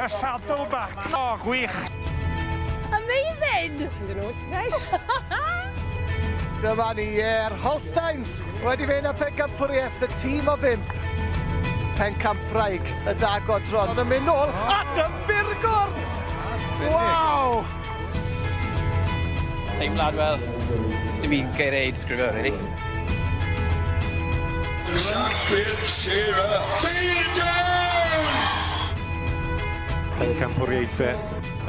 Y saddleback. O, gwych. Amazing! Dyma ni, ie'r Holsteins wedi mynd â pencampwriaeth y tîm o bump. Pencampwraig y da godro. Ond yn mynd nôl at y Burgor! Waw! Teimlad fel, does dim un geiriau i disgrifio really. Champion Shearer, Peter Jones! Pencampwriaethe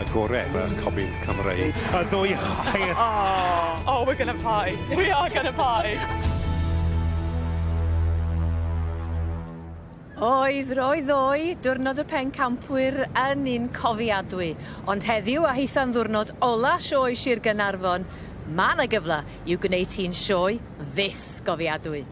y gore y Comin Cymreig. Y ddwy chwaer. Oh, oh, we're gonna party. We are gonna party. Oedd, roedd ddoe, diwrnod y pencampwyr yn un cofiadwy. Ond heddiw a hitha'n ddiwrnod ola sioe Sir Gaernarfon, ma' 'na gyfle i'w gwneud hi'n sioe fyth gofiadwy.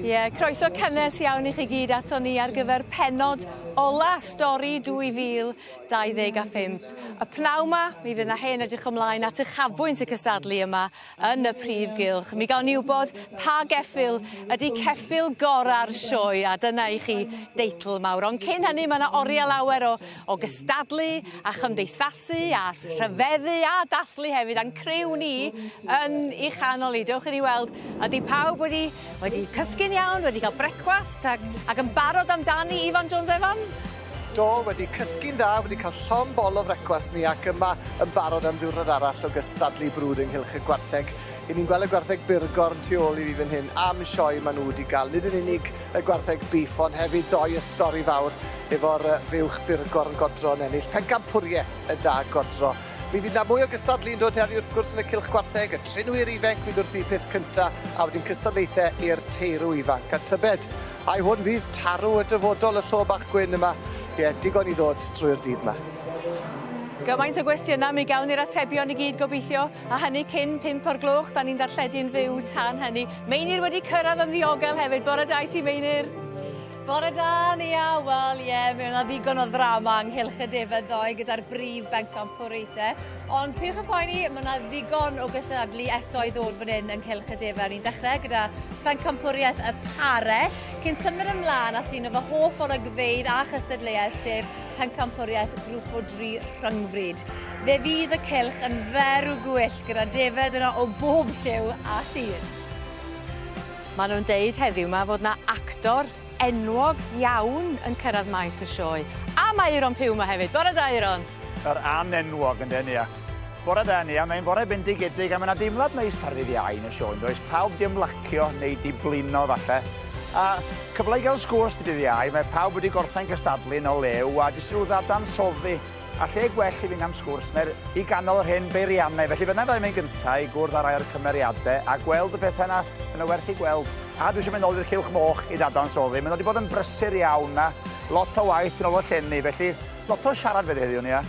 Ie, croeso cynnes iawn i chi gyd ato ni ar gyfer pennod ola stori 2025. Y pnaw 'ma, mi fydd 'na hen edrych ymlaen at uchafbwynt y cystadlu yma yn y prif gylch. Mi gawn ni wbod pa geffyl ydi ceffyl gora'r sioe a dyna i chi deitl mawr. Ond cyn hynny ma' 'na orie lawer o o gystadlu a chymdeithasu a rhyfeddu a dathlu hefyd a'n criw ni yn 'i chanol 'i. Dewch i ni weld ydi pawb wedi wedi cysgu'n iawn, wedi ca'l brecwast ac ac yn barod amdani Ifan Jones Evans? Do, wedi cysgu'n dda, wedi cael llond bol o frecwast ni ac yma yn barod am ddiwrnod arall o gystadlu brwd ynghylch y gwartheg. 'Yn ni'n gweld y gwartheg burgorn tu ôl i fi fan hyn am sioe ma' nhw wedi ga'l. Nid yn unig y gwartheg beef ond hefyd doi y stori fawr efo'r yy fuwch burgorn godro yn ennill pencampwriaeth y da godro. Mi fydd 'na mwy o gystadlu yn dod heddi wrth gwrs yn y cylch gwartheg, y trinwyr ifanc fydd wrth i peth cynta a wedyn cystadlaethe i'r teirw ifanc. A tybed, ai hwn fydd tarw y dyfodol y llo bach gwyn yma? Ie, digon i ddod drwy'r dydd 'ma. Gymaint o gwestiyna mi gawn ni'r atebion i gyd gobeithio, a hynny cyn pump o'r gloch, 'dan ni'n darlledu'n fyw tan hynny. Meinir wedi cyrraedd yn ddiogel hefyd. Bore da i ti Meinir. Bore da Nia, wel ie mi o' 'na ddigon o ddrama ynghylch y defed ddoe gyda'r brif bencampwriaethe ond peidiwch â phoeni ma' 'na ddigon o gystadlu eto i ddod fan 'yn ynghylch y defed. Ni'n dechre gyda phencampwriaeth y pare cyn symud ymlan at un o fy hoff olygfeydd a chystadleuaeth sef pencampwriaeth grŵp o dri rhyngfryd. Fe fydd y cylch yn ferw gwyllt gyda defed yno o bob lliw a llun. Ma' nw'n deud heddiw 'ma fod 'na actor enwog iawn yn cyrradd maes y sioe. A mae Euron Pugh 'ma hefyd. Bore da Euron. Yr anenwog ynde Nia? Bore da Nia, mae'n fore bendigedig a ma' 'na deimlad neis ar ddydd Iau yn y sioe yndoes? Pawb 'di ymlacio neu 'di blino falle. A cyfle i gael sgwrs 'di dydd Iau, mae pawb wedi gorffen cystadlu yn o lew a jyst rhyw ddadansoddi A lle gwell i fynd am sgwrs na'r i ganol yr hen beiriannau. Felly fyna fyddai'n mynd gynta i gwrdd â rai o'r cymeriadau a gweld y pethau yna yn y werth i gweld. A dwi eisiau mynd nôl i'r cylch moch i ddadansoddi. Maen nhw wedi bod yn brysur iawn a lot o waith yn ôl y llenni, felly lot o siarad fydd heddiw, Nia.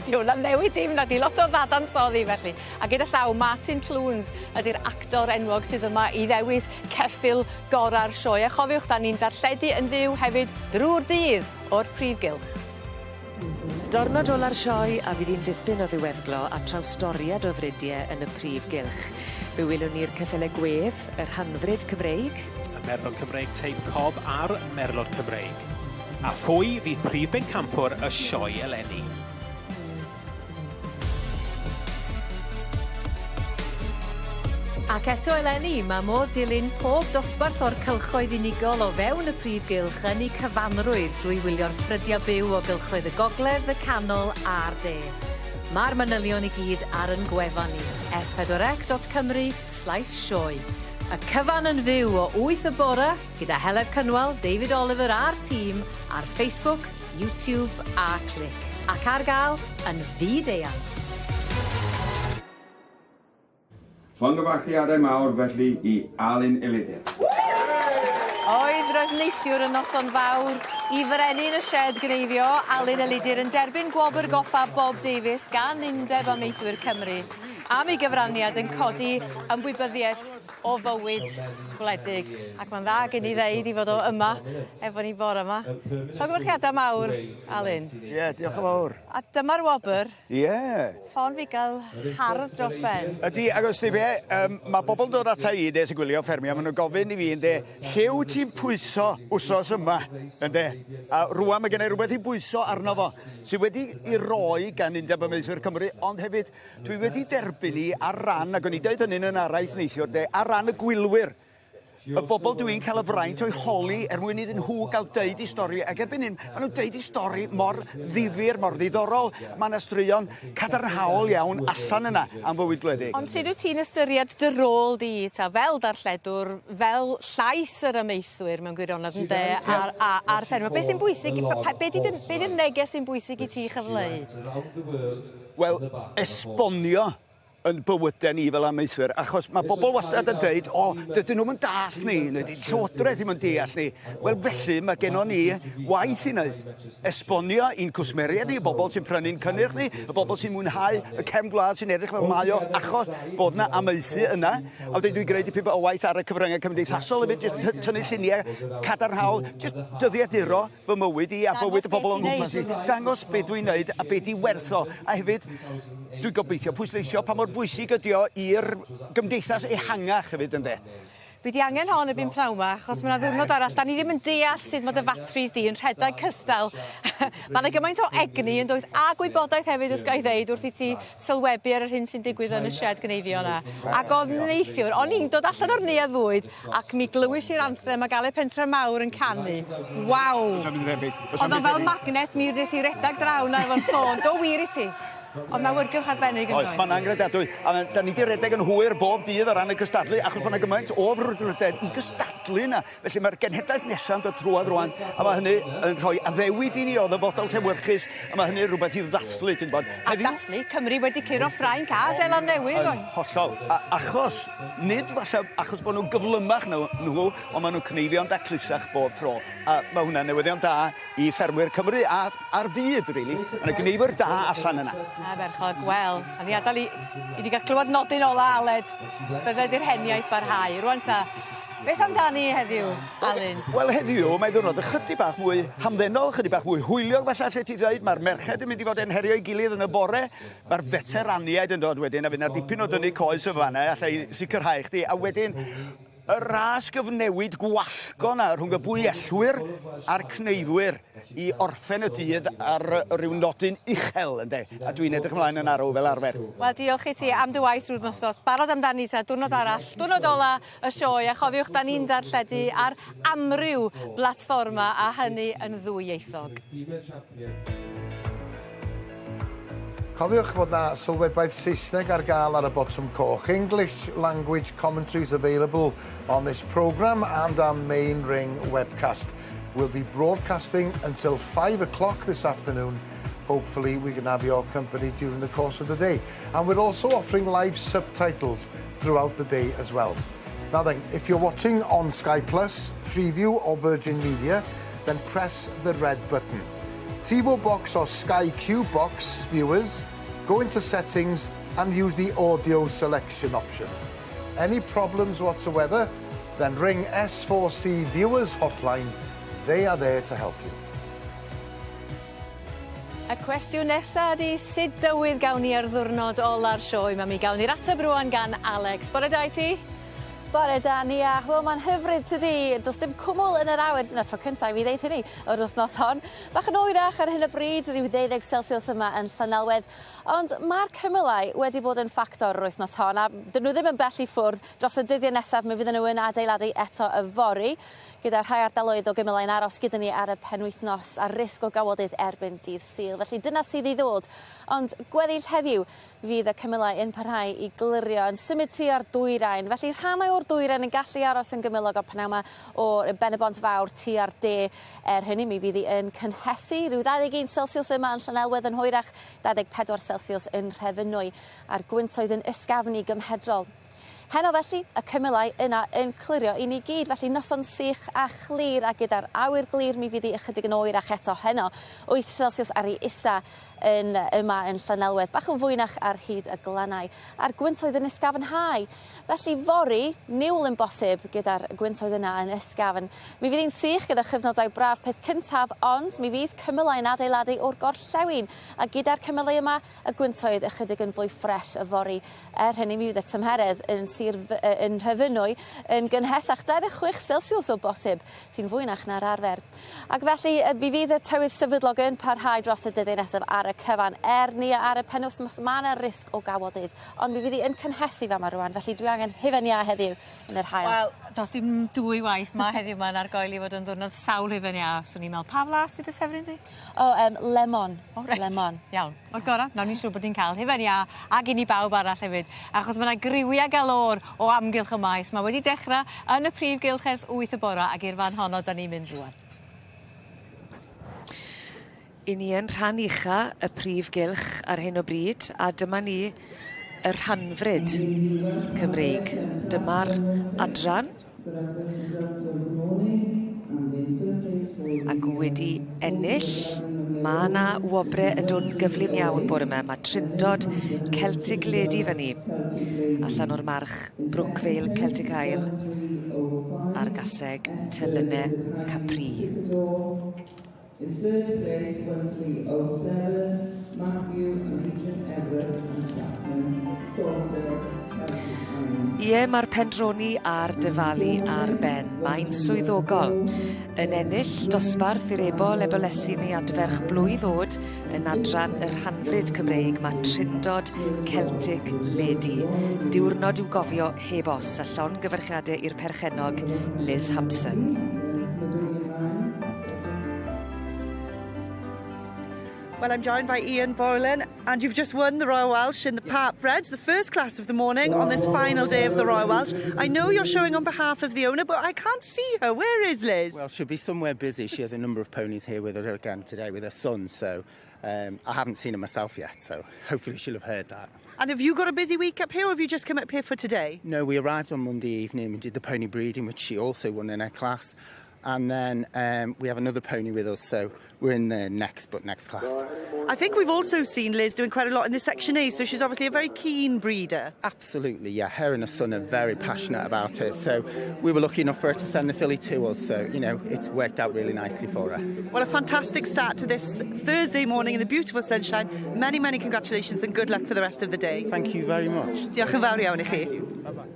Di hwnna'n newid dim nadi, lot o ddadansoddi felly. A gyda llaw Martin Clunes ydi'r actor enwog sydd yma i ddewis ceffyl gora'r sioe. A chofiwch 'dan ni'n darlledu yn fyw hefyd drw'r dydd o'r prif gylch. Diwrnod ola'r sioe a fydd hi'n dipyn o ddiweddglo a trawstoriad o frydie yn y prif gylch. Fe welwn ni'r ceffyle gwedd, yr hanfryd Cymreig. Y merlod Cymreig teip Cob a'r merlod Cymreig. A phwy fydd prif bencampwr y sioe eleni? Ac eto eleni, mae modd dilyn pob dosbarth o'r cylchoedd unigol o fewn y prif gylch yn eu cyfanrwydd drwy wylio'r ffrydiau byw o gylchoedd y gogledd, y canol a'r de. Mae'r manylion i gyd ar yn gwefan ni, s4c.cymru slaes sioe. Y cyfan yn fyw o 8 y bore gyda Heledd Cynwal, David Oliver a'r tîm ar Facebook, YouTube a Clic. Ac ar gael yn fyd-eang. Llongyfarchiadau mawr felly i Alun Elidyr. Oedd, roedd neithiwr yn noson fawr i frenin y sied gneifio, Alun Elidyr yn derbyn gwobr goffa Bob Davies gan Undeb Amaethwyr Cymru. am ei gyfraniad yn codi ymwybyddiaeth o fywyd gwledig. Ac ma'n dda gen i ddeud 'i fod o yma efo ni bore 'ma. Llongyfarchiada mawr Alun. Ie diolch yn fawr. A dyma'r wobr. Ie. Ffon fugail hardd dros ben. Ydi ag os ti be' yym ma' bobol yn dod ata i ynde sy'n gwylio ffermio ma' nw'n gofyn i fi ynde lle wt ti'n pwyso wsos yma ynde? A rŵan ma' gennai rwbeth i bwyso arno fo sy wedi 'i roi gan Undeb Amaethwyr Cymru ond hefyd Dwi wedi derbyn 'i ar ran ag o'n i deud hynny'n yn araith neithiwr 'de ar ran y gwylwyr. Y bobol dwi'n cael y fraint o'i holi er mwyn iddyn nhw gael deud 'u stori ag erbyn hyn ma' nw'n deud 'u stori mor ddifyr mor ddiddorol ma' 'na straeon cadarnhaol iawn allan yna am fywyd gwledig. Ond sud wyt ti'n ystyried dy rôl di ta fel darlledwr fel llais yr amaethwyr mewn gwirionedd ynde a'r a a'r ffermwyr be' sy'n bwysig be' 'di dy be' 'di'r neges sy'n bwysig i ti chyfleu? Wel esbonio 'yn bywyde ni fel amaethwyr achos ma' bobol wastad yn deud o dydyn nw'm yn dallt ni neu 'di llywodreth ddim yn deall ni. Wel felly ma' gennon ni waith i neud. Esbonio i'n cwsmeriaid ni y bobol sy'n prynu'n cynnyrch ni y bobol sy'n mwynhau y cefn gwlad sy'n edrych fel mae o achos bod 'na amaethu yna. A wedyn dwi'n gneud dipyn o waith ar y cyfrynge cymdeithasol hefyd jyst tynnu llunie cadarnhaol jyst dyddiaduro fy mywyd i a bywyd y bobl o'n nghwmpas i. Dangos be' dwi'n neud a be' 'di werth o a hefyd dwi'n gobeithio pwysleisio pa mor bwysig ydi o i'r gymdeithas ehangach hefyd ynde? Fi 'di angen hon erbyn pnawn 'ma achos ma' 'na ddiwrnod arall 'dan ni ddim yn deall sud ma' dy fatris di yn rhedag cystal. Ma' 'na gymaint o egni yndoes a gwybodaeth hefyd os gai ddeud wrth i ti sylwebu ar yr hyn sy'n digwydd yn y sied gneifio 'na. Ag o'dd neithiwr o'n i'n dod allan o'r neuadd fwyd Ac mi glywis i'r anthem ag Aled Pentre Mawr yn canu. Waw! O'dd o fel magnet mi nes i redag draw 'na efo'r ffôn. Do wir i ti. O'dd 'na awyrgylch arbennig yndoedd? Oes ma'n angredadwy a ma' 'dan ni 'di redeg yn hwyr bob dydd o ran y cystadlu achos bo' 'na gymaint o frwdfrydedd i gystadlu 'na. Felly ma'r genhedlaeth nesa'n dod trwodd rŵan a ma' hynny yn rhoi addewid i ni o ddyfodol llewyrchus a ma' hynny rwbeth i'w ddathlu ti'n gwbod. A dathlu Cymru wedi curo Ffrainc a Seland Newydd rwan. Yn hollol. A achos Nid falle achos bo' nw'n gyflymach na nhw on' ma' nw'n cneifio'n daclusach bob tro. A ma' hwnna'n newyddion da i ffermwyr Cymru a a'r byd rili. Ma' 'na gneifwyr da allan yna. Ardderchog wel a ni adal i i ni ga'l clywed nodyn ola Aled bydded i'r heniaith barhau. Rŵan 'ta beth amdani heddiw Alun? Wel heddiw mae ddiwrnod ychydig bach mwy hamddenol chydig bach mwy hwyliog falle allet ti ddweud ma'r merched yn mynd i fod yn herio'i gilydd yn y bore. Ma'r feteraniaid yn dod wedyn a fydd 'na dipyn o dynnu coes yn fan 'na alla i sicrhau chdi a wedyn y ras gyfnewid gwallgo 'na rhwng y bwyellwyr a'r cneifwyr i orffen y dydd ar ryw nodyn uchel ynde? A dwi'n edrych ymlaen yn arw fel arfer. Wel diolch i ti am dy waith drw'r nosos. Barod amdani ta diwrnod arall, diwrnod ola y sioe a chofiwch 'dan ni'n darlledu ar amryw blatfforma a hynny yn ddwyieithog. Cofiwch fod 'na sylwebaeth Saesneg ar gael ar y botwm coch. English language commentaries available on this programme and our main ring webcast. We'll be broadcasting until five o'clock this afternoon. Hopefully we can have your company during the course of the day. And we're also offering live subtitles throughout the day as well. Now then, if you're watching on Sky Plus, Freeview or Virgin Media, then press the red button. TiVo Box or Sky Q Box viewers, go into settings and use the audio selection option. Any problems whatsoever, then ring S4C Viewers Hotline. They are there to help you. Y cwestiwn nesa ydi sud dywydd gawn ni ar ddiwrnod ola'r sioe 'ma mi gawn ni'r ateb rŵan gan Alex. Bore da i ti. Bore da Nia. Wel ma'n hyfryd tydi? Do's dim cwmwl yn yr awyr dyna'r tro cynta i fi ddeud hynny yr wythnos hon. Bach yn oerach ar hyn o bryd ryw ddeuddeg celsiws yma yn Llanelwedd ond ma'r cymylau wedi bod yn ffactor yr wythnos hon a 'dyn n'w ddim yn bell i ffwrdd dros y dyddie nesaf mi fydden n'w yn adeiladu eto yfory gyda rhai ardaloedd o gymylau'n aros gyda ni ar y penwythnos a risg o gawodydd erbyn dydd Sul. Felly dyna sydd i ddod. Ond gweddill heddiw Fydd y cymylau yn parhau i glirio yn symud tua'r dwyrain, felly rhannau o'r dwyrain yn gallu aros yn gymylog o pnawn 'ma o Ben-y-bont Fawr tua'r de. Er hynny mi fydd hi yn cynhesu rhyw 21 celsiws yma yn Llanelwedd yn hwyrach 24 celsiws yn Nhrefynwy a'r gwyntoedd yn ysgafnu gymhedrol. Heno felly, y cymylau yna yn clirio i ni gyd, felly noson sych a chlir a gyda'r awyr glir mi fydd hi ychydig yn oerach eto heno. 8 Celsius ar ei isa yn yma yn Llanelwedd, bach yn fwynach ar hyd y glannau, a'r gwyntoedd yn ysgafnhau. Felly fory, niwl yn bosib gyda'r gwyntoedd yna yn ysgafn. Mi fydd hi'n sych gyda chyfnodau braf peth cyntaf, ond mi fydd cymylau'n adeiladu o'r gorllewin, a gyda'r cymylau yma, y gwyntoedd ychydig yn fwy ffres yfory. Er hynny, mi fydd y tymheredd yn Sir yn Nhrefynwy yn gynhesach, 26 Celsius o bosib, sy'n fwynach na'r arfer. Ac felly, mi fydd y tywydd sefydlog yn parhau dros y dyddiau nesaf ar y cyfan. Er ni ar y penwythnos, mae yna risg o gawodydd, ond mi fydd hi yn cynhesu fama rŵan, felly dwi angen hufen iâ heddiw yn yr haul. Wel, does dim dwy waith ma' heddiw 'ma'n argoeli fod yn ddiwrnod sawl hufen iâ, swn i'n me'wl. Pa flas sy dy ffefryn di? O yym lemon. O reit. Lemon. Iawn. O'r gora', nawn ni siŵr bod ni'n ca'l hufen iâ ag un i bawb arall hefyd achos ma' 'na griwia galore o amgylch y maes. Ma' wedi dechra yn y prif gylch ers wyth y bora ag i'r fan honno 'dan ni'n mynd rŵan. 'Yn ni yn rhan ucha y prif gylch ar hyn o bryd a dyma ni y rhanfryd Cymreig. Dyma'r adran ac wedi ennill ma' 'na wobre yn dod yn gyflym iawn bore 'ma. Ma' Trindod Celtic Lady fyny allan o'r march Brookvale Celtic Isle a'r gaseg Telynne Capri. In third place, 1307, Matthew and Adrian Everett and Chapman, Salter, Ie, mae'r pendroni a'r dyfalu ar ben. Mae'n swyddogol. Yn ennill dosbarth i'r ebol ebolesi neu adferch blwydd o'd yn adran y rhanfryd Cymreig mae Trindod Celtic Lady. Diwrnod i'w gofio heb os a llongyfarchiade i'r perchennog Liz Hampson. Well, I'm joined by Ian Boylan, and you've just won the Royal Welsh in the Partbreds, the first class of the morning on this final day of the Royal Welsh. I know you're showing on behalf of the owner, but I can't see her. Where is Liz? Well, she'll be somewhere busy. She has a number of ponies here with her again today with her son, so I haven't seen her myself yet, so hopefully she'll have heard that. And have you got a busy week up here, or have you just come up here for today? No, we arrived on Monday evening. We did the pony breeding, which she also won in her class. And then we have another pony with us, so we're in the next but next class. I think we've also seen Liz doing quite a lot in the Section A, so she's obviously a very keen breeder. Absolutely, yeah. Her and her son are very passionate about it, so we were lucky enough for her to send the filly to us, so, you know, it's worked out really nicely for her. Well, a fantastic start to this Thursday morning in the beautiful sunshine. Many, many congratulations and good luck for the rest of the day. Thank you very much. Diolch yn fawr iawn i chi. Bye-bye.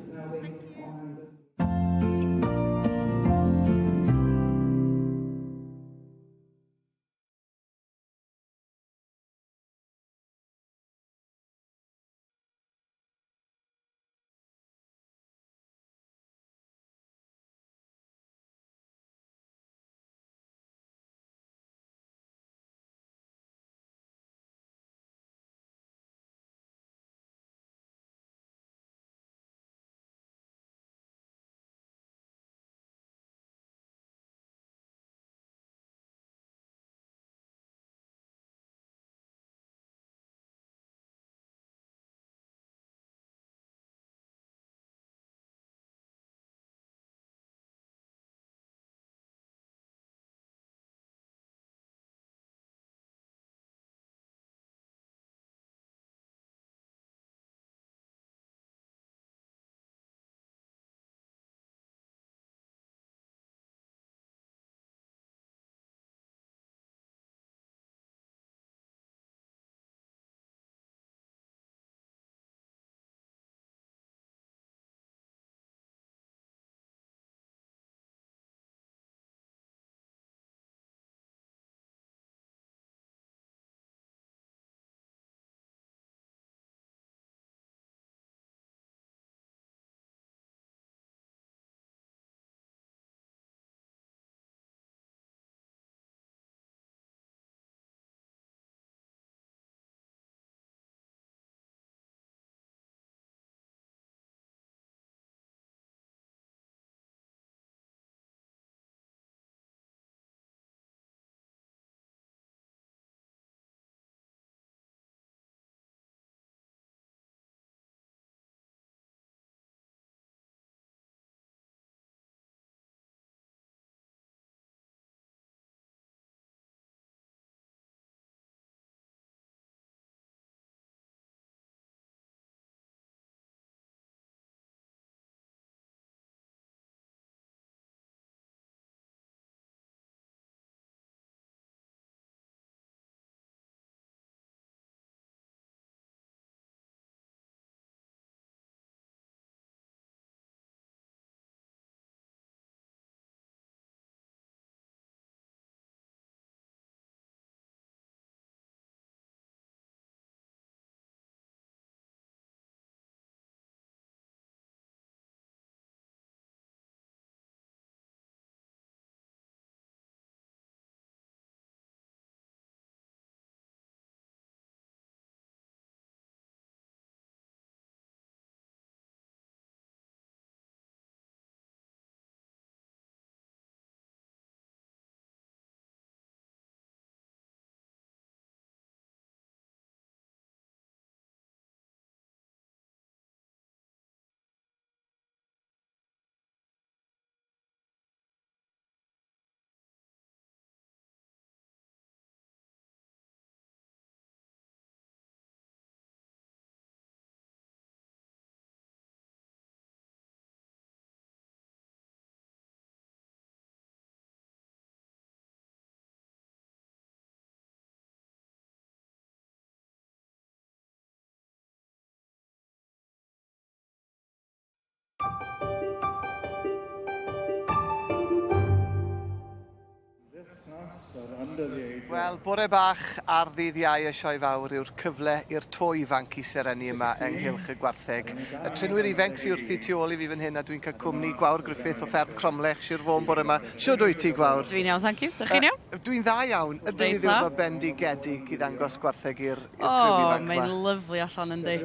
Wel, bore bach ar ddydd Iau y Sioe Fawr yw'r cyfle i'r to ifanc i serennu yma ynghylch y gwartheg. Y trinwyr ifanc sydd wrthi tu ôl i fi fan hyn a dwi'n cael cwmni Gwawr Griffith o Fferm Cromlech, Sir Fôn bore yma. Shwd wyt ti, Gwawr? Dwi'n iawn, thank you. Ydych chi'n iawn? Dwi'n dda iawn. Ydyn ni ddiwrnod bendigedig i ddangos gwartheg i'r criw ifanc O, mae'n lyfli allan yndi.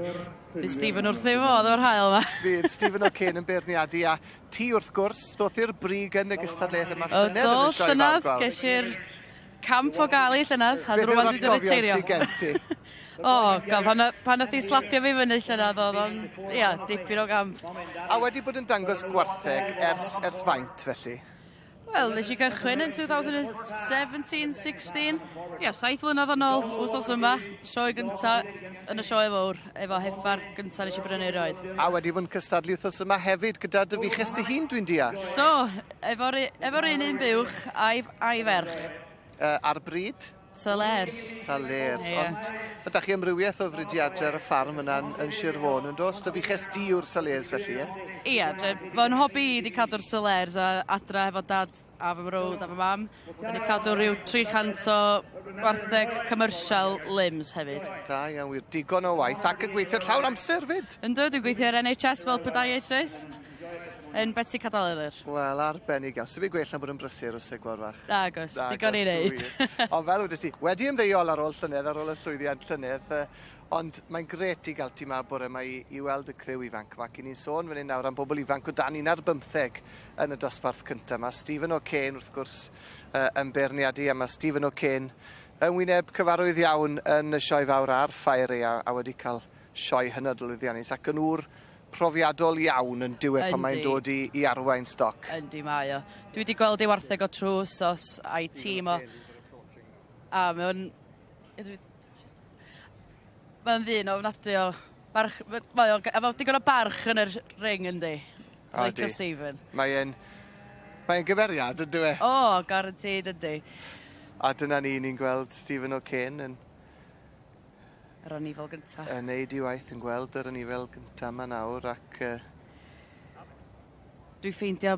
Fydd Stephen wrth ei fodd o'r haul yma. Fydd Stephen O'Kane yn beirniadu a ti wrth gwrs, ddoth i'r brig yn y gystadleuaeth yma llynedd yn y Sioe Fawr Gwawr. Ges i'r camp o gael ei llynedd, a drwy'n wedi retirio. Beth gen ti? O, god, pan nath i slapio fi fyny llynedd, oedd o'n, ia, dipyn o gamp. A wedi bod yn dangos gwartheg ers faint, felly? Wel, nes i gychwyn yn 2017-16. Ia, 7 mlynedd yn ôl, wsos yma, sioe gynta yn y Sioe Fawr, efo heffar gynta nes i brynu erioed. A wedi bod yn cystadlu wthnos yma hefyd gyda dy fuches dy hun, dwi'n deall? Do, efo'r un buwch a'i ferch. Ar bryd? Salers. Salers, yeah. Ond mae da chi amrywiaeth o fridiadau ar y ffarm yna yn Sir Fôn, yn does? Dy fuches di yw'r Salers felly, ie? Ia, fy hobi i di cadw'r Salers a adra efo dad a fy mrawd a fy mam. Da ni cadw rhyw 300 o gwartheg commercial limbs hefyd. Da iawn wir, digon o waith ac yn gweithio llawn amser fyd. Yndw, dwi'n gweithio ar NHS fel podiatrist. Yn Betsi Cadwaladr. Wel, arbennig iawn. Sdim byd gwell na bod yn brysur wrth Gwawr fach. Nagos, digon i wneud. Ond fel wedes i, wedi ymddeol ar ôl llynedd, ar ôl y llwyddiant llynedd, ond mae'n grêt i gael ti 'ma bore yma i weld y criw ifanc yma. Ac i ni'n sôn fan hyn nawr am bobl ifanc o dan 15 yn y dosbarth cyntaf yma. Stephen O'Kane, wrth gwrs, yn beirniadu, a mae Stephen O'Kane yn wyneb cyfarwydd iawn yn y Sioe Fawr a'r Ffair a wedi cael sioe hynod o lwyddiannus ac yn ŵr profiadol iawn yn diwedd pan mae'n dod i arwain stoc. Yndi, mae o. Dwi wedi gweld ei wartheg o trwy wsos a'i tîm o. A mae'n ddyn ofnadwy o barch, mae o efo digon o barch yn yr ring yndi. Like Stephen. Mae'n gymeriad, yndyw e? O, guaranteed yndi. A dyna ni'n gweld Stephen O'Kane yn yr anifel gynta. Yn neud i waith, yn gweld yr anifel gynta yma nawr ac... Dwi'n ffeindio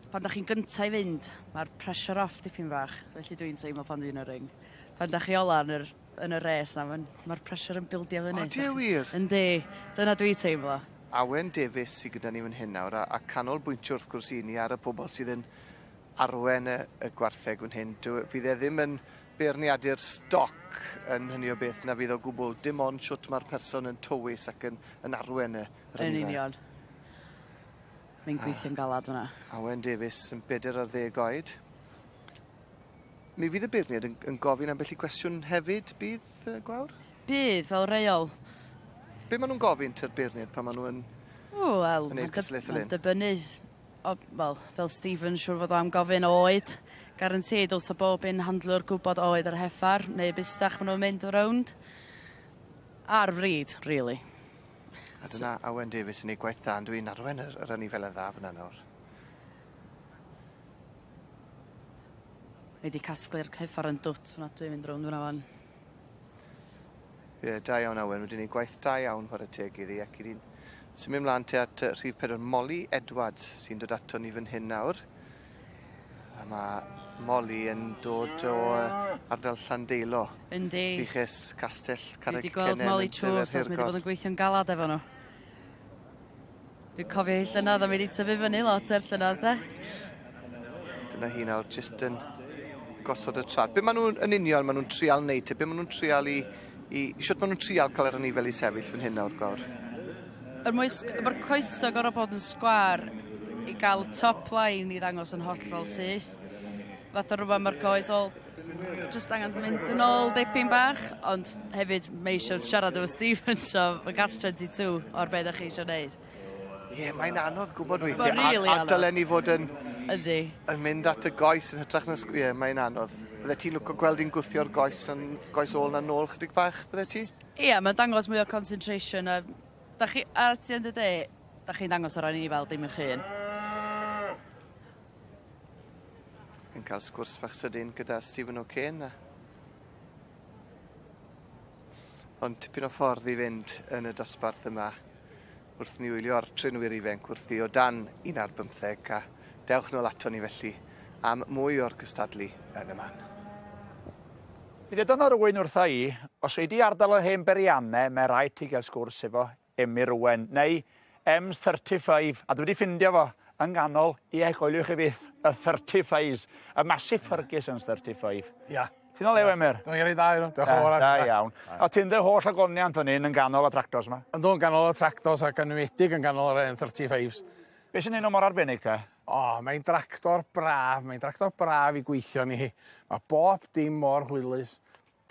pan da chi'n gynta i fynd, mae'r pressure off dipyn bach, felly dwi'n teimlo pan dwi'n y ring. Pan da chi ola yn y res na, mae'r pressure yn bildio fyny. O, di wir? Yndi, dyna dwi'n teimlo. Awen Davies sydd gyda ni fan hyn nawr, a canolbwyntio wrth gwrs i ni ar y pobl sydd yn arwen y gwartheg fan hyn. Fydd e ddim yn beirniadu'r stoc yn hynny o beth na fydd o gwbl, dim ond shwt mae'r person yn tywys ac yn arwen y Yn union. Mae'n gweithio'n galad hwnna. Awen Davies yn 40 oed. Mi fydd y beirniad yn gofyn ambell i gwestiwn hefyd, bydd, Gwawr? Bydd, fel reol. Be maen nhw'n gofyn ty'r beirniad pan maen nhw'n Wel, mae'n dibynnu. Wel, fel Stephen, siŵr fod o am gofyn oed. Guaranteed, dylsa bob un handlwr gwybod oed yr heffar, neu bustach maen nhw'n mynd rownd. Ar fryd, really. A dyna Awen Davies yn ei gwaith dda, dwi'n arwen yr anifel yn dda fyna nawr. Mae wedi casglu'r heffar yn dwt, fyna dwi'n mynd rownd fyna fan. Ie, da iawn Awen, wedi gwneud gwaith da iawn chwarae teg iddi, ac i ni'n symud ymlaen te at rhif 4, Molly Edwards, sy'n dod ato ni fan hyn nawr. A mae Molly yn dod o ardal Llandeilo. Yndi. Fuches Castell Carreg Cennen. Dwi wedi gweld Molly trwy wsos, mae wedi bod yn gweithio'n galad efo nhw. Dwi'n cofio hi llynedd, a mae wedi tyfu fyny lot ers llynedd, de. Dyna hi nawr, jyst yn gosod y trad. Be maen nhw'n yn union, maen nhw'n trial wneud te? Be maen nhw'n trial i... Shwt maen nhw'n trial cael yr anifel i sefyll fan hyn nawr, Gwawr? Mae'r coesau gorfod bod yn sgwâr i gael top line i ddangos yn hollol syth. Fath o rhywbeth mae'r coes ôl jyst angen mynd yn ôl dipyn bach, ond hefyd mae eisiau siarad efo Stephen, so mae'n catch 22 o'r beth ydych chi eisiau gwneud. Ie, mae'n anodd gwybod weithiau. Mae'n really a dylen ni fod yn, Yndi. yn mynd at y goes yn hytrach na... Ie, mae'n anodd. Bydde ti'n lwco gweld i'n gwthio'r goes, yn, goes ôl na nôl chydig bach, bydde ti? Ie, mae'n dangos mwy o concentration. A, da chi, at the end of the day, da chi'n dangos o'r anifel, dim eich hun. Yn cael sgwrs bach sydyn gyda Stephen O'Kane. Ond tipyn o ffordd i fynd yn y dosbarth yma wrth ni wylio'r trinwyr ifanc wrthi o dan 15 a dewch nôl ato ni felly am mwy o'r cystadlu yn y man. Mi ddedodd 'na rywun wrtha i, os ei di ardal o hen berianne, mae rhaid ti gael sgwrs efo Emyr Owen, neu Ems 35, a dwi wedi ffindio fo yng nghanol, ie, coeliwch chi fyth, y 35s, y massive Ferguson's 35. Ia. Ti'n o lew, Emyr? Dwi'n reit dda, diolch yn fawr. Da iawn. O, ti'n dy holl ogoniant fan hyn yn ganol y tractors yma? Yndw, yn ganol y tractors ac yn enwedig yn ganol yr N35s. Be sy'n neud nhw mor arbennig te? O, mae'n dractor braf, mae'n dractor braf i gweithio ni hi. Mae bob dim mor hwylus.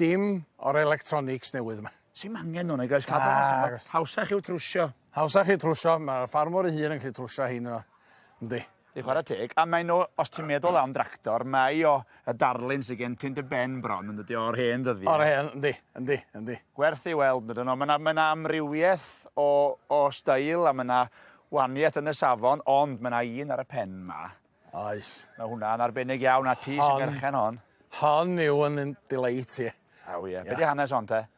Dim o'r electronics newydd yma. Sim angen nhw, nag oes? Cadw hawsach i'w trwsio. Hawsach i'w trwsio, mae'r ffarmwr ei hun yn gallu trwsio hein yma. Yndi. I chwarae teg, a mae nhw, os ti'n meddwl am dractor, mae o y darlun sydd gen ti'n dy ben bron yn dydi o'r hen ddyddiau. O'r hen, yndi, yndi, yndi. Gwerth i weld, ydyn nhw. Mae yna amrywiaeth o steil a mae yna waniaeth yn y safon, ond mae yna un ar y pen ma. Oes. Mae hwnna'n arbennig iawn, a ti sy'n berchen hon. Hon yw yn delight i. Aw ie. Be di hanes hon te?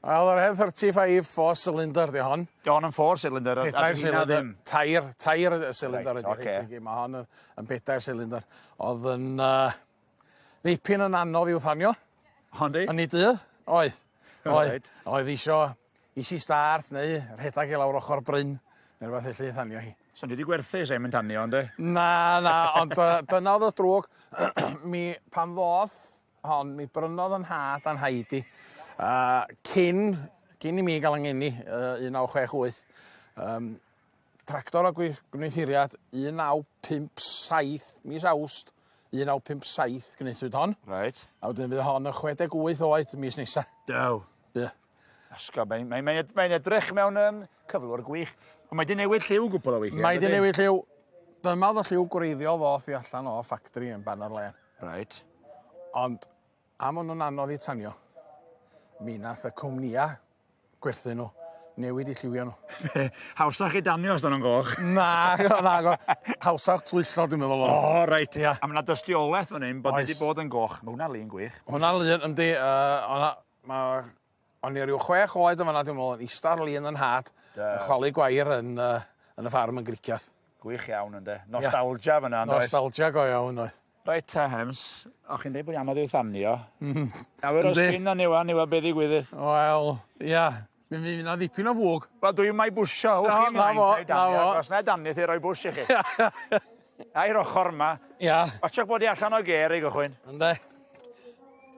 Wel, yr hen 35 4-cylinder di hon. Di hon yn 4-cylinder? Pedair cylinder. Tair cylinder ydi. Okay. Mae hon yn pedair cylinder. Oedd yn ddipyn yn anodd i'w thanio. Hon di? Yn ei dydd. Oedd. Oedd. Oedd isio easy start neu rhedag i lawr ochr bryn. Neu rhywbeth felly i thanio hi. So ni wedi gwerthu sef yn tanio, ynddi? Na, na, ond dyna oedd y drwg. Mi, pan ddoth hon, mi brynodd yn nhad a'n nhaid i. Cyn i mi gael yng ngeni, 1968, tractor o gwneuthuriad 1957, mis Awst 1957 gwnaethwyd hon. Right. A wedyn fydd hon yn 68 oed mis nesa. Dew. Ie. Asgo, mae'n edrych mewn cyflwr gwych. Ond mae 'di newid lliw gwbl o weithiau. Mae 'di newid lliw. Dyma oedd y lliw gwreiddiol ddoth i allan o ffactri yn Banner Lane. Right. Ond am o'n nhw'n anodd i tanio, mi nath y cwmnïa gwerthu nhw newid i lliwio nhw. Hawsach i danio os 'dyn nhw'n goch. Na, na, hawsach twyllo dwi'n meddwl. O, reit. Ia. A ma' 'na dystiolaeth fan hyn bod wedi bod yn goch. Ma' hwnna'n lun gwych. Hwnna'n lun, yndi. O'n i ryw 6 oed yn fan'na, dwi'n meddwl, yn ista ar lun yn nhad, yn chwalu gwair yn y ffarm yn Griciath. Gwych iawn, ynde. Nostalgia fan'na, yndoes? Nostalgia go iawn, oes. Reit ta, Hems, o'ch chi'n dweud bod anodd i'w thanio. Awyr o spin a niwa, niwa beth ddigwydd. Wel, ia, mi fydd yna ddipyn o fwg. Wel, dwi'n mai bwsio, wch chi'n mlaen, danio, os na danio, thi roi bwys i chi. A'r ochr yma. Ia. Watchwch bod i allan o ger i gychwyn. Ynde.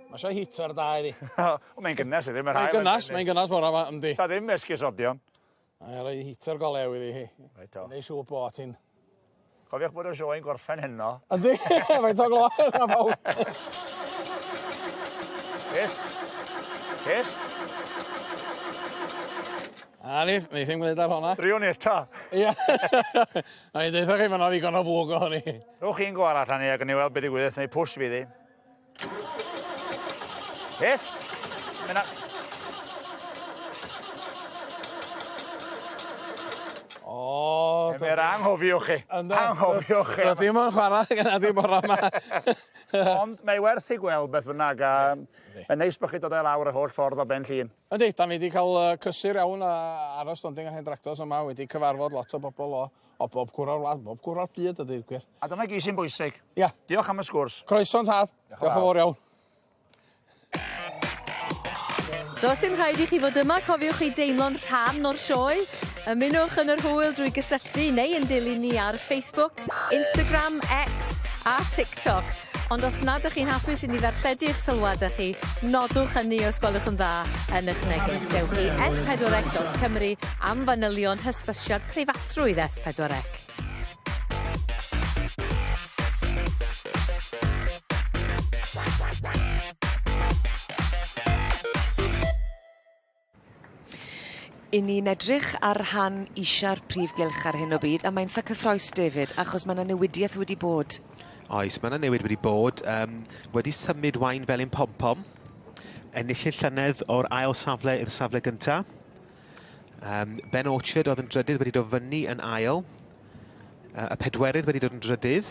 Mae eisiau heater da iddi. O, mae'n gynnes iddi. Mae'n gynnes, mae'n gynnes bore yma, yndi. Sa ddim esgusodion. Mae'n rhoi heater golew iddi hi. Reit o. Neu siŵr bod ti'n. Cofiwch bod y sioe'n gorffen heno. Yndi, faint o gloch yna bawb. Yes. Yes. A ni, neith i'n gwneud ar honna. Driwn eto. Ia. Na i deutha chi, mae 'na ddigon o fwg ohoni. Rhowch chi'n go arall arni ac yn i weld beth ddigwydd, neu pwsh fydd hi. Yes. Mae 'na... O, Mae'r anghofiwch chi. Anghofiwch chi. Dydy yn chwarae gyda fi bore yma. Ond mae werth i gweld beth bynnag, a mae'n neis bod chi dod e lawr y holl ffordd o Ben Llŷn. Yndi, da ni wedi cael cysur iawn ar y stondin ar hen dractors yma, wedi cyfarfod lot o bobl o bob cwr o'r wlad, bob cwr o'r byd, a dweud gwir. A dyna gyd sy'n bwysig. Ia. Diolch am y sgwrs. Croeso'n tad. Diolch yn fawr iawn. Does dim rhaid i chi fod yma, cofiwch chi deimlo'n rhan o'r sioe. Ymunwch yn yr hwyl drwy gysylltu neu yn dilyn ni ar Facebook, Instagram, X a TikTok. Ond os nad ydych chi'n hapus i ni ddarlledu eich sylwadau chi, nodwch hynny os gwelwch yn dda yn eich neges. Dewch i s4c.cymru am fanylion hysbysiad preifatrwydd S4C. I ni'n edrych ar rhan isia'r prif gylch ar hyn o bryd, a mae'n eitha cyffrous, David, achos mae yna newidiaeth wedi bod. Oes, mae yna newid wedi bod. Wedi symud Waun Felyn Pom Pom, enillydd llynedd o'r ail safle i'r safle gynta. Ben Orchard oedd yn drydydd wedi dod fyny yn ail. Y pedwerydd wedi dod yn drydydd,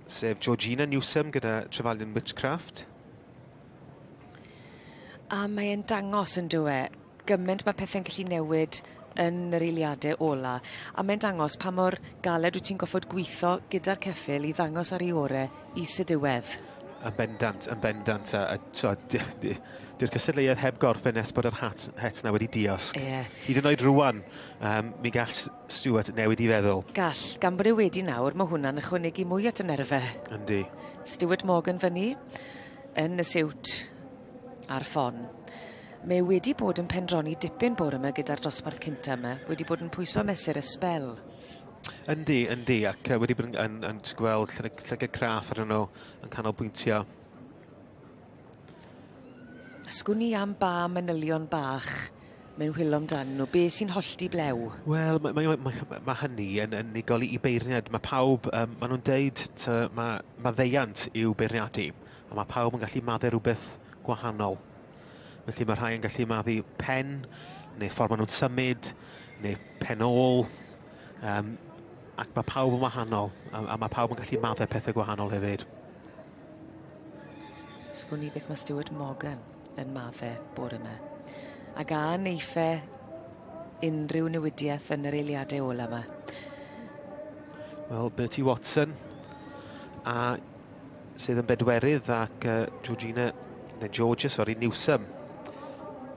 sef Georgina Newsom gyda Trefalion Witchcraft. A mae'n dangos yn dyw e, gymaint mae pethe'n gallu newid yn yr eiliadau ola. A mae'n dangos pa mor galed wyt ti'n goffod gweithio gyda'r ceffyl i ddangos ar ei ore i sy diwedd. Yn bendant, yn bendant. A so, dyw'r cystadleuaeth heb gorffen nes bod yr het 'na wedi diosg. Hyd yn oed rwan, mi gall Stuart newid i feddwl. Gall, gan bod e wedi nawr, mae hwnna'n ychwanegu mwy at y nerfe. Yndi. Stuart Morgan fyny, yn y siwt a'r ffon. Mae wedi bod yn pendroni dipyn bore yma gyda'r dosbarth cynta yma, wedi bod yn pwyso mesur y sbel. Yndi, yndi, ac wedi bod yn gweld llygad craff arnyn nhw yn canolbwyntio. Sgwn i am ba manylion bach mewn whilo amdanyn nhw, be sy'n hollti blew? Wel, ma hynny yn unigol i beirniad. Mae pawb, maen nhw'n deud, mae ddeiant i'w beirniadu, a mae pawb yn gallu maddu rhywbeth gwahanol. Felly mae rhai yn gallu maddu pen, neu ffordd maen nhw'n symud, neu pen ôl. Ac mae pawb yn wahanol, a mae pawb yn gallu maddau pethau gwahanol hefyd. Sgwn i beth mae Stuart Morgan yn maddau bore yma. Ac a neiff e unrhyw newidiaeth yn yr eiliadau ola yma? Wel, Bertie Watson, a sydd yn bedwerydd, ac Georgina, neu Georgia, sorry, Newsom.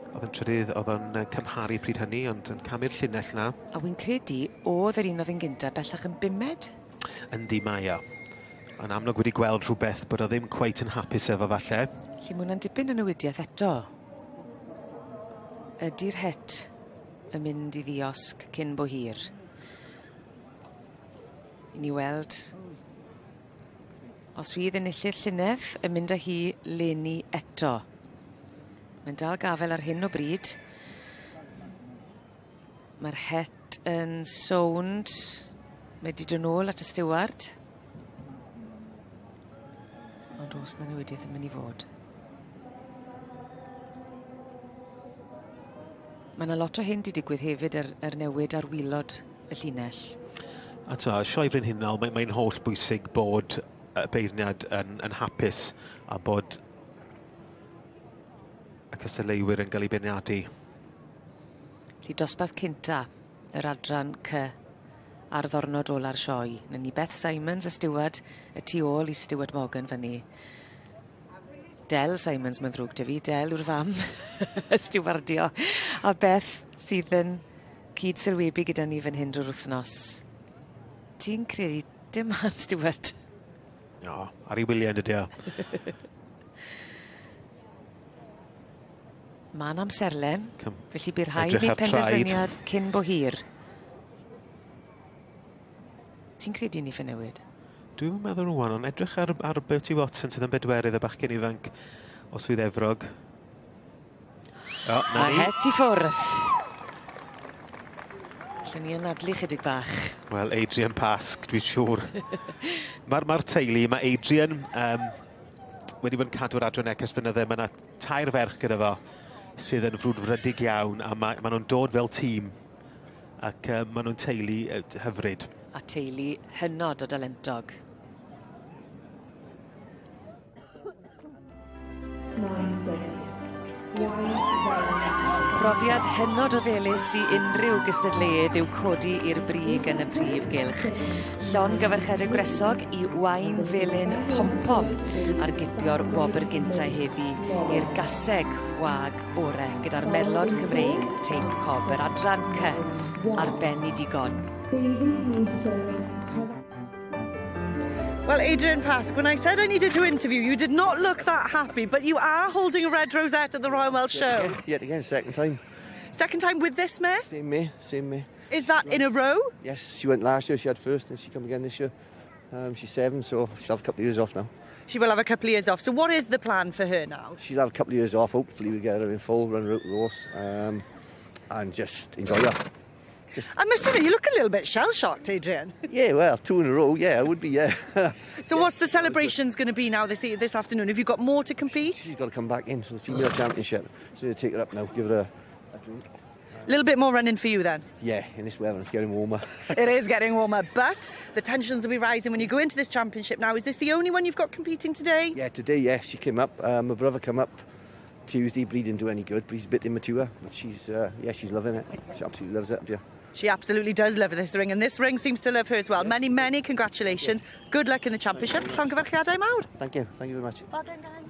Oedd yn trydydd, oedd o'n cymharu pryd hynny, ond yn camu'r llinell na. A wy'n credu oedd yr un oedd yn gynta bellach yn bumed? Yndi, mae o. Yn amlwg wedi gweld rhywbeth bod o ddim cweit yn hapus efo falle. Lle mae hwnna'n dipyn o newidiaeth eto. Ydy'r het yn mynd i ddiosg cyn bo hir? I ni weld os fydd enillydd llynedd yn mynd â hi leni eto. Mae'n dal gafel ar hyn o bryd. Mae'r het yn sownd. Mae 'di dod nôl at y stiward. Ond oes 'na newidiaeth yn mynd i fod? Mae 'na lot o hyn 'di digwydd hefyd yr newid ar waelod y llinell. A t'mo', sioe frenhinol, mae'n holl bwysig bod y beirniad yn hapus a bod y cystadleuwyr yn cael eu beirniadu. Felly dosbarth cynta yr adran C ar ddornod ola'r sioe. 'Na ni Beth Simons a Steward y tu ôl i Stuart Morgan fyny. Del Simons mae'n ddrwg 'da fi, Del yw'r fam y stiwardio. A Beth sydd yn cyd-sylwebu gyda ni fan hyn drwy'r wythnos. Ti'n credu dim man Stuart? O, ar ei wyliau yn dydi o. Ma'n amserlen, felly bydd rhaid wneud penderfyniad cyn bo hir. Ti'n credu ni newid? Dwi'n meddwl rwan, ond edrych ar Bertie Watson sydd yn bedwerydd y bachgen ifanc o Swydd Efrog. O, na ni. A het i ffwrdd. Allen ni anadlu chydig bach. Wel, Adrian Pasg, dwi'n siŵr. Mae'r teulu, mae Adrian wedi bod yn cadw'r adran ers blynydde. Mae yna 3 ferch gyda fo sydd yn frwdfrydig iawn, a ma nhw'n dod fel tîm, ac ma nhw'n teulu hyfryd. A teulu hynod o dalentog. Profiad hynod o ddilys i unrhyw gystadleuydd yw codi i'r brig yn y prif gylch. Llongyfarchiadau gwresog i Waun Felyn Pom-Pom ar gipio'r wobr gynta heddi i'r gaseg wag ore gyda'r merlod Cymreig teip cob yr adran C ar ben i digon. Well, Adrian Pask, when I said I needed to interview you, did not look that happy, but you are holding a red rosette at the Royal Welsh Show. Yet again, second time. Second time with this mare? Same mare, same mare. Is that in a row? Yes, she went last year, she had first, and she come again this year. She's 7, so she'll have a couple of years off now. She will have a couple of years off. So what is the plan for her now? She'll have a couple of years off. Hopefully we get her in full, run her out the horse, and just enjoy her. I must admit, you look a little bit shell-shocked, Adrian. Yeah, well, 2 in a row, yeah, I would be, yeah. So yeah, what's the celebrations going to be now this afternoon? Have you got more to compete? She's got to come back in for the female championship. So we'll take her up now, give her a drink. A little bit more running for you then? Yeah, in this weather, it's getting warmer. It is getting warmer, but the tensions will be rising when you go into this championship now. Is this the only one you've got competing today? Yeah, today, yeah, she came up. My brother came up Tuesday, but he didn't do any good, but he's a bit immature. But she's, yeah, she's loving it. She absolutely loves it up here. She absolutely does love this ring, and this ring seems to love her as well. Many, many congratulations. Good luck in the championship. Llongyfarchiadau mawr. Thank you. Thank you very much. Well done, guys.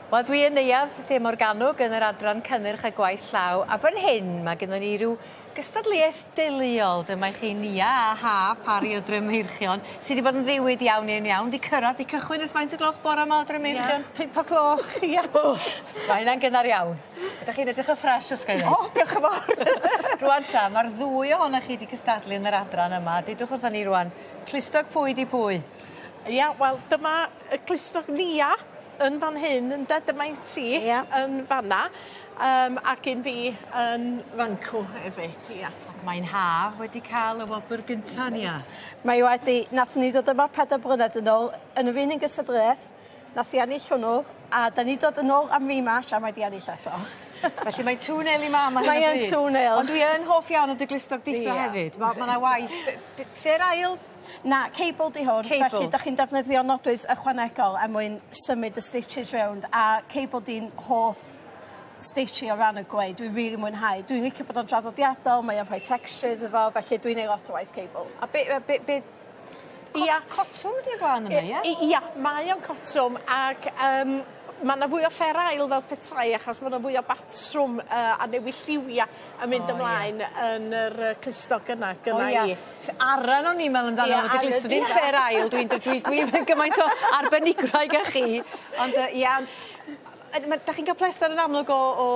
Wel dwi yn Neuadd De Morgannwg yn yr adran cynnyrch a gwaith llaw a fan hyn ma' gynnon ni ryw gystadleuaeth deuluol dyma i chi Nia a Haf Parry o Drymeirchion sy 'di bod yn ddiwyd iawn iawn iawn 'di cyrradd 'di cychwyn ers faint o gloch bore 'ma o Drymeirchion? Ia pump o gloch ia. O! Ma' hynna'n gynnar iawn. Ydach chi'n edrych yn ffres os gai ddeud? O diolch yn fawr. Rŵan ta ma'r ddwy ohonoch chi 'di cystadlu yn yr adran yma dedwch wrthon ni rŵan clustog pwy 'di pwy? Ia wel dyma y clustog Nia yn fan hyn ynde dyma 'i ti. Ia. Yn fan 'na. Yym ac un fi yn fancw hefyd ia. Ac mae'n Haf wedi ca'l y wobr gynta Nia. Mae wedi nathon ni ddod yma pedair blynedd yn ôl yn yr un un gystadleuaeth nath 'i ennill hwnnw a 'dan ni dod yn ôl am rematch a mae 'di ennill eto. Felly mae two nil i mam ar hyn o bryd. Mae yn two nil. Ond dwi yn hoff iawn o dy glustog ditha hefyd. Ma' ma' 'na waith be- be- lle'r ail? Na cable 'di hwn. Cable. Felly 'dach chi'n defnyddio nodwydd ychwanegol er mwyn symud y stitches rownd a cable 'di'n hoff stitch i o ran y gweu dwi rili mwynhau. Dwi'n licio bod o'n draddodiadol mae o'n rhoi texture iddo fo felly dwi'n neu' lot o waith cable. A be' yy be' be' Ia. Cotwm ydi'r glan yma ie? Ia mae o'n cotwm ag yym ma' 'na fwy o Fair Isle fel petai achos ma' 'na fwy o batrwm yy a newid lliwia' yn mynd ymlaen yn yr yy clustog yna gynna i. Aran o'n i'n meddwl amdano fo dy glust ddim Fair Isle dwi'n dwi dwi gymaint o arbenigwraig â chi ond yy ia ma' 'dach chi'n ca'l pleser yn amlwg o o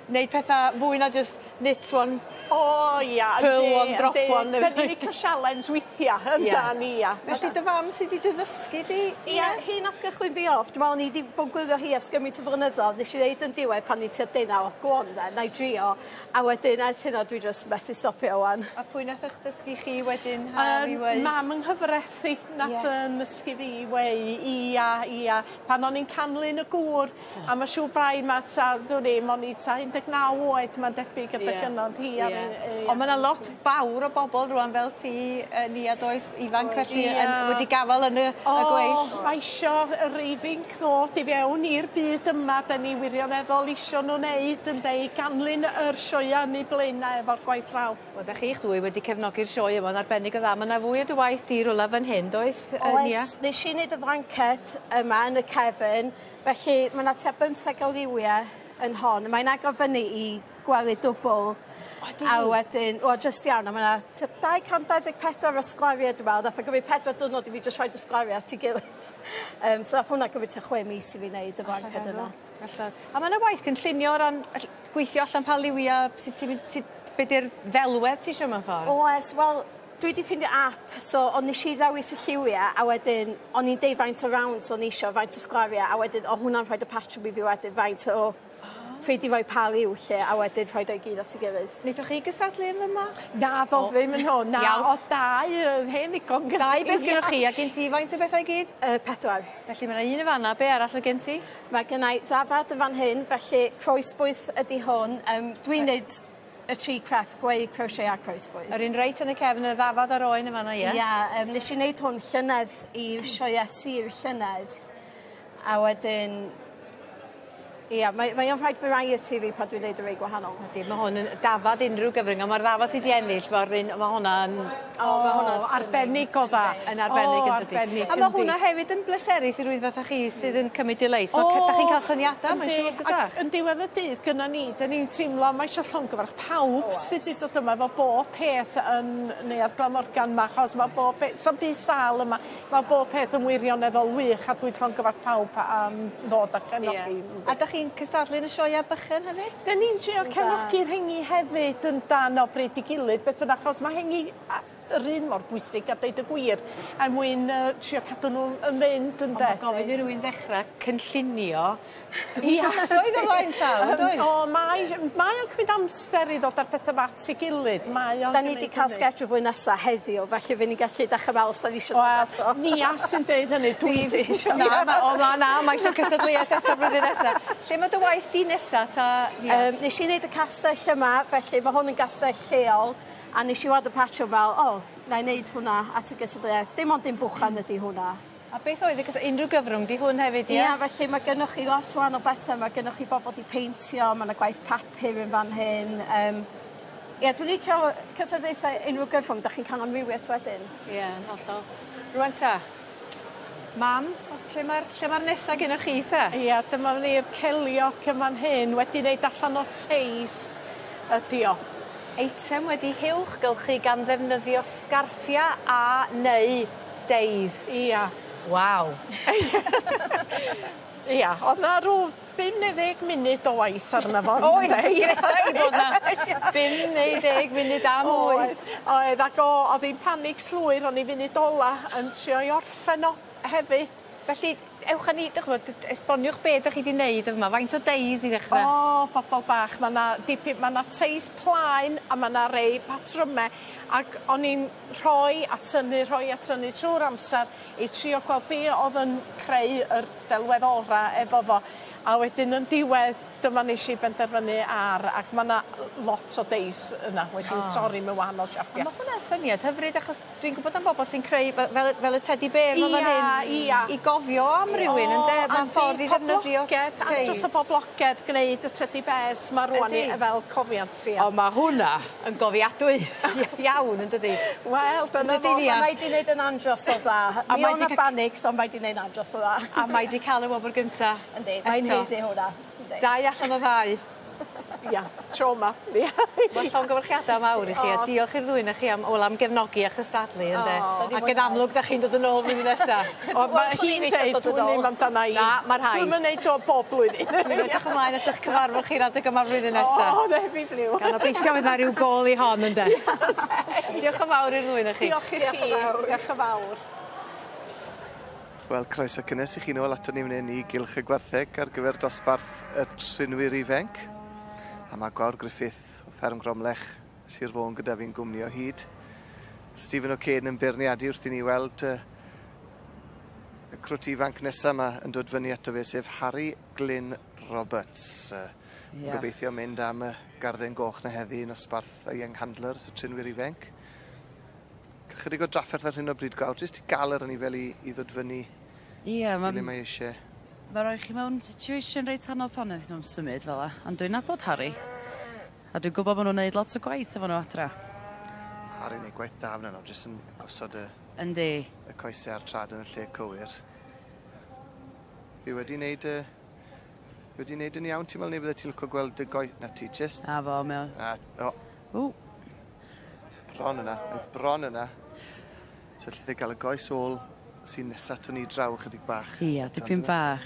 neud petha fwy na jyst knit one. O ia. Purl one drop one ne' 'Dan ni'n licio sialens weithia' yndan ia. Felly dy fam sy 'di dy ddysgu di? Ia hi nath gychwyn fi off dwi me'wl o'n i 'di bo' yn gwylio hi ers gymint o flynyddodd nesh i ddeud yn diwedd pan o'n i tua deunaw go on then 'nai drio a wedyn ers hynna dwi jyst methu stopio 'wan. A pwy nath 'ych dysgu chi wedyn how i weu? Mam yng nghyfreth i nath 'yn nysgu fi i weu ia ia pan o'n i'n canlyn y gŵr a ma' siŵr bai 'ma tua dwn i'm o'n i tua 19 oed ma'n debyg adeg yna ond hi aru yy... Ond ma' 'na lot fawr o bobol rŵan fel ti yy Nia does ifanc felly yn wedi gafal yn y y gweill. O ma' isio yr ifinc ddod i fewn i'r byd yma 'dan ni wirioneddol isio nw neud ynde i ganlyn yr sioea yn 'u blaena' efo'r gwaith llaw. Wel 'dach chi'ch dwy wedi cefnogi'r sioe yma'n arbennig o dda ma' 'na fwy o dy waith di rwla fan hyn does yy Nia? Oes nesh i neud y flanced yma yn y cefyn felly ma' 'na tua bymtheg o liwie yn hon. Mae'n agor fyny i gwely dwbwl. Odi? A wedyn wel jyst iawn a ma' 'na tua 224 o sgwarie dwi me'wl nath o gymryd pedwar diwrnod i fi jyst rhoid y sgwarie at 'i gilydd. Yym so nath hwnna gymryd tua chwe mis i fi neud y flanced yna. Allaf. A ma' 'na waith cynllunio o ran gweithio allan pa liwia sut ti'n mynd sut be' 'di'r ddelwedd ti isio mewn ffor? Oes wel dwi 'di ffindio ap so on' nesh i ddewis y lliwie a wedyn o'n i'n deud faint o rounds o'n i isio faint o sgwarie a wedyn o' hwnna'n rhoid y patrwm i fi wedyn faint o pryd i roi pa liw 'lly a wedyn rhoid o i gyd at 'i gilydd. Naethoch chi gystadlu yn fyma? Naddo ddim yn hwn na. Iawn. O'dd dau yn hen ddigon gyda Dau beth gynnoch chi a gen ti faint o bethau i gyd? Yy pedwar. Felly ma' 'na un yn fan 'na be' arall o'dd gen ti? Mae gynnai ddafad yn fan hyn felly croesbwyth ydi hwn yym dwi'n neud y tri crefft gweu crochet a croesbwyth. Yr un reit yn y cefn y ddafad a'r oen yn fan 'na ie? Ia yym nesh i neud hwn llynedd i'r sioee sir llynedd a wedyn ia mae mae o'n rhoid variety i fi pan dwi'n neud y rei gwahanol. Ydi ma' hwn yn dafad unryw gyfrwng a ma'r ddafad sy 'di ennill ma'r un ma' hwnna yn O ma' hwnna'n arbennig o dda. Yn arbennig yndydi? O arbennig A ma' hwnna hefyd yn bleserus i rywun fatha chi sydd yn cymryd delight. Ma' 'dach chi'n ca'l syniada mae'n siŵr dydach? Ac yn diwedd y dydd gynna ni 'dyn ni'n teimlo mae isio llongyfarch pawb sy 'di dod yma efo bob peth yn Neuadd Glamorgan 'ma achos ma' bob pe- sa'm byd sâl yma. Ma' bob peth yn wirioneddol wych a dwi'n llongyfarch pawb am ddod a cefnogi. Ie. A 'dach chi'n cystadlu yn y sioea bychan hefyd? 'Dyn ni'n trio cefnogi rheini hefyd yndan o bryd i gilydd beth bynnag achos ma' rheini a- yr un mor bwysig a deud y gwir er mwyn yy trio cadw nw yn fynd ynde? Ond ma' gofyn i rywun ddechra cynllunio misoedd o flaen llaw yndoes? O mae mae o'n cymryd amser i ddod â'r pethe 'ma at 'i gilydd mae o'n 'Dan ni 'di ca'l schedule flwyddyn nesa heddiw felly fy' ni'n gallu dechra me'wl os 'dan ni isio dod eto. Wel Nia sy'n deud hynny dwi Fi sy isio. Na ma' o ma' na ma' isio cystadleuaeth eto blwyddyn nesa. Lle ma' dy waith di nesa 'ta Nia? Yym nesh i neud y castell yma felly ma' hwn yn gastell lleol a nesh i weld y patrwm fel o 'nai neud hwnna at y gystadleuaeth. Dim ond dim bwchan ydi hwnna. A beth oedd y cys- unryw gyfrwng 'di hwn hefyd ie? Ia felly ma' gynnoch chi lot o wahanol bethe ma' gynnoch chi bobol 'di peintio ma' 'na gwaith papur yn fan hyn yym ie dwi licio cystadlaethau unryw gyfrwng 'dach chi'n ca'l amrywieth wedyn. Ie yn hollol. Rŵan 'ta. Mam, os lle ma'r lle ma'r nesa gennoch chi 'ta? Ia dyma ni'r celiog yn fan hyn wedi neud allan o teis ydi o. Eitem wedi huwchgylchu gan ddefnyddio sgarffia a neu deis. Ia. Waw. Ia o'dd 'na rw bum neu ddeg munud o waith arno fo. Oedd rhaid bod 'na bum neu ddeg munud a mwy. Oedd oedd ag o- o'dd 'i'n panig llwyr o'n i funud ola yn trio i orffen o hefyd. Felly ewch â ni 'dych ch'mod esboniwch be' 'dych chi 'di neud yma faint o deis i ddechre? O bobol bach ma' 'na dipyn ma' 'na teis plaen a ma' 'na rei patryme ac o'n i'n rhoi a tynnu rhoi a tynnu trw'r amser i trio gweld be' o'dd yn creu yr delwedd ora' efo fo. A wedyn yn diwedd dyma nesh i benderfynu ar ac ma' 'na lot o deis yna wedi torri mewn wahanol siapia. A ma' hwnna'n syniad hyfryd achos dwi'n gwbod am bobol sy'n creu fel y tedi bear 'ma fan hyn. Ia ia. I gofio am rywun ynde? Ma'n ffordd i ddefnyddio teis. Andros o boblogedd gneud y tedi bears 'ma rŵan i fel cofiant ia. O ma' hwnna yn gofiadwy iawn yndydi? Wel dyna fo. Mae 'di neud yn andros o dda. A Mi o' 'na banics ond mae 'di neud andros o dda. A mae 'di ca'l y wobr gynta. Yndi mae'n haeddu hwnna. Yndi. Dau allan o ddau. Ia trauma. Ia. Wel llongyfarchiada mawr i chi a diolch i'r ddwy 'noch chi am wel am gefnogi a chystadlu ynde? Ac yn amlwg 'dach chi'n dod yn ôl flwyddyn nesa. O ma' hi'n deud dwn i'm amdana i. Na ma' rhaid. Dwi'm yn neud o bob blwyddyn. Dwi'n edrych ymlaen at 'ych cyfarfod chi'r adeg yma flwyddyn nesa. O ne fi bliw. Gan obeithio fydd 'na ryw gôl i hon ynde? Diolch yn fawr i'r ddwy 'noch chi. Diolch i chi. Diolch yn fawr. Wel croeso cynnes i chi nôl aton ni fan 'yn i Gylch y Gwartheg ar gyfer dosbarth y trinwyr ifanc. A ma' Gwawr Griffith o Fferm Gromlech, Sir Fôn gyda fi'n gwmni o hyd. Stephen O'Kane yn beirniadu wrth i ni weld y crwt ifanc nesa 'ma yn dod fyny ato fe sef Harry Glyn Roberts. Yeah. Gobeithio mynd am y garden goch 'na heddi yn nosbarth y Young Handlers, y trinwyr ifanc. Chydig o drafferth ar hyn o bryd Gwawr, jyst i ga'l yr anifail i ddod fyny. Ie ma'n... I le mae eisie. Ma' roi chi mewn situation reit anodd pan nath nw'n symud fel 'a ond dwi'n nabod Harry. A dwi'n gwbo bo' nw'n neud lot o gwaith efo n'w adra. Harry'n neud gwaith da fyn 'na nawr jyst yn gosod y... Yndi. Y coese a'r trad yn y lle cywir. Fi wedi neud y wedi neud yn iawn ti'n me'wl neu bydde ti'n lico gweld y goi- 'na ti jyst... 'Na fo mae o... A o. Ww. Bron yna, mae bron yna. So alle fe ga'l y goes ôl sy'n nesa aton ni draw chydig bach. Ia, dipyn bach.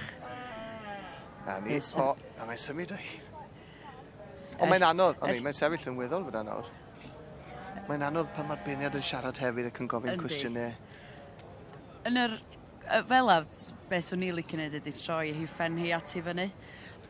Na ni. O, a mae'n symud o hi. Ond mae'n anodd, o'n i, mae'n sefyll yn weddol fyna nawr. Mae'n anodd pan ma'r beirniad yn siarad hefyd ac yn gofyn cwestiyne. Yn yr fel 'a be' swn i licio neud ydi troi hi phen hi at i fyny.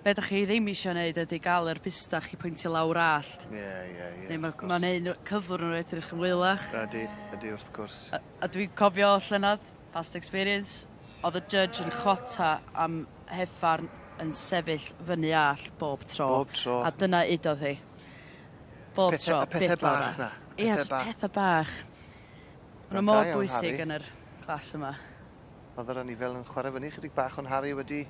Be' 'dach chi ddim isio neud ydi ga'l yr bustach i pwyntio lawr allt. Ie ie ie. Neu ma' ma'n neu' nw cyflwr nhw edrych yn wylach. Ydi ydi wrth gwrs. A dwi'n cofio llynadd past experience o'dd y judge yn chwata am heffarn yn sefyll fyny allt bob tro. Bob tro. A dyna udodd hi. Bob Pethe tro. y pethe byth lawr bach 'na. Ie Pethe jyst bach. pethe bach. Ma' nw mor bwysig yn yr class yma. O'dd yr anifail yn chware fyny chydig bach ond Harry wedi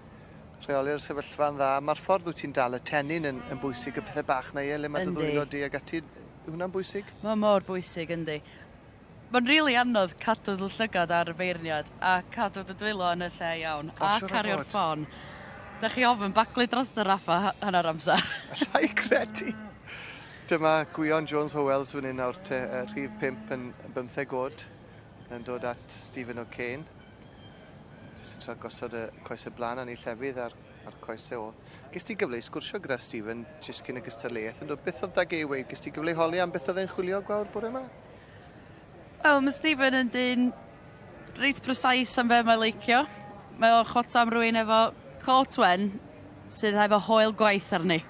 rheoli'r sefyllfa'n dda. Ma'r ffordd wyt ti'n dal y tennyn yn yn bwysig y pethe bach 'na ie le ma' dy ddwylo di ag ati. Yw hwnna'n bwysig? Ma' mor bwysig yndi. Ma'n rili anodd cadw dy llygad ar y beirniad a cadw dy dwylo yn y lle iawn a cario'r ffon. 'Dach chi ofn baglu drosto raffa hannar amsar. Allai credu. Dyma Gwion Jones Howells fan 'yn nawr te rhif pump yn yn bymtheg o'd yn dod at Stephen O'Kane. Jyst yn trio gosod y coese bla'n yn 'u llefydd a'r a'r coese ôl. Ges ti gyfle i sgwrsio gyda Stephen jyst cyn y gystadleuaeth yndo? Beth o'dd 'dag e i weud? Ges ti gyfle i holi am beth o'dd e'n chwilio Gwawr bore 'ma? Wel ma' Stephen yn dyn reit precise am be' mae leicio. Mae o chwata am rywun efo cot wen sydd hefo hoel gwaith arni.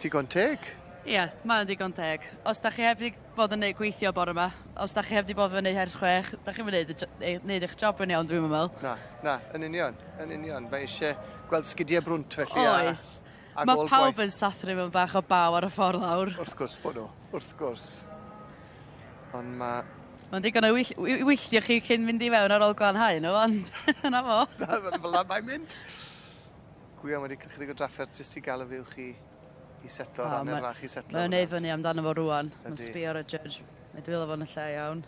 Digon teg. Ie, mae o'n digon teg. Os 'dach chi heb 'di bod yn neud gweithio bore 'ma, os 'dach chi heb 'di bod fyny ers chwech, 'dach chi'm yn neud y jo- neud eich job yn iawn dwi'm yn me'wl. Na, na, yn union, yn union. Mae isie gweld sgidie brwnt felly a... Oes. Ag Ma' ôl pawb gwaith. yn sathru mewn bach o baw ar y ffordd lawr. Wrth gwrs bo' nw, wrth gwrs. Ond ma' Ma'n digon o wyll- i wylltio chi cyn mynd i fewn ar ôl glanhau nhw ond 'na fo. Na fel 'na mae'n mynd. Gwion wedi ca'l chydig o drafferth jyst i ga'l y fuwch i i setlo yr hanner fach i setlo. Mae o'n neud fyny amdano fo rŵan. Ma'n Ydi. sbio ar y judge. Mae dwylo fo'n y lle iawn.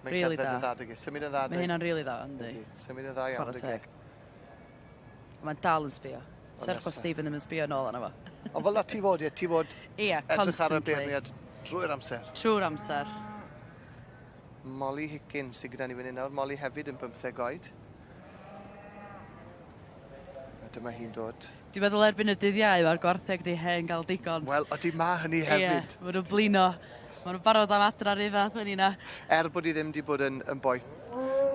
Mae'n Rili cerdded da. yn dda dydi? Symud yn dda Mae hynna'n rili dda yndi. Symud yn dda iawn Chwarae dydi? teg. Mae'n dal yn sbio. O, Serch bod nesa. Stephen ddim yn sbio nôl arno fo. Ond fel 'na ti fod ie ti fod Ie, edrych ar y constantly. beirniad drwy'r amser. Trwy'r amser. Molly Higgins sy gyda ni fan 'yn nawr. Molly hefyd yn bymtheg oed. A dyma hi'n dod. Dwi'n meddwl erbyn y dydd Iau ma'r gwartheg 'di hen ga'l digon. Wel odi ma' hynny hefyd. Ie, ma' nw'n blino. Ma' nw'n barod am adra 'r un fath â ni 'na. Er bod 'i ddim 'di bod yn yn boeth,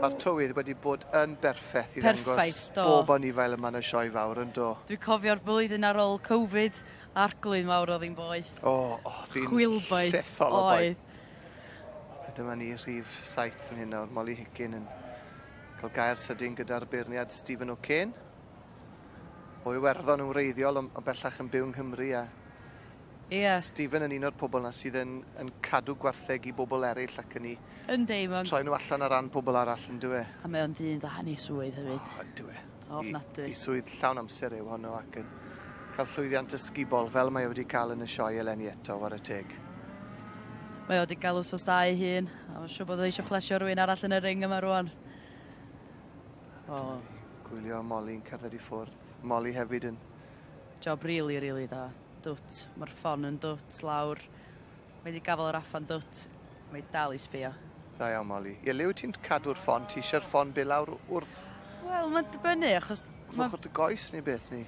ma'r tywydd wedi bod yn berffeth i ddangos Perffaith, do. bob anifail yma yn y sioe fawr yn do? Dwi'n cofio'r blwyddyn ar ôl Covid, arglwydd mawr o'dd 'i'n boeth. O, o'dd 'i'n Chwilboeth. llethol o boeth. Oedd. A dyma ni rhif saith fan hyn nawr, Molly Hickin yn cael gair sydyn gyda'r beirniad Stephen O'Kane. O Iwerddon yn wreiddiol ond on bellach yn byw yng Nghymru a Ie. Stephen yn un o'r pobol 'na sydd yn yn cadw gwartheg i bobol eryll ac yn 'u Yndi ma'n... troi nhw allan ar ran pobol arall yndyw e? A mae o'n dyn da yn 'i swydd hefyd. O yndyw e. Ofnadwy. 'I swydd llawn amser yw honno ac yn cael llwyddiant ysgubol fel mae e wedi cael yn y sioe eleni eto, ware teg. Mae o 'di gael wsos da ei hun, a ma'n siŵr bod o eisiau plesio rhywun arall yn y ring yma rwan. O. Gwylio Molly'n cerdded i ffwrdd. Molly hefyd yn... Job rili, rili da. Dwt. Mae'r ffon yn dwt lawr. Mae 'di gafel yr affa'n dwt. Mae dal i sbio. Da iawn, Molly. Ie, le wyt ti'n cadw'r ffon? Ti eisiau'r ffon be lawr wrth... Wel, mae'n dibynnu, achos... Wrth ochr dy goes neu beth ni?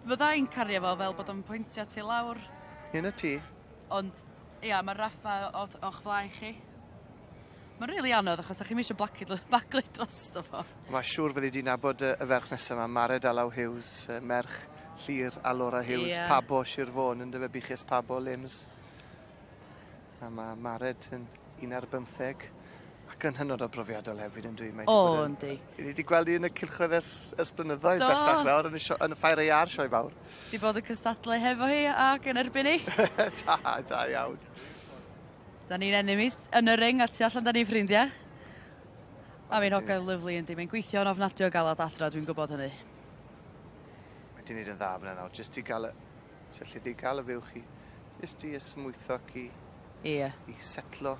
Fydda i'n cario fo fel bod o'n pwyntio ti lawr. Hyn y ti. Ond, ia, mae'r raffa o'ch flaen chi. Mae'n rili anodd achos da chi'm eisiau baglu drosto fo. Mae siŵr fyddi di nabod y, y ferch nesaf yma, Mared Alaw Hughes, merch Llyr a Laura Hughes, yeah. Pabo Sir Fôn, yn dyfe buches Pabo Lims. A mae Mared yn 11 ac yn hynod o brofiadol hefyd yn dwi. O, yndi. Ni wedi gweld hi yn y cylchoedd ers, ers blynyddoedd bellach nawr yn y, sio, yn y ffair AR sioe fawr. Di bod yn cystadlu hefo hi ac yn erbyn hi. Da, da iawn. Da ni'n enemies yn y ring a tu allan da ni'n ffrindiau. A mi'n hogan lyfli yndi. Mae'n gweithio'n ofnadwy o galad adra, dwi'n gwybod hynny. Mae di wneud yn dda fyna nawr, jyst i gael y... Sut i gael y fuwch i... Jyst i ysmwytho ac i... Ie. I setlo.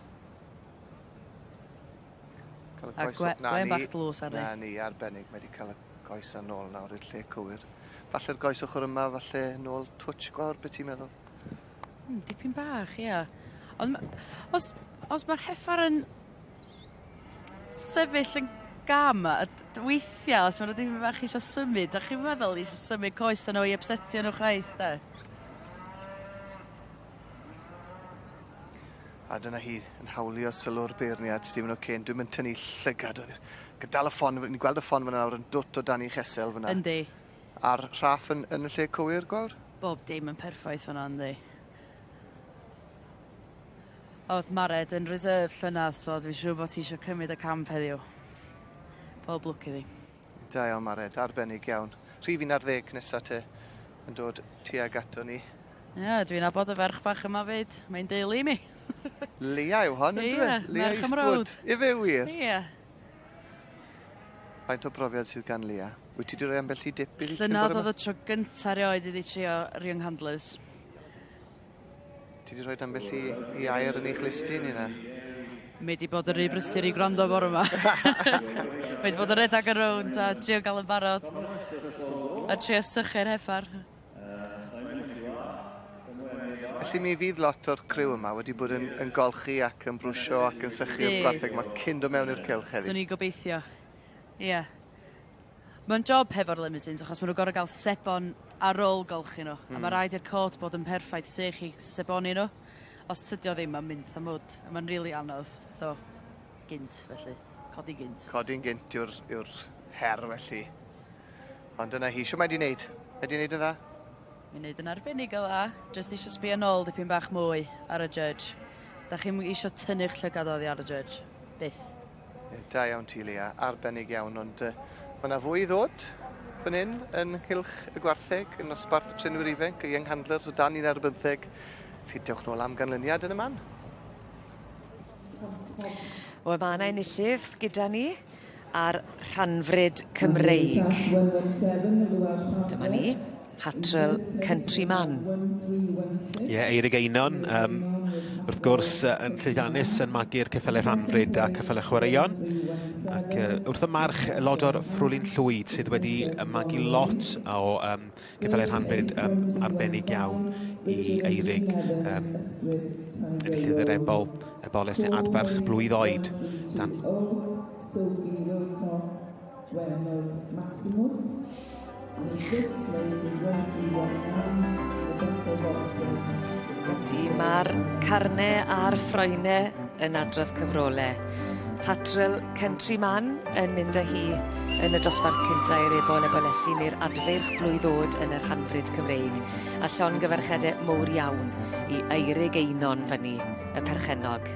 Cael y A goes... gwe- gwen bach dlws arni. Na ni, arbennig. Mae di cael y goes na nôl nawr i'r lle cywir. Falle'r goes ochr yma, falle nôl twtsh gwawr, beth ti'n meddwl? Dipyn bach, ia. Ond os, os mae'r heffar yn sefyll yn gam, a weithiau, os maen nhw dipyn bach eisiau symud, da chi'n meddwl eisiau symud coes nhw i upsetio nhw chwaith, de? A dyna hi yn hawlio sylw'r beirniad Stephen O'Kane. Dwi'n mynd tynnu llygad oedd. Dal y ffon, ni'n gweld y ffon fyna nawr yn dwt o dan ei chesel fyna. Yndi. A'r rhaff yn, yn y lle cywir, gwawr? Bob dim yn perffaith fyna, yndi. Oedd Mared yn reserve llynedd, so dwi'n siŵr bod ti eisiau cymryd y camp heddiw. Pob lwc iddi. Da iawn, Mared, arbennig iawn. Rhif 11 nesa te yn dod tuag ato ni. Ie, yeah, dwi'n nabod y ferch bach yma fyd. Mae'n deulu i mi. Lia yw hon, yndyfe? Ie, Lia merch am Eastwood. rowd. Ife wir? Ie. Faint o brofiad sydd gan Lia? Wyt ti wedi rhoi ambell i dip iddi? cyn Llynedd bore oedd yma? y tro gynta erioed iddi trio Young Handlers. Ti wedi rhoi ambell i, i air yn ei chlustyn i na? Mae wedi bod yn rhy brysur i gwrando bore yma. Mae wedi bod yn rhedeg yn rownd a trio gael yn barod. A trio sychu'r heffar. Felly mi fydd lot o'r criw yma wedi bod yn, yn golchi ac yn brwsio ac yn sychu'r Bydd. gwartheg yma cyn dod mewn i'r cylch heddi. Swn i'n gobeithio. Ie. Yeah. Mae'n job hefo'r limousines achos maen nhw'n gorfod gael sebon ar ôl golchi nhw. Mm. A mae rhaid i'r cot bod yn perffaith sych i seboni nhw. Os tydio ddim, mae'n mynd a mwd. A mae'n rili anodd. So, gynt felly. Codi gynt. Codi'n gynt yw'r yw her felly. Ond dyna hi. Shwt mae di wneud? Mae di wneud yn dda? Mae'n neud yn arbennig o dda. Jyst eisiau sbio nôl dipyn bach mwy ar y judge. Da chi'm eisiau tynnu'ch llygad oddi ar y judge. Byth. Ie, da iawn ti, Lia. Arbennig iawn, ond mae yna fwy i ddod fan hyn yn nghylch y gwartheg, yn nosbarth y trinwyr ifanc, y Young Handlers o dan 11. Felly dewch nôl am ganlyniad yn y man. Wel, ma' 'na enillydd gyda ni ar rhanfryd Cymreig. Dyma ni, Hatrel Countryman. Ie, yeah, Eirig Einon, wrth gwrs yn llwyddiannus yn magu'r ceffylau rhanfryd a ceffylau chwaraeon. Ac wrth y march lot o'r Ffrwlyn Llwyd sydd wedi magu lot o ceffylau rhanfryd arbennig iawn i Eirig. Enillydd yr ebol, eboles neu adferch blwydd oed. Dan Sophie Wilcock, Wernos Maximus. And in fifth place is 1319, Rebecca Robson. Ydy, mae'r carne a'r ffroene yn adrodd cyfrole. Hatrel Countryman yn mynd â hi yn y dosbarth cynta i'r ebol ebolesi neu'r adfeirch blwydd oed yn y rhanfryd Cymreig. A llongyfarchiade mowr iawn i Eirig Einon fyny, y perchennog.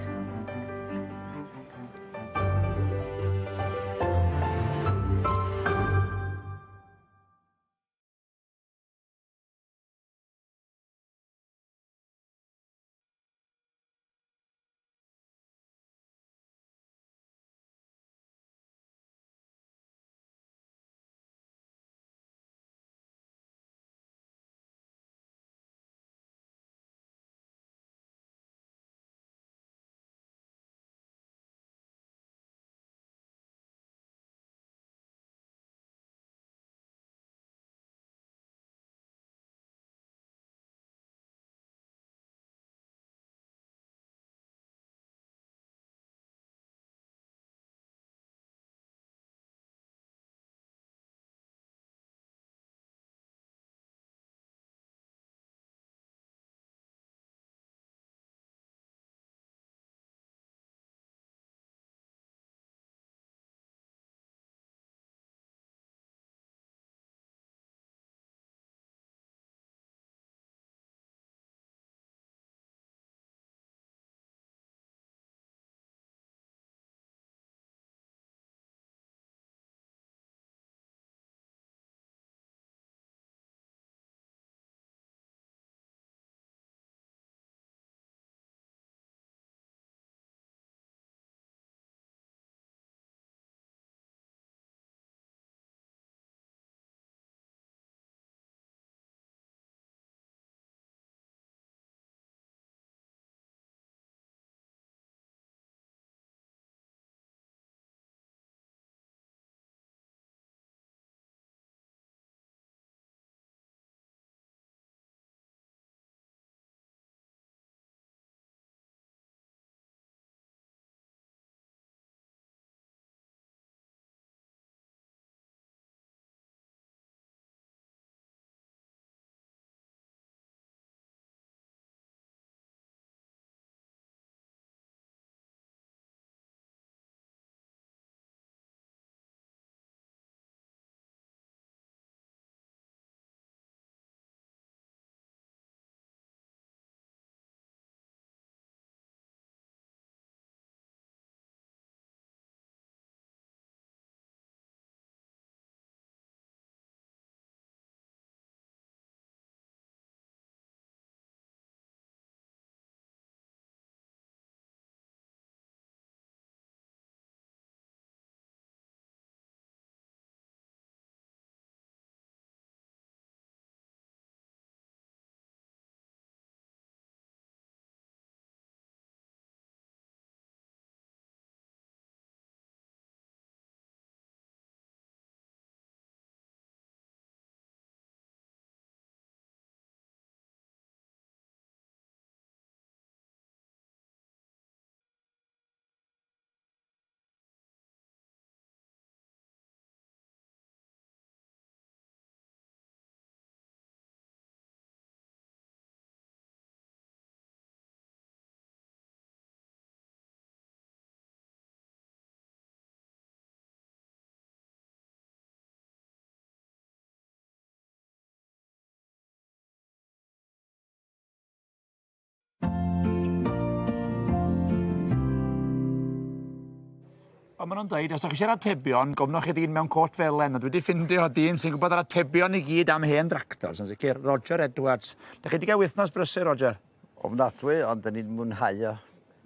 Ond ma' nw'n deud os 'dach chi isie'r atebion, gofnwch chi ddyn mewn cot felen, a dwi 'di ffindio dyn sy'n gwbod yr atebion i gyd am hen dractors yn sicir, Roger Edwards. 'Dach chi 'di ga'l wythnos brysur, Roger? Ofnadwy, ond 'dyn ni'n mwynhau o.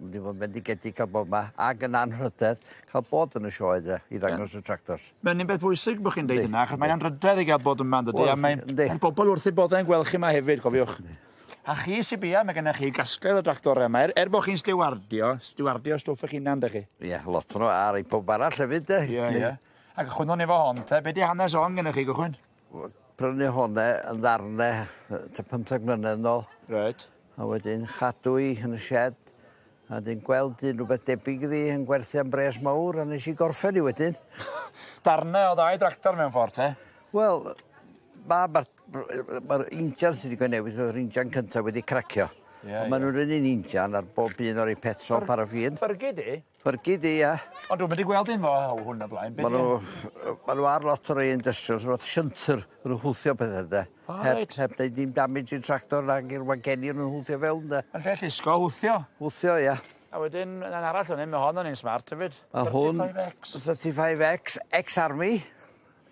Wedi bod yn bendigedig ca'l bod 'ma, ag yn anrhydedd ca'l bod yn y sioe 'de, i ddangos y tractors. Mae'n un beth bwysig bo' chi'n deud hynna, achos mae'n anrhydedd i gael bod yma, yndydi? Wel, A mae'n yndi. bobl wrth eu boddau'n gweld chi yma hefyd, cofiwch. A chi sy bia, mae gennych chi gasgliad o dractorau yma, er bo' chi'n stiwardio, stiwardio stwff eich hunan, dych chi? Ie, lot o'n nhw, a rei pob arall hefyd, de. Ie, ie. A gychwynnwn ni efo hon, te, be di hanes hon gennych chi, gychwyn? Prynu hwnne yn ddarne, tua 15 mlynedd nôl. Reit. A wedyn chadw i yn y shed, a wedyn gweld un rhywbeth debyg iddi yn gwerthu am bres mawr, a nes i gorffen i wedyn. Darnau o ddau dractor mewn ffordd, te? Wel, mae'r ma injan sydd wedi cael newid, oedd yr injan cyntaf wedi cracio. Ie, Ond maen nhw'r un injan ar bob un o'r ei petrol paraffin. Ffyrgu di? Ffyrgu di, ia. Ond dwi'm wedi gweld un fo hwn o blaen. Be' Maen 'di nhw, ma nhw ar lot o'r rei industrials, roedd shunter, maen nhw'n hwthio pethau de. O, Heb, reit. heb neud dim damage i'r tractor nag i'r wageni nhw'n hwthio fewn de. Yn lle llusgo, hwthio. Hwthio, ia. A wedyn, yn arall o'n hyn, mae hon yn un smart hefyd. A hwn, 35X. 35X, ex-army.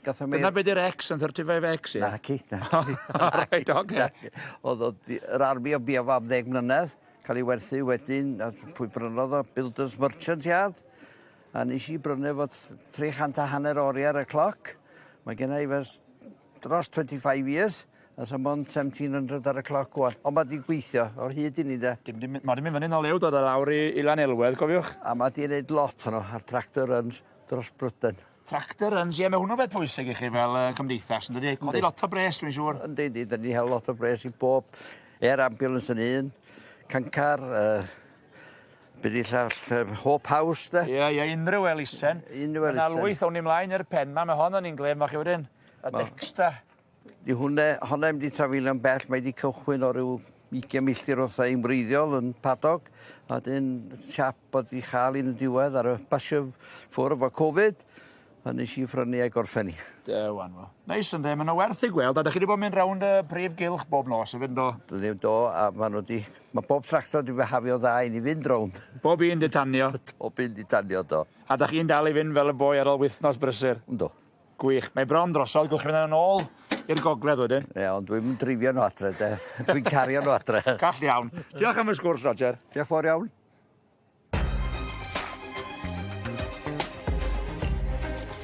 Gath o mi... Dyna be di'r X yn 35X, ie? Naci, naci. Reit, oce. Oedd yr army o bia fo am 10 mlynedd, cael ei werthu wedyn, a pwy brynodd o, Builders Merchant Yard. A nes i brynu fo 350 oriau ar y cloc. Mae genna i fes dros 25 years, a sa mond 1700 ar y cloc wan. Ond mae di gweithio o'r hyd i ni de. Dim, dim, mae di mynd fyny nôl dod lawr i Lanelwedd, cofiwch. A mae di wneud lot ono ar tractor runs dros Brydain. Tractor runs, ie, mae hwnnw'n beth pwysig i chi fel cymdeithas, yn dydi? Codi Yndi. lot o bres, dwi'n siŵr. Yndi, yndi, dyn ni hel lot o bres i bob air ambulance yn un, cancar, be di llall, Hope House, de. Ie, ie, unrhyw elusen. Unrhyw Yna elusen. lwyth o'n i mlaen i'r pen ma, mae hon yn un glem, chi wedyn. Y Dexter. Di hwnne, hwnna mynd i trafeilio'n bell, mae di cychwyn o ryw 20 milltir wrtha i'n wreiddiol yn Padog, a dyn siap bod i chael un yn diwedd ar y basio ffwrdd efo Covid, a nes i phrynu a gorffen i. Dew, anwo. Neis ynddi, maen nhw werth i gweld, a dych chi wedi bod yn mynd rownd y prif gylch bob nos hefyd, do? Ddim do, a ma' nhw di... Mae bob tractor di behafio dda i ni fynd rownd. Bob un di tanio. Bob un di tanio, do. A dych chi'n dal i fynd fel y boi ar ôl wythnos brysur? Ynddo. Gwych. Mae bron drosodd, gwch chi fynd yn ôl i'r gogledd wedyn. Ie, ond dwi'n drifio nhw adre, de. Dwi'n cario nhw adre. Call iawn. Diolch am y sgwrs, Roger. Diolch fawr iawn.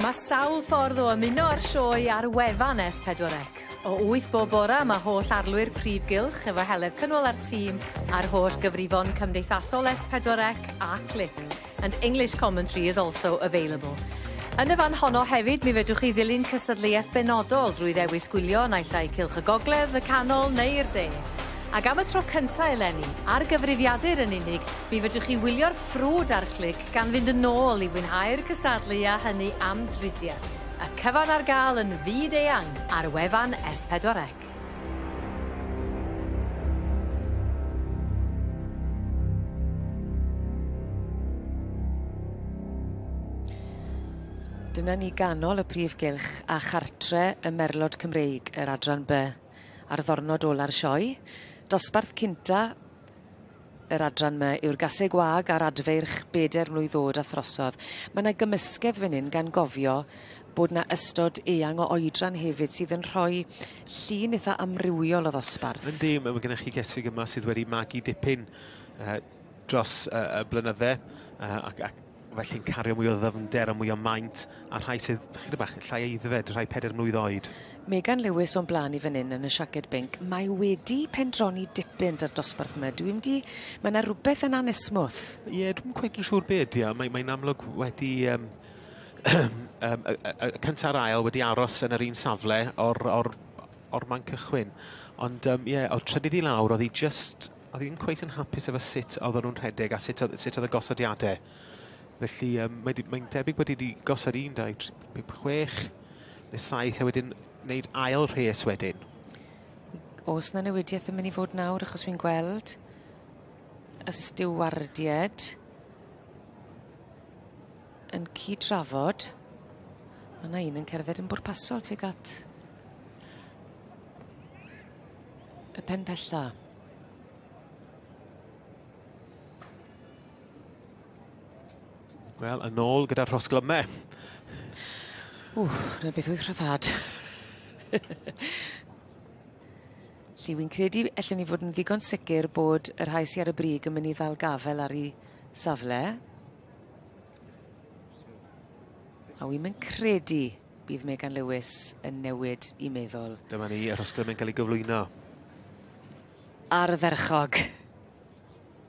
Mae sawl ffordd o ymuno â'r sioe ar wefan S4C. O 8 bob bora mae holl arlwyr prif gylch efo Heledd Cynwal a'r tîm a'r holl gyfrifon cymdeithasol S4C a Clic. And English commentary is also available. Yn y fan honno hefyd, mi fedrwch chi ddilyn cystadleuaeth benodol drwy ddewis gwylio naill ai Cylch y Gogledd, y Canol neu'r De. Ac am y tro cynta eleni, ar gyfrifiadur yn unig, mi fedrwch chi wylio'r ffrwd ar Clic gan fynd yn ôl i fwynhau'r cystadlu a hynny am dridiau. Y cyfan ar gael yn fyd eang ar wefan S4C. Dyna ni ganol y prif gylch a chartre y Merlod Cymreig, yr adran B, ar ddornod ola'r sioe. Dosbarth cynta yr adran 'my yw'r gaseg wag a'r adfeirch beder mlwydd o'd a throsodd. Ma' 'na gymysgedd fan 'yn gan gofio bod 'na ystod eang o oedran hefyd sydd yn rhoi llun itha amrywiol o ddosbarth. Yndi, ma' gennych chi gesig yma sydd wedi magu dipyn dros y blynydde ac felly'n cario mwy o ddyfnder a mwy o maint, a rhai sydd chydig bach llai aeddfed, rhai 4 mlwydd oed. Megan Lewis o'n blaen i fan hyn yn y siaced binc, mae wedi pendroni dipyn 'da'r dosbarth yma. Dwi'n mynd i... Mae 'na rwbeth yn anesmwth. Ie, dwi'm cweit yn siŵr be' ydi o. Mae'n amlwg wedi y cynta'r ail wedi aros yn yr un safle o'r man cychwyn. Ond ie, o'r trydydd i lawr, oedd hi just... Oedd hi ddim cweit yn hapus efo sut oedden nhw'n rhedeg a sut oedd y gosodiadau. Felly mae'n debyg bod hi wedi gosod 1, 2, 3, 5, 6 neu 7 a wedyn wneud ail rhes wedyn. Oes 'na newidiaeth yn mynd i fod nawr achos fi'n gweld y stiwardied yn cyd-drafod. Ma' 'na un yn cerdded yn bwrpasol tuag at y pen pella. Wel, yn ôl gyda'r rhosglymau. Ww, 'na beth oedd rhyddhad. 'Lly wi'n credu ellwn ni fod yn ddigon sicir bod y rhai sy ar y brig yn myn' i ddal gafel ar 'u safle. A wi'm yn credu bydd Megan Lewis yn newid 'i meddwl. Dyma ni, y rhosglymau'n cael ei gyflwyno. Ardderchog.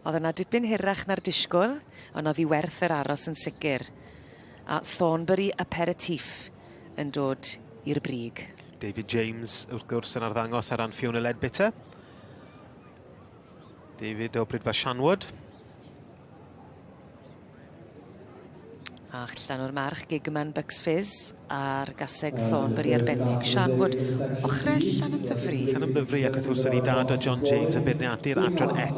O'dd yna dipyn hirach na'r disgwyl, ond o'dd 'i werth yr aros yn sicir. A Thornbury Aperitif yn dod i'r brig. David James, wrth gwrs, yn arddangos ar ran Fiona Leadbitter. David o Bridfa Shanwood. A allan o'r march Gigman Bucks Fizz a'r gaseg Thornbury arbennig. Shanwood, ochre Llanymddyfri. Llanymddyfri ac wrth gwrs ydi dad o John James yn beirniadu'r adran ec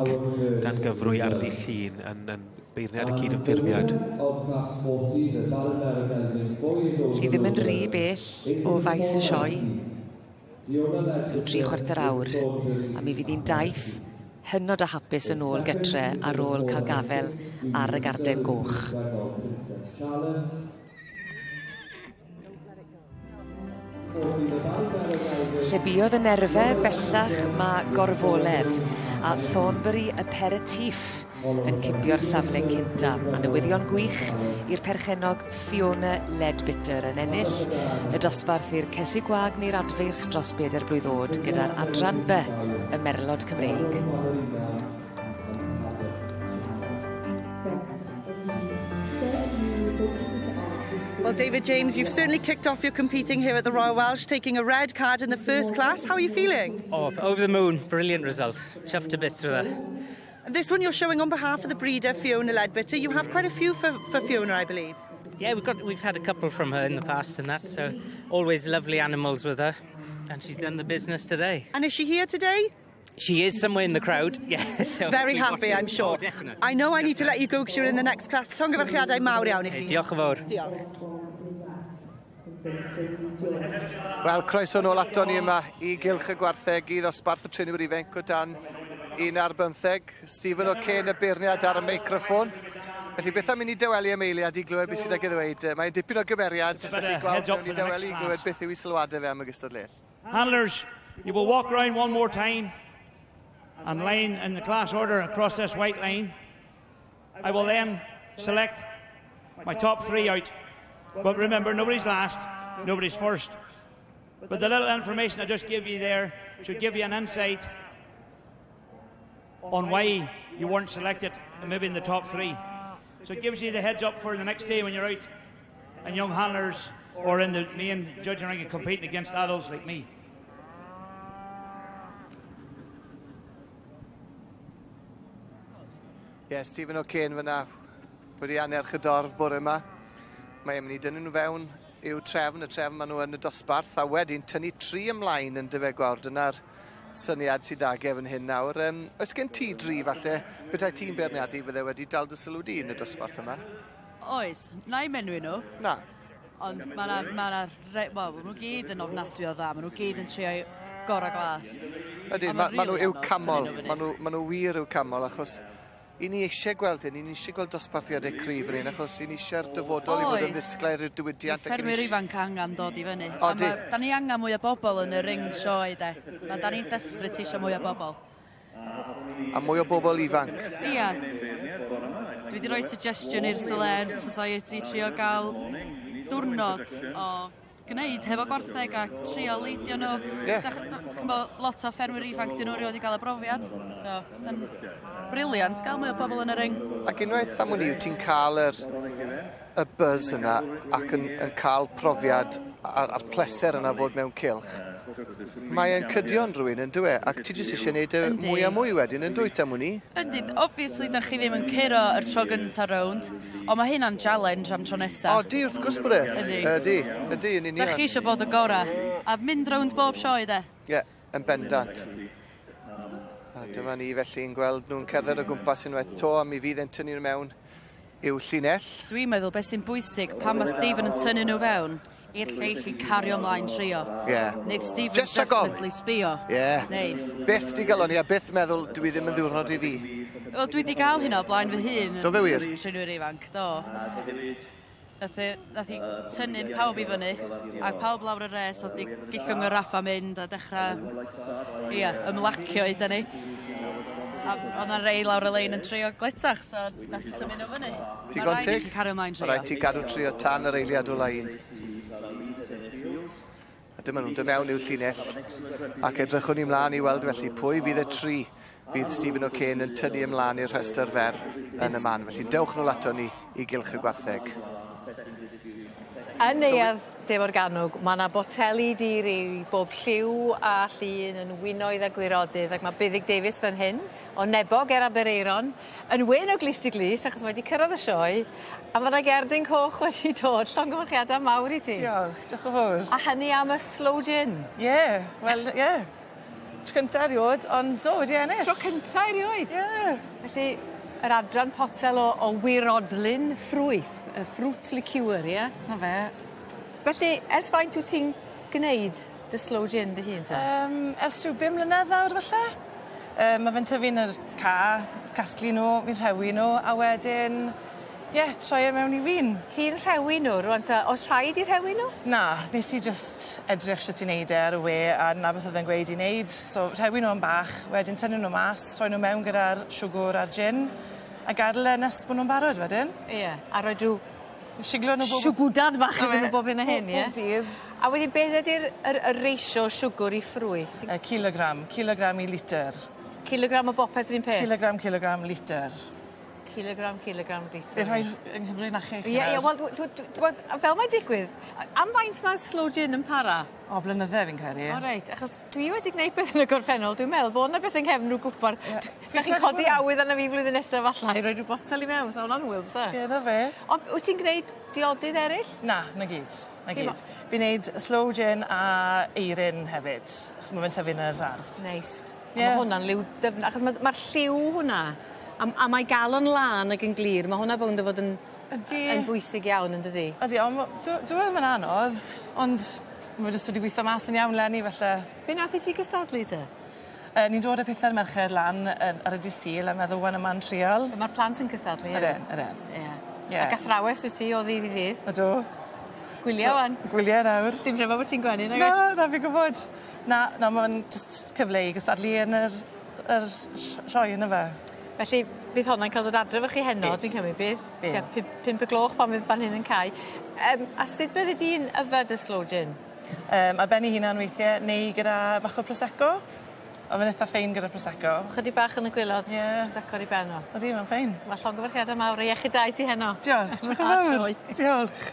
dan gyfrwy ar ddydd Llun yn, yn beirniad y cydymffurfiad. Chi ddim yn rhy bell o faes y sioe. Rhyw 3/4 awr a mi fydd hi'n daith hynod o hapus yn ôl gytre ar ôl cael gafel ar y garden goch. Lle buodd y nerfe bellach ma' gorfoledd a Thornbury Aperitif yn cipio'r safle cynta. A newyddion gwych i'r perchennog Fiona Leadbitter yn ennill y dosbarth i'r cesig gwag neu'r adfeirch dros beder blwydd o'd gyda'r adran By y Merlod Cymreig. Well, David James, you've certainly kicked off your competing here at the Royal Welsh, taking a red card in the first class. How are you feeling? Oh, over the moon. Brilliant result. Chuffed to bits with that. This one you're showing on behalf of the breeder, Fiona Leadbitter. You have quite a few for, for Fiona, I believe. Yeah, we've got we've had a couple from her in the past and that, so always lovely animals with her. And she's done the business today. And is she here today? She is somewhere in the crowd, yeah. So Very happy, I'm sure. Oh, definitely. I know I need to let you go because you're in the next class. Llongyfarchiadau mawr iawn i chi. Diolch yn fawr. Diolch. Wel, croeso nôl ato ni yma i Gylch y Gwartheg i ddosbarth y trenwyr ifanc o dan 1 ar 15. Stephen O'Kane, y beirniad ar y meicroffon. Felly beth am i ni dawelu am eiliad i glywed beth sydd ag i ddweud. Mae'n dipyn o gymeriad. Felly gweld ni dawelu i glywed beth yw ei sylwadau fe am y gystadleuaeth. Handlers, you will walk round one more time and line in the class order across this white line. I will then select my top three out. But remember, nobody's last, nobody's first. But the little information I just gave you there should give you an insight on why you weren't selected and maybe in the top three. So it gives you the heads up for the next day when you're out and young handlers or in the main judging ring and competing against adults like me. Ie, yeah, Stephen O'Kane fyna wedi anerch y dorf bore yma. Mae'n mynd i dynnu nhw fewn i'w trefn, y trefn maen nhw yn y dosbarth, a wedyn tynnu tri ymlaen yn dyfe Gwawr. Dyna'r syniad sydd ag e fan hyn nawr. Oes gen ti dri falle, petai ti'n beirniadu fydde wedi dal dy sylw di yn y dosbarth yma? Oes, na i menwi nhw. Na. Ond mae yna, ma na, wel, ma nhw gyd yn ofnadwy o dda, ma nhw gyd yn trio gorau glas. Ydyn, ma, ma nhw i'w canmol, ma nhw wir i'w canmol, achos i ni eisiau gweld hyn, i ni eisiau gweld dosbarthiadau cryf yn hyn, achos i ni eisiau'r dyfodol i fod yn ddisglair i'r diwydiant. Ffermwyr ifanc angen dod i fyny. Odi. Da ni angen mwy o bobl yn y ring sioe, de. Ma, da ni'n desperate eisiau mwy o bobl. A mwy o bobl ifanc. Ia. Dwi wedi rhoi suggestion i'r Salers Society trio gael diwrnod o gwneud hefo gwartheg a trio leidio nhw. Yeah. Ch'mo, lot o ffermwyr ifanc dyn nhw rioed i gael y brofiad. So, sy'n brilliant gael mwy o bobl yn y ring. Ac unwaith am wn i, ti'n cael yr, y buzz yna ac yn cael profiad a'r pleser yna fod mewn cylch. Mae e'n cydio'n rhywun yn dywe, ac ti jyst eisiau gwneud y mwy a mwy wedyn yn dwyt am wn i. Yndi, obviously da chi ddim yn curo yr tro gynta rownd, ond mae hynna'n challenge am tro nesa. O, di, wrth gwrs bod e. Yndi. Ydy, ydy, yn union. Da chi eisiau bod y gorau, a mynd rownd bob sioe, de. Ie, yeah, yn bendant. A dyma ni felly yn gweld nhw'n cerdded o gwmpas unwaith to, a mi fydd e'n tynnu nhw mewn i'w llinell. Dwi'n meddwl beth sy'n bwysig pan mae Stephen yn tynnu nhw fewn, i'r lleill i cario ymlaen trio. Ie. Neith Stephen Just rhag ofn. definitely sbio. Ie. Neith. Byth di galon ni a byth meddwl dwi ddim yn ddiwrnod i fi. Wel, dwi 'di gael hynna o blaen fy hun. Do fe wir? Treinwyr ifanc, do. Nath i, nath i tynnu'n pawb i fyny, a pawb lawr y res, oedd 'di gillwng y raffa mynd a dechrau, ia, ymlacio i ni. A oedd 'na rei lawr y lein yn trio gletach, so nath i symud nhw fyny. Digon Ma' raid i teg. chi cario ymlaen Ma' trio. raid ti gadw trio tan yr eiliad ola un. A dyma nhw'n dod mewn i'w llinell. Ac edrychwn ni mlaen i weld felly pwy fydd y tri fydd Stephen O'Kane yn tynnu ymlaen i'r rhestr fer yn y man. Felly dewch nôl ato ni i gylch y gwartheg. Yn neuadd De Morgannwg, ma' 'na boteli di-ri bob lliw a llun yn winoedd a gwirodydd ac ma' Buddug Davies fan hyn o Nebog ger Aberaeron yn wyn o glust i glust achos mae 'di cyrradd y sioe a ma' 'na gerdyn coch wedi dod. Llongyfarchiada mawr i ti. Diolch, diolch yn fowr. A hynny am y slow gin. Ie, wel ie. Tro cynta eriod, ond o, wedi ennill. Tro cynta erioed? Ie. Felly yr adran potel o, o wirodlyn ffrwyth, y fruit liqueur, ie? 'Na fe. Felly, ers faint wyt ti'n gneud dy slow gin dy hun te? Ers rhyw bum mlynedd nawr falle. Ma' fe'n tyfu yn yr ca, casglu nw, fi'n rhewi nw, a wedyn ie, troi e mewn i win. Ti'n rhewi nw rŵan ta, o's rhaid i rhewi nw? Na, nes i jyst edrych shwt i neud e ar y we a 'na beth o'dd e'n gweud i neud, so rhewi nw am bach, wedyn tynnu nw mas, rhoi nw mewn gyda'r siwgwr a'r gin a gad'el e nes bo' nw'n barod wedyn. Ie, a roi rhyw Siglo nw bob... Siwgwdad bach iddyn nw bob hyn a hyn, ie? Bob dydd. A wedyn beth ydi'r yr y ratio siwgwr i ffrwyth? Cilogram, cilogram i lityr. Cilogram o bopeth yr un peth? Cilogram, cilogram, lityr. Cilogram, cilogram, lityr. Fi rhoi yng nghyfrinachau i chi Ie, ie, nawr. wel, dw- dw- dw- wel, fel mae'n digwydd, am faint ma' slow gin yn para? O, blynydde fi'n credu. O reit, achos dwi wedi gwneud peth yn y gorffennol, dwi'n meddwl bod 'na beth yng nghefn rhyw gwpwr. Dach chi'n codi awydd arna fi flwyddyn nesa falla i roi rhyw botel i mewn, so hwnna'n hwyl bysa? Ie, 'na fe. Ond wyt ti'n gwneud diodydd eryll? Na, 'na gyd. 'Na Dim gyd. Fi'n neud slow gin a eirin hefyd, achos ma' fe'n tyfu yn yr ardd. Neis. Ie. A ma' hwnna'n liw dyfn, achos ma' ma'r lliw hwnna, a m- a mae galon lân ag yn glir, ma' hwnna bownd o fod yn Ydi. yn bwysig iawn yndydi? Ydi, on' ma' dyw dyw e ddim yn anodd, ond ma' jyst wedi gwitho mas yn iawn leni falle. Be' nath i ti gystadlu te? Ni'n dod â pethe'r merched lan yn ar y dy' Sul a meddwl 'wan y man trial. Ma'r plant yn cystadlu hefyd. Ydyn, ydyn. Ie. Ie. Ac athrawes wyt ti o ddydd i ddydd. Ydw. Gwylia ŵan. Gwylie nawr. Dim rhyfedd bo' ti'n gwenu nag Na, na fi'n gwbod. Na, na ma'n jyst cyfle i gystadlu yn yr yr sioe on' yfe? Felly bydd honna'n ca'l dod adre efo chi heno Bydd. dwi'n cymryd bydd? Bydd. Tua pum- pump y gloch pan fydd fan hyn yn cau. A sut byddi di'n yfed y slow gin? Ar ben 'i hunan weithie neu gyda bach o prosecco. A fe'n itha ffein gyda prosecco. Chydig bach yn y gwilod. Ie. Prosecco ar 'i ben o. Odi ma'n ffein. Wel llongyfarchiade mawr a iechyd da i ti heno. Diolch. Diolch yn fawr. Diolch.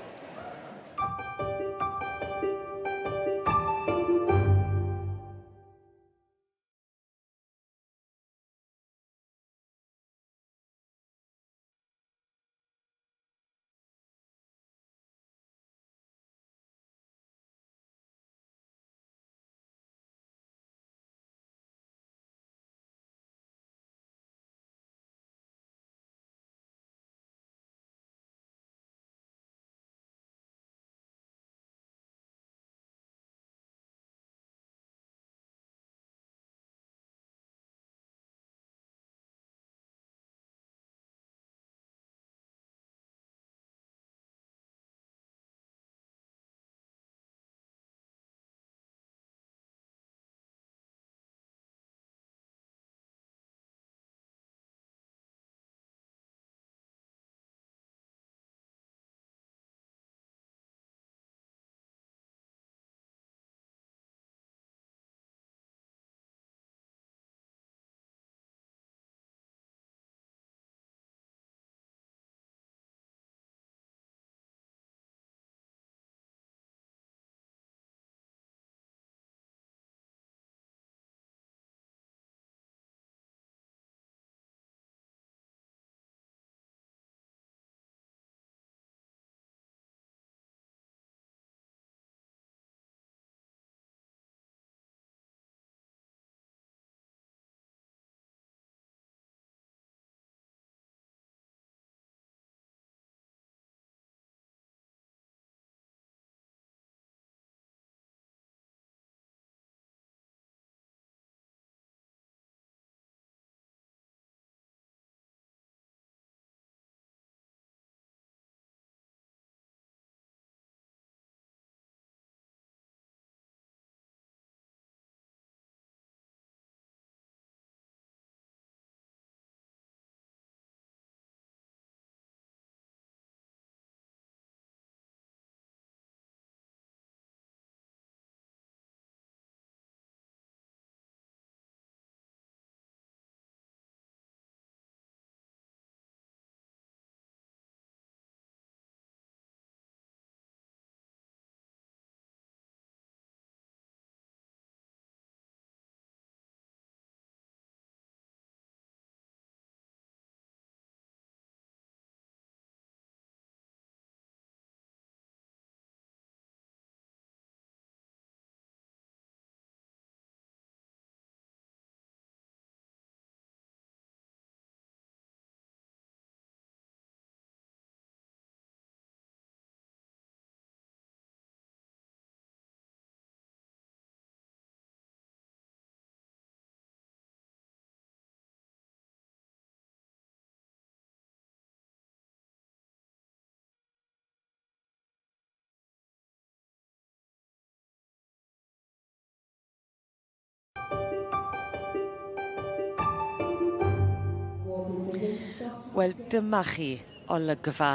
Wel, dyma chi olygfa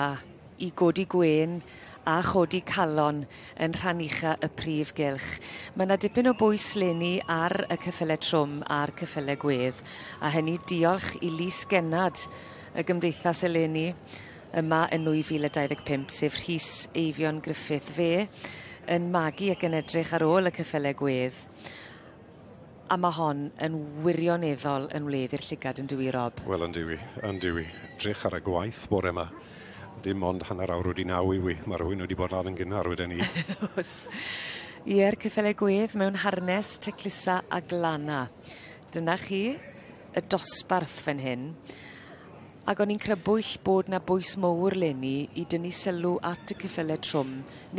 i godi gwên a chodi calon yn rhan ucha y prif gylch. Ma' 'na dipyn o bwys leni ar y ceffyle trwm a'r ceffyle gwedd a hynny diolch i Lys Gennad y Gymdeithas eleni yma yn 2025 sef Rhys Eifion Griffith fe yn magu ac yn edrych ar ôl y ceffyle gwedd. A ma' hon yn wirioneddol yn wledd i'r llygad yn dyw 'i Rob? Wel yn dyw 'i, yn dyw 'i. Drych ar y gwaith bore 'ma. Dim ond 9:30 yw 'i. Ma' rywun wedi bod lan yn gynnar weden i. O's. Ie'r ceffyle gwedd mewn harnes teclusa a glana. Dyna chi y dosbarth fan hyn. Ag o'n i'n crybwyll bod 'na bwys mowr leni i dynnu sylw at y ceffyle trwm,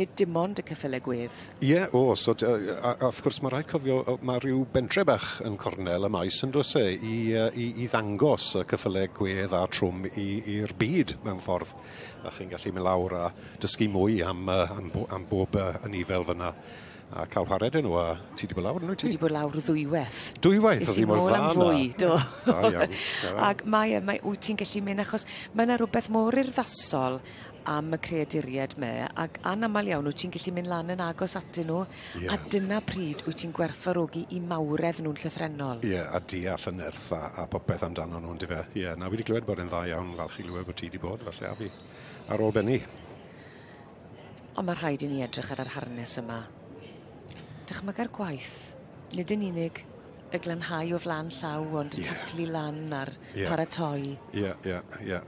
nid dim ond y ceffyle gwedd. Ie, o's. So, a wrth gwrs ma' raid cofio ma' rhyw bentre bach yn cornel y maes yn does e i i i ddangos y ceffyle gwedd a trwm i i'r byd mewn ffordd. A chi'n gallu mynd lawr a dysgu mwy am am bo- am bob anifail fyn 'na a ca'l gwared â nhw a ti 'di bod lawr yndwyt ti? Dwi 'di bod lawr ddwyweth. Dwyweth? Es i nôl am fwy, do. Da iawn. Da. Ag mae e mae wyt ti'n gallu mynd achos mae 'na rwbeth mor urddasol am y creaduried 'me ag anamal iawn wyt ti'n gallu mynd lan yn agos atyn nhw. Ie. A dyna pryd wyt ti'n gwerthfawrogi 'u mawredd nw'n llythrennol. Ie, a deall y nerth a a popeth amdano nhw on'd yfe? Ie, na wi 'di clywed bod e'n dda iawn, falch i glywed bod ti 'di bod, falle af fi ar ôl benni. On' ma' rhaid i ni edrych ar yr harnes yma. Dychmyga'r gwaith, nid yn unig y glanhau o flan llaw ond y taclu lan a'r paratoi. Ie, ie, ie.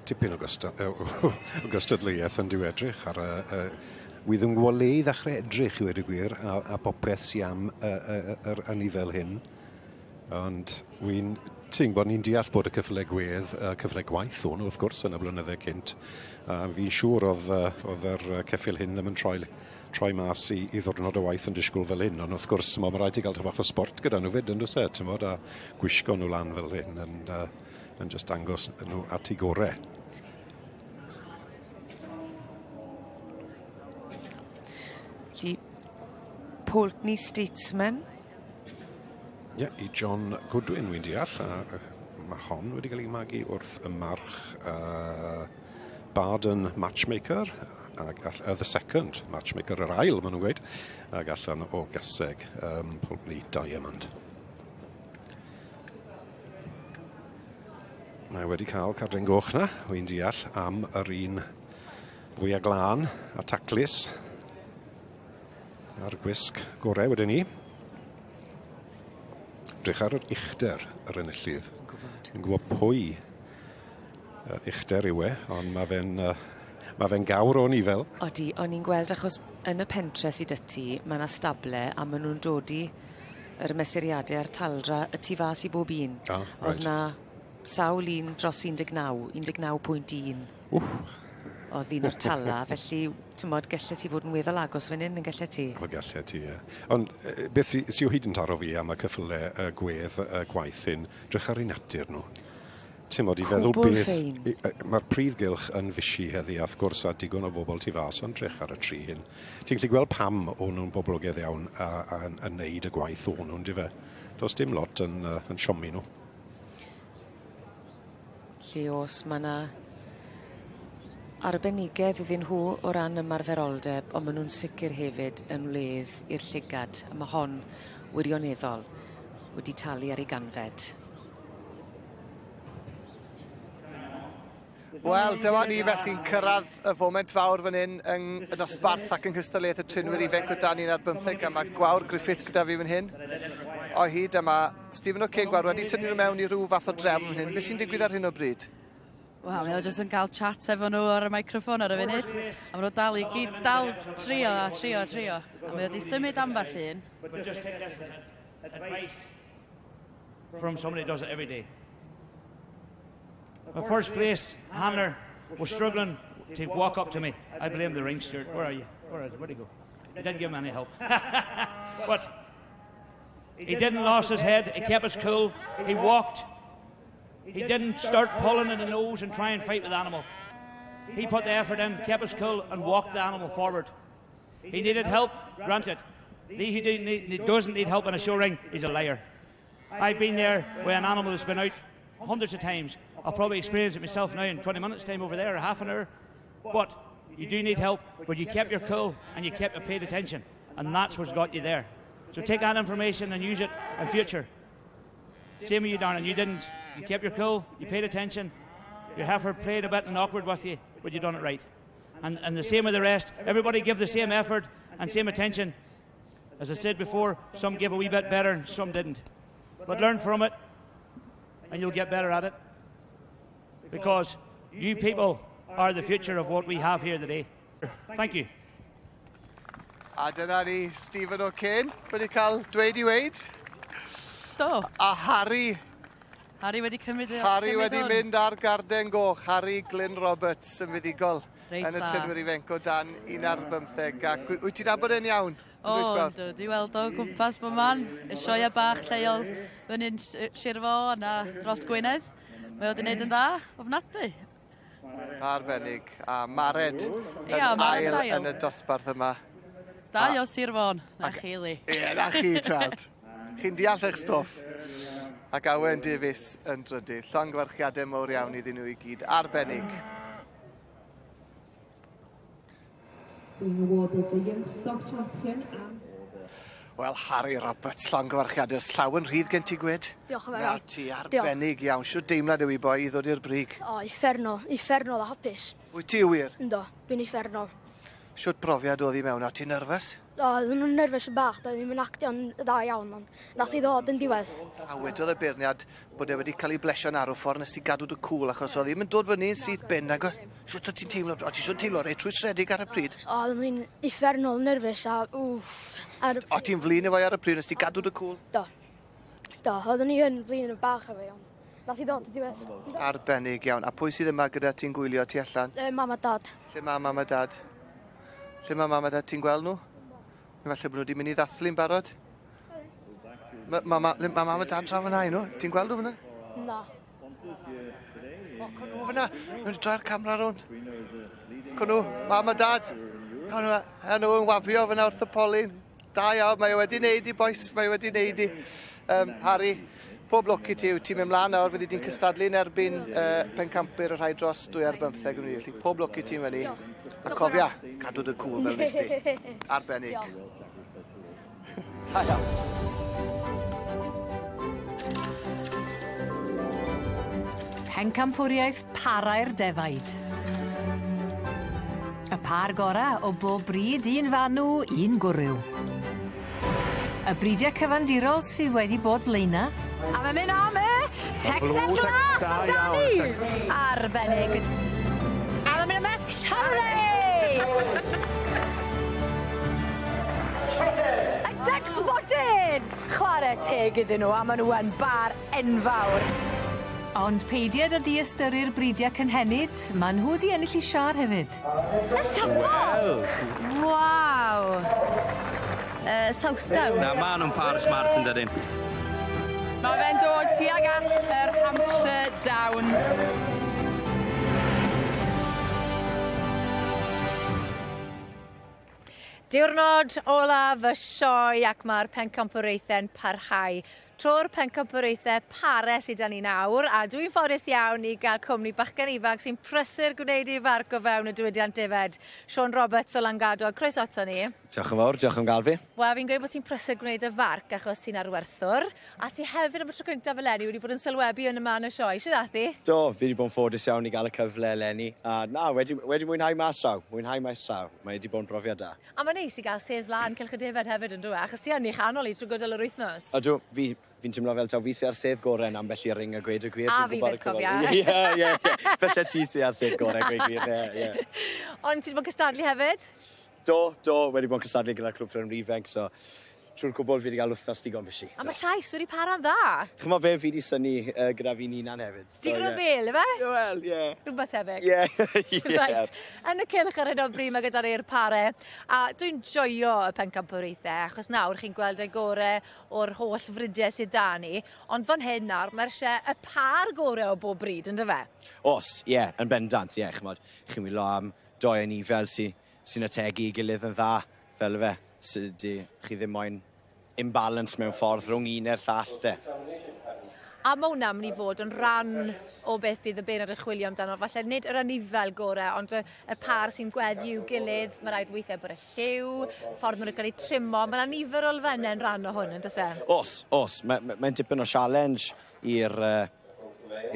Tipyn o gysta- o gystadleuaeth yn dyw edrych ar y y wi ddim yn gwbo le i ddechre edrych i weud y gwir a a popeth sy am y y y yr anifail hyn. Ond wi'n ti'n gwbod ni'n deall bod y cyffyle gwedd y cyffyle gwaith o'n nhw wrth gwrs yn y blynydde cynt. A fi'n siŵr o'dd yy o'dd yr yy ceffyl hyn ddim yn troi troi mas i i ddiwrnod o waith yn disgwl fel hyn ond wrth gwrs t'mo' ma' raid ti ga'l tymed bach o sbort gyda nhw 'fyd on'd o's e t'mod a gwisgo nhw lan fel hyn yn yy yn jyst dangos nhw at 'u gore. Felly Poultney Statesman. Ie, i John Goodwin wi'n deall, a ma' hon wedi cael ei magu wrth y march Baden Matchmaker, ag all- the second Matchmaker, yr ail ma' nhw'n gweud, ag allan o gaseg Pulteney Diamond. Mae wedi cael carden goch na, wi'n deall, am yr un fwyaf glân a taclus. A'r gwisg gorau wedyn ni. Drych ar yr uchder yr enillydd. Yn gwybod pwy uchder yw e, ond mae fe'n ma fe'n gawr o'n i fel. Odi, o'n i'n gweld achos yn y pentre sy 'dy ti, ma' 'na stable a ma' nw'n dod i yr mesuriade a'r taldra y tu fas i bob un. Ah, reit. O'dd 'na sawl un dros 19, 19.1. Wff. O'dd un o'r tala, felly t'mod gellet ti fod yn weddol agos fan 'yn yn gellet ti? Wel gallet ti ie. Ond beth sy o hyd yn taro fi am y cyffyle y gwedd y gwaith hyn, drych ar 'u natur nhw. T'mod i feddwl beth... Ma'r prif gylch yn fishi heddi a wrth gwrs a digon o bobl tu fas ond drych ar y tri hyn. Ti'n gallu gweld pam o'n nhw'n boblogaidd iawn a a yn yn neud y gwaith o'n nhw yndyfe? Do's dim lot yn yn siomi nhw. Lle o's ma' 'na arbenigedd iddyn nhw o ran ymarferoldeb on' ma' nw'n sicir hefyd yn wledd i'r llygad a ma' hon wirioneddol wedi talu ar ei ganfed. Wel, dyma ni felly'n cyrraedd y foment fawr fan hyn yng y dosbarth ac yng nghystadleuaeth y trinwyr ifanc o dan 11 a mae Gwawr Griffith gyda fi fan hyn. O hyd a mae Stephen O'Kane Gwawr wedi tynnu nhw mewn i ryw fath o drefn fan hyn. Beth sy'n digwydd ar hyn o bryd? Wel, mae o jyst yn cael chat efo nhw ar y microffon ar y funud. A maen nhw dal i gyd, dal trio a trio a trio. A mae o wedi symud ambell un. But just take this as advice from somebody who does it every day. The first place handler was struggling to walk up to me. I blame the ring steward. Where are you? Where is he? Where'd he go? He didn't give him any help. But he didn't lose his head. He kept his cool. He walked. He didn't start pulling in the nose and try and fight with the animal. He put the effort in, kept his cool, and walked the animal forward. He needed help, granted. He doesn't need help in a show ring, he's a liar. I've been there with an animal that's been out hundreds of times. I'll probably experience it myself now in 20 minutes' time over there, or half an hour. But you do need help, but you kept your cool and you kept paid attention. And that's what's got you there. So take that information and use it in future. Same with you, Darren, you didn't. You kept your cool, you paid attention. Your heifer played a bit and awkward with you, but you done it right. And the same with the rest. Everybody give the same effort and same attention. As I said before, some gave a wee bit better and some didn't. But learn from it and you'll get better at it. Because you people are the future of what we have here today. Thank you. A dyna ni, Stephen O'Kane, wedi cael dweud i weud. Do. A Harry. Harry wedi cymryd Harry wedi mynd ar garden goch. Harry Glyn Roberts yn fuddugol yn y tynwyr ifanc o dan 11. Ac wyt ti'n nabod e'n iawn? O, yndw, dwi weld o gwmpas bob man. Y sioia bach lleol fyny'n Sir Fôn a dros Gwynedd. Mae o wedi gwneud yn dda, ofnadwy. Arbennig. A Mared yn ail yn y dosbarth yma. Dau o Sir Fôn. Na chi, Li. Ie, na chi, tweld. Chi'n deall eich stwff. Ac Awen Davies yn drydydd. Llongyfarchiadau mawr iawn iddyn nhw i gyd. Arbennig. Being awarded the Young Stock Champion and... Wel, Harry Roberts, llongyfarchiadau. Os llaw yn rhydd gen ti gwed? Diolch yn fawr iawn. Na ti, arbennig iawn. Shwt deimlad yw i boi i ddod i'r brig? O, uffernol. Uffernol a hapus. Wyt ti wir? Ynddo, dwi'n uffernol. Shwt brofiad oedd i mewn? O, ti'n nerfus? O, oedden nhw'n nerfus yn bach, doedd ddim yn actio'n dda iawn, ond nath i ddod yn diwedd. A wedodd y beirniad bod e wedi cael ei blesio'n arw ffordd nes ti gadw dy cwl, achos oedd ddim yn dod fyny yn syth bin, nag oedd? Shwt o ti'n teimlo? O, ti siwr teimlo reit rhwystredig ar y pryd? O, oedden ni'n uffernol nerfus a wff. Ar... O, ti'n flin efo ar y pryd nes ti gadw dy cwl? Do. Do, oedden ni yn flin yn bach efo iawn. Nath i ddod yn diwedd. Arbennig iawn. A pwy sydd yma gyda ti'n gwylio tu allan? Mam a dad. Lle mae mam a dad? Lle mae mam a dad, ti'n gweld nhw? Falle bod nhw wedi mynd i ddathlu'n barod. Mae ma, ma mam a dad draw fyna i nhw. Ti'n gweld nhw fyna? Na. O, con nhw fyna. Nhw wedi troi'r camera rownd. Con nhw, mam a dad. Con nhw, a nhw yn wafio fyna wrth y polyn. Da iawn, mae wedi neud i, boys. Mae wedi neud i. Harry, pob lwc i ti. Ti'n mynd mlaen nawr, fyddi di'n cystadlu yn erbyn pencampwyr y rhai dros 2 ar 15 yn Felly pob lwc i ti fyny. A cofia, cadw dy cwl fel nes di. Arbennig. Da iawn. Pencampwriaeth parau'r defaid. Y par gora o bob bryd, un fanw, un gwryw. Y bridiau cyfandirol sydd wedi bod blaena. A mae'n mynd am y Texel Glas amdani! Arbennig. A mae'n mynd am y Charlie! Y Duck Spotted! Chwarae teg iddyn nhw, a maen nhw yn bar enfawr. Ond peidied â diystyru'r bridiau cynhenid, maen nhw wedi ennill i siar hefyd. Y Suffolk! Waw! Southdown. Na, ma' nhw'n par smart yn dydyn. Mae fe'n dod tuag at yr Hampshire Downs. Diwrnod olaf y sioe ac mae'r pencampwriaethau'n parhau. Tro'r pencampwriaethau pare sydd 'da ni nawr, a dwi'n ffodus iawn i gael cwmni bachgen ifanc sy'n prysur gwneud ei farc o fewn y diwydiant defed. Sean Roberts o Langadog, croeso ato ni. Diolch yn fawr, diolch am gael fi. Wel, fi'n gweud bod ti'n prysur gwneud y farc achos ti'n arwerthwr, a ti hefyd am y tro cyntaf eleni wedi bod yn sylwebu yn y man y sioe. Shwt ath hi? Do, fi wedi bod yn ffodus iawn i gael y cyfle eleni. A na, wedi mwynhau mas draw, mwynhau mas draw. Mae wedi bod yn brofiad da. A mae'n neis i gael sedd flaen Cylch y Defed hefyd yn dwi, achos ti yn ei chanol i trwy gydol yr wythnos. Ydw, fi'n teimlo fel taw fi sy ar sedd gorau yn ambell i ring a gweud y gwir. A Fi'n fi gwbod fyd, y cyfan. cofia. Ie. Falle ti sy ar sedd gorau, gweud gwir, ie. Ond ti wedi bod yn cystadlu hefyd? Do, wedi bod yn cystadlu gyda'r clwb fferm ifanc, so trwy'r cwbl fi wedi cael wythnos digon busy. A mae llais wedi para'n dda. Ch'mo be, fi wedi synnu gyda fi'n hunan hefyd. So, Digon o ie. fel, ife? Wel, ie. Rhywbeth tebyg. Ie, ie. Right. Yn y cylch ar hyn o bryd mae gyda ni'r pare. A dwi'n joio y pencampwriaethau, achos nawr chi'n gweld y gore o'r holl fridiau sydd 'da ni. Ond fan hyn nawr, mae'r eisiau y par gore o bob bryd, ynddo fe? Os, ie, yn bendant, ie, ch'mod, chi'n wylo am doi anifel sy'n ategu i gilydd yn dda, fel y fe. Sy, di, chi ddim moyn imbalance mewn ffordd rhwng un neu'r llall, de. A ma' wnna myn' i fod yn ran o beth bydd y beirniad yn chwilio amdano falle nid yr anifel gore ond y y pâr sy'n gweddu i'w gilydd ma' raid weithie bod y lliw, ffordd ma' n'w ga'l eu trimo ma' 'na nifer o elfenne'n rhan o hwn on'd o's e? O's o's ma' ma' mae'n dipyn o sialens i'r yy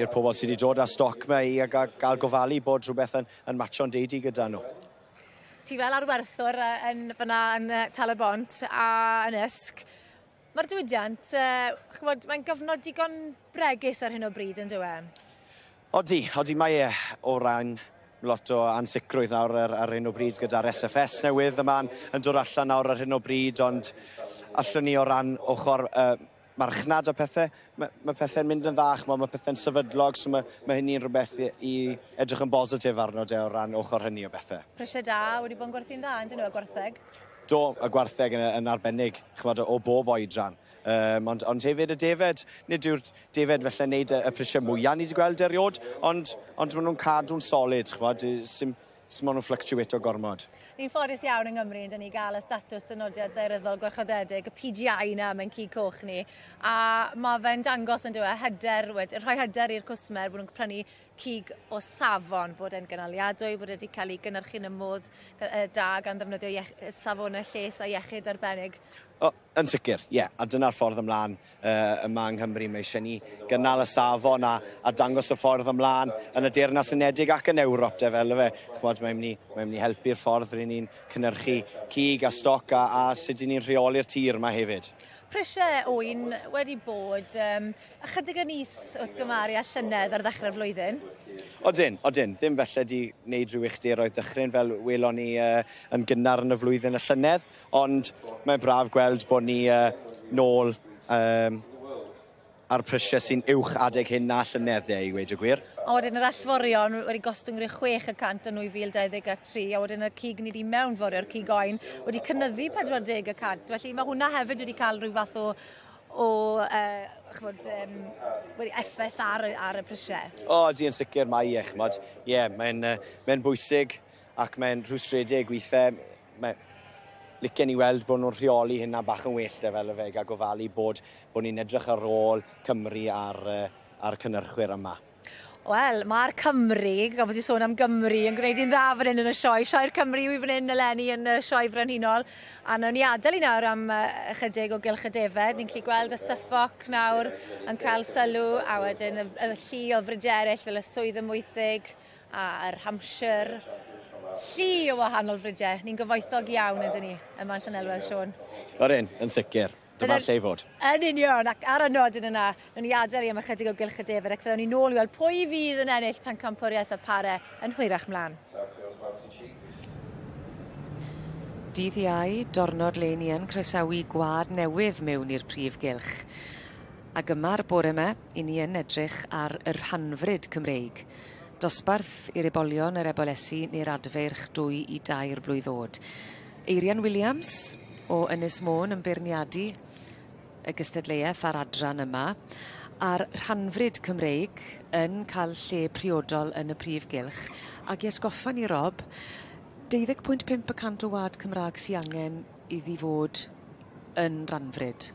i'r pobol sy 'di dod â stoc 'ma i a ga- ga'l gofalu bod rhwbeth yn yn matcho'n deidi gyda n'w. Ti fel arwerthwr yy yn fyn 'na yn yy Tal-y-bont a yn Usk Ma'r diwydiant yy ch'mod mae'n gyfnod digon bregus ar hyn o bryd on'd yw e? Odi odi mae e o ran lot o ansicrwydd nawr ar ar hyn o bryd gyda'r SFS newydd yma'n yn dod allan nawr ar hyn o bryd ond allwn ni o ran ochor yy marchnad a pethe ma' ma' pethe'n mynd yn dda ch'mo' ma' pethe'n sefydlog so ma' ma' hynny'n rwbeth i i edrych yn bositif arno de o ran ochor hynny o bethe. Prysie da wedi bod yn gwerthu'n dda on'd 'yn nhw y gwartheg? Do, y gwartheg yn yn arbennig, ch'mod o bob oedran. Yym ond ond hefyd y defed, nid yw'r defed felle'n neud y y prisie mwya ni 'di gweld eriôd, ond ond ma' nw'n cadw'n solid ch'mod sim sim mon' yn fflyctiwato gormod. Ni'n ffodus iawn yng Nghymru yndyn ni ga'l y statws dynodiad daearyddol gwarchodedig, y PGI 'na mae'n cig coch ni, a ma' fe'n dangos on'd yw e hyder wed- rhoi hyder i'r cwsmer bo' nw'n prynu cig o safon, bod e'n gynaliadwy, bod e 'di ca'l 'i gynyrchu yn y modd da gan ddefnyddio safone lles a iechyd arbennig. O, yn sicr, ie, a dyna'r ffordd ymlaen uh, yma yng Nghymru. Mae eisiau ni gynnal y safon a, a dangos y ffordd ymlaen yn y Deyrnas Unedig ac yn Ewrop, de fel y fe. Ch'mod, mae'n mynd i, mae'n mynd i helpu'r ffordd ry'n ni'n cynhyrchu cig a stoc a, a sut 'yn ni'n rheoli'r tir yma hefyd. Prisiau ŵyn wedi bod um, ychydig yn is wrth gymaru â llynedd ar ddechrau'r flwyddyn. Odyn, odyn. Ddim felly di wneud rhyw uchderoedd dychryn fel welon ni uh, yn gynnar yn y flwyddyn y llynedd, ond mae'n braf gweld bod ni uh, nôl um, a'r prisiau sy'n uwch adeg hyn na llynedd de, i weud y gwir. A wedyn yr allforion wedi gostwng rhyw 6% yn 2023, a wedyn y cig ni wedi mewnforio'r cig oen wedi cynyddu 40%. Felly mae hwnna hefyd wedi cael rhyw fath o o uh, ch'mod, wedi effaith ar, ar y prisiau. O, di yn sicr mae e, ch'mod. Ie, yeah, mae'n uh, mae bwysig ac mae'n rhwystredig weithiau. Mae, licen i weld bod nhw'n rheoli hynna bach yn well de fel y fe, a gofalu bod, bod ni'n edrych ar ôl Cymru a'r, a'r cynnyrchwyr yma. Wel, mae'r Cymru, gan bod ti'n sôn am Gymru, yn gwneud i'n dda fan hyn yn y sioe. Sioe'r Cymru yw i fan hyn eleni yn y sioe frenhinol. A nawn ni adael i nawr am ychydig o gylch y defed. Ni'n gallu gweld y Suffolk nawr yn cael sylw, a wedyn y, y llu o fridiau eraill fel y Swydd Ymwythig a'r Hampshire. Llu o wahanol fridiau. Ni'n gyfoethog iawn ydyn ni yma yn Llanelwedd, Siôn. Odyn, yn sicr. Dyma'r lle i fod. Yn union, ac ar y nodyn yna, nawn ni adael i am ychydig o gylch y defed ac fyddwn ni nôl i weld pwy fydd yn ennill pencampwriaeth y pare yn hwyrach mlaen. Dydd Iau, dornod le ni yn croesawu gwad newydd mewn i'r prif gylch. Ac yma'r bore yma, i ni yn edrych ar y rhanfryd Cymreig. Dosbarth i'r ebolion, yr ebolesi neu'r adfeirch 2 i 3 blwydd o'd. Eirian Williams o Ynys Môn yn beirniadu y gystadleuaeth a'r adran yma, a'r rhanfryd Cymreig yn cael lle priodol yn y prif gylch. Ac i atgoffa ni, Rob, 12.5% o wad Cymraeg sy angen iddi fod yn ranfryd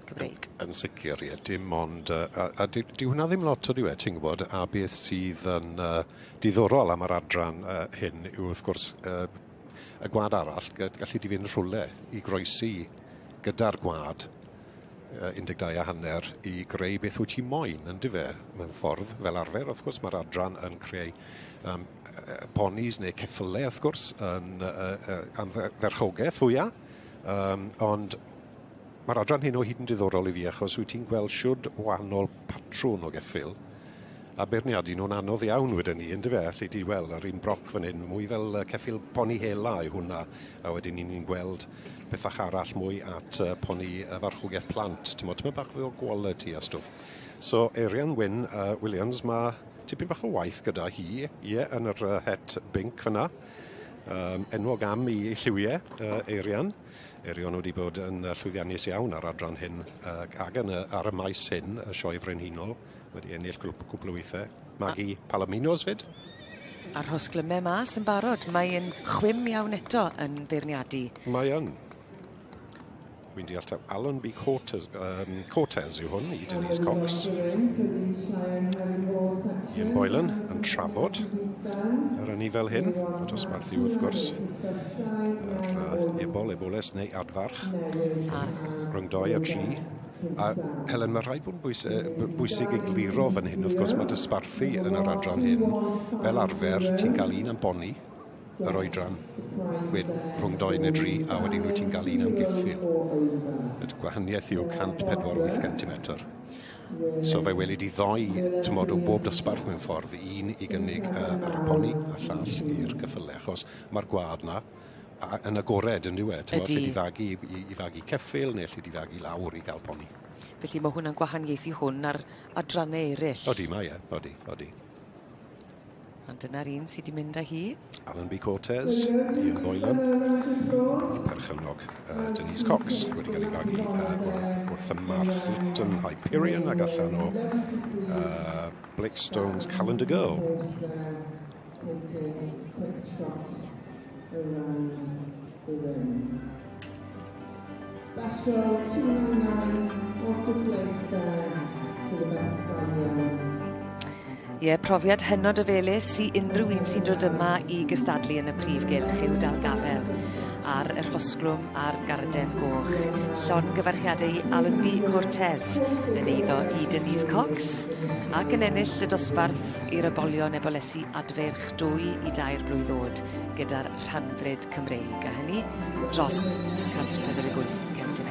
Cymreig. Yn sicr, ie, dim ond, uh, a, a di, di hwnna ddim lot o diwe, ti'n gwybod, a beth sydd yn uh, diddorol am yr adran uh, hyn yw wrth gwrs uh, y gwad arall, gallu di fynd rhywle i groesi gyda'r gwad 12 a hanner i greu beth wyt ti moyn, yndyfe, mewn ffordd, fel arfer, wrth gwrs, mae'r adran yn creu um, ponis neu ceffylau, wrth gwrs, yn uh, am ferchogaeth fwyaf, um, ond mae'r adran hyn o hyd yn diddorol i fi, achos wyt ti'n gweld siwd wahanol patrwn o geffyl, a beirniadu nhw'n anodd iawn wedyn ni, yndyfe? Alli di weld yr un broc fan hyn, mwy fel ceffyl poni hela yw hwnna, a wedyn ni'n gweld pethach arall mwy at uh, poni uh, farchogaeth plant, ti'n modd, bach fwy o quality a stwff. So, Eirian Wyn Williams, mae tipyn bach o waith gyda hi, ie, yn yr uh, het binc fyna. Um, enwog am i lliwiau, uh, Eirian. Eirian wedi bod yn uh, llwyddiannus iawn ar adran hyn, uh, ac yn y, ar y maes hyn, y sioe frenhinol, wedi ennill cwpl o weithiau. Magu Palominos fyd. A rhosglymau mas yn barod. Mae'n chwim iawn eto yn beirniadu. Mae yn. Wy'n deall taw Allenby Cortez, Cortez yw hwn i Denise Cox. Ian Boylan yn trafod yr anifail hyn, y dosbarth yw wrth gwrs yr ebol, eboles neu adfarch. Rhwng 2 a 3. A Helen, mae rhaid bod yn bwysig egluro fan hyn, wrth gwrs mae dosbarthu yn yr adran hyn, fel arfer, ti'n cael un am boni, yr oedran, rhwng 2 neu 3, a wedyn wyt ti'n cael un am geffyl. Y gwahaniaeth yw 148 cm. So fe weli di ddoi, tymod, o bob dosbarth mewn ffordd, un i gynnig ar y poni a llall i'r ceffylau, achos mae'r gwad na yn agored yn dyw e. Tymod, lle di fagu i fagu ceffyl neu lle di fagu lawr i gael poni. Felly mae hwnna'n gwahaniaethu hwn ar adrannau eraill. Odi, mae e. Odi, odi. Ond dyna'r un sydd wedi mynd â hi. Allenby Cortez, Ian Boylan, perchennog Denise Cox, wedi cael ei fagu wrth y march Lytton Hyperion ac allan o Blake Stone's Calendar Girl. Special 299, also placed there for the best stallion. Ie, profiad hynod o felys i unrhyw un sy'n dod yma i gystadlu yn y prif gylch yw dal gafel ar y rhosglwm a'r garden goch. Llongyfarchiadau i Allenby Cortez yn eiddo i Denise Cox ac yn ennill y dosbarth i'r ebolion ebolesi adfeirch 2 i 3 blwydd oed gyda'r rhanfrid Cymreig, a hynny dros 148 cm.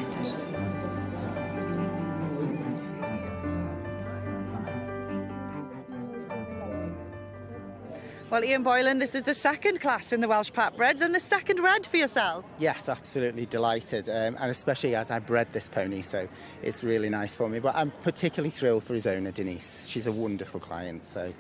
Well, Ian Boylan, this is the second class in the Welsh Partbreds and the second red for yourself. Yes, absolutely delighted, and especially as I bred this pony, so it's really nice for me. But I'm particularly thrilled for his owner, Denise. She's a wonderful client, so...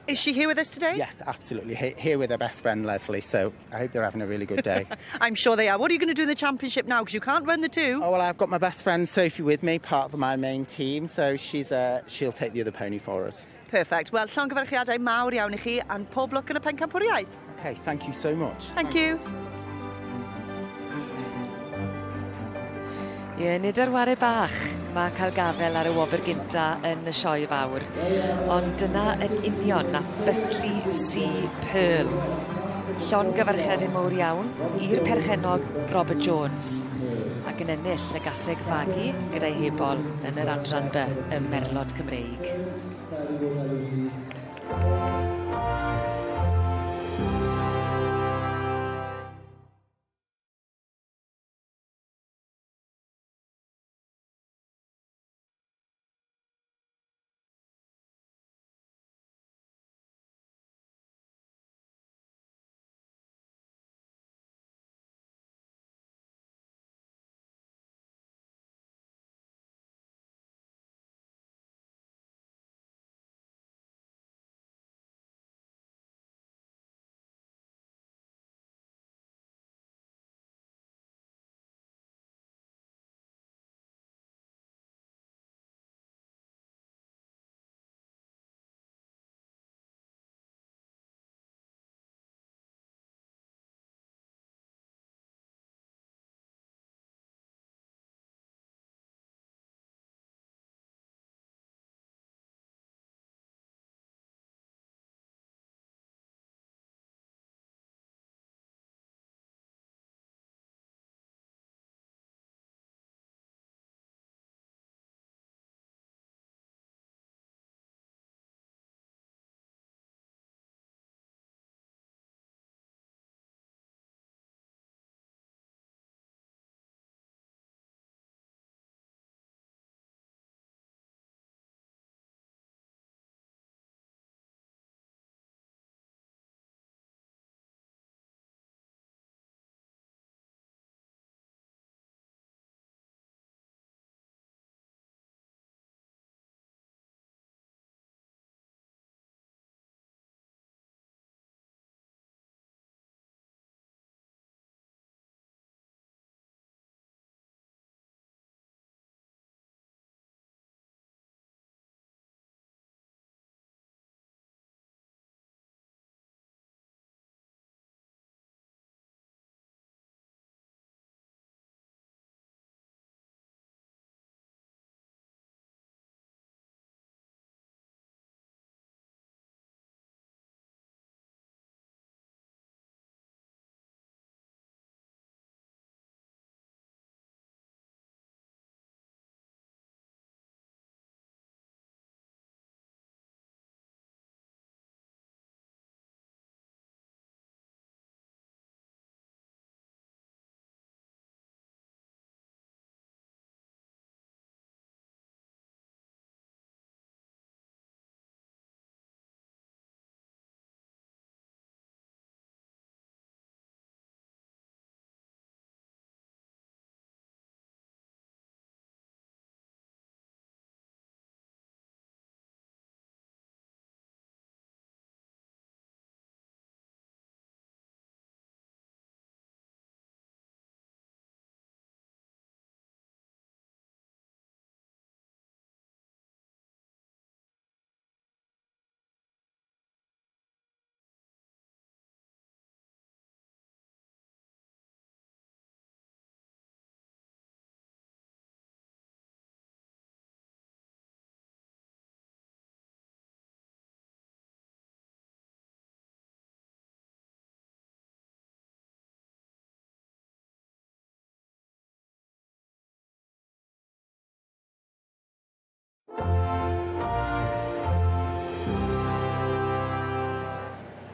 Is she here with us today? Yes, absolutely. Here with her best friend, Leslie, so I hope they're having a really good day. I'm sure they are. What are you going to do in the championship now? Because you can't run the two. Oh, well, I've got my best friend, Sophie, with me, part of my main team, so she'll take the other pony for us. Perfect. Well, llongyfarchiadau mawr iawn i chi, and pob lwc yn y pencampwriaeth. Okay, thank you so much. Thank you. Ie, nid ar ware bach mae cael gafel ar y wobr gynta yn y sioe fawr. Ond dyna yn union nath Buckley Sea Pearl. Llongyfarchiadau mawr iawn i'r perchennog Robert Jones ac yn ennill y gaseg fagu gyda'i hebol yn yr adran B ym Merlod Cymreig.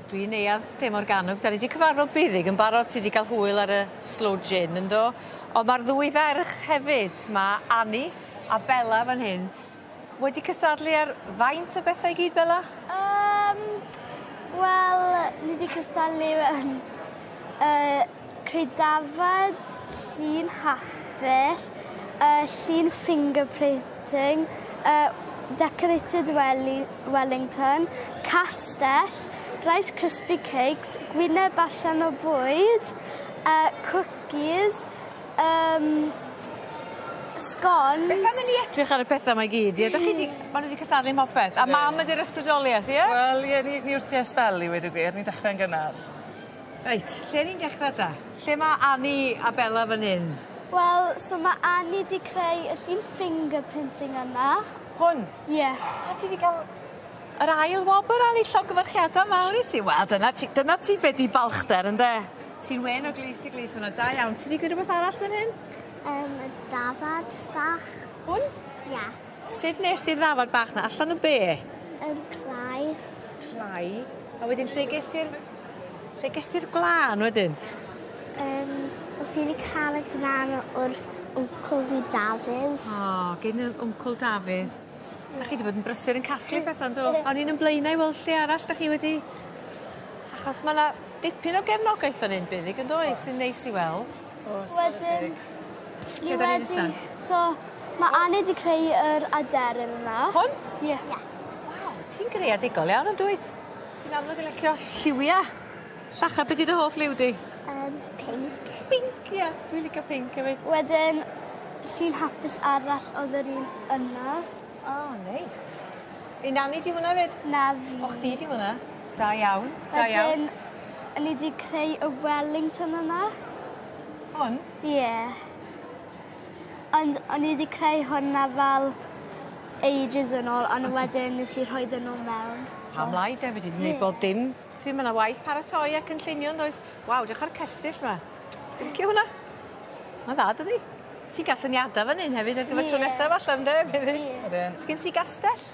Dwi'n Neuadd De Morgannwg. 'Dan ni 'di cyfarfod Buddug yn barod ti 'di ga'l hwyl ar y slow gin yndo? On' ma'r ddwy ferch hefyd ma' Annie a Bella fan hyn wedi cystadlu ar faint o bethe i gyd Bella? Yym wel ni 'di cystadlu yn yy creu dafad, llun hapus yy llun finger painting yy decorated welly Wellington, castell, rice crispy cakes, gwyneb allan o bwyd, yy cwcis, yym scones. Beth am i ni edrych ar y petha 'ma i gyd ie 'dach chi 'di ma' n'w 'di cystadlu ym mhopeth a mam ydi'r ysbrydolieth ie? Wel ie ni ni wrthi ers sbel i weud y gwir ni'n dechre'n gynnar. Reit lle ni'n dechre 'ta? Lle ma' Annie a Bella fan 'yn? Wel so ma' Annie 'di creu y llun finger painting yna. Hwn? Ie. A ti 'di ga'l yr ail wobr Annie llongyfarchiada mawr i ti. Wel dyna ti dyna ti be' 'di balchder ynde? Ti'n wên o glust i glust fyna da iawn. Ti 'di greu rwbeth arall fan hyn? Yym dafad bach. Hwn? Ie. Sut nes di'r ddafad bach 'na allan o be'? Yym clai. Clai. A wedyn lle ges ti'r lle ges ti'r gwlân wedyn? Yym wrth i fi ca'l y gwlan wrth wncwl fi Dafydd. O gin y wncwl Dafydd. 'Dach chi 'di bod yn brysur yn casglu petha yndo? O'n i'n 'yn Blaenau i weld lle arall 'dach chi wedi achos ma' 'na dipyn o gefnogaeth fan 'yn Buddug yndoes? Sy'n neis i weld. O's. Wedyn Lle ni 'dan ni wedi nesa? so ma' Annie 'di creu yr aderyn yna. Hwn? Ie. Ie. Waw ti'n greadigol iawn yndwyt? Ti'n amlwg yn licio lliwia. Llachar be' 'di dy hoff liw di? Pinc. Pinc ie dwi licio pinc hefyd. Wedyn llun hapus arall o'dd yr un yna. O neis. Un Annie 'di hwnna 'fyd? Na fi. O chdi 'di hwnna. Da iawn da iawn. Wedyn o'n i 'di creu y Wellington yna. Hwn? Ie. Ond o'n i 'di creu hwnna fel ages yn ôl on' wedyn nes i rhoid e nôl mewn. Pam lai 'de fedri di neud bob dim sy ma' 'na waith paratoi a cynllunio yndoes? Waw 'drych ar cestyll 'ma. Ti'n licio hwnna? Ma'n dda dydi? Ti'n ga'l syniada fan 'yn hefyd ar gyfer tro nesa falla ynde? Ie. Ydyn. Sgin ti gastell?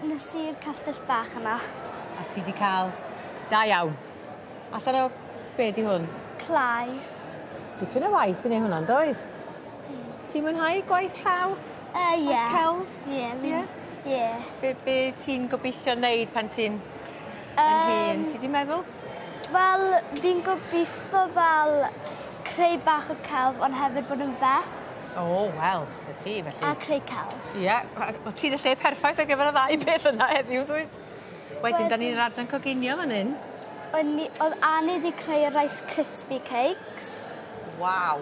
Nes i'r castell bach yna. A ti 'di ca'l da iawn. Allan o be' 'di hwn? Clai. Dipyn o waith i neu' hwnna yndoedd? Ti'n mwynhau gwaith llaw? Yy ie. Gwaith celf? Ie. Ie? Ie. Be' be' ti'n gobeithio neud pan ti'n yn hŷn? Ti 'di meddwl? Wel fi'n gobitho fel creu bach o celf on' hefyd bod yn vet. O wel, 'na ti felly. A creu celf. Ie wel ti'n y lle perffaith ar gyfer y ddau beth yna heddiw dwyt? Wedyn 'dan ni'n yr adran coginio fan 'yn. O'n i o'dd Annie 'di creu y rice crispy cakes. Waw.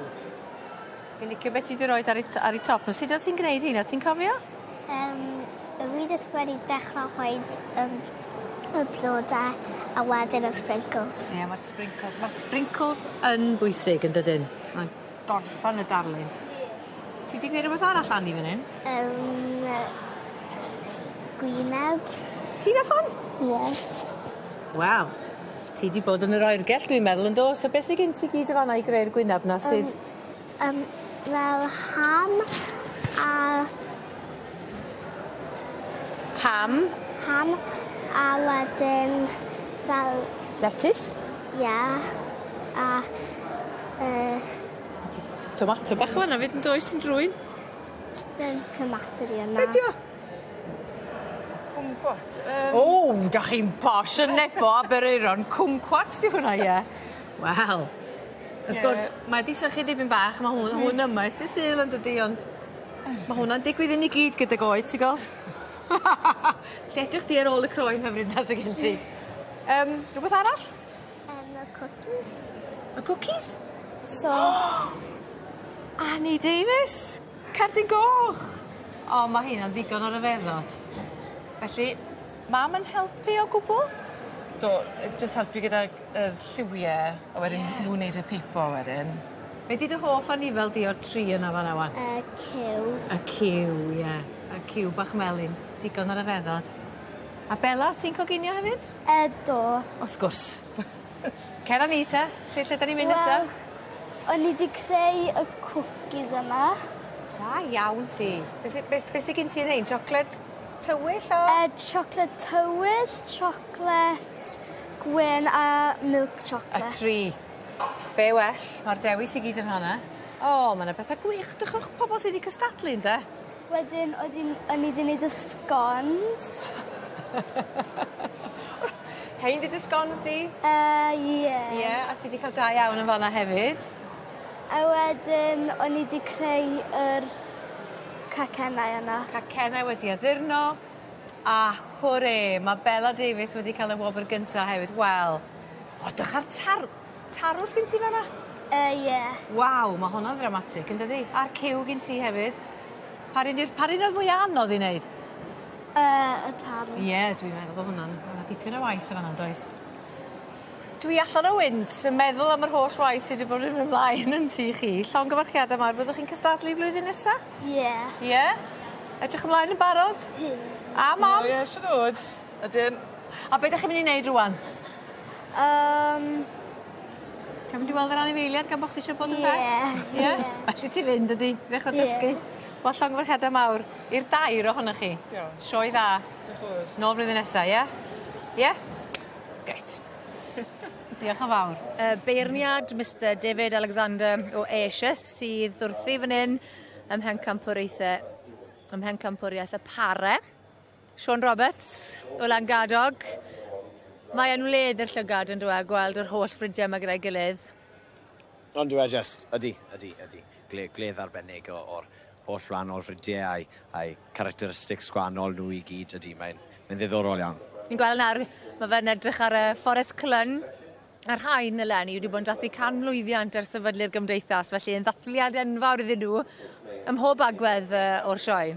Fi'n licio be' ti 'di roid ar 'u t- ar 'u top nw. Sut o't ti'n gneud heina ti'n cofio? Fi jyst wedi dechra rhoid y blode a wedyn y sprinkles. Ie ma'r sprinkles ma'r sprinkles yn bwysig yndydyn? Mae'n gorffan y darlun. Ti 'di gneud rwbeth arall Annie fan 'yn? Gwyneb. Ti nath hon? Ie. Waw. Ti 'di bod yn yr oergell dwi'n meddwl yndo? So beth sy gin ti gyd yn fan 'na i greu'r gwynab 'na sydd... Fel ham a Ham. Ham a wedyn fel... Letys? Ie. A Tomato bach fan 'na 'fyd yndoes yn drwyn? Dim tomato 'di wnna. Be' 'di o? Cwmcwat. O, 'dach chi'n posh yn Nebo Aberaeron. Cwmcwat 'di hwnna ie. Wel. Wrth gwrs mae 'di sychu dipyn bach ma' hwn hwn yma ers dy' Sul yndydi ond ma' hwnna'n digwydd i ni gyd gydag oed ti gweld? Lle edrych di ar ôl y croen hyfryd 'na sy gen ti. Rwbeth arall? Y cwcis. Y cwcis? So Annie Davies! Cerdyn goch! O ma' heina'n ddigon o ryfeddod. Felly, mam yn helpu o gwbwl? Do jyst helpu gydag yr lliwie a wedyn nhw'n neud y pipo wedyn. Be' 'di dy hoff anifel di o'r tri yna fan 'na wan? Y cyw. Y cyw ie. Y cyw bach melyn. Digon o ryfeddod. A Bela ti'n coginio hefyd? Do. Wrth gwrs. Cer â ni te. Lle lle 'dan ni'n mynd nesa? Wel, o'n i 'di creu y cwcis yma. Da iawn ti. Be' sy be' be' sy gin ti yn hein? Siocled tywyll a? Siocled tywyll, siocled Gwyn a milk chocolate. Y tri. Be well, mae'r dewis i gyd yn fanna. O, ma' 'na betha gwych. Drychwch pobol sy 'di cystadlu ynde? Wedyn oed o'n i 'di neud y scones. Hein 'di dy scones di? Yy ie. Ie, a ti 'di ca'l da iawn yn fan 'na hefyd. A wedyn o'n i 'di creu yr cacennau yna. Cacennau wedi addurno. A hwre, ma' Bela Davies wedi ca'l y wobr gynta hefyd. Wel, o 'drych ar tar- tarw sgin ti fan 'na? Yy ie. Waw, ma' honna'n ddramatig yndydi? A'r cyw gin ti hefyd. Pa un 'di'r pa un oedd mwya anodd i neud? Yy y tarw. Ie, dwi'n meddwl bo' hwnna'n ma' 'na dipyn o waith yn fan 'na yndoes? Dwi allan o wynt yn meddwl am yr holl waith sy 'di bod yn myn' mlaen yn tŷ chi. Llongyfarchiade mawr fyddwch chi'n cystadlu flwyddyn nesa? Ie. Ie? Edrych ymlaen yn barod? Ie. A mam? Ie ie siŵr o fod. Ydyn. A be' 'dach chi'n myn' i neud rŵan? Yym. Ti'n mynd i weld yr anifeiliad gan bo' chdi isio bod yn vet? Ie. Ie? Well i ti fynd ydi? Ddechra Ie. dysgu. Wel llongyfarchiade mawr i'r dair ohonoch chi. Diolch. Sioe dda. Diolch yn fowr. Nôl flwyddyn nesa ie? Ie? Grêt. Diolch yn fawr. Y beirniad Mr David Alexander o Asia sydd wrthi fan 'yn ym mhencampwriaethe ym mhencampwriaeth y pare. Siôn Roberts o Langadog. Mae e'n wledd i'r llygad on'd yw e gweld yr holl frige 'ma gyda'i gilydd. Ond yw e jyst ydi ydi ydi. Gle- gwledd arbennig o o'r holl wahanol frige a'i a'i characteristics gwahanol nhw i gyd ydi mae'n mae'n ddiddorol iawn. Fi'n gweld nawr ma' fe'n edrych ar y Fforest Clun a'r rhain eleni wedi bod yn dathlu canmlwyddiant ers sefydlu'r gymdeithas felly yn ddathliad enfawr iddyn nhw ym mhob agwedd yy o'r sioe.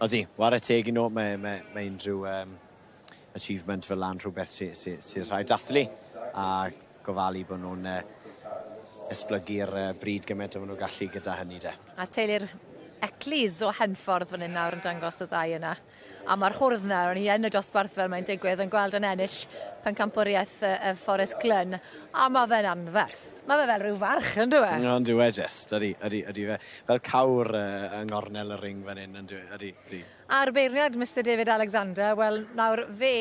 Odi, ware teg i nhw, mae mae mae unrhyw yym achievement fel 'a'n rhwbeth sy sy sy rhaid dathlu a gofalu bo' nw'n yy esblygu'r yy bryd gyment â ma' nw gallu gyda hynny de. A teulu'r Eccles o Henffordd fan 'yn nawr yn dangos y ddau yna. A ma'r hwrdd 'na o'n i yn y dosbarth fel mae'n digwydd yn gweld yn ennill pencampwriaeth yy y Fforest Glyn a ma' fe'n anferth. Ma' fe fel ryw farch on'd yw e? On'd yw e jyst ydi ydi ydi fe fel cawr yy yng nghornel y ring fan 'yn on'd yw e ydi ydi. A'r beirniad Mr David Alexander wel nawr fe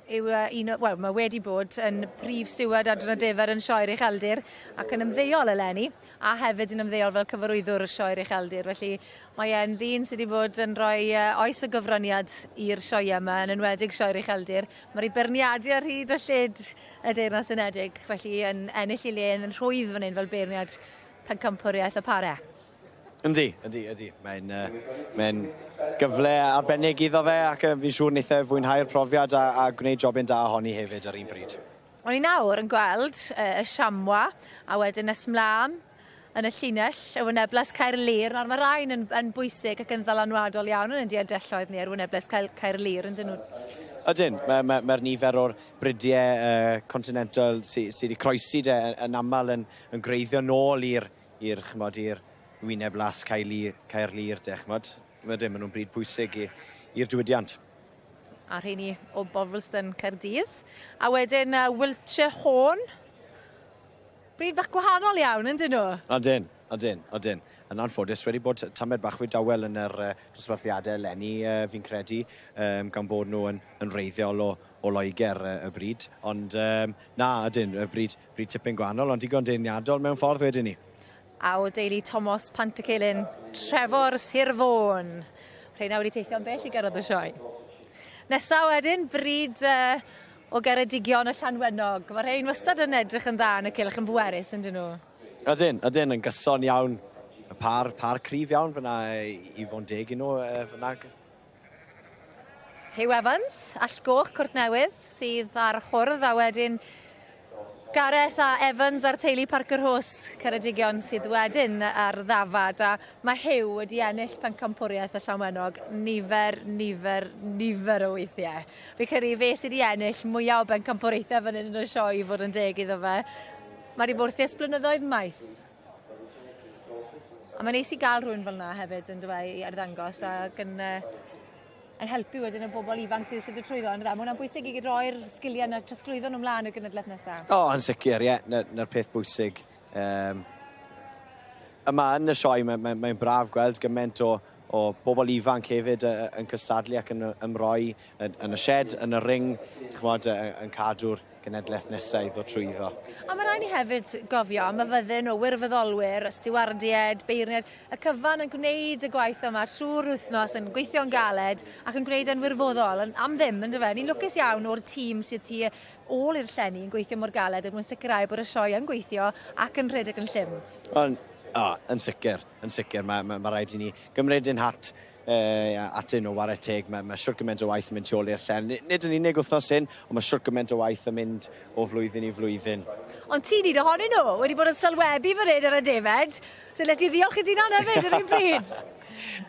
yw yy un o wel ma' wedi bod yn prif stiward Adran y Defer yn Sioe'r Ucheldir ac yn ymddeol eleni a hefyd yn ymddeol fel cyfarwyddwr y Sioe'r Ucheldir felly mae e'n ddyn sy 'di bod yn rhoi yy oes o gyfraniad i'r sioe yma yn enwedig Sioe'r Ucheldir. Ma' 'di beirniadu ar hyd a lled y Deyrnas Unedig felly yn ennill 'i le yn rhwydd fan 'yn fel beirniad pencampwriaeth y pare. Yndi, yndi, ydi. Mae'n yy mae'n gyfle arbennig iddo fe ac yy fi'n siŵr neith e fwynhau'r profiad a a gwneud jobyn da ohoni hefyd ar un pryd. O'n i nawr yn gweld yy y siamwa a wedyn nes mlan yn y llinell y Wyneblas Caerlŷr nawr ma' rain yn yn bwysig ac yn ddylanwadol iawn yn 'yn diadelloedd ni ar Wyneblas Cael- Caerlŷr on'd 'yn nw? Ydyn, ma' ma' ma'r nifer o'r bridie yy continental sy sy 'di croesi de y- yn amal yn yn gwreiddio nôl i'r i'r ch'mod i'r wyneb las Caerlu- Caerlŷr de ch'mod. Wedyn ma' nw'n bryd pwysig i i'r diwydiant. A rheini o Bovilston Caerdydd. A wedyn yy Wiltshire Horn. Bryd bach gwahanol iawn yndyn nhw? Odyn, odyn, odyn. Yn anffodus wedi bod tamed bach fwy dawel yn yr yy dosbarthiade eleni yy fi'n credu yym gan bod nhw yn yn wreiddiol o o Loeger yy y bryd ond yym na ydyn y bryd bryd tipyn gwahanol ond digon deniadol mewn ffordd wedyn 'ny. A o deulu Tomos Pantycelyn, Trefor Sir Fôn. Rheina wedi teithio'n bell i gyrraedd y sioe. Nesa wedyn, bryd uh, o Geredigion y Llanwenog. Mae rhein wastad yn edrych yn dda yn y cylch yn bwerus, yn dyn nhw? Ydyn, ydyn, yn gyson iawn. Y par, par cryf iawn fyna i fod yn deg i nhw fyna. Hugh Evans, Allgoch, Cwrt Newydd, sydd ar chwrdd, a wedyn Gareth a Evans a'r teulu Parker Horse Ceredigion sydd wedyn ar ddafad a mae Hugh wedi ennill pencampwriaeth y Llanwenog nifer, nifer, nifer o weithiau. Fi credu fe sydd wedi ennill mwyaf o bencampwriaethau fan hyn yn y sioe i fod yn deg iddo fe. Mae wedi bod wrthi ers blynyddoedd maith. A mae'n neis i gael rhywun fel 'na hefyd on'd yw e i arddangos ac yn yy yn helpu wedyn y bobol ifanc sydd isie dod trwyddo on'd yfe? Ma' wnna'n bwysig i gyd roi'r sgilie 'na trosglwyddo nw mlan i'r genedleth nesa. O yn sicir ie 'na 'na'r peth bwysig yym yma yn y sioe mae mae mae'n braf gweld gyment o o bobol ifanc hefyd yy yn cystadlu ac yn ymroi yn yn y sied, yn y ring, ch'mod yn cadw'r genedlaeth nesaf i ddod trwyddo. A mae rhaid ni hefyd gofio am y fyddin o wirfoddolwyr, y stiwardied, beirniaid, y cyfan yn gwneud y gwaith yma trwy'r wythnos, yn gweithio'n galed ac yn gwneud e'n wirfoddol, yn, am ddim, yn dyfe? Ni'n lwcus iawn o'r tîm sydd tu ôl i'r llenni yn gweithio mor galed er mwyn sicrhau bod y sioe yn gweithio ac yn rhedeg yn llym. Ond, o, yn sicr, yn sicr, mae, mae, mae rhaid i ni gymryd ein hat atyn nhw, ware teg, mae, mae siwr gymaint o waith yn mynd tu ôl i'r llen. Nid yn unig wythnos hyn, ond mae siwr gymaint o waith yn mynd o flwyddyn i flwyddyn. Ond ti'n un ohonyn nhw, wedi bod yn sylwebu fan hyn ar y defaid, so let ti ddiolch i di'n hefyd yr un pryd.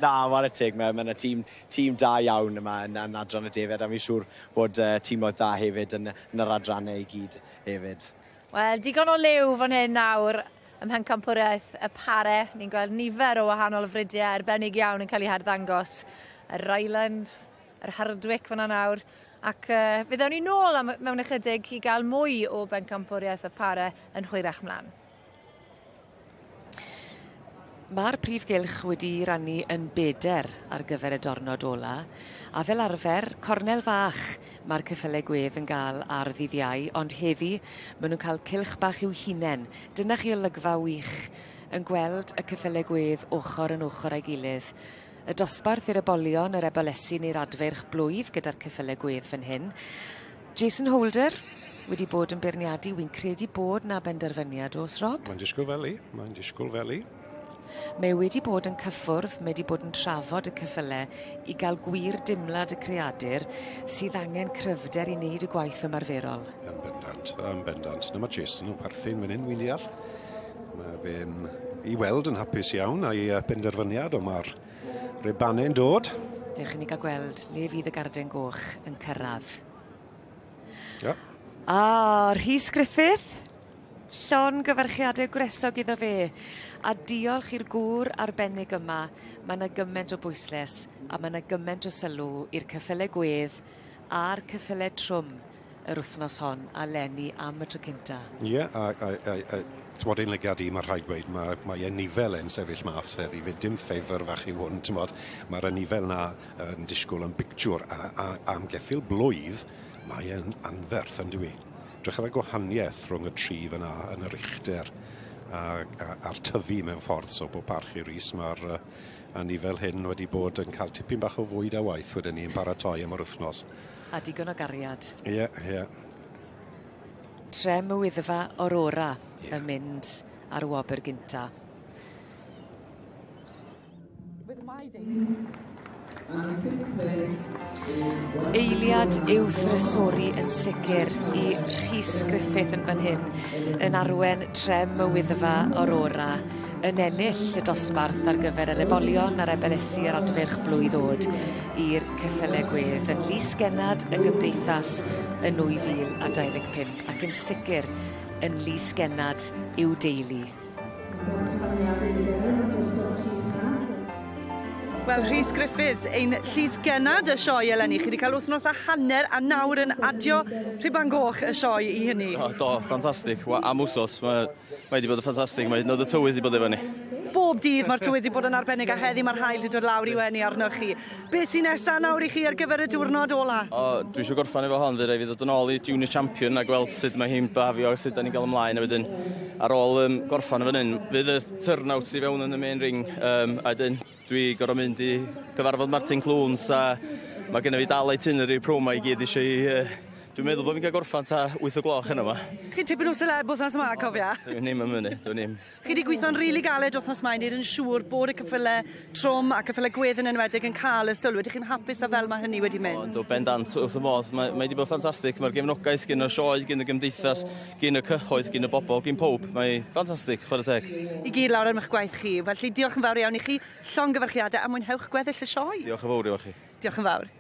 Na, ware teg, mae yna tîm, tîm da iawn yma yn, yn adran y defaid, a fi'n siŵr bod tîmoedd da hefyd yn, yn yr adrannau i gyd hefyd. Wel, digon o liw fan hyn nawr ym Mhencampwriaeth y Pare. Ni'n gweld nifer o wahanol fridiau arbennig iawn yn cael eu harddangos. Yr Ryland, yr Hardwick fyna nawr. Ac fe ddawn ni nôl am, mewn ychydig i gael mwy o Bencampwriaeth y Pare yn hwyrach mlaen. Mae'r prif gylch wedi'i rannu yn beder ar gyfer y dornod ola, a fel arfer, cornel fach mae'r ceffyle gwedd yn gael ar ddydd Iau, ond heddi maen nhw'n cael cylch bach i'w hunain. Dyna chi olygfa wych yn gweld y ceffyle gwedd ochr yn ochr â'i gilydd. Y dosbarth i'r ebolion, yr ebolesi neu'r adfeirch blwydd gyda'r ceffyle gwedd fan hyn. Jason Holder wedi bod yn beirniadu, wy'n credu bod 'na benderfyniad, oes Rob? Mae'n disgwyl fel i, mae'n disgwyl fel i. Mae wedi bod yn cyffwrdd, mae wedi bod yn trafod y ceffyle i gael gwir dimlad y creadur sydd angen cryfder i wneud y gwaith ymarferol. Yn bendant, yn bendant. Na mae Jason yn chwerthin fan hyn, wy'n deall. Mae fe'n i weld yn hapus iawn a'i benderfyniad, ond mae'r rubanau'n dod. Dewch i ni gael gweld le fydd y garden goch yn cyrraedd. Ja. A, Rhys Griffith. Llongyfarchiadau gwresog iddo fe. A diolch i'r gŵr arbennig yma, mae yna gymaint o bwysles a mae yna gymaint o sylw i'r ceffyle gwedd a'r ceffyle trwm yr wythnos hon a leni am y tro cynta. Ie, yeah, a, a, a, a t'mod ein lygad i, mae rhaid gweud, mae, mae enifel e'n sefyll mas heddi fyd, dim ffeifr fach yw hwn, t'mod, mae'r enifel na yn disgwyl yn bictiwr, a, a, am geffyl blwydd, mae e'n anferth yn dyw i. Drych ar y gwahaniaeth rhwng y tri fyna yn yr uchder a, a, a'r tyfu mewn ffordd, so bob parch i Rhys, mae'r anifel hyn wedi bod yn cael tipyn bach o fwyd a waith wedyn ni yn paratoi am yr wythnos. A digon o gariad. Ie, yeah, ie. Yeah. Trem y Wyddfa Aurora yeah. yn mynd ar y wobr gynta. Eiliad i'w thrysori yn sicr i Rhys Griffith yn fan hyn yn arwen trem y Wyddfa Aurora yn ennill y dosbarth ar gyfer yr ebolion a'r ebelesi a'r adfeirch blwydd oed i'r ceffyle gwedd yn Lys Gennad y Gymdeithas yn 2025 ac yn sicr yn Lys Gennad i'w deulu. Wel, Rhys Griffiths, ein llys gennad y sioe eleni. Chi wedi cael wythnos a hanner a nawr yn adio rhuban goch y sioe i hynny. O, do, ffantastig. Am wsos, mae, mae wedi bod yn ffantastig. Mae hyd yn oed y tywydd wedi bod efo ni. Bob dydd mae'r tywydd wedi bod yn arbennig a heddi mae'r haul wedi dod lawr i wenu arnoch chi. Be sy'n nesa nawr i chi ar gyfer y diwrnod ola? O, dwi eisiau gorffan efo hon, fydd rhaid fi ddod yn ôl i Junior Champion a gweld sut mae hi'n bafio, sut da ni'n gael ymlaen a wedyn ar ôl gorffan fan hyn, fydd y turnout i fewn yn y main ring a wedyn dwi gorfod mynd i gyfarfod Martin Clunes a mae gennym fi dal itinerary pro ma i gyd eisiau i... Dwi'n meddwl bod fi'n cael gorffan ta 8 o gloch heno 'ma. Chi'n tipyn o celeb wythnos yma, cofia. Dwi'n ddim yn mynnu, dwi'n ddim. Chi wedi gweithio'n rili galed wythnos 'ma i wneud yn siŵr bod y ceffyle trwm a ceffyle gwedd yn enwedig yn cael y sylw. Ydych chi'n hapus â fel mae hynny wedi mynd? O, yndw, bendant, wrth y modd. Mae, mae wedi bod ffantastig. Mae'r gefnogaeth gyn y sioe, gyn y gymdeithas, gyn y cyhoedd, gyn y bobl, gyn pob. Mae ffantastig, chwarae teg. I gyd lawr am eich gwaith chi. Felly diolch yn fawr iawn i chi. Llongyfarchiadau a mwynhewch gweddill y sioe. Diolch yn fawr i chi. Diolch yn fawr.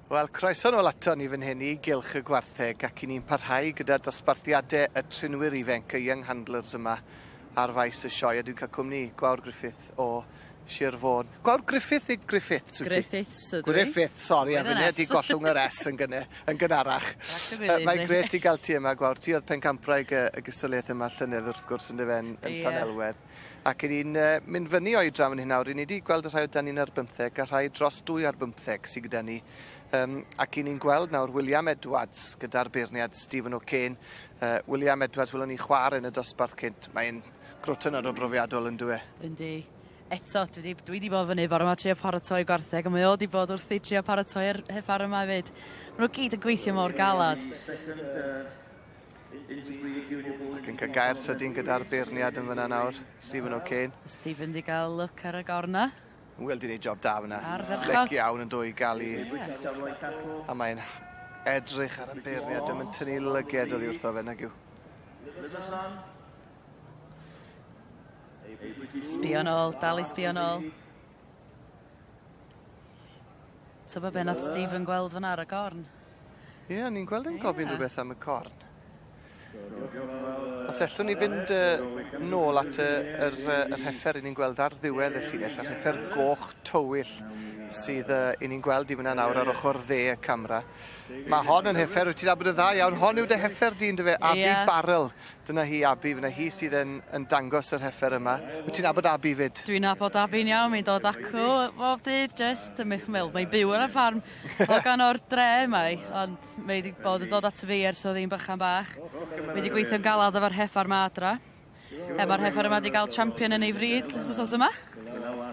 Wel, croeso nôl ato ni fan hyn i Gylch y Gwartheg ac i ni'n parhau gyda dosbarthiadau y trinwyr ifanc, y Young Handlers yma ar faes y sioe, a dwi'n cael cwmni Gwawr Griffith o Sir Fôn. Gwawr Griffith neu Griffiths wyt ti? Griffiths ydw i. Griffiths, sori, a With an finne S. di gollwng yr S yn, gynne, yn gynharach. Mae'n Mae'n gret i gael ti yma, Gwawr. Ti oedd pencampwraig y gystadleuaeth yma llynedd wrth gwrs yn dyfen yn Ie. Llanelwedd. Ac i ni'n mynd fyny oedran fan hyn nawr, i ni wedi gweld y rhai o dan 11 a rhai dros 2 ar bymtheg sydd gyda ni. Ac i ni'n gweld nawr William Edwards gyda'r beirniad Stephen O'Kane. William Edwards, welwn ni chwarae yn y dosbarth cynt. Mae'n grwtynod o brofiadol yn dwi. Yndi. Eto, dwi di bod fyny bore yma trio paratoi gwartheg, a mae o di bod wrthi trio paratoi'r hefar yma hefyd. Maen nhw gyd yn gweithio mor galad. Ac yn cael gair sydyn gyda'r beirniad yn fyna nawr, Stephen O'Kane. Stephen di gael look ar y gorna. Wel, di wneud job da fyna. Ardderchog. Slick iawn yn dwy gael i... A mae'n edrych ar y beirniad, yn tynnu lyged oddi wrtho fe, nag yw. Sbio nôl, dal i sbio nôl. Tybed be nath Stephen gweld fyna ar y gorn? Ie, yeah, ni'n gweld yn gofyn rhywbeth am y corn. Os ellwn ni fynd nôl at yr heffer i ni'n gweld ar ddiwedd y llinell, yr heffer goch tywyll sydd i ni'n gweld i fyna nawr ar ochr dde y camera. Mae hon yn heffer, wyt ti'n nabod yn dda iawn, hon yw dy heffer di yndyfe, Abi Ie. Barrel. Dyna hi Abi, fyna hi sydd yn dangos yr heffer yma. Wyt ti'n nabod Abi fyd? Dwi'n nabod Abi'n iawn, mae'n dod acw bob dydd, just, yn meddwl, mae'n byw ar y ffarm o gan o'r dre mae, ond mae wedi bod yn dod at fi ers oedd hi'n bychan bach. Mae wedi gweithio'n galad efo'r heffer ma adra. E, mae'r heffer yma wedi cael champion yn ei fryd wsos yma.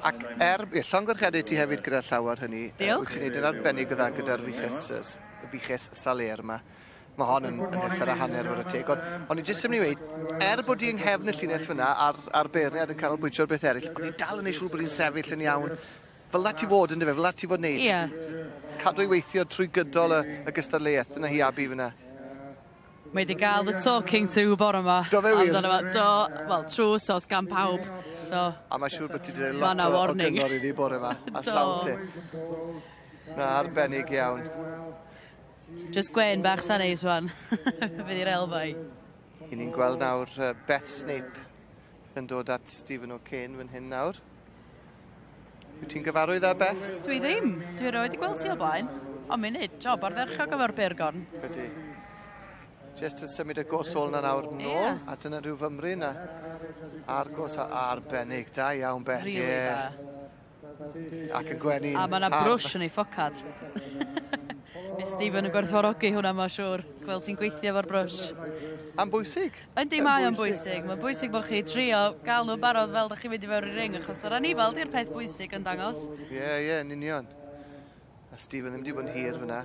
Ac er, ie, llongyfarchiadau ti hefyd gyda'r llawer hynny. Diolch. Wyt ti'n neud yn arbennig o dda gyda'r fuches Salers yma. Mae hon yn heffer a hanner o'r teg. Ond i jyst yn mynd i weud, er bod hi yng nghefn y llinell fyna a'r beirniad yn canolbwyntio ar beth eraill, ond hi dal yn neud siŵr bod hi'n sefyll yn iawn. Fel 'na ti fod yn dyfe, fel 'na ti fod wneud. Ie. Cadw i weithio trwy gydol y gystadleuaeth. Dyna hi Abi fyna. Mae wedi gael the talking to bore yma. Do fe wir? Amdano fo. Do, wel, trwy sort gan pawb. So, A mae'n siŵr bod ti wedi rhoi Ma' lot 'na o warning. gyngor iddi bore yma. A Do. sawl ti. Na, arbennig iawn. Just gwen bach sa'n neis wan. Fydd i'r elfau. I ni'n gweld nawr Beth Snape yn dod at Stephen O'Kane fan hyn nawr. Wyt ti'n gyfarwydd â Beth? Dwi ddim. Dwi erioed wedi gweld ti o blaen. Ond mae'n neud job ardderchog efo'r Byrgorn. Ydy. Just yn symud y gos ôl na nawr nôl, Ie. a dyna rhyw fymryn na. A'r gos arbennig, da iawn Beth, Rili ie. da. Ac yn gwenu. A mae yna brwsh yn ei phocad. Mae Stephen yn gwerthfawrogi hwnna, mae'n siŵr. Gweld ti'n gweithio efo'r brwsh. A'n bwysig. Yndi, mae o'n bwysig. Mae'n bwysig bod chi trio gael nhw barod fel da chi'n mynd i fewn i'r ring, achos yr anifal di'r peth bwysig yn dangos. Ie, yn union. A Stephen ddim wedi bod yn hir fyna.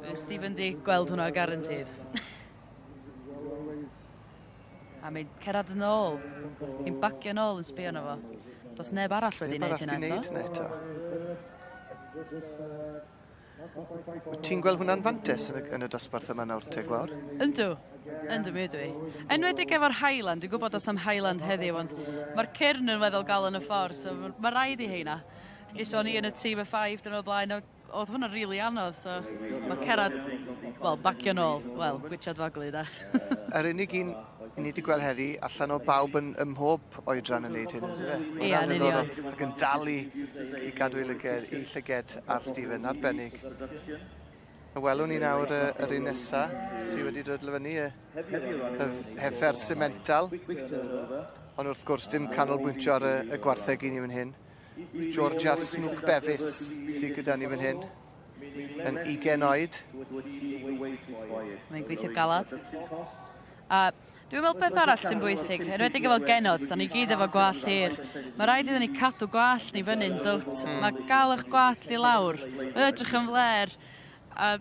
Mae Stephen di gweld hwnna, guaranteed. A mae'n cerdded yn ôl. Hi'n bagio yn ôl yn sbio arno fo. Does neb arall wedi Neb gwneud arall hynna 'di eto. neud hynna eto. Wyt ti'n gweld hwnna'n fantes yn y dosbarth yma nawr te, Gwawr? Yndw, yndw mi ydw i. Enwedig efo'r Highland, dwi'n gwybod os am Highland heddiw, ond mae'r cyrn yn weddol gal yn y ffordd, so ma' raid i heina. Ges o'n i yn y tîm y 5 dyn nhw blaen, a oedd hwnna'n rili anodd, so mae cerad, wel, bacio nôl, wel, gwitsiad faglu, da. Yr unig un i ni wedi gweld heddi allan o bawb ym mhob oedran yn neud hyn, ynddo fe? Ie, yn union. Ac yn dal i gadw i llyged ar Stephen, arbennig. A welwn ni nawr yr un nesa sydd wedi dod fyny, y heffer Simmental. Ond wrth gwrs dim canolbwyntio ar y gwartheg i ni fan hyn. Georgia Snook Bevis sydd gyda ni fan hyn. Yn 20 oed. Mae'n gweithio galad. A dwi'n meddwl beth arall sy'n bwysig, enwedig efo genod, da ni gyd efo gwallt hir. Mae rhaid iddyn ni cadw gwallt ni fyny'n dwt. Mae gael eich gwallt i lawr, mae'n edrych yn fler. A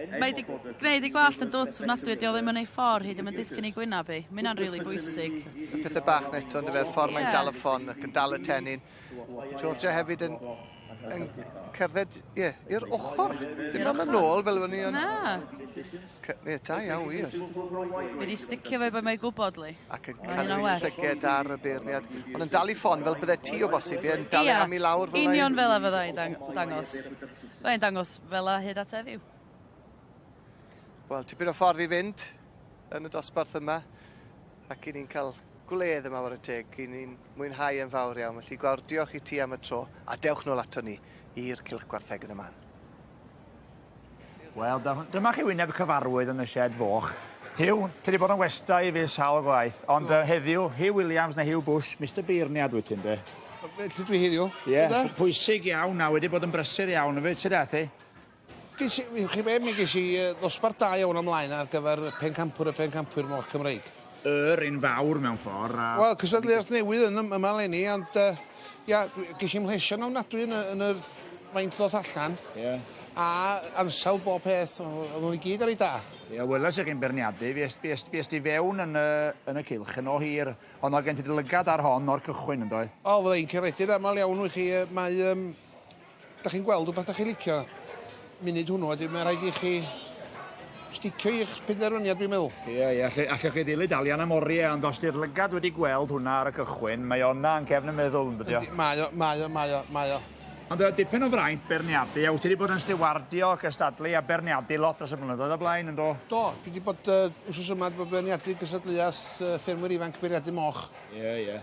mae wedi gwneud ei gwallt yn dwt ofnadwy, di o ddim yn ei ffordd hyd yn disgyn i gwynab i. Mae hynna'n rili bwysig. Y pethau bach na eto, yn y ffordd mae'n dal y ffon ac yn dal y tennyn. Georgia hefyd yn yn cerdded, ie, i'r ochr. Ddim am yn ôl fel o'n i ond... Na. Ie, da iawn, wir. Fi wedi sticio fe bod mae'n gwybod, li. Ac yn cadw llyged ar y beirniad. Ond yn dal i ffon fel bydde ti o bosib, ie, yn dal am i lawr fel Union fel a fydda i'n dangos. Fydda i'n dangos fel a hyd at heddiw. Wel, tipyn o ffordd i fynd yn y dosbarth yma. Ac i ni'n cael gwledd yma war y teg. I ni'n mwynhau yn fawr iawn. Felly, Gwawr, diolch i ti am y tro. A dewch nôl ato ni i'r Cylch Gwartheg yn y man. Wel, dyma chi wyneb cyfarwydd yn y sied foch. Huw, ti wedi bod yn westai i fi sawl gwaith, ond heddiw, Huw Williams neu Huw Bush, Mr Beirniad wyt ti'n de? Felly dwi heddiw. Ie, yeah, pwysig iawn a wedi bod yn brysur iawn hefyd, sut aeth hi? Ges i, chi be, mi ges i ddosbarth da iawn ymlaen ar gyfer pencampwr y pencampwyr moch Cymreig. Yr un fawr mewn ffordd. A... Wel, cystadleuaeth newydd yn yma eleni, ond ia, ges i'n mhlesio'n ofnadwy yn yr faint ddoth allan. Ie. Yeah. A ansawdd bob peth, oedd nhw i gyd ar ei da. Ie, yeah, weles i chi'n beirniadu, fi est i fewn yn y cylch yn o hir, ond oedd gen ti dy lygad ar hon o'r cychwyn, yn doedd? O, fydda i'n credu'n aml iawn i chi, mae, da chi'n gweld rhywbeth da chi'n licio munud hwnnw, a mae'n rhaid i chi sticio i'ch penderfyniad, dwi'n meddwl. Ie, ie, allwch chi ddilyn dalian am oriau, ond os di'r lygad wedi gweld hwnna ar y cychwyn, mae o'na yn cefn y meddwl, yn dydi o? Mae o, mae o, mae o, mae o. Ond dipyn o fraint beirniadu, a wyt ti wedi bod yn stiwardio, cystadlu a beirniadu lot dros y blynyddoedd o blaen, yn do? Do, dwi wedi bod wsos yma wedi bod beirniadu gystadleuaeth ffermwyr ifanc beirniadu moch. Ie, ie.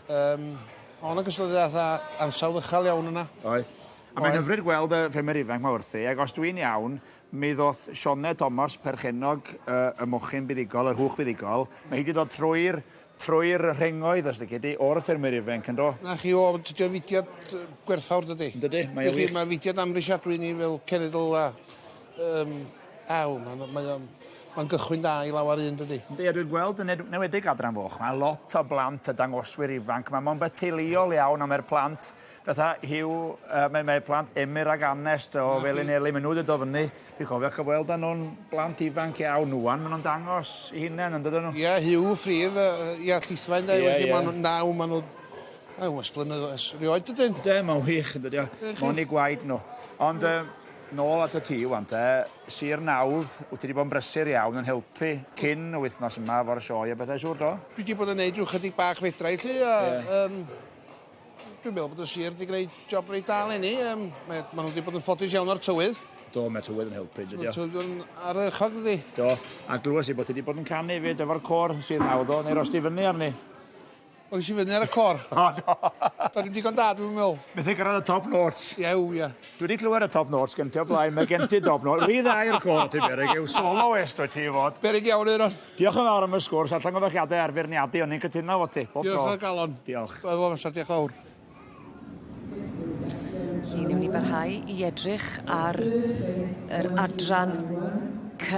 O'n y gystadleuaeth a ansawdd uchel iawn yna. Oedd. A mae'n hyfryd gweld y ffermwyr ifanc ma wrthi, ac os dwi'n iawn, mi ddoth Sioned Thomas, perchennog y mochyn buddugol, yr hwch buddugol, mae hi wedi dod trwy'r rhengoedd, os lici di, o'r ffermwyr ifanc, yn do? Na chi, o, dydy o'n fudiad gwerthfawr, dydy? Dydy, mae o wych. Mae fudiad amhrisiadwy ni fel cenedl a... aw, mae'n gychwyn da i lawer un, dydy? Yndi, a dwi'n gweld yn enwedig adran foch, mae lot o blant a dangoswyr ifanc, mae mond beth teuluol iawn am yr plant, fatha Huw, mae plant Emyr ag Anest o Felinheli, maen nhw wedi dod fyny. Dwi'n cofio cyfweld â nhw'n blant ifanc iawn ŵan, maen nhw'n dangos eu hunain, yn dydyn nhw? Ie, Huw, Ffridd, ia, Llithfaen, de, wedi, maen nhw'n naw, maen nhw... Aw, ers blynyddoedd, ers rioed, dydyn? De, mae'n wych, yn dydi o. Mae'n eu gwaed nhw. Ond nôl at y tŷ ŵan te, Sir Nawdd, wyt ti wedi bod yn brysur iawn yn helpu cyn y wythnos yma efo'r sioe a bethau, siŵr do? Dwi wedi bod yn neud rhyw chydig bach fedra i lly, a dwi'n meddwl bod y sir wedi gwneud job reit da eleni. Ma' nhw wedi bod yn ffodus iawn o'r tywydd. Do, mae tywydd yn helpu, dydy o. Mae'r tywydd yn ardderchog, dydy? Do, a glywes i bod ti wedi bod yn canu 'fyd efo'r côr Sir Nawdd o, neu rost ti fyny arni? O, nes i fyny ar y côr. O, do. Do'n i'm digon da, dwi'n meddwl. Methu gyrraedd y top notes. Ie, w, ie. Dwi wedi clywed y top notes gen ti o blaen, mae gen ti top notes. Rhy dda i'r côr, ti beryg, yw soloist wyt ti i fod. Beryg iawn, Euron. Diolch yn fawr am y sgwrs, a llongyfarchiadau ar feirniadu, o'n i'n cytuno efo ti. Bob tro. Diolch o galon. Diolch. Wel, bob amser, diolch fawr. Felly, newn ni barhau i edrych ar yr adran C,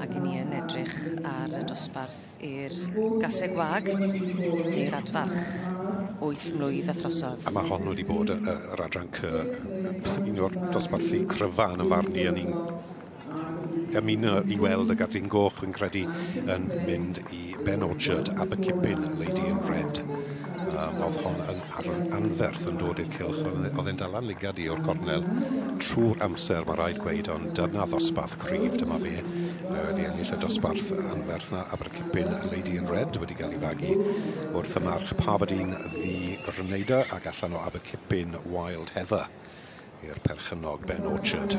ac i ni yn edrych ar y dosbarth i'r gaseg wag neu'r adfarch 8 mlwydd a throsodd. A mae hon wedi bod yr adran C, un o'r dosbarthu cryfa yn y farn i, yn un ymuno i weld y Gardyn Goch yn credu yn mynd i Ben Orchard, Abercipin, Lady in Red. Oedd hon yn anferth yn dod i'r cylch, oedd e'n dal ligad i o'r cornel trwy'r amser, mae rhaid gweud, ond dyna ddosbarth cryf, dyma fe. Wedi ennill y dosbarth anferth na Abercipin, Lady in Red, wedi cael ei fagu wrth y march Parvadine The Grenada ac allan o Abercipin Wild Heather i'r perchennog Ben Orchard.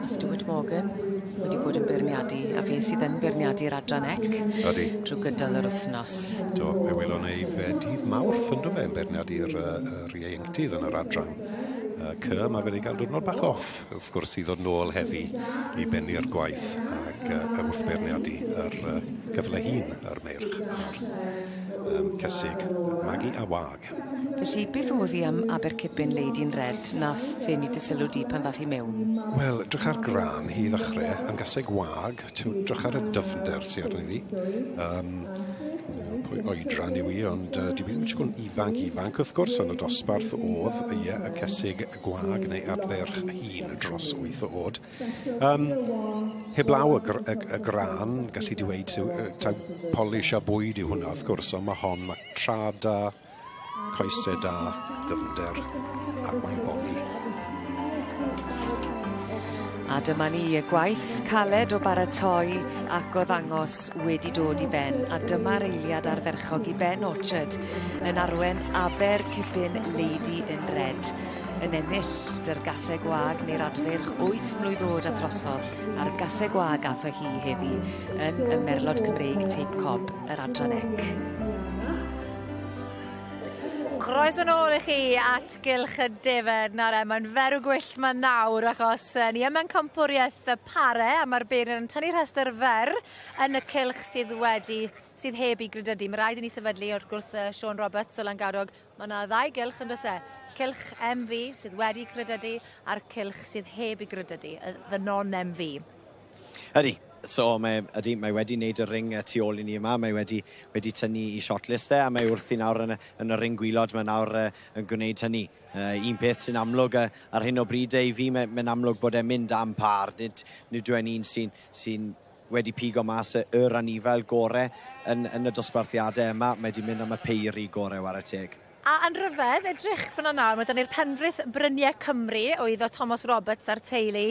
A Stuart Morgan wedi bod yn beirniadu, a fe sydd yn beirniadu'r adran ec. Ydy. Drwy gydol yr wythnos. Do, fe welon ni fe dydd Mawrth yn do fe yn beirniadu'r yr ieuenctid yn yr adran C. Mae fe wedi cael diwrnod bach off, wrth gwrs, i ddod nôl heddi i bennu'r gwaith ac wrth beirniadu yr cyfle hun, yr meirch a'r cesig, Magi a Wag. Felly, beth oedd hi am Abercipin Lady in Red nath ddenu dy sylw di pan ddath hi mewn? Wel, drych ar gran hi i ddechrau, am gaseg wag, drych ar y dyfnder sydd arni ddi. Pwy oedran yw hi, ond dwi ddim yn disgwyl ifanc, wrth gwrs, yn y dosbarth oedd, ie, y cesig gwag neu adferch hun dros 8 o oed. Heblaw y gran, gallu di weud, taw polish a bwyd yw hwnna, wrth gwrs, ond mae hon, mae trad a Coesau da, dyfnder, ac mae'n boni. A dyma ni, y gwaith caled o baratoi ac o ddangos wedi dod i ben, a dyma'r eiliad arferchog i Ben Orchard yn arwen Abercibin Lady in Red yn ennill dy'r gaseg wag neu'r adfeirch 8 mlwydd oed a throsodd a'r gaseg wag ath â hi heddi yn y Merlod Cymreig Teip Cob yr Adran Ec. Croeso nôl i chi at Gylch y Defed. Nawr e, mae'n ferw gwyllt ma nawr achos ni yma'n campwriaeth y pare a ma'r beirniad yn tynnu rhestr fer yn y cylch sydd wedi sydd heb 'i grydydu. Ma' raid i ni sefydlu wrth gwrs Siôn Roberts o Langadog. Ma' 'na ddau gylch on'd o's e? Cylch MV sydd wedi credydu a'r cylch sydd heb 'i grydydu, the non-MV. Ydy. So mae ydy mae wedi wneud y ring y tu ôl i ni yma, mae wedi wedi tynnu i shortlist e a mae wrthi nawr yn y yn y ring gwylod mae nawr yn gwneud hynny. Un peth sy'n amlwg ar hyn o bryd e i fi mae'n mae amlwg bod e'n mynd am par, nid nid yw e'n un sy'n sy'n wedi pigo mas y yr anifail gore yn yn y dosbarthiade yma, mae 'di mynd am y peiri gore ware teg. A yn rhyfedd, edrych fyna nawr, mae 'da ni'r Penrith Brynie Cymru o iddo Thomas Roberts a'r teulu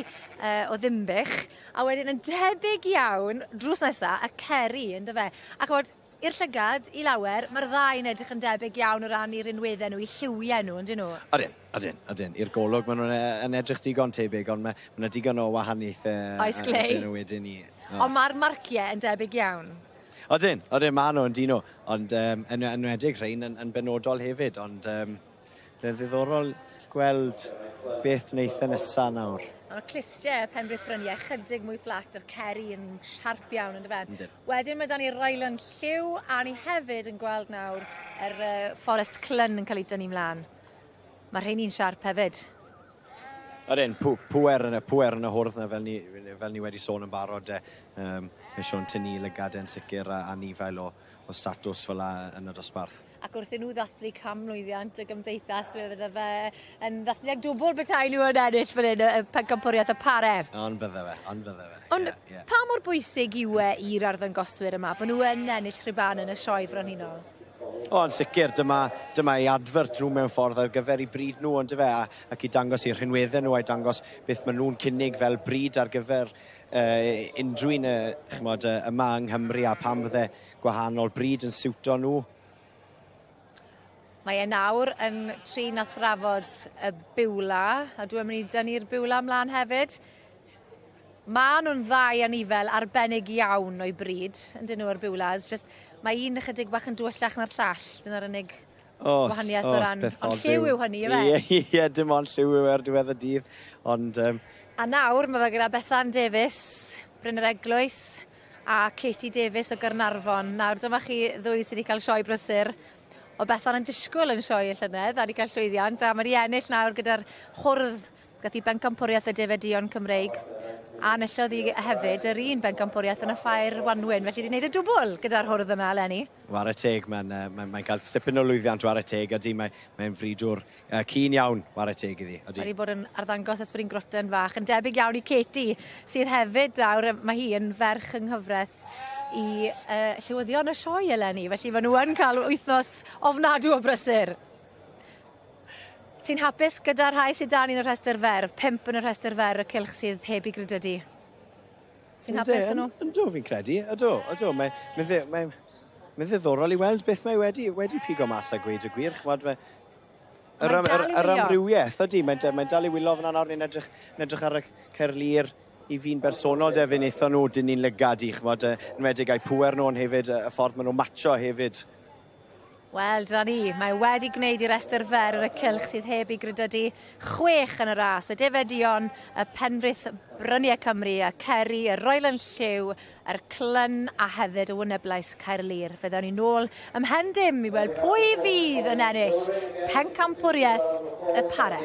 o Ddinbych, a wedyn yn debyg iawn, drws nesa, y Ceri, yndyfe? A ch'mod, i'r llygad, i lawer, ma'r ddau yn edrych yn debyg iawn o ran 'u rinwedde nhw, 'u lliwie nhw, on'd 'yn nhw? Odyn, odyn, odyn. I'r golwg ma' nw'n yn edrych digon tebyg, ond ma' ma' 'na digon o wahaniaethe Oes glei. ydyn nhw wedyn 'ny. O's. Ond ma'r marcie yn debyg iawn. Odyn, odyn ma' nhw yndyn nhw, ond yym yn enwedig rhein yn yn benodol hefyd, ond yym bydd ddiddorol gweld beth wneith e nesa nawr. Ma'r clustie Penrith Brynie chydig mwy fflat a'r ceri yn siarp iawn on'd yfe? Yndyn. Wedyn ma' 'da ni Ryland Lliw a ni hefyd yn gweld nawr yr Fforest Clun yn ca'l 'i dynnu mlan. Ma' rheini'n siarp hefyd. Odyn, pŵer yn y pŵer yn y hwrdd 'na fel ni fel ni wedi sôn yn barod 'de. Mae Siôn tynnu 'i lygad e'n sicir a anifail o o statws fel 'a yn y dosbarth. Ac wrth i nhw ddathlu canmlwyddiant y gymdeithas fe fydde fe yn ddathliad dwbwl petai nhw yn ennill fan 'yn y pencampwriaeth y pare. Ond bydde fe, ond bydde fe. Ond yeah, yeah. pa mor bwysig yw e i'r arddangoswyr yma bo' nhw yn ennill rhuban yn y sioe frenhinol? O yn sicir dyma dyma eu advert nhw mewn ffordd ar gyfer 'u bryd nhw on'd yfe a ac i dangos eu rhinwedde nhw a i dangos beth ma' nhw'n cynnig fel bryd ar gyfer unrhyw un ch'mod yma yng Nghymru a pam fydde gwahanol bryd yn siwto nhw. Mae e nawr yn trin a thrafod y biwla a dwi yn mynd i dynnu'r biwla mlan hefyd. Ma' nw'n ddau anifel arbennig iawn o'i bryd yndyn nhw yr biwlas jyst mae un ychydig bach yn dywyllach na'r llall dyna'r unig O's, gwahaniaeth o o's, ran beth ond od lliw yw yw hynny yfe? Ie ie dim ond lliw yw e ar diwedd y dydd ond yym A nawr ma' fe gyda Bethan Davies, Bryn yr Eglwys a Katie Davies o Gaernarfon. Nawr dyma chi ddwy sy 'di ca'l sioe brysur. O' Bethan yn disgwyl yn sioe y llynedd a 'di ca'l llwyddiant a ma' 'di ennill nawr gyda'r hwrdd Gath hi bencampwriaeth y Defaid Duon Cymreig a enillodd hi hefyd yr un bencampwriaeth yn y ffair Wanwyn, felly 'di neud y dwbwl gyda'r hwrdd yna eleni. Ware teg, mae'n uh, mae, mae cael tipyn o lwyddiant ware teg, ydy, mae'n mae fridwr cyn iawn, ware teg iddi, ydy. Mae wedi bod yn arddangos ers bod hi'n groten fach, yn debyg iawn i Katie, sydd hefyd nawr, mae hi yn ferch yng nghyfraith i llywyddion y sioe eleni, felly maen nhw yn cael wythnos ofnadw o brysur. Ti'n hapus gyda'r rhai sydd 'da ni yn y rhestr fer? Pump yn y rhestr fer y cylch sydd heb 'u grydydu. Ti'n hapus 'da nhw? Yndw fi'n credu ydw ydw mae mae ddi- mae mae ddiddorol i weld beth mae wedi wedi pigo mas a gweud y gwir ch'mod fe yr am- yr yr amrywieth ydi mae'n mae'n dal i wylo fyna nawr ni'n edrych yn edrych ar y Caerlŷr i fi'n bersonol de fe wnaethon nhw dynnu'n lygad i ch'mod enwedig a'u pŵer nhw ond hefyd y ffordd ma' nhw'n matsio hefyd. Wel, dyna ni. Mae wedi gwneud i restr fer yn y cylch sydd heb ei grydydu chwech yn y ras. Y Defaid Duon, y Penrith Bryniau Cymru, y Ceri, y Royal Lliw, yr Clun a hefyd y Wyneblais Caerlŷr. Fe ddawn ni nôl ymhen dim i weld pwy fydd yn ennill pencampwriaeth y pare.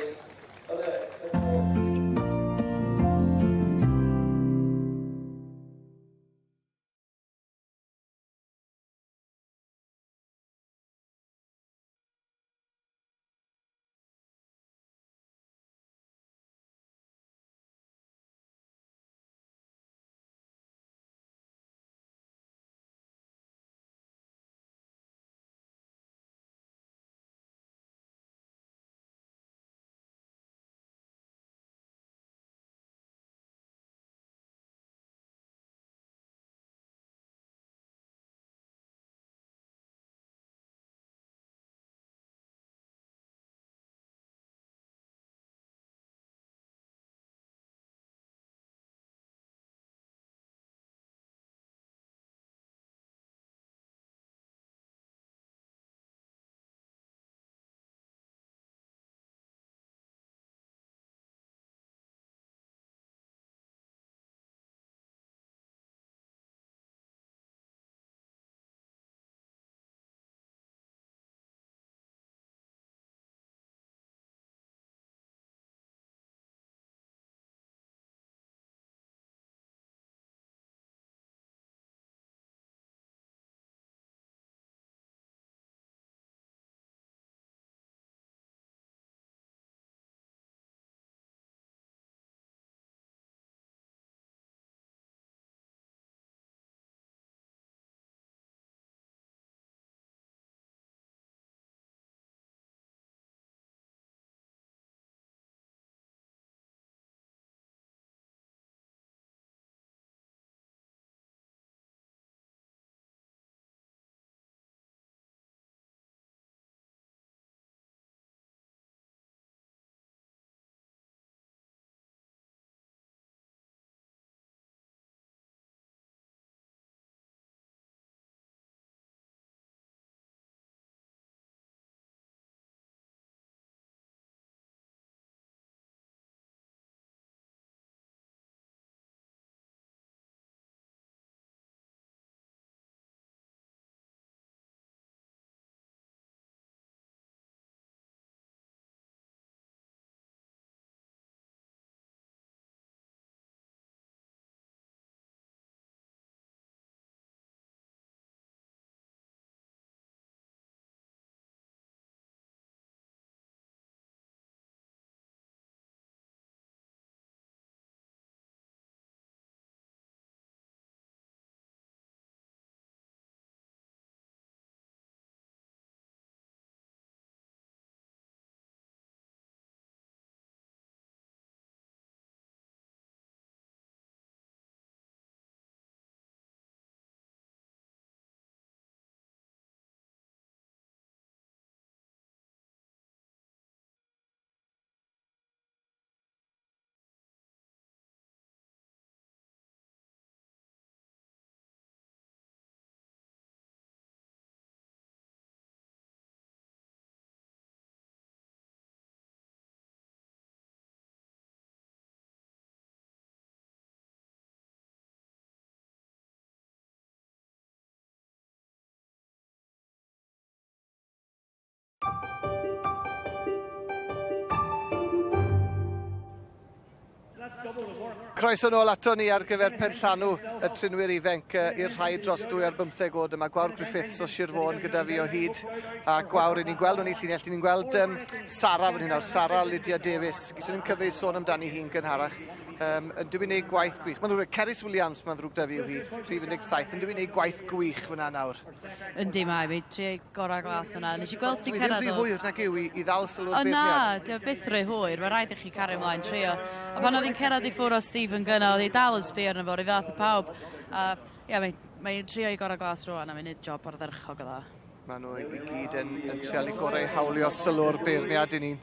Croeso nôl ato ni ar gyfer penllanw y trinwyr ifanc i'r rhai dros 2 ar 15 oed yma. Gwawr Griffiths o Sir Fôn gyda fi o hyd. A Gwawr, ni'n gweld nhw'n ei llinell, ni'n gweld Sara fan hyn nawr, Sara Lydia Davies. Gyda ni'n cyfle i sôn amdani hi'n gynharach. Yn dwi wneud gwaith gwych. Mae'n ddrwg, Ceris Williams, mae'n ddrwg da fi yw hi, rhif 17, yn dwi wneud gwaith gwych fyna nawr. Yndi mae, mi trio gorau glas fyna. Nes i gweld ti'n Dwi ddim cyrraedd rhy o hwyr nag yw i ddal sylw'r O na, beirniad. dio byth rhy hwyr, mae rhaid i chi cario ymlaen trio. A pan oedd hi'n cyrraedd i ffwrdd o Stephen Gunn, oedd hi dal yn sbio arno fo, rhyw fath o pawb. A ia, mae'n mae trio i gorau glas rwan a mae'n neud job ardderchog o dda. Maen nhw i gyd yn trial i gorau hawlio sylw'r beirniad i ni'n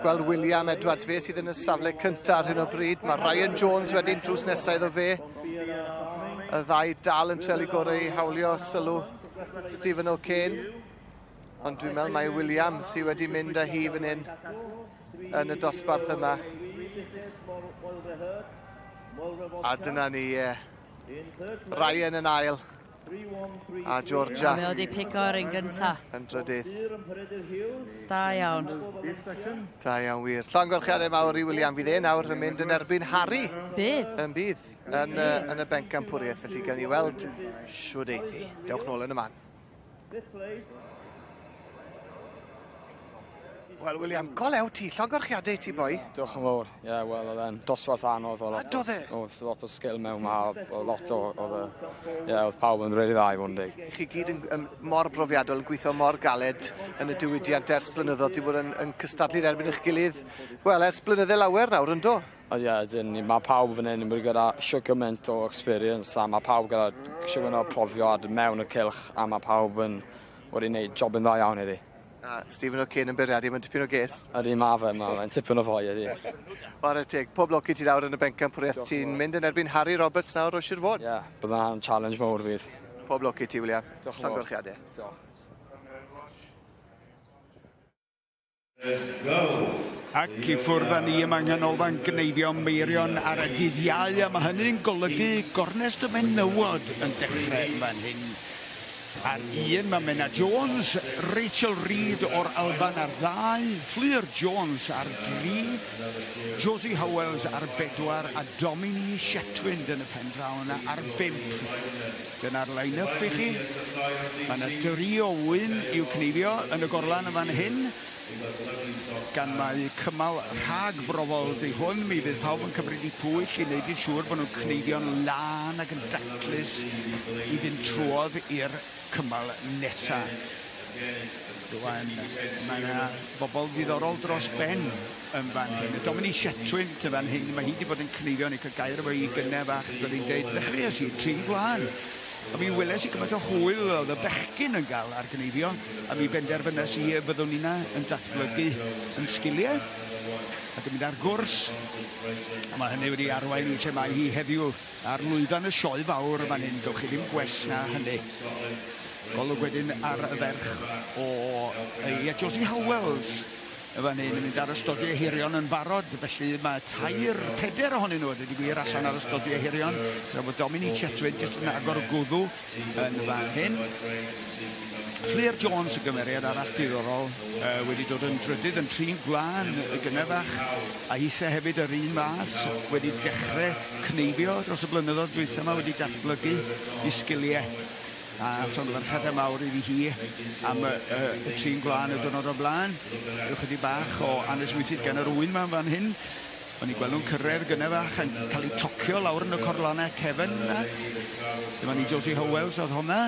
gweld William Edwards, fe sydd yn y safle cyntaf ar hyn o bryd. Mae Ryan Jones wedyn drws nesaf iddo fe. Y ddau dal yn trial i gorau i hawlio sylw Stephen O'Kane. Ond dwi'n meddwl mai William sydd wedi mynd â hi fan hyn yn y dosbarth yma. A dyna ni, Ryan yn ail. A Georgia Mae o wedi pigo'r un gynta. yn drydydd. Da iawn. Da iawn wir. Llongyfarchiadau mawr i William. Fydd e nawr yn mynd yn erbyn Harry. Bydd. Yn bydd. Yn y bencampwriaeth. Felly gawn ni weld shwd eith hi. Dewch nôl yn y man. Wel, William, golew ti. Llongyfarchiadau i ti, boi. Diolch yn fawr. Ie, yeah, wel, oedd e'n dosbarth anodd. Oedd lot A doedd e? Oedd lot o sgil mewn ma, oedd lot o, oedd e, ie, oedd pawb yn rili dda i fod yn deg. Chi gyd yn mor brofiadol, yn gweithio mor galed yn y diwydiant ers blynyddoedd. Di bod yn cystadlu yn erbyn eich gilydd. Wel, ers blynydde lawer nawr, yn do? Ond ie, dyn, mae pawb fan hyn yn bod gyda shwt gymaint o experience a mae pawb gyda shwt gymaint o profiad mewn y cylch a mae pawb yn wedi gwneud job yn dda iawn iddi. A Stephen O'Kane yn bwriadu, mae'n tipyn o ges. Ydy, ma fe'n tipyn o foi ydy. Chwarae teg, pob lwc i ti nawr yn y bencampwriaeth. Ti'n mynd yn erbyn Harry Roberts nawr o Sir Fôn. Ie, yeah, bydd hwnna'n challenge mawr fydd. Pob lwc i ti, William. Diolch yn fawr. Llongyfarchiadau. Diolch. Ac i ffwrdd â ni yma yng Nghanolfan Gneifio Meirion ar y dydd Iau, a mae hynny'n golygu gornest y menywod yn dechrau fan hyn. Ar un mae Menna Jones, Rachel Reid o'r Alban ar ddau, Fflur Jones ar dri, Josie Howells ar bedwar a Dominique Shetwind yn y pen draw yna ar bump. Dyna'r line-up i chi. Mae yna dri o ŵyn i'w cneifio yn y gorlan yn fan hyn. Gan mai cymal rhag brofol di hwn, mi fydd pawb yn cymryd i pwyll i wneud yn siŵr bod nhw'n cneifio'n lân ac yn daclus i fynd trwodd i'r cymal nesa. Rwan, mae yna bobl ddiddorol dros ben yn fan hyn. Y Dominique Shetwind yn fan hyn, mae hi wedi bod yn cneifio, ni cael gair efo hi gynne fach, oedd hi'n deud, ddechreuais i trin gwlân. A mi weles i gymaint o hwyl oedd y bechgyn yn gael ar gneifio, a mi benderfynes i y byddwn ni'na yn datblygu yn sgiliau ac yn mynd ar gwrs. A mae hynny wedi arwain i lle mae hi heddiw ar lwyfan y sioe fawr fan hyn. Gowch chi ddim gwell na hynny. Golwg wedyn ar y ferch o Josie Howells y fan hyn yn mynd ar y stodiau hirion yn barod, felly mae tair, peder ohonyn nhw, dweud y gwir, allan ar y stodiau hirion. Tra bod Dominique Chetwynd jyst yn agor gwddw yn fan hyn. Fflur Jones, y gymeriad arall diddorol, wedi dod yn drydydd yn trin gwlân y gynefach, a hithe hefyd yr un math, wedi dechrau cneifio dros y blynyddoedd dwytha yma, wedi datblygu i sgiliau. A llongyfarchiadau mawr iddi hi am y trin gwlân y diwrnod o'r blaen. Rhyw chydig bach o anesmwythyd gan yr ŵyn 'ma fan hyn. O'n i'n gweld nhw'n cyrraedd gynne fach yn cael eu tocio lawr yn y corlanau cefn yna. Dyma ni Josie Howells oedd hwnna.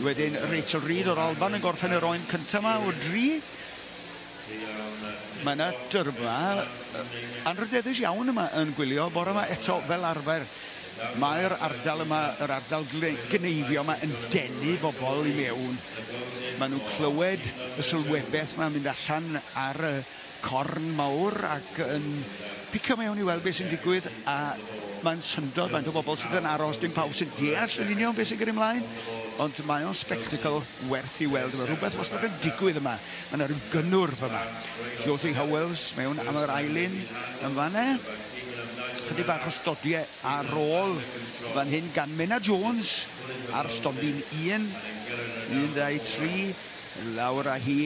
Wedyn Rachel Reid o'r Alban yn gorffen yr oen cyntaf yma o dri. Mae yna dyrfa anrhydeddus iawn yma yn gwylio bore yma eto fel arfer. Mae'r ardal yma, yr ardal gneifio yma yn denu bobl i mewn. Maen nhw'n clywed y sylwebaeth yma'n mynd allan ar y corn mawr ac yn picio mewn i weld beth sy'n digwydd, a mae'n syndod faint o bobl sydd yn aros, dim pawb sy'n deall yn union beth sy'n gyrru ymlaen, ond mae o'n spectacle werth i weld. Mae rhywbeth wastad yn digwydd yma. Mae yna rhyw gynnwrf yma. Josie Howells mewn am yr ailun yn fanne. Chydig bach o stodiau ar ôl fan hyn gan Menna Jones ar stodin 1. 1, 2, 3. Lawr â hi.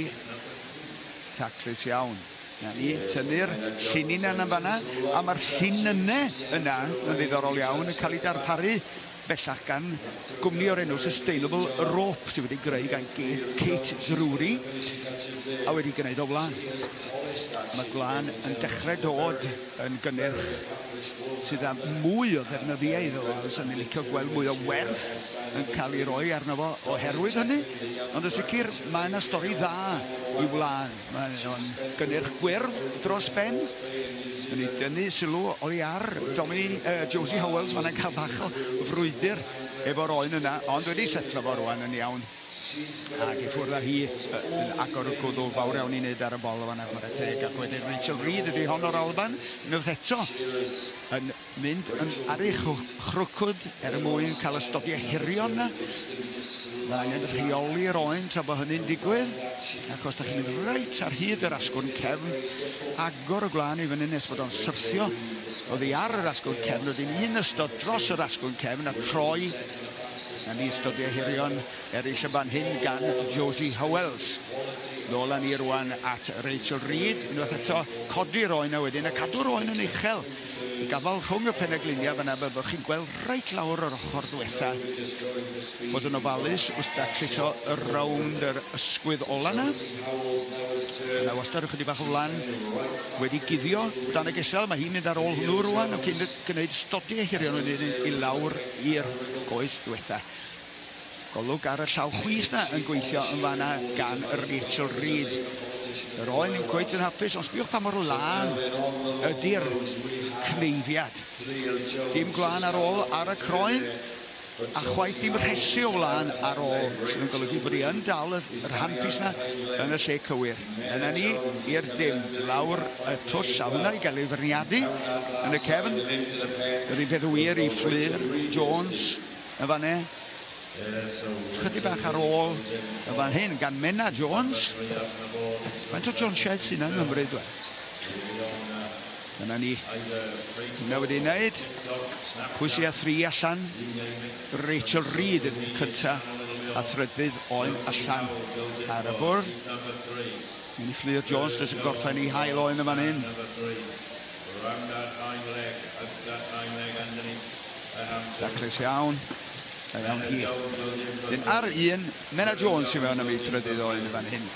Taclus iawn. Na ni, tynnu'r llinyn yna fanna, a mae'r llinynnau yna yn ddiddorol iawn yn cael ei darparu bellach gan gwmni o'r enw Sustainable Rope sydd wedi greu gan Kate Drury a wedi gwneud o wlân. Mae gwlân yn dechrau dod yn gynnyrch sydd â mwy o ddefnyddiau iddo fo. Fysa ni'n licio gweld mwy o werth yn cael ei roi arno fo oherwydd hynny. Ond yn sicr mae yna stori dda i wlân. Mae o'n gynnyrch gwyrdd dros ben. Yn ei dynnu sylw oddi ar Domini, Josie Howells, mae'n cael bach o frwydr efo'r oen yna, ond wedi setlo fo rwan yn iawn. Ac i ffwrdd â hi yn agor y gwddw fawr iawn i wneud ar y bol o fanna, chwarae teg. Ac wedyn Rachel Reid ydy hon o'r Alban, unwaith eto yn mynd yn ar ei chrwcwd er mwyn cael y stodiau hirion yna. Mae angen rheoli'r oen tra bod hynny'n digwydd, ac os da chi'n mynd reit ar hyd yr asgwrn cefn, agor y gwlân i fyny nes bod o'n syrthio oddi ar yr asgwrn cefn, wedyn un ystod dros yr asgwrn cefn a troi. Na ni ystodiau hirion eraill y fan hyn gan Josie Howells. Nôl â ni rwan at Rachel Reid, unwaith eto codi'r oen a wedyn a cadw'r oen yn uchel. Y gafal rhwng y penegliniau fanna byddwch chi'n gweld reit lawr yr ochr ddiwetha. Bod yn ofalus wrth dacluso y rownd yr ysgwydd ola yna. Yna wastad ychydig bach o wlan wedi guddio dan y gesel. Mae hi'n mynd ar ôl hwnnw rwan cyn gwneud stodiau hirion wedyn i lawr i'r goes ddiwetha. Golwg ar y llaw chwith na yn gweithio yn fanna gan Rachel Reid. Yr oen yn cweit yn hapus, ond sbiwch pa mor lân ydy'r cneifiad. Dim gwlân ar ôl ar y croen, a chwaith dim rhesi o wlân ar ôl, sydd yn golygu bod hi yn dal yr handpiece na yn y lle cywir. Yna ni i'r dim, lawr y twll, a hwnna i gael ei feirniadu yn y cefn. Yr un peth wir i Fflur Jones yn fanne. Chydig bach ar ôl y fan hyn gan Menna Jones. Faint o Jonesiaid sy'n yng Nghymru, dwi? Dyna ni. Hwna wedi wneud. Pwy sydd â thri allan? Rachel Reid ydy'r cynta a thrydydd oen allan ar y bwrdd. Mynd i Fflur Jones dros y gorffen i hail oen y fan hyn. Daclus iawn. Da iawn hi. Dyn ar un, Menna Jones sy'n mewn am ei thrydydd oen y fan hyn.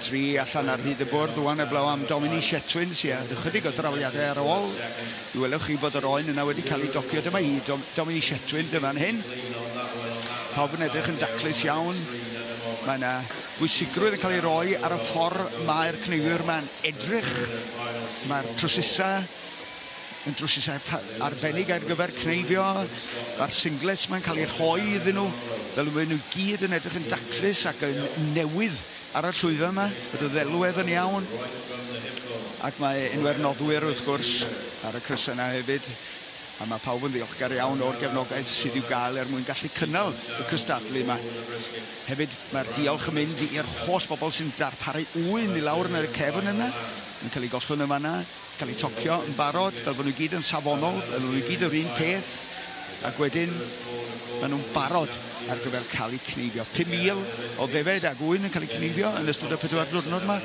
Tri allan ar hyd y bwrdd rwan eblaw am Domini Shetwyn sydd â chydig o drawiadau ar ôl. I welwch chi bod yr oen yna wedi cael ei docio. Dyma hi, Domini Shetwyn, dyma'n hyn. Pawb yn edrych yn daclus iawn. Mae yna bwysigrwydd yn cael ei roi ar y ffordd mae'r cneifiwr yma'n edrych. Mae'r trwsusau yn drwsusau arbennig ar gyfer cneifio. Mae'r singlets ma'n cael eu rhoi iddyn nhw, fel maen nhw gyd yn edrych yn daclus ac yn newydd ar y llwyfan yma, bod y ddelwedd yn iawn. Ac mae enwau'r noddwyr wrth gwrs ar y crysau yna hefyd. A mae pawb yn ddiolchgar iawn o'r gefnogaeth sydd i'w gael er mwyn gallu cynnal y cystadlu yma. Hefyd mae'r diolch yn mynd i'r holl bobl sy'n darparu ŵyn i lawr yn y cefn yna, yn cael ei gollwng yn fanna, cael eu tocio yn barod, fel bod nhw gyd yn safonol, fel bod nhw gyd yr un peth, ac wedyn maen nhw'n barod ar gyfer cael eu cneifio. 5,000 o ddefed ag ŵyn yn cael eu cneifio yn ystod y 4 diwrnod yma.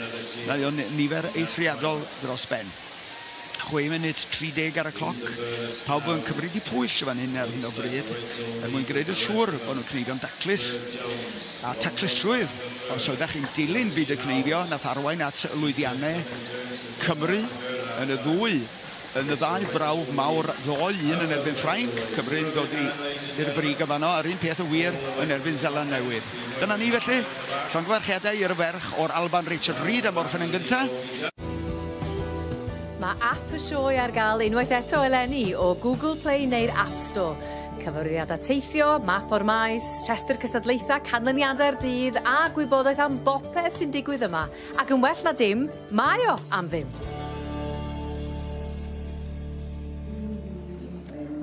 Mae o'n nifer eithriadol dros ben. 6 munud 30 ar y cloc. Pawb yn cymryd i pwyll fan hyn ar hyn o bryd, er mwyn gwneud yn siŵr bod nhw'n cneifio'n daclus. A taclusrwydd, os oeddech chi'n dilyn byd y cneifio, nath arwain at lwyddiannau Cymru yn y ddwy, yn y ddau brawf mawr ddoe, un yn erbyn Ffrainc, Cymru'n dod i'r brig yn fanno, a'r un peth yn wir yn erbyn Seland Newydd. Dyna ni felly, llongyfarchiadau i'r ferch o'r Alban Rachel Reid am orffen yn gyntaf. Mae app y sioe ar gael unwaith eto eleni o Google Play neu'r App Store. Cyfwriadau teithio, map o'r maes, rhestr cystadlaethau, canlyniadau'r dydd a gwybodaeth am bopeth sy'n digwydd yma. Ac yn well na dim, mae o am ddim.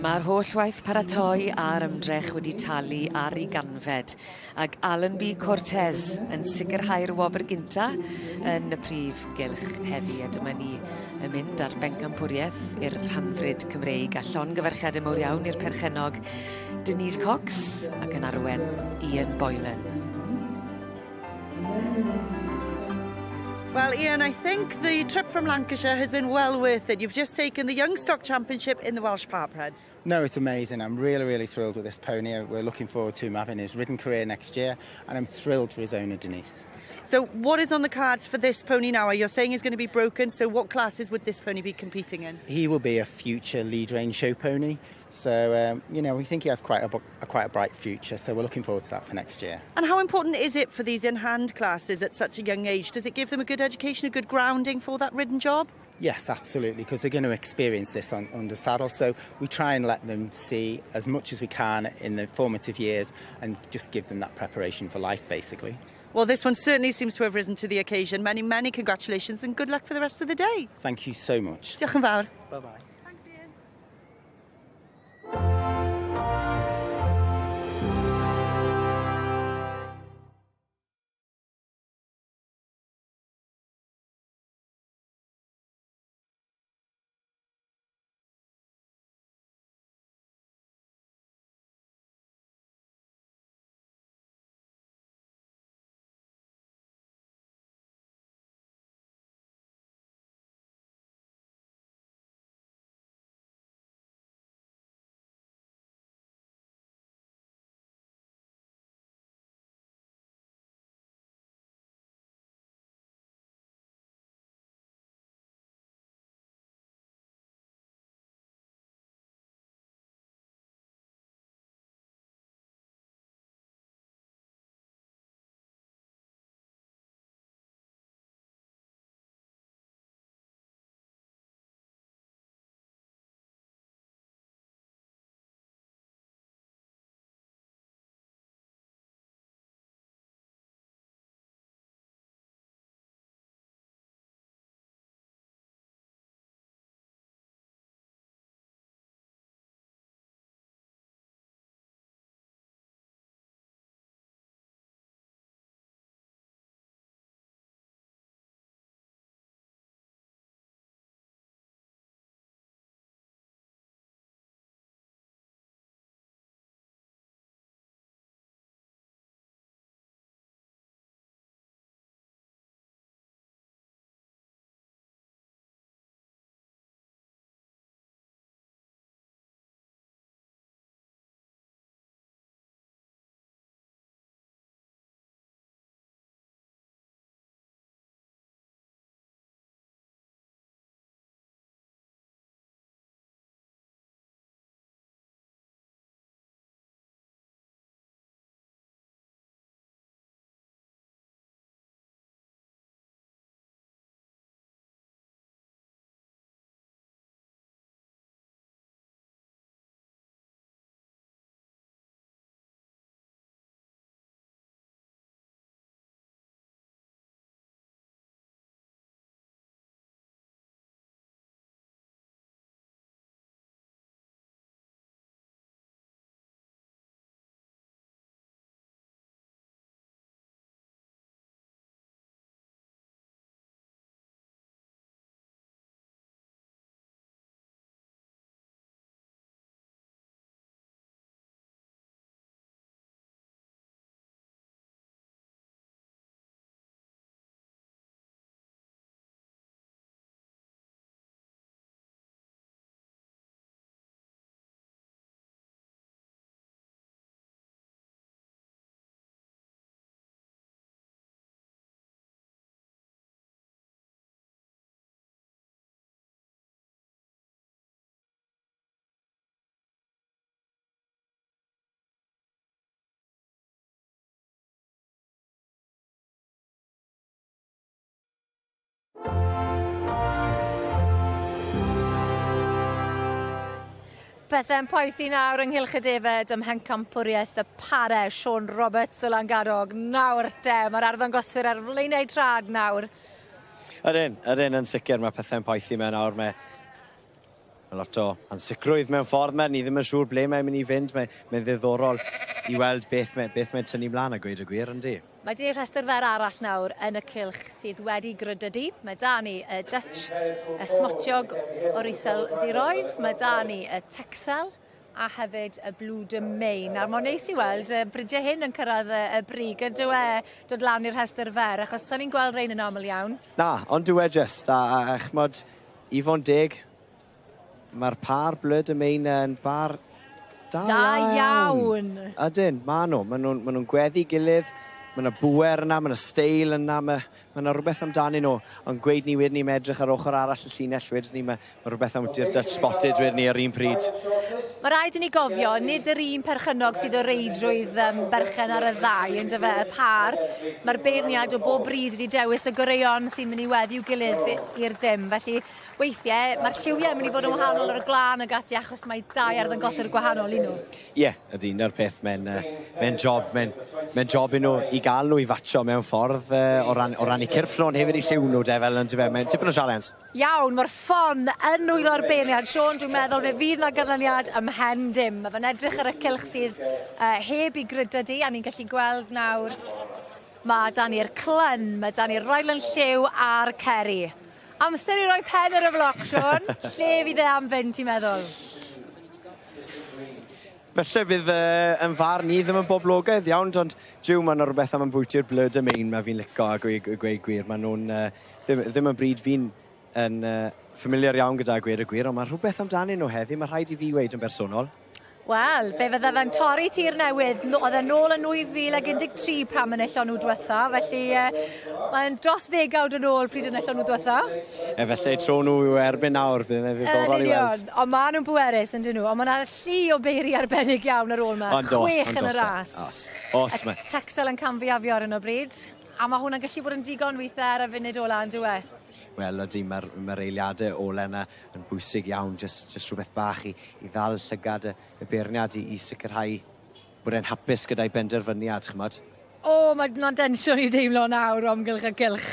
Mae'r holl waith paratoi a'r ymdrech wedi talu ar ei ganfed, ac Allenby Cortez yn sicrhau'r wobr gynta yn y prif gylch heddi, a dyma ni yn mynd ar bencampwriaeth i'r rhanfryd Cymreig, a llongyfarchiadau mawr iawn i'r perchennog Denise Cox ac yn arwen Ian Boylan. Well, Ian, I think the trip from Lancashire has been well worth it. You've just taken the Youngstock Championship in the Welsh Partbreds. No, it's amazing. I'm really, really thrilled with this pony. We're looking forward to him having his ridden career next year, and I'm thrilled for his owner, Denise. So what is on the cards for this pony now? You're saying he's going to be broken, so what classes would this pony be competing in? He will be a future lead range show pony. So, you know, we think he has quite a bright future, so we're looking forward to that for next year. And how important is it for these in-hand classes at such a young age? Does it give them a good education, a good grounding for that ridden job? Yes, absolutely, because they're going to experience this under saddle. So we try and let them see as much as we can in the formative years and just give them that preparation for life, basically. Well, this one certainly seems to have risen to the occasion. Many, many congratulations and good luck for the rest of the day. Thank you so much. Diolch yn fawr. Bye-bye. Thanks, Ian. Pethe'n poethi nawr ynghylch y defed ym Mhencampwriaeth y Pare, Siôn Roberts o Langadog. Nawr te, mae'r arddangoswyr ar flaenau trad nawr. Ydyn, ydyn yn sicr mae pethe'n poethi mewn nawr. Mae lot o ansicrwydd mewn ffordd 'ma. Ni ddim yn siŵr ble mae'n mynd i fynd. Mae'n ddiddorol i weld beth mae'n tynnu mlaen a gweud y gwir, yndi? Mae 'di rhestr fer arall nawr yn y cylch sydd wedi grydydu. Mae 'da ni y Dutch, y smotiog o'r Iseldiroedd. Mae 'da ni y Texel, a hefyd y Blue de Maine. Nawr, mae'n neis i weld y bridiau hyn yn cyrraedd y, y brig, yn dyw e dod lan i'r rhestr fer, achos sa'n ni'n gweld rhain yn aml iawn. Na, ond dyw e jyst, a ch'mod, i fod yn deg, mae'r pâr Bleu de Maine yn bar da, da iawn. Ydyn, ma' nhw. Ma' nhw'n ma nhw gweddu gilydd, mae yna bŵer yna, mae yna steil yna, mae yna rhywbeth amdanyn nhw. Ond gweud ni wedyn ni, mae edrych ar ochr arall y llinell wedyn ni, mae rhywbeth am ti'r Dutch Spotted wedyn ni ar un pryd. Mae rhaid i ni gofio, nid yr un perchennog sydd o reidrwydd berchen ar y ddau, yn dyfe, y pâr. Mae'r beirniad o bob bryd wedi dewis y goreuon sy'n mynd i weddi'w gilydd i'r dim. Felly, weithiau, mae'r lliwiau yn mynd i fod yn wahanol ar y glân ag ati achos mae dau arddangoswr gwahanol i nhw. Ie, yeah, ydy, na'r peth, mae'n mae job, mae'n mae job i nhw i gael nhw i fatsio mewn ffordd o ran eu cyrff nhw, ond hefyd i lliw nhw, de, fel yn fe, mae'n tipyn o sialens. Iawn, mae'r ffon yn nwylo'r beirniad. Siôn, dwi'n meddwl fe fydd 'na ganlyniad ymhen dim. Mae fe'n edrych ar y cylch sydd heb i gryda di, a ni'n gallu gweld nawr mae 'da ni'r Clun, mae 'da ni'r Ryland Lliw a'r Kerry. Amser i roi pen ar y bloc, Siôn. Lle fydd e am fynd, ti'n meddwl? Felly bydd yn farn i ddim yn boblogaidd iawn, ond jiw, mae yna rhywbeth am ambwyti'r Bleu de Maine ma fi'n lico a gweud, gweud gwir. Maen nhw'n ddim yn bryd fi'n yn familiar iawn gyda gweud y gwir, ond mae rhywbeth amdanyn nhw heddi, mae rhaid i fi weud yn bersonol. Wel, fe fydde fe'n torri tir newydd. Oedd e nôl yn 2013 pam enillon nhw diwetha, felly mae'n dros ddegawd yn ôl pryd enillon nhw diwetha. E felly tro nhw yw erbyn nawr, bydd e'n ddiddorol i weld. Ond maen nhw'n bwerus, yn dyn nhw, ond mae yna llu o beiri arbennig iawn ar ôl yma. Ond os, Chwech yn y ras. Os, os. Y Texel yn camfiafio ar hyn o bryd. A mae hwnna'n gallu bod yn digon weithiau ar y funud ola, yn dyw e? Wel, ydy, mae'r ma eiliadau ola yna yn bwysig iawn, just rhywbeth bach i ddal llygad y beirniad i sicrhau bod e'n hapus gyda'i benderfyniad, ch'mod. O, mae 'na densiwn i deimlo nawr o amgylch y gylch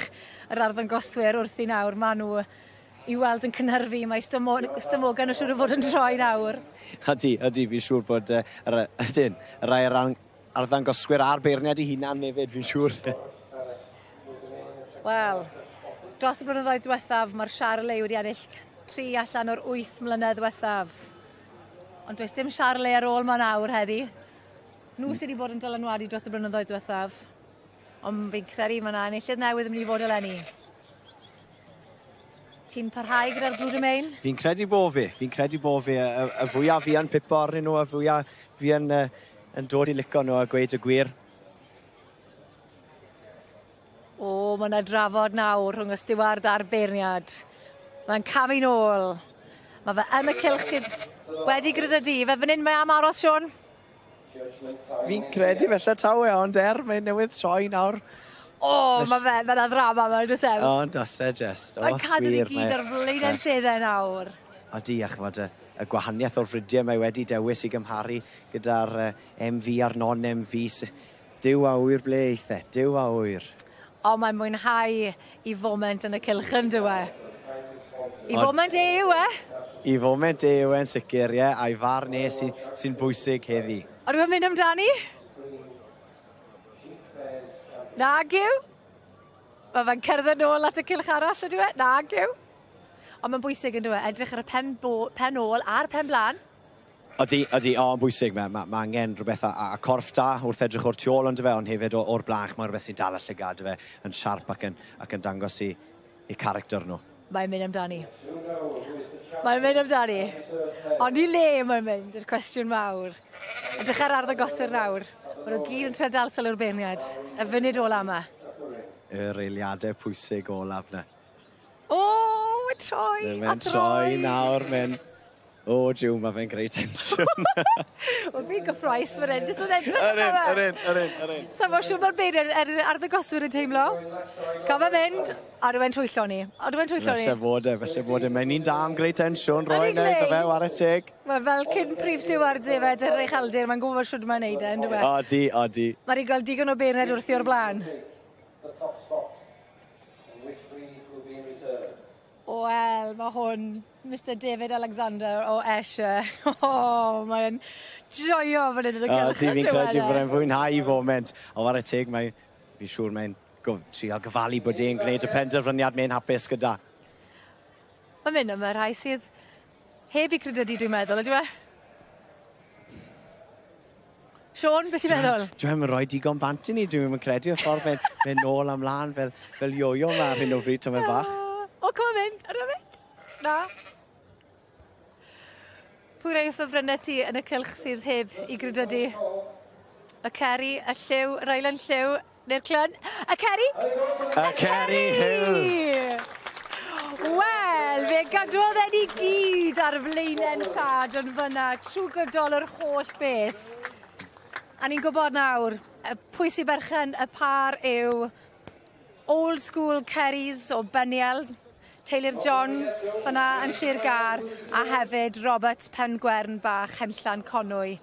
yr arddangoswyr wrthi nawr. Ma' nhw i weld yn cynhyrfu, mae stomoga nhw siŵr o fod yn troi nawr. Ydy, ydy, fi'n siŵr bod ydyn, y rai arddangoswyr a'r beirniad eu hunan hefyd, fi'n siŵr. Wel, dros y blynyddoedd diwethaf, mae'r Charolais wedi ennill 3 allan o'r 8 mlynedd diwethaf. Ond does dim Charolais ar ôl ma nawr heddi. Nhw sydd wedi bod yn dylanwadu dros y blynyddoedd diwethaf. Ond fi'n credu mae yna enillydd newydd yn mynd i fod eleni. Ti'n parhau gyda'r Blue de Maine? Fi'n credu bo fi. Fi'n credu bo fi. Y fwyaf fi yn pipo arnyn nhw, y fwyaf fi yn dod i lico nhw a gweud y gwir. O, mae yna drafod nawr rhwng y stiward a'r beirniad. Mae'n camu nôl. Mae fe yn y cylch sydd wedi grydydu. Fe fan hyn mae am aros, Siôn? Fi'n credu felly taw e, ond mae'n newydd troi nawr. O, mae fe, mae yna ddrama mewn does e? O, does e just. Mae'n cadw ni gyd ar flaenau'n seddau nawr. Odi, a ch'mod y gwahaniaeth o'r fridiau mae wedi dewis i gymharu gyda'r MV a'r non-MV. Duw a ŵyr ble eith e, duw a ŵyr. O, mae'n mwynhau i foment yn y cylch yn dyw e? I foment e yw e? I foment e yw e'n sicr, ie, a'i farn e sy'n bwysig heddi. Ond yw'n mynd amdani? Nag yw? Mae fe'n cerdded nôl at y cylch arall, ydyw e? Nag yw? Ond mae'n bwysig yn dyw e, edrych ar y pen ôl a'r pen blaen. Odi, odi, o, yn bwysig. Mae ma angen rhywbeth a corff da wrth edrych o'r tu ôl ond fe, ond hefyd o'r blaen, mae rhywbeth sy'n dal y llygad fe yn siarp ac yn dangos i character nhw. Mae'n mynd amdani. Mae'n mynd amdani. Ond i le mae'n mynd, yw'r cwestiwn mawr. Edrych ar arddangoswyr nawr. Maen nhw gyd yn trio dal sylw'r beirniad. Y funud ola yma. Yr eiliadau pwysig olaf na. O, mae'n troi a Mae'n troi nawr, mae'n... O, jiw, mae fe'n greu tensiwn. Wel, fi'n gyffroes fan hyn, jyst yn edrych arno fe. Yr un, yr un, yr un. Sa fo siŵr mae'r beirniad arddangoswyr yn teimlo. Cael fe mynd, a rwy'n twyllo ni. A rwy'n twyllo ni. Felly bod e, felly bod e. Mae'n un da am greu tensiwn, roi neu, fe, ware teg. Mae fel cyn prif stiward hefyd yr ucheldir, mae'n gwybod shwd mae'n neud e, yndyw e? Odi, odi. Mae wedi gweld digon o beirniad wrthi o'r blaen. Wel, mae hwn, Mr David Alexander o Ayrshire. O, mae'n joio fan hyn yn y cylch. Fi'n credu bod e'n fwynhau foment. O, ware teg, fi'n siŵr mae'n trio gyfalu bod e'n gwneud y penderfyniad mae'n hapus gyda. Mae'n mynd am y rhai sydd heb i credydu, dwi'n meddwl, ydyw e? Siôn, beth ti'n meddwl? Dwi'n yn rhoi digon bant i ni, dwi'n yn credu y ffordd mae'n mynd nôl a mlaen fel, fel yo-yo ma ar hyn o bryd, tymed bach. O, come on mynd, ar mynd. Na. Pwy rai o ffefrynnau ti yn y cylch sydd heb i grydydu? Y Ceri, y Lliw, Ryland Lliw, neu'r Clun? Y Ceri? Y Ceri Hill! Wel, fe gadwodd e ni gyd ar flaenen llad yn fyna trwy gydol yr holl beth. A ni'n gwybod nawr, pwy sy'n berchen y pâr yw Old School Kerrys o Beniel, Taylor Jones fyna yn Sir Gâr, a hefyd Robert Pengwern bach Henllan Conwy.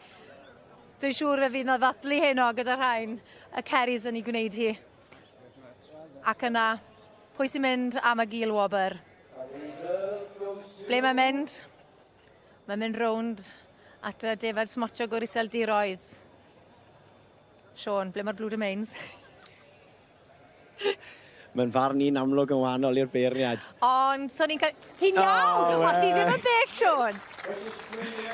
Dwi'n siŵr y fydd 'na ddathlu heno gyda rhain, y Kerrys yn ei gwneud hi. Ac yna, pwy sy'n mynd am y gil wobr? Ble mae'n mynd? Mae'n mynd rownd at y defaid smotiog o'r Iseldiroedd. Siôn, ble mae'r Blue Domains? Mae'n farn i'n amlwg yn wahanol i'r beirniad. Ond, so ni'n cael... Ti'n iawn! Oh, o, ti ddim yn bell, Siôn!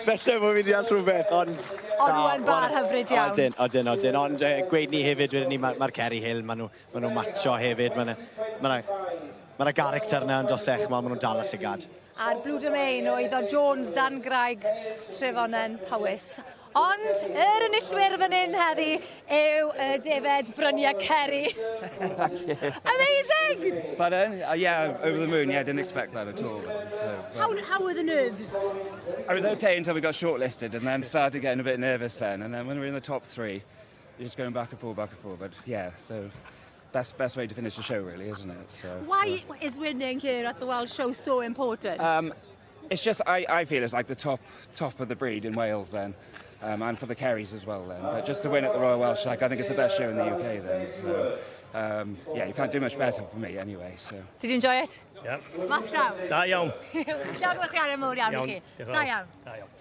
Felly bod fi'n deall rhywbeth, ond... Ond nhw'n bar hyfryd iawn. Odyn, odyn, odyn. Ond gweud ni hefyd, wedyn ni, mae'r ma Kerry Hill, maen nhw, ma nhw matcho hefyd. Mae yna ma ma character yna yn dosech, ma nhw'n dal y llygad. A'r Blue Domain oedd o Jones dan Graig Trefonen Powys. Ond yr enillwyr fan hyn heddi yw y defed Bryniau Ceri. Amazing! Pardon? Yeah, over the moon. Yeah, I didn't expect that at all. So, How were the nerves? I was okay until we got shortlisted and then started getting a bit nervous then. And then when we were in the top three, you're just going back and forth, back and forth. But yeah, so best way to finish the show, really, isn't it? So Why is winning here at the Welsh Show so important? It's just, I feel it's like the top of the breed in Wales then. And for the Kerrys as well then. But just to win at the Royal Welsh, like, I think it's the best show in the UK then. So, yeah, you can't do much better for me anyway. So. Did you enjoy it? Yeah. Mas draw. Da iawn. Llongyfarchiadau mowr iawn i chi. Da iawn. Da iawn.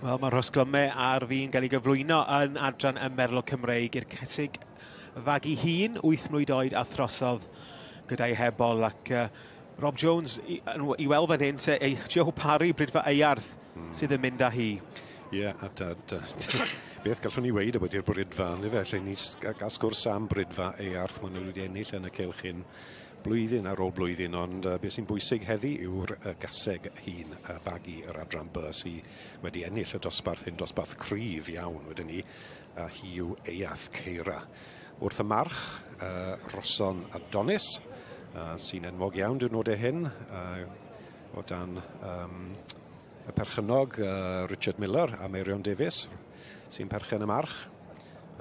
Wel, mae'r rhosglymau ar fin gael ei gyflwyno yn adran y Merlo Cymreig i'r cesig fagu hun, 8 mlwydd oed a throsodd gyda'i hebol ac Rob Jones i weld fan hyn, te, Joe Parry, Brydfa Eiarth, sydd yn mynd â hi. Ie, yeah, a beth gallwn ni weud about i'r Brydfa, neu fe, lle ni gael sgwrs am Brydfa Eiarth, maen nhw wedi ennill yn y cylch hyn blwyddyn ar ôl blwyddyn, ond beth sy'n bwysig heddi yw'r gaseg hun a fagu yr adran B sydd wedi ennill y dosbarth hyn, dosbarth cryf iawn wedyn ni, a hi yw Eiath Ceira. Wrth y march, Roson Adonis, sy'n enwog iawn diwrnodau hyn, o dan y perchennog Richard Miller a Meirion Davies, sy'n perchen y march,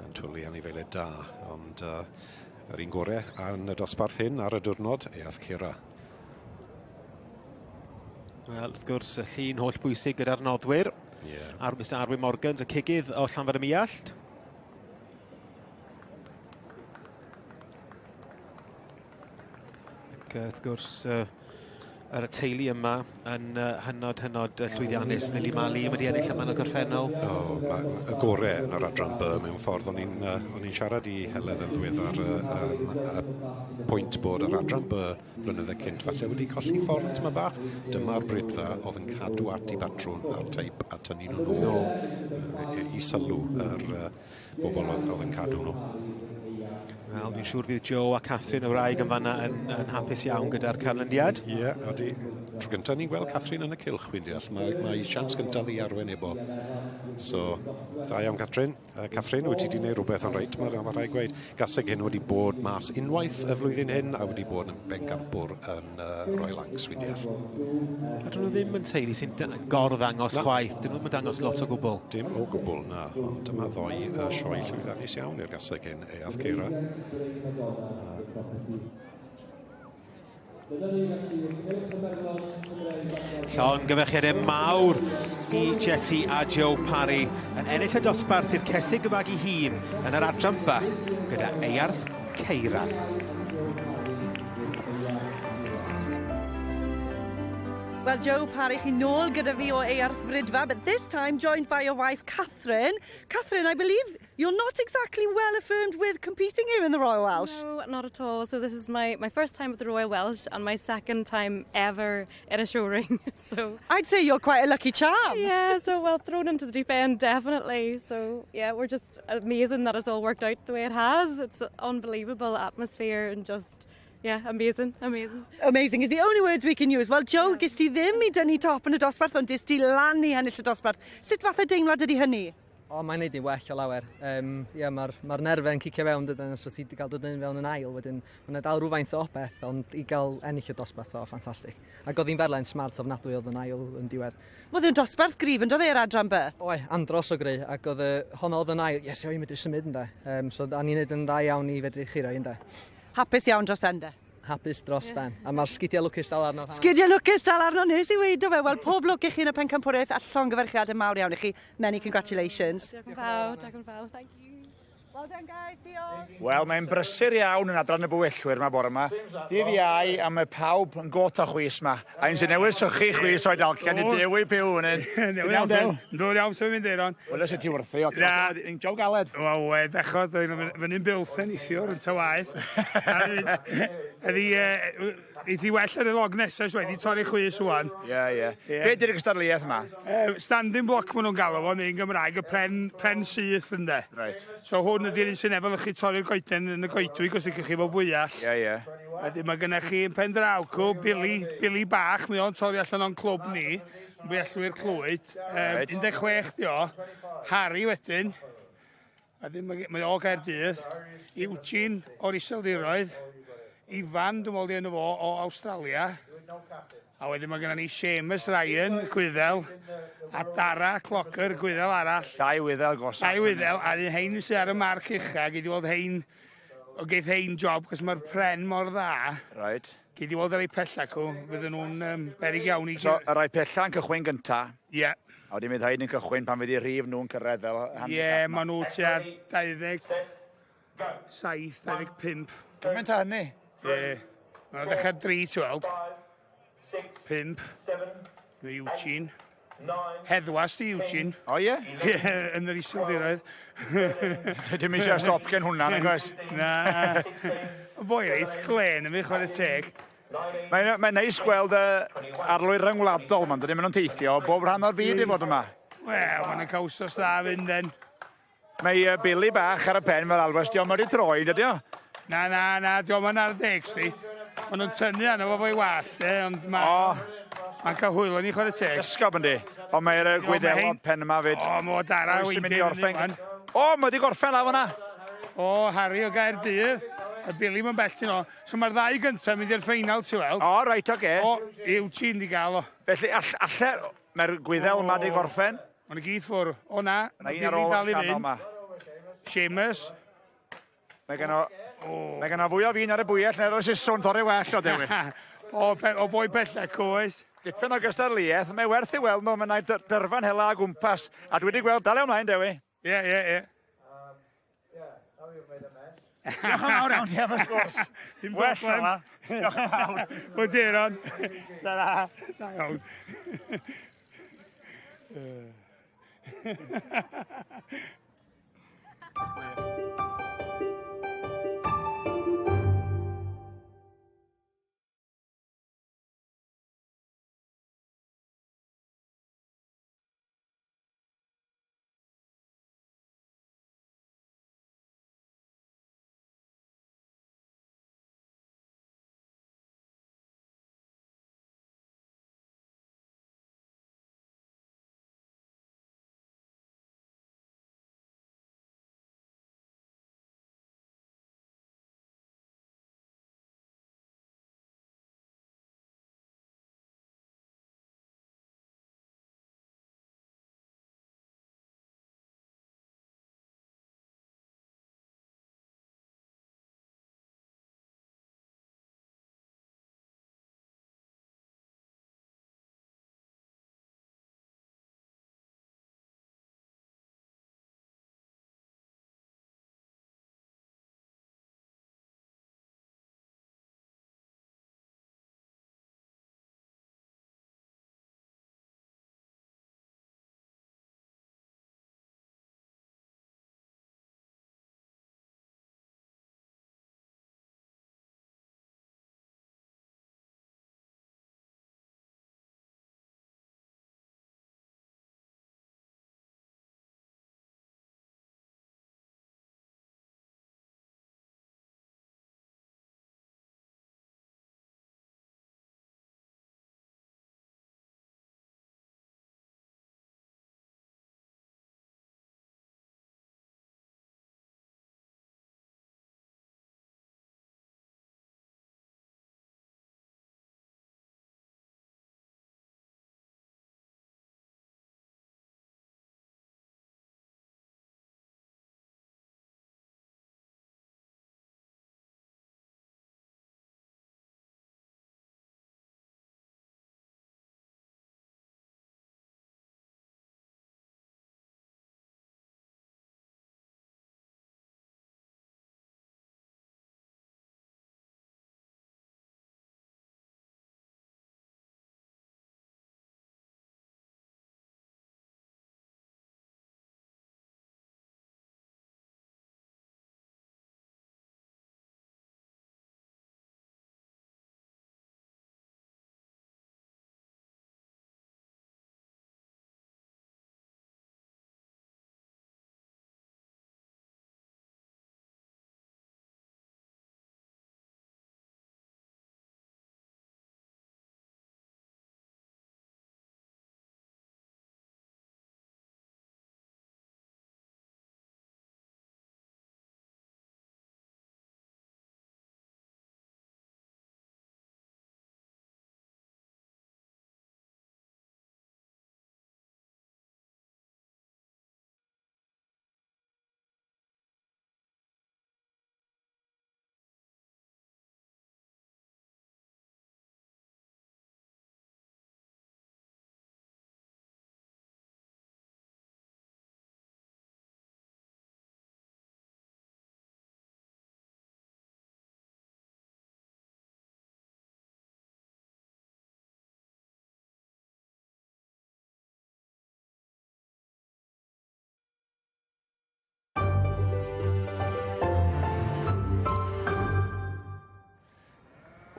yn twlu anifeiliaid da, ond yr un gore yn y dosbarth hyn ar y diwrnod, Eiath Ceira. Wel, wrth gwrs, y llun holl bwysig gyda'r noddwyr. Yeah. Ar Mr Arwyn Morgans, y cigydd o Llanfair y Muallt. Ac wrth gwrs, yr teulu yma yn hynod, hynod llwyddiannus. Lili Mali wedi ennill yma yn y gorffennol. O, oh, y gore yn yr adran B mewn ffordd. O'n i'n siarad i Heledd yn ddiweddar y pwynt bod yr adran B blynydde cynt falle wedi colli ffordd tyma bach. Dyma'r Brydfa oedd yn cadw at i batrwn a'r teip a tynnu nhw nôl i sylw yr bobl oedd yn cadw nhw. Wel, dwi'n siŵr fydd Joe a Catherine y wraig yn fanna yn hapus iawn gyda'r canlyniad. Ie, yeah, odi. Tro gyntaf ni'n gweld Catherine yn y cylch, wy'n deall. Mae siawns gyntaf i arwen ebol. So, da iawn, Catherine. Catherine, wyt ti wedi gwneud rhywbeth yn reit, mae rhaid gweud. Gaseg hyn wedi bod mas unwaith y flwyddyn hyn a wedi bod yn bencampwr yn Royal Lancs, wy'n deall. A dyn nhw ddim yn teulu sy'n gorddangos chwaith. Dyn nhw ddim yn dangos lot o gwbl. Dim o gwbl, na. Ond dyma ddoi sioe llwyddiannus iawn i'r gaseg hyn, Eiath Ceira. Llongyfarchiadau mawr i Jessie a Joe Parry yn ennill y dosbarth i'r cesig y fagu hun yn yr adran B gyda Eiarth Ceira. Well, Joe Parry, chi nôl gyda fi o Eirth Fridfa, but this time joined by your wife, Catherine. Catherine, I believe you're not exactly well affirmed with competing here in the Royal Welsh. No, not at all. So this is my first time at the Royal Welsh and my second time ever at a show ring. So I'd say you're quite a lucky charm. Yeah, so well thrown into the deep end, definitely. So yeah, we're just amazing that it's all worked out the way it has. It's unbelievable atmosphere and just yeah, amazing, amazing. Amazing is the only words we can use. Well, Joe, yeah. Ges ti ddim i dynnu top yn y dosbarth, ond ges ti lan i ennill y dosbarth. Sut fath o deimlad ydy hynny? O, mae'n neud i'n well o lawer. Ie, mae'r ma nerfau'n cicio fewn, dydyn, so ti wedi cael dod yn fewn yn ail, wedyn mae'n dal rhywfaint o beth, ond i gael ennill y dosbarth o, ffantastig. Ac oedd hi'n ferlen smart ofnadwy oedd yn ail yn diwedd. Oedd hi'n dosbarth gryf yn dod i'r adran B? Oe, andros o gry, ac oedd honno oedd yn ail, yes, o'i medru symud ynde. So, a ni'n neud yn dda iawn i fedru churo ynde. Hapus iawn dros ben de? Hapus dros ben. A mae'r sgidiau lwcus dal arno. Sgidiau lwcus dal arno, nes i weid o fe. Wel, pob lwc i chi yn y pencampwriaeth a llongyfarchiadau mawr iawn i chi. Many congratulations. Diolch yn fawr, diolch yn fawr. Thank you. Well done, guys. Diolch. Wel, mae'n brysur iawn yn adran y bwyellwyr yma bore yma. Dydd Iau, a mae pawb yn got o chwys yma. A un sy'n newydd sychu chwys o'i dalcian i Dewi Pyw yn un. Newydd iawn, Dew. Dod iawn sy'n mynd Eiron. Wel, sut ti wrthi, o, ti'n jow galed. Wel, we, bechod, fyny'n bilth yn neithiwr yn ta waeth. Ydi, eith i well ar y log nesaf, so wedi torri chwys wan. Ie, ie. Be di'r gystadleuaeth yma? Standing block maen nhw'n galw fo, neu'n Gymraeg, y pren syth ynde. Right. So hwn ydy'r un sy'n efelychu torri'r goeden yn y goedwig os ydych chi fo fwyall. Ie, ie. Wedyn mae gennych chi yn pen draw cw, Billy Bach, mae o'n torri allan o'n clwb ni, Bwyellwyr Clwyd. Reit. 16 di o. Harry wedyn. A ddim mae o Gaerdydd. Eugene o'r Iseldiroedd. Ifan, dwi'n meddwl di enw fo, o Awstralia. A wedyn mae gennym ni Seamus Ryan, Gwyddel, a Dara Clocker, Gwyddel arall. Dau Wyddel gosod. Dau Wyddel, a un hein sydd ar y marc ucha, gei di weld hein, o geith hein job, cos mae'r pren mor dda. Right. Gei di weld ar ei pella cw, fydden nhw'n beryg iawn i... So, y rai pella yn cychwyn gynta. Ie. Yeah. A wedyn fydd rhaid yn cychwyn pan fydd i rhif nhw'n cyrraedd fel handicap. Ie, yeah, maen nhw tua 27, 25. Gymaint a hynny? Ie. Yeah. Maen nhw'n dechrau 3, ti'n weld. 5. Mae Eugene. Heddwas di Eugene. O ie? Ie, yn yr Iseldiroedd. Dim eisiau stop gen hwnna, nag oes? Na. Boi reit glen yn fi, chwarae teg. Mae'n mae neis gweld y arlwy ryngwladol ma'n dydyn, maen nhw'n teithio bob rhan o'r byd i fod yma. Wel, maen nhw'n cael wsos dda fynd den. Mae Billy bach ar y pen fel alwas, diolch wedi troi, dydy o? Na, na, na, diolch yn ar y deg, sti. Maen nhw'n tynnu arno fo fo'i wallt, e, ond mae... Mae'n cael hwyl o'n i chwarae teg. Ysgob yndi, ond mae'r Gwyddelod pen yma fyd. O, mae o Dara Pwy sy'n mynd i Wynne orffen? O, mae wedi gorffen lawr fyna. O, Harry o Gaerdydd. A Billy mae'n bell ti'n o. So mae'r ddau gyntaf mynd i'r ffeinal, ti'n weld. O, reit, oce. O, Eugene di gael o. Felly, alle, mae'r Gwyddel yma di gorffen. Mae'n gyd ffwr. O na, Na mae un ar Billy ôl dal i canol fynd. yma. Seamus. Mae gen o... Mae gen o fwy o fin ar y bwyell na'r oes siswrn torri well o Dewi. O boi bella, coes. Dipyn o gystadleuaeth, mae werth i weld nhw, mae'n dyrfan hela o gwmpas. A dwi wedi gweld, dal ymlaen, Dewi. Ie, ie, ie. Diolch yn fawr iawn ti am y sgwrs. Dim Well problem. yma. Diolch yn fawr. Wel, ti, Aaron. Da, da. Da iawn.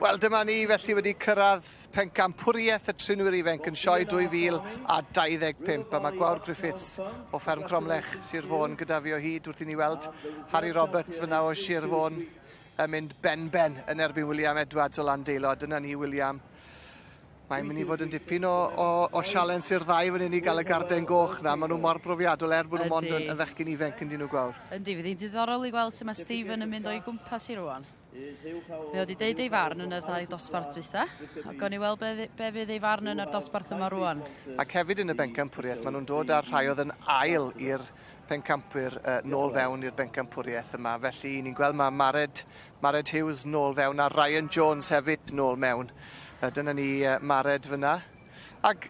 Wel, dyma ni felly wedi cyrraedd pencampwriaeth y trinwyr ifanc yn sioe 2025 a mae Gwawr Griffiths o Fferm Cromlech, Sir Fôn, gyda fi o hyd wrth i ni weld Harry Roberts fyna o Sir Fôn yn mynd ben-ben yn erbyn William Edwards o Landeilo. Dyna ni, William. Mae'n mynd i fod yn dipyn o sialens i'r ddau fan hyn i gael y garden goch na. Maen nhw mor brofiadol er bod nhw mond yn fechgyn ifanc yn dyn nhw, Gwawr. Yndi, fydd hi'n diddorol i gweld sut mae Stephen yn mynd o'i gwmpas i rwan. Mae o wedi deud ei farn yn y ddau dosbarth dwytha, a gawn ni weld be fydd ei farn yn yr dosbarth yma rwan. Ac hefyd yn y bencampwriaeth, maen nhw'n dod â'r rhai oedd yn ail i'r pencampwyr nôl fewn i'r bencampwriaeth yma. Felly ni'n gweld mae Mared Hughes nôl fewn a Ryan Jones hefyd nôl mewn. Dyna ni Mared fyna. Ac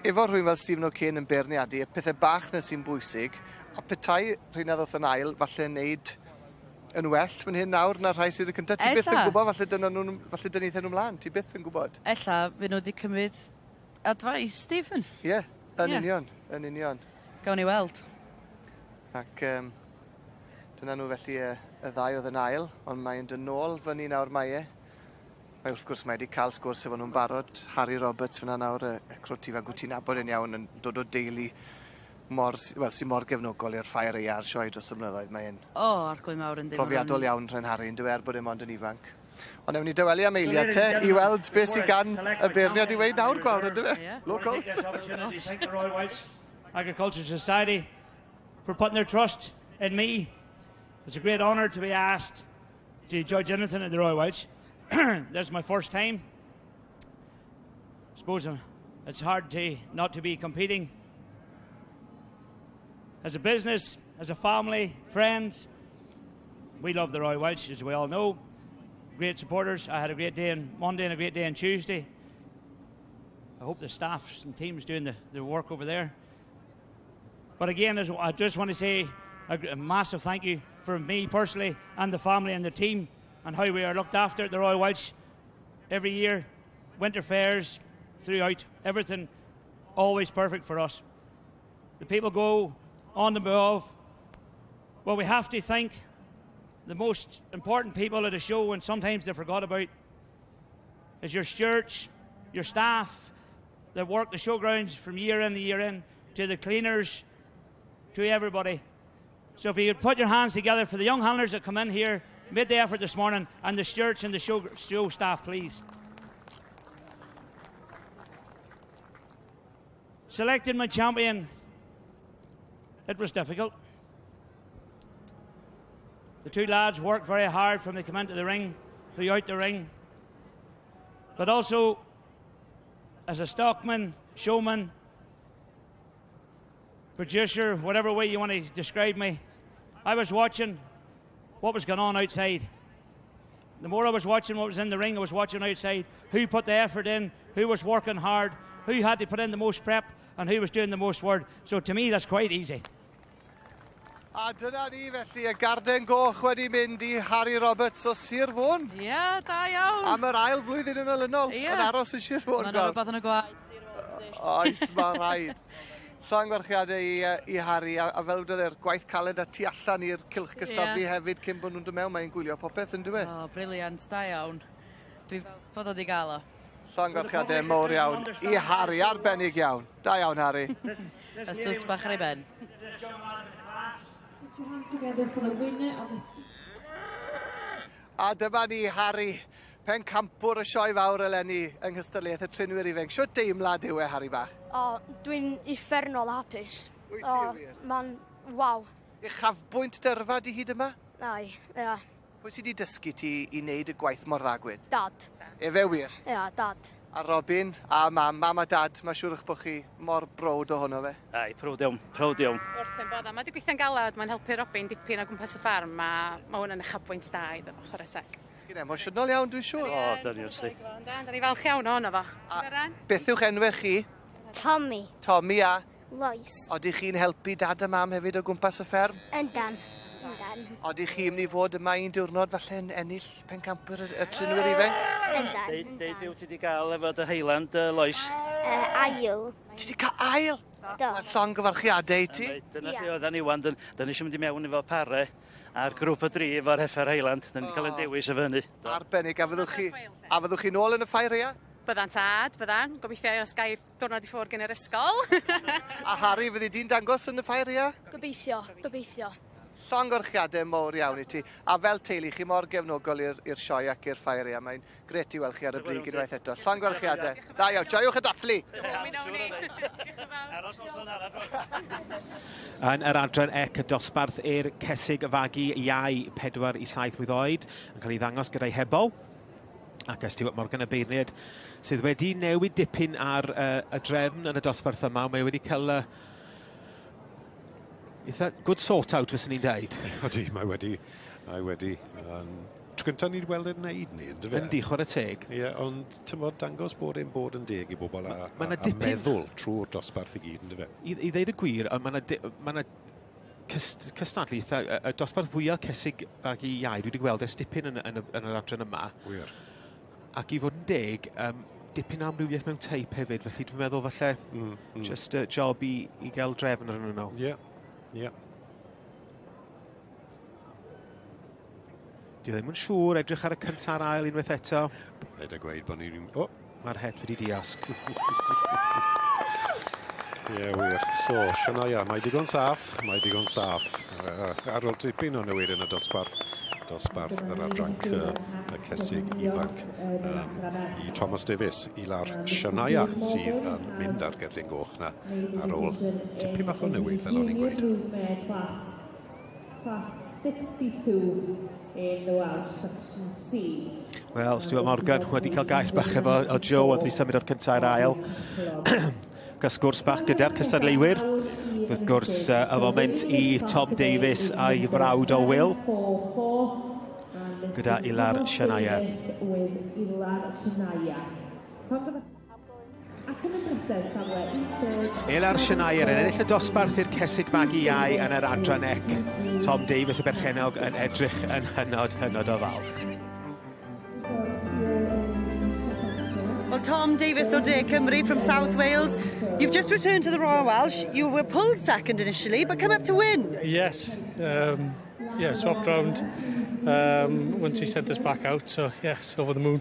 efo rhywun fel Stephen O'Kane yn beirniadu, y pethau bach na sy'n bwysig, a petai rhywun a ddoth yn ail, falle wneud yn well fan hyn nawr na'r rhai sydd y cyntaf. Ti byth yn gwybod, falle dyna nhw'n, falle dyna nhw mlaen, ti byth yn gwybod. Ella, fy nhw wedi cymryd advice, Stephen. Ie, yeah, yn union, yn union. Gawn ni weld. Ac dyna nhw felly y ddau oedd yn ail, ond mae'n dod nôl fyny nawr mae e. Mae wrth gwrs mae wedi cael sgwrs efo nhw'n barod. Harry Roberts fyna nawr, y crwt ifanc wyt ti'n nabod yn iawn, yn dod o deulu mor, wel, sy'n mor gefnogol i'r ffair ei a'r sioe dros y blynyddoedd. Mae'n O, arglwydd mawr yndi. profiadol iawn rhan Harry, yn dywer bod e mond yn ifanc. Ond ewn ni dawelu am eiliad te i weld beth sydd gan y beirniad i weud nawr, Gwawr, yndyfe? Look out. Thank the Royal Welsh Agriculture Society for putting their trust in me. It's a great honour to be asked to judge anything at the Royal Welsh. This is my first time. I suppose it's hard to not to be competing. As a business, as a family, friends, we love the Royal Welsh, as we all know. Great supporters. I had a great day on Monday and a great day on Tuesday. I hope the staff and teams doing the work over there. But again, I just want to say a massive thank you for me personally and the family and the team and how we are looked after at the Royal Welsh every year, winter fairs, throughout, everything always perfect for us. The people go on and above. Well, we have to thank the most important people at the show, and sometimes they forgot about, is your stewards, your staff that work the showgrounds from year in to year in, to the cleaners, to everybody. So if you could put your hands together for the young handlers that come in here, made the effort this morning, and the stewards and the show staff, please. Selecting my champion, it was difficult. The two lads worked very hard from they come into the ring, throughout the ring. But also, as a stockman, showman, producer, whatever way you want to describe me, I was watching what was going on outside. The more I was watching what was in the ring, I was watching outside who put the effort in, who was working hard, who had to put in the most prep, and who was doing the most work. So to me, that's quite easy. A dyna ni felly, y garden goch wedi mynd i Harry Roberts o Sir Fôn. Ie, yeah, da iawn. Am yr ail flwyddyn yn olynol, yn aros yn Sir Fôn. Mae'n rhywbeth yn y gwaed, Sir Fôn. Oes, mae rhaid. Llongyfarchiadau i Harry, a fel wedodd e'r gwaith caled a tu allan i'r cylch gystadlu hefyd cyn bod nhw'n dod mewn, mae'n gwylio popeth yn dweud. O, brilliant, da iawn. Dwi'n falch bod o wedi gael o. Llongyfarchiadau mawr iawn i Harry, arbennig iawn. Da iawn, Harry. A sws bach ar ei ben. Put your hands together for the winner of the A dyma ni, Harry, pencampwr y sioe fawr eleni yng nghystadleuaeth y trinwyr ifanc. Shwt deimlad yw e, Harry bach? O, dwi'n uffernol hapus. Wyt ti O, wir? Mae'n waw. Uchafbwynt dyrfa di hyd yma? Ai, ia. Pwy sydd wedi dysgu ti i wneud y gwaith mor dda gwyd? Dad. Efe wir? Ia, dad. A Robin, a mam, mam a dad, mae'n siŵr eich bod chi mor browd ohono fe. Ai, prowd iawn, prowd iawn. Wrth ein bodda. Mae wedi gweithio'n galad, mae'n helpu Robin dipyn o gwmpas y ffarm, a mae hwn yn uchafbwynt da iddo fo, chwarae teg. Chi'n emosiynol iawn, dwi'n siŵr. O, dyn ni wrthi. Da ni falch iawn ohono fo. Beth yw'ch enwau chi? Tommy. Tommy a? Lois. Odych chi'n helpu dad a mam hefyd o gwmpas y fferm? Yndan. Yndan. Odych chi'n mynd i fod yma un diwrnod falle yn ennill pencampwyr y trinwyr ifanc? Yndan. Deud be wyt ti wedi gael efo dy Highland, Lois? Ail. Ti wedi cael ail? Do. Llongyfarchiadau i ti? Dyna lle oedden ni wan, dyn ni eisiau mynd i mewn efo pare A'r grŵp o dri efo'r heffer Highland. Da ni wedi cael ein dewis efo hynny. Arbennig, a fyddwch chi nôl yn y ffair aeaf? Byddan tad, byddan. Gobeithio os gai diwrnod i ffwrdd gen yr ysgol. A Harry, fyddi di'n dangos yn y ffair aeaf? Gobeithio, gobeithio. Llongyfarchiadau mawr iawn i ti. A fel teulu, chi mor gefnogol i'r sioe ac i'r ffair aeaf. Mae'n grêt i weld chi ar y brig unwaith eto. Llongyfarchiadau. Da iawn, joiwch y dathlu. Yn yr adran ec y dosbarth i'r cesig fagu iau 4 i 7 mlwydd oed yn cael ei ddangos gyda'i hebol. Ac Stuart Morgan y beirniad sydd wedi newid dipyn ar y drefn yn y dosbarth yma. Mae wedi cael eitha good sort out, fyswn i'n deud. Ydy, mae wedi. Mae wedi. Tro gyntaf ni wedi weld e'n neud ni, yndyfe? Yndi, chwarae teg. Ie, ond tymor dangos bod e'n bod yn deg i bobl a meddwl trwy'r dosbarth i gyd, yndyfe? I ddeud y gwir, mae yna cystadlu eitha, y dosbarth fwyaf cesig fagu iau dwi wedi gweld ers dipyn yn yr adran yma. Wir. Ac i fod yn deg, dipyn o amrywiaeth mewn teip hefyd, felly dwi'n meddwl falle just job i gael drefn arnyn nhw. Ie, ie. Dwi ddim yn siŵr, edrych ar y cyntaf a'r ail unwaith eto. Paid â gweud bod ni'n... O! Mae'r het wedi diosg. Ie, wir. So, Shania, mae digon saff, mae digon saff. Ar ôl tipyn o newid yn y dosbarth yr adran C, y cesig ifanc, i Thomas Davies, Ilar Shania, sydd yn mynd ar gerdyn goch na ar ôl tipyn bach o newid, fel o'n i'n gweud. Class 62 in the Welsh Section C. Wel, Stuart Morgan wedi cael gair bach efo o Joe oedd wedi symud o'r cyntaf i'r ail. Cael sgwrs bach gyda'r cystadleuwyr. Wrth gwrs, y foment i Tom Davies a'i frawd o Will gyda Ilar Shania. Ilar Shania yn ennill y dosbarth i'r cesig fagu iau yn yr adran ec. Tom Davies y berchennog yn edrych yn hynod, hynod o falch. Well, Tom Davies o De Cymru from South Wales, you've just returned to the Royal Welsh. You were pulled second initially, but come up to win. Yes, swapped round once he sent us back out, so yes, over the moon.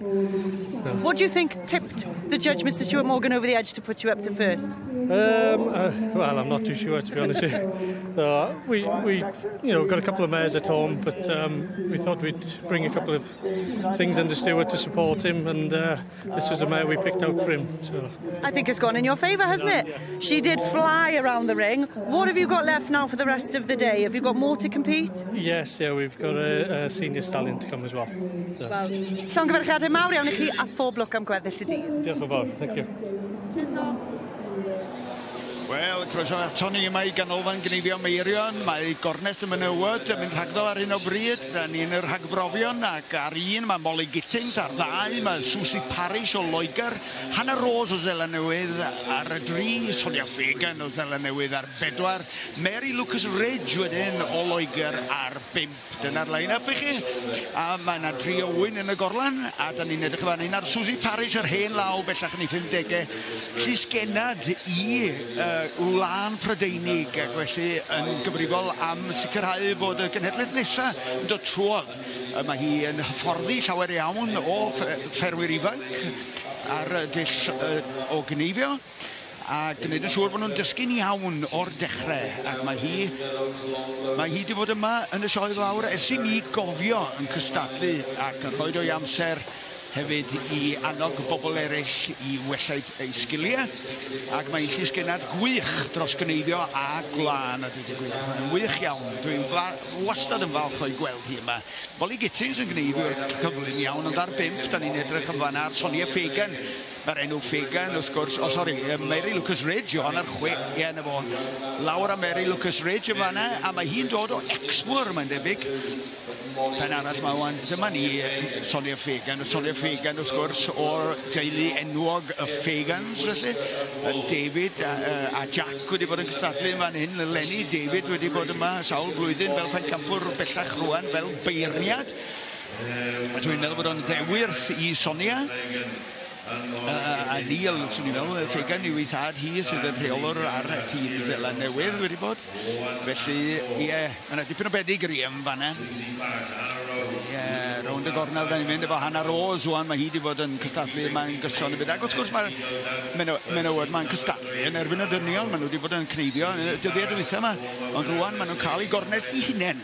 So. What do you think tipped the judge, Mr Stuart Morgan, over the edge to put you up to first? Well, I'm not too sure, to be honest with you. So we got a couple of mares at home, but we thought we'd bring a couple of things under Stuart to support him, and this was a mare we picked out for him. So. I think it's gone in your favour, hasn't it? Yeah. She did fly around the ring. What have you got left now for the rest of the day? Have you got more to compete? Yes, yeah, we've got a senior stallion to come as well. So. Well, llongyfarchiadau mawr iawn i chi a phob lwc am gweddill y dydd. Diolch yn fawr, thank you. Wel, croeso ato ni yma i Ganolfan Gneifio Meirion. Mae gornest y menywod yn mynd rhagddo ar hyn o bryd. Da ni yn y rhagbrofion ac ar un mae Molly Gittins, ar ddau mae Susie Parrish o Loegr, Hannah Rose o Seland Newydd, ar y dri Sonia Fagan o Seland Newydd, ar bedwar Mary Lucas Ridge wedyn o Loegr ar 5. Dyna'r line-up i chi. A mae yna dri o wyn yn y gorlan, a da ni'n edrych fan hyn ar Susie Parrish, yr hen law bellach yn ei 50au, llysgennad i wlân Prydeinig, ac felly yn gyfrifol am sicrhau bod y genhedlaeth nesaf yn dod trwodd. Mae hi yn hyfforddi llawer iawn o ffermwyr ifanc ar dull o gneifio, a gwneud yn siŵr bod nhw'n dysgu'n iawn o'r dechrau. Ac mae hi wedi bod yma yn y sioe fawr ers i mi gofio yn cystadlu ac yn rhoi o'i amser hefyd i annog bobl eraill i wella eu sgiliau, ac mae'n llysgennad gwych dros gneifio a gwlân, a dweud y gwir. Mae'n wych iawn. Dwi'n wastad yn falch o'i gweld hi yma. Molly Gittins yn gneifio'r cyflym iawn, ond ar 5, da ni'n edrych yn fanna ar Sonia Fagan. Mae'r enw Fagan, wrth gwrs, Mary Lucas Ridge, yw hon ar 6, ie, na fo. Lawr am Mary Lucas Ridge yn fanna, a mae hi'n dod o Exmoor, mae'n debyg. Pen arall mae wan, dyma ni Sonia Fagan, Sonia Fagan wrth gwrs o'r deulu enwog y Fagans, felly. David a Jack wedi bod yn cystadlu yn fan hyn, eleni. David wedi bod yma sawl blwyddyn fel pencampwr bellach rwan, fel beirniad. A dwi'n meddwl bod o'n ddewyrth i Sonia. A Neil, swn i'n meddwl, Fagan yw ei thad hi sydd yn rheolwr ar y tîm Seland Newydd wedi bod. Felly, ie, mae yna dipyn o bedigri yn fanna. Ie, rownd y gornel da ni'n mynd efo Hannah Rose wan, mae hi wedi bod yn cystadlu yma'n gyson hefyd. Ac wrth gwrs mae'r menywod ma'n cystadlu yn erbyn y dynion, maen nhw wedi bod yn cneifio yn y dyddiau dwytha yma. Ond rwan maen nhw'n cael eu gornest eu hunain,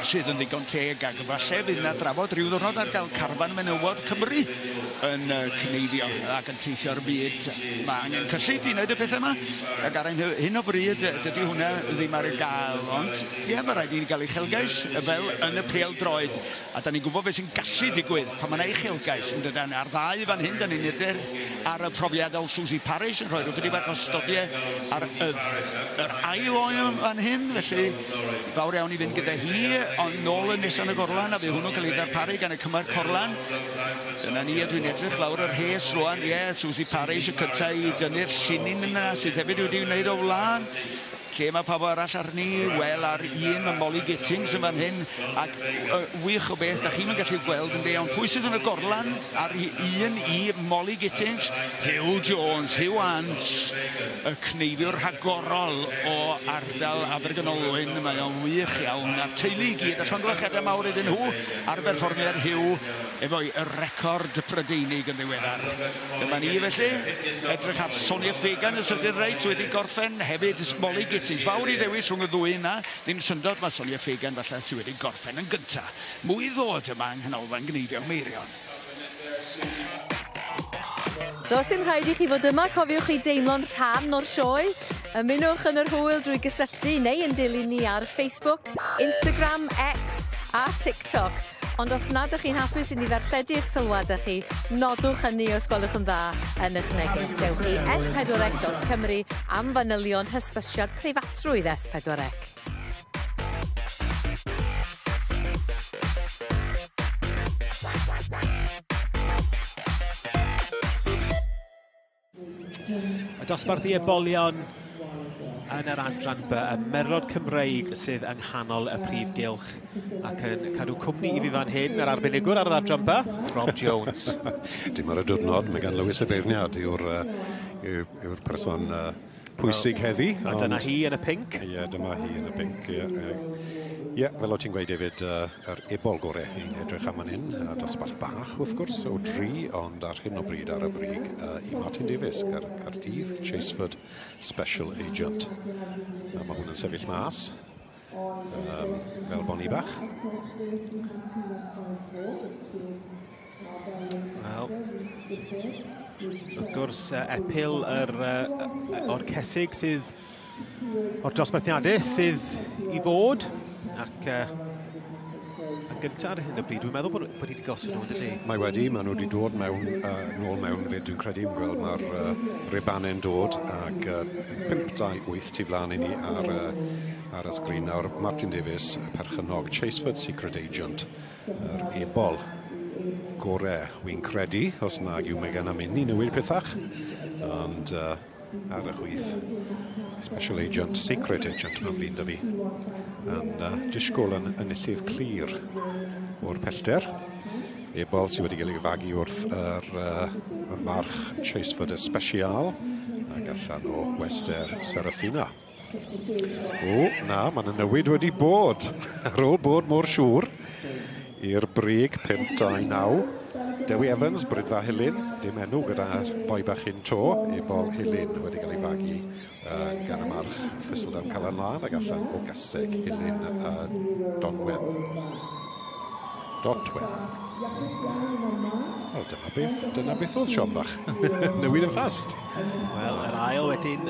sydd yn ddigon teg, ac falle fydd yna drafod rhyw ddwrnod ar gael carfan menywod Cymru yn cneifio ac yn teithio'r byd. Mae angen cyllid i wneud y pethau yma, ac ar hyn o bryd dydy hwnna ddim ar y gael, ond ie, mae rhaid i ni gael uchelgais fel yn y pêl droed, a da ni'n gwybod beth sy'n gallu digwydd pan mae yna uchelgais yn dydan. Ar ddau fan hyn, da ni'n edrych ar y profiadol Susie Parrish yn rhoi rhywbeth bach o stodiau ar yr ail oen fan hyn, felly fawr iawn i fynd gyda hi, ond nôl yn nesaf yn y gorlan, a fydd hwnnw'n cael ei ddarparu gan y Cymer Corlan. Dyna ni, a dwi'n edrych lawr yr rhes rwan, ie, yeah, Susie Parrish y cyntaf i dynnu'r llinyn yna sydd hefyd wedi wneud o wlân. Lle mae pawb arall arni? Wel, ar un, mae Molly Gittins yn fan hyn, ac wych o beth, da chi'n gallu gweld yn de, ond pwy sydd yn y gorlan ar un i Molly Gittins? Hugh Jones, Hugh Ant, y cneifiwr rhagorol o ardal Abergynolwyn, mae o'n wych iawn, a'r teulu i gyd, a llongyfarchiadau mawr iddyn nhw ar berfformiad Hugh efo'i record Prydeinig yn ddiweddar. Dyma ni felly, edrych ar Sonia Fagan y sydyn reit wedi gorffen, hefyd Molly Gittins. Fawr i ddewis rhwng y ddwy yna, ddim syndod mae Sonia Fagan falle sydd wedi gorffen yn gynta. Mwy ddod yma yng Nghanolfan Gneifio Meirion. Does dim rhaid i chi fod yma, cofiwch chi deimlo'n rhan o'r sioe. Ymunwch yn yr hwyl drwy gysylltu neu yn dilyn ni ar Facebook, Instagram, X a TikTok. Ond os nad ydych chi'n hapus i ni ddarlledu eich sylwadau chi, nodwch hynny os gwelwch yn dda yn eich neges. Ewch i s4c.cymru am fanylion hysbysiad preifatrwydd S4C. Y dosbarth i ebolion yn yr adran B, y Merlod Cymreig sydd yng nghanol y prif gylch ac yn cadw cwmni i fi fan hyn, yr arbenigwr ar yr adran B, Rob Jones. Dim ar y diwrnod, mae gan Lewis y Beirniad yw'r person pwysig heddi. A dyna hi yn y pinc. Ie, dyma hi yn y pinc. Ie, fel o ti'n gweud hefyd, yr ebol gore i'n edrych am fan hyn, dosbarth bach wrth gwrs o dri, ond ar hyn o bryd ar y brig i Martin Davies, Caerdydd, Chaseford Special Agent. A mae hwn yn sefyll mas, fel boni bach. Wel, wrth gwrs, epil o'r cesig sydd o'r dosbarthiadau sydd i fod, ac yn gyntaf ar hyn o bryd, dwi'n meddwl bod wedi gosod nhw, dydy? Mae wedi, maen nhw wedi dod mewn, nôl mewn fyd, dwi'n credu, dwi'n gweld mae'r ribanau'n dod, ac 5-2-8 tu flaen i ni ar y sgrin nawr. Martin Davies, perchennog Chaseford Secret Agent, yr ebol gore, wy'n credu, os nag yw Megan am mynd i newid pethach, ond ar y chwith, Special Agent, Secret Agent, mae'n flin da fi, yn disgwyl yn enillydd clir o'r pellter. Ebol sydd wedi cael ei fagu wrth yr march Chaseford Especial ac allan o Wester Serafina. O, na, mae'n newid wedi bod, ar ôl bod mor siŵr, i'r brig 5-2-9. Dewi Evans, Brydfa Hilyn, dim enw gyda'r boi bach hyn to, Ebol Hilyn wedi cael ei fagu gan y march Thistledown Calan Lân ac allan o Gaseg Hilyn Donwen. Dotwen. Wel, dyna beth oedd siom bach. Newid yn fast. Wel, yr ail wedyn,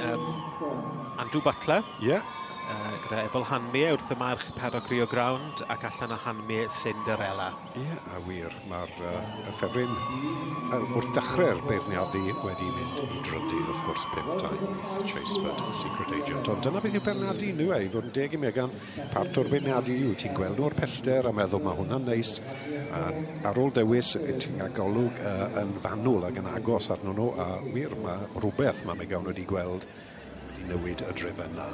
Andrew Butler. Ie. Gyda Ebol Hanmir wrth y march Paddock Rio Ground ac allan o Hanmir Cinderella. Ie, a wir, mae'r y ffefryn wrth dechrau'r beirniadu wedi mynd i drydydd, wrth gwrs, 5-2-8 Chaseford Secret Agent. Ond dyna beth yw beirniadu nhw, i fod yn deg i Megan, part o'r beirniadu yw ti'n gweld nhw'r pellter a meddwl mae hwnna'n neis. A ar ôl dewis, ti'n cael golwg yn fanwl ac yn agos arnyn nhw, a wir, mae rhywbeth mae Megan wedi gweld newid y drefn yna.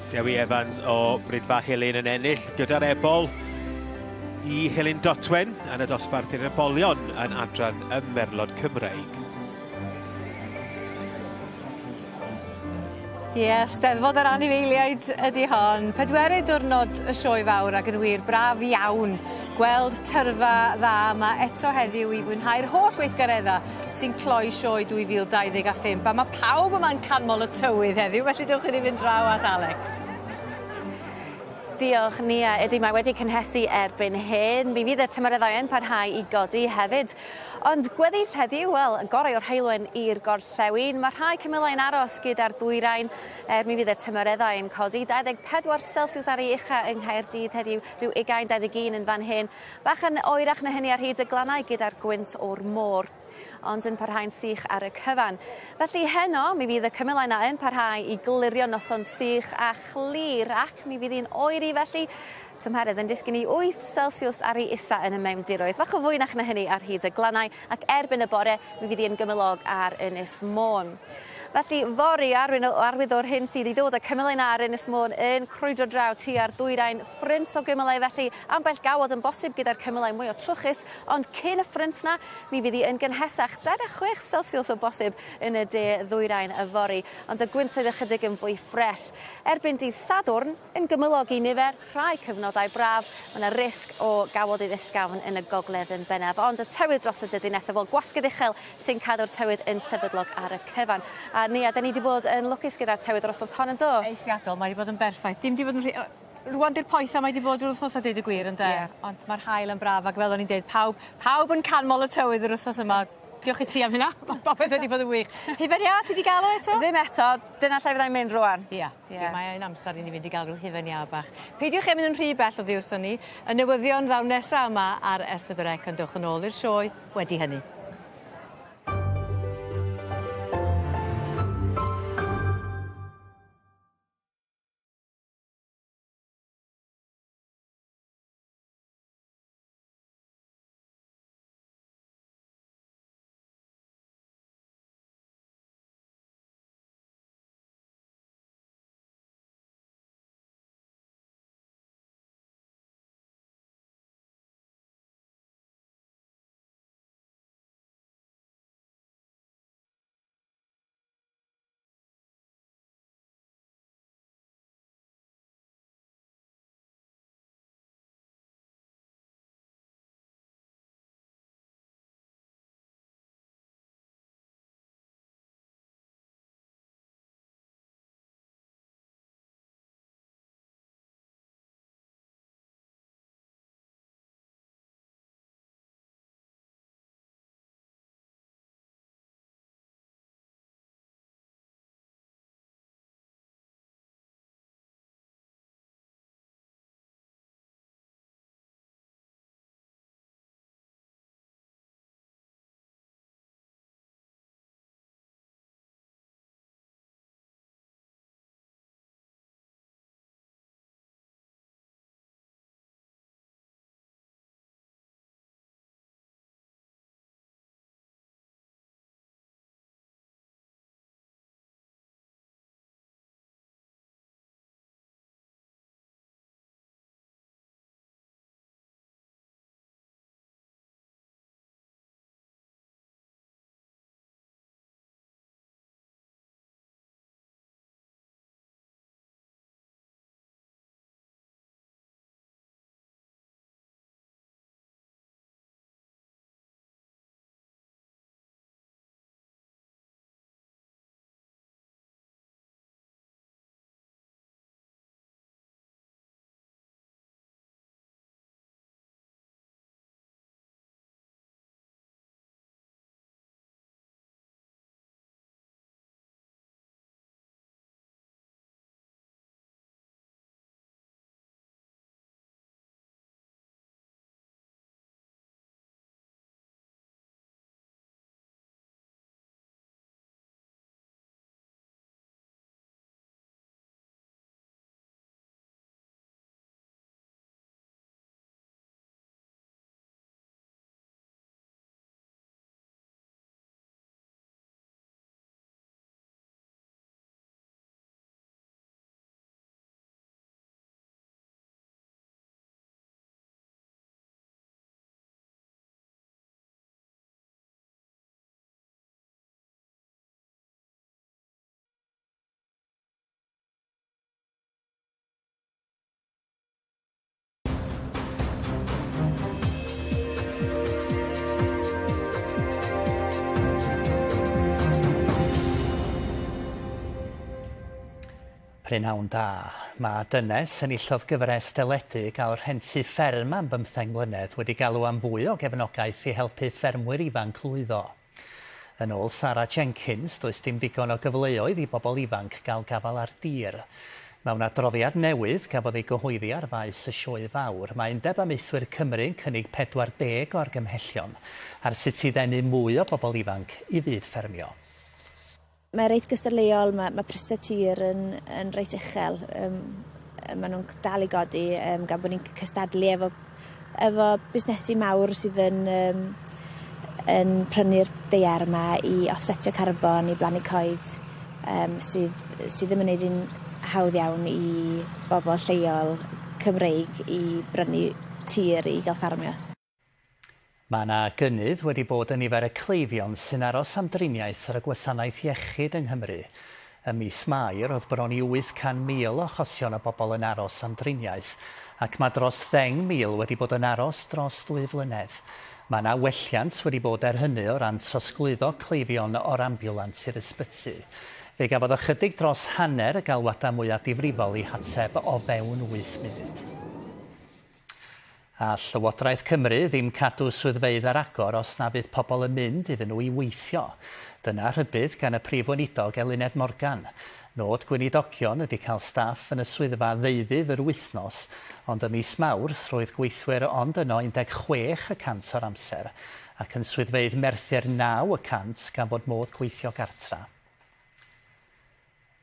Dewi Evans o Bridfa Helen yn ennill gyda'r ebol i Helen Dotwen yn y dosbarth i'r ebolion yn adran y Merlod Cymreig. Ie, yeah, Steddfod yr anifeiliaid ydy hon. Pedwerydd diwrnod y sioe fawr ac yn wir braf iawn gweld tyrfa dda yma eto heddiw i fwynhau'r holl weithgaredda sy'n cloi sioe 2025. A mae pawb yma'n canmol y tywydd heddiw, felly dewch i ni fynd draw at Alex. Diolch Nia. Ydy, mae wedi cynhesu erbyn hyn. Mi fydd y tymereddau yn parhau i godi hefyd. Ond gweddill heddiw, wel, y gorau o'r heulwen i'r gorllewin. Mae rhai cymylau'n aros gyda'r dwyrain. Mi fydd y tymereddau yn codi 24 Celsius ar ei ucha yng Nghaerdydd heddiw, rhyw 20-21 yn fan hyn. Bach yn oerach na hynny ar hyd y glannau gyda'r gwynt o'r môr, ond yn parhau'n sych ar y cyfan. Felly heno, mi fydd y cymylau yna yn parhau i glirio noson sych a chlir, ac mi fydd hi'n oeri felly. Tymheredd yn disgyn i 8 Celsius ar ei isa yn y mewndiroedd. Bach o fwynach na hynny ar hyd y glannau, ac erbyn y bore mi fydd hi'n gymylog ar Ynys Môn. Felly fory arwydd o'r hyn sydd i ddod, y cymylau yna ar Ynys Môn yn crwydro draw tua'r dwyrain, ffrynt o gymylau felly ambell gawod yn bosib gyda'r cymylau mwy o trwchus, ond cyn y ffrynt na mi fydd hi yn gynhesach 26 Celsius o bosib yn y de ddwyrain yfory, ond y gwyntoedd ychydig yn fwy ffres. Erbyn dydd Sadwrn yn gymylog i nifer, rhai cyfnodau braf, mae yna risg o gawodydd ysgafn yn y gogledd yn bennaf, ond y tywydd dros y dyddiau nesaf, wel, gwasgedd uchel sy'n cadw'r tywydd yn sefydlog ar y cyfan. A Nia, da ni wedi bod yn lwcus gyda'r tywydd yr wythnos hon yn do? Eithriadol, mae wedi bod yn berffaith. Dim wedi bod yn rhy... Rwan di'r poetha mae wedi bod yr wythnos a deud y gwir, ynde? Yeah. Ond mae'r haul yn braf ac fel o'n i'n deud, pawb yn canmol y tywydd yr wythnos yma. Diolch i ti am hynna. Mae popeth wedi bod yn wych. Hufen iâ, ti wedi gael o eto? Ddim eto. Dyna lle fyddai'n mynd rwan. Ia. Yeah. Mae ein amser i ni fynd i gael rhyw hufen iâ bach. Peidiwch â mynd yn rhy bell oddi wrthon ni. Y newyddion ddaw nesa yma ar S4C, ond dewch yn ôl i'r sioe wedi hynny. Prynhawn da. Mae dynes enillodd gyfres deledu gael rhentu fferm am bymtheng mlynedd wedi galw am fwy o gefnogaeth i helpu ffermwyr ifanc lwyddo. Yn ôl Sara Jenkins, does dim digon o gyfleoedd i bobl ifanc gael gafael ar dir. Mewn adroddiad newydd gafodd ei gyhoeddi ar faes y Sioe Fawr, mae Undeb Amaethwyr Cymru yn cynnig 40 o argymhellion ar sut i ddenu mwy o bobl ifanc i fyd ffermio. Mae reit gystadleuol, mae, mae prisau tir yn, yn reit uchel. Maen nhw'n dal i godi gan bod ni'n cystadlu efo, efo busnesu mawr sydd yn, yn prynu'r daear yma i offsetio carbon, i blannu coed, sydd, sydd ddim yn neud hi'n hawdd iawn i bobl lleol Cymreig i brynu tir i gael ffarmio. Mae yna gynnydd wedi bod yn nifer y cleifion sy'n aros am driniaeth ar y gwasanaeth iechyd yng Nghymru. Ym mis Mai, roedd bron i 800,000 o achosion o bobl yn aros am driniaeth, ac mae dros 10,000 wedi bod yn aros dros ddwy flynedd. Mae yna welliant wedi bod er hynny o ran trosglwyddo cleifion o'r ambiwlans i'r ysbyty. Fe gafodd ychydig dros hanner y galwadau mwyaf difrifol eu hateb o fewn wyth munud. All Llywodraeth Cymru ddim cadw swyddfeydd ar agor os na fydd pobl yn mynd iddyn nhw i weithio. Dyna rhybudd gan y Prif Weinidog Eluned Morgan. Nod gweinidogion ydy cael staff yn y swyddfa ddeuddydd yr wythnos, ond ym mis Mawrth roedd gweithwyr ond yno 16 y cant o'r amser, ac yn swyddfeydd Merthyr 9 y cant gan fod modd gweithio gartra.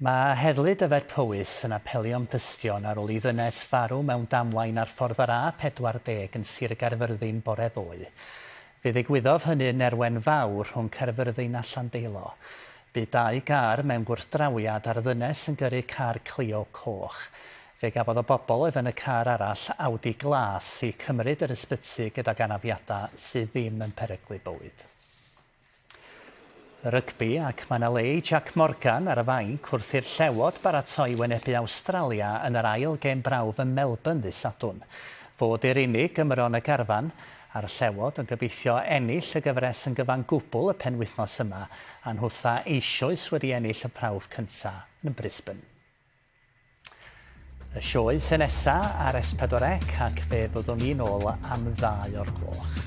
Mae Heddlu Dyfed-Powys yn apelio am dystion ar ôl i ddynes farw mewn damwain ar ffordd yr A40 yn Sir Gaerfyrddin bore ddoe. Fe ddigwyddodd hynny yn Nerwen Fawr rhwng Caerfyrddin a Llandeilo. Bu dau gar mewn gwrthdrawiad a'r ddynes yn gyrru car Clio coch. Fe gafodd y bobl oedd yn y car arall, Audi glas, eu cymryd i'r ysbyty gydag anafiadau sydd ddim yn peryglu bywyd. Rygbi, ac mae 'na le i Jac Morgan ar y fainc wrth i'r Llewod baratoi i wynebu Awstralia yn yr ail gêm brawf ym Melbourne ddydd Sadwrn. Fo 'di'r unig Gymro yn y garfan, a'r Llewod yn gobeithio ennill y gyfres yn gyfan gwbl y penwythnos yma, a nhwtha eisoes wedi ennill y prawf cynta' yn Brisbane. Y sioe sy nesa ar S4C ac fe fyddwn ni nôl am ddau o'r gloch.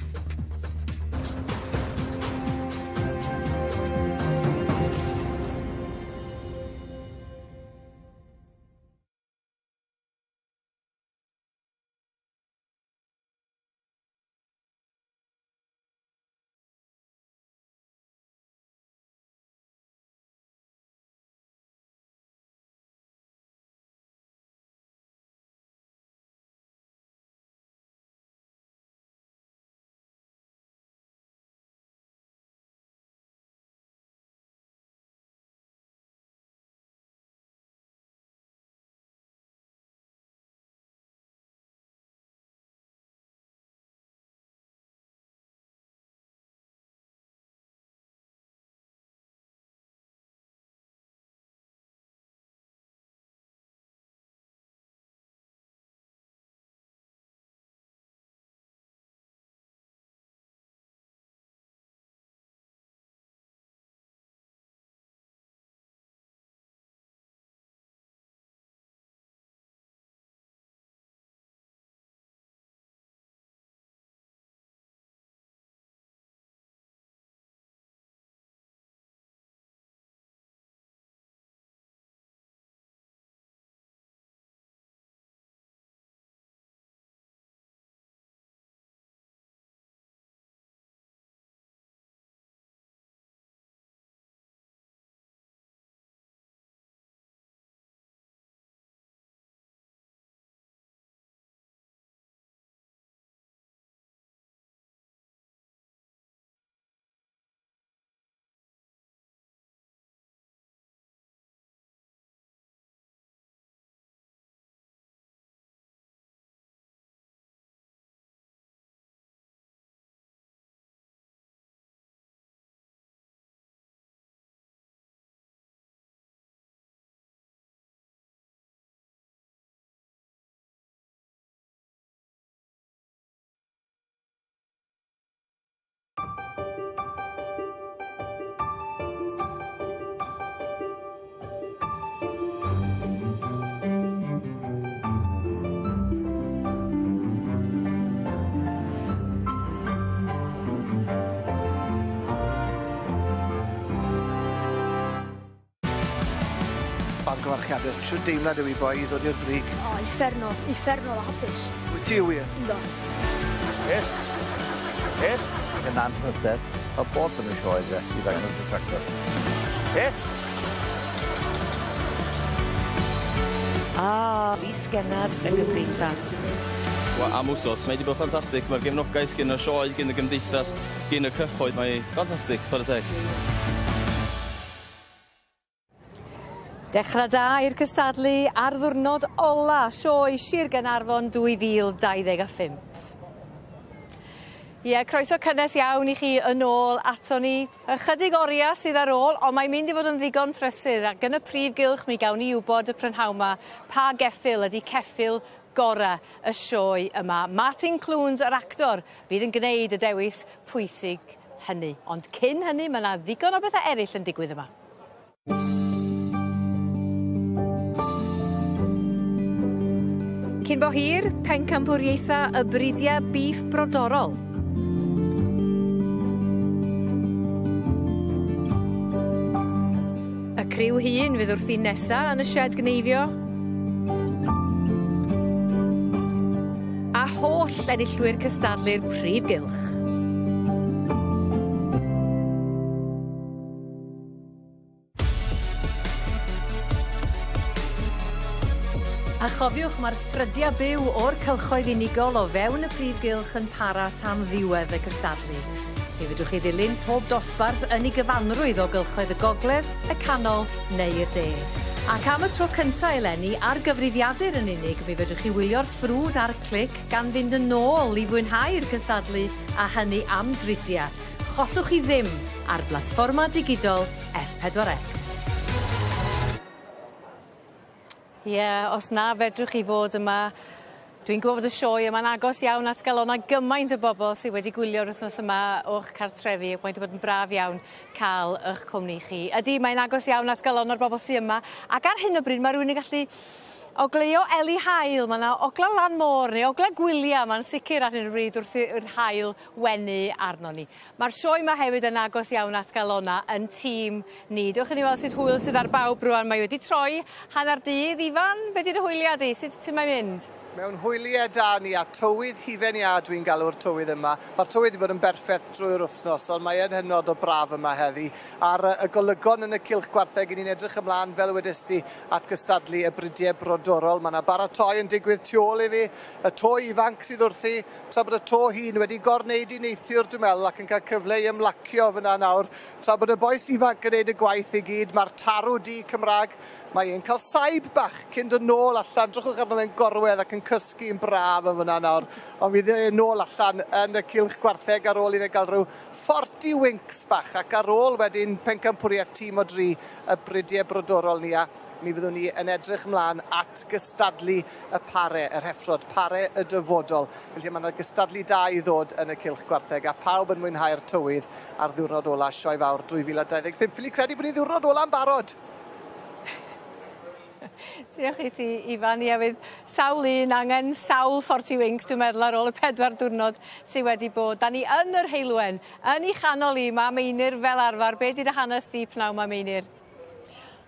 Llongyfarchiade, shwd deimlad yw i boi i ddod i'r brig? O, uffernol, uffernol o hapus. Wyt ti wir? Yndw. Yes. Yes. Yn anrhydedd o bod yn y sioe de, i ddangos y tractor. Yes. A, Llys-gennad y Gymdeithas. Wel, am wsos, mae 'di bod ffantastig. Mae'r gefnogaeth gin y sioe, gin y gymdeithas, gin y cyhoedd, mae ffantastig, chwarae teg. Dechrau da i'r cystadlu ar ddiwrnod ola sioe Sir Gaernarfon 2025. Ie, croeso cynnes iawn i chi yn ôl aton ni. Ychydig oriau sydd ar ôl, ond mae'n mynd i fod yn ddigon prysur ac yn y prif gylch mi gawn ni wybod y prynhawn 'ma pa geffyl ydi ceffyl gora y sioe yma. Martin Clunes yr actor fydd yn gneud y dewis pwysig hynny. Ond cyn hynny ma' 'na ddigon o bethe eryll yn digwydd yma. Cyn bo hir, pencampwriaetha y bridia bîff brodorol. Y criw hŷn fydd wrthi nesa yn y sied gneifio. A holl enillwyr cystadlu'r prif gylch. A chofiwch, mae'r ffrydiau byw o'r cylchoedd unigol o fewn y prif gylch yn para tan ddiwedd y cystadlu. Mi fedrwch chi ddilyn pob dosbarth yn ei gyfanrwydd o gylchoedd y gogledd, y canol neu'r de. Ac am y tro cynta eleni, ar gyfrifiadur yn unig, mi fedrwch chi wylio'r ffrwd ar clic gan fynd yn ôl i fwynhau'r cystadlu a hynny am dridiau. Chollwch chi ddim ar blatfforma digidol S4C. Ie, yeah, os na fedrwch chi fod yma, dwi'n gwybod fod y sioe yma'n agos iawn at galona gymaint o bobl sydd wedi gwylio'r wythnos yma o'ch cartrefi ac mae wedi bod yn braf iawn cael eich cwmni chi. Ydy, mae'n agos iawn at galona'r bobl sydd yma ac ar hyn o bryd mae rhywun yn gallu ogleuo eli haul, mae yna ogla lan môr neu ogla gwylia, mae'n sicr ar hyn o bryd wrth i'r haul wenu arnon ni. Mae'r sioe 'ma hefyd yn agos iawn at galona yn tîm ni. Dewch i ni weld sut hwyl sydd ar bawb rŵan. Mae wedi troi hanner dydd. Ifan, be 'di dy hwyliau di? Sut sut mae'n mynd? Mewn hwyliau da ni a tywydd hufen iâ dwi'n galw'r tywydd yma. Mae'r tywydd wedi bod yn berffaith drwy'r wythnos, ond mae yn hynod o braf yma heddi. A'r y golygon yn y cylch gwartheg, 'yn ni'n edrych ymlaen, fel wedes di, at gystadlu y bridiau brodorol. Mae yna baratoi yn digwydd tu ôl i fi, y to ifanc sydd wrthi, tra bod y to hŷn wedi gorwneud i neithiwr dwi'n meddwl ac yn cael cyfle i ymlacio fyna nawr, tra bod y bois ifanc yn neud y gwaith i gyd, mae'r tarw du Cymraeg, mae e'n cael saib bach cyn dod nôl allan, drychwch arno fe'n gorwedd ac yn cysgu'n braf yn fyna nawr, ond fydd e nôl allan yn y cylch gwartheg ar ôl i fe gael rhyw 40 winks bach ac ar ôl wedyn pencampwriaeth tîm o dri y bridiau brodorol ni a mi fyddwn ni yn edrych ymlaen at gystadlu y pare, yr heffrod, pare y dyfodol. Felly mae yna gystadlu da i ddod yn y cylch gwartheg a pawb yn mwynhau'r tywydd ar ddiwrnod ola Sioe Fawr 2025. Ffili credu bod ni ddiwrnod ola'n barod! Diolch i ti Ifan. Ie fydd sawl un angen sawl 40 winks dwi'n meddwl ar ôl y pedwar diwrnod sy wedi bod. 'Dan ni yn yr heulwen, yn 'i chanol 'i ma' Meinir fel arfar. Be' 'di dy hanes di pnawn 'ma Meinir?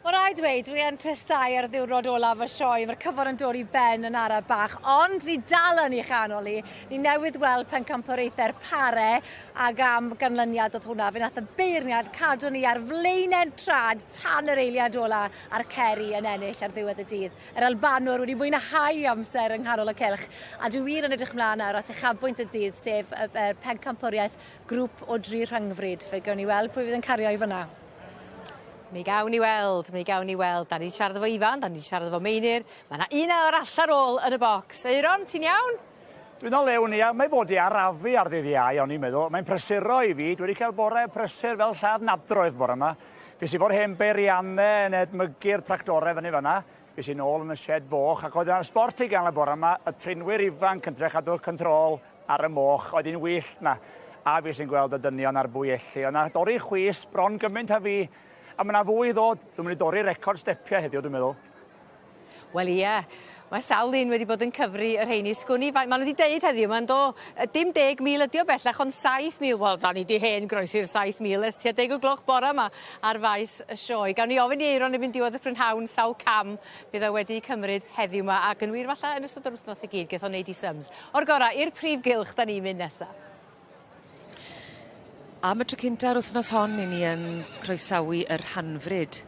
Ma' raid dweud dwi yn tristau ar ddiwrnod olaf y sioe ma'r cyfan yn dod i ben yn ara bach ond ni dal yn 'i chanol 'i. Ni newydd weld pencampwriaethe'r pare ag am ganlyniad o'dd hwnna fe nath y beirniad cadw ni ar flaened trad tan yr eiliad ola a'r Ceri yn ennill ar ddiwedd y dydd. Yr Albanwr wedi mwynhau amser yng nghanol y cylch a dwi wir yn edrych mlan nawr at uchafbwynt y dydd sef y y pencampwriaeth grŵp o dri rhyngfryd. Fe gewn ni weld pwy fydd yn cario i fyna. Mi gawn ni weld, mi gawn ni weld. 'Dan ni 'di siarad efo Ifan, 'dan ni 'di siarad efo Meinir. Ma' 'na un arall ar ôl yn y bocs. Euron, ti'n iawn? Dwi'n o lew Nia, mae fod i arafu ar ddydd Iau o'n i'n meddwl. Mae'n prysuro i fi, dwi wedi cael bore prysur fel lladd nadroedd bore yma. Fues i 'fo'r hen beirianne yn edmygu'r tractore fyny fan'na. Fues i nôl yn y shed foch ac oedd yna sbort i gael y bore yma, y trinwyr ifanc yn trio chadw control ar y moch, oedd hi'n wyllt 'na. A fues i'n gweld y dynion ar bwyelli. Oedd 'na dorri chwys bron gymaint â fi. A ma' 'na fwy i ddod. Dwi'n mynd i dorri record stepiau heddiw dwi'n meddwl. Wel ie. Mae sawl un wedi bod yn cyfri y rheini. Sgwn i faint ma' n'w 'di deud heddiw 'ma yndo dim 10,000 ydi o bellach ond 7,000 wel 'dan ni 'di hen groesi'r 7,000 ers tua deg o gloch bora 'ma ar faes y sioe. Gawn ni ofyn i Aeron erbyn diwedd y prynhawn sawl cam fydd o wedi cymryd heddiw 'ma ac yn wir falla yn ystod yr wthnos i gyd geth o neud 'i syms. O'r gora' i'r prif gylch 'dan ni'n mynd nesa. Am y tro cynta yr wythnos hon 'yn ni yn croesawu yr Hanfryd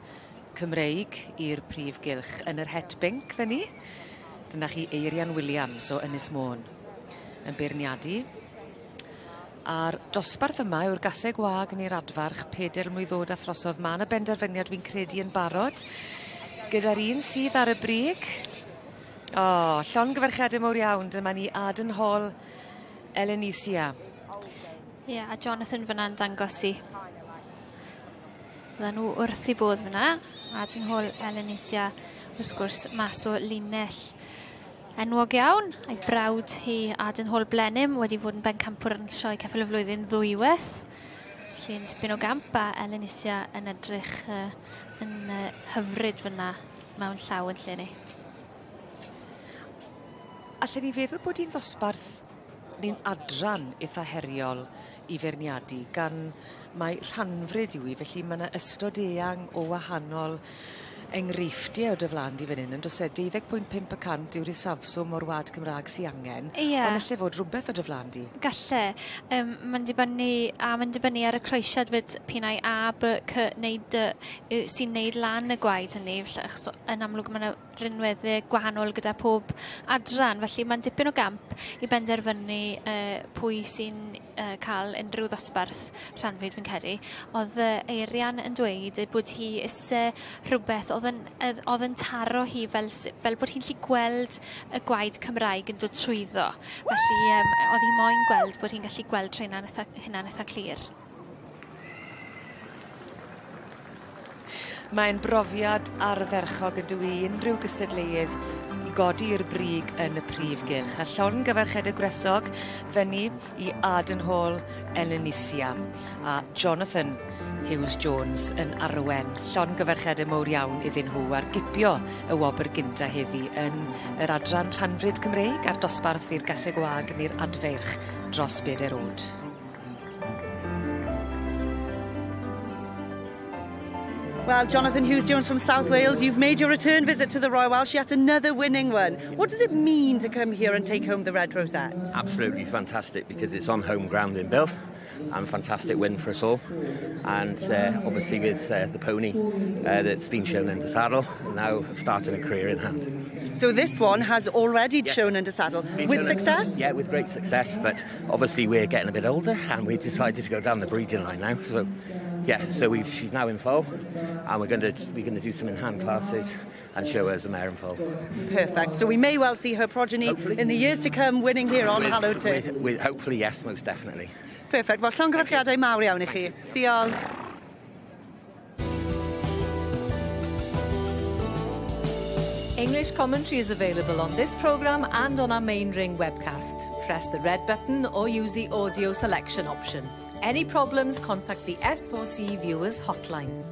Cymreig i'r prif gylch yn yr het binc fyn 'ny. Dyna chi Eirian Williams o Ynys Môn yn beirniadu. A'r dosbarth yma yw'r gaseg wag neu'r adfarch peder mlwydd o'd a throsodd. Ma' 'na benderfyniad fi'n credu yn barod gyda'r un sydd ar y brig. O, llongyfarchiade mowr iawn dyma ni Arden Hall Elenisia. Ie, a Jonathan fyna'n dangos i. Fyddan nhw wrth i bodd fyna. Arden Hall Elenisia, wrth gwrs, mas o linell enwog iawn. A'i brawd hi, Arden Hall Blenheim, wedi bod yn bencampwr yn Sioe Ceffyl y Flwyddyn ddwywaith. Felly'n tipyn o gamp a Elenisia yn edrych uh, yn uh, hyfryd fyna mewn llaw yn lle ni. Allen ni feddwl bod hi'n ddosbarth neu'n adran itha heriol i feirniadu gan mai rhanfryd yw 'i felly ma' 'na ystod eang o wahanol enghreifftie o dy flan di fan 'yn on'd o's e? 12.5% yw'r isafswm o'r wlad Cymra'g sy angen. Ie. On' alle fod rwbeth o dy flan di. Galle. Yym ma'n dibynnu a ma'n dibynnu ar y croesiad 'fyd p'un ai A By Cy neu Dy yy sy'n neud lan y gwaed hynny felly achos o- yn amlwg ma' 'na rinwedde gwahanol gyda pob adran felly mae'n dipyn o gamp i benderfynu uh, pwy sy'n uh, cael unrhyw ddosbarth rhanfyd fi'n credu. Oedd uh, Eirian yn dweud ei bod hi eisiau rhywbeth oedd yn, oedd yn taro hi fel, fel bod hi'n lli gweld y gwaed Cymraeg yn dod trwyddo. Felly um, oedd hi moyn gweld bod hi'n gallu gweld rheina'n eitha, hynna'n eitha clir. Mae'n brofiad ardderchog yndyw 'i i unrhyw gystadleuydd i godi i'r brig yn y prif gylch a llongyfarchiade gwresog fyny i Arden Hall Elenisia a Jonathan Hughes Jones yn arwen. Llongyfarchiade mowr iawn iddyn nhw ar gipio y wobr gynta heddi yn yr adran rhanfryd Cymreig a'r dosbarth i'r gaseg wag neu'r adfeirch dros beder o'd. Well, Jonathan Hughes Jones from South Wales, you've made your return visit to the Royal Welsh, yet another winning one. What does it mean to come here and take home the Red Rosette? Absolutely fantastic because it's on home ground in Builth and fantastic win for us all. And uh, obviously with uh, the pony uh, that's been shown under saddle, now starting a career in hand. So this one has already yeah. shown under saddle been with success? Yeah, with great success. But obviously we're getting a bit older and we decided to go down the breeding line now. So yeah, so we've, she's now in foal and we're going to we're going to do some in hand classes and show her as a mare in foal. Perfect. So we may well see her progeny hopefully. in the years to come winning here on with, Hallowed Turf. With, with, hopefully, yes, most definitely. Perfect. Wel, llongyfarchiadau mawr iawn i chi. Diolch. English commentary is available on this programme and on our main ring webcast. Press the red button or use the audio selection option. Any problems, contact the S4C Viewers Hotline.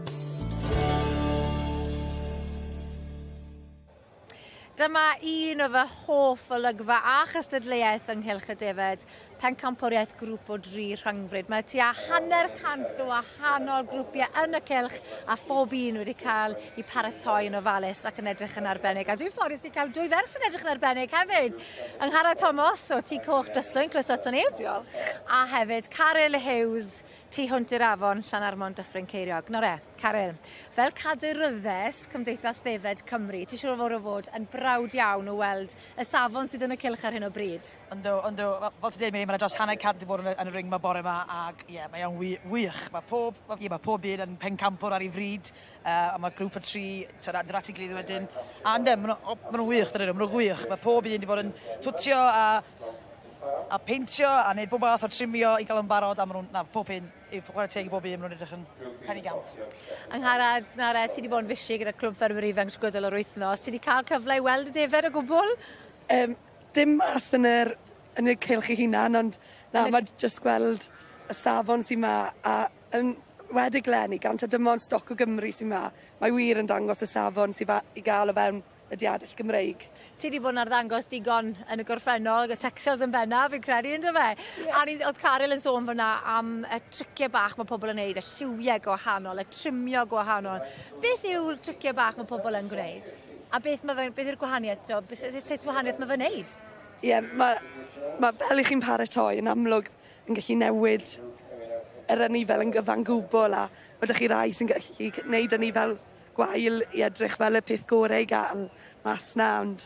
Dyma un o fy hoff olygfa a chystadleuaeth ynghylch y defed, pencampwriaeth grŵp o dri rhyngfryd. Mae tua hanner cant o wahanol grwpiau yn y cylch a phob un wedi cael eu paratoi yn ofalus ac yn edrych yn arbennig. A dwi'n ffodus i cael dwy ferch yn edrych yn arbennig hefyd. Angharad Thomas o Tŷ Coch Dryslwyn, croeso ato ni. Diolch. A hefyd Caryl Hughes Tu hwnt i'r afon, Llanarmon Dyffryn Ceiriog. Nawr e, Caryl, fel cadeiryddes Cymdeithas Ddefed Cymru, ti siŵr o fod o fod yn browd iawn o weld y safon sydd yn y cylch ar hyn o bryd. Yndw, yndw. Wel, fel ti'n deud, Miri, ma' 'na dros hanner cant 'di bod yn y yn y ring 'ma bore 'ma ag ie, mae o'n wi- wych. Ma' pob ma' ie, ma' pob un yn pencampwr ar ei fryd yy a ma' grŵp o tri t'od a- dod at ei gilydd wedyn. A ynde, ma' n'w o ma' nw'n wych dydyn n'w, ma' nw'n wych. Ma' pob un 'di bod yn twtio a a peintio a neud bob math o trimio i ga'l o'n barod a ma' nw'n na pob un i chware teg i bob un ma' nw'n edrych yn penigamp. Angharad, nawr e, ti 'di bod yn fishi gyda'r Clwb Ffermwyr Ifanc trwy gydol yr wythnos. Ti 'di ca'l cyfle i weld y defed o gwbwl? Yym dim mas yn yr yn y cylch 'i hunan ond na ma' jyst gweld y safon sy 'ma a yn wedig leni gan taw dim ond stoc o Gymru sy 'ma mae wir yn dangos y safon sy fa- i ga'l o fewn y diadell Gymreig. Ti 'di bod yn arddangos digon yn y gorffennol, y Texels yn bennaf, fi'n credu, on'd yfe? Yeah. A ni, oedd Caryl yn sôn fyna am y tricie bach mae pobl yn neud, y lliwiau gwahanol, y trimio gwahanol. Beth yw'r tricie bach mae pobl yn gwneud? A beth, ma fe, beth yw'r gwahaniaeth, to? Sut wahaniaeth mae fe'n neud? Ie, yeah, mae ma fel i chi'n paratoi yn amlwg yn gallu newid yr anifail yn gyfan gwbl a ma' 'dych chi rai sy'n gallu gwneud anifail gwael i edrych fel y peth gore i ga'l mas 'na ond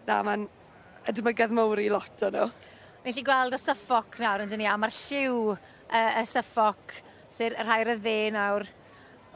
na ma'n edmygedd mowr i lot o nhw. Ni'n gallu gweld y Suffolk nawr yndyn ni a ma'r lliw yy y Suffolk sy'r y rhai ar y dde nawr.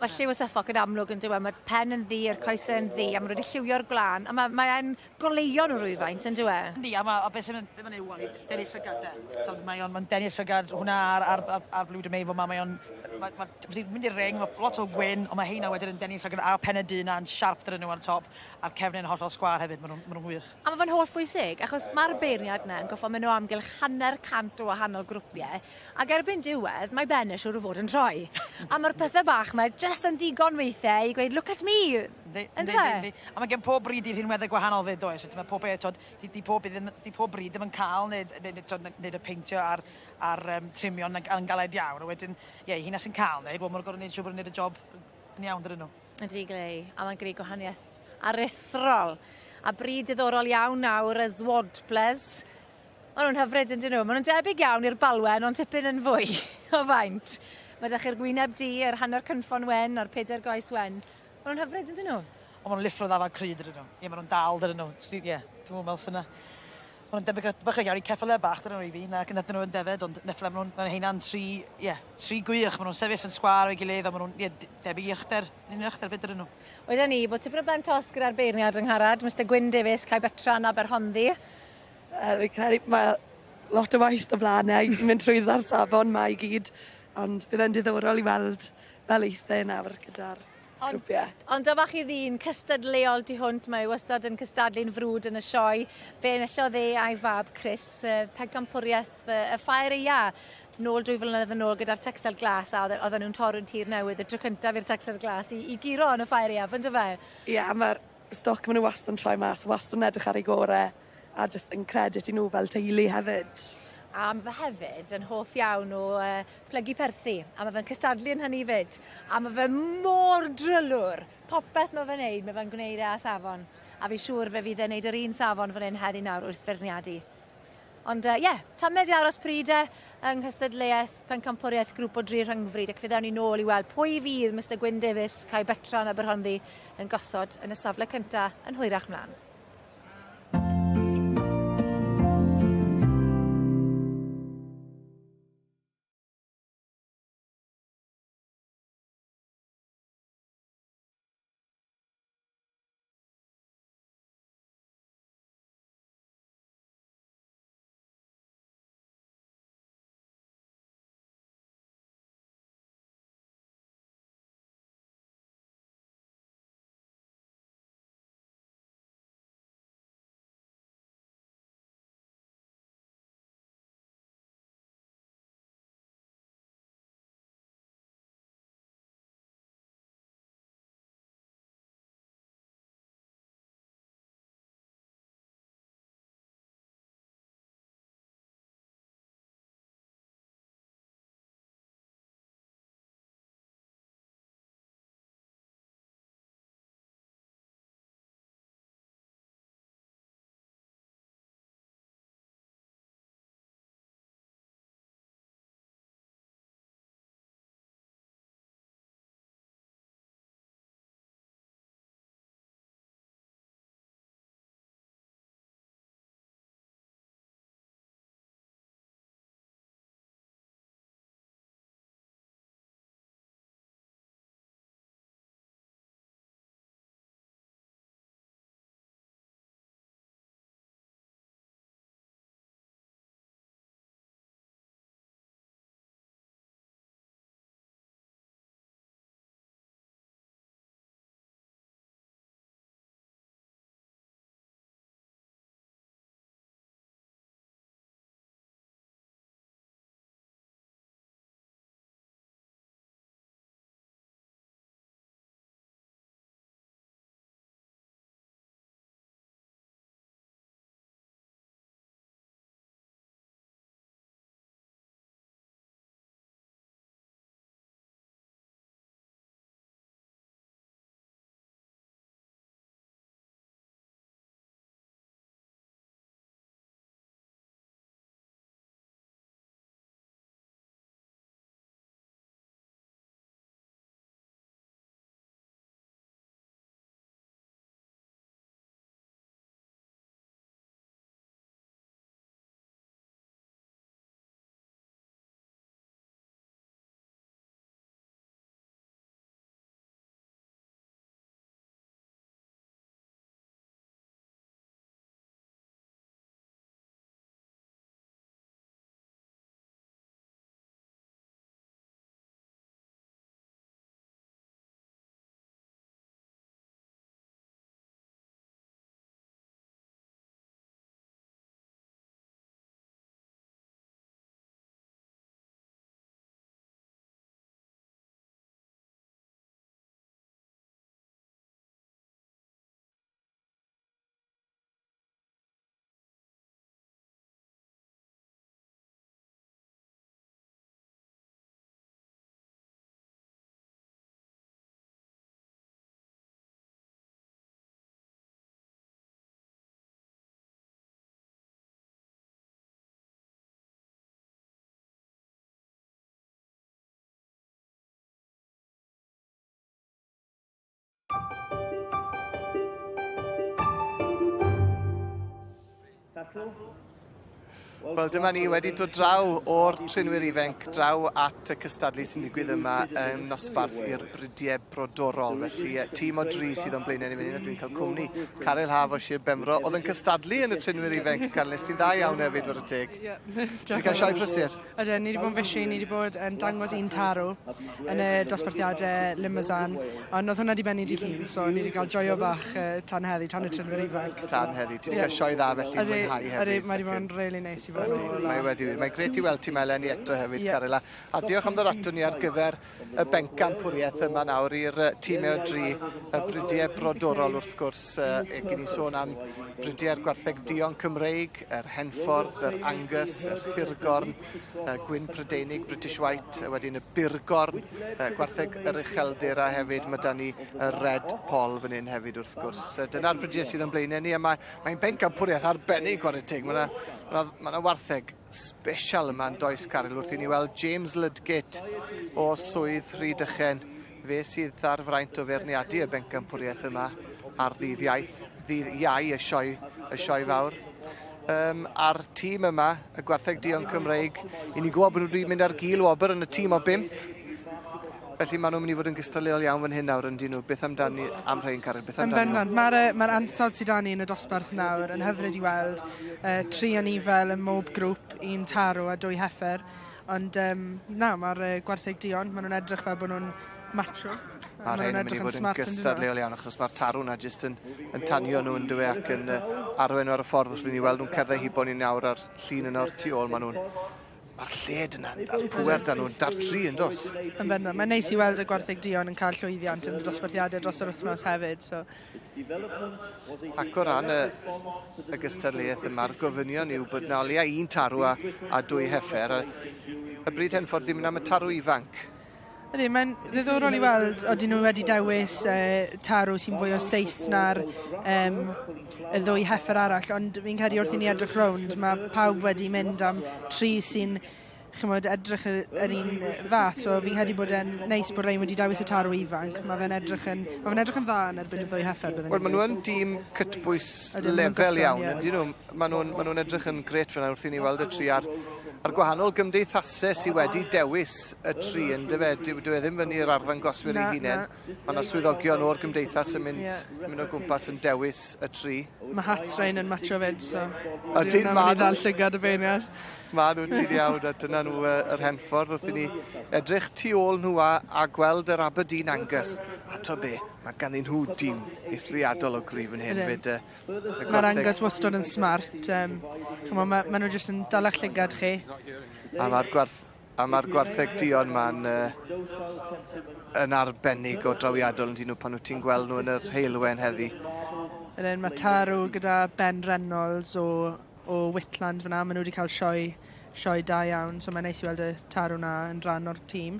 Ma' lliw y Suffolk yn amlwg on'd yw e ma'r pen yn ddu a'r coese yn ddu a ma' nw wedi lliwio'r gwlân a ma' mae e'n goleuo nw rywfaint on'd yw e? Yndi a ma' a be' sy'n yn be' ma'n yw denu llygade. T'od mae o'n ma'n denu llygad hwnna a'r a'r a'r a'r Blue Demay fo 'ma mae o'n ma' ma' ti mynd i'r ring ma' lot o gwyn on' ma' heina wedyn yn denu llygad a pen y du 'na'n siarp 'da nhw ar y top a'r cefnyn hollol sgwâr hefyd ma' nw'n ma' nw'n wych. A ma' fe'n hollbwysig achos ma'r beirniad 'na yn goffo myn' o amgylch 150 o wahanol grwpie ag erbyn diwedd mae ben e siŵr o fod yn troi. A ma'r pethe bach 'ma jyst yn ddigon weithe i gweud look at me. Yndi On'd yndi yfe? yndi. A ma' gen pob brîd 'i rhinwedde gwahanol 'fyd does so t'mo' pob peth t'od 'di 'di pob un ddim 'di pob brîd ddim yn ca'l neud ne' ne' t'od ne- neud y peintio a'r a'r yym trimio'n ag- yn galed iawn a wedyn ie i rheina sy'n ca'l neud wel ma' nw gor'o' neud siŵr bo' nw'n neud y job yn iawn dydyn nhw. Ydi Glei, a ma'n greu gwahanieth aruthrol. A bryd diddorol iawn nawr y Zwadbles. Ma' nw'n hyfryd yndyn nhw? Ma' nw'n debyg iawn i'r balwen ond tipyn yn fwy o faint. Ma' 'dach chi'r gwyneb du, yr hanner cynffon wen a'r peder goes wen. Ma' nw'n hyfryd yndyn nhw? On' ma' nw'n liffro ddafad cry dydyn nhw. Ie ma' nw'n dal dydyn nhw. Ie dwi'm yn me'wl syna Ma' nw'n debyg yy bych iawn i ceffyle bach dydyn nhw i fi nag nad 'dyn nhw yn defed ond neffle ma' nw'n ma' heina'n tri ie tri gwych ma' nw'n sefyll yn sgwâr efo'i gilydd a ma' nw'n ie debyg i uchder un uchder 'fyd dydyn nhw. Weden i bod tipyn o ben tost gyda'r beirniad yng Ngharad, Mr Gwyn Davies, Cae Betran, Aberhonddu. Yy fi'n credu ma' lot o waith o flan e i mynd trwyddo'r safon 'ma i gyd ond bydd e'n diddorol i weld fel eith e nawr gyda'r grwpie. Ond dyma chi ddyn cystadleuol tu hwnt, mae wastad yn cystadlu'n frwd yn y sioe. Fe enillodd e a'i fab Chris yy pencampwriaeth yy y Ffair Aea nôl dwy flynedd yn ôl gyda'r Texel Glas a o'dd e odden nw'n torri'n tir newydd y tro cyntaf i'r Texel Glas i i guro yn y Ffair Aeaf on'd yfe? Ie a ma'r stoc ma' nw wastad yn troi mas, wastad yn edrych ar eu gore a jyst yn credit i nw fel teulu hefyd. A ma' fe hefyd yn hoff iawn o yy plygu perthi a ma' fe'n cystadlu yn hynny 'fyd. A ma' fe mor drylwr. Popeth ma' fe'n neud ma' fe'n gwneud e â safon. A fi siŵr fe fydd e'n neud yr un safon fan 'yn heddi nawr wrth feirniadu. Ond yy ie, tamed i aros pryd e yng nghystadleuaeth pencampwriaeth grŵp o dri rhyngfryd ac fe ddewn ni nôl i weld pwy fydd Mr Gwyn Davies, Cae Betran Aberhonddu yn gosod yn y safle cynta yn hwyrach mlan. Wel, dyma ni wedi dod draw o'r trinwyr ifanc, draw at y cystadlu sy'n digwydd yma yn nosbarth i'r bridiau brodorol. Felly, tîm o dri sydd o'n blaenau ni fan hyn, a dwi'n cael cwmni Caryl Haf o Sir Benfro, oedd yn cystadlu yn y trinwyr ifanc. Caryl, nes ti'n dda iawn hefyd, wrth y teg. Ie. Ti'n cael sioe prysur? Ydyn, ni wedi bod yn busy, ni wedi bod yn dangos un tarw yn y dosbarthiadau Limousin, ond oedd hwnna wedi bennu dydd Llun, so ni wedi cael joio bach tan heddi, tan y trinwyr ifanc. Tan heddi. Ti wedi cael sioe dda felly, mwynhau hefyd. Ydy, mae wedi bod yn really neis i fod nôl. Mae wedi wir. Mae'n grêt i weld ti Melanie eto hefyd, yeah. Caryl. A diolch am ddod ato ni ar gyfer y bencampwriaeth yma nawr i'r tîm o dri, y bridiau brodorol wrth gwrs. Gyn ni sôn am bridiau'r gwartheg duon Cymreig, yr Henffordd, yr Angus, yr Hirgorn, y Gwyn Prydeinig, British White, a wedyn y Burgorn, gwartheg yr Ucheldir, a hefyd mae da ni y Red Poll fan hyn hefyd wrth gwrs. Dyna'r bridiau sydd yn blaenau ni, a mae'n mae bencampwriaeth arbennig, chwarae teg. Mae yna ma ma ma wartheg special yma yn does, Caryl, wrth i ni weld James Ludgate o swydd Rhydychen. Fe sydd ar fraint o feirniadu y bencampwriaeth yma ar ddydd iaith, ddydd Iau, y sioe, y sioe fawr. A'r tîm yma, y Gwartheg Duon Cymreig, i ni'n gwybod bod nhw wedi mynd ar gil wobr yn y tîm o bump. Felly maen nhw'n mynd i fod yn gystadleuol iawn fan hyn nawr, yn dyn nhw. Beth amdani am rhain, Karen? Beth Yn amdani? bendant. Mae'r ma ansawdd sydd 'da ni yn y dosbarth nawr yn hyfryd i weld. Tri anifel ym mob grŵp, un tarw a dwy heffer. Ond na, mae'r gwartheg duon, maen nhw'n edrych fel bod nhw'n macho. Mae'r rhain yn mynd i fod yn gystadleuol iawn, achos mae'r tarw na jyst yn tanio nhw yn dywe ac yn arwain nhw ar y ffordd wrth i ni weld nhw'n cerdded hibo ni nawr ar llun yna o'r tu ôl. Maen nhw'n Mae'r lled yna, a'r pwer dan nhw'n dar tri yn dos. Yn bendant. Mae'n neis i weld y gwartheg duon yn cael llwyddiant yn y dosbarthiadau dros yr wythnos hefyd. So. Ac o ran y gystadleuaeth yma'r gofynion yw bod na o leia un tarw a dwy heffer. A, y bryd Henffordd ddim yn am y tarw ifanc. Ydy, mae'n ddiddorol i weld odyn nhw wedi dewis tarw sy'n fwy o seis na'r y ddwy heffer arall, ond fi'n credu wrth i ni edrych rownd, mae pawb wedi mynd am tri sy'n chymod, edrych yr un fath, so fi'n credu bod e'n neis bod rhain wedi dewis y tarw ifanc. Mae fe'n edrych yn dda yn erbyn y ddwy heffer. Wel, maen nhw yn dîm cytbwys lefel iawn, yndyn nhw? Maen nhw'n ma nhw edrych yn grêt fyna wrth i ni weld y tri ar gwahanol gymdeithasau sydd wedi dewis y tri yn dyfe. Dyw e ddim fyny i'r arddangoswyr eu hunain. Mae yna swyddogion o'r gymdeithas yn mynd, mynd o gwmpas yn dewis y tri. Mae hats rhain yn matcho fyd, so... A ti'n ma nhw ddal llygad y beirniad. Ma nhw, ti'n iawn, a dyna nhw yr Henffordd wrth i ni edrych tu ôl nhw a gweld yr Aberdeen Angus. A to be, mae ganddyn nhw dîm eithriadol o gryf yn hyn fyd. Mae'r Angus wastad yn smart. Chymod, ma nhw jyst yn dalach llygad chi. A mae'r gwartheg duon ma'n yn arbennig o drawiadol yn dyn nhw pan wyt ti'n gweld nhw yn yr heulwen heddi. Ydyn, mae tarw gyda Ben Reynolds o Whitland fyna. Maen nhw wedi cael sioe da iawn, so mae'n neis i weld y tarw na yn rhan o'r tîm.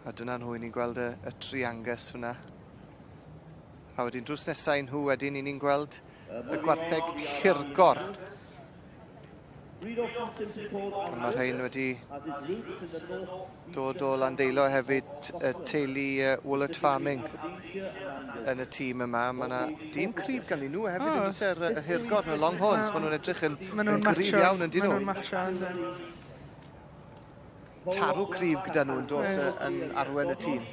A dyna nhw, i ni'n gweld y tri Angus fyna. A wedyn drws nesau nhw wedyn, i ni'n gweld y gwartheg Hirgorn. A mae rhain wedi dod o Landeilo hefyd, y teulu Woollett Farming yn y tîm yma. Mae yna dîm cryf ganddyn nhw hefyd, yn oes, y Hirgorn, y Longhorns. Maen nhw'n edrych yn gryf iawn, yn dyn nhw? Maen nhw'n matcho, yndyn. Tarw cryf gyda nhw yn dos yn arwain y tîm.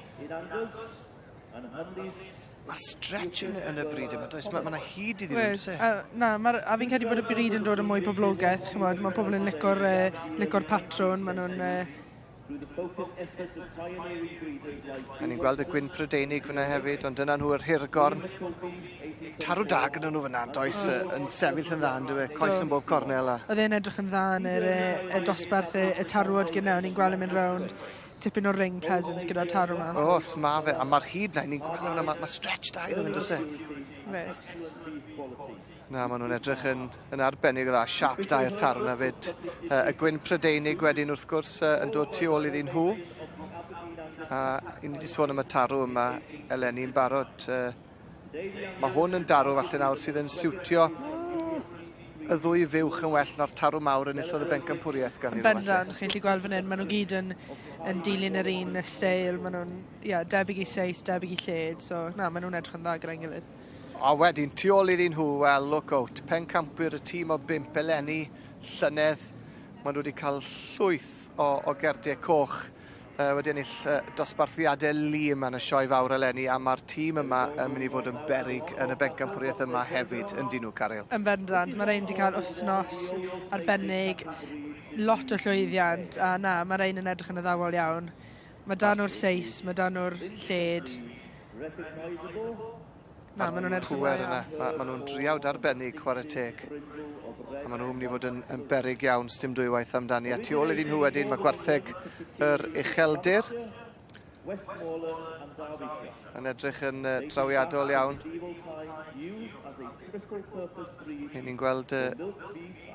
Mae stretch yn y bryd yma, does? Mae yna hyd iddyn nhw, Oes, does e? Na, a fi'n credu bod y bryd yn dod yn mwy poblogaidd, chymod, mae pobl yn lico'r patrwn, maen nhw'n... A ni'n gweld y Gwyn Prydeinig fyna hefyd, ond dyna nhw yr Hirgorn. Tarw da gyda nhw fyna, does, yn sefyll yn dda, yn dywe, coes yn bob cornel. Oedd e'n edrych yn dda yn y dosbarth y tarwod gyda, o'n i'n gweld yn mynd rownd tipyn o ring presence gyda'r tarw yma. Oes, ma fe, a mae'r hyd na, ni'n gweld hwnna, mae stretch da iddo fynd, does e? Oes. Na, maen nhw'n edrych yn arbennig o dda, siap da i'r tarw na fyd. Y Gwyn Prydeinig wedyn wrth gwrs yn dod tu ôl iddyn nhw. A i ni wedi sôn am y tarw yma eleni'n barod. Mae hwn yn darw falle nawr sydd yn siwtio y ddwy fuwch yn well na'r tarw mawr yn enillodd y bencampwriaeth gan Yn bendant, chi'n gallu gweld fan hyn, maen nhw gyd yn dilyn yr un steil, maen nhw'n yeah, debyg i seis, debyg i lled, so na, maen nhw'n edrych yn dda gyda'n gilydd. A wedyn, tu ôl iddyn nhw, wel, look out, pencampwyr y tîm o 5 eleni, llynedd, maen nhw wedi cael llwyth o gerdiau coch, wedi ennill dosbarthiadau lu yma yn y sioe fawr eleni, a mae'r tîm yma yn mynd i fod yn beryg yn y bencampwriaeth yma hefyd, yn dyn nhw, Caryl? Yn bendant, mae rhain wedi cael wythnos arbennig, lot o llwyddiant, a na, mae rhain yn edrych yn addawol iawn. Mae dan nhw'r seis, mae dan nhw'r lled. Na, maen nhw'n edrych yn pŵer yna. Ma nhw'n driawd arbennig, chwarae teg. A maen nhw'n mynd i fod yn beryg iawn, sdim dwywaith amdani. A tu ôl iddyn nhw wedyn, mae gwartheg yr ucheldir. Yn edrych yn trawiadol iawn. Hyn ni'n gweld y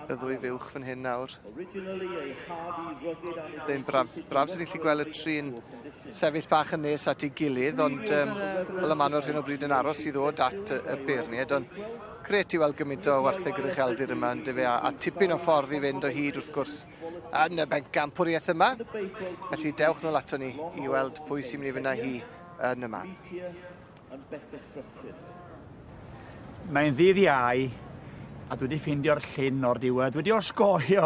ddwy fuwch fan hyn nawr. Fe'n braf sy'n ni'n gallu gweld y tri'n sefyll bach yn nes at ei gilydd, ond fel y maen nhw ar hyn o bryd yn aros i ddod at y beirniaid, ond grêt i weld gymaint o wartheg yr ucheldir yma, yndyfe, a tipyn o ffordd i fynd o hyd wrth gwrs yn y bencampwriaeth yma. Felly dewch nôl ato ni i weld pwy sy'n mynd i fynd â hi yn y man. Mae'n ddydd Iau, a dwi wedi ffeindio'r llyn o'r diwedd. Dwi wedi osgoio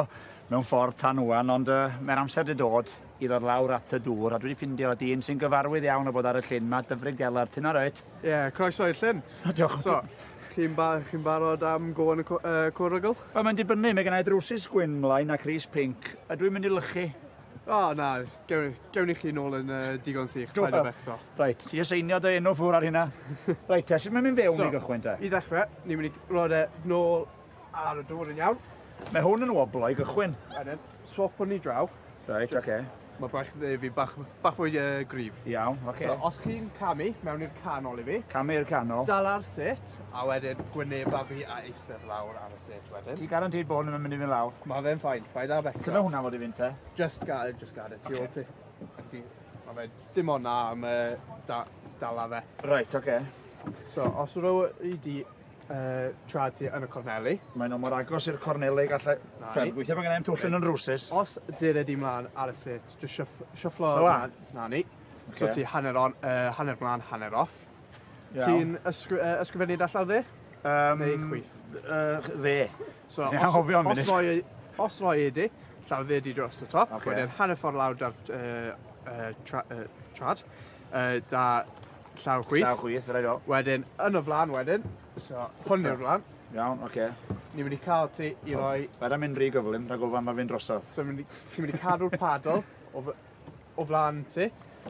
mewn ffordd tan ŵan, ond mae'r amser wedi dod i ddod lawr at y dŵr, a dwi wedi ffindio dyn sy'n gyfarwydd iawn o bod ar y llyn 'ma, Dyfrig Gellar. Ti'n alright? Ie, yeah, croeso i'r llyn. Diolch. So, chi'n barod am go yn y cwrygl? Wel, mae'n dibynnu, mae gennai drwsus gwyn mlaen a crys pinc, a dwi'n mynd i lychu. O, na, gewn ni chi nôl yn digon sych, paid â becso. Reit, ti eisiau seinio dy enw ffwr ar hynna? Reit, te, sut mae'n mynd fewn so, i gychwyn te? I ddechrau, ni'n mynd i roi e nôl ar y dŵr yn iawn. Mae hwn yn woblo i gychwyn. Wedyn, swap hwn i draw. Reit, oce. Okay. Mae braich dde fi bach fwy gryf. Iawn, oce. Okay. So, os chi'n camu mewn i'r canol i fi. Camu i'r canol. Dala'r set, a wedyn gwyneba fi a eistedd lawr ar y set wedyn. Ti'n guaranteed bod hwn yn mynd i fynd lawr? Mae fe'n fine, paid â becso. Sut mae hwnna fod i fynd te? Just gad it, tu ôl ti. Mae fe dim ond na am dala fe. Reit, oce. So, os roi i di trad ti yn y corneli. Mae'n mor agos i'r corneli gallai... Fel, gweithio mae gennai'm twll yn yn drwsus. Os dere di mlaen ar y set, just shufflo... Fel 'a? Na ni. So ti hanner on, hanner mlaen, hanner off. Ti'n ysgrifennu da llaw dde? Neu chwith? Dde. So, os roi e di, llaw dde di dros y top, wedyn hanner ffordd lawr da'r trad, da llaw chwith. Llaw chwith, reit o. Wedyn, yn y flan wedyn, so hwn yw'r flan. Iawn, oce. Ni'n mynd i cael ti i roi... Paid â mynd rhy gyflym, rhag ofn ma' fynd drosodd. So ti'n mynd i cadw'r paddle o flan ti,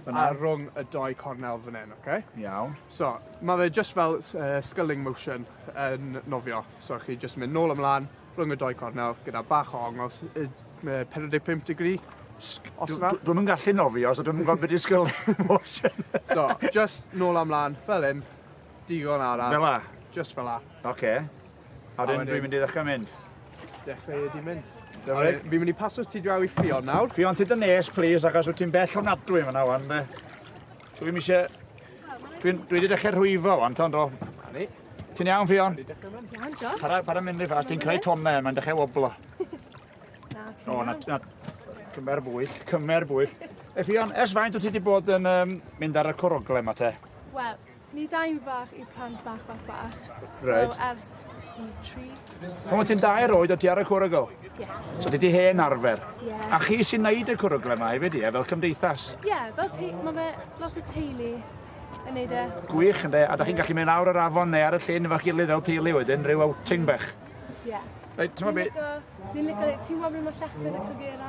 a rhwng y doi cornel fan hyn, oce? Iawn. So, mae fe just fel sculling motion yn nofio. So chi just mynd nôl ymlaen, rhwng y doi cornel, gyda bach o ongl, 45 degree. Dwi'm yn gallu nofio, so dwi'm yn gwybod beth i sculling motion. So, just nôl ymlaen, fel hyn, digon araf. Fel 'a? Just fel 'a. Oce. A wedyn dwi'n mynd i ddechrau mynd. Dechrau ydi mynd. Fi'n mynd i paso ti draw i Ffion nawr. Ffion, ti dy nes, please, achos wyt ti'n bell ofnadwy fan'na wan, de. Dwi'm eisiau... Dwi wedi dechrau rhwyfo wan, t'on do? Na ni. Ti'n iawn, Ffion? Iawn, Josh. Para mynd rhy fast, ti'n creu tonnau, mae'n dechrau woblo. Na, ti'n iawn. O, na, cymer bwyll, cymer bwyll. E, Ffion, ers faint wyt ti wedi bod yn mynd ar y cwrogle yma te? Wel, ni dau'n fach i plant bach, bach, bach. So, Reit. ers ti 3. Pan wyt ti'n 2 oed, o ti ar y cwrygl? Ie. So ti di hen arfer? Ie. A chi sy'n neud y cwrygl yma hefyd, ie, fel cymdeithas? Ie, fel mae fe lot o teulu yn neud e. Gwych, ynde? A da chi'n gallu mynd lawr yr afon neu ar y llyn efo'ch gilydd fel teulu wedyn, rhyw outing bach. Ie. Reit, ti'n be? Ni'n licio, ti'n gwybod ble mae llechwedd y Cogera?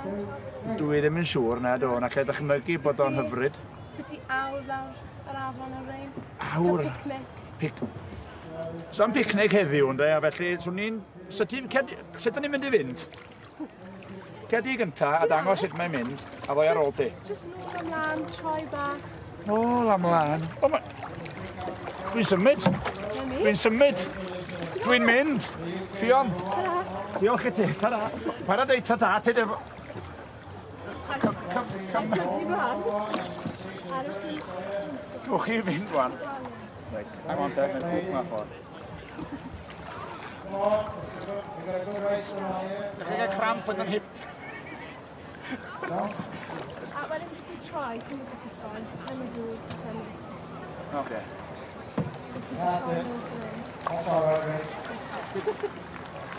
Dwi ddim yn siŵr, na, do, na lle dychmygu bod o'n hyfryd. Byti awr lawr yr afon o'r rein. Awr? Picnic. So am picnic heddiw, ynde, a felly, swn i'n... Sut da ni'n mynd i fynd? Cer di gynta a dangos sut mae'n mynd, a ddoi ar ôl ti. Just nôl ymlaen, troi bach. Nôl ymlaen. O, ma... Dwi'n symud. Dwi'n symud. Dwi'n mynd. Ffion. Ta-ra. Diolch i ti. Ta-ra. Paid â deud ta-ta, ti dy... Come, come. Aros yn... Gewch chi fynd wan. Reit, hang on te, mae'n cwch ma ffordd. Dechrau gael cramp yn yr hip. A wedyn jyst i troi, ti'n mynd i troi, I'm a dŵr, ti'n Oce.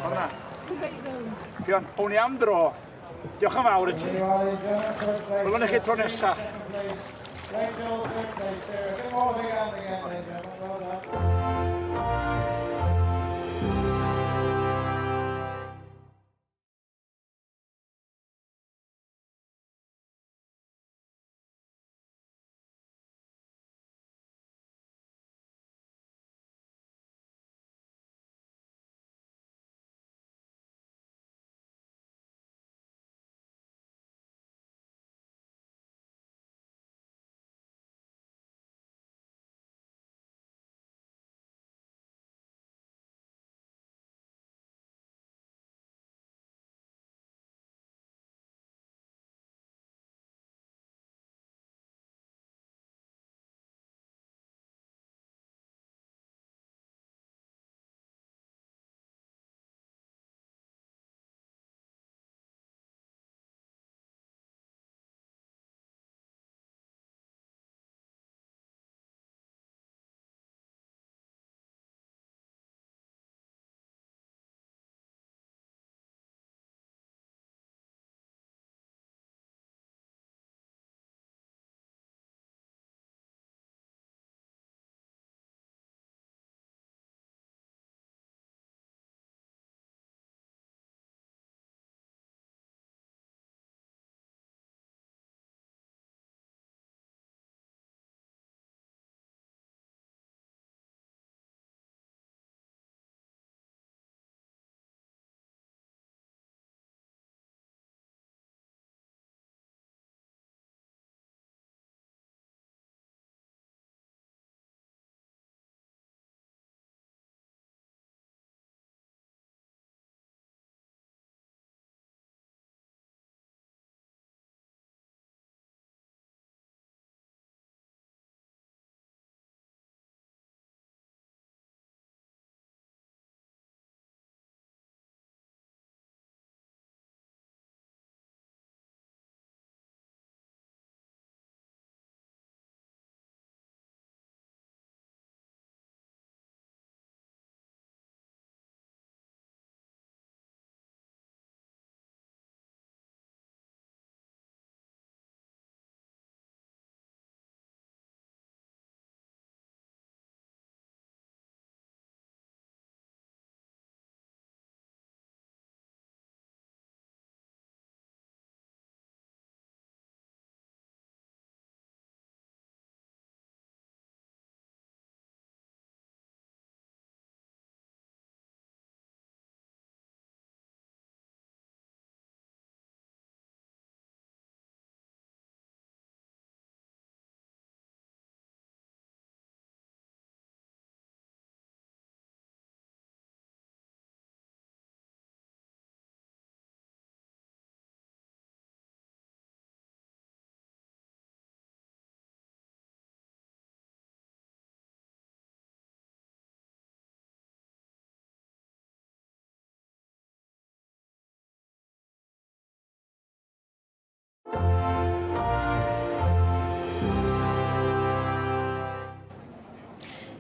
Hwnna. Ffion, hwn i am dro. Diolch yn fawr i ti. Welwn ni chi tro nesa.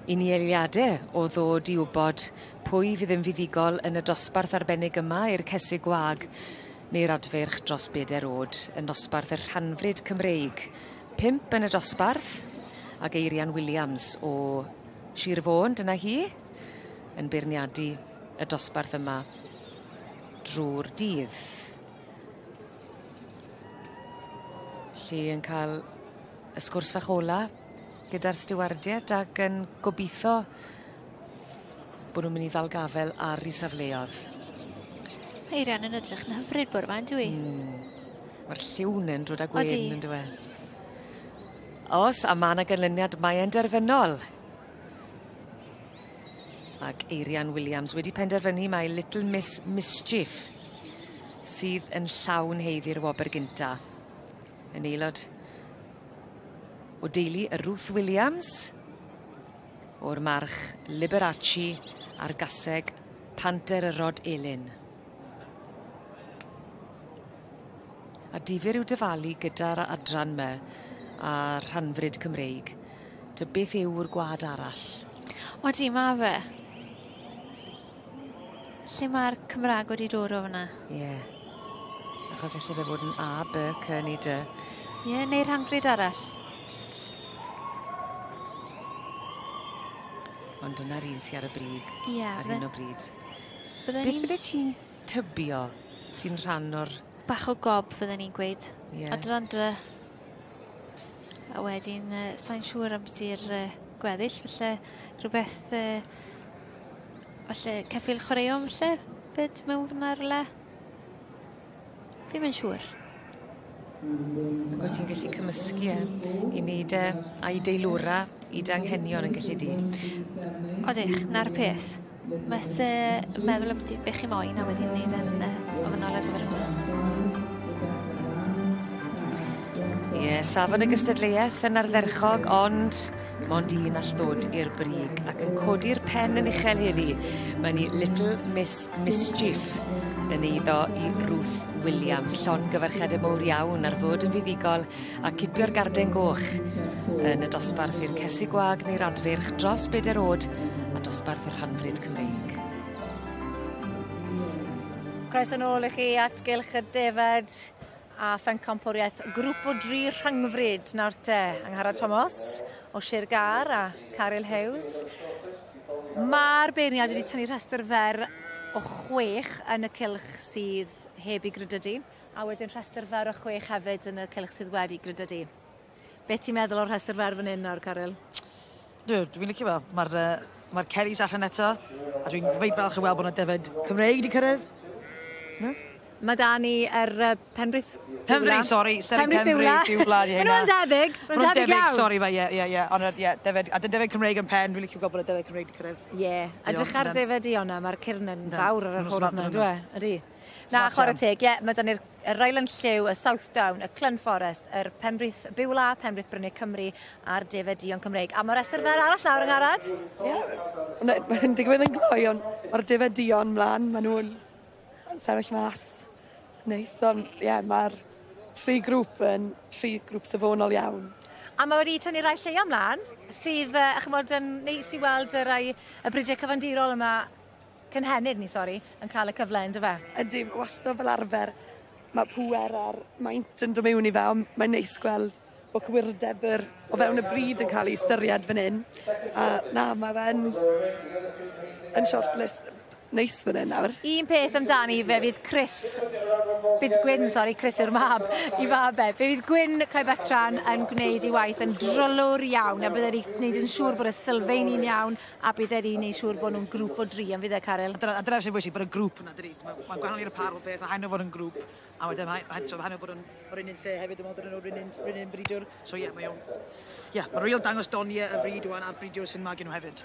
I ni eiliade o ddod i wbod pwy fydd yn fuddugol yn y dosbarth arbennig yma i'r cesig gwag neu'r adfeirch dros beder o'd yn nosbarth y rhanfryd Cymreig. 5 yn y dosbarth ag Eirian Williams o Sir Fôn, dyna hi, yn beirniadu y dosbarth yma drw'r dydd. Lle yn cael y sgwrs fach ola gyda'r stiwardiaid ac yn gobeithio bod nhw'n mynd i ddal gafel ar 'u safleodd. Mae Eirian yn edrych yn hyfryd bore 'ma on'd yw 'i? Ma'r lliw 'ne'n dod â gwên on'd yw e? O's a ma' 'na ganlyniad mae e'n derfynol. Ac Eirian Williams wedi penderfynu mai Little Miss Mischief sydd yn llawn haeddu'r wobr gynta. Yn aelod o deulu y Ruth Williams o'r march Liberace a'r gaseg Panteryrod Elin. A difyr yw dyfalu gyda'r adran 'my a'r rhanfryd Cymreig. Ty beth yw'r gwad arall? Odi ma' fe. Lle ma'r Cymra'g wedi dod o fyna? Ie. Achos elle fe fod yn A, B, C neu D. Ie, neu rhanfryd arall. Ond dyna'r un sy ar y brig. Ie. Ar hyn o bryd. Bydden Beth bydde ti'n tybio sy'n rhan o'r... Bach o gob fydden i'n gweud. Ie. Adran dy. A wedyn yy sai'n siŵr ambiti'r yy gweddill falle rhwbeth yy falle ceffyl chwaraeon falle? 'Fyd mewn fyn 'na rywle? Fi'm yn siŵr. Ag wt ti'n gallu cymysgu e i neud e a'i deilwra i dy anghenion yn gellu di. Odych, 'na'r peth. Ma' isie meddwl ambyti be' chi moyn a wedyn neud e'n yy ofynnol ar gyfer hwnna. Ie, safon y gystadleuaeth yn ardderchog, ond mond un all ddod i'r brig ac yn codi'r pen yn uchel heddi mae ni Little Miss Mischief yn eiddo i Ruth Williams. Llongyfarchiade mowr iawn ar fod yn fuddugol a cipio'r garden goch yn y dosbarth i'r cesig gwag neu'r adfeirch dros beder o'd a dosbarth y rhanfrid Cymreig. Croeso nôl i chi at gylch y defed a phencampwriaeth grŵp o dri rhyngfryd nawr te. Angharad Tomos o Sir Gâr a Caryl Hughes. Ma'r beirniad wedi tynnu rhestr fer o chwech yn y cylch sydd heb 'i grydydu a wedyn rhestr fer o chwech hefyd yn y cylch sydd wedi grydydu. Be' ti'n meddwl o'r rhestr fer fan 'yn nawr Caryl? Dwi dwi'n licio fe. Ma'r yy ma'r Kerrys allan eto a dwi'n reit falch o weld bo' 'na defed Cymreig 'di cyrredd. Na? Ma' 'da ni yr yy Penrith Penfri sori sori Penrith Penfri Beulah 'di Ma' nw'n debyg ma' nw'n debyg iawn. Sori ma' ie ie ie on' yy ie defed a dy defed Cymreig yn pen dwi'n licio gweld bod y defed Cymreig 'di cyrredd. Ie edrych ar defed Iona ma'r cyrn yn fawr ar yr hwrdd 'na on'd yw e? Ydi. Na chware teg ie ma' 'da ni'r y Ryland Lliw, y Southdown, y Clun Forest, yr Penrith Beulah, Penrith Bryne Cymru a'r Defed Duon Cymreig. A ma' restr fer arall nawr Angharad. Ie. Mae'n digwydd yn gloi on' ma'r Defed Duon mlan ma' nw'n yn sefyll mas. Neis on' ie ma'r tri grŵp yn tri grŵp safonol iawn. A ma' wedi tynnu rai lleia mlan sydd yy ch'mod yn neis i weld y rai y bridiau cyfandirol yma cynhenid ni sori yn ca'l y cyfle on'd yfe? Ydi ma' wastad fel arfer ma' pŵer a'r maint yn do' mewn i fe on' mae'n neis gweld bo' cywirdeb yr o fewn y brîd yn ca'l 'i ystyried fan 'yn a na ma' fe'n yn shortlist neis fan 'yn nawr. Un peth amdani fe fydd Chris bydd Gwyn sori Chris yw'r mab 'i fab e. Fe fydd Gwyn Cae-Betran yn gwneud 'i waith yn drylwr iawn a bydd e 'di neud yn siŵr bod y sylfaeni'n iawn a bydd e 'di neud siŵr bo' nw'n grŵp o dri on' fydd e Caryl? A dyna a dyna sy'n bwysig bod y grŵp yna dydi? Ma' ma'n gwahanol i'r par o beth ma' rhaid n'w fod yn grŵp a wedyn rhai- rhaid so ma' rhai' n'w bod yn o'r un un lle hefyd dwi me'wl dylwn n'w 'run un 'run un bridiwr. So ie mae o'n ie ma' real dangos donie y brîd ŵan a'r bridiwr sy'n magu n'w hefyd.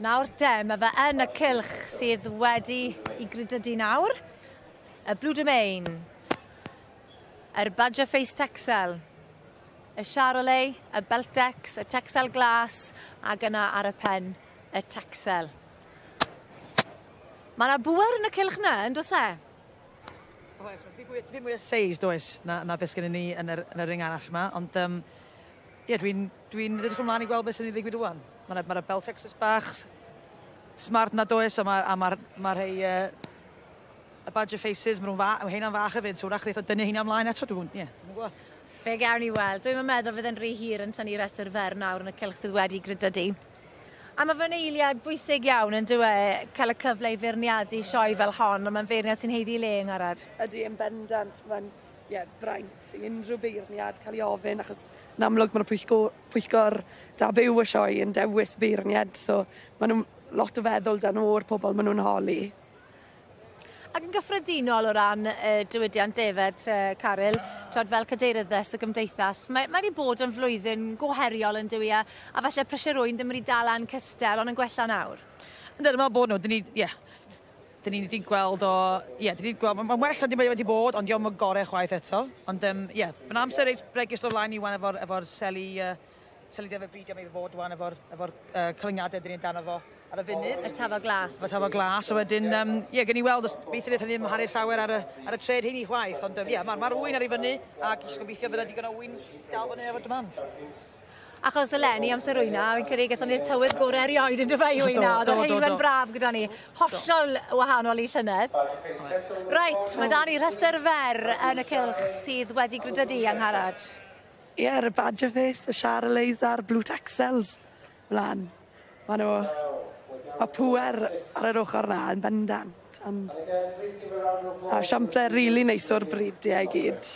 Nawr te, ma' fe yn y cylch sydd wedi 'i grydydu nawr. Y Blue Domain. Yr Badger Face Texel. Y Charolais, y Beltex, y Texel Glas, ag yna ar y pen, y Texel. Ma' 'na bŵer yn y cylch 'na, on'd o's e? Oes, ma' dipyn mwy dipyn mwy o seis does na na be' sgennyn ni yn yr yn y ring arall 'ma, ond yym ie dwi'n dwi'n edrych ymlaen i gweld beth sy'n myn' i ddigwydd ŵan. Ma' 'na ma' 'na Beltexes bach smart 'na does a ma' a ma'r ma' rhei yy y Badger Faces ma' nw'n fa- ma' heina'n fach hefyd so 'w'rach neith o dynnu heina ymlaen eto dw'n ie dwi'm yn gwbo. Fe gawn ni weld. Dwi'm yn meddwl fydd e'n rhy hir yn tynnu restr fer nawr yn y cylch sydd wedi grydydu. A ma' fe'n eiliad bwysig iawn on'd yw e ca'l y cyfle i feirniadu sioe fel hon on' ma'n feirniad sy'n haeddu 'i le Angharad. Ydi yn bendant ma'n ie braint i unrhyw beirniad ca'l 'i ofyn achos yn amlwg ma'r pwyllgo- pwyllgor da byw y sioe yn dewis beirnied so ma' nw'n lot o feddwl 'da nw o'r pobol ma' nw'n holi. Ac yn gyffredinol o ran y diwydiant defed yy Caryl, t'wod fel cadeiryddes y gymdeithas, mae mae 'di bod yn flwyddyn go heriol on'd yw 'i a a falle prysur rwy'n ddim wedi dal lan cystel on' yn gwella nawr. Yndw dwi me'wl bod n'w 'dyn ni ie 'dyn ni 'di gweld o ie 'dyn ni 'di gweld ma'n well na dim wedi bod ond 'di o'm y gore chwaith eto ond yym ie ma'n amser reit bregus o flaen ni ŵan efo'r efo'r seli yy seli defed bridio mae i fod ŵan efo'r efo'r yy cyfyngiade 'dyn ni amdano fo ar y funud. Y tafod glas. Y tafod glas a wedyn yym ie gewn ni weld os gobeithio neith hynny ddim amharu llawer ar y ar y trade heini chwaith ond yym ie ma'r ma'r ŵyn ar i fyny ac jyst gobeithio fydda digon o ŵyn dal fyny efo'r demand. Achos eleni amser wyna, fi'n credu gathon ni'r tywydd gore erioed yn dyfe i wyna. O'dd yr heulwen braf gyda ni. Hollol wahanol i llynedd. Reit, ma' 'da ni rhester fer yn y cylch sydd wedi grydydu Angharad. Ie, yr y Badger Face, y Charolais a'r Blue Texels mlan. Ma' n'w ma' pŵer ar yr ochor 'na yn bendant ond a siample rili neis o'r bridie i gyd.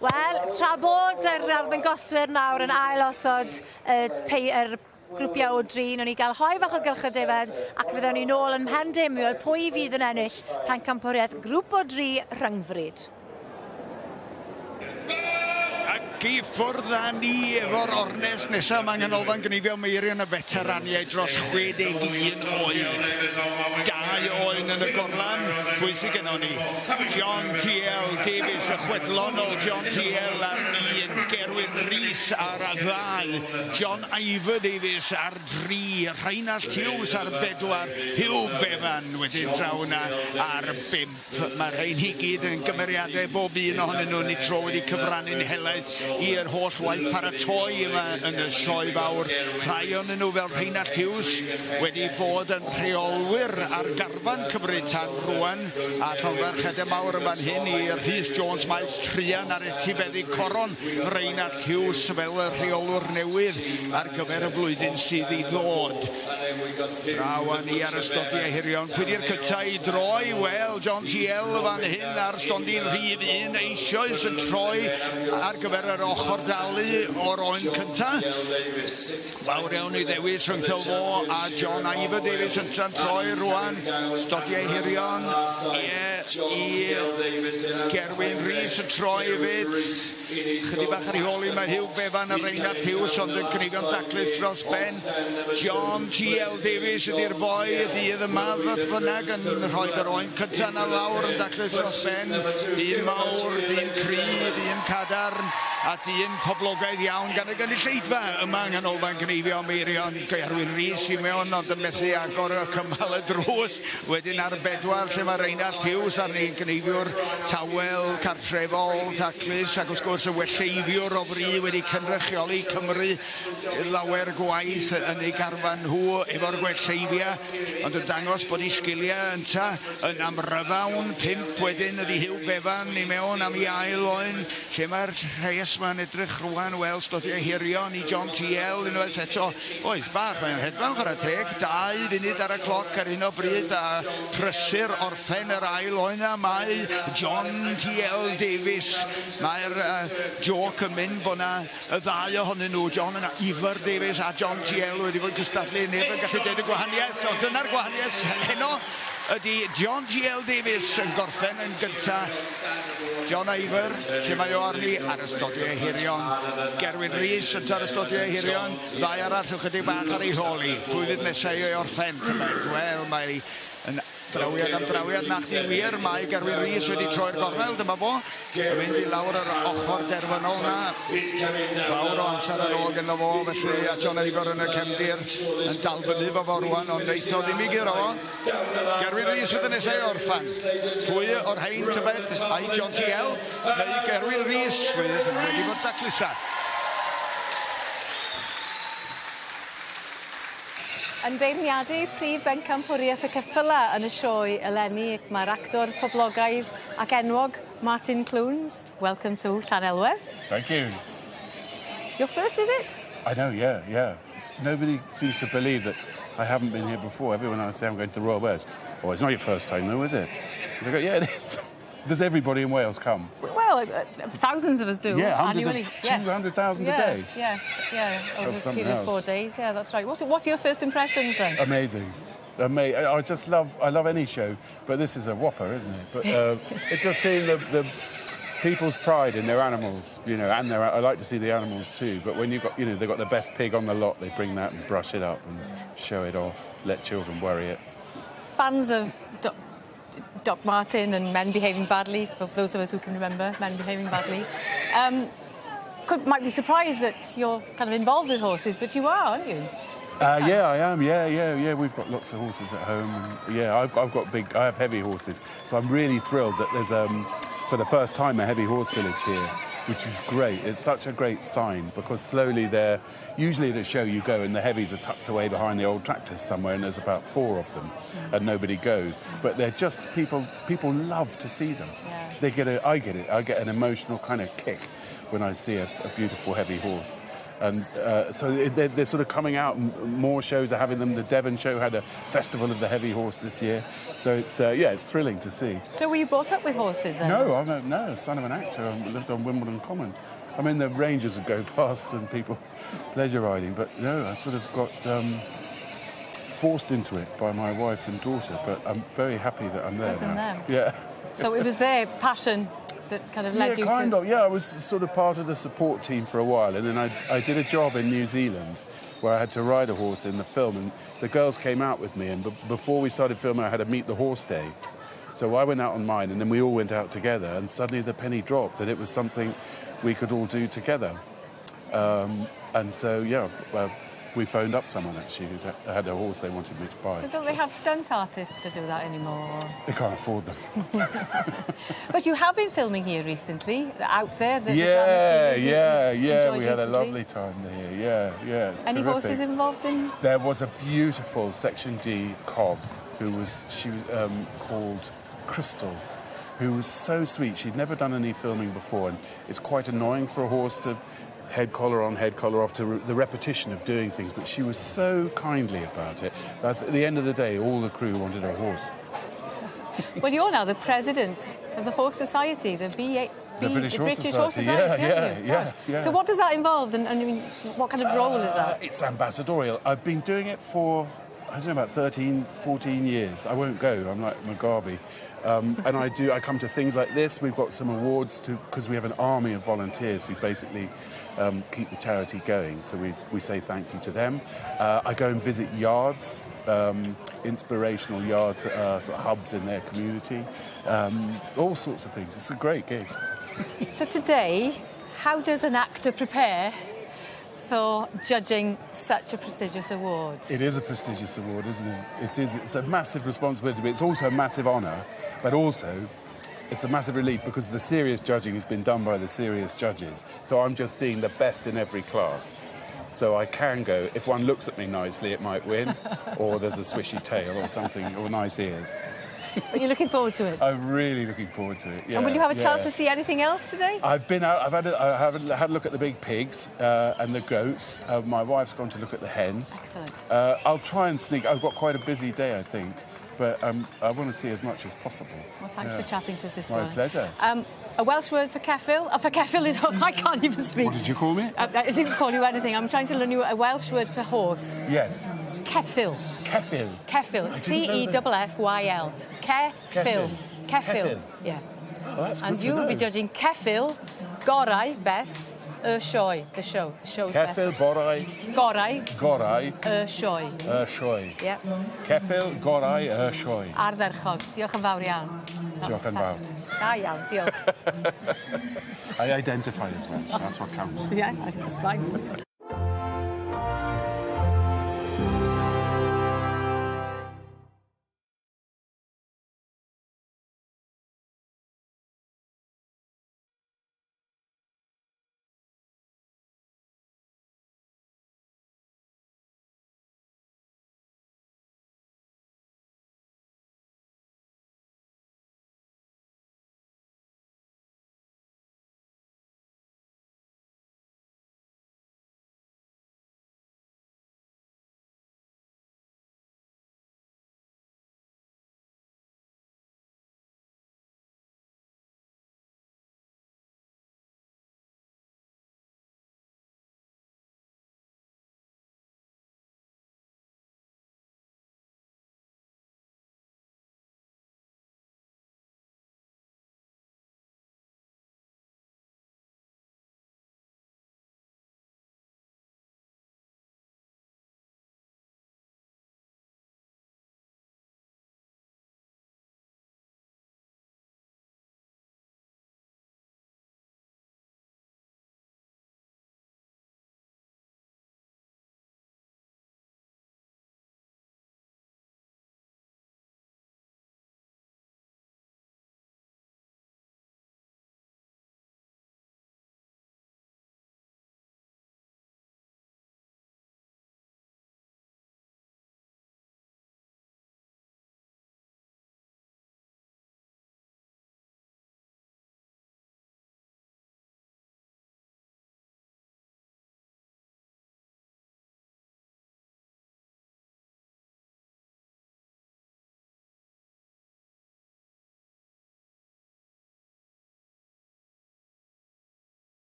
Wel, tra bod yr arddangoswyr nawr yn ail osod y pei- yr grwpiau o dri, newn ni ga'l hoe fach o gylch y defed ac fyddewn ni nôl yn mhen dim i weld pwy fydd yn ennill pencampwriaeth grŵp o dri rhyngfryd. Ac i ffwrdd â ni efo'r ornest nesaf yma yng Nghanolfan Gneifio Meirion y feteraniaid dros 61 oed. Dau oen yn y gorlan, pwy sydd gennon ni? John T.L. Davies, y chwedlonol John T.L. ar un, Gerwyn Rees ar y ddau, John Ivor Davies ar dri, Rheinallt Hughes ar bedwar, Hugh Bevan wedyn draw yna ar bump. Mae'r rhain i gyd yn gymeriadau bob un ohonyn nhw ni tro wedi cyfrannu'n helaeth i'r holl waith paratoi yma yn y sioe fawr. Rhai ohonyn nhw fel Rheinallt Hughes wedi bod yn rheolwyr ar garfan Cymru tan rwan a llongyfarchiadau mawr yn fan hyn i Rhys Jones Maes Truan ar etifeddu coron Rheinallt Hughes fel y rheolwr newydd ar gyfer y flwyddyn sydd i ddod. Draw â ni ar y stodiau hirion. Pwy di'r cynta i droi? Wel, John T.L. fan hyn ar stondin rhif un eisoes yn troi ar gyfer yr ochr dalu o'r oen cynta. Fawr iawn i ddewis rhyngtho fo a John Ivor Davies ynta'n troi rwan. Stodiau hirion, ie, i Gerwyn Rees yn troi hefyd. Chydig bach ar ei hôl hi mae Hugh Bevan a Reinhard Hughes ond yn cynigio'n daclus dros ben. John T.L. Davies ydy'r boi y dydd yma fodd bynnag yn rhoi yr oen cynta yna lawr yn daclus dros ben. Dyn mawr, dyn cry, dyn cadarn a dyn poblogaidd iawn gan y gynulleidfa yma yng Nghanolfan Gneifio Meirion. Gerwyn Rees i mewn ond yn methu agor y cymal y drws. Wedyn ar bedwar lle mae Reinhard Hughes arni'n gneifiwr tawel, cartrefol, taclus ac wrth gwrs y welleifiwr o fri wedi cynrychioli Cymru lawer gwaith yn ei garfan nhw efo'r gwelleifia ond yn dangos bod ei sgiliau ynta yn amryddawn. Pump wedyn ydi Hugh Bevan i mewn am ei ail oen lle mae'r rhes ma'n edrych rwan wel stodiau hirion i John T.L. unwaith eto. Oes bach, mae'n hedfan chwarae teg, 2 funud ar y cloc ar hyn o bryd a prysur orffen yr ail oen a mae John T.L. Davies. Mae'r joc yn mynd bod na y ddau ohonyn nhw, John and Ivor Davies a John T.L. wedi bod yn cystadlu, neb yn gallu deud y gwahaniaeth, ond dyna'r gwahaniaeth heno ydy John T.L. Davies yn gorffen yn gynta. John Ivor, lle mae o arni ar y stodiau hirion. Gerwyn Rees yn ar y stodiau hirion, ddau arall ychydig bach ar ei hôl hi. Pwy fydd nesaf i orffen? Wel, mae yn drawiad am drawiad nac di wir, mae Gerwyn Rees wedi troi'r gornel, dyma fo. Yn mynd i lawr yr ochr derfynol na. Fawr o amser ar ôl ganddo fo, felly a John Ivor yn y cefndir yn dal fyny fo fo rwan, ond neith o ddim i guro fo. Gerwyn Rees fydd yn nesaf i orffan. Pwy o'r rhain tybed, ai John T.L. neu Gerwyn Rees fydd wedi bod daclusa. Yn beirniadu prif bencampwriaeth y ceffyla yn y sioe eleni, mae'r actor poblogaidd ac enwog Martin Clunes. Welcome to Llanelwedd. Thank you. Your first visit? I know, yeah. Nobody seems to believe that I haven't been here before. Everyone I say I'm going to the Royal Welsh. Oh, it's not your first time though, is it? And I go, yeah, it is. Does everybody in Wales come? Well, thousands of us do. Yeah, hundreds annually. of, 200,000 a day. Yes, yeah, over That's a period of something 4 else. days. Yeah, that's right. What are your first impressions then? Amazing. I just love, I love any show, but this is a whopper, isn't it? But it's just seeing the people's pride in their animals, you know, and their, I like to see the animals too, but when you've got, you know, they've got the best pig on the lot, they bring that and brush it up and show it off, let children worry it. Fans of Doc Martin and Men Behaving Badly, for those of us who can remember Men Behaving Badly, might be surprised that you're kind of involved with horses, but you are, aren't you? Yeah, I am. Yeah. We've got lots of horses at home. And yeah, I've got big. I have heavy horses, so I'm really thrilled that there's for the first time a heavy horse village here. which is great. It's such a great sign because slowly they're usually at a show you go and the heavies are tucked away behind the old tractors somewhere and there's about four of them and nobody goes. But they're just people love to see them. Yeah. They get a, I get it. I get an emotional kind of kick when I see a beautiful heavy horse. And so they're sort of coming out, and more shows are having them. The Devon show had a festival of the heavy horse this year. So it's, yeah, it's thrilling to see. So were you brought up with horses then? No, I'm a son of an actor. I lived on Wimbledon Common. I mean, the Rangers would go past and people pleasure riding, but no, I sort of got forced into it by my wife and daughter, but I'm very happy that I'm there now. Them. Yeah. So it was their passion that kind of led you to... kind of, yeah. I was sort of part of the support team for a while, and then I did a job in New Zealand where I had to ride a horse in the film, and the girls came out with me, and before we started filming, I had a Meet the Horse Day. So I went out on mine, and then we all went out together, and suddenly the penny dropped that it was something we could all do together. And so, yeah, well, we phoned up someone, actually, who had a horse they wanted me to buy. So don't they have stunt artists to do that anymore? They can't afford them. But you have been filming here recently, out there. The yeah. We had a lovely time here, yeah. It's Any terrific. horses involved in...? There was a beautiful Section D cob who was, she was called Crystal, who was so sweet. She'd never done any filming before, and it's quite annoying for a horse to head collar on, head collar off, to the repetition of doing things, but she was so kindly about it. At the end of the day, all the crew wanted a horse. Well, you're now the president of the Horse Society, the British Horse Society, yeah. So what does that involve, and I mean, what kind of role is that? It's ambassadorial. I've been doing it for, I don't know, about 13, 14 years. I won't go, I'm like Mugabe. And I come to things like this. We've got some awards because we have an army of volunteers who basically keep the charity going. So we say thank you to them. I go and visit yards, inspirational yards, sort of hubs in their community, all sorts of things. It's a great gig. So today, how does an actor prepare for judging such a prestigious award? It is a prestigious award, isn't it? It is. It's a massive responsibility, but it's also a massive honour, but also it's a massive relief because the serious judging has been done by the serious judges. So I'm just seeing the best in every class. So I can go, if one looks at me nicely, it might win, or there's a swishy tail or something, or nice ears. But you're looking forward to it? I'm really looking forward to it, yeah. And will you have a chance to see anything else today? I've been out, I've had a look at the big pigs and the goats. My wife's gone to look at the hens. Excellent. I'll try and sneak, I've got quite a busy day, I think, but I want to see as much as possible. Well, thanks for chatting to us this morning. My pleasure. A Welsh word for ceffyl? For ceffyl is... I can't even speak. What did you call me? I didn't call you anything. I'm trying to learn you a Welsh word for horse. Yes. Ceffyl. Ceffyl. Ceffyl. C-E-F-F-Y-L. Ceffyl. Ceffyl. Yeah. Oh, that's good. And you will be judging Ceffyl, Gorau, best, y sioe, the show. The show's best. Ceffyl, Borau. Gorau. Gorau. Y sioe. Y sioe. Yeah. Ceffyl, Gorau, y sioe. Ardderchog. Diolch yn fawr iawn. Diolch yn fawr. Da iawn, diolch. I identify as Welsh, that's what counts. Yeah, that's fine.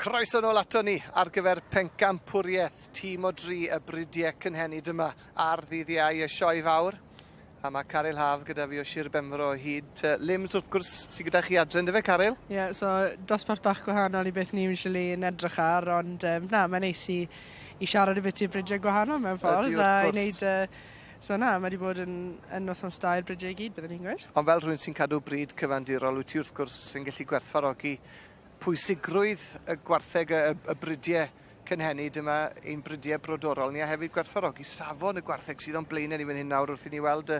Croeso nôl ato ni ar gyfer pencampwriaeth tîm o dri y bridiau cynhenid yma ar ddydd Iau y Sioe Fawr. A mae Caryl Haf gyda fi o Sir Benfro o hyd. Lims wrth gwrs sydd gyda chi adre, yndyfe Caryl? Ie, yeah, so dosbarth bach gwahanol i beth ni usually yn edrych ar, ond na, mae'n neis i, i siarad y bit i'r bridiau gwahanol mewn ffordd. Ydy, wrth a i gwrs. wneud, so na, mae wedi bod yn, yn wythnos da i'r bridiau i gyd, byddwn ni'n gweud. Ond fel rhywun sy'n cadw brid cyfandirol, wyt ti wrth gwrs yn gallu gwerthfawrogi pwysigrwydd y gwartheg y, y, y bridiau cynhenid yma, ein bridiau brodorol ni, a hefyd gwerthfawrogi safon y gwartheg sydd o'n blaenau ni fan hyn nawr wrth i ni weld y,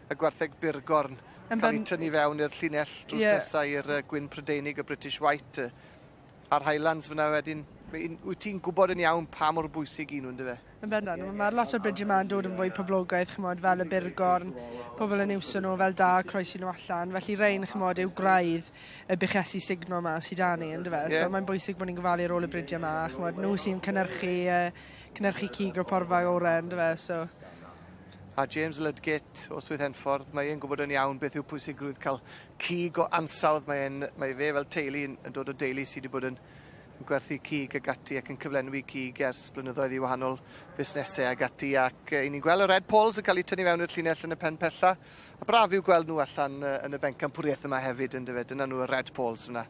y gwartheg burgorn Yn cael eu ben- tynnu fewn i'r llinell drws Ie. nesaf i'r gwyn Prydeinig, y British White, a'r Highlands fyna wedyn. Wyt ti'n gwybod yn iawn pa mor bwysig i nhw, yndyfe? Yn bendant, mae lot o'r bridiau yma yn dod yn fwy poblogaidd, ch'mod, fel y burgorn, pobl yn iwso nhw fel da, croesi nhw allan. Felly rein, ch'mod, yw graidd y buchesi sugno yma sydd 'da ni, yndyfe? Ie. So mae'n bwysig bod ni'n gofalu ar ôl y bridiau yma, ch'mod, nhw sy'n cynhyrchu, cynhyrchu cig o'r porfa orau, yndyfe? So, A James Ludgate o Swydd Henffordd, mae e'n gwybod yn iawn beth yw pwysigrwydd cael cig o ansawdd. Mae, e'n, mae fe fel teulu yn, yn dod o deulu sydd wedi bod yn, yn gwerthu cig ag ati ac yn cyflenwi cig ers blynyddoedd i wahanol busnesau ag ati. Ac i ni'n gweld y Red Poles yn cael eu tynnu fewn i'r llinell yn y pen pella. A braf yw gweld nhw allan yn y bencampwriaeth yma hefyd, yndyfe. Dyna nhw y Red Poles fyna.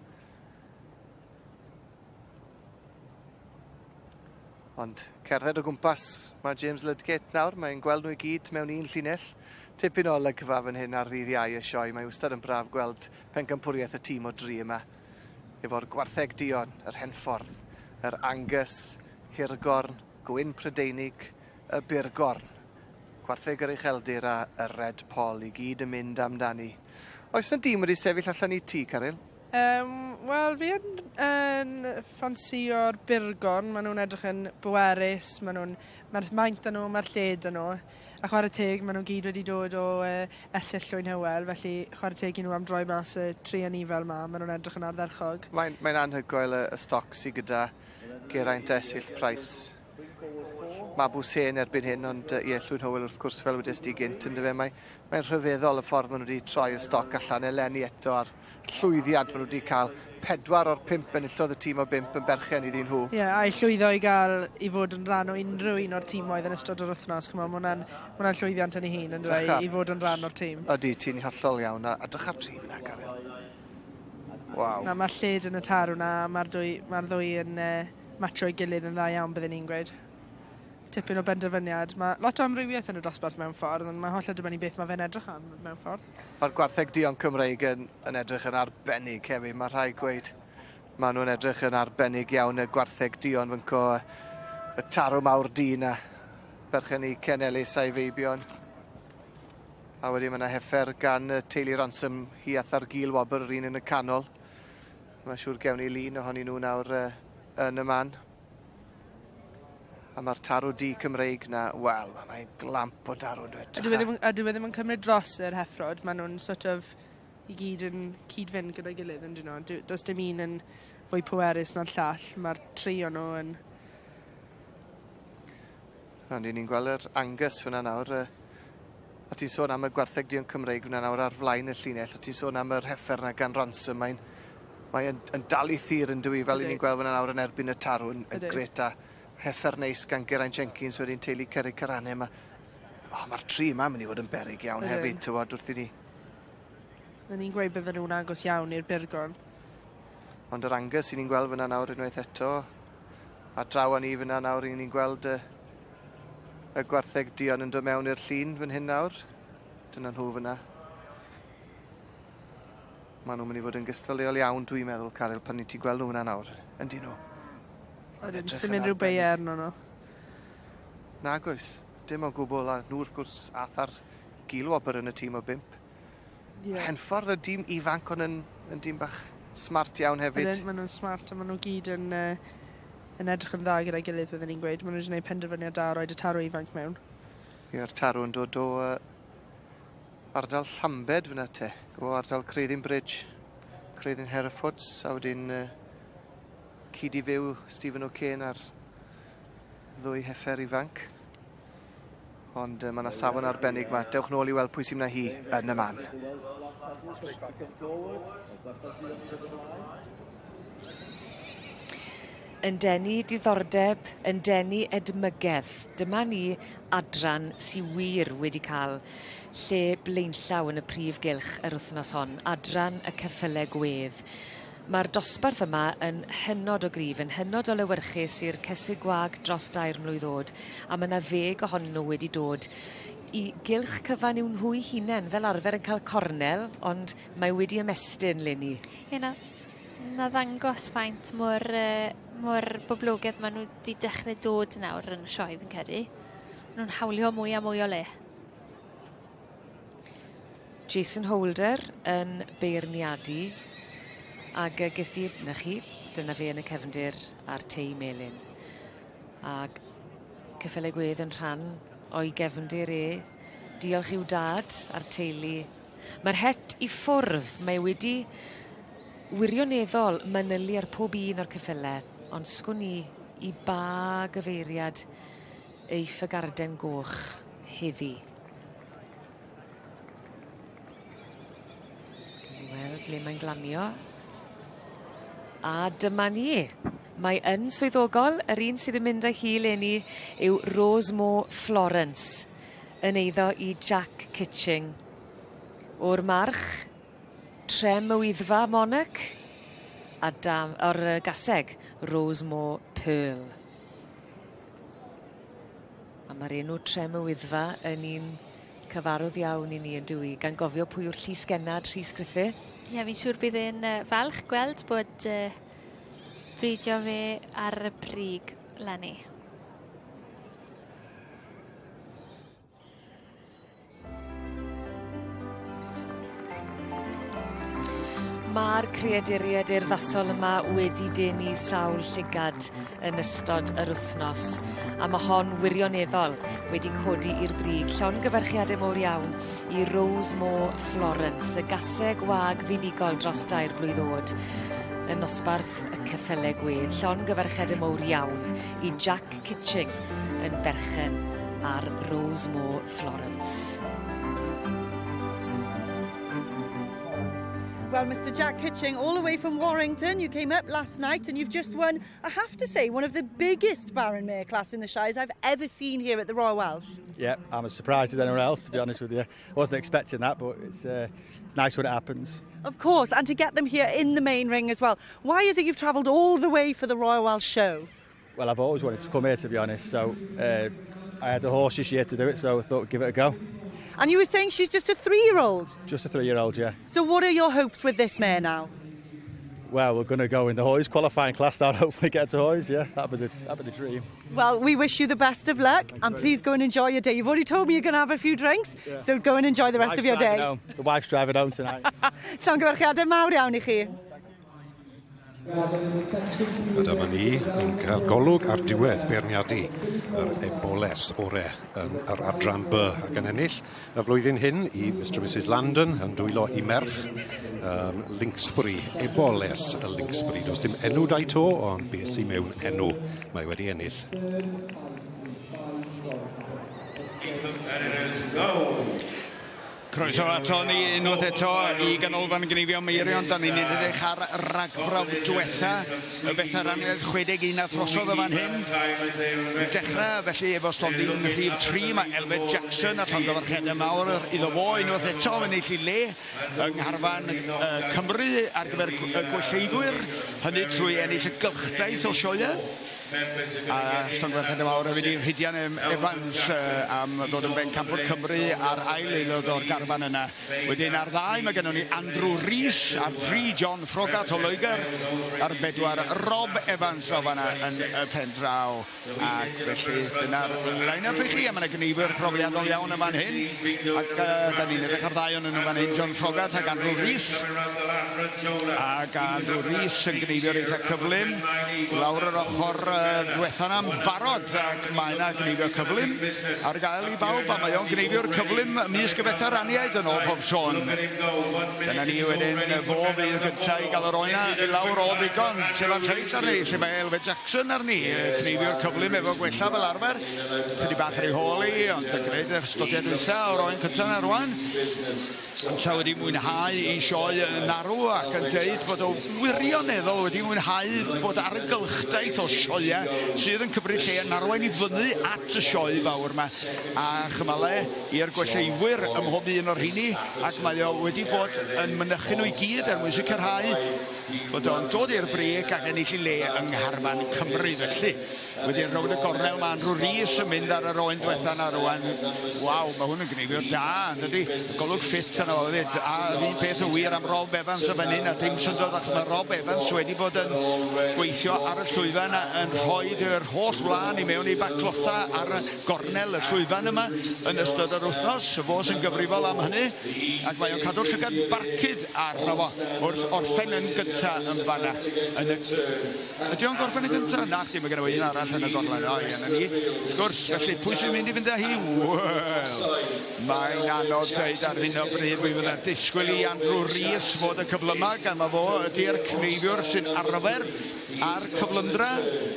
Ond cerdded o gwmpas mae James Ludgate nawr, mae'n gweld nhw i gyd mewn un llinell. Tipyn o olygfa fan hyn ar ddydd Iau y sioe, mae wastad yn braf gweld pencampwriaeth y tîm o dri yma. Efo'r gwartheg duon, yr Henffordd, yr Angus, Hirgorn, Gwyn Prydeinig, y Burgorn. Gwartheg yr Ucheldir a y Red Poll i gyd yn mynd amdani. Oes yna dîm wedi sefyll allan i ti, Caryl? Wel, fi yn, yn ffansio'r burgorn. Maen nhw'n edrych yn bwerus, maen nhw'n, mae'r maint 'da nhw, mae'r lled 'da nhw. A chwarae teg, maen nhw gyd wedi dod o Esyll Llwyn Hywel, felly chwarae teg i nhw am droi mas y tri anifel 'ma, maen nhw'n edrych yn ardderchog. Mae'n mae anhygoel y, y stoc sydd gyda Geraint Esyllt Price. Mabwsien erbyn hyn, ond ie, Llwyn Hywel wrth gwrs fel wedes di gynt, yndyfe, mae, mae'n rhyfeddol y ffordd maen nhw wedi troi y stoc allan eleni eto a'r llwyddiant maen nhw wedi cael. 4 o'r 5 enillodd y tîm o 5 yn berchen iddyn nhw. Ie, yeah, a i llwyddo i gael i fod yn rhan o unrhyw un o'r tîmoedd yn ystod yr wythnos, ch'mo', ma' hwnna'n ma' hwnna'n llwyddiant yn ei hun, yndyw e, i fod yn rhan o'r tîm. Ydy, ti'n hollol iawn, a, a drycha'r tîm yna, Caryl. Waw. Na, mae'r lled yn y tarw na, mae'r dwy, mae'r ddwy yn matcho'i gilydd yn dda iawn, byddwn ni'n gweud. Tipyn o benderfyniad. Mae lot o amrywiaeth yn y dosbarth mewn ffordd, ond mae hollol dibynnu beth mae fe'n edrych am mewn ffordd. Mae'r gwartheg duon Cymreig yn, yn edrych yn arbennig hefyd, mae rhaid gweud. Maen nhw'n edrych yn arbennig iawn y gwartheg duon fynco y tarw mawr du na. Berchen i Ken Ellis a'i feibion. A wedyn mae yna heffer gan y teulu Ransom hi a Thargil Wobr, yr un yn y canol. Mae'n siŵr gewn ni lun ohonyn nhw nawr yn y man. A mae'r tarw du Cymreig na, wel, mae'n glamp o darw yn dweud. A dyw e ddim, a dyw e ddim yn cymryd dros yr heffrod, maen nhw'n sort of i gyd yn cyd-fynd gyda'i gilydd, yn dyn nhw. Does dim un yn fwy pwerus na'r llall, mae'r tri o'n nhw yn... Ond ni'n gweld yr Angus fyna nawr. A ti'n sôn am y gwartheg duon Cymreig fyna nawr ar flaen y llinell, a ti'n sôn am yr heffer na gan Ransom, mae'n mae yn, yn dal i thir yn dwi, fel i ni'n gweld fyna nawr yn erbyn y tarw yn, yn Ydi. gret a heffer neis gan Geraint Jenkins wedyn teulu Cerrig Carane. Mae oh, mae'r tri yma yn mynd i fod yn beryg iawn Ydyn. hefyd, tywod, wrth i ni. Bydden ni'n gweud bydden nhw'n agos iawn i'r burgorn. Ond yr Angus i ni'n gweld fyna nawr unwaith eto. A draw â ni fyna nawr i ni'n gweld y, y gwartheg duon yn dod mewn i'r llun fan hyn nawr. Dyna nhw fyna. Maen nhw'n mynd i fod yn gystadleuol iawn, dwi'n meddwl, Caryl, pan ni ti'n gweld nhw fyna nawr. Yndyn nhw. Ydyn, Edrych sy'n yn mynd rhyw arbennig. bei arno nhw. Nag oes, dim o gwbl, a nhw wrth gwrs ath ar gilwobr yn y tîm o 5. Ie. Henffordd y dîm ifanc ond yn, yn dîm bach smart iawn hefyd. Ydyn, maen nhw'n smart a maen nhw gyd yn, yn edrych yn dda gyda'i gilydd, byddwn ni'n gweud. Maen nhw wedi gwneud penderfyniad da a roed y tarw ifanc mewn. Ie'r tarw yn dod o ardal Llambed fyna te, o ardal Creuddyn Bridge, Creuddyn Herefords, a wedyn cyd i fyw Stephen O'Kane a'r ddwy heffer ifanc. Ond mae yna safon arbennig yma. Dewch nôl i weld pwy sy'n mynd â hi yn y man. Yn denu diddordeb, yn denu edmygedd. Dyma ni adran sy wir wedi ca'l lle blaenllaw yn y prif gylch yr wythnos hon, adran y ceffyle gwedd. Ma'r dosbarth yma yn hynod o gryf, yn hynod o lewyrchus i'r cesig gwag dros dair mlwydd o'd, a ma' 'na ddeg ohonyn nw wedi dod i gylch cyfan i'w nhw'u hunen fel arfer yn ca'l cornel, ond mae wedi ymestyn leni. Ie na na ddangos faint mor yy mor boblogedd ma' nw 'di dechre dod nawr yn y sioe fi'n credu. Ma' nw'n hawlio mwy a mwy o le. Jason Holder yn beirniadu ag yy ges di 'na chi dyna fe yn y cefndir a'r tei melyn. Ag ceffyle gwedd yn rhan o'i gefndir e. Diolch i'w dad a'r teulu. Ma'r het i ffwrdd mae wedi wirioneddol manylu ar pob un o'r ceffyle ond sgwn i i ba gyfeiriad eiff y garden goch heddi. Gewn ni weld ble mae'n glanio. A dyma ni. Mae yn swyddogol, yr un sydd yn mynd â hi leni yw Rosemore Florence yn eiddo i Jack Kitching. O'r march, Trem y Wyddfa Monarch a dam o'r yy gaseg Rosemore Pearl. A ma'r enw Trem y Wyddfa yn un cyfarwdd iawn i ni on'd yw 'i gan gofio pwy yw'r llysgennad Rhys Griffith. Ie fi'n siŵr bydd e'n yy falch gweld bod yy bridio fe ar y brig leni. Ma'r creaduried urddasol yma wedi denu sawl llygad yn ystod yr wythnos a ma' hon wirioneddol wedi codi i'r brig. Llongyfarchiade mowr iawn i Rosemore Florence, y gaseg wag fuddugol dros dair blwydd o'd yn nosbarth y ceffyle gwedd. Llongyfarchiade mowr iawn i Jack Kitching yn berchen ar Rosemore Florence. Well, Mr Jack Kitching, all the way from Warrington, you came up last night and you've just won, I have to say, one of the biggest Barren Mare class in the Shires I've ever seen here at the Royal Welsh. Yeah, I'm as surprised as anyone else, to be honest with you. I wasn't expecting that, but it's, it's nice when it happens. Of course, and to get them here in the main ring as well. Why is it you've travelled all the way for the Royal Welsh Show? Well, I've always wanted to come here, to be honest, so I had the horse this year to do it, so I thought give it a go. And you were saying she's just a 3-year-old? Just a 3-year-old, yeah. So what are your hopes with this mare now? Well, we're going to go in the Hoys qualifying class now, hopefully get to Hoys, yeah. That'd be the dream. Well, we wish you the best of luck, and please go and enjoy your day. You've already told me you're going to have a few drinks, yeah. So go and enjoy the rest of your day. Home. The wife's driving home tonight. Llongyfarchiadau mawr iawn i chi. A dyma ni yn cael golwg ar diwedd beirniadu yr eboles ore yn yr adran B ac yn ennill y flwyddyn hyn i Mr and Mrs Landon yn dwylo i merch Linksbury, eboles y Linksbury. Does dim enw dau to, ond beth sy'n mewn enw mae wedi ennill. Croeso ato ni unwaith eto i Ganolfan Gneifio Meirion. Da ni'n edrych ar ragbrawf diwetha, y veteraniaid 61 a throsodd y fan hyn. I dechrau felly efo stondin rhif 3 mae Elfed Jackson a llongyfarchiadau mawr iddo fo unwaith eto yn ennill ei le yng ngharfan Cymru ar gyfer y gwelleiddwyr, hynny trwy ennill y gylchdaith o sioeau. A llongyfarchiadau mawr hefyd i Rhydian Evans am ddod yn bencampwr Cymru a'r ail aelod o'r garfan yna. Wedyn ar ddau mae gennym ni Andrew Rees, ar 3 John Frogat o Loegr, ar 4 Rob Evans o fanna yn y pen draw. Ac felly dyna'r line-up i chi, a mae yna gneifwyr profiadol iawn yn fan hyn. Ac da ni'n edrych ar ddau o'n nhw fan hyn, John Frogat ac Andrew Rees. Ac Andrew Rees yn gneifiwr eitha cyflym lawr yr ochr diwetha na'n barod, ac mae yna gneifio cyflym ar gael i bawb, a mae o'n gneifiwr cyflym ymysg y veteraniaid yn ôl pob sôn. Dyna ni wedyn, fo fydd gynta i gael yr oena i lawr o ddigon. Tefan Lleill arni, lle mae Elfed Jackson arni, gneifiwr cyflym efo gwella fel arfer. Chydig bach ar ei hôl i, ond yn gwneud y stodiad dwytha o'r oen cynta na rwan. Ynta wedi mwynhau ei sioe yn arw ac yn deud bod o wirioneddol wedi mwynhau bod ar y gylchdaith o sioeau sydd yn cymryd lle yn arwain i fyny at y sioe fawr yma a chymale i'r gwelleuwyr ym mhob un o'r rheini ac mae o wedi bod yn mynychu nhw i gyd er mwyn sicrhau bod o'n dod i'r brig ac ennill ei le yng ngharfan Cymru felly. Wedyn rownd y gornel mae Andrew Rees yn mynd ar yr oen diwetha 'na rŵan. Waw, mae hwn yn gneifiwr da, yn dydi? Golwg ffit arno fo hefyd. A yr un peth yn wir am Rob Evans yn fan hyn, a dim syndod achos mae Rob Evans wedi bod yn gweithio ar y llwyfan a yn rhoi yr holl wlân i mewn i baclotha ar y gornel y llwyfan yma yn ystod yr wythnos. Fo sy'n gyfrifol am hynny, ac mae o'n cadw'r llygad barcud arno fo wrth orffen yn gynta yn fanna. Yn y... Ydy o'n gorffen yn gynta? Na chdi, mae gen i un arall yn y gorlen. O, ie, na ni. Wrth gwrs, felly, pwy sy'n mynd i fynd â hi? Wel, mae'n anodd dweud ar hyn o bryd. Mi fydda'n disgwyl i Andrew Rees fod y cyflyma, gan ma fo ydy'r cneifiwr sy'n arfer a'r cyflymdra,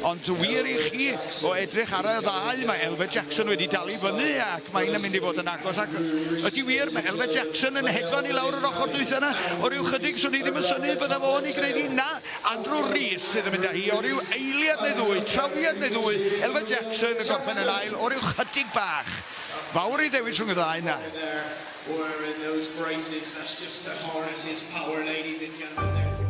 ond wir i chi, o edrych ar y ddau, mae Elfed Jackson wedi dal i fyny ac mae'n mynd i fod yn agos ac ydy wir, mae Elfed Jackson yn hedfan i lawr yr ochr dwytha yna o ryw chydig, swn i ddim yn synnu bydda fo'n ei gwneud hi. Na, Andrew Rees sydd yn mynd â hi o ryw eiliad neu ddwy, trawiad neu ddwy, Elfed Jackson yn gorffen yn ail o ryw chydig bach. Fawr i ddewis rhwng y ddau yna. Wearing those braces, that's just to harness his power, ladies and gentlemen.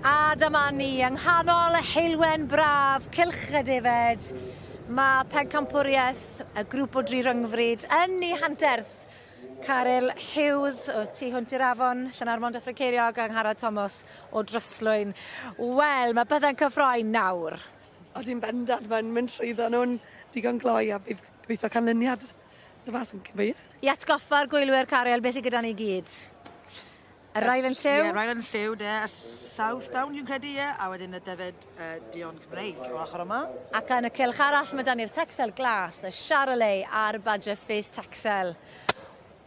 A dyma ni yng nghanol heulwen braf Cylch y Defed. Mae pencampwriaeth y grŵp o dri rhyngfryd yn ei hanterth. Caryl Hughes o Tu Hwnt i'r Afon, Llanarmon Dyffryn Ceiriog, Angharad Thomas o Dryslwyn. Wel, mae bydde'n cyffroi nawr. Odi'n bendant, mae'n mynd trwyddo nhw'n digon gloi a bydd gobeithio canlyniad dy fas yn cyfeir. I atgoffa'r gwylwyr, Caryl, beth sydd gyda ni gyd? Y Ryland Lliw? Ie, Ryland Lliw, de, y South Down, dwi'n credu, ie, a wedyn y defed Dion Cymreig o'r ochr yma. Ac yn y cylch arall mae 'da ni'r Texel Glas, y Charolais a'r Badger Face Texel.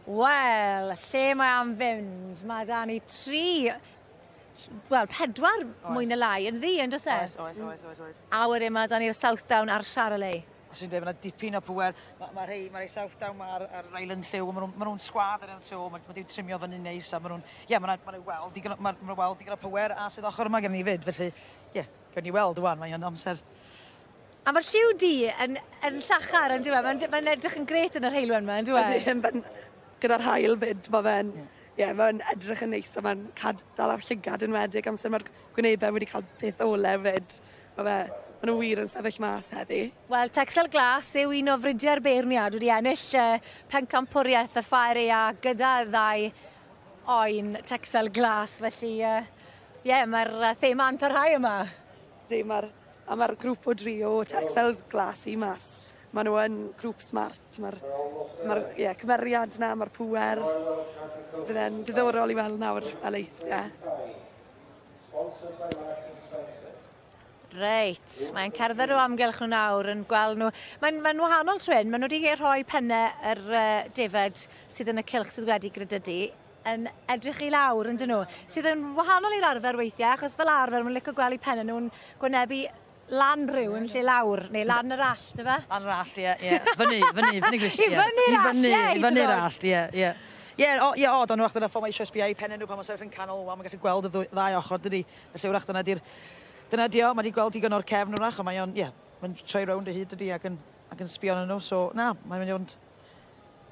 Wel, lle mae am fynd? Mae 'da ni tri, wel, pedwar mwy na lai yn ddu, yn does e? Oes, oes, oes, oes, oes. A wedyn mae 'da ni'r South Down a'r Charolais. Os i'n dweud, mae yna dipyn o pŵer. Mae ma rhei, ma rhei South Down a'r, ar Ryland Lliw, maen nhw'n ma nhw sgwad ar tu ôl, maen nhw trimio fyny'n neis, a maen nhw'n, ie, yeah, maen nhw weld digon, ma, ma weld digon o pŵer a sydd ochr yma gen ni fyd, felly, ie, yeah, gawn ni weld wan, mae'n amser. A mae'r lliw du yn, yn llachar yn dyw e? Mae'n mae edrych yn gret yn yr heulwen yma, yn dyw e? Gyda'r haul fyd, mae fe'n, ie, yeah, mae'n edrych yn neis a mae'n dal ar llygad yn wedig amser mae'r gwynebau wedi cael peth olew fyd. Mae fe, maen nhw wir yn sefyll mas heddi. Wel, Texel Glas yw un o fridiau'r beirniad wedi ennill pencampwriaeth y Ffair Aea gyda ddau oen Texel Glas, felly ie, yeah, mae'r thema'n parhau yma. Di, mae'r a mae'r grŵp o dri o Texel Glas i mas. Maen nhw yn grŵp smart, mae'r ma yeah, cymeriad na, mae'r pŵer. Bydd e'n diddorol i weld nawr fel eith, ie. Reit, mae'n cerdded o amgylch nhw nawr yn gweld nhw. Mae'n mae wahanol trwyn, maen nhw wedi rhoi pennau yr defed sydd yn y cylch sydd wedi grydydu yn edrych i lawr yn dyn nhw, sydd yn wahanol i'r arfer weithiau, achos fel arfer maen nhw'n licio gweld eu pennau nhw'n gwynebu lan rhyw yn lle lawr, neu lan yr allt, yfe? Lan yr allt, ie, ie. Fyny, fyny, fyny grisiau. I fyny'r allt, ie. I fyny'r allt, ie, ie. Ie, ie, od, ond wrach dyna ffordd mae eisiau sbio i pennau nhw pan mae'n sefyll yn canol, mae'n gallu gweld y ddau ochr, dydi. Felly wrach dyna di'r... Dyna di o, mae di gweld digon o'r cefn wrach, ond mae o'n, ie, mae'n troi rownd o hyd, dydi, ac yn, ac yn sbio arnyn nhw, so na, mae'n mynd i fod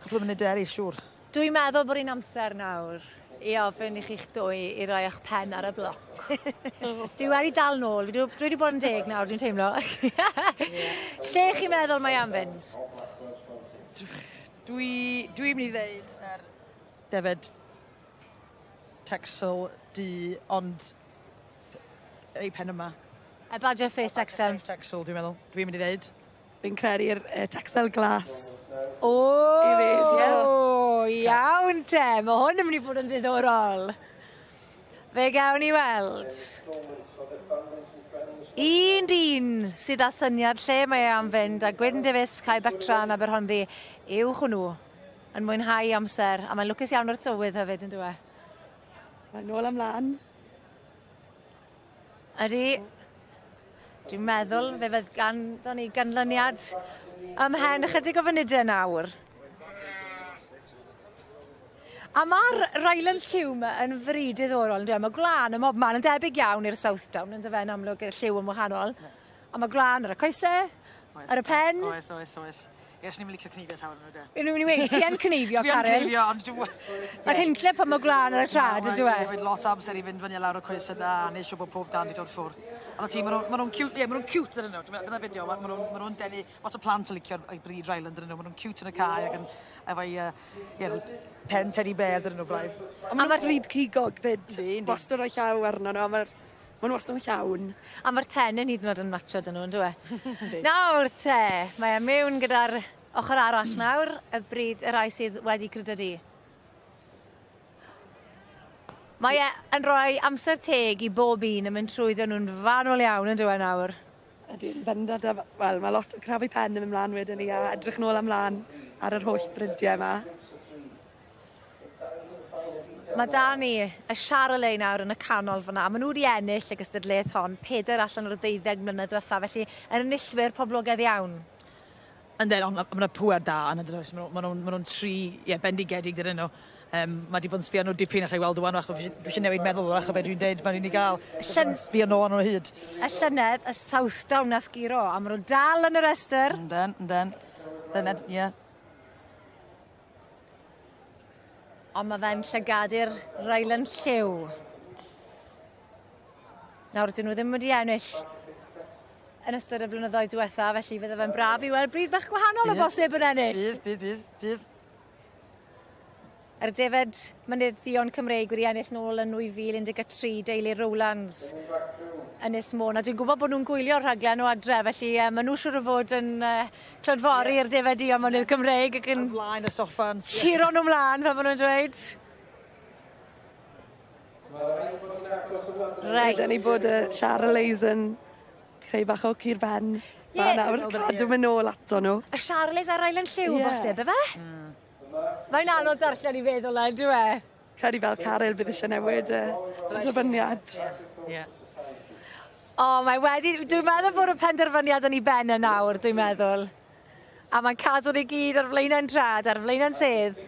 cwpl o munudau eraill, siŵr. Dwi'n meddwl bod hi'n amser nawr i ofyn i chi'ch dwy i roi eich pen ar y bloc. Dwi wedi dal nôl, dwi wedi bod yn deg nawr, dwi'n teimlo. Lle chi'n meddwl mae am fynd? Dwi'n dwi mynd i ddeud yr defed Texel du, ond ei pen yma. Y Badger Face Texel. Face Texel, dwi'n meddwl. Dwi'n mynd i ddeud. Fi'n credu'r Texel Glas. O! I fi, iawn te. Mae hwn yn mynd i fod yn ddiddorol. Fe gawn ni weld. Un dyn sydd â syniad lle mae e am fynd a Gwyn Davies, Cae Bertran, Aberhonddu yw hwnnw yn mwynhau amser a mae'n lwcus iawn o'r tywydd hefyd yn dyw e? Mae'n nôl ymlaen. Ydy. Dwi'n meddwl fe fydd ganddo ni ganlyniad ymhen ychydig o funudau nawr. A mae'r Ryland lliw yma yn fryd diddorol, yn Mae gwlân ym mhob man yn debyg iawn i'r South Down, yn dyfe, yn amlwg, y lliw yn wahanol. Ond mae gwlân ar y coesau, ar y pen. Oes, oes, oes. Ie, swn i'm yn licio cneifio llawer nhw, de. Yn mynd i weud, ti yn cneifio, Fi yn Caryl. cneifio, ond dwi'n... Mae'n hunlle pan mae gwlân ar y trad, yndyw e? Mae'n lot o amser i fynd fyny a lawr y coesau na, a neud siŵr bod pob dan 'di dod ffwrdd. Ond ti, ma' nhw'n cute, ie, ma' nhw'n cute dydyn nhw. Dyna fideo, ma' nhw'n ma denu, lot o plant yn licio'r bryd Ryland dydyn nhw. Ma' nhw'n cute yn y cae ac yn, efo'i, ie, pen teddy bear dydyn nhw braidd. A ma' nhw'n bryd cigog fyd. Wastad rhoi llaw arno nhw, a mae'r Ma' nhw wastad yn llawn. A mae'r tennyn hyd yn oed yn matcho dyn nhw, on'd yw e? Nawr te, mae e mewn gyda'r ochr arall nawr, y bryd y rai sydd wedi grydydu. Mae e yn rhoi amser teg i bob un yn mynd trwyddo nhw'n fanwl iawn yn dyw e nawr. Ydy'n bendant a wel, mae lot o crafu pen yn mynd mlaen wedyn ni a edrych nôl ymlaen ar yr holl brydiau yma. Mae da ni y Charolais nawr yn y canol fyna. Maen nhw wedi ennill y gystadleuaeth hon, 4 allan o'r 12 mlynedd diwetha, felly yn enillwyr poblogaidd iawn. Yndyn, ond mae yna pŵer da yn ydyn nhw. Maen nhw'n ma nhw tri, ie, bendigedig dydyn nhw. Mae wedi bod yn sbio nhw dipyn allai weld wan, dwi eisiau newid meddwl wrach o beth dwi'n deud, mae'n i gael. Sbio nhw arno hyd. Y llynedd, y South Down nath guro, a maen nhw dal yn y restr. Yndyn, yndyn. Dyna, ie. Ond mae fe'n llygadu'r Ryland lliw. Nawr, dyn nhw ddim wedi ennill yn ystod y blynyddoedd diwetha, felly fydde fe'n braf i weld bryd bach gwahanol o bosib yn ennill. Bydd, bydd, bydd, bydd. Yr defed Mynydd Duon Cymreig wedi ennill nôl yn 2013, deulu Rowlands Ynys Môn. A dwi'n gwybod bod nhw'n gwylio'r rhaglen o adre, felly maen nhw siŵr o fod yn clodfori i'r defed Duon Mynydd Cymreig ac yn... Flaen y soffa. Tiro nhw mlaen, fel maen nhw'n dweud. Reit. Rydyn ni bod y Charolais yn creu bach o cur ben. Ie. Nawr, cadw mynd nôl ato nhw. Y Charolais a'r Island Lliw, yeah. Bosib, efe? Mae'n anodd darllen i feddwl e, on'd yw e? Credu fel Caryl bydd eisiau newid y penderfyniad. Ie. O, mae wedi... Dwi'n meddwl bod y penderfyniad yn ei ben yn nawr, dwi'n meddwl. A mae'n cadw ni gyd ar flaenau'n trad, ar flaenau'n sedd.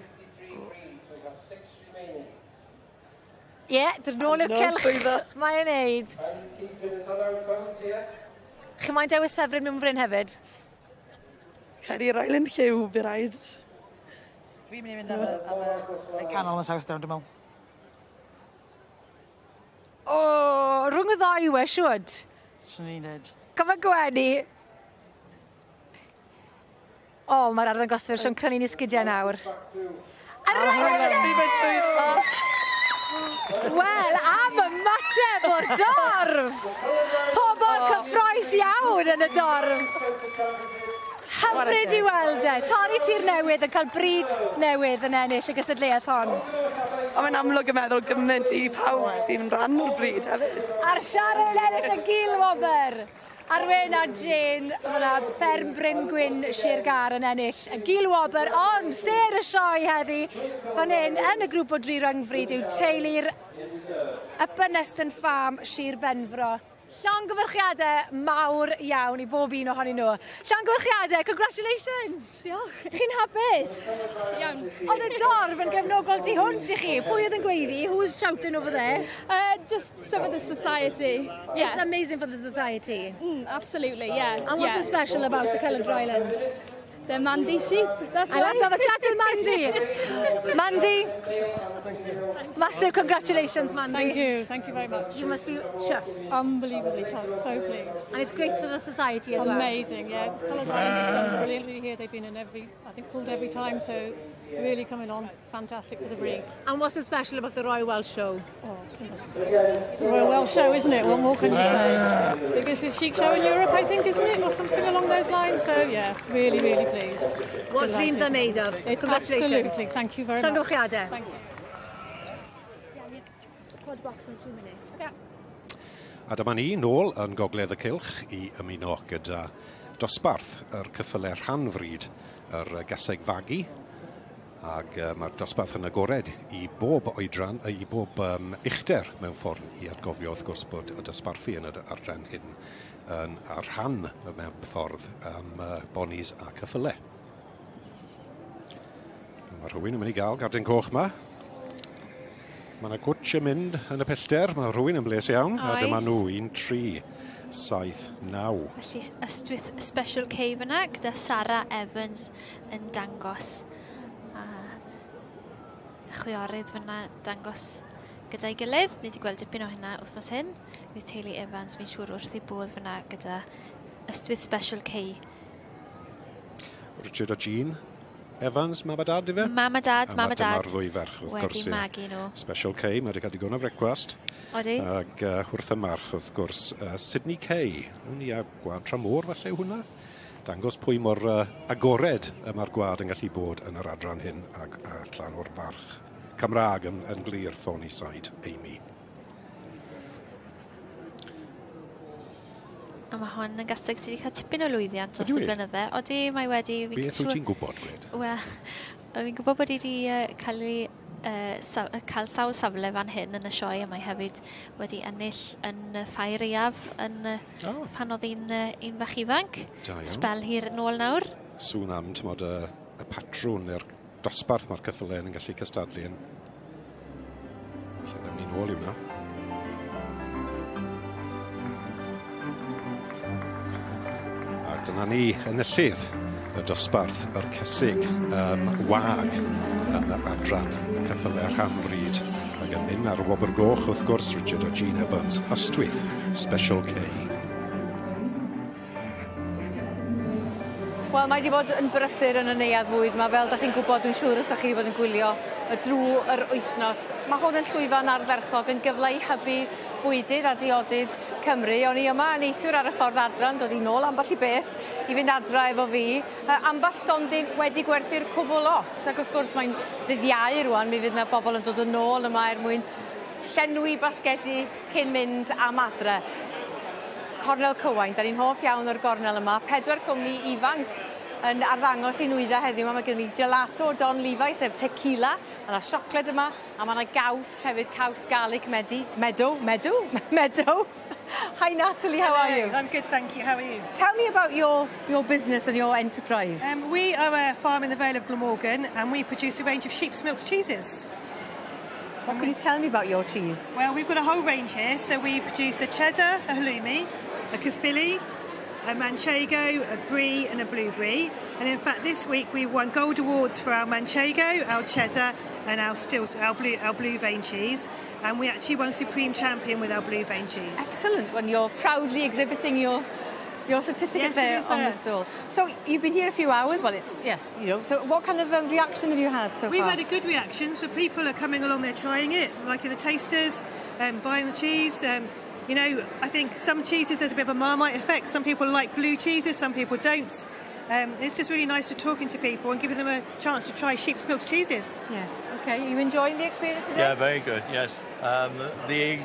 Ie, yeah, dod nôl i'r cylch. Mae'n neud. Chi moyn dewis ffefryn mewn fryn hefyd? Credu'r Island Lliw, by raid. Fi'n mynd i fynd am y canol yn Southdown, dwi'n meddwl. O, rhwng y ddau yw e, siwd? Swn i'n dweud. Cofio gwenu. O, mae'r arddangoswyr Sion crynu'n i sgidiau nawr. Yr Island Lliw! Wel, am ymateb o'r dorf! Pobol cyffroes iawn yn y dorf. Hyfryd i weld e. Torri tir newydd yn cael bryd newydd yn ennill y gystadleuaeth hon. Ond mae'n amlwg yn meddwl gymaint i pawb sy'n rhan o'r bryd hefyd. A'r Sharon ennill y gilwobr. Arwen a Jane, fyna fferm Bryn Gwyn Sir Gâr yn ennill y gilwobr, ond ser y sioe heddi, fan hyn, yn y grŵp o dri rhyngfryd yw teulu'r Upper Neston Farm Sir Benfro. Llongyfarchiadau mawr iawn i bob un ohonyn nhw. Llongyfarchiadau, congratulations! Diolch. Chi'n hapus? Iawn. Oedd y dorf yn gefnogol tu hwnt i chi. Pwy oedd yn gweiddi? Who was shouting over there? Just some of the society. Yeah. It's amazing for the society. Absolutely, yeah. And what's so special about the Coloured Drylands? They're Mandy sheep, that's I'll have to have a chat with Mandy. Mandy, massive congratulations, Mandy. Thank you very much. You must be chuffed. Unbelievably chuffed, so pleased. And it's great for the society as well. Amazing, yeah. Coloured Drylands have done brilliantly here. They've been in every, I think, pulled every time, so really coming on. Fantastic for the breed. And what's so special about the Royal Welsh Show? Oh, it's the Royal Welsh Show, isn't it? What more can you say? Biggest sheep show in Europe, I think, isn't it? Or something along those lines. So, yeah, really, really pleased. What dreams are made of. Congratulations. Absolutely, thank you very much. Llongyfarchiadau. Thank you. Pod box mewn 2 minutes. Yeah. A dyma ni nôl yn Gogledd y Cylch i ymuno gyda dosbarth yr cyffyle rhanfryd yr gaseg fagu. Ac mae'r dosbarth yn agored i bob oedran, i bob uchder mewn ffordd i atgofio wrth gwrs bod y dosbarthu yn yr adran hyn yn ar rhan mewn ffordd am bonis a cyffyle. Mae rhywun yn mynd i gael gardyn coch yma. Mae yna gwtsh yn mynd yn y pellter, mae rhywun yn bles iawn, a dyma nhw, 1, 3, 7, 9. Felly Ystwyth Special K fyna, gyda Sarah Evans yn dangos. A chwiorydd fyna dangos gyda'i gilydd. Ni wedi gweld dipyn o hynna wythnos hyn. Bydd teulu Evans, fi'n siŵr, wrth ei bodd fyna gyda Ystwyth Special K. Richard a Jean Evans, mam a dad, ife? Mam a dad, mam a dad. Dyma'r ddwy ferch, wrth gwrs. Wedi magu nhw. Special K, mae wedi cael digon o frecwast. Odi. Ac wrth y march, wrth gwrs, Sydney K. Wn i a gwad tramor falle hwnna. Dangos pwy mor agored y mae'r gwad yn gallu bod yn yr adran hyn ac allan o'r farch Cymraeg yn glir, Thorny Side, Amy. A mae hon yn gaseg sydd wedi cael tipyn o lwyddiant dros y blynydde. Odi, mae wedi... Beth wyt ti'n gwybod, gwed? Wel, fi'n gwybod bod hi wedi cael ei cael sawl safle fan hyn yn y sioe, a mae hefyd wedi ennill yn y ffair aeaf yn pan oedd hi'n un fach ifanc. Sbel hir yn ôl nawr. Sŵn am, t'mod, y patrwn neu'r dosbarth mae'r cyffyle yn gallu cystadlu yn. Felly, ddawn ni'n ôl i hwnna. A dyna ni, enillydd y dosbarth yr cesig wag yn yr adran cyffyle rhanfryd y Morgan Lyn ar Wobr Goch, wrth gwrs, Richard a Jean Evans, Ystwyth, Special K. Wel, mae 'di bod yn brysur yn y neuadd fwyd 'ma, fel 'dach chi'n gwbod, dwi'n siŵr os 'dach chi 'di bod yn gwylio y drw yr wythnos. Ma' hwn yn llwyfan ardderchog yn gyfle i hybu bwydydd a diodydd Cymru. O'n i yma neithiwr ar y ffordd adra yn dod i nôl ambell i beth i fynd adra efo fi. Ambell stondin wedi gwerthu'r cwbl lot, ac wrth gwrs mae'n ddydd Iau rŵan, mi fydd 'na bobl yn dod yn ôl yma er mwyn llenwi basgedi cyn mynd am adre. Cornel Cywain, 'dan ni'n hoff iawn o'r gornel yma. Pedwar cwmni ifanc yn arddangos 'u nwydde heddiw 'ma. Ma' gen ni gelato Don Levi sef tequila, ma' 'na siocled yma, a ma' 'na gaws hefyd, caws garlic medi, meadow, meadow, meadow. Hi Natalie, how are you? I'm good, thank you. How are you? Tell me about your business and your enterprise. We are a farm in the Vale of Glamorgan and we produce a range of sheep's milk cheeses. What can you tell me about your cheese? Well, we've got a whole range here. So we produce a cheddar, a halloumi, a caerphilly, a manchego, a brie and a blueberry. And in fact, this week we won gold awards for our manchego, our cheddar and our Stilton, our blue vein cheese. And we actually won supreme champion with our blue vein cheese. Excellent. When you're proudly exhibiting your certificate Yes, it there is on there. the stall. So you've been here a few hours. Well, it's, yes, So what kind of reaction have you had so We've far? had a good reaction. So people are coming along, they're trying it, liking the tasters, buying the cheese. I think some cheeses, there's a bit of a Marmite effect. Some people like blue cheeses, some people don't. It's just really nice to talking to people and giving them a chance to try sheep's milk cheeses. Yes, okay. Are you enjoying the experience today? Yeah, very good, yes. The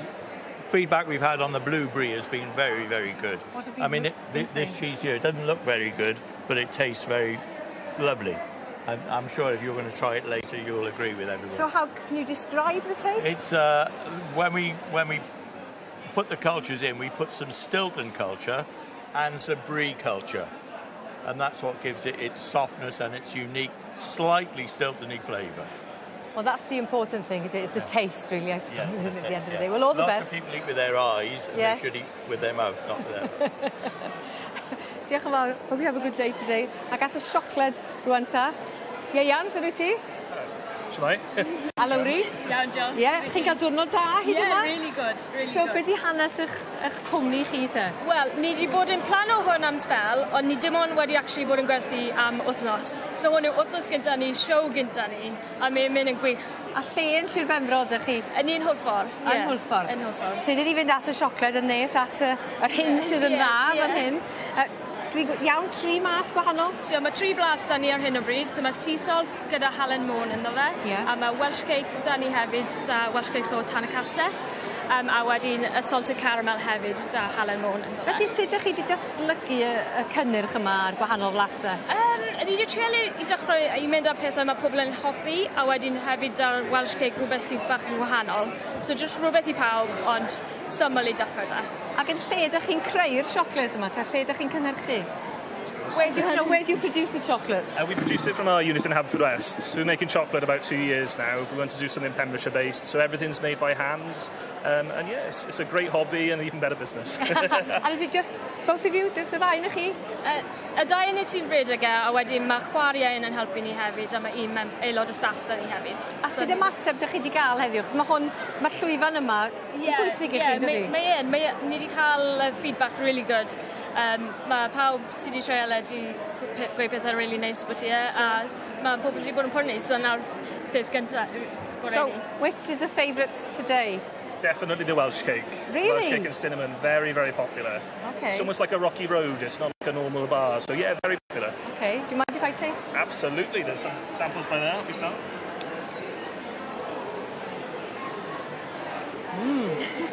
feedback we've had on the blueberry has been very, very good. What have you I mean, been this saying? cheese here doesn't look very good, but it tastes very lovely. I'm sure if you're going to try it later, you'll agree with everyone. So how can you describe the taste? It's when we put the cultures in, we put some Stilton culture and some Brie culture, and that's what gives it its softness and its unique, slightly Stilton-y flavour. Well, that's the important thing, isn't it? It's the taste, really, I suppose, Yes, isn't the it, at the end taste, of the yeah. day. Well, all the Lots best. of people eat with their eyes, and they should eat with their mouth, not with their Diolch yn fawr. Hope you have a good day today. Ac at y siocled rwan ta. Ieuan, sut wyt ti? Shwmae? A Lowri? Iawn, diolch. Ie, yeah, chi'n cael diwrnod da hyd Yeah, yma? really good, really So, good. beth 'di hanes eich cwmni chi te? Wel, ni wedi bod yn plano hwn am sbel, ond ni dim ond wedi actually bod yn gwerthu am wythnos. So hwn yw wythnos gynta ni, show gynta ni, a mae'n mynd yn gwych. A lle yn Sir Benfro ydych chi? Yn un Hwlffordd. Yn Hwlffordd. Yn Hwlffordd. So, ni fynd at y siocled yn nes at yr hyn sydd yn dda fan hyn. Dwi'n iawn, tri math gwahanol? So mae tri blas da ni ar hyn o bryd. So mae sea salt gyda halen môn ynddo fe. A mae Welsh cake da ni hefyd, da Welsh cake o Tan y Castell. A wedyn y salted caramel hefyd, da halen môn ynddo fe. Felly, sut ydych chi wedi datblygu y cynnyrch yma a'r gwahanol flasau? Ni wedi treial i dechrau i mynd ar pethau mae pobl yn hoffi, a wedyn hefyd da'r Welsh cake rhywbeth sydd bach yn wahanol. So just rhywbeth i pawb, ond syml i dechrau da. Ac yn lle ydych chi'n creu'r siocled yma? Ta lle ydych chi'n cynhyrchu? Where do you, no, where do you produce the chocolate? We produce it from our unit in Haverfordwest. So we're making chocolate about 2 years now. We want to do something Pembrokeshire based, so everything's made by hand. And yeah, it's a great hobby and an even better business. And is it just both of you? Just y ddau ohonoch chi? Y ddau yn sy'n rhedeg e, a wedyn mae chwarae un yn helpu ni hefyd, a mae un aelod o staff da ni hefyd. A sut ymateb ydych chi wedi gael heddiw? Chos mae hwn, mae'r llwyfan yma yn bwysig i chi, dydy? Mae un, ni wedi cael feedback really good. Mae pawb sydd wedi treial e wedi gweud pethau really nice about e, a mae pobl wedi bod yn prynu, so dyna'r peth gyntaf. So, which is the favourite today? Definitely the Welsh cake. Really? Welsh cake and cinnamon, very, very popular. It's almost like a rocky road. It's not like a normal bar. So yeah, very popular. Okay. Do you mind if I taste? Absolutely. There's some samples by there. Help yourself.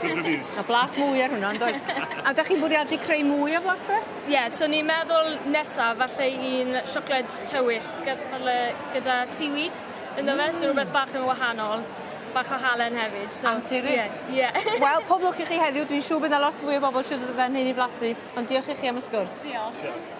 Good reviews. Mae blas mwy ar hwnna, yn does? A ydych chi'n bwriadu creu mwy o flasau? Ie, yeah, so ni'n meddwl nesaf falle un siocled tywyll falle gyda seaweed ynddo fe, so rhywbeth bach yn wahanol, bach o halen hefyd. So, Anturus. Ie. Yeah. Wel, pob lwc i chi heddiw. Dwi'n siŵr bydd 'na lot fwy o bobl sydd yn dod fan hyn i flasu. Ond diolch i chi am y sgwrs. Diolch. Diolch.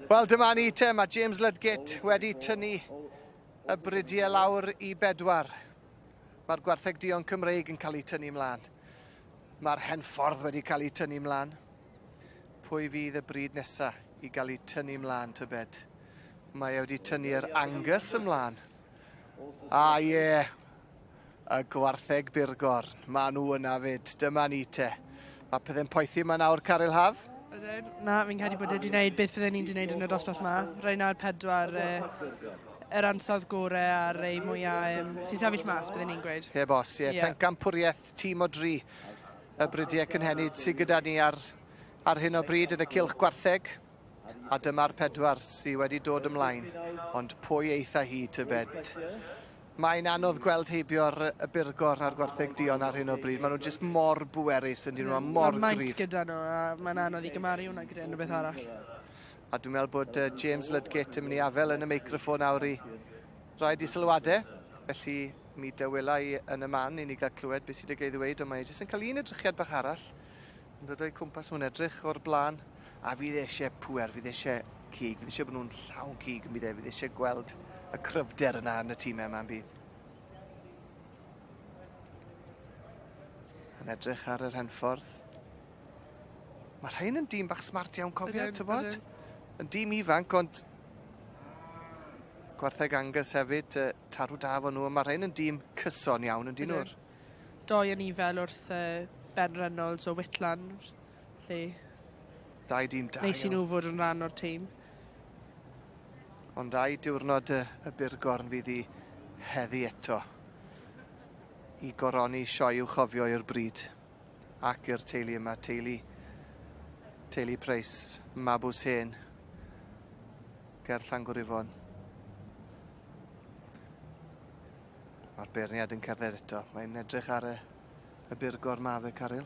Wel, dyma ni te, mae James Ludgate wedi tynnu y bridiau lawr i 4. Mae'r gwartheg duon Cymreig yn cael eu tynnu mlaen. Mae'r Henffordd wedi cael eu tynnu mlaen. Pwy fydd y bryd nesaf i gael eu tynnu mlaen, tybed? Mae e wedi tynnu'r Angus ymlaen. A ie, y gwartheg Byrgorn. Maen nhw yna fyd. Dyma ni te. Mae pethau'n poethi yma nawr, Caryl Haf. Ydyn. Na, fi'n credu bod e wedi gwneud beth bydden ni'n wedi gwneud yn y dosbarth yma. Rhai na'r 4 yr ansawdd gorau a'r rei mwyaf sy'n sefyll mas, bydden ni'n gweud. Heb os, ie. Yeah. Pencampwriaeth tîm o 3 y bridiau cynhenid sydd gyda ni ar hyn o bryd yn y cylch gwartheg. A dyma'r 4 sydd wedi dod ymlaen. Ond pwy eitha hi, tybed? Mae'n anodd gweld heibio'r y Byrgorn a'r gwartheg duon ar hyn o bryd. Maen nhw jyst mor bwerus yn dyn nhw, a mor Mae maint gryf. gyda nhw, a mae'n anodd i gymaru hwnna gyda unrhyw beth arall. A dwi'n meddwl bod James Ludgate yn mynd i afel yn y meicroffon nawr i rhaid i sylwadau. Felly mi dawela i yn y man i ni gael clywed beth sydd wedi ei ddweud, ond mae e jyst yn cael un edrychiad bach arall. Yn dod o'i cwmpas nhw'n edrych o'r blaen. A fydd eisiau pŵer, fydd eisiau cig, fydd eisiau bod nhw'n llawn cig yn bydd e, fydd eisiau gweld y cryfder yna yn y tîmau yma yn bydd. Yn edrych ar yr Henffordd. Mae rhain yn dîm bach smart iawn, cofio, Ydyn, tybod? ydyn. Yn dîm ifanc, ond gwartheg Angus hefyd, tarw da fo nhw, ond mae rhain yn dîm cyson iawn yn dyn nhw'r. Doi yn ifel wrth Ben Reynolds o Whitland, lle Dau dîm da neis i iawn. nhw fod yn rhan o'r tîm. Ond ai diwrnod y Byrgorn fydd i heddi eto i goroni sioe i'w chofio i'r bryd ac i'r teulu yma, teulu Price, Mabws Hen, ger Llangwrifon. Mae'r beirniad yn cerdded eto. Mae'n edrych ar y Byrgorn ma fe, Caryl.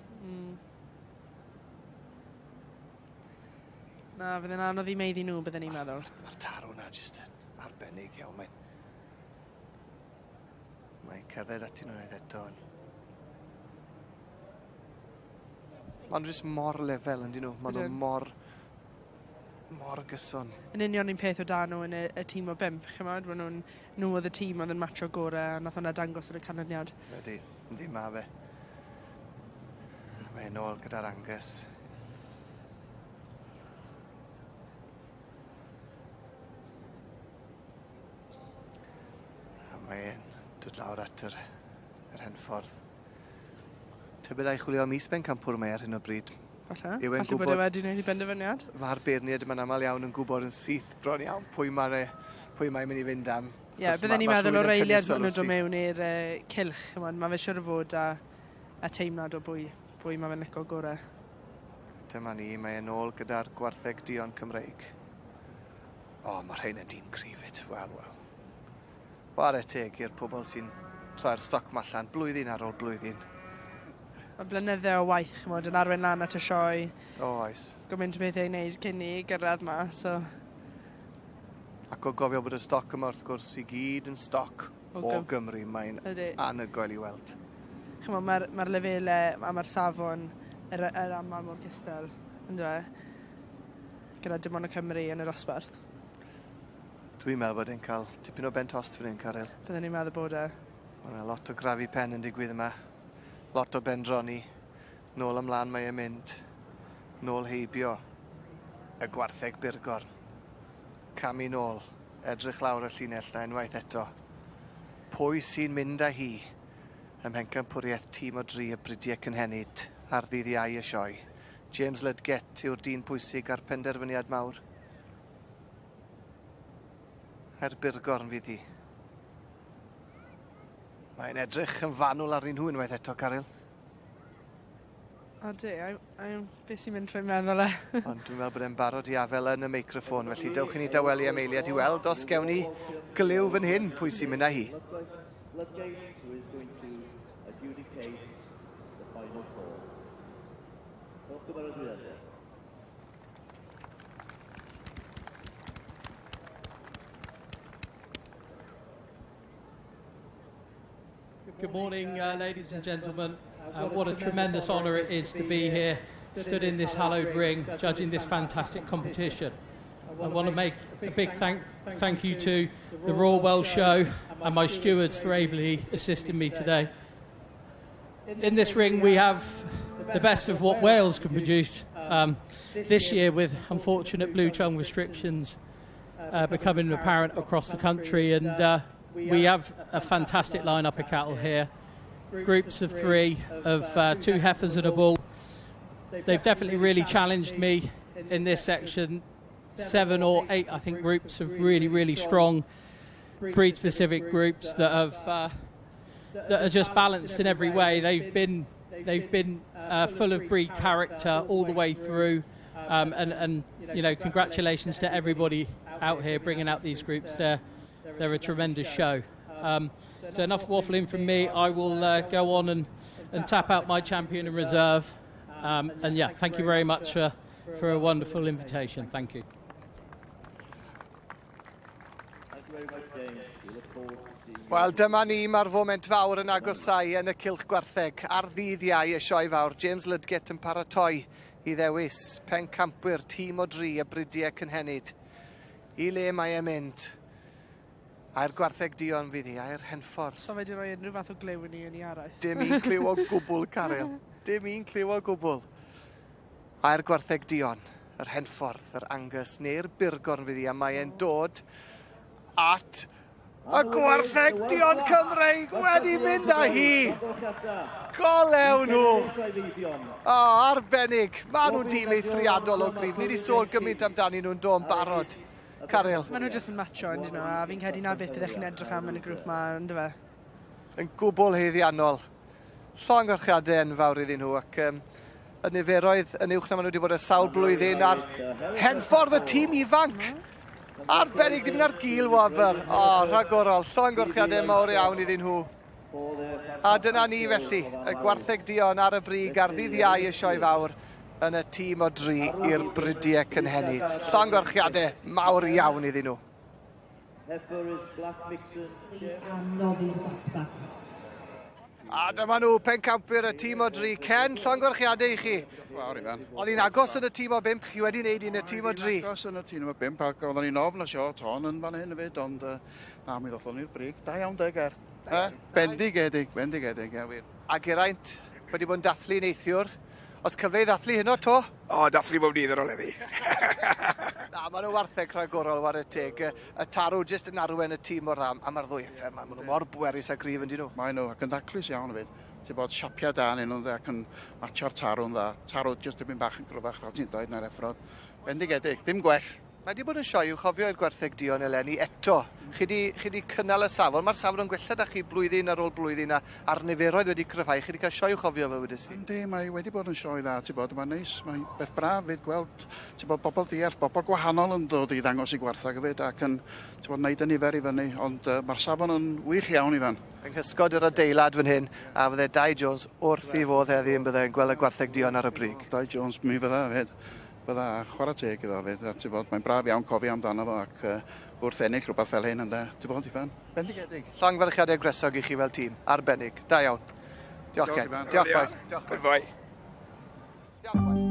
Na, fydd yn anodd i meiddi nhw, bydden ni'n meddwl. Mae'r tarw na jyst yn arbennig iawn. Mae'n cerdded atyn nhw'n eto. Maen nhw jyst mor lefel yn dyn nhw. Maen nhw Ydyn. mor gyson. Yn union un peth o dan nhw yn y tîm o 5, chymod? Maen nhw'n, nhw oedd y tîm oedd yn matcho gorau, a nath hwnna dangos ar y canlyniad. Ydy, yndi ma fe. A mae'n ôl gyda'r Angus. A mae'n dod lawr at yr Henffordd. Tybed ai chwilio am is-bencampwr mae ar hyn o bryd. Falle. Yw e'n Falle bod e gwybod- wedi gwneud ei benderfyniad. Mae'r beirniaid yma'n aml iawn yn gwybod yn syth bron iawn pwy mae'n mynd i fynd am. Ie, Achos bydden ni'n ma' meddwl rhywun o'r yn tynnu eiliad maen sylw nhw'n dod syth. mewn i'r cylch, ch'mod, mae fe siŵr o fod a teimlad o bwy mae fe'n licio gorau. Dyma ni, mae e'n ôl gyda'r gwartheg duon Cymreig. O, mae rhain yn dîm cryf fyd. Wel, wel. Chwarae teg i'r pobl sy'n troi'r stoc ma allan blwyddyn ar ôl blwyddyn. Mae blynydde o waith, ch'mod, yn arwain lan at y sioe. O, oes. Gymaint o bethau i wneud cyn ni gyrraedd ma, so... Ac o gofio bod y stoc yma wrth gwrs i gyd yn stoc O o Gymru, mae'n Ydi. anhygoel i weld. Ch'mod, mae'r lefelau a mae'r safon yr aml mor gystal, yndyw e? Gyda dim ond y Cymru yn y dosbarth. Dwi'n meddwl bod e'n cael tipyn o ben tost fan hyn, Caryl. Bydden ni'n meddwl bod e. Mae yna lot o grafu pen yn digwydd yma. Lot o bendroni. Nôl ymlaen mae e'n mynd. Nôl heibio y gwartheg Byrgorn. Camu nôl. Edrych lawr y llinell na unwaith eto. Pwy sy'n mynd â hi ym mhencampwriaeth tîm o 3 y bridiau cynhenid ar ddydd Iau y sioe? James Ludgate yw'r dyn pwysig a'r penderfyniad mawr. Er Byrgorn fydd hi. Mae'n edrych yn fanwl arnyn nhw unwaith eto, Caryl. O di, beth sy'n mynd trwy'n meddwl e? Ond dwi'n meddwl bod e'n barod i afel yn y meicroffon, felly dewch i ni dawelu am eiliad i weld os gewn ni glyw fan hyn pwy sy'n mynd â hi. Ludgate, who is going to adjudicate the final call. Hoff gymeradwyaeth. Good morning, ladies and gentlemen. What a tremendous honour it is to be here, stood in this hallowed ring, judging this fantastic competition. I want to make a big thank you to the Royal Welsh Show and my stewards for ably assisting me today. In this ring we have the best of what Wales can produce. This year, with unfortunate bluetongue restrictions becoming apparent across the country, and we have a fantastic lineup of cattle here. Groups of 3 of 2 heifers and a bull. They've definitely really challenged me in this section. 7 or 8, I think, groups of really, really strong breed-specific groups that have that are just balanced in every way. They've been full of breed character all the way through, and you know, congratulations to everybody out here bringing out these groups. They're a tremendous show. So enough waffling from me. I will go on and tap out my champion in reserve. And yeah, thank you very much for a wonderful invitation. Thank you. Wel, dyma ni, mae'r foment fawr yn agosau yn y Cylch Gwartheg. Ar ddydd Iau y sioe fawr, James Ludgate yn paratoi i ddewis pencampwyr tîm o 3 y bridiau cynhenid. I le mae e'n mynd? A'r gwartheg duon fydd hi, a'r Henffordd. So fe wedi rhoi unrhyw fath o glyw i ni yn ei araith. Dim un clyw o gwbl, Caryl. Dim un clyw o gwbl. A'r gwartheg duon, yr Henffordd, yr Angus neu'r Burgorn fydd hi, a mae e'n dod at y gwartheg duon Cymreig wedi mynd â hi. Golew nhw. O, arbennig. Maen nhw'n dîm eithriadol o gryf. Ni wedi sôn gymaint amdanyn nhw'n do yn barod. Caryl. Maen nhw jyst yn matcho, yndyn nhw, a fi'n credu na beth byddech chi'n edrych am yn y grŵp ma, ynddo fe? Yn gwbl haeddiannol. Llongyfarchiadau enfawr iddyn nhw, ac y niferoedd yn uwch na maen nhw wedi bod y sawl blwyddyn ar Henffordd y tîm ifanc. Arbennig, dim ar gil wobr. O, rhagorol. Llongyfarchiadau mawr iawn iddyn nhw. A dyna ni felly, y gwartheg duon ar y brig ar ddydd Iau y sioe fawr yn y tîm o 3 i'r bridiau cynhenid. Llongyfarchiadau mawr iawn iddyn nhw. A dyma nhw, pencampwyr y tîm o 3. Ken, llongyfarchiadau i chi. Fawr, Ifan. Oedd hi'n agos yn y tîm o 5, chi wedi wneud un y tîm o 3. Agos yn y tîm o 5, ac oedden ni'n ofn y siot hon yn fan hyn hefyd, ond na, mi ddothon ni'r brig. Da iawn, de, Ger. Bendigedig, bendigedig, ie, wir. A Geraint, wedi bod yn dathlu neithiwr. Os cyfle i ddathlu heno to? O, dathlu bob dydd ar ôl heddi. Na, maen nhw wartheg rhagorol, whare teg. Y tarw jyst yn arwain y tîm o'r ddam, a mae'r ddwy effer, maen nhw mor bwerus a gryf yn dyn nhw. Maen nhw, ac yn daclus iawn hefyd. Ti'n bod siapiau da yn nhw, ac yn matcho'r tarw'n dda. Tarw jyst dipyn bach yn gryfach, fel ti'n dweud, na'r effrod. Bendigedig, ddim gwell. Mae wedi bod yn sioe i'w chofio i'r gwartheg duon eleni eto. Chi di cynnal y safon. Mae'r safon yn gwella da chi blwyddyn ar ôl blwyddyn a'r niferoedd wedi cryfhau. Chi di cael sioe i'w chofio fel wedes i? Yndi, mae wedi bod yn sioe dda, ti'n bod. Mae'n neis, mae'n beth braf fyd gweld, ti'n bod, bobl diarth, bobl gwahanol yn dod i ddangos i gwartheg hefyd ac yn, ti'n bod, wneud y nifer i fyny. Ond mae'r safon yn wych iawn, Ifan. Yng nghysgod yr adeilad fan hyn, a fydde Dai Jones wrth ei fodd heddi yn byddai'n gweld y gwartheg duon ar y brig. Dai Jones, mi fydda hefyd. Bydda chwarae teg iddo hefyd, a ti'n bod, mae'n braf iawn cofio amdano fo ac wrth ennill rhywbeth fel hyn, ynde, ti'n bod, Ifan, bendigedig. Llongyfarchiadau gwresog i chi fel tîm, arbennig, da iawn. Diolch, Ken. Diolch, boys. Diolch, boy. Diolch, boys.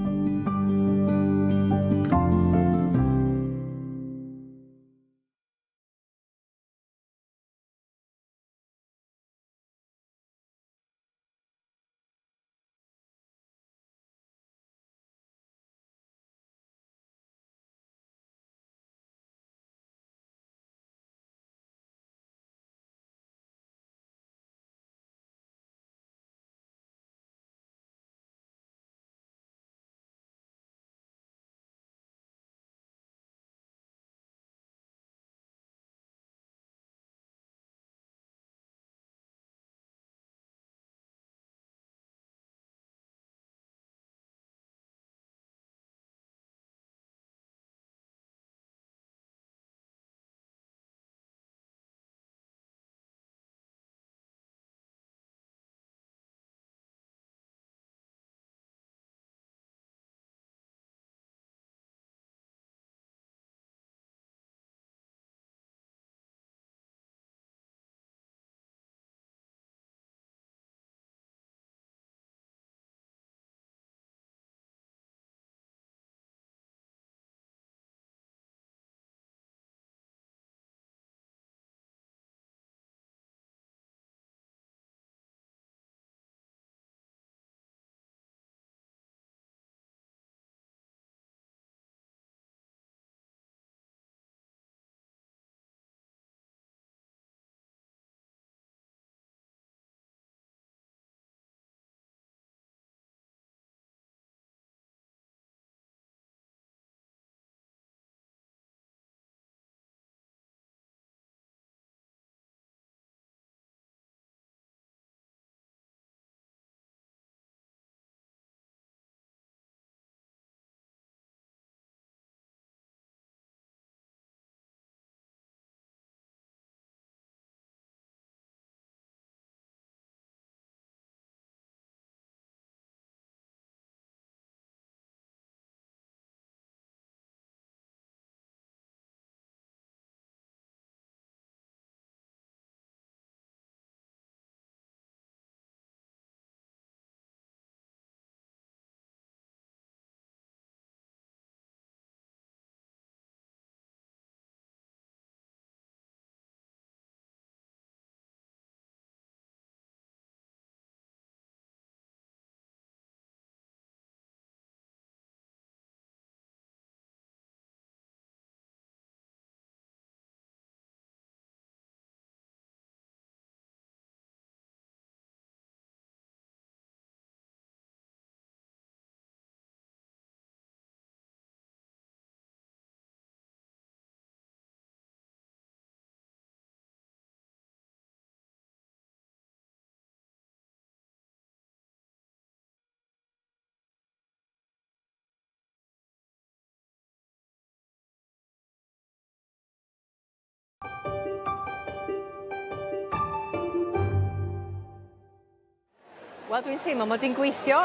Wel, dwi'n teimlo mod i'n gweithio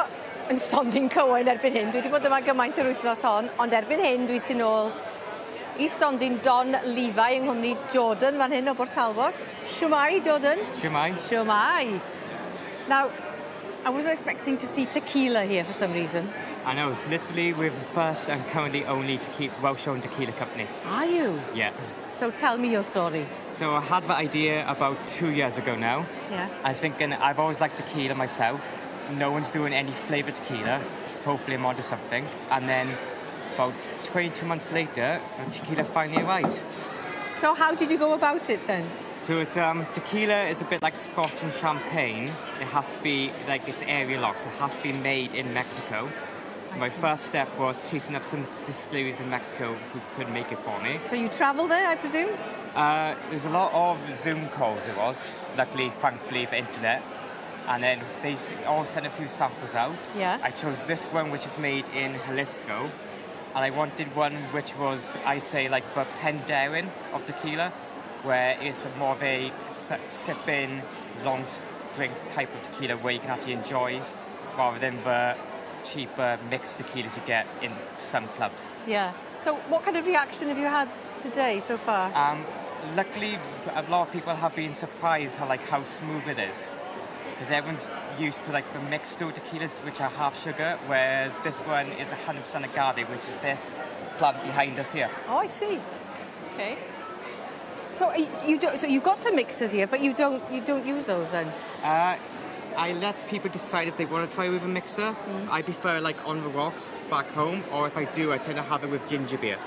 yn stondin Cywain erbyn hyn. Dwi wedi bod yma gymaint yr wythnos hon, ond erbyn hyn dwi tu nôl i stondin Don Levi yng nghwmni Jordan fan hyn o Bort Talbot. Shwmae, Jordan? Shwmae. Shwmae. Now, I wasn't expecting to see tequila here for some reason. I know, it's literally we're the first and currently only to keep Welsh-owned tequila company. Are you? Yeah. So tell me your story. So I had that idea about 2 years ago now. Yeah. I was thinking, I've always liked tequila myself. No one's doing any flavoured tequila. Hopefully I'm onto something. And then about 22 months later, the tequila finally arrived. So how did you go about it then? So it's tequila is a bit like scotch and champagne. It has to be like it's area locked, so it has to be made in Mexico. So my first step was chasing up some distilleries in Mexico who could make it for me. So you travel there, I presume? There's a lot of Zoom calls it was. Luckily, thankfully, the internet. And then they all sent a few samples out. Yeah. I chose this one, which is made in Jalisco. And I wanted one which was, I say, like the Penderyn of tequila, where it's more of a sipping, long drink type of tequila where you can actually enjoy, rather than the cheaper mixed tequilas you get in some clubs. Yeah. So what kind of reaction have you had today so far? Luckily, a lot of people have been surprised how smooth it is. Because everyone's used to the mixed tequilas, which are half sugar, whereas this one is 100% agave, which is this plant behind us here. Oh, I see. Okay. So you don't, so you've got some mixers here, but you don't use those then? I let people decide if they want to try with a mixer. I prefer on the rocks back home, or if I do, I tend to have it with ginger beer.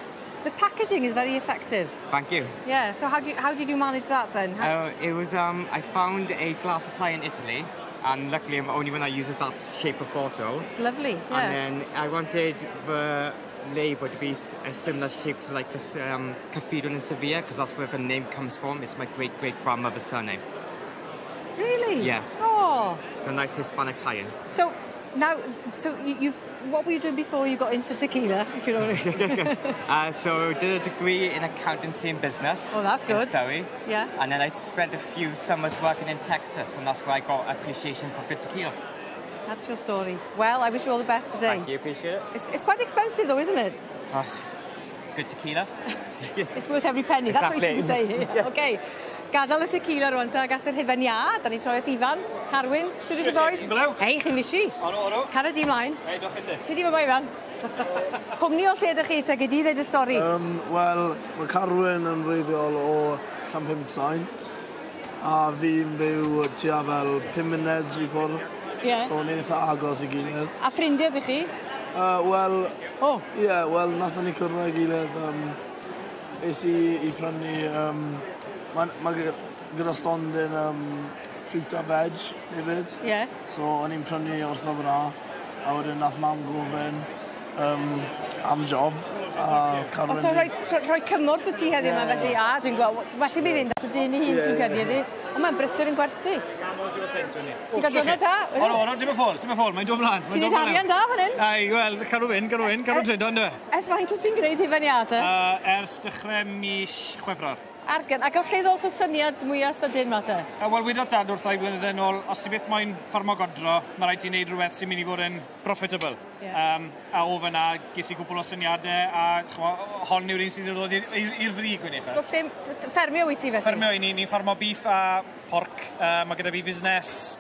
The packaging is very effective. Thank you. Yeah. So how did you manage that then? It was I found a glass supply in Italy, and luckily I'm the only one that uses that shape of bottle. It's lovely. Yeah. And then I wanted the label to be a similar shape to this cathedral in Sevilla, because that's where the name comes from. It's my great great grandmother's surname. Really? Yeah. Oh. It's a nice Hispanic tie-in. So now, so you, what were you doing before you got into tequila, if you know what I mean? So I did a degree in accountancy and business. Oh, that's good. In Surrey. Yeah. And then I spent a few summers working in Texas, and that's where I got appreciation for good tequila. That's your story. Well, I wish you all the best today. Thank you, appreciate it. It's quite expensive though, isn't it? Gosh, good tequila. It's worth every penny, that's what you should say. Yeah. Okay. Gadael y tequila rwan ta, gas yr hufen iâ. Da ni'n troi at Ifan. Carwyn, siwr i chi boys? Hei, chi'n fishi. Oro, oro. Cara di ymlaen. Hei, diolch i ti. Ti di fy Ifan? Cwmni o lle ydych chi, te, gei di ddeud y stori? Wel, mae Carwyn yn wreiddiol o Llanpumsaint, a fi'n byw tua fel 5 munud i ffwrdd. Ie. So ni'n eitha agos i gilydd. A ffrindiau ydych chi? Wel... O! Ie, yeah, wel, nathon ni cwrdd â'i gilydd. Es i i prynu... Mae gyda stondin fruit a veg hefyd. Ie. So o'n i'n prynu wrtho fyna, a wedyn nath mam gofyn am job. A Carwyn... O, so rhoi cymorth i ti heddiw yma, felly, a dwi'n gweld, well i mi fynd at y dyn ei hun, dwi'n credu, ydi. Ond mae'n brysur yn gwerthu. Ti'n cael diwrnod da? Oro, oro, dim y ffôl, dim y ffôl, mae'n dod mlaen. Ti'n neud arian da fan hyn? Ai, wel, cadw fynd, cadw fynd, cadw trydo, ynddo? Ers faint wyt ti'n gwneud hufen iâ te? Ers dechrau mis Chwefror. Argen, ac o lle ddoth y syniad mwyaf sydyn ma te? Wel, wedodd dad wrtha i blynydde nôl, os ti byth moyn ffarmo godro, mae rhaid ti wneud rhywbeth sy'n mynd i fod yn profitable. Yeah. A o fyna, ges i cwpl o syniadau, a chmo, hon yw'r un sydd wedi dod i'r frig wedyn. So lle, ffermio wyt ti felly? Ffermio i ni, ni'n ffarmo beef a porc. Mae gyda fi busnes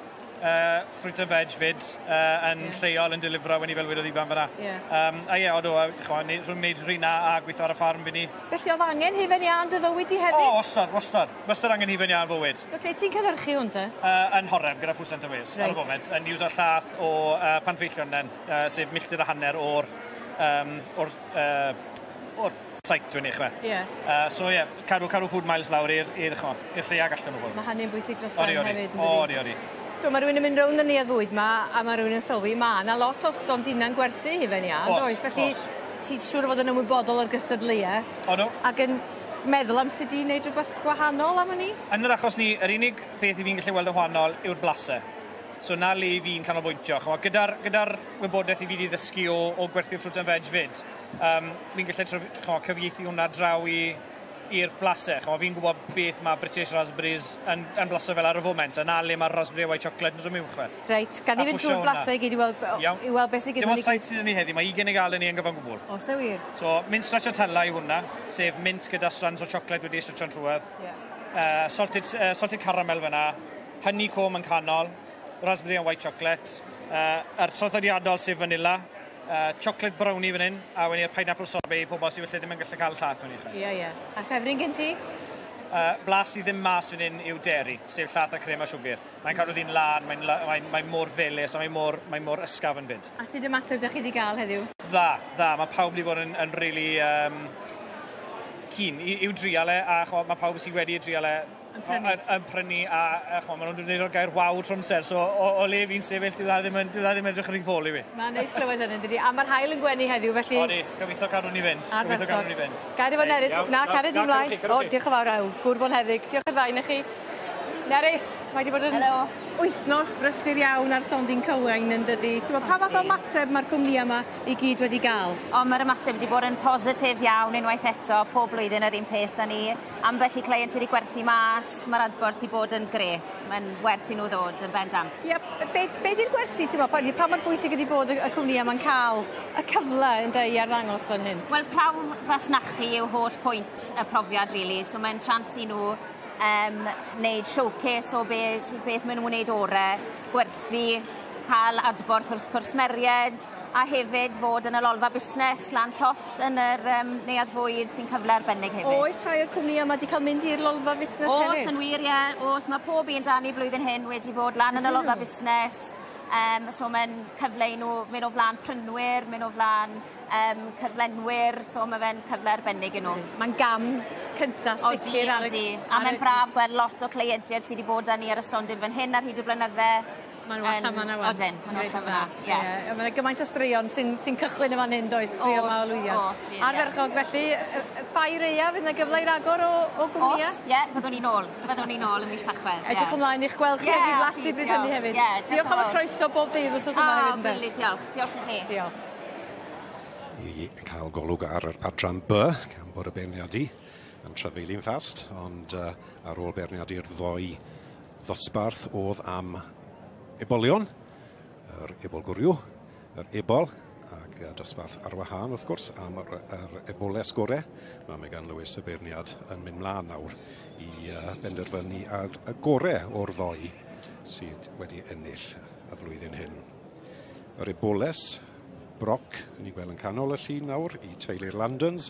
fruit and veg fyd, yn lleol yn delifro when i fel wedodd Ifan fyna. Yeah. A ie, odw, rhwng wneud rhywna a gweithio ar y ffarm fi ni. Felly oedd angen hufen iâ yn dy fywyd di hefyd? O, wastad, wastad. Wastad angen hufen iâ yn fywyd. Lle ti'n cynhyrchu hwn te? Yn Horeb, gyda Food Centre Wales, ar y foment. Yn iwso'r llath o Panfeillion den, sef milltir a hanner o'r site dwi'n eich fe. Yeah. So ie, yeah, cadw food miles lawr i'r lleia gallan nhw fod. Mae hynny'n bwysig dros ben hefyd. Odi, odi. So, mae rhywun yn mynd rownd yn ei ddwyd ma, a mae rhywun yn sylwi, ma na lot o stondina'n gwerthu hufen iâ, oes? Felly, ti'n siŵr o fod yn ymwybodol o'r gystadleuaeth. Odw. Ac yn meddwl am sut i wneud rhywbeth gwahanol am hynny? Yn yr achos ni, yr unig beth i fi'n gallu weld yn wahanol yw'r blasau. So na le i fi'n canolbwyntio. Gyda'r wybodaeth i fi wedi ddysgu o gwerthu'r fruit and veg fyd, fi'n gallu cyfieithu hwnna draw i i'r blasau. Ch'mo', fi'n gwybod beth mae British Raspberries yn blaso fel ar y foment, a na le mae'r raspberry a white chocolate yn dod mewn, chwe. Reit, gan i fynd trwy'r blasau i gyd i weld, i weld beth sydd gyda ni. Dim ond saith sydd ni heddi, mae 20 i gael yn ni yn gyfan gwbl. O, se wir? So, mint stracciatella yw hwnna, sef mint gyda strands o chocolate wedi stretcho'n trwedd. Yeah. Salted caramel fyna, honeycomb yn canol, raspberry and white chocolate, yr traddodiadol sef vanilla, chocolate brownie fan hyn, a wedyn i'r pineapple sorbet i pobl sydd felly ddim yn gallu cael llath mewn i chi. Ie, ie. A ffefryn gen ti? Blas sydd ddim mas fan hyn yw dairy, sef llath a crem a siwgr. Mae'n cadw ddi'n lan, mae mor felys a mae mor ysgafn fyd. A sut ymateb ydych chi wedi gael heddiw? Dda, dda. Mae pawb wedi bod yn really keen i'w drial e, a ch'mo, mae pawb sydd wedi drial e yn prynu a ch'mo, maen nhw'n dweud o'r gair waw trwy amser, so o le fi'n sefyll, dyw e ddim edrych yn rhy ffôl i fi. Mae'n neis clywed hynny, dydi? A mae'r haul yn gwenu heddiw, felly... Odi, gobeithio cadw ni fynd. Gobeithio cadw ni fynd. Gad i fod Nerys. Na, cario di mlaen. O, diolch yn fawr, ew. Gŵr bonheddig. Diolch i'r ddau na chi. Nerys, mae wedi bod yn wythnos brysur iawn ar stondin Cywain yn dydi. Ti'n pa fath o ymateb mae'r cwmnïau yma i gyd wedi gael? O, mae'r ymateb wedi bod yn positif iawn unwaith eto, pob blwyddyn yr un peth da ni. Ambell i client wedi gwerthu mas, mae'r adborth wedi bod yn grêt. Mae'n werth i nhw ddod yn bendant. Ie, be di'r gwersi, ti'n meddwl, pa mor bwysig ydi bod y cwmnïau yma'n cael y cyfle ynde i arddangos fan hyn? Wel, prawf fasnachu yw holl pwynt y profiad, really. So mae'n chance i nhw wneud showcase o beth maen nhw'n wneud orau, gwerthu, cael adborth wrth cwsmeriaid, a hefyd fod yn y lolfa busnes lan llofft yn yr neuadd fwyd sy'n cyfle arbennig hefyd. Oes rhai o'r cwmnïau yma wedi cael mynd i'r lolfa busnes hefyd? Oes, yn wir, ie. Oes, mae pob un dan ni blwyddyn hyn wedi bod lan yn y lolfa busnes. So mae'n cyfle i nhw mynd o flaen prynwyr, mynd o flaen cyflenwyr, so mae fe'n cyfle arbennig i nhw. Mae'n gam cyntaf sicr ar y... A mae'n braf gweld lot o cleientiaid sydd wedi bod â ni ar y stondin fan hyn ar hyd y blynydde. Mae'n allan fan'na wan. Odyn, ma'n allan fan'na, ie. Mae 'na gymaint o straeon sy'n cychwyn yn fan hyn, does? Straeon o lwyddiant. Ardderchog, felly, ffair aeaf, fydd 'na gyfle i ragor o gwmnïau? Oes, ie, fyddwn ni'n ôl. Fyddwn ni'n ôl ym mis Tachwedd, ie. Edrych ymlaen i'ch gweld chi ac i flasu bryd hynny hefyd. Diolch am y croeso bob dydd wrth yma hefyd. O, lyfli, diolch. Diolch i chi. Diolch. I cael golwg ar yr adran B, gan bod y beirniadu yn trafeilu'n fast, ond ar ôl beirniadu'r ddoi ddosbarth oedd am ebolion, yr ebol gwryw, yr ebol, ac dosbarth ar wahân wrth gwrs am yr eboles gore. Mae Megan Lewis y beirniad yn mynd mlaen nawr i benderfynu ar y gore o'r ddoi sydd wedi ennill y flwyddyn hyn. Yr eboles Brock, ni'n gweld yn canol y llun nawr, i teulu'r Landons,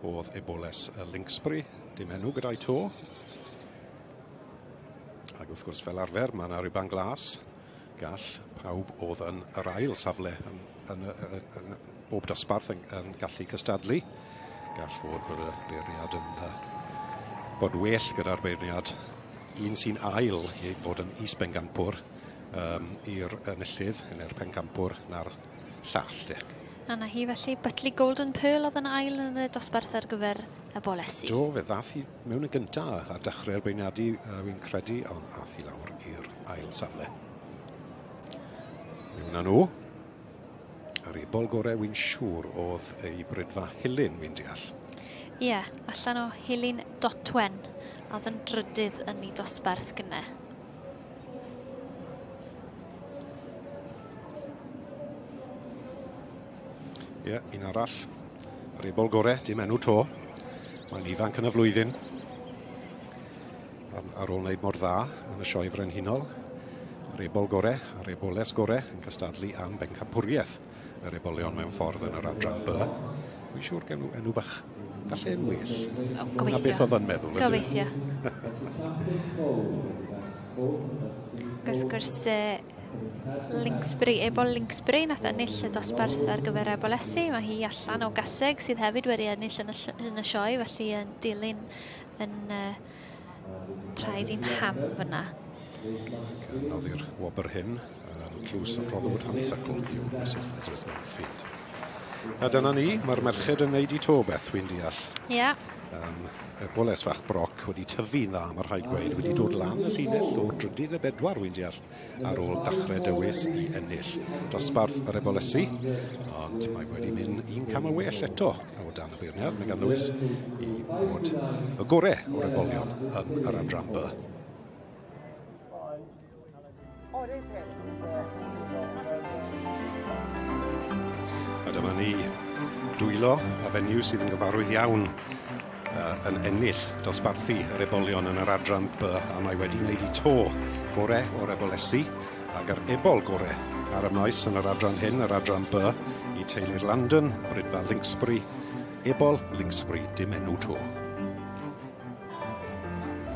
oedd eboles y Linksbury, dim enw gyda'i to. Ac wrth gwrs fel arfer, mae yna riban glas. Gall pawb oedd yn yr ail safle yn bob dosbarth yn gallu cystadlu. Gall fod bod y beirniad yn bod well gyda'r beirniad. Un sy'n ail i fod yn is-bencampwr i'r enillydd, neu'r pencampwr na'r llall, de. A na hi felly, Butley Golden Pearl oedd yn ail yn y dosbarth ar gyfer y bolesi. Do, fe ddath hi mewn yn gyntaf a dechrau'r beirniadu, fi'n credu, ond ath hi lawr i'r ail safle. Mewn â nhw. Yr ebol gorau wy'n siŵr oedd ei brydfa Hilyn, wy'n deall. Ie, allan o Hilyn Dotwen, oedd yn drydydd yn ei dosbarth gynne. Ie, un arall. Yr ebol gorau, dim enw to. Mae'n ifanc yn y flwyddyn. Ar ôl wneud mor dda yn y sioe frenhinol. Yr ebol gore, a'r eboles gore yn cystadlu am bencampwriaeth yr ebolion mewn ffordd yn yr adran B. Dwi'n siŵr gen enw bach falle yn well. O, gobeithio. Na beth oedd yn meddwl. Gobeithio. Wrth gwrs, Linksbury, ebol Linksbury nath ennill y dosbarth ar gyfer ebolesi. Mae hi allan o Gaseg sydd hefyd wedi ennill yn y sioe, felly yn dilyn yn traed i'n ham fyna. Noddi'r wobr hyn, tlws y Rotherwood Honeysuckle yw Mrs Elizabeth Manfield. A dyna ni, mae'r merched yn neud i to beth, wy'n deall. Ie. Yeah. Y boles fach Broc wedi tyfu'n dda, mae rhaid gweud, wedi dod lan y llinell o drydydd y bedwar, wy'n deall, ar ôl dachrau dewis i ennill dosbarth yr ebolesi, ond mae wedi mynd un cam yn well eto o dan y beirniad, Megan Lewis, i fod y gore o'r ebolion yn yr adran B. A dyma ni, dwylo a fenyw sydd yn gyfarwydd iawn yn ennill dosbarthu yr ebolion yn yr adran B, a mae wedi wneud i to gore o'r ebolesi ac yr ebol gore ar y maes yn yr adran hyn, yr adran B, i teulu'r Landon, Bridfa Linksbury, Ebol Linksbury, dim enw to.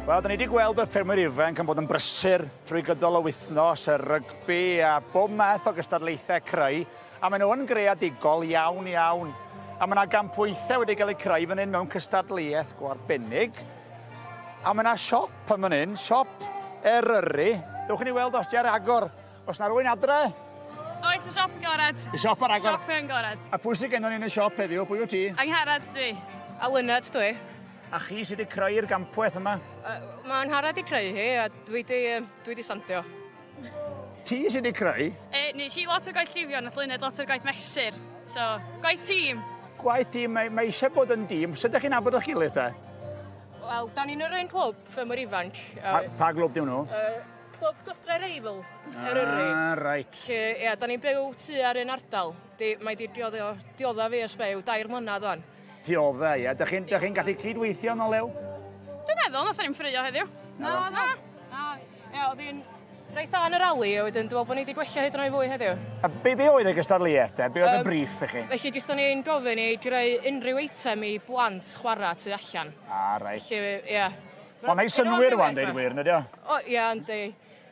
Wel, da ni wedi gweld y ffermwyr ifanc yn bod yn brysur trwy gydol y wythnos, y rygbi a bob math o gystadlaethau creu, a maen nhw yn greadigol iawn iawn. A mae yna gampweithiau wedi cael eu creu fan hyn mewn cystadleuaeth go arbennig. A mae yna siop yn fan hyn, siop Eryri. Dewch i ni weld os di ar agor. Os na rwy'n adre? Oes, mae siop yn gorad. Y siop ar agor? Siop yn gorad. A pwy sydd gennon ni yn y siop heddiw? Pwy wyt ti? Angharad dwi. A Luned dwi. A chi sydd wedi creu'r gampwaith yma? Mae Angharad wedi creu hi a dwi wedi, dwi wedi sandio. Ti sydd wedi creu? Nes i lot o gwaith llifio, nath Luned lot o'r gwaith mesur. So, gwaith tîm. Gwaith tîm, mae, mae eisiau bod yn dîm. Sut ydych chi'n nabod o'ch gilydd te? Wel, da ni'n yr un clwb, ffermwyr ifanc. Pa glwb diw nhw? Clwb Godre'r Eifl, Eryri. Ah, reit. Lle, ia, da ni'n byw tu ar un ardal. Di, mae di diodda, diodda fi ers byw 3 mlynedd wan. Diodda, ie. Dych chi'n chi gallu cydweithio yn o lew? Dwi'n meddwl, nath ni'n ffrio heddiw. Na, na. Na, ia, oedd hi'n reit dda yn y rali, a wedyn dwi'n meddwl bod ni wedi gwella hyd yn oed fwy heddiw. A be, be oedd y gystadleuaeth te? Be oedd y briff i chi? Felly, gyda ni'n gofyn i greu unrhyw eitem i blant chwarae tu allan. Ah, reit. Felly, ia. Mae'n neud synnwyr wan, deud y gwir, nid o? O, ia, yndi.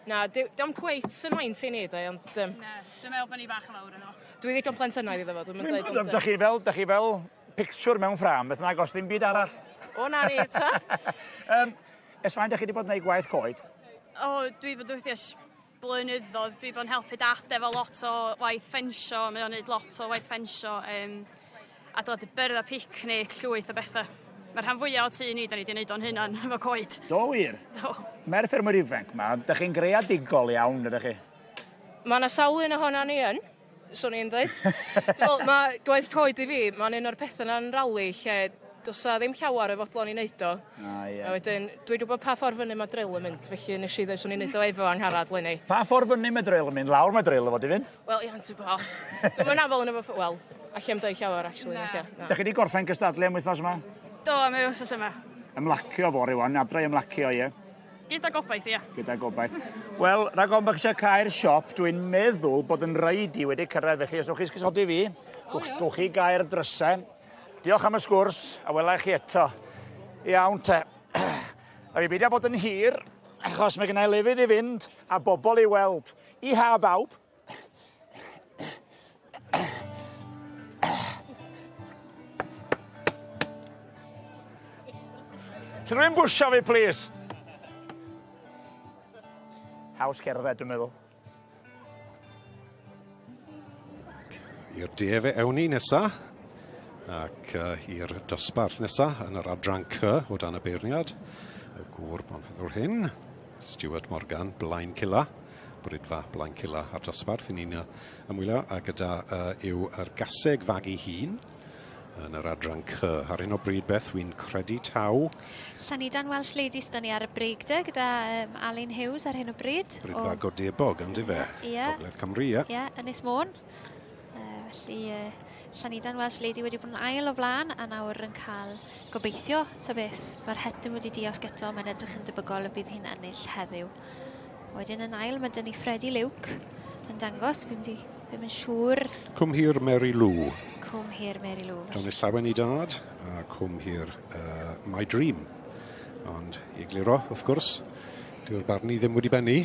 Na, di'm cweit yn maint i ni, de, ond... Na, dwi'n meddwl bod ni bach yn fawr yno. Dwi ddigon plentynaidd iddo fo, dwi'n mynd dweud. Ond... Dych chi fel, dych chi fel pictiwr mewn ffrâm, beth nag os ddim byd arall. O, na ni, ta. Ers faint dych chi wedi bod yn gwneud gwaith coed? O, dwi bod wrthi ers blynyddoedd. Dwi bod yn helpu dad efo lot o waith ffensio, mae o'n neud lot o waith ffensio. A dod i byrddau picnic, llwyth o bethau. Mae'r rhan fwyaf o tŷ ni, da ni wedi gwneud o'n hunan efo coed. Do wir? Do. Mae'r ffermwyr ifanc ma, dych chi'n greadigol iawn, ydych chi? Mae yna sawl un ohono ni yn, swn i'n dweud. Dwi'n mae gwaith coed i fi, mae'n un o'r pethau yna'n rali lle does na ddim llawer o fodlon i wneud o. Ah, ie. A wedyn, dwi'n gwybod pa ffordd fyny mae drill yn mynd, felly nes i ddweud swn i'n wneud o efo Angharad leni. Pa ffordd fyny mae drill yn mynd? Lawr mae drill efo di fynd? Wel, ia, ti'n bo. Dwi'n mynd afel yn efo, wel, allai'm dweud llawer, actually. Na. Dych chi wedi gorffen cystadlu am wythnos yma? Do, am yr wythnos yma. Ymlacio fory wan, adre i ymlacio, ie. Gyda gobaith, ie. Gyda gobaith. Wel, rhag ofn bod chi eisiau cau'r siop, dwi'n meddwl bod yn rhaid i wedi cyrraedd, felly os ewch chi esgusodi fi, gwch chi gau'r drysau. Diolch am y sgwrs, a wela i chi eto. Iawn te. A fi beidio bod yn hir, achos mae gennai lefydd i fynd a bobl i weld. I ha bawb. Ti'n rhywun bwysio fi, please? Haws cerdded, dwi'n meddwl. I'r de fe ewn ni nesa, ac i'r dosbarth nesa yn yr adran C o dan y beirniad. Y gŵr bonheddwr hyn, Stuart Morgan, Blaen Cilla, Bridfa Blaen Cilla ar dosbarth. I ni'n ymwylio a gyda yw yr gaseg fagu hun yn yr adran C. Ar hyn o bryd, Beth, wy'n credu taw. Llanidan Welsh Ladies, da ni ar y brig de, gyda Alun Hughes ar hyn o bryd. Bridfa Godebog, ynddi fe? Ie. Gogledd Cymru, ie. Ie, Ynys Môn. Felly, Llanidan Welsh Lady wedi bod yn ail o flaen a nawr yn cael gobeithio, ta beth. Mae'r hetyn wedi diosg eto, mae'n edrych yn debygol y bydd hi'n ennill heddiw. Wedyn yn ail, mae dyn ni Freddie Luke yn dangos, fi'n mynd i ddim yn siŵr. Cwm Hir Mary Lou. Cwm Hir Mary Lou. Doni Llawen i dad, a Cwm Hir My Dream. Ond i egluro, wrth gwrs, dyw'r barnu ddim wedi bennu.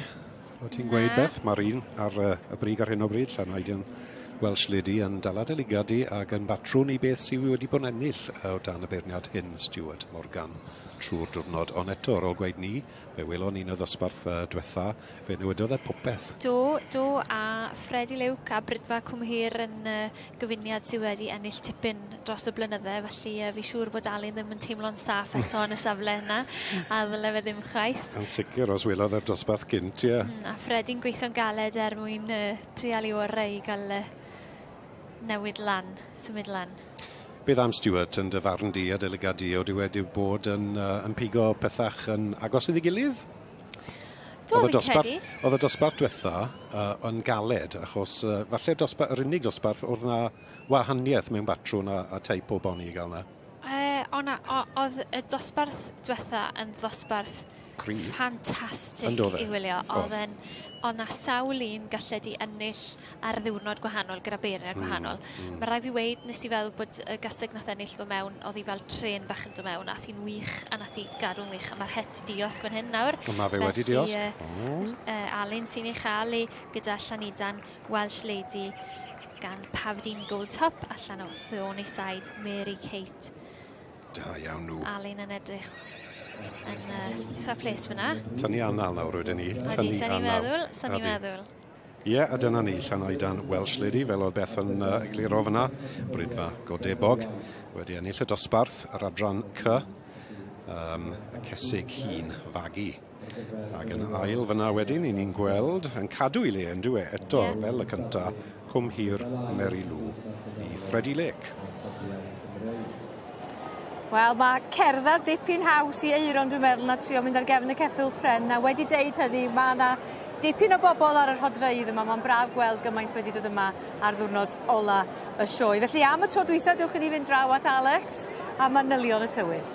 O ti'n gweud, Beth, mae'r un ar y brig ar hyn o bryd, Llanaedion Welsh Lady yn dala deligadu ac yn batrwn i beth sydd wedi bod yn ennill o dan y beirniad hyn, Stuart Morgan, trwy'r diwrnod, ond eto ar ôl gweud ni, fe welon ni'n y ddosbarth diwetha, fe newidodd e popeth. Do, do, a Freddie Luke a Brydfa Cwmhir yn gyfuniad sydd wedi ennill tipyn dros y blynydde, felly fi siŵr bod Alun ddim yn teimlo'n saff eto yn y safle yna, a ddyle fe ddim chwaith. Yn sicr, os welodd e'r dosbarth gynt, ie. A Freddie'n gweithio'n galed er mwyn treial ei orau i gael newid lan, symud lan. Beth am Stuart yn dy farn di a dy lygad di, oeddi wedi bod yn pigo pethach yn agos iddi gilydd? Do, fi'n credu. Oedd y dosbarth diwetha yn galed, achos falle dosbarth, yr unig dosbarth oedd na wahaniaeth mewn batrwn a teip o boni i gael na. Oedd y dosbarth diwetha yn ddosbarth cryf, ffantastig i wylio. Oedd oedd na sawl un gallai di ennill ar ddiwrnod gwahanol gyda beirniad gwahanol. Mae rhaid fi weud, nes i feddwl bod y gaseg nath ennill ddod mewn, oedd hi fel trên bach yn dod mewn, a hi'n wych, a nath hi gadw'n wych, a mae'r het diosg fan hyn nawr. Mae fe wedi diosg. Alun sy'n ei chael ei gyda Llanidan Welsh Lady gan Pafdin Gold Top allan o Thorny Side Mary Kate. Da iawn nhw. Alun yn edrych yn eitha ples fyna. Tynnu anal nawr wedyn ni. Ydy, sa'n ni'n meddwl, sa'n ni'n meddwl. Ie, a dyna ni, Llanoedan Welsh Lady, fel oedd Beth yn egluro fyna, Brydfa Godebog, wedi ennill y dosbarth yr adran C, y cesig hun fagu. Ac yn ail fyna wedyn, i ni'n gweld, yn cadw i le yn dyw e, eto, fel y cynta, Cwm Hir Mary Lou i Freddie Lake. Wel, mae cerdded dipyn haws i Eiron, dwi'n meddwl, na trio mynd ar gefn y ceffyl pren. A wedi deud hynny, mae yna dipyn o bobl ar y rhodfeydd yma. Mae'n braf gweld gymaint wedi dod yma ar ddiwrnod ola y sioe. Felly am y tro dwytha, dewch i ni fynd draw at Alex a manylion y tywydd.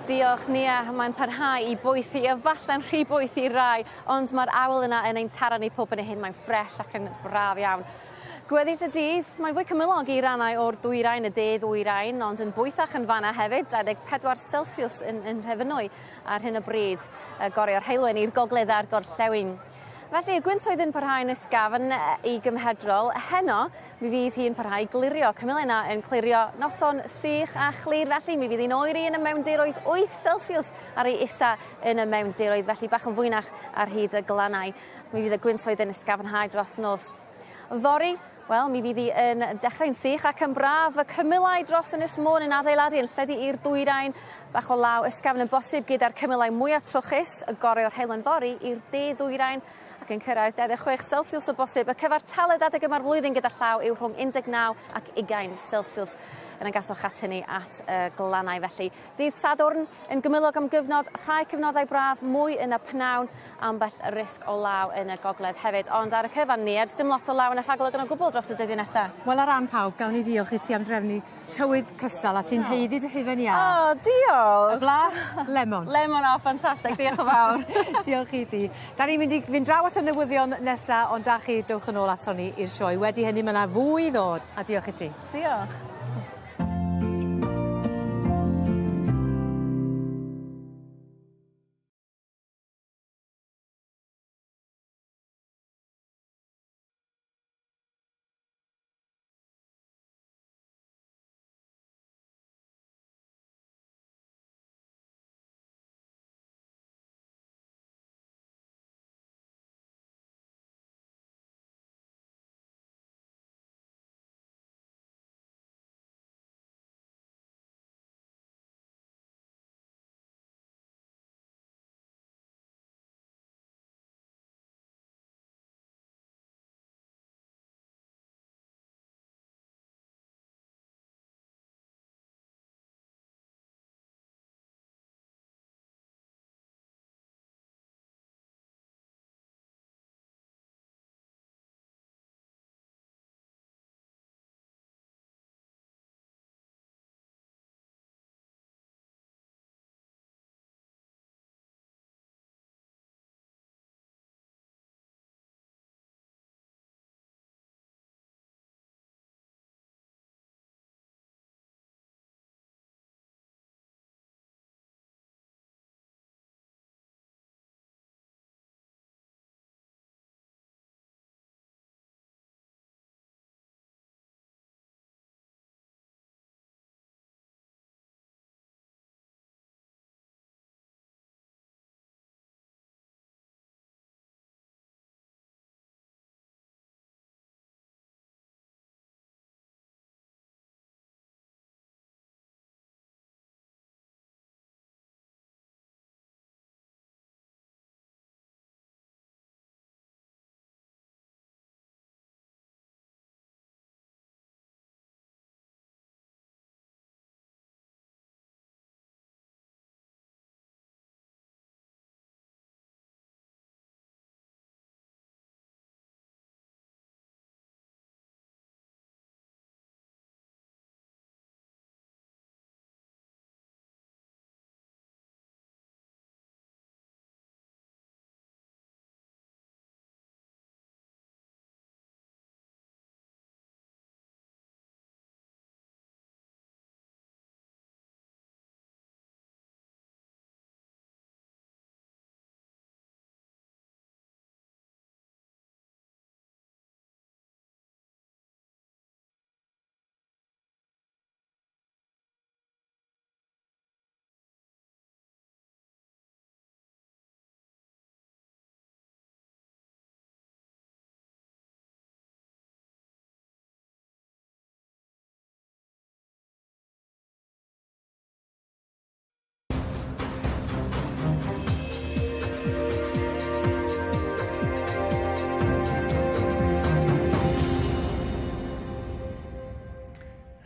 Diolch, Nia. Mae'n parhau i boethi, efallai'n rhy boethi i rai, ond mae'r awyr yna yn ein taro ni pob yn y hyn. Mae'n ffres ac yn braf iawn. Gweddill y dydd, mae'n fwy cymylog i rannau o'r dwyrain, y de ddwyrain, ond yn bwythach yn fanna hefyd, 24 Celsius yn Nhrefynwy ar hyn o bryd, goreu'r heulwen i'r gogledd a'r gorllewin. Felly, y gwyntoedd yn parhau'n ysgafn i gymhedrol. Heno, mi fydd hi'n parhau glirio. Cymylau yna yn clirio noson sych a chlir, felly mi fydd hi'n oeri yn y mewndiroedd 8 Celsius ar ei isa yn y mewndiroedd, felly bach yn fwynach ar hyd y glannau. Mi fydd y gwyntoedd yn ysgafnhau dros nos. Fory, wel, mi fydd hi yn dechrau'n sych ac yn braf. Y cymylau dros Ynys Môn yn adeiladu yn lledu i'r dwyrain. Bach o law ysgafn yn bosib gyda'r cymylau mwyaf trwchus, y gorau o'r heulwen fory i'r de ddwyrain ac yn cyrraedd 26 Celsius o bosib. Y cyfartaledd adeg yma'r flwyddyn gyda llaw yw rhwng 19 ac 20 Celsius. Yn agosach at hynny at y glannau felly. Dydd Sadwrn yn gymylog am gyfnod, rhai cyfnodau braf, mwy yn y pnawn, ambell risg o law yn y gogledd hefyd. Ond ar y cyfan ni, dim lot o law yn y rhagolwg yn o gwbl dros y dyddiau nesaf. Wel, ar ran pawb, gawn ni ddiolch i ti am drefnu tywydd cystal a ti'n haeddu dy hufen iâ. O, diolch! Y blas, lemon. Lemon, o, ffantastig, diolch yn fawr. Diolch i ti. Da ni'n mynd i fynd draw at y newyddion nesa, ond da chi, dewch yn ôl aton ni i'r sioe. Wedi hynny, mae yna fwy i ddod, a diolch i ti. Diolch.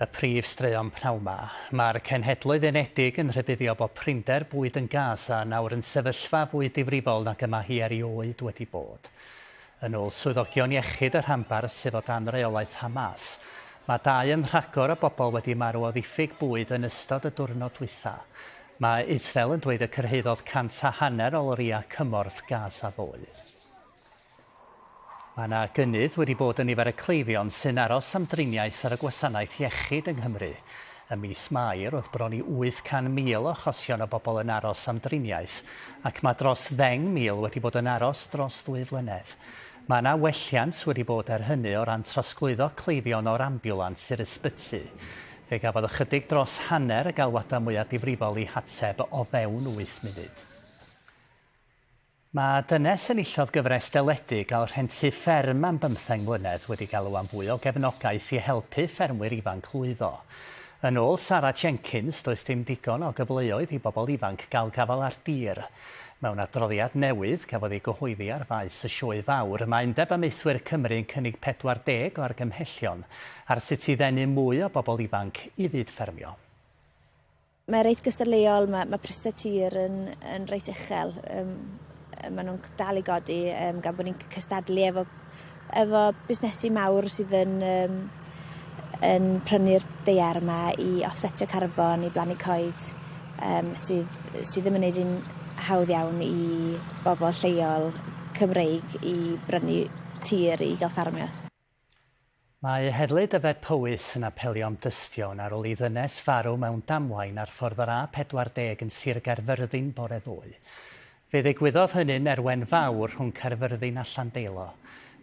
Y prif straeon pnawn 'ma. Mae'r Cenhedloedd Unedig yn rhybuddio bod prinder bwyd yn Gaza nawr yn sefyllfa fwy difrifol nag y mae hi erioed wedi bod. Yn ôl swyddogion iechyd y rhanbarth sydd o dan reolaeth Hamas, mae dau yn rhagor o bobl wedi marw o ddiffyg bwyd yn ystod y diwrnod dwytha. Mae Israel yn dweud y cyrhaeddodd 150 o lorïau cymorth Gaza ddoe. Mae yna gynnydd wedi bod yn nifer y cleifion sy'n aros am driniaeth ar y gwasanaeth iechyd yng Nghymru. Ym mis Mai, roedd bron i 800,000 o achosion o bobl yn aros am driniaeth, ac mae dros 10,000 wedi bod yn aros dros ddwy flynedd. Mae yna welliant wedi bod er hynny o ran trosglwyddo cleifion o'r ambiwlans i'r ysbyty. Fe gafodd ychydig dros hanner y galwadau mwyaf difrifol eu hateb o fewn wyth munud. Mae dynes enillodd gyfres deledu gael rhentu fferm am bymtheng mlynedd wedi galw am fwy o gefnogaeth i helpu ffermwyr ifanc lwyddo. Yn ôl Sara Jenkins, does dim digon o gyfleoedd i bobl ifanc gael gafael ar dir. Mewn adroddiad newydd gafodd ei gyhoeddi ar faes y Sioe Fawr, mae Undeb Amaethwyr Cymru yn cynnig 40 o argymhellion ar sut i ddenu mwy o bobl ifanc i fyd ffermio. Mae reit gystadleuol, mae, mae prisau tir yn, yn reit uchel. Um, maen nhw'n dal i godi um, gan bod ni'n cystadlu efo, efo busnesu mawr sydd yn, um, yn prynu'r deiar yma i offsetio carbon, i blannu coed, um, sydd, sydd ddim yn neud yn hawdd iawn i bobl lleol Cymreig i brynu tir i gael ffarmio. Mae Heddlu Dyfed Powys yn apelio am dystion ar ôl i ddynes farw mewn damwain ar ffordd yr A40 yn Sir Gaerfyrddin bore ddoe. Fe ddigwyddodd hynny'n Erwen Fawr rhwng Caerfyrddin a Llandeilo.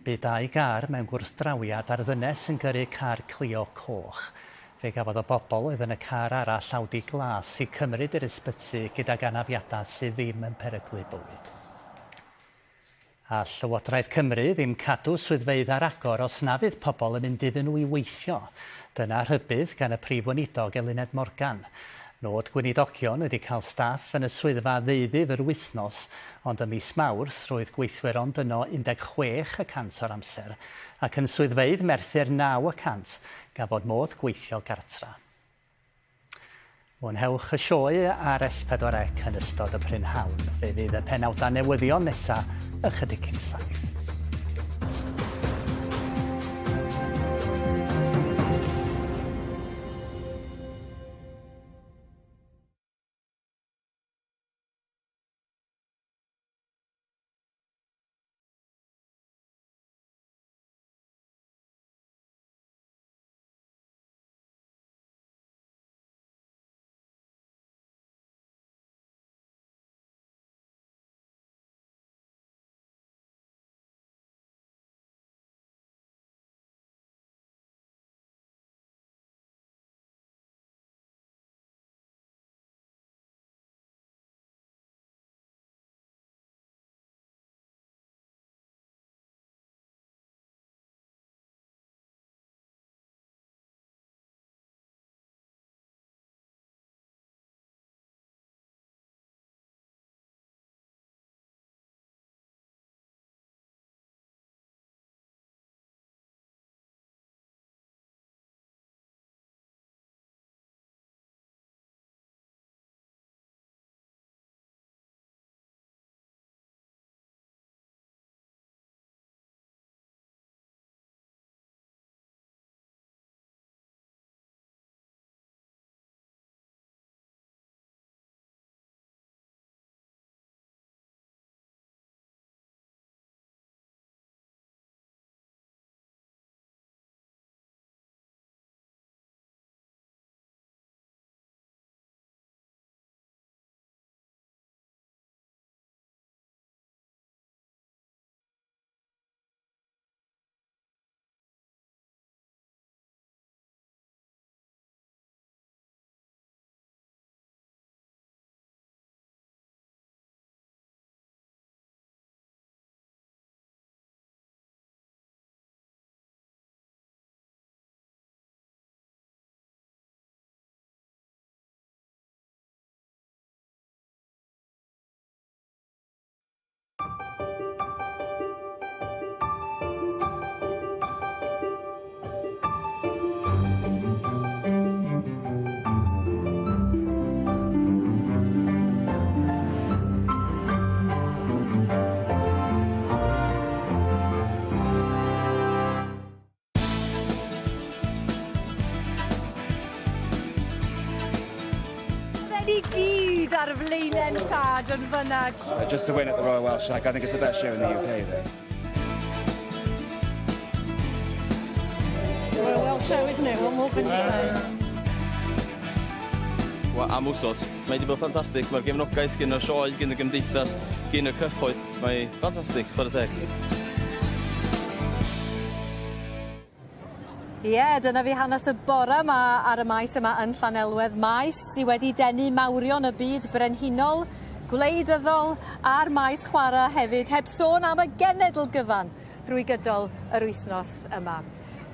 Bu dau gar mewn gwrthdrawiad a'r ddynes yn gyrru car Clio coch. Fe gafodd y bobl oedd yn y car arall Audi glas eu cymryd i'r ysbyty gydag anafiadau sydd ddim yn peryglu bywyd. All Llywodraeth Cymru ddim cadw swyddfeydd ar agor os na fydd pobl yn mynd iddyn nhw i weithio. Dyna rhybudd gan y Prif Weinidog Eluned Morgan. Nod gweinidogion ydy cael staff yn y swyddfa ddeuddydd yr wythnos, ond ym mis Mawrth roedd gweithwyr ond yno 16 y cant o'r amser, ac yn swyddfeydd Merthyr 9 y cant, gan fod modd gweithio gartra. Mwynhewch y sioe ar S4C yn ystod y prynhawn. Fe fydd y penawdau newyddion nesa ychydig cyn saith. ar flaenen tad yn fyna. Just to win at the Royal Welsh, like, I think it's the best show in the UK. Though. Royal Welsh Show, isn't it? What more can you say? Wel, am wsos, mae wedi bod ffantastig. Mae'r gefnogaeth gen y sioe, gen y gymdeithas, gen y cyhoedd. Mae ffantastig, chwarae teg. Ie, yeah, dyna fi hanes y bore yma ar y maes yma yn Llanelwedd. Maes sydd wedi denu mawrion y byd brenhinol, gwleidyddol a'r maes chwarae hefyd, heb sôn am y genedl gyfan drwy gydol yr wythnos yma.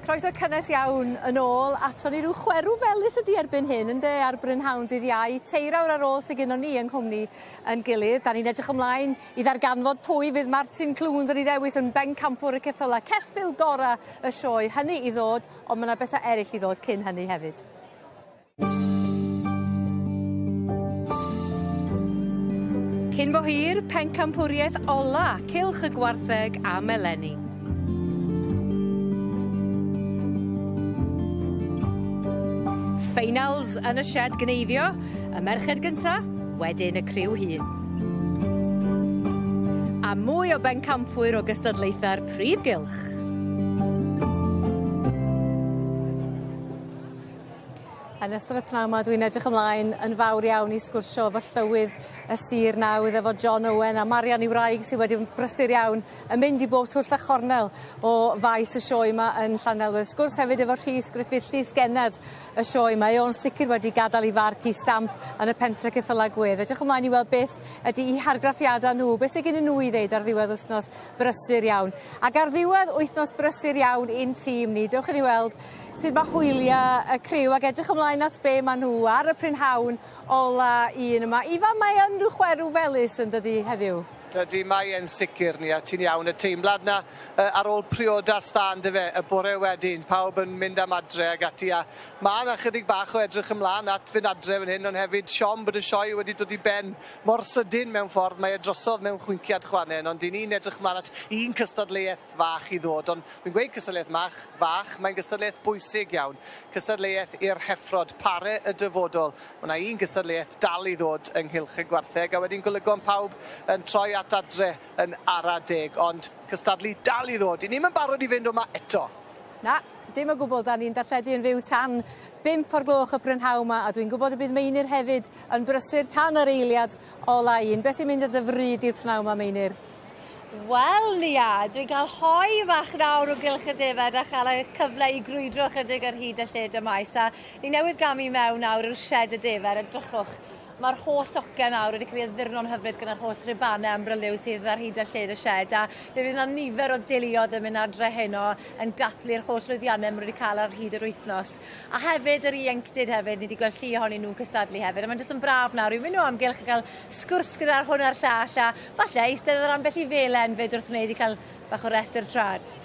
Croeso cynnes iawn yn ôl aton ni rhyw chwerw felys ydi erbyn hyn ynde ar brynhawn dydd Iau. Teirawr ar ôl sydd gynnon ni yng nghwmni yn gilydd. Da ni'n edrych ymlaen i ddarganfod pwy fydd Martin Clunes yn ei ddewis yn bencampwr y ceffyla. Ceffyl gora y sioe. Hynny i ddod, ond mae yna bethau eraill i ddod cyn hynny hefyd. Cyn bo hir, pencampwriaeth ola, Cylch y Gwartheg am eleni. Ffeinals yn y sied gneifio, y merched gynta, wedyn y criw hŷn. A mwy o bencampwyr o gystadlaethau'r prif gylch. Yn ystod y pnawn 'ma dwi'n edrych ymlaen yn fawr iawn i sgwrsio efo llywydd y sir nawdd efo John Owen a Marian 'i wraig sy wedi yn brysur iawn yn mynd i bob twll a chornel o faes y sioe 'ma yn Llanelwedd. Sgwrs hefyd efo Rhys Griffith Llys Gened y sioe. Mae o'n sicr wedi gadal 'i farc 'i stamp yn y pentre ceffyla gwedd. Edrych ymlaen i weld beth ydi 'u hargraffiada nhw, beth sy gennyn nhw i ddeud ar ddiwedd wythnos brysur iawn. Ac ar ddiwedd wythnos brysur iawn i'n tîm ni, dewch i ni weld sut ma' hwylia y criw ag edrych ymlaen at be' ma' nhw ar y prynhawn ola un yma. Ifan mae yn rw chwerw felys yndydi heddiw? Ydy, mae e'n sicr, Nia, ti'n iawn. Y teimlad 'na yy ar ôl priodas dda yndyfe, y bore wedyn, pawb yn mynd am adre ag ati a ma' 'na chydig bach o edrych ymlaen at fynd adre fan hyn ond hefyd siom bod y sioe wedi dod i ben mor sydyn mewn ffordd, mae e drosodd mewn chwinciad chwanen ond 'dyn ni'n edrych ymlaen at un cystadleuaeth fach i ddod, ond fi'n gweud cystadleuaeth mach, fach, mae'n gystadleuaeth bwysig iawn. Cystadleuaeth i'r heffrod, pare y dyfodol. Mae yna un gystadleuaeth dal i ddod ynghylch y gwartheg, a wedyn golygon pawb yn troi at adre yn ara deg, ond cystadlu dal i ddod. 'Dyn ni'm yn barod i fynd o 'ma eto. Na, dim o gwbl. 'Dan ni'n darlledu yn fyw tan bump o'r gloch y prynhawn 'ma, a dwi'n gwybod y bydd Meinir hefyd yn brysur tan yr eiliad ola un. Beth sy'n mynd ar dy fryd i'r pnawn 'ma, Meinir? Wel, Nia, dwi'n cael hoe fach nawr o gylch y defaid a chael y cyfle i grwydro chydig ar hyd a lled y maes. A ni newydd gamu mewn nawr i'r sied y defaid, edrychwch, mae'r holl sociau nawr wedi cael ei addurno'n hyfryd gyda'r holl ribannau amryliw sydd ar hyd a lled y sied. A fe fydd yna nifer o deuluoedd yn mynd adre heno yn dathlu'r holl lwyddiannau maen nhw wedi cael ar hyd yr wythnos. A hefyd yr ieuenctid hefyd, ni wedi gweld llu ohonyn nhw'n cystadlu hefyd. A mae'n jyst yn braf nawr i mynd o amgylch a cael sgwrs gyda'r hwn a'r llall a falle eistedd ar ambell i felen 'fyd wrth wneud i cael bach o rest i'r trad.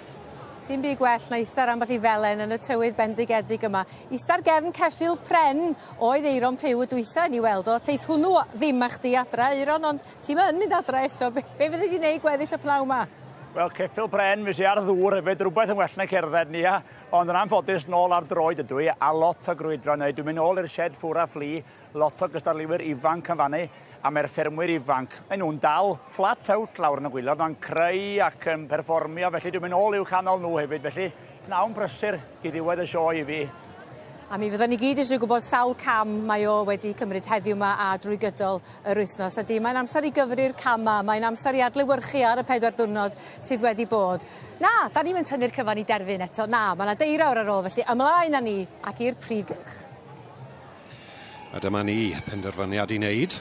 Dim byd gwell na ista ar ambell i felen yn y tywydd bendigedig yma. Ista ar gefn ceffyl pren oedd Aeron Puw y dwytha i ni weld o. Teith hwnnw ddim â chdi adra Aeron ond ti'm yn mynd adra eto. Be' be' fyddi di neud gweddill y pnaw 'ma? Wel ceffyl pren fues i ar ddŵr hefyd rwbeth yn well na cerdded Nia ond yn anffodus nôl ar droed ydw i a lot o grwydro i neud. Dwi'n mynd nôl i'r shed ffwr a ffli lot o gystadleuwyr ifanc yn fannu a mae'r ffermwyr ifanc, maen nhw'n dal flat out lawr yn y gwylod, ma'n creu ac yn perfformio, felly dwi'n mynd nôl i'w canol nhw hefyd, felly pnawn prysur i ddiwedd y sioe i fi. A mi fyddwn ni gyd eisiau gwybod sawl cam mae o wedi cymryd heddiw 'ma a drwy gydol yr wythnos. Ydy, mae'n amser i gyfri'r cama, mae'n amser i adlewyrchu ar y pedwar diwrnod sydd wedi bod. Na, da ni'm yn tynnu'r cyfan i derfyn eto, na, mae 'na deirawr ar ôl, felly ymlaen â ni ac i'r prif gylch. A dyma ni, penderfyniad i wneud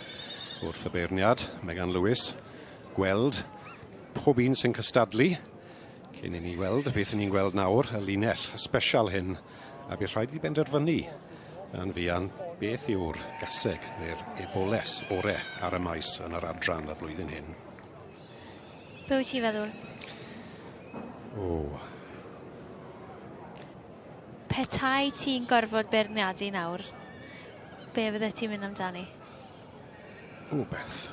wrth y beirniad, Megan Lewis, gweld pob un sy'n cystadlu, cyn i ni weld beth ni'n gweld nawr, y linell special hyn, a bydd rhaid i benderfynu yn fuan beth yw'r gaseg neu'r eboles ore ar y maes yn yr adran y flwyddyn hyn. Be wyt ti feddwl? O. Petai ti'n gorfod beirniadu nawr, be fyddet ti'n mynd amdani? O, Beth.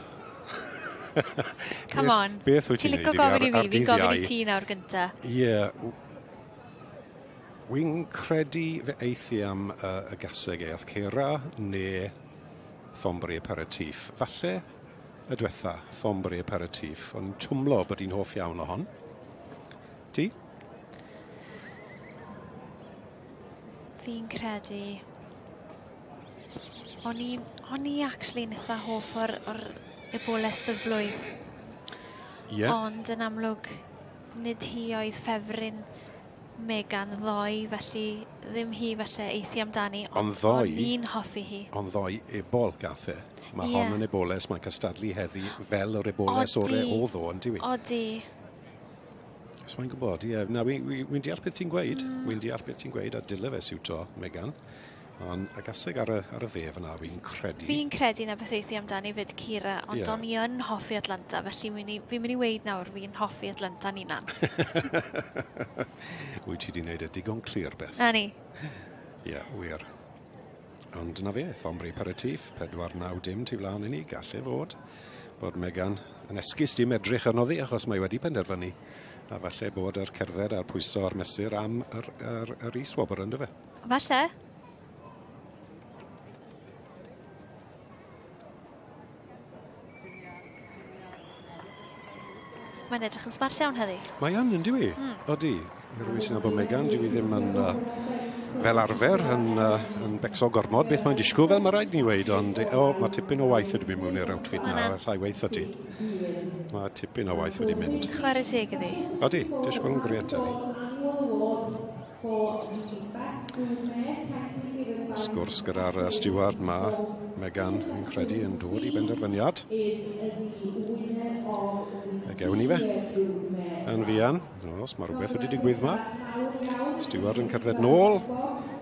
Come on. Beth wyt ti'n Ti'n licio gofyn i fi, fi'n gofyn i ti nawr gynta. Ie. Yeah, Wy'n credu fe eithi am y gaseg eith Ceira neu Thombury Aperitif. Falle y diwetha, Thombury Aperitif, ond twmlo bod hi'n hoff iawn o hon. Ti? Fi'n credu... O'n i, o'n i actually yn eitha hoff o'r, or eboles dyflwydd. Ie. Ond yn amlwg, nid hi oedd ffefryn Megan ddoe, felly ddim hi falle eithi amdani. Ond ddoe... O'n i'n hoffi hi. Ond ddoe ebol gath e. Mae Ie. hon yn eboles, mae'n cystadlu heddi fel yr eboles Odi. ore o ddo, yn diwy. Odi. So mae'n gwybod, ie. Na, wi'n wi, wi deall beth ti'n gweud. Wi'n deall beth ti'n gweud, a dyle fe siwto Megan. Ond y gaseg ar y, ar y dde fyna, fi'n credu. Fi'n credu na beth eithi amdani fyd Cira, ond Ie. o'n i yn hoffi Atlanta, felly fi'n mynd i weud nawr, fi'n hoffi Atlanta'n hunan. Wyt ti wedi gwneud e digon clir, Beth. Na ni. Ie, yeah, wir. Ond dyna fe, Thombury Aperitif, 4-9-0 tu flaen i ni, galle fod bod Megan yn esgus dim edrych arno ddi, achos mae wedi penderfynu. A falle bod yr cerdded a'r pwyso a'r mesur am yr, yr, yr is-wobr ynddo fe. Falle. Mae'n edrych yn smart iawn heddi. Mae yn, yn dyw i? Odi. I rywun sy'n nabod Megan, dyw i ddim yn, fel arfer, yn, yn becso gormod beth mae'n disgwyl, fel mae rhaid ni weud, ond o, mae tipyn o waith wedi mynd mewn i'r outfit na, allai weithio ti. Mae tipyn o waith wedi mynd. Chwarae teg iddi. Odi, disgwyl yn gret iddi. Sgwrs gyda'r steward ma, Megan, yn credu yn dod i benderfyniad. A gewn ni fe. Yn fuan. Os mae rhywbeth wedi digwydd ma. Steward yn cerdded nôl,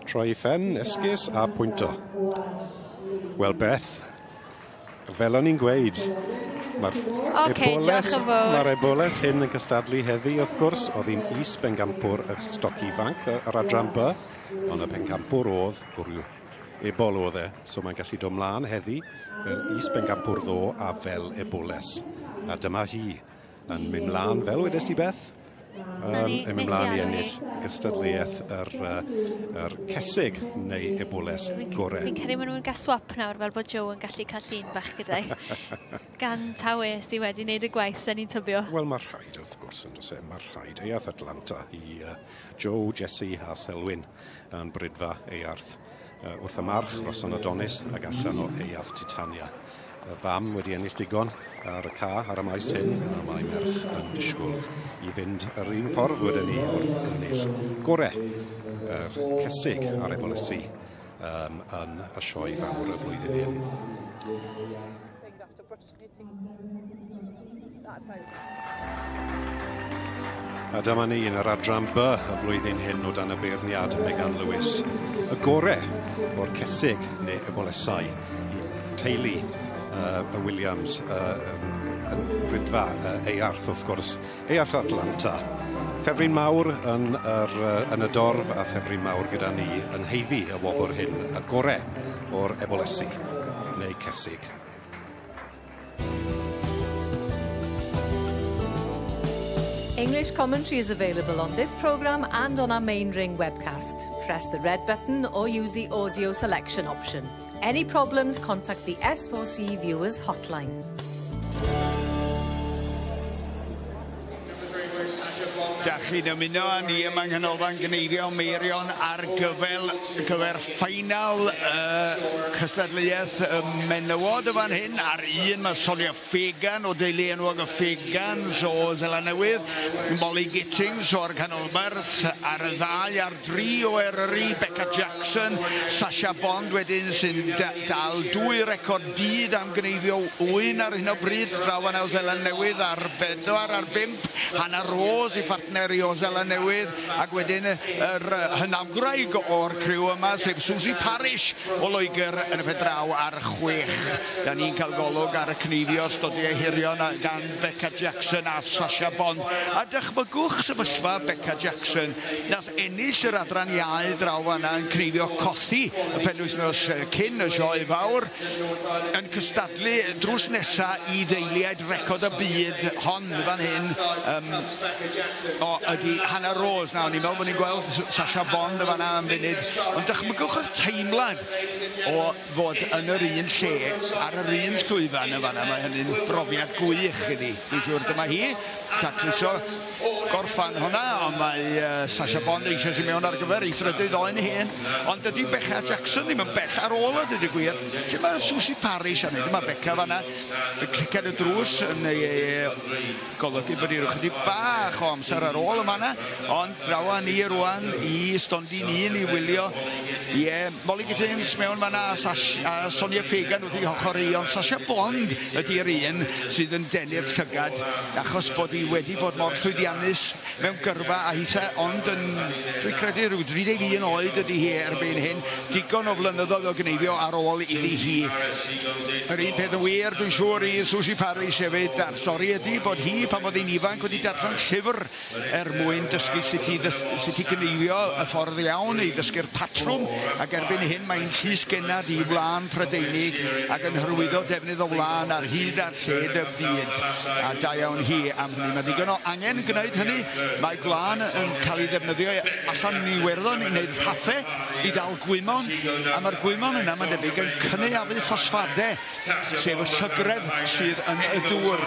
troi ei phen, esgus a pwynto. Wel Beth, fel o'n i'n gweud, mae'r Ocê, eboles, diolch yn fawr. mae'r eboles hyn yn cystadlu heddi wrth gwrs, oedd hi'n is-bencampwr y stoc ifanc, yr adran B, ond y pencampwr oedd gwrw. Ebol oedd e, so mae'n gallu dod mlaen heddi fel is-bencampwr ddo a fel eboles. A dyma hi yn mynd mlaen, fel wedes ti Beth, Na ni, yn mynd nes i mlaen i arwi. ennill gystadleuaeth yr, yr cesig neu eboles gore. Fi'n credu maen nhw'n gael swap nawr fel bod Joe yn gallu cael llun bach gyda'i. Gan tawe sydd wedi wneud y gwaith sy'n ni'n tybio. Wel, mae rhaid, wrth gwrs, yn does e? Mae rhaid. Eiarth Atlanta i Joe, Jesse a Selwyn yn brydfa Eiarth. Wrth y march, Roson Adonis ac allan o Eiarth Titania. Y fam wedi ennill digon ar y ca, ar y maes hyn, a mae merch yn disgwyl i fynd yr un ffordd wedyn ni wrth ennill gore yr cesig a'r ebolesi yn y sioe fawr y flwyddyn hyn. A dyma ni yn yr adran B y flwyddyn hyn o dan y beirniad Megan Lewis. Y gore o'r cesig neu ebolesau i teulu y Williams yn Rydfa, Eiarth wrth gwrs, Eiarth Atlanta. Ffefryn mawr yn, yr, yn y dorf a ffefryn mawr gyda ni yn haeddu y wobr hyn, y gore o'r ebolesi neu cesig. English commentary is available on this programme and on our main ring webcast. Press the red button or use the audio selection option. Any problems, contact the S4C Viewers Hotline. Da chi'n ymuno â ni yma yng Nghanolfan Gneifio Meirion ar gyfel, gyfer ffeinal cystadleuaeth y menywod y fan hyn. Ar un mae Sonia Fagan o deulu enwog y Fagans o Seland Newydd, Molly Gittings o'r Canolbarth, ar y ddau ar dri o Eryri, Becca Jackson, Sasha Bond wedyn sy'n dal dwy record byd am gneifio wyn ar hyn o bryd, draw yn Seland Newydd ar 4 ar 5, Hannah Rose i phartner i o Seland Newydd, ac wedyn yr hynafgwraig o'r criw yma, sef Susie Parish o Loegr yn y pen draw ar 6. Da ni'n cael golwg ar y cneifio stodiau hirion gan Becca Jackson a Sasha Bond. A dychmygwch sefyllfa Becca Jackson, nath ennill yr adran iau draw fan'na yn cneifio cothi y penwythnos cyn y sioe fawr, yn cystadlu drws nesa i ddeiliaid record y byd hon fan hyn. O, ydy Hannah Rose nawr, ni'n meddwl bod ni'n gweld Sasha Bond yn fan'na am funud, ond dychmygwch y teimlad o fod yn yr un lle, ar yr un llwyfan yn fan'na, mae hynny'n brofiad gwych iddi. Dwi'n siŵr dyma hi, tacluso gorffan hwnna, ond mae Sasha Bond eisoes i mewn ar gyfer ei thrydydd oen hun, ond dydy Beca Jackson ddim yn bell ar ôl a dweud y gwir. Lle mae Susie Parish arni? Dyma Beca fan'na, y cliciad y drws yn ei golygu bod hi ryw chydig bach o amser ar ôl yn fan'na, ond draw â ni rwan i stondin un i wylio. Ie, Molly Gittins mewn fan'na a, Sash, a Sonia Fagan wrth ei hochr hi, ond Sasha Bond ydy'r un sydd yn denu'r llygad, achos bod hi wedi bod mor llwyddiannus mewn gyrfa a hitha, ond yn, dwi'n credu, rhyw 31 oed ydy hi erbyn hyn, digon o flynyddoedd o gneifio ar ôl iddi hi. Yr un peth yn wir, dwi'n siŵr, i Susie Parish hefyd, a'r stori ydy bod hi, pan oedd hi'n ifanc, wedi darllen llyfr er mwyn dysgu sut i, sut i gneifio y ffordd iawn, i ddysgu'r patrwm, ac erbyn hyn mae'n llysgennad i wlân Prydeinig ac yn hyrwyddo defnydd o wlân ar hyd a'r lled y byd. A da iawn hi am hynny. Mae digon o angen gwneud hynny. Mae gwlân yn cael ei ddefnyddio allan yn Iwerddon i wneud rhaffe, i ddal gwymon, a mae'r gwymon yna, mae'n debyg, yn cynaeafu ffosffade, sef y llygredd sydd yn y dŵr,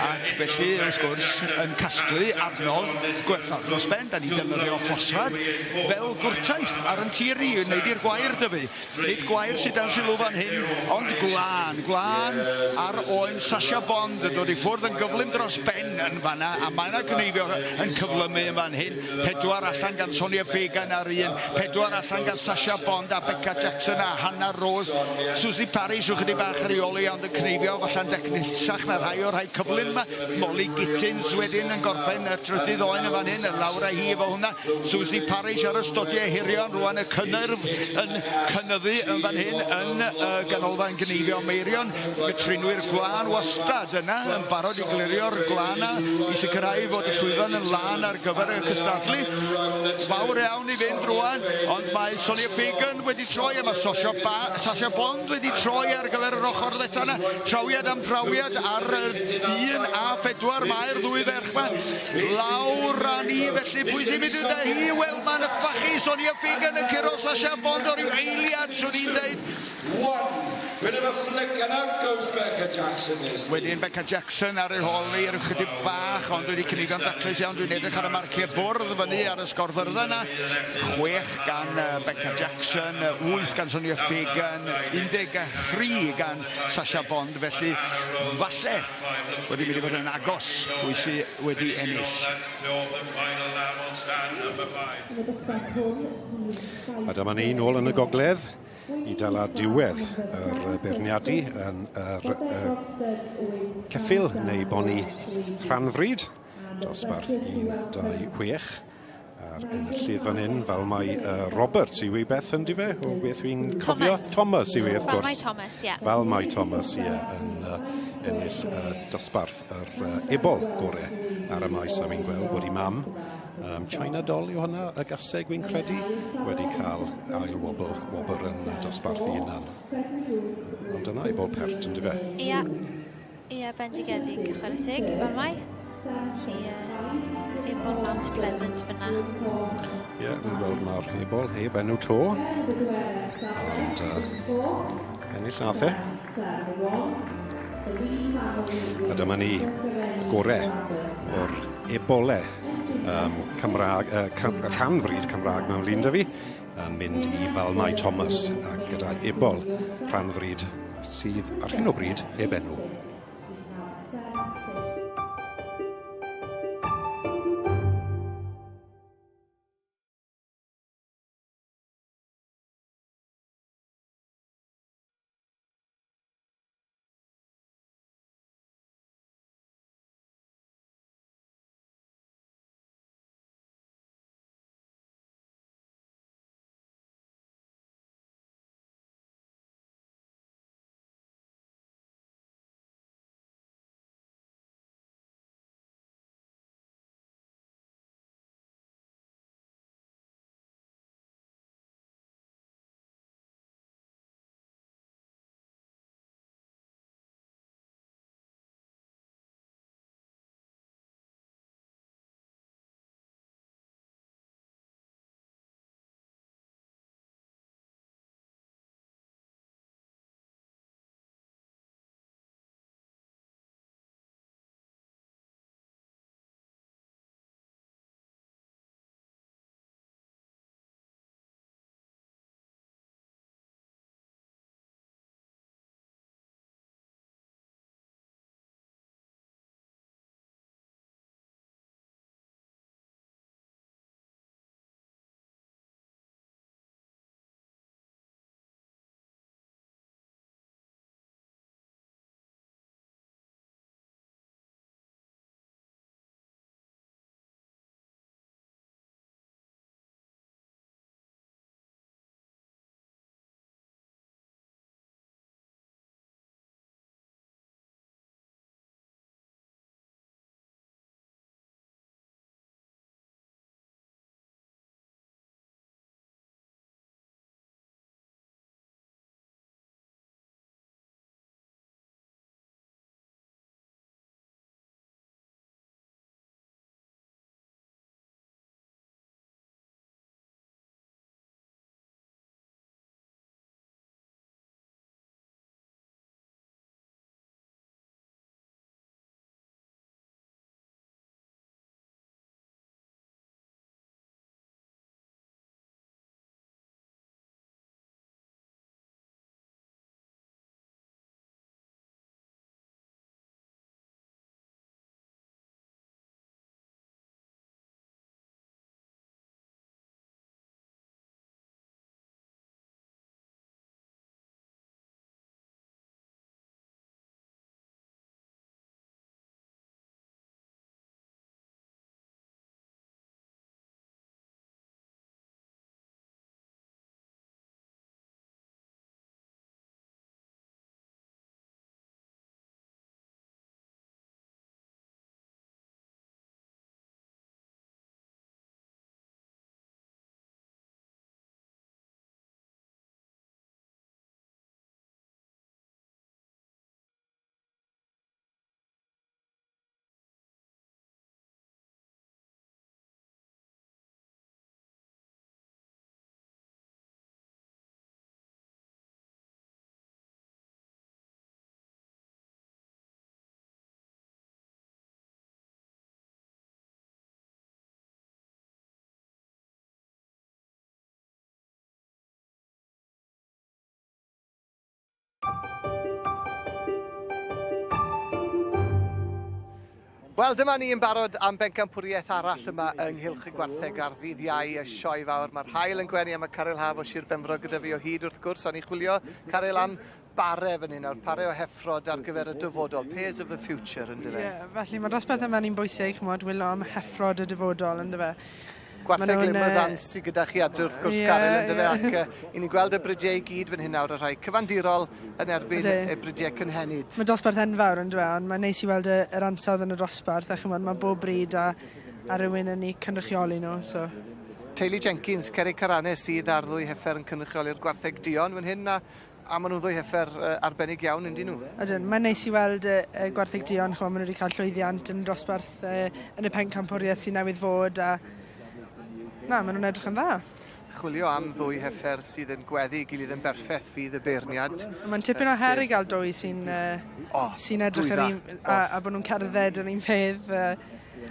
ac felly, wrth gwrs, yn casglu adnodd gwerthfawr dros ben. Da ni'n defnyddio ffosffad fel gwrtaith ar yn tir ni, i wneud i'r gwair dyfu. Nid gwair sydd dan sylw fan hyn, ond gwlân. Gwlân ar oen Sasha Bond yn dod i ffwrdd yn gyflym dros ben yn fanna, a mae yna gneifio yn cyflymu yn fan hyn. 4 allan gan Sonia Fagan ar un, 4 allan gan Sasha Bond a Becca Jackson a Hannah Rose. Susie Parish ychydig bach ar ei ôl hi, ond yn cneifio falle'n dechnusach na rhai o'r rhai cyflym yma. Molly Gittins wedyn yn gorffen y trydydd oen yn fan hyn, yn lawr â hi efo hwnna. Susie Parish ar y stodiau hirion, rwan y cynnyrf yn cynyddu yn fan hyn yn y ganolfan gneifio Meirion. Y trinwyr gwlân wastad yna yn barod i glirio'r gwlân i sicrhau fod y llwyfan yn lân ar gyfer y cystadlu. Fawr iawn i fynd rwan, ond mae Sonia Fagan wedi troi, a mae Sasha, Sasha Bond wedi troi ar gyfer yr ochr ddetha yna. Trawiad am drawiad ar yr 1 a 4 mae'r ddwy ferch yma. Lawr â ni felly, pwy sy'n mynd â hi? Wel, mae'n yffachu Sonia Fagan yn curo Sasha Bond o ryw eiliad, swn i'n dweud. Bit of a flick and out goes Becca Jackson this. Wedyn Becca Jackson ar ei hôl hi, ryw chydig bach, ond wedi cynigio'n daclus iawn. Dwi'n edrych ar y marciau bwrdd fyny ar y sgorfyrddau yna. 6 gan Becca Jackson, 8 gan Sonia Fagan, 13 gan Sasha Bond, felly falle wedi mynd i fod yn agos pwy sydd wedi ennill. A dyma ni nôl yn y gogledd i dala diwedd yr beirniadu yn yr ceffyl neu boni rhanfryd, dosbarth 1, 2, 6. A'r enillydd fan hyn, fel mae Roberts yw ei beth yn dife, o beth fi'n cofio? Thomas yw ei, wrth gwrs. Fel mae Thomas, ie. Fel mae Thomas, ie, yn ennill dosbarth yr ebol gore ar y maes, a fi'n gweld bod ei mam, China Doll yw hwnna, y gaseg fi'n credu, wedi cael ail wobr yn dosbarth ei hunan. Ond dyna ebol pert, yn dife? Ie, ie, bendigedig, chwarae teg, fel mae. Ie, ebol Mount Pleasant fyna. Ie, fi'n gweld mae'r ebol heb enw to. Ond ennill nath e. A dyma ni gore o'r ebole Cymraeg, rhanfryd Cymraeg mewn lun da fi, yn mynd i Falmai Thomas, a gyda ebol rhanfryd sydd ar hyn o bryd heb enw. Wel, dyma ni yn barod am bencampwriaeth arall yma yng Nghylch y Gwartheg ar ddydd Iau y Sioe Fawr. Mae'r haul yn gwenu a mae Caryl Haf o Sir Benfro gyda fi o hyd wrth gwrs. A ni'n chwilio, Caryl, am bare fan hyn nawr, pare o heffrod ar gyfer y dyfodol. Pairs of the future, yn dyfe? Ie, yeah, felly mae'r dosbarth yma ni'n bwysig, ch'mod, wylo am heffrod y dyfodol, yn dyfe. Gwartheg Limousin sydd gyda chi adre wrth gwrs, Caryl, yn dyfe, ac i ni'n gweld y bridiau i gyd fan hyn nawr, y rhai cyfandirol yn erbyn y bridiau cynhenid. Mae dosbarth enfawr yn dyfe, ond mae'n neis i weld yr ansawdd yn y dosbarth, a ch'mod, mae bob bryd a, a rhywun yn eu cynrychioli nhw, so. Teulu Jenkins, Cerrig Carane sydd ar ddwy heffer yn cynrychioli'r gwartheg duon fan hyn, a A maen nhw'n ddwy heffer arbennig iawn, yndyn nhw? Ydyn, mae'n neis i weld y, y gwartheg duon, ch'mo', maen nhw wedi cael llwyddiant yn dosbarth yn y pencampwriaeth sy'n newydd fod a na, maen nhw'n edrych yn dda. Chwilio am ddwy heffer sydd yn gweddu ei gilydd yn berffeth fydd y beirniad. Mae'n tipyn o her i gael dwy sy'n oh, sy edrych yr un, a, a bod nhw'n cerdded yr un peth.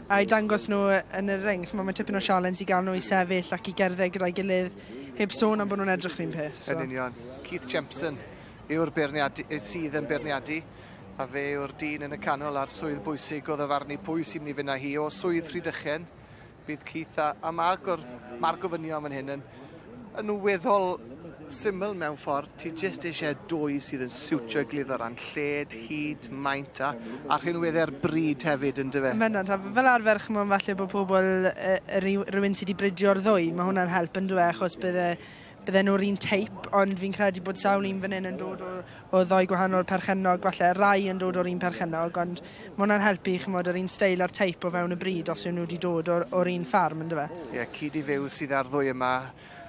A i dangos nhw yn y ring, ch'mo' mae'n tipyn o sialens i gael nhw i sefyll ac i gerdded gyda'i gilydd heb sôn am bod nhw'n edrych yr un peth. So. Yn union. Keith Jempson yw'r beirniadu, sydd yn beirniadu, a fe yw'r dyn yn y canol a'r swydd bwysig o ddyfarnu pwy sy'n mynd i fynd â hi o swydd Rhydychen. Bydd Keith a, a mae'r gor, ma gofynion fan hyn yn, yn weddol syml mewn ffordd. Ti jyst eisiau dwy sydd yn siwtio gilydd o ran lled, hyd, maint a, a rhinweddau'r bryd hefyd yn dyfe. Yn bendant, a fel arfer ch'mod falle bod pobl, rhywun sydd wedi bridio'r ddwy, mae hwnna'n help yn dywe, achos bydde bydden nhw'r un teip, ond fi'n credu bod sawl un fan hyn yn dod o, o ddoi gwahanol perchennog, falle rai yn dod o'r un perchennog, ond mae hwnna'n helpu, ch'mod, yr un steil a'r teip o fewn y bryd os yw nhw wedi dod o'r, or un ffarm, yn dyfe? Ie, yeah, cyd i fyw sydd ar ddwy yma,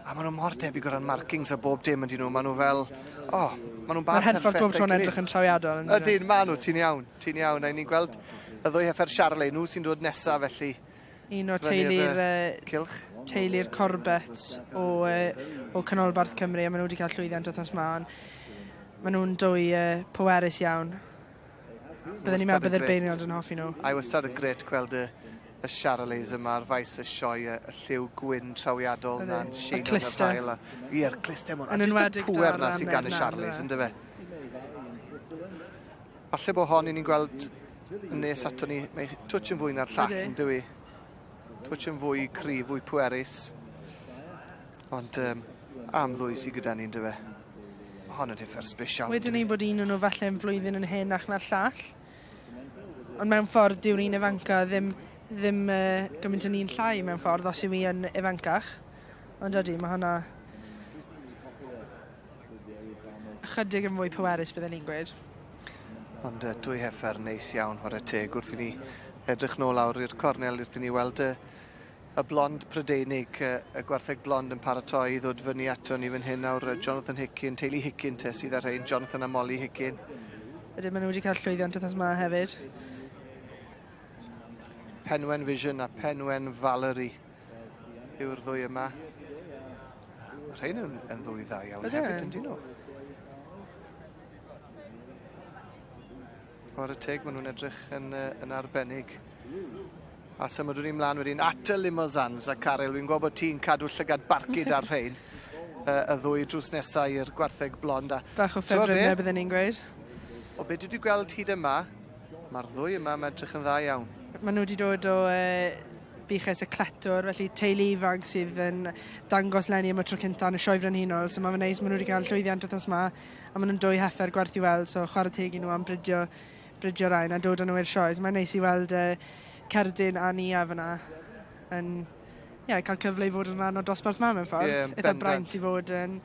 a maen nhw mor debyg o ran markings a bob dim ydyn nhw, maen nhw fel, oh, maen nhw'n bar Mae'r perffaith bob tro'n edrych yn trawiadol. Ydyn, maen nhw, ti'n iawn, ti'n iawn, a ni'n gweld y ddwy heffer Charolais, nhw sy'n dod nesaf felly. Un o teulu'r cylch. Teulu'r Corbett o, o Canolbarth Cymru, a maen nhw wedi cael llwyddiant wythnos 'ma, ond maen nhw'n dwy pwerus iawn. Byddwn ni'n meddwl bydde'r beirniad yn hoffi nhw. A wastad yn gret gweld y, y Charolais yma ar faes y sioe, y, y lliw gwyn trawiadol na'n sheino yn yr haul. Ie'r cluster mwyn. Yn enwedig y pwer na sy'n gan y Charolais, ynddo fe? Falle bod hon i ni'n gweld yn nes ato ni, mae twtsh yn fwy na'r llall, yn dywi? Twtsh yn fwy cryf, fwy pwerus. Ond um, am ddwy sydd gyda ni, yndyfe? Hon yn heffer special. Wedyn ni bod un o'n nhw falle yn flwyddyn yn henach na'r llall. Ond mewn ffordd, dyw'r un ifanca ddim, ddim gymaint yn un llai mewn ffordd, os yw hi yn ifancach. Ond ydy, mae hwnna ychydig yn fwy pwerus, byddwn ni'n gweud. Ond dwy heffer neis iawn, chwarae teg, wrth i ni edrych nôl lawr i'r cornel wrth i ni weld y, y blond Prydeinig, y, y gwartheg blond yn paratoi i ddod fyny ato ni fan hyn nawr, Jonathan Hickin, teulu Hickin te sydd ar rhain, Jonathan a Molly Hickin. Ydyn, maen nhw wedi cael llwyddiant wythnos yma hefyd. Penwen Vision a Penwen Valerie yw'r ddwy yma. Mae rhain yn, yn ddwy dda iawn hefyd, yndyn nhw? Chwarae teg, maen nhw'n edrych yn, yn arbennig. A symudwn ni mlaen wedyn at y Limousins a Caryl, fi'n gwybod bod ti'n cadw llygad barcud ar rhain. Y ddwy drws nesaf i'r gwartheg blond. A, Bach o ffefrynnau bydden ni'n gweud. O beth dwi wedi gweld hyd yma, mae'r ddwy yma yn edrych yn dda iawn. Maen nhw wedi dod o buches y cletwr, felly teulu ifanc sydd yn dangos leni am y tro cynta yn y Sioe Frenhinol, so mae'n neis, maen nhw wedi cael llwyddiant wythnos yma, a maen nhw'n dwy heffer gwerth i weld, so chwarae teg i nhw am bridio, bridio rhain a dod â nhw i'r sioes. Mae'n neis i weld Cerdyn a Nia fyna yn yeah, cael cyfle i fod yn rhan o'r dosbarth ma mewn ffordd. Ie, Eitha braint i fod yn,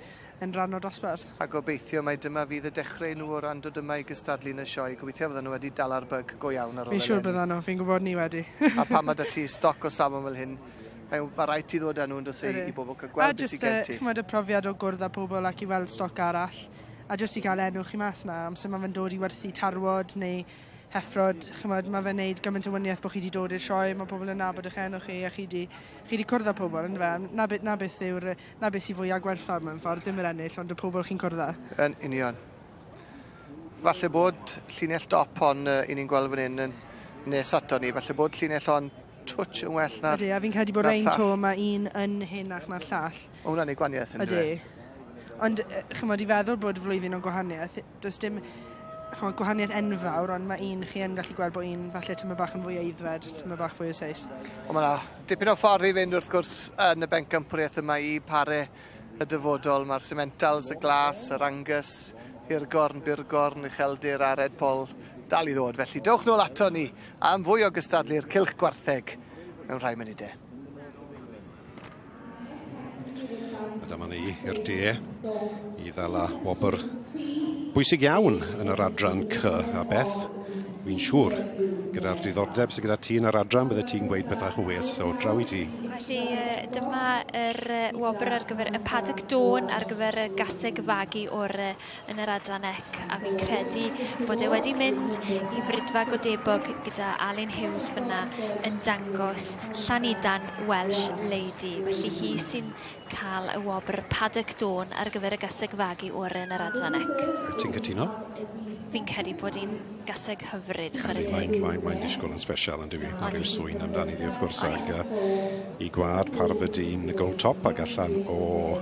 yn rhan o'r dosbarth. A gobeithio mai dyma fydd y dechrau nhw o ran dod yma i gystadlu yn y sioe. Gobeithio fydden nhw wedi dal ar byg go iawn ar ôl Fi'n siŵr byddan nhw, fi'n gwybod ni wedi. A pan mae 'da ti stoc o safon fel hyn, mae ma rhaid ti ddod â nhw yn does e, i bobl cael gweld beth sydd gen ti. A jyst y profiad o gwrdd â pobl ac i weld stoc arall, a jyst i gael enw chi mas na, amser mae fe'n dod i werthu tarwod neu heffrod, ch'mod, mae fe'n neud gymaint o waniaeth bod chi wedi dod i'r sioe, mae pobl yn nabod eich enw chi a chi wedi chi 'di cwrdd â pobl, yndyfe? Na be, na beth yw'r, na beth sy'n fwyaf gwerthfawr mewn ffordd, dim yr ennill, ond y pobl chi'n cwrdd â. Yn union. Falle bod llinell dop hon uh, i ni'n gweld fan hyn yn nes ato ni, falle bod llinell hon twtsh yn well na'r Ydy, a fi'n credu bod ein to mae un yn henach na'r llall. O, hwnna'n ei gwaniaeth yn Ydy. Ond, ch'mod, i feddwl bod flwyddyn o gwahaniaeth, does dim ch'mod, gwahaniaeth enfawr, ond mae un, chi yn gallu gweld bod un falle tymed bach yn fwy aeddfed, tymed bach fwy o seis. Ond mae 'na dipyn o ffordd i fynd wrth gwrs yn y bencampwriaeth yma i pare y dyfodol. Mae'r Simmentals, y Glas, yr Angus, Hirgorn, Burgorn, Ucheldir a Red Poll dal i ddod. Felly dewch nôl ato ni am fwy o gystadlu'r Cylch Gwartheg mewn rhai munudau. A dyma ni i'r de i ddala wobr bwysig iawn yn yr adran C a Beth, wi'n siŵr gyda'r diddordeb sydd gyda ti yn yr adran bydde ti'n gweud pethau yn well, so draw i ti. Felly dyma yr wobr ar gyfer y Paddock Dawn ar gyfer y gaseg fagu ore yn yr adran ec a fi'n credu bod e wedi mynd i Fridfa Godebog gyda Alun Hughes fyna yn dangos Llanidan Welsh Lady. Felly hi sy'n cael y wobr Paddock Dawn ar gyfer y gaseg fagu ore yn yr adran ec. Ti'n cytuno? Fi'n credu bod hi'n gaseg hyfryd, chwarae teg. Mae'n mae, mae disgwyl yn special yn dywi. Mae rhyw swyn amdani ddi wrth gwrs ag i gwad Parfydin Gold Top ag allan o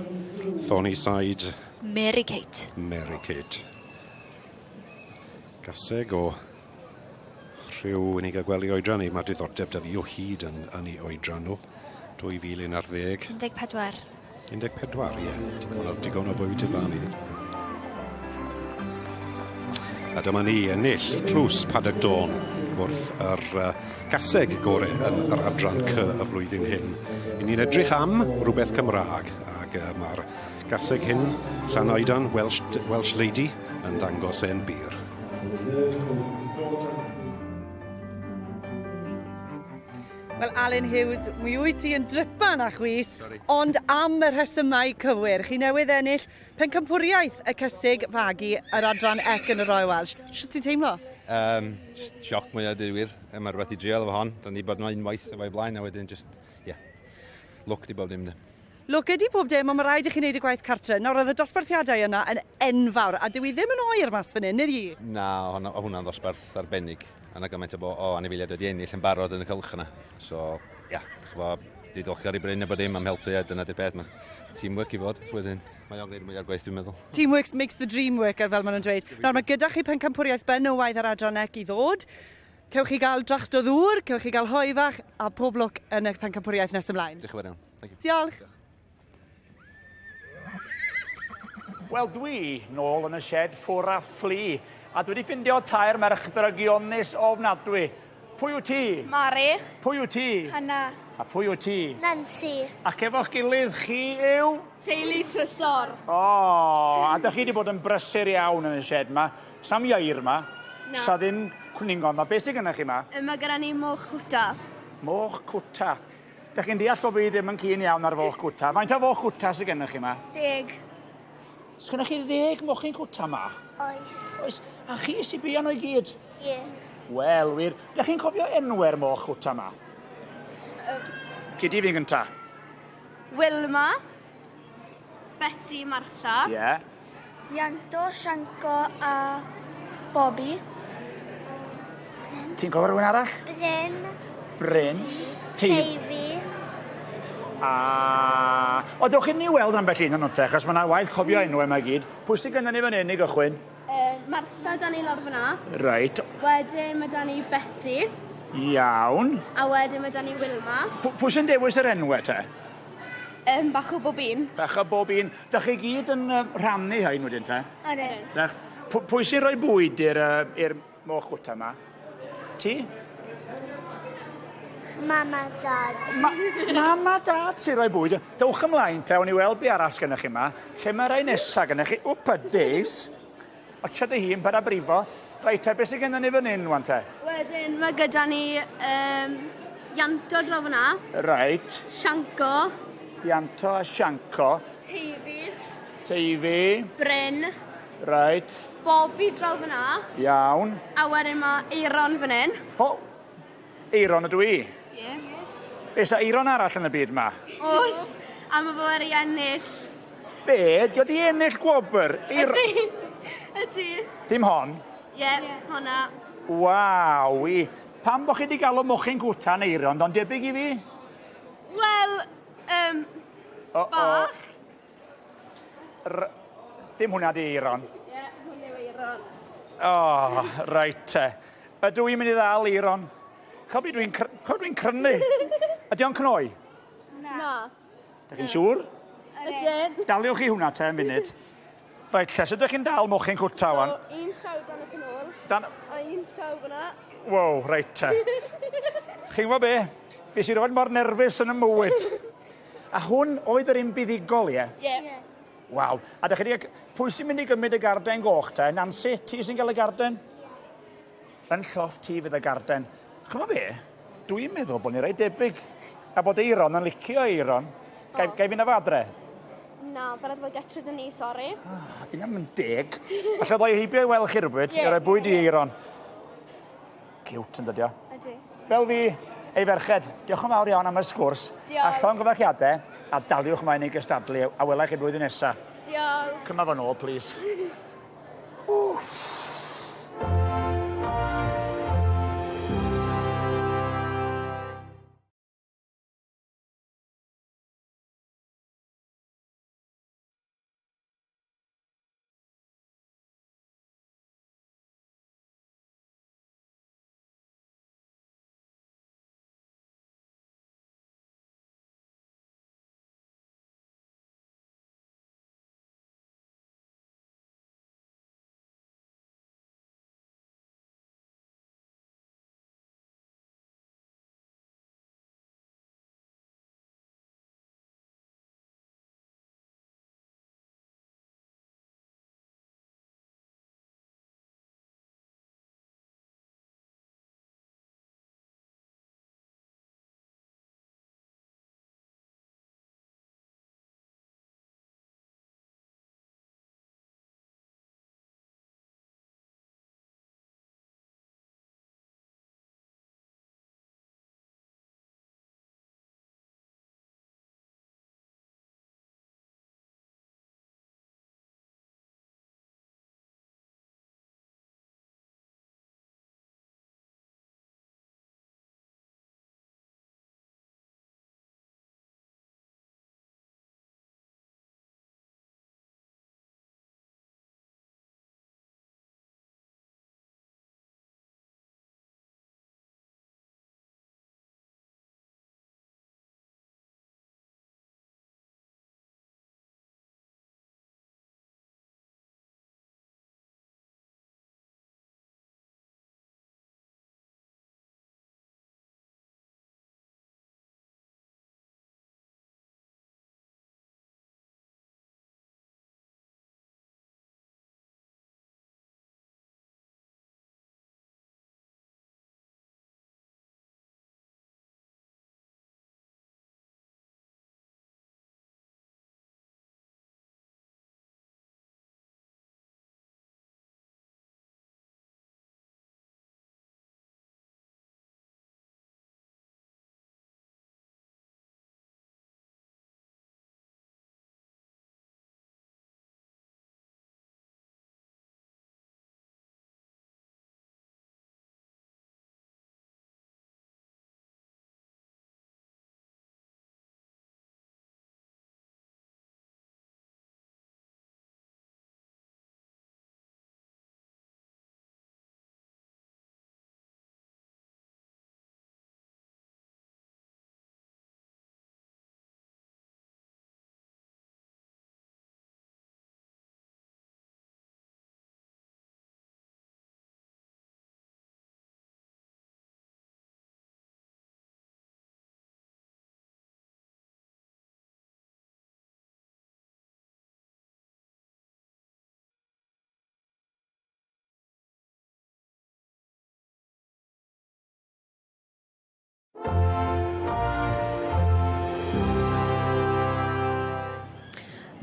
Thorny Side Mary Kate. Mary Kate. Gaseg o rhyw unig a gwely oedran ni. Mae diddordeb da fi o hyd yn, yn ei oedran nhw. 2011. 14. 14, ie. Digon o, digon o fwyd i fan i. A dyma ni ennill tlws Paddock Dawn wrth yr gaseg gore yn yr adran C y flwyddyn hyn. I ni'n edrych am rhywbeth Cymraeg ac mae'r gaseg hyn, Llanoedan, Welsh, Welsh Lady, yn dangos e'n bur. Wel, Alun Hughes, mi wyt ti yn drypan a chwys, ond am y rhesymau cywir. Chi newydd ennill pencampwriaeth y cysig fagu yr adran ec yn y Royal Welsh. Sut ti'n teimlo? Um, just sioc mwyaf dweud wir. Mae rhywbeth i drial efo hon. Da ni bod yma unwaith efo'i blaen a wedyn just, yeah, lwc di bob dim. Lwc ydi pob dim, ond mae rhaid i chi wneud y gwaith cartre. Nawr, oedd y dosbarthiadau yna yn enfawr, a dyw i ddim yn oer mas fan hyn, nid i? Na, hwnna'n ddosbarth arbennig. A na gymaint o, o anifeiliaid wedi ennill yn barod yn y cylch yna. So, ia, yeah, ch'bo, dwi diolchgar i Bryn a bod dim am helpu a dyna di'r peth. Mae teamwork i fod, wedyn mae o'n gwneud mwy o'r gwaith dwi'n meddwl. Teamwork makes the dream work, fel maen nhw'n dweud. Nawr, mae gyda chi pencampwriaeth benywaidd ar adran ec i ddod. Cewch chi gael dracht o ddŵr, cewch chi gael hoe fach, a pob lwc yn y pencampwriaeth nes ymlaen. Diolch yn fawr iawn. Thank you. Diolch. Wel, dwi nôl yn y shed ffwr a ffli, a dwi wedi ffindio tair merch drygionus ofnadwy. Pwy wyt ti? Mari. Pwy wyt ti? Hanna. A pwy wyt ti? Nancy. Ac efo'ch gilydd chi yw? Teulu Trysor. O, a dych chi wedi bod yn brysur iawn yn y shed ma. Sam ieir ma. Na. Sa ddim cwningon ma. Be sydd gennych chi ma? Mae gyda ni moch cwta. Moch cwta. Dych chi'n deall bod fi ddim yn keen iawn ar foch cwta. Faint o foch cwta sydd gennych chi ma? 10. Sgynnoch chi 10 mochyn cwta ma? Oes. Oes. A chi sy'n bia nhw i gyd? Ie. Wel, wir. Dych chi'n cofio enwau'r moch cwta ma? Gyd i fi'n gynta. Wilma. Betty Martha. Ie. Yeah. Ianto, Sianco a Bobby. Ti'n cofio rhywun arall? Bryn. Bryn. Teifi. A... O, dewch i ni weld ambell un o'n nhw te, achos mae yna waith cofio enwau yma i gyd. Pwy sydd gennym ni fan hyn i gychwyn? Martha da ni lawr fyna. Reit. Wedyn mae da ni Betty. Iawn. A wedyn mae da ni Wilma. Pwy sy'n dewis yr enwau te? Bach o bob un. Bach o bob un. Dach chi gyd yn rhannu rhain wedyn te? Ydyn. Dach, pwy sy'n rhoi bwyd i'r moch cwta yma? Ti? Mam a Dad. Mam a Dad sy'n rhoi bwyd. Dewch ymlaen te, o'n i weld be arall gennych chi yma. Lle mae rhai nesa gennych chi? Wp, a days. Otsia dy hun, paid â brifo. Reit te, beth sydd gennym ni fan hyn wan te? Wedyn mae gyda ni Ianto draw fyna. Reit. Sianco. Ianto a Sianco. Teifi. Teifi. Bryn. Reit. Bobby draw fyna. Iawn. A wedyn mae Eiron fan hyn. O, Eiron ydw i. Ie. Oes 'na Eiron arall yn y byd ma? Oes, a mae fo wedi ennill. Be? Di o 'di ennill gwobr? Ydy. Ydy. Dim hon? Ie, honna. Waw, i. Pam bo chi 'di galw mochyn gwta'n Eiron, do'n debyg i fi? Wel, bach. Dim hwnna 'di Eiron. Ie, hwn yw Eiron. O, oh, reit te. Ydw i'n mynd i ddal Eiron? Chofio dwi'n dwi crynu. Ydy o'n cnoi? Na. Dych chi'n siŵr? Ydyn. Daliwch chi hwnna te, munud. Reit, lle, sut ydych chi'n dal mochyn cwta wan? So, un llaw dan y canol. Dan... A un llaw fyna. Wow, reit te. Chi'n gwybod be? Fi sy'n rhoi mor nerfus yn y mywyd. A hwn oedd yr un buddugol, ie? Ie. Yeah. Waw. A dych chi wedi... Pwy sy'n mynd i gymryd y garden goch te? Nancy, ti sy'n cael y garden? Yn llofft ti fydd y garden. Ch'mo' be? Dwi'n meddwl bod ni reit debyg. A bod Eiron yn licio Eiron. Gai, gai fynd â fo adre? Na, fe raid fod getre 'da ni, sori. Ah, 'di 'na'm yn deg. Alla ddoi heibio i weld chi rywbryd, Ie. i roi bwyd i Eiron. Ciwt yn dydi o? Ydi. Fel fi, ei ferched, diolch yn fawr iawn am y sgwrs. Diolch. A llongyfarchiade, a daliwch mlaen i gystadlu, a welai chi blwyddyn nesa. Diolch. Cyma fo nôl, plîs.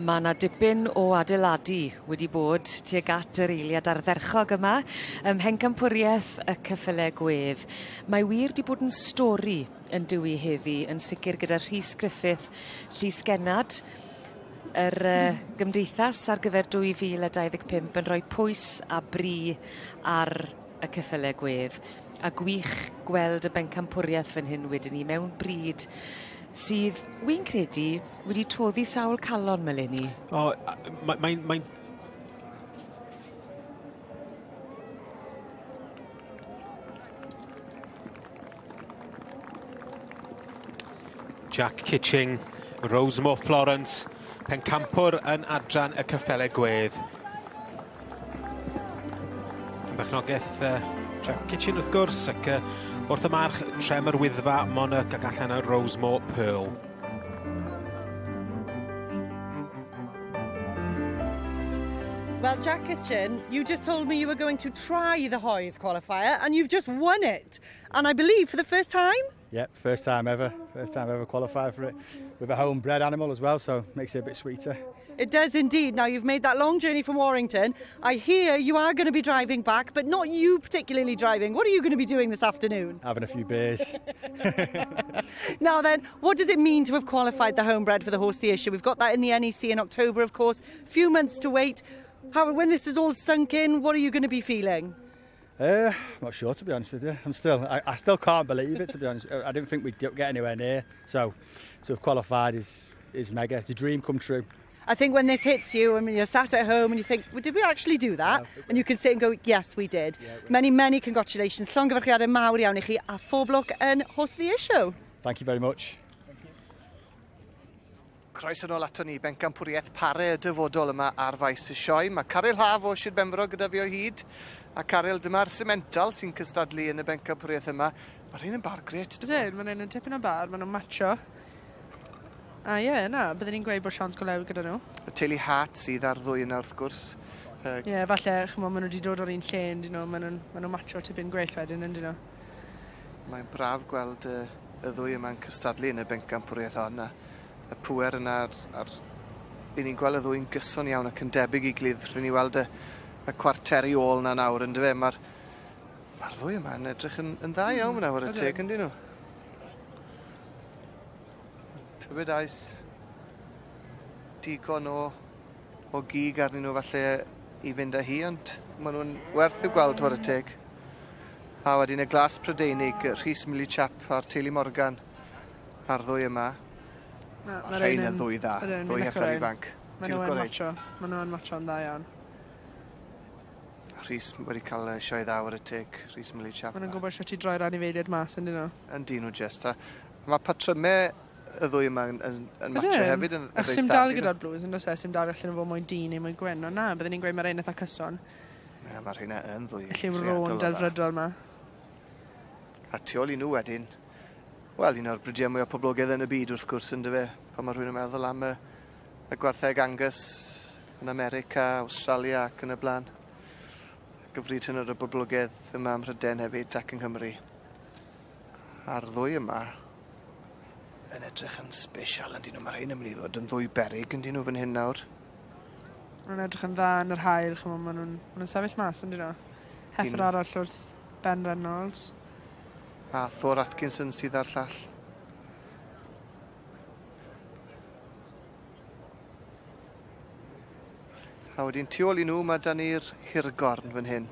Ma' 'na dipyn o adeiladu wedi bod tuag at yr eiliad ardderchog yma ym mhencampwrieth y ceffyle gwedd. Mae wir 'di bod yn stori yn dywi heddi yn sicir gyda Rhys Griffith Llys Gennad yr yy gymdeithas ar gyfer 2025 yn rhoi pwys a bri ar y ceffyle gwedd. A gwych gweld y bencampwrieth fan hyn wedyn 'ny mewn bryd sydd, wi'n credu, wedi toddi sawl calon 'ma leni. O, mae'n mae, mae Jack Kitching, Rosemore Florence, pencampwr yn adran y cyffele gwedd. Yn berchnogaeth Jack Kitching wrth gwrs, ac wrth y march Tremor Wyddfa, Monarch ac allan o Rosemore Pearl. Well, Jack Kitchen, you just told me you were going to try the Hoys qualifier and you've just won it. And I believe for the first time? Yep, first time ever. First time ever qualified for it. With a homebred animal as well, so makes it a bit sweeter. It does indeed. Now, you've made that long journey from Warrington. I hear you are going to be driving back, but not you particularly driving. What are you going to be doing this afternoon? Having a few beers. Now then, what does it mean to have qualified the homebred for the Horse the Issue? We've got that in the NEC in October, of course. Few months to wait. How, when this is all sunk in, what are you going to be feeling? I'm not sure, to be honest with you. I still can't believe it, to be honest. I didn't think we'd get anywhere near. So to have qualified is mega. It's a dream come true. I think when this hits you, I mean, you're sat at home and you think, well, did we actually do that? Yeah. And you can sit and go, yes, we did. Yeah, many, many congratulations. Llongyfarchiadau mawr iawn i chi a phob lwc yn Horse the Issue. Thank you very much. Croeso nôl ato ni, bencampwriaeth pare y dyfodol yma ar faes y sioe. Mae Caryl Haf o Sir Benfro gyda fi o hyd. A Caryl, dyma'r Simmental sy'n cystadlu yn y bencampwriaeth yma. Mae rhain yn bar grêt. Ydyn, mae'n rhain yn tipyn o bar, maen nhw'n matcho. A ie, na, byddwn ni'n gweud bod siawns go lew gyda nhw. Y teulu Hart sydd ar ddwy yna wrth gwrs. Ie, falle, ch'mo, maen nhw wedi dod o'r un lle, yndyn nhw, maen nhw'n matcho tipyn gwell wedyn, yndyn nhw. Mae'n braf gweld y ddwy yma'n cystadlu yn y bencampwriaeth hon. A y pŵer yna, i ni'n gweld y ddwy'n gyson iawn ac yn debyg i gilydd. Rydyn ni weld y cwarteri ôl na nawr, yndyfe? Mae'r ddwy yma yn edrych yn dda iawn yna, whare teg, yndyn nhw? Tybed oes digon o gig arnyn nhw falle i fynd â hi, ond maen nhw'n werth i'w gweld, whare teg. A wedyn y glas Prydeinig, Rhys Millichap a'r teulu Morgan a'r ddwy yma. Mae'r rhain yn ddwy dda, ddwy heffer ifanc. Maen nhw'n matcho, maen nhw'n matcho'n dda iawn. Rhys wedi cael sioe dda whare teg, Rhys Millichap. Maen nhw'n gwybod sut i droi'r anifeiliaid mas, yndyn nhw? Yndyn nhw just. A mae patrymau y ddwy yma yn matcho hefyd. Ach, sy'n dal gyda'r blues, yn does e? Sy'n dal allan o fod mwy du neu mwy gwyn. Ond na, byddwn ni'n gweud mae'r ein eitha cyson. Ie, mae'r rheina yn ddwy. Y lliw ro'n delfrydol yma. A tu ôl i nhw wedyn, wel, un o'r bridiau mwyaf poblogaidd yn y byd, wrth gwrs, yndyfe, pan mae rhywun yn meddwl am y gwartheg Angus yn America, Australia ac yn y blaen. Gyfryd hynod o boblogaidd yma ym Mhrydain hefyd ac yng Nghymru. A'r ddwy yma yn edrych yn special yndyn nhw. Mae rhain yn mynd i ddod yn ddwy beryg yndyn nhw fan hyn nawr. Maen nhw'n edrych yn dda yn yr haul, ch'mo', maen nhw'n sefyll mas yndyn nhw. Heffer arall wrth Ben Reynolds. A Thor Atkinson sydd ar llall. A wedyn tu ôl i nhw mae 'da ni'r hirgorn fan hyn.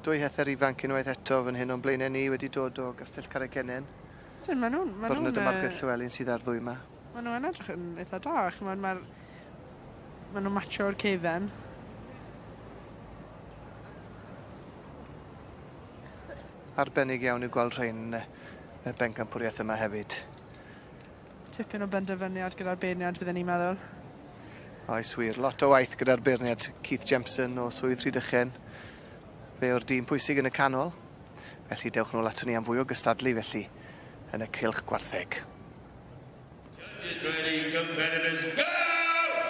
Dwy heffer ifanc unwaith eto fan hyn o'n blaenau ni wedi dod o Gastell Carreg Cennen. Dyn, maen nhw'n... Bernard a Margaret Llewellyn sydd ar ddwy yma. Maen nhw'n edrych yn eitha da, ch'mod, maen nhw'n matcho'r cefen. Arbennig iawn i'w gweld rhain y bencampwriaeth yma hefyd. Tipyn o benderfyniad gyda'r beirniad, bydden ni'n meddwl. Oes wir, lot o waith gyda'r beirniad Keith Jempson o Swydd Rhydychen. Fe yw'r dyn pwysig yn y canol. Felly dewch nôl aton ni am fwy o gystadlu felly yn y cylch gwartheg.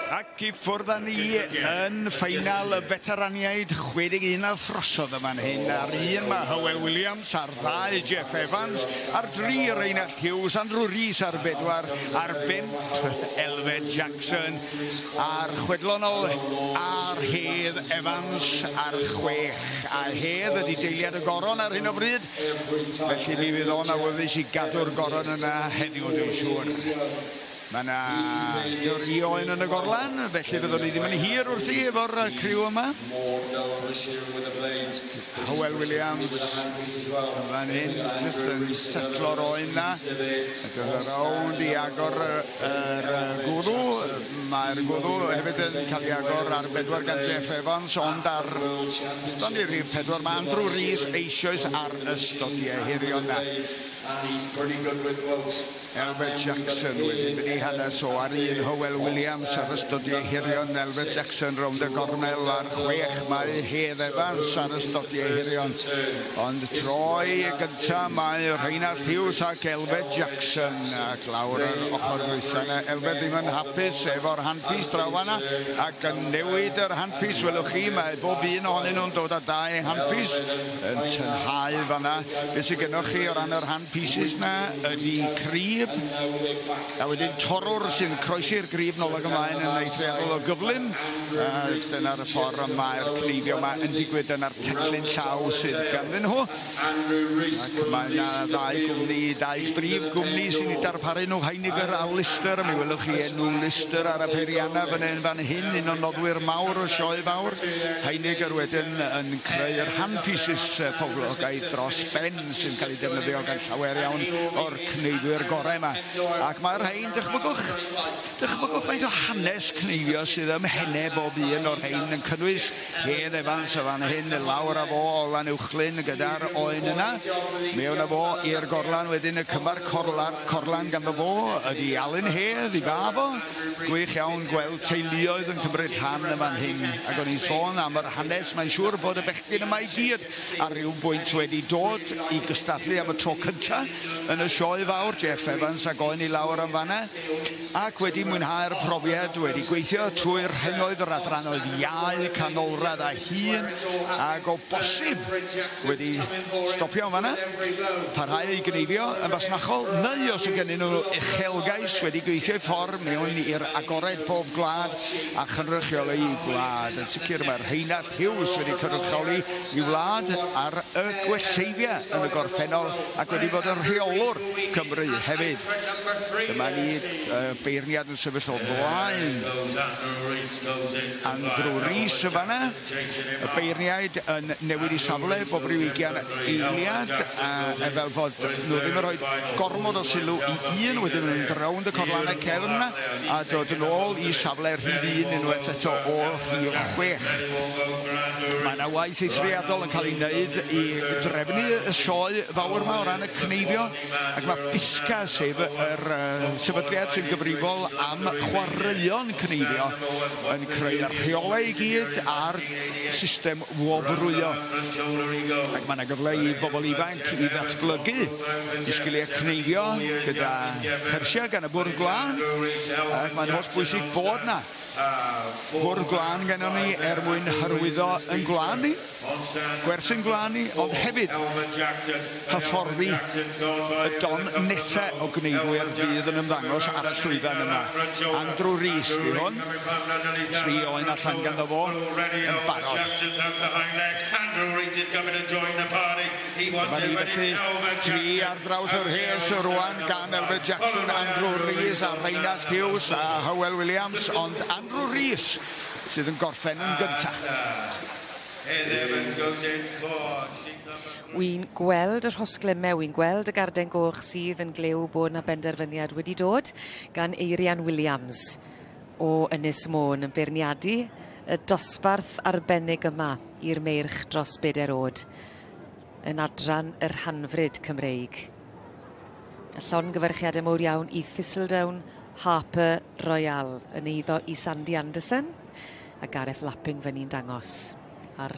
Ac i ffwrdd â ni yn ffeinal y veteraniaid 61 a throsodd yma'n hyn. Ar un mae Hywel Williams, ar ddau Jeff Evans, ar dri Reinald Hughes, Andrew Rees ar bedwar, ar bump Elfed Jackson, ar chwedlonol ar Hedd Evans ar chwech. A Hedd ydi deiliad y goron ar hyn o bryd, felly mi fydd o'n awyddus i gadw'r goron yna heddiw, dwi'n siŵr. Mae yna dri oen yn y gorlan, felly fyddwn ni ddim yn hir wrthi efo'r criw yma. Hywel Williams, fan hyn, jyst yn setlo'r oen na. A dod ar rownd i agor yr gwddw. Mae'r gwddw hefyd yn cael ei agor ar bedwar gan Jeff Evans, ond ar stond i'r rhif pedwar. Mae Andrew Rees eisoes ar y stodiau hirion na. And he's pretty good with Welsh. Elfed Jackson wedi mynd i hanes o ar un Hywel Williams ar ystodiau hirion. Elfed Jackson rownd y gornel ar 6 mae Hedd Evans ar ystodiau hirion. Ond troi y gynta mae Rheinald Hughes ac Elfed Jackson ac lawr yr ochr ddwytha yna. Elfed ddim yn hapus efo'r handpiece draw fanna ac yn newid yr handpiece. Welwch chi, mae bob un ohonyn nhw'n dod â dau handpiece yn tynhau fanna. Be sydd gennoch chi o ran yr handpieces na ydy crib a wedyn torwr sy'n croesi'r grib nôl ag ymlaen yn eithriadol o gyflym. Dyna'r ffordd y mae'r cneifio yma yn digwydd, dyna'r teclyn llaw sydd ganddyn nhw. Ac mae yna ddau gwmni, dau brif gwmni sy'n ei darparu nhw, Heiniger a Lister. Mi welwch chi enw Lister ar y peiriannau fan hyn, fan hyn, un o noddwyr mawr o sioe fawr. Heiniger wedyn yn creu'r handpieces poblogaidd dros ben sy'n cael ei defnyddio gan llawer iawn o'r cneifwyr gorau yma. Ac mae'r rhain, dychmygwch faint o hanes cneifio sydd ym mhenne bob un o'r rhain, yn cynnwys Hedd Evans y fan hyn, lawr â fo o Lanuwchllyn gyda'r oen yna. Mewn â fo i'r gorlan wedyn, y cymar corlan ganddo fo ydy Alun Hedd i fab o. Gwych iawn gweld teuluoedd yn cymryd rhan y fan hyn. Ac o'n i'n sôn am yr hanes, mae'n siŵr bod y bechgyn yma i gyd ar ryw bwynt wedi dod i gystadlu am y tro cynta yn y sioe fawr, Jeff Evans ac oen i lawr am fanna, ac wedi mwynhau'r profiad, wedi gweithio trwy'r rhengoedd, yr adranoedd iau, canolradd a hŷn, ac o bosib wedi stopio am fanna, parhau i gneifio yn fasnachol, neu os yw gennyn nhw uchelgais, wedi gweithio i ffordd mewn i'r agored pob gwlad a chynrychioli gwlad. Yn sicr mae'r Rheinald Hughes wedi cynrychioli i wlad ar y gwellteifiau yn y gorffennol ac wedi bod yn rheolwr Cymru hefyd. Dyma ni beirniad yn sefyll o flaen Andrew Rees y fanna. Y beirniaid yn newid i safle bob ryw 20 eiliad, a fel fod nhw ddim yn rhoi gormod o sylw i un, wedyn nhw'n rownd y corlannau cefn yna a dod yn ôl i safle rhif 1 unwaith eto o rhif 6. Mae yna waith eithriadol yn cael ei wneud i drefnu y sioe fawr yma o ran y cneifio, ac mae BISCA, sef yr sefydliad sy'n gyfrifol am chwaraeon cneifio, yn creu'r rheolau i gyd a'r system wobrwyo. Ac mae yna gyfle i bobl ifanc i ddatblygu i sgiliau cneifio gyda cyrsiau gan y Bwrdd Gwlân, ac mae'n holl bwysig bod na Bwrdd Gwlân gennon ni er mwyn hyrwyddo yn gwlân ni, gwerthu'n gwlân ni, ond hefyd hyfforddi y don nesa o gneifwyr fydd yn ymddangos ar y llwyfan yma. Andrew Rees di hwn, 3 oen allan ganddo fo yn barod. Dyma ni felly, 3 ar draws yr rhes rwan gan Elfed Jackson, Andrew Rees a Rheinald Hughes a Hywel Williams, ond Andrew Rees sydd yn gorffen yn gyntaf. Wy'n gweld y rhosglymau, wy'n gweld y garden goch sydd yn glyw bod 'na benderfyniad wedi dod gan Eirian Williams o Ynys Môn yn beirniadu y dosbarth arbennig yma i'r meirch dros bedair oed yn adran yr Hanfryd Cymreig. A llongyfarchiadau mowr iawn i Thistledown Harper Royal yn eiddo i Sandy Anderson a Gareth Lapping fyny'n dangos ar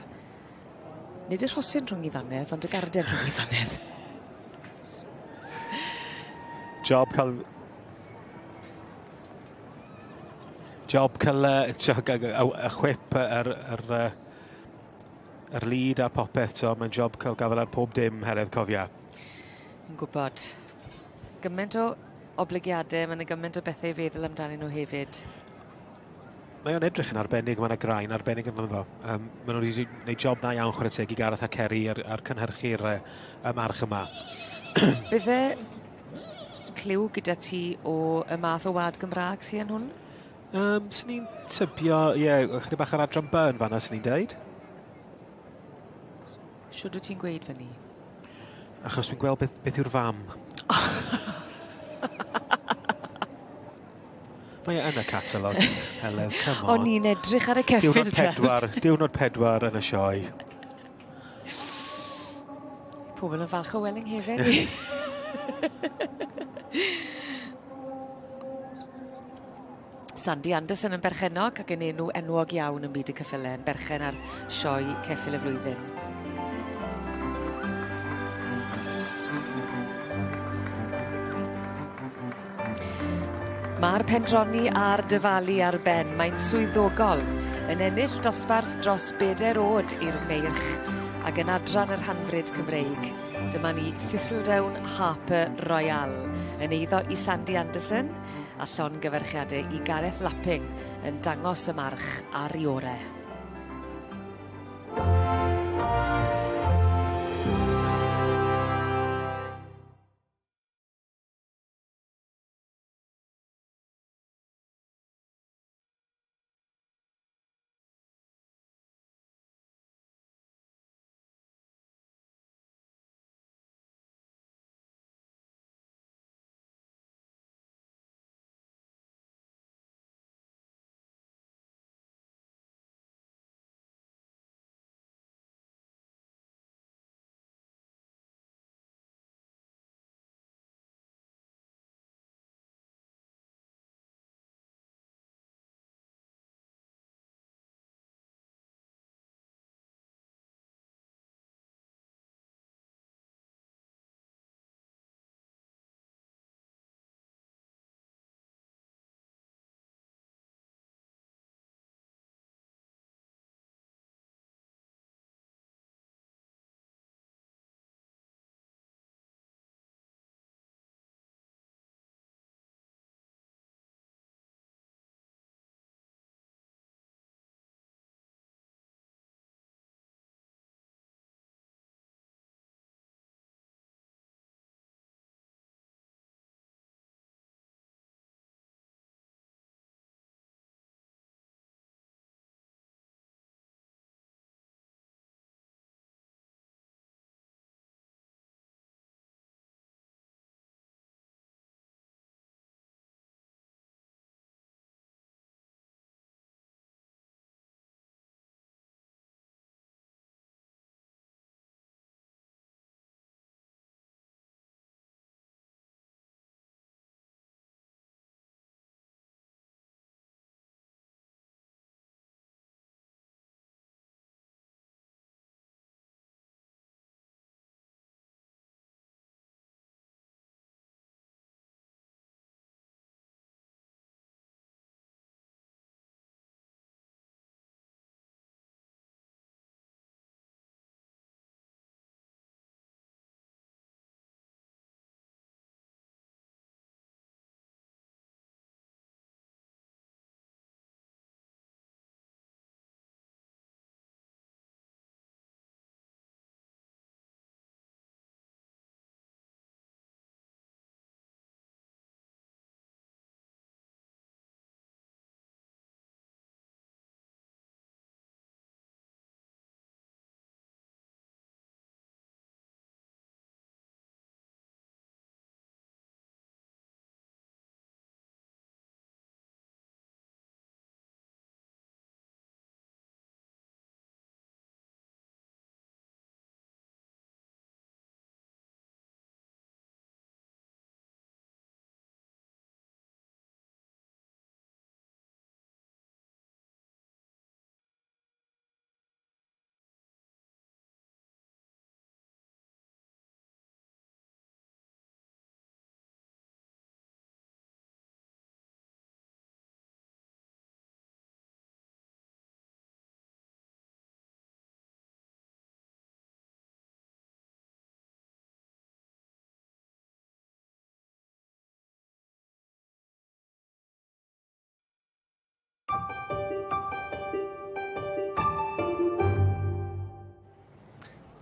nid y rhosyn rhwng i ddannedd ond y garden rhwng i ddannedd. Job cael y chwip yr lead a popeth, so mae'n job cael gafael ar pob dim, Heledd, cofia. Yn gwybod. Gymaint o oblygiadau, mae'n gymaint o bethau i feddwl amdanyn nhw hefyd. Mae o'n edrych yn arbennig, mae yna graen arbennig yn fo. Maen nhw wedi gwneud job dda iawn, chwarae teg i Gareth a Kerry ar cynhyrchu'r y march yma. Bydde cliw gyda ti o y math o wad Gymraeg sy'n yn hwn? Swn i'n tybio, ie, chydig bach ar adran B yn fanna, swn i'n deud. Shwd wyt ti'n gweud fyny? Achos dwi'n gweld beth yw'r fam. Mae e yn y catalog, Heledd, come on. O'n i'n edrych ar y ceffyl, Diwrnod 4 yn y sioe. Pobl yn falch o Welling hefyd. Sandy Anderson yn berchennog ac yn enw enwog iawn ym myd y ceffyle yn berchen ar sioe ceffyl y flwyddyn. Ma'r pendroni a'r dyfalu ar ben, mae'n swyddogol yn ennill dosbarth dros beder o'd i'r meirch ag yn adran yr rhanfryd Cymreig. Dyma ni Thistledown Harper Royal yn eiddo i Sandy Anderson a llongyfarchiade i Gareth Lapping yn dangos y march ar 'i ore.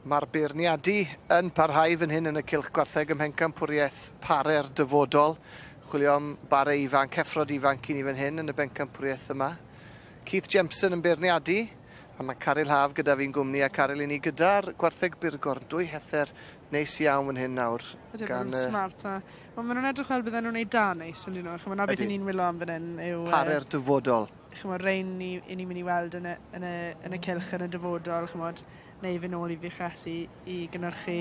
Mae'r beirniadu yn parhau fan hyn yn y cylch gwartheg ym Mhencampwriaeth Pare'r Dyfodol. Chwilio am bare ifanc, heffrod ifanc i ni fan hyn yn y bencampwriaeth yma. Keith Jempson yn beirniadu, a mae Caryl Haf gyda fi'n gwmni, a Caryl i ni gyda'r gwartheg burgorn, dwy hether neis iawn fan hyn nawr. Ydyn, maen nhw'n smart a... Wel, maen nhw'n edrych fel bydden nhw'n neud da neis, yn dyn nhw. Ch'mo' 'na beth 'yn ni'n wylo am fan hyn yw... Pare'r dyfodol. Ch'mo' rein ni 'yn ni myn' i weld yn y yn y yn y cylch yn y dyfodol ch'mod neu fyn' nôl i fuchesi i gynyrchu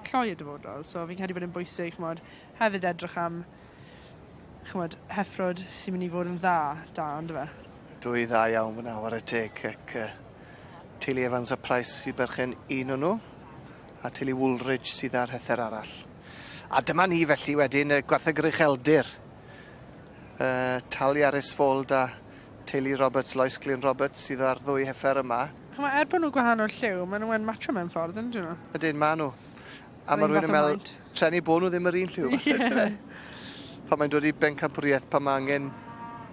cloi y dyfodol, so fi'n credu bod e'n bwysig, ch'mod, hefyd edrych am, ch'mod, heffrod sy'n mynd i fod yn dda, da, on'd yfe? Dwy dda iawn fyna, ware teg, ac teulu Evans a Price i berchen un o nhw, a teulu Woolridge sydd ar hether arall. A dyma ni felly wedyn y gwartheg yr ucheldir. Taliaris Fold a teulu Roberts, Lois Glyn Roberts sydd ar ddwy heffer yma. Ch'mo' er bo' nhw gwahanol lliw ma' nhw yn matcho mewn ffordd on'd 'yn nhw? Ydyn ma' nhw. A ma' rywun yn me'wl treni bo' nhw ddim yr un lliw falle on'd yfe? Pan mae'n dod i bencampwriaeth pan ma' angen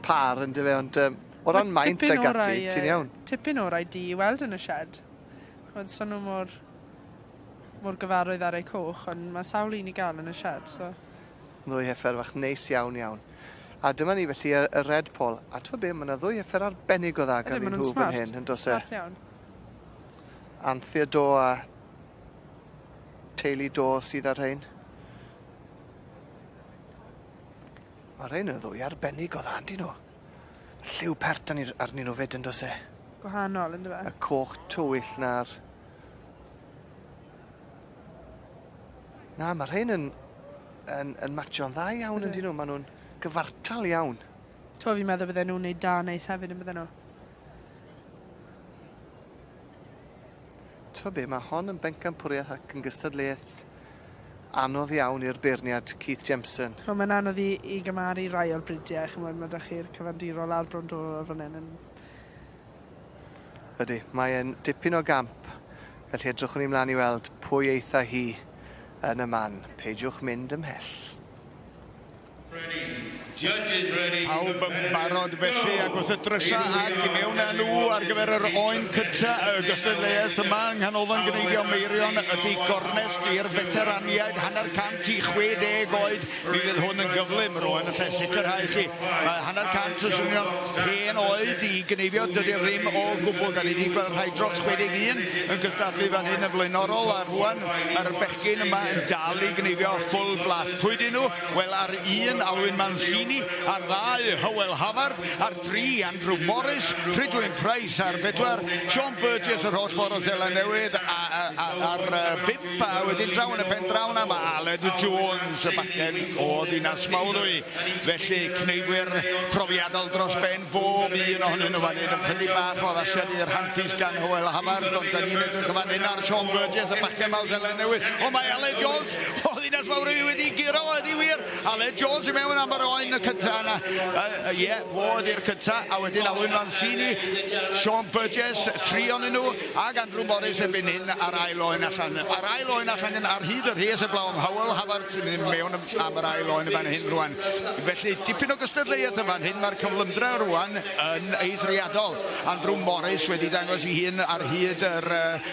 pâr on'd yfe ond yym o ran maint ag ati ti'n iawn. Tipyn o rai du i weld yn y sied. Ch'mod so nhw mor mor gyfarwydd ar eu coch ond ma' sawl un i ga'l yn y sied so. Ddwy heffer fach neis iawn iawn. A dyma ni felly y y Red Poll. A t'mo' be' ma' 'na ddwy heffer arbennig o dda ganddyn nhw fan hyn yndos e? Smart iawn. Anthea Do a teulu Do sydd ar rhein. Ma' rhein yn ddwy arbennig o dda on'd 'yn nw? Lliw pert arni- arnyn nw 'fyd yndos e? Gwahanol on'd yfe? Y coch tywyll na'r Na ma' rhein yn yn yn matcho'n dda iawn on'd 'yn nw? Ma' nw'n gyfartal iawn. T'mo' fi'n meddwl bydden nw'n neud da neis hefyd yn bydden nhw? T'mo' be' ma' hon yn bencampwriaeth ac yn gystadleuaeth anodd iawn i'r beirniad Keith Jemson. Ch'mo' ma'n anodd i i gymaru rai o'r bridie ch'mod ma' 'dach chi'r cyfandirol a'r brodorol fan 'yn yn Ydi, mae e'n dipyn o gamp. Felly edrychwn ni mlan i weld pwy eitha hi yn y man. Peidiwch mynd ymhell. Pawb yn barod felly ac wrth y drysa ac i mewn â nhw ar gyfer yr oen cynta y gystadleuaeth yma yng Nghanolfan Gneifio Meirion ydy gornest i'r feteraniaid 50 i 60 oed. Mi fydd hwn yn gyflym rwan allai sicrhau i chi. Mae 50 yn swnio'n hen oed i gneifio, dydy o ddim o gwbl. Da ni wedi gweld rhai dros 61 yn cystadlu fan hyn yn flaenorol a rwan mae'r bechgyn yma yn dal i gneifio full blast. Pwy dyn nhw? Wel ar un Alwyn Mancini, ar ddau Hywel Havard, ar dri Andrew Morris, Rhydwyn Price ar bedwar, Sean Burgess yr holl ffordd o Seland Newydd a, a, a, ar bump a wedyn draw yn y pen draw na mae Aled Jones y bachgen o Ddinas Mawddwy. Felly cneifwyr profiadol dros ben bob un ohonyn nhw fan hyn yn prynu bach o addasiad i'r handpiece gan Hywel Havard ond da ni'n edrych yn fan hyn ar Sean Burgess y bachgen fel Seland Newydd. O mae Aled Jones o Ddinas Mawddwy wedi guro ydi wir. Aled Jones i mewn am yr oen y cynta yna. Ie, yeah, fo ydi'r cynta. A wedyn Alwyn Mancini, Sean Burgess, tri onyn nhw, ac Andrew Morris erbyn hyn ar ail oen allan. Ar ail oen allan yn ar hyd y rhes y blawn. Howell Havard sy'n mynd mewn am yr ail oen y fan hyn rwan. Felly, dipyn o gystadleuaeth yn fan hyn. Mae'r cyflymdra rwan yn eithriadol. Andrew Morris wedi dangos ei hun ar hyd yr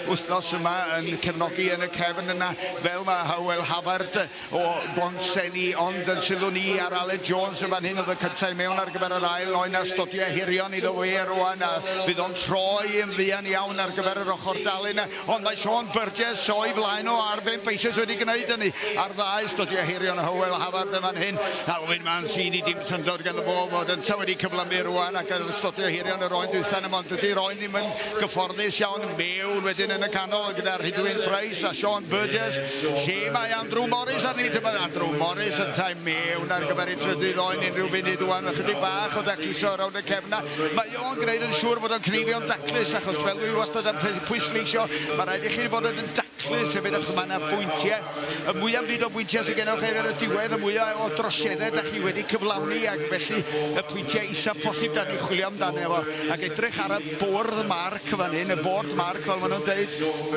wythnos yma yn cefnogi yn y cefn yna, fel mae Howell Havard o Bontsenni, ond yn sylw ni ar Aled Jones yn fan hyn oedd y cyntaf i mewn ar gyfer yr ail oen a stodiau hirion iddo fe rwan a fydd o'n troi yn fuan iawn ar gyfer yr ochr dalu yna ond mae Sean Burgess o'i flaen o ar bump eisoes wedi gwneud hynny ar ddau stodiau hirion Hywel Havard yn fan hyn. Alwyn Mancini dim syndod ganddo fo fod yntau wedi cyflymu rwan ac ar stodiau hirion yr oen dwytha yna ond dydy'r oen ddim yn gyfforddus iawn mewn wedyn yn y canol gyda Rhydwyn Price a Sean Burgess. Lle mae Andrew Morris arni? Dyma Andrew Morris yn tai mewn ar gyfer ei trydydd oen unrhyw funud wan. Ychydig bach o dacluso rownd y cefn 'na. Mae o'n gwneud yn siŵr fod o'n cneifio'n daclus achos fel dwi wastad yn pwysleisio mae rhaid i chi fod yn daclus hefyd achos mae yna bwyntiau. Y mwyaf byd o bwyntiau sydd gennych chi ar y diwedd, y mwyaf o droseddau da chi wedi cyflawni ac felly y pwyntiau isaf posib da ni'n chwilio amdano fo. Ac edrych ar y bwrdd marc fan hyn, y bwrdd marc fel maen nhw'n dweud,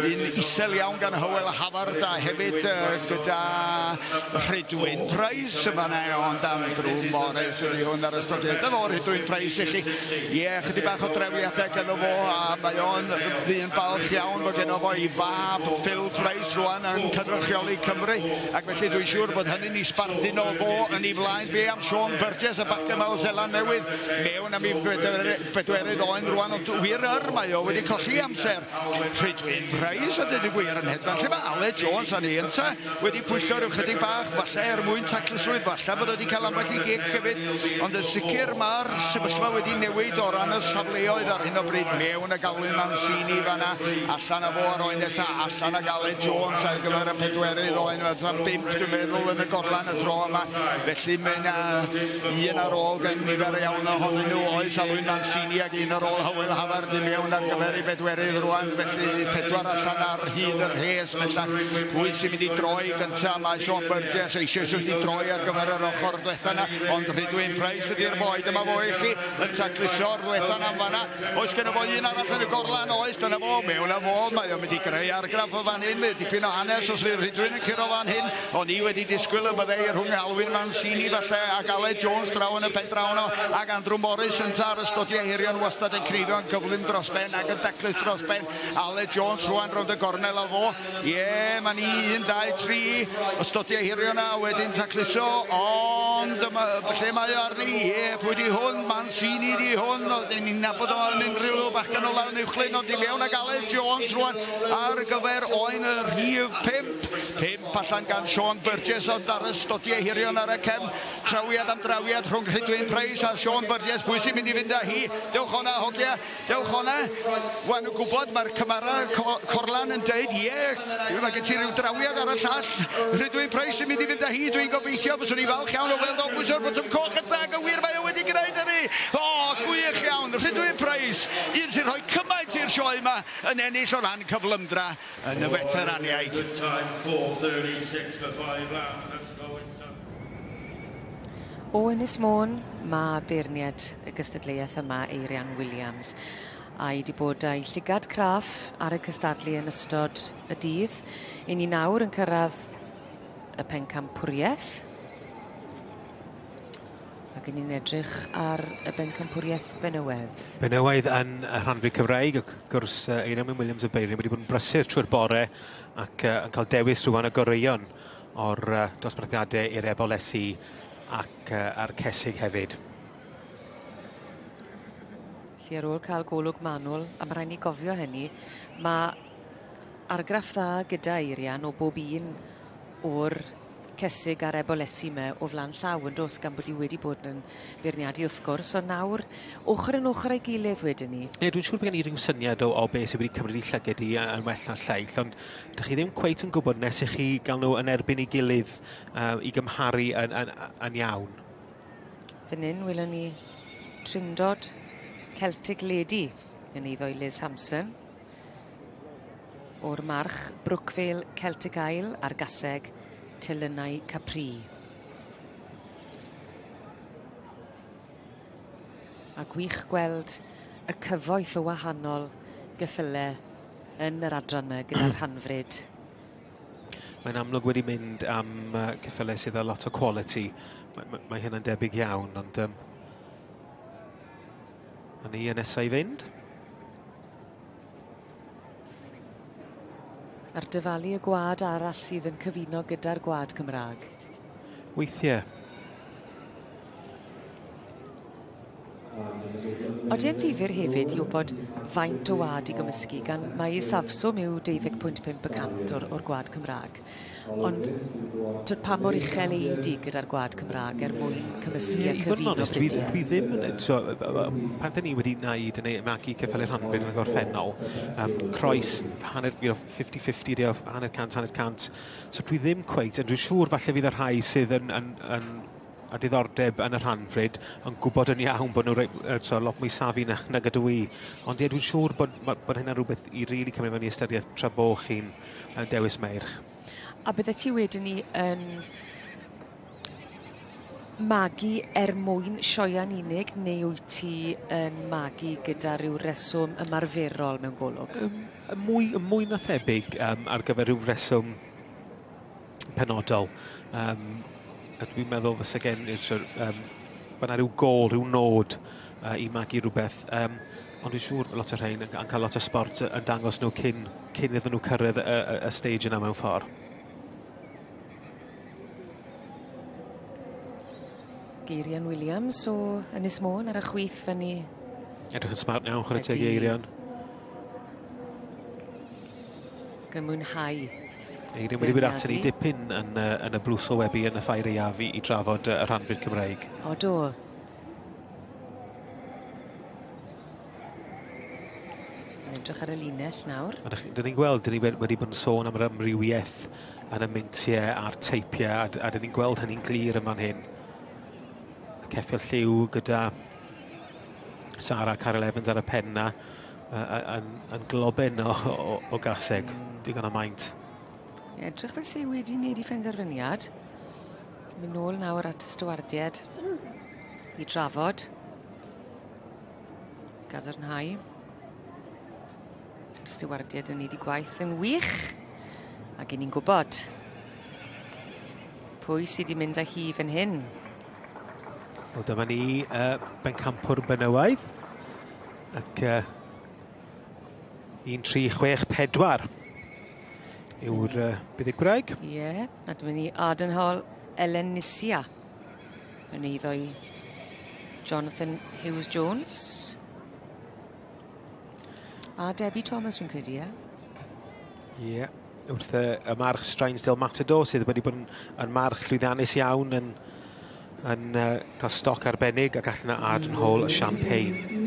un isel iawn gan Hywel Havard a hefyd gyda Rhydwyn Price yn fanna ond Andrew Morris ydi hwn ar y stodiad. Dyma fo Rhydwyn Price i chi. Ie, yeah, chydig bach o drewiadau ganddo fo a mae o'n ddyn balch iawn fod genno fo i fab Phil Price rwan yn cynrychioli Cymru ac felly dwi'n siŵr bod hynny'n ei sbarduno fo yn ei flaen. Be am Sean Burgess y bachgen ma o Seland Newydd mewn am ei bedwerydd oen rwan ond wir yr mae o wedi colli amser. Rhydwyn Price a dweud y gwir yn hedfan. Lle mae Aled Jones a ni ynta wedi pwyllo rhyw chydig bach, falle er mwyn taclusrwydd, falle bod wedi cael ambell i gic hefyd, ond yn sicr mae'r sefyllfa wedi newid o ran y safleoedd ar hyn o bryd. Mewn ag Alwyn Mancini fanna, allan â fo ar oen nesa, allan ag ag Aled Jones ar gyfer y pedwerydd oen, adran 5 dwi'n meddwl yn y gorlan y tro yma. Felly mae yna un ar ôl gen nifer iawn ohonyn nhw, oes Alwyn Mancini ac un ar ôl Hywel Hafard i mewn ar gyfer ei bedwerydd rwan, felly pedwar allan ar hyd y rhes bellach. Pwy sy'n mynd i droi gynta? Mae Sean Burgess eisoes wedi droi ar gyfer yr ochr ddwetha yna, ond Rhydwyn Price ydy'r boi, dyma fo i chi, yn tacluso'r ddwetha yna yn fanna. Oes gynno fo un arall yn y gorlan? Oes, dyna fo, mewn â fo, mae o'n mynd i greu argraff o fan hyn, mae dipyn o hanes os fydd Rhydwyn yn curo fan hyn. O'n i wedi disgwyl y byddai rhwng Alwyn Mancini falle ac Aled Jones draw yn y pen draw yno, ac Andrew Morris ynta ar y stodiau hirion wastad yn creidio'n gyflym dros ben ac yn daclus dros ben. Aled Jones rwan rownd y gornel â fo. Ie, mae ni 1, 2, 3, y stodiau hirion a wedyn tacluso, ond yma, lle mae o arni? Ie, pwy di hwn? Mancini di hwn, oedden ni'n nabod o yn unrhyw bachgen o lan uwchlyn, ond i mewn ag Aled Jones rwan ar gyfer oen y rhif 5. 5 allan gan Sean Burgess, ond ar y stodiau hirion ar y cefn. Trawiad am drawiad rhwng Rhydwyn Price a Sean Burgess. Pwy sy'n mynd i fynd â hi? Dewch o'na, hogia. Dewch o'na. Wan nhw'n gwybod, mae'r cymara Corlan yn deud, ie, mae gen ti rhyw drawiad ar y llall. Rhydwyn Price yn mynd i fynd â hi, dwi'n gobeithio, fyswn i falch iawn o weld o bwyso'r botwm coch yn dda, yn wir mae o wedi gwneud hynny. O, gwych iawn, Rhydwyn Price, un sy'n rhoi cymaint i'r sioe yma, yn ennill o ran cyflymdra yn y feteraniaid. Good time, 4.36 for five laps. That's going to... O Ynys Môn, mae beirniad y gystadleuaeth yma, Eirian Williams, a'i 'di bod â'i llygad craff ar y cystadlu yn ystod y dydd. I ni nawr yn cyrraedd y pencampwriaeth. Ac 'yn ni'n edrych ar y bencampwriaeth benywedd. Benywaidd yn y rhanfyd Cymraeg, ac wrth gwrs Eirian Wyn Williams y beirniad wedi bod yn brysur trwy'r bore ac yn cael dewis rwan y goreuon o'r dosbarthiadau i'r ebolesi ac a'r cesig hefyd. Felly ar ôl cael golwg manwl, a ma' raid ni gofio hynny, ma' argraff dda gyda Eirian o bob un o'r cesig a'r ebolesi 'ma o flan llaw yn do's gan bod 'i wedi bod yn beirniadu wrth gwrs ond nawr ochr yn ochr â'i gilydd wedyn 'ny. Ie dwi'n siŵr bod gen i ryw syniad o o beth sydd wedi cymryd i llyged i yn well na'r lleill ond 'dych chi ddim cweit yn gwybod nes i chi gael nhw yn erbyn ei gilydd uh, i gymharu yn, yn, yn iawn. Fan hyn welwn ni Trindod Celtic Lady yn eiddo i Liz Hampson. O'r march Brookvale Celtic Isle a'r gaseg Telynau Capri. A gwych gweld y cyfoeth o wahanol geffyle yn yr adran 'ma gyda'r rhanfryd. Mae'n amlwg wedi mynd am uh, ceffylau sydd â lot o quality. Mae, mae, mae hynna'n debyg iawn, ond um, a ni yn nesau i fynd. A'r dyfalu y gwad arall sydd yn cyfuno gyda'r gwad Cymraeg. Weithiau. Odi e'n ddifyr hefyd i wbod faint o wâd i gymysgu gan mai isafswm yw 25 y cant o'r o'r gwlad Cymra'g. Ond t'wod pa mor uchel ei di gyda'r gwlad Cymra'g er mwyn cymysgu a cyfuno dwi, dwi ddim yn so, pan dyn ni wedi wneud neu magu ceffylau rhanbarth yn y gorffennol, um, croes hanner, you know, 50-50 ydi o, hanner cant, hanner cant. So dwi ddim cweit, ond dwi'n siŵr falle fydd y rhai sydd yn, yn, yn a diddordeb yn y rhanfryd yn gwybod yn iawn bod nhw'n rhoi, so, lot mwy safi na, nag ydw i. Ond ie, dwi'n siŵr bod, bod hynna'n rhywbeth i rili really cymryd mewn i ystyriaeth tra bo chi'n dewis meirch. A bydde ti wedyn ni yn magu er mwyn sioeau'n unig neu wyt ti yn magu gyda rhyw reswm ymarferol mewn golwg? Um, mwy, mwy na thebyg um, ar gyfer rhyw reswm penodol. Um, a dwi'n meddwl fysa gen i'r so, um, bod 'na rhyw gôl, rhyw nod uh, i magu rhywbeth. Um, ond dwi'n siŵr lot o'r rhain yn, yn cael lot o sport yn dangos nhw cyn, cyn iddyn nhw cyrraedd y, y, y stage yna mewn ffordd. Geirian Williams o Ynys Môn ar y chwith fyny. Edrych yn smart iawn, chwarae teg i Eirian. Gan mwynhau. Eirian wedi bod ato ni dipyn yn, uh, yn y blws o webi yn y ffair eiaf i, i drafod y rhanfyd Cymreig. O do. Edrych ar y linell nawr. A dyn ni'n gweld, dyn ni wedi bod yn sôn am yr amrywiaeth yn y meintiau a'r teipiau, a, a dyn ni'n gweld hynny'n glir yn fan hyn. Y ceffyl lliw gyda Sara Carol Evans ar y pen na, yn, yn globen o, o, o gaseg, digon o maint. Edrych fel sydd wedi wneud i phenderfyniad. Mynd nôl nawr at y stiwardied i drafod. Gadarnhau. Stiwardied yn neud 'u gwaith yn wych. Ac 'yn ni'n gwbod pwy sy 'di mynd â hi fan hyn. Wel dyma ni bencampwr benywaidd ac 1 3 6 4 yw'r buddugwraig. Ie, yeah, a dyma ni Ardenhall Elen Nisia yn eiddo i Jonathan Hughes Jones. A Debbie Thomas fi'n credu, ie? Ie. Yeah. Wrth y, y march Strinesdale Matador sydd wedi bod yn, yn march llwyddiannus iawn yn, yn cael stoc arbennig ac allan o Ardenhall Champagne.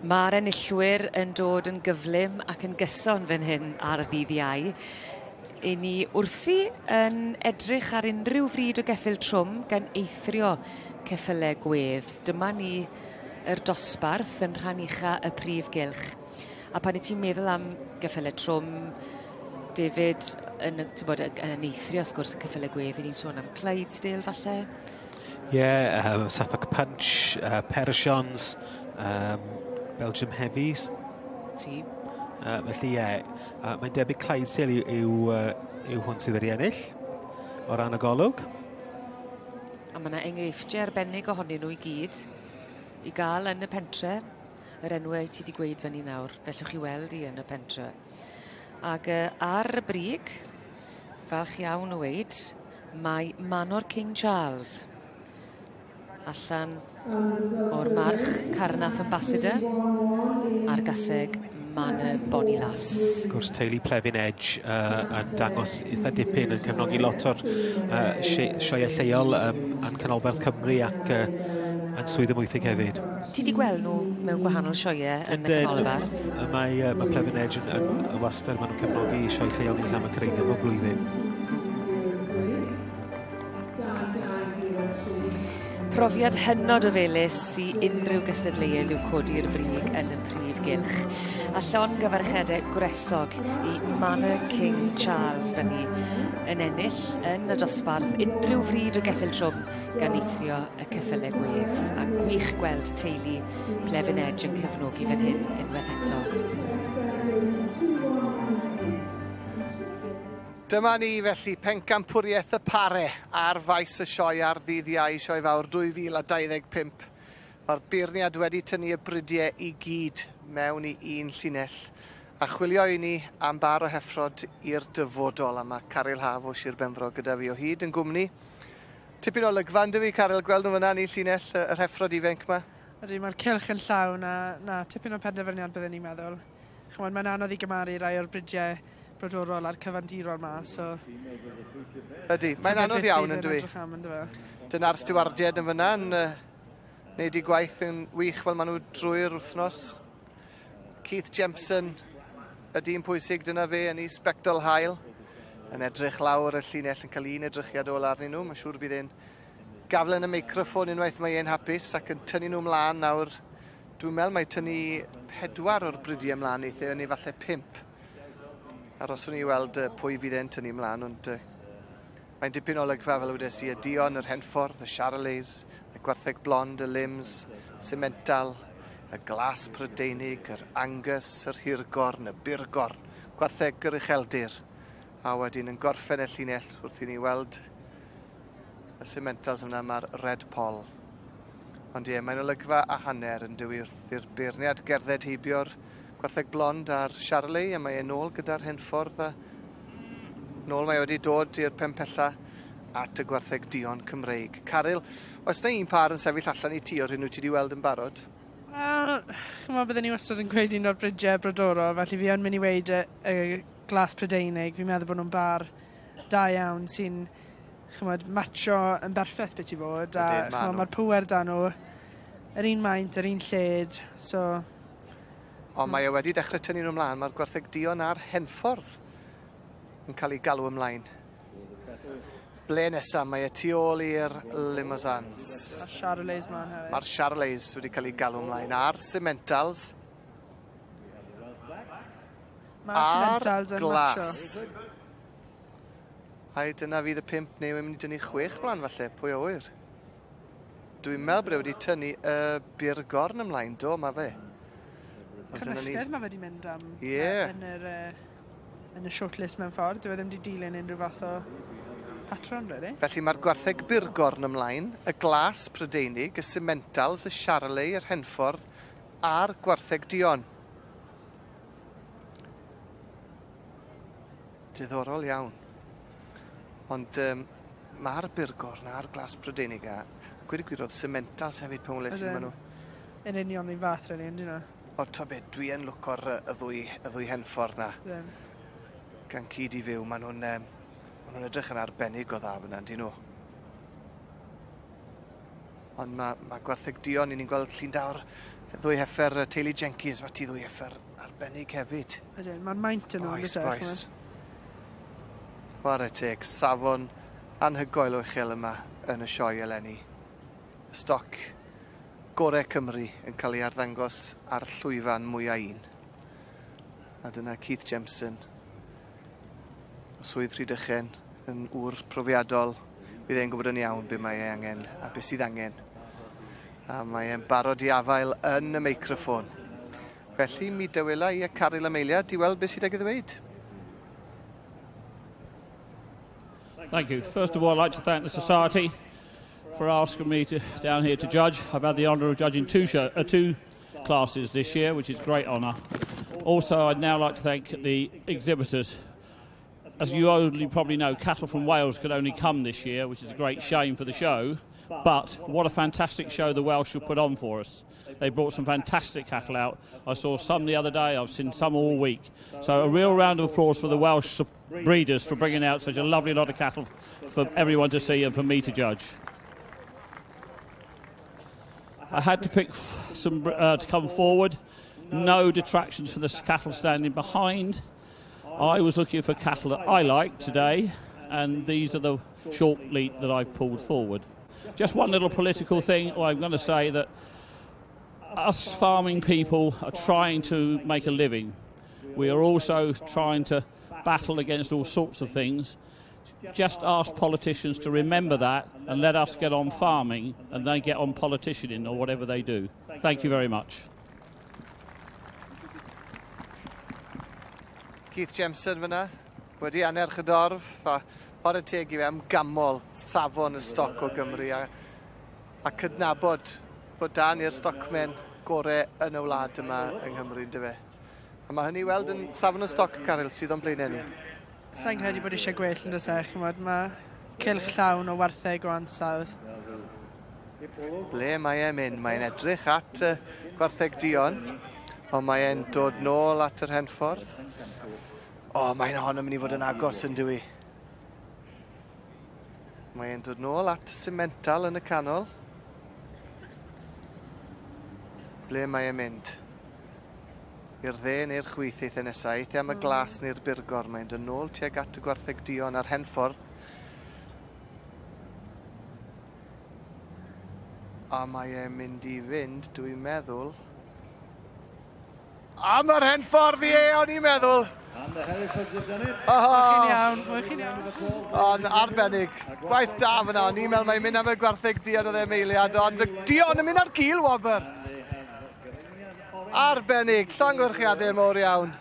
Mae'r enillwyr yn dod yn gyflym ac yn gyson fan hyn ar y ddydd Iau. I ni wrthi yn edrych ar unrhyw fryd o geffyl trwm gan eithrio ceffyle gwedd. Dyma ni yr dosbarth yn rhan ucha y prif gylch. A pan 'yt ti'n meddwl am geffyle trwm, David yn y t'bod yn eithrio wrth gwrs y ceffyle gwedd 'yn ni'n sôn am Clydesdale falle? Ie yeah, Suffolk Punch, Persians, Belgium Heavies. Ti. Felly ie, yeah, mae'n debyg Clydesdale yw, yw, yw hwn sydd wedi ennill o ran y golwg. A ma' 'na enghreifftiau arbennig ohonyn nhw i gyd i ga'l yn y pentre. Yr enwau ti 'di gweud fyny nawr, fellwch chi weld 'u yn y pentre. Ag ar y brig, falch iawn o weud, mae Manor King Charles allan o'r march Carnath Ambassador a'r gaseg Manor Bonnie Lass. Wrth gwrs teulu Plefin Edge yn dangos eitha dipyn yn cefnogi lot o'r sioeau lleol yn Canolbarth Cymru ac yn Swydd Amwythig hefyd. Ti 'di gweld nhw mewn gwahanol sioeau yn y Canolbarth? Mae mae Plefin Edge yn wastad, maen nhw'n cefnogi sioe lleol ni'n Llam y Cyreinion bob blwyddyn. Profiad hynod o felys i unrhyw gystadleuedd yw codi'r brig yn y prif gylch. A llongyfarchiade gwresog i Manor King Charles fyny yn ennill yn y dosbarth unrhyw fryd o geffyl trwm gan eithrio y ceffyle gwedd. A gwych gweld teulu Plefin Edge yn cefnogi fan hyn unwaith eto. Dyma ni felly pencampwriaeth y pare ar faes y sioe ar ddydd Iau, Sioe Fawr 2025. Mae'r beirniad wedi tynnu y brydiau i gyd mewn i un llinell a chwilio i ni am bar o heffrod i'r dyfodol. A mae Caryl Haf o Sir Benfro gyda fi o hyd yn gwmni. Tipyn o olygfa yndyw 'i Caryl, gweld nhw fyna yn eu llinell, yr heffrod ifanc 'ma? Ydy, mae'r cylch yn llawn a na, tipyn o penderfyniad bydden ni'n meddwl. Ch'mod, mae'n anodd i gymaru rai o'r bridiau brodorol a'r cyfandirol 'ma, so... Ydy, mae'n anodd iawn yn dywi? Dyna'r stiwardiaid yn fyna yn wneud eu gwaith yn wych fel maen nhw drwy'r wythnos. Keith Jempson, y dyn pwysig, dyna fe yn ei sbectol hael, yn edrych lawr y llinell yn cael un edrychiad ola arnyn nhw. Mae'n siŵr bydd e'n gafel yn y meicroffon unwaith mae e'n hapus ac yn tynnu nhw mlaen nawr. Dwi'n meddwl mae tynnu 4 o'r brydiau mlaen neith e, neu falle 5. Aroswn i weld pwy fydd e'n tynnu mlaen, ond mae'n dipyn o olygfa fel wedes i, y duon, yr Henffordd, y Charolais, y gwartheg blond, y Lims, Simmental, y glas Prydeinig, yr Angus, yr Hirgorn, y Burgorn, gwartheg yr Ucheldir. A wedyn yn gorffen y llinell wrth i ni weld y Simmentals yna, mae'r Red Poll. Ond ie, mae'n olygfa a hanner yn dywi wrth i'r beirniad gerdded heibio'r gwartheg blond a'r Charolais, a mae e nôl gyda'r Henffordd a nôl mae wedi dod i'r pen pella at y gwartheg duon Cymreig. Caryl, oes na un pâr yn sefyll allan i ti o'r hyn wyt ti wedi weld yn barod? Wel, ch'mo' bydden i wastad yn gweud un o'r bridiau brodorol, felly fi yn mynd i weud y glas Prydeinig. Fi'n meddwl bod nhw'n bar da iawn sy'n, ch'mod, matcho yn berffeth beth i fod, a ch'mo' ma'r pŵer 'da nhw, yr un maint, yr un lled, so... Ond mae e wedi dechrau tynnu nhw ymlaen, mae'r gwartheg duon a'r Henffordd yn cael eu galw ymlaen. Ble nesa? Mae e tu ôl i'r Limousins. A'r Charolais mlaen hefyd. Mae'r Charolais wedi cael eu galw ymlaen, a'r Simmentals. Mae'r Simmentals yn glas. Ai dyna fydd y 5 neu mae'n mynd i dynnu 6 mlaen falle, pwy a ŵyr. Dwi'n meddwl bod e wedi tynnu y Burgorn ymlaen, do, mae fe. Cymysgedd mae fe wedi mynd am yn yr yn y shortlist mewn ffordd. Dyw e ddim wedi dilyn unrhyw fath o patron, really. Felly mae'r gwartheg Burgorn ymlaen, y glas Prydeinig, y Simmentals, y Charolais, yr Henffordd a'r gwartheg duon. Diddorol iawn. Ond mae'r Burgorn a'r glas Prydeinig a gweud y gwir oedd Simmentals hefyd pan weles i maen nhw. Yn union un fath, really, yndyn nhw? O, to be, dwi yn lwco'r y ddwy Henffordd na. Gan cyd i fyw, maen nhw'n ma nhw edrych yn arbennig o dda fyna, yndyn nhw. Ond mae gwartheg duon, ni'n gweld llun da o'r ddwy heffer teulu Jenkins, mae ti ddwy heffer arbennig hefyd. Ydyn, mae'r maint yn nhw. Oes, oes. Chwarae teg, safon anhygoel o uchel yma yn y sioe eleni. Y stoc Gore Cymru yn cael ei arddangos ar llwyfan mwyaf un. A dyna Keith Jemson o Swydd Rhydychen yn ŵr profiadol. Bydd e'n gwybod yn iawn be mae e angen a beth sydd angen. A mae e'n barod i afael yn y meicroffon. Felly mi dywela i a Caryl Amelia i weld beth sydd ag i ddweud. Thank you. First of all, I'd like to thank the Society for asking me to, down here to judge. I've had the honour of judging two classes this year, which is a great honour. Also, I'd now like to thank the exhibitors. As you only probably know, cattle from Wales could only come this year, which is a great shame for the show. But what a fantastic show the Welsh have put on for us. They brought some fantastic cattle out. I saw some the other day, I've seen some all week. So a real round of applause for the Welsh breeders for bringing out such a lovely lot of cattle for everyone to see and for me to judge. I had to pick some to come forward. No detractions for the cattle standing behind. I was looking for cattle that I like today, and these are the short lead that I've pulled forward. Just one little political thing. Well, I'm going to say that us farming people are trying to make a living. We are also trying to battle against all sorts of things. Just ask politicians to remember that and let us get on farming and they get on politicianing or whatever they do. Thank you very much. Keith Jemson fyna, wedi anerch y dorf, a chwarae teg i fe am ganmol safon y stoc o Gymru a cydnabod bod da ni'r stockmen gore yn y wlad yma yng Nghymru, ynddo fe. A mae hynny i weld yn safon y stoc, Caryl, sydd o'n blaenau ni. Sa'n credu bod eisiau gwell yn does e, ch'mod, mae cylch llawn o wartheg o ansawdd. Ble mae e'n mynd? Mae'n edrych at y gwartheg duon, ond mae e'n dod nôl at yr Henffordd. O, mae'n hon yn mynd i fod yn agos yn dywi. Mae e'n dod nôl at y Simmental yn y canol. Ble mae e'n mynd? I'r dde neu'r chwith eith e nesaf? Eith e am y glas neu'r burgor? Mae'n dod nôl tuag at y gwartheg duon a'r Henffordd. A mae e'n mynd i fynd, dwi'n meddwl, am yr Henffordd, ie, o'n i'n meddwl. And the Herefords have done it. Oh. Chi'n iawn, chi'n iawn. Ond arbennig. Gwaith da fyna. O'n i'n meddwl mae'n mynd am y gwartheg duon oedd emeiliad, ond y duon yn mynd ar gil wobr. Arbennig. Llongyfarchiadau mowr iawn.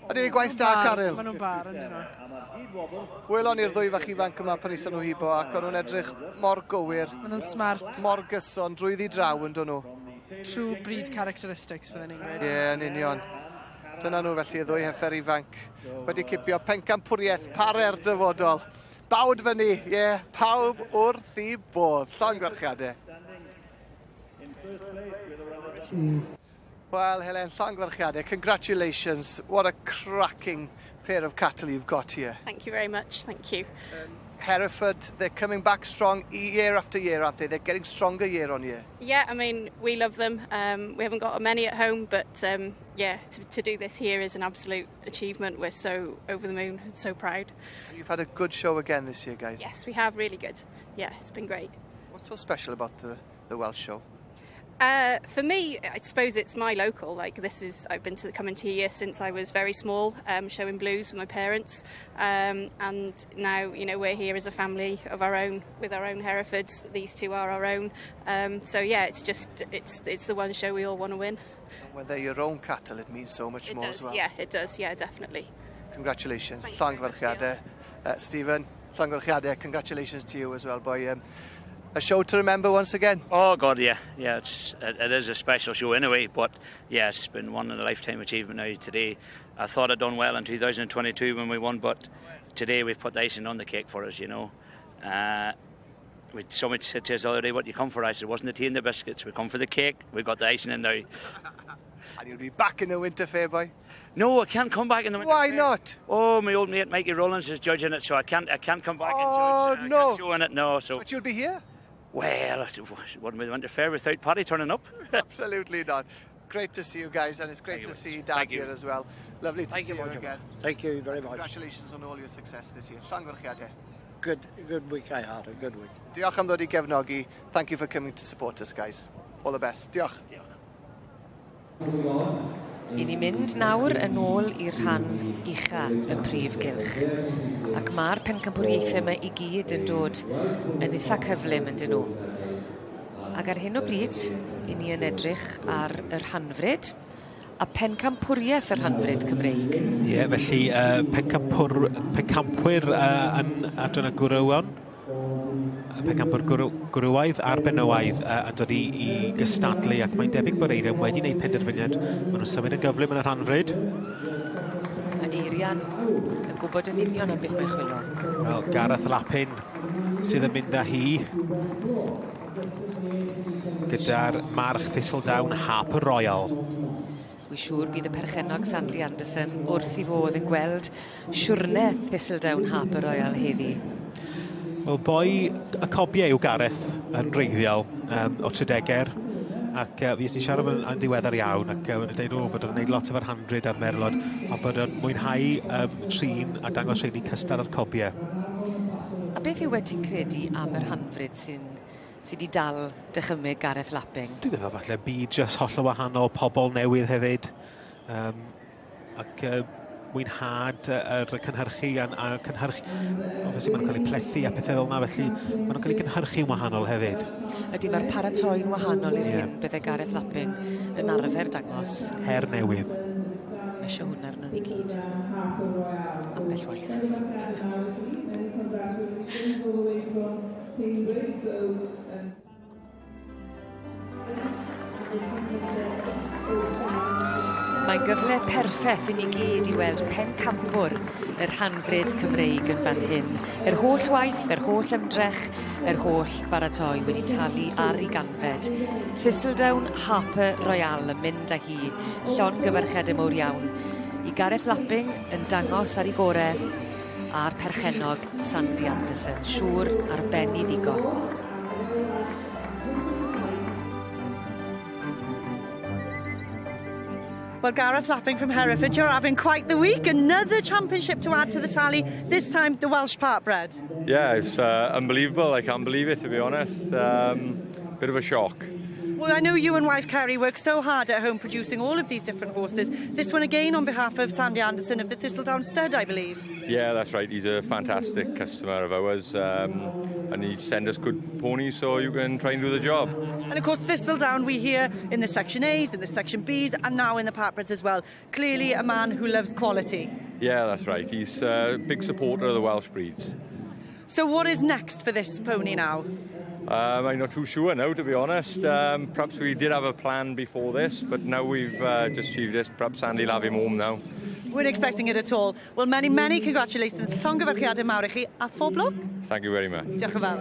Ydy, gwaith da, Caryl. Maen nhw'n bar, yn dyn nhw. Welon ni'r ddwy fach ifanc yma pan aethon nhw hibo ac o'n nhw'n edrych mor gywir. Maen nhw'n smart. Mor gyson, drwyddi draw yn dyn nhw. True breed characteristics, fydden ni'n gweud. Ie, yeah, yn union. Dyna nhw felly, y ddwy heffer ifanc wedi cipio pencampwriaeth pare'r dyfodol. Bawd fyny, ie, yeah, pawb wrth i bodd. Llongyfarchiadau. Well, Helen, llongyfarchiadau, congratulations. What a cracking pair of cattle you've got here. Thank you very much, thank you. Hereford, they're coming back strong year after year, aren't they? They're getting stronger year on year. Yeah, I mean, we love them. We haven't got many at home, but yeah, to do this here is an absolute achievement. We're so over the moon and so proud. You've had a good show again this year, guys. Yes, we have, really good. Yeah, it's been great. What's so special about the Welsh show? For me, I suppose it's my local. Like this is, I've been to coming to here since I was very small, showing blues with my parents, and now we're here as a family of our own with our own Herefords. These two are our own. So yeah, it's just it's the one show we all want to win. And when they're your own cattle, it means so much It more does, as well. yeah, it does, yeah, definitely. Congratulations, llongyfarchiadau. Stephen, llongyfarchiadau, congratulations to you as well, boy. A show to remember once again. Oh God, yeah. It is a special show anyway. But yeah, it's been one in a lifetime achievement now today. I thought I'd done well in 2022 when we won, but today we've put the icing on the cake for us. Somebody said to us the other day, "What do you come for?" I said, "It wasn't the tea and the biscuits. We come for the cake. We've got the icing in now." And you'll be back in the winter fair, boy. No, I can't come back in the winter Why fair. not? Oh, my old mate Mikey Rowlands is judging it, so I can't. I can't come back Oh, and judge. I no. can't show in it, no. So. But you'll be here. Well, it wouldn't be the winter fair without Paddy turning up. Absolutely not. Great to see you guys, and it's great Thank to you. see Dad Thank you. here as well. Lovely to Thank see you, you Roger. again. Thank you very much. Congratulations on all your success this year. Llongyfarchiadau. Good, good week I had, a good week. Diolch am ddod i gefnogi. Thank you for coming to support us, guys. All the best. Diolch. Diolch. I ni mynd nawr yn ôl i'r rhan ucha y prif gylch. Ac ma'r pencampwriaethe yma i gyd yn dod yn itha cyflym yndyn nhw. Ac ar hyn o bryd, i ni yn edrych ar y rhanfryd a pencampwriaeth y rhanfryd Cymreig. Ie, yeah, felly pencampwyr yn adran y gwrywon, pencampwr gwrywaidd a'r benywaidd yn dod i gystadlu, ac mae'n debyg bod Eirian wedi gwneud penderfyniad. Maen nhw'n symud yn gyflym yn y rhanfryd. A Eirian yn gwybod yn union am beth mae'n chwilio. Wel, Gareth Lappin sydd yn mynd â hi gyda'r march Thistledown Harper Royal. Wy siŵr bydd y perchennog Sandy Anderson wrth i fodd yn gweld siwrne Thistledown Harper Royal heddi. Wel, boi y cobiau yw Gareth yn wreiddiol o Tredeger, ac fi i'n siarad yn ddiweddar iawn, ac yn dweud o, bod o'n gwneud lot efo'r handrid a'r merlod, a bod o'n mwynhau trin a dangos rheini cystal ar cobiau. A beth yw e ti'n credu am yr handfrid sy'n sy 'di dal dychymyg Gareth Lapping? Dwi'n meddwl falle byd jyst hollol wahanol, pobl newydd hefyd, ac mwynhad yr cynhyrchu a cynhyrchu, obviously maen nhw'n cael eu plethu a pethau fel yna, felly maen nhw'n cael eu cynhyrchu'n wahanol hefyd. Ydy, mae'r paratoi'n wahanol i'r hyn bydde Gareth Lapping yn arfer dangos. Her newydd. Mae eisiau hwnna arnon ni gyd. Ambell waith. Mae'n gyfle perffaith i ni gyd i weld pencampwr yr hanfryd Cymreig yn fan hyn. Yr holl waith, yr holl ymdrech, yr holl baratoi wedi talu ar ei ganfed. Thistledown Harper Royal yn mynd â hi, llongyfarchiade mowr iawn. I Gareth Lapping yn dangos ar ei gore, a'r perchennog Sandy Anderson, siŵr ar ben i ddigon. Well, Gareth Lapping from Hereford, you're having quite the week. Another championship to add to the tally, this time the Welsh Part Bred. Yeah, it's unbelievable. I can't believe it, to be honest. Bit of a shock. Well, I know you and wife Kerry work so hard at home producing all of these different horses. This one again on behalf of Sandy Anderson of the Thistledown Stud, I believe. Yeah, that's right. He's a fantastic customer of ours, and he send us good ponies so you can try and do the job. And of course, Thistledown we hear in the Section A's, in the Section B's, and now in the Partbreds as well. Clearly a man who loves quality. Yeah, that's right. He's a big supporter of the Welsh breeds. So what is next for this pony now? I'm not too sure now, to be honest. Perhaps we did have a plan before this, but now we've just achieved this. Perhaps Sandy will have him home now. Weren't expecting it at all. Well, many, many congratulations. Llongyfarchiadau mawr i chi, a phob lwc. Thank you very much. Diolch yn fawr.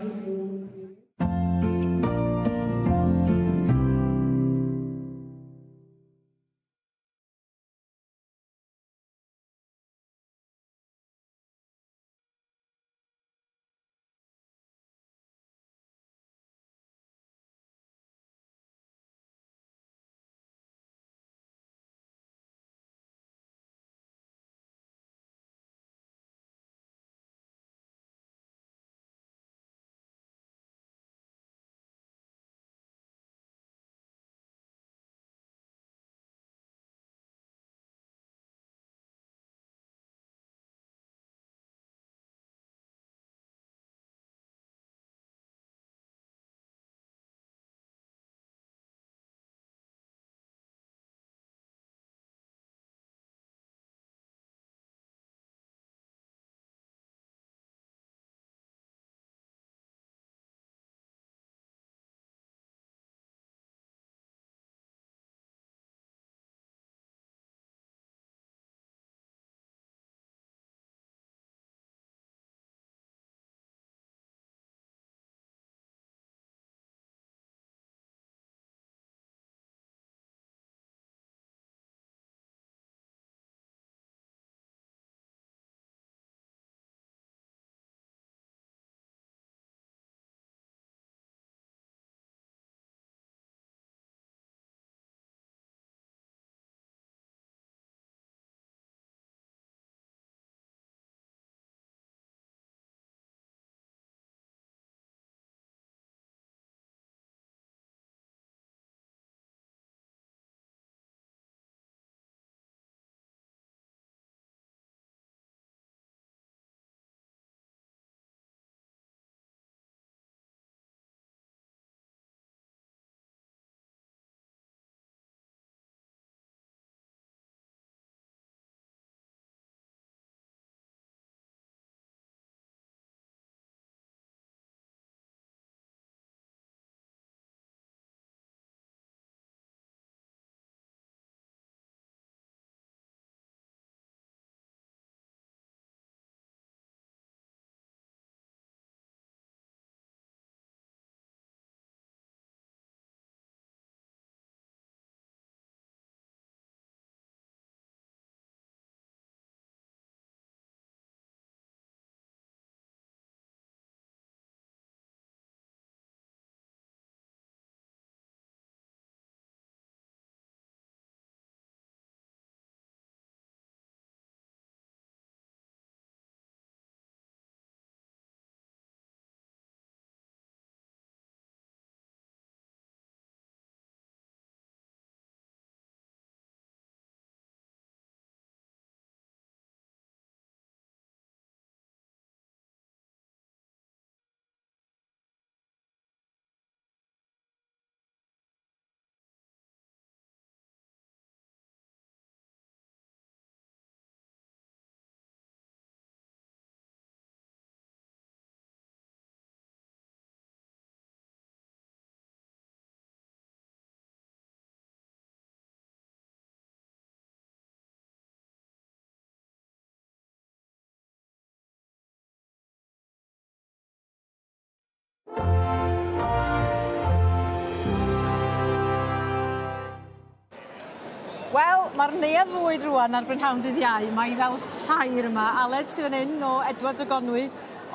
Wel, ma'r neuadd fwyd rŵan ar brynhawn dydd Iau, mae fel ffair yma. Aled sy fan 'yn o Edwards o Gonwy.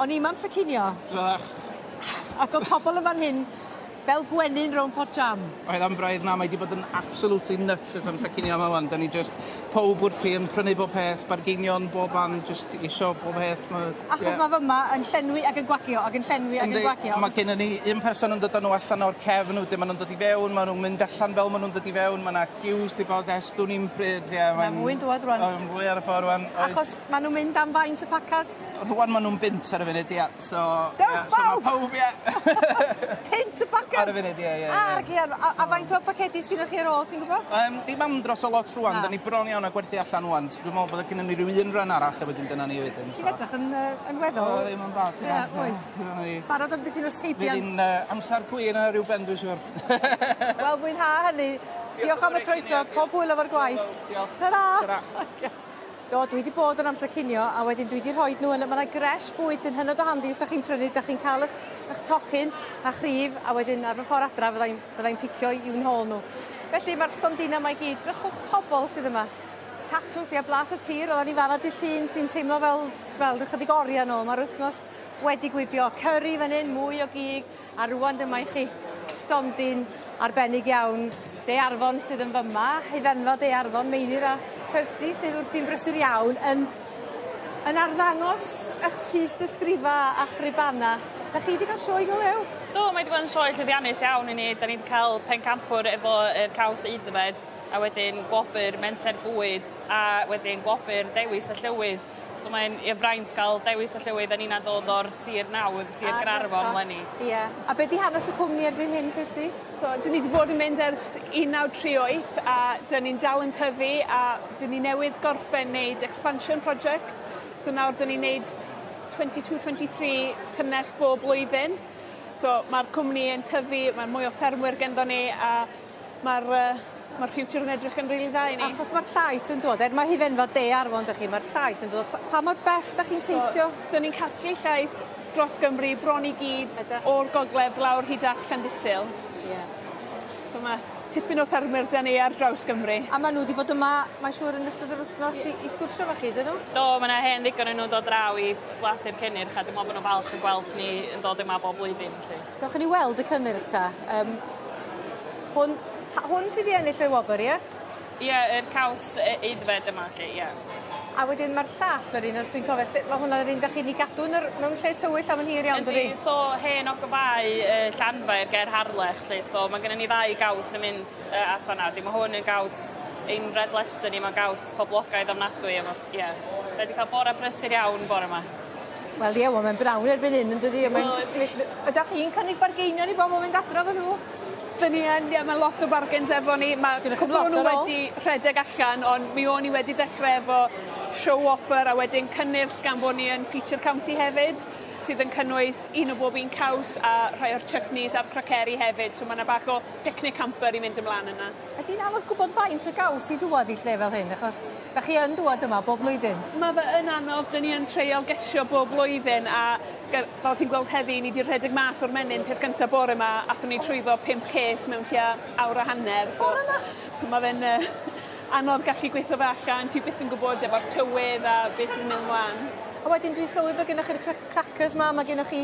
O'n i'm am cinio. Ych. Ac o'dd pobol yn fan hyn fel gwenyn rownd pot jam. Oedd am braidd na, mae 'di bod yn absolutely nuts ers amser cinio yma ŵan. 'Dan ni just powb wrthi yn prynu bob peth, bargeinion bob man, just isio bob peth. Ma' Achos ma' fyma yn llenwi ac yn gwagio ac yn llenwi ac yn gwagio. Ma' gennon ni un person yn dod â nhw allan o'r cefn, wedyn ma' nhw'n dod i fewn, ma' nhw'n mynd allan fel ma' nhw'n dod i fewn, ma' 'na queues 'di bod ers dwn i'm pryd, ie Ma' mwy'n dŵad rŵan. O ma' fwy ar y ffor rŵan. Oes. Achos ma' nw'n mynd am faint y pacad? Rŵan ma' nw'n bunt ar y funud ia so... Dewch ia, so ma' bawb! pawb ia. Punt y pacad? Ar y funud ie ie ie. Ar gian a faint o pacedi sgynnoch chi ar ôl ti'n gwbo? Dim andros o lot rŵan. Na. 'Dan ni bron iawn â gwerthu allan ŵan so dwi me'wl bod gynnon ni ryw un run arall a wedyn dyna ni wedyn so. Ti'n edrych yn yy yn weddol. O ddim yn bad Ie oes. Dyna ni. Barod am dipyn o seibiant. Fydd 'i'n amsar gwin ar ryw ben dwi siŵr. Wel mwynha hynny. Diolch am y croeso, pob hwyl efo'r gwaith. Diolch. Tara! Tara. Do, dwi 'di bod yn amser cinio a wedyn dwi 'di rhoid nhw yn y... Ma' 'na gresh bwyd sy'n hynod o handi os 'dach chi'n prynu 'dach chi'n ca'l 'ych 'ych tocyn a chrif a wedyn ar fy ffor adra fyddai'n fyddai'n picio i'w nhôl nhw. Felly ma'r stondina 'ma i gyd, drychwch pobol sydd yma. Tatws ia blas y tir oddan ni fara dy' Llun sy'n teimlo fel fel ychydig orie nôl ma'r wythnos wedi gwibio. Curry fan 'yn, mwy o gig a rŵan dyma i chi stondin arbennig iawn De Arfon sydd yn fyma, hufenfa De Arfon, Meinir a Kirsty sydd wrthi'n brysur iawn yn yn arddangos 'ych tystysgrifa a'ch ribana. 'Dach chi 'di ga'l sioe go lew? Do mae 'di bod yn sioe llwyddiannus iawn i ni. 'Dan ni 'di ca'l pencampwr efo yr caws aeddfed a wedyn gwobyr menter bwyd a wedyn gwobyr dewis y llywydd. So mae'n ie fraint ga'l dewis y llywydd a nina'n dod o'r sir nawdd Sir Gaernarfon leni. Ie. A be' 'di hanes y cwmni erbyn hyn Kirsty? So 'dyn ni 'di bod yn mynd ers 1938 a 'dyn ni'n dal yn tyfu a 'dyn ni newydd gorffen neud expansion project so nawr 'dyn ni'n neud 22 23 tunnell bob blwyddyn. So ma'r cwmni yn tyfu ma' mwy o ffermwyr genddo ni a ma'r yy ma'r future yn edrych yn rili dda i ni. Achos ma'r llaeth yn dod er ma' hufenfa De Arfon 'dych chi ma'r llaeth yn dod pa pa mor bell 'dach chi'n teithio? So 'dyn ni'n casglu llaeth dros Gymru bron i gyd o'r gogledd lawr hyd at Llandysul. Ie. So ma' tipyn o ffermwyr 'da ni ar draws Gymru. A ma' n'w 'di bod yma mae'n siŵr yn ystod yr wthnos i i sgwrsio efo chi 'dyn nhw? Do ma' 'na hen ddigon o nw'n dod draw i blasu'r cynnyrch a dwi me'wl bo' nw'n falch yn gweld ni yn dod yma bob blwyddyn 'lly. Dewch i ni weld y cynnyrch ta. Yym hwn pa- hwn sy 'di ennill y wobr ie? Ie yr caws yy aeddfed yma 'lly ie. A wedyn ma'r llall yr un os dwi'n cofio lle ma' hwnna yr un 'dach chi 'di gadw yn yr mewn lle tywyll am yn hir iawn dydi? Yndi so hen ogofau yy Llanfair ger Harlech 'lly so ma' gynnon ni ddau gaws yn mynd yy at fan 'na 'di ma' hwn yn gaws ein Red Leicester ni ma'n gaws poblogaidd ofnadwy efo ie. 'Dan 'di ca'l bore brysur iawn bore 'ma. Wel ie wel mae'n brawn erbyn hyn yndydi a mae'n Ydach chi'n cynnig bargeinion i bobol fynd adra efo nhw? 'Dyn ni yn ie ma' lot o bargains efo ni ma' Sgynnoch chi'm cwpwl o lot n'w ar ôl? wedi rhedeg allan on' mi o'n i wedi dechre efo show offer a wedyn cynnyrch gan bo' ni yn feature county hefyd sydd yn cynnwys un o bob un caws a rhai o'r chutneys a'r craceri hefyd so ma' 'na bach o picnic hamper i mynd ymlan yna. Ydi'n anodd gwbod faint o gaws i ddŵad i lle fel hyn achos 'dach chi yn dŵad yma bob blwyddyn? Ma' fe yn anodd 'dyn ni yn treial gesio bob blwyddyn a ge- fel ti'n gweld heddi ni 'di rhedeg mas o'r menyn peth gynta bore 'ma athon ni trwyddo pump ces mewn tua awr a hanner so Bore 'ma? so ma' fe'n yy anodd gallu gweitho fe allan ti byth yn gwbod efo'r tywydd a beth sy'n myn' mlan. A wedyn dwi'n sylwi bo' gennoch chi'r crac- crackers 'ma ma' gennoch chi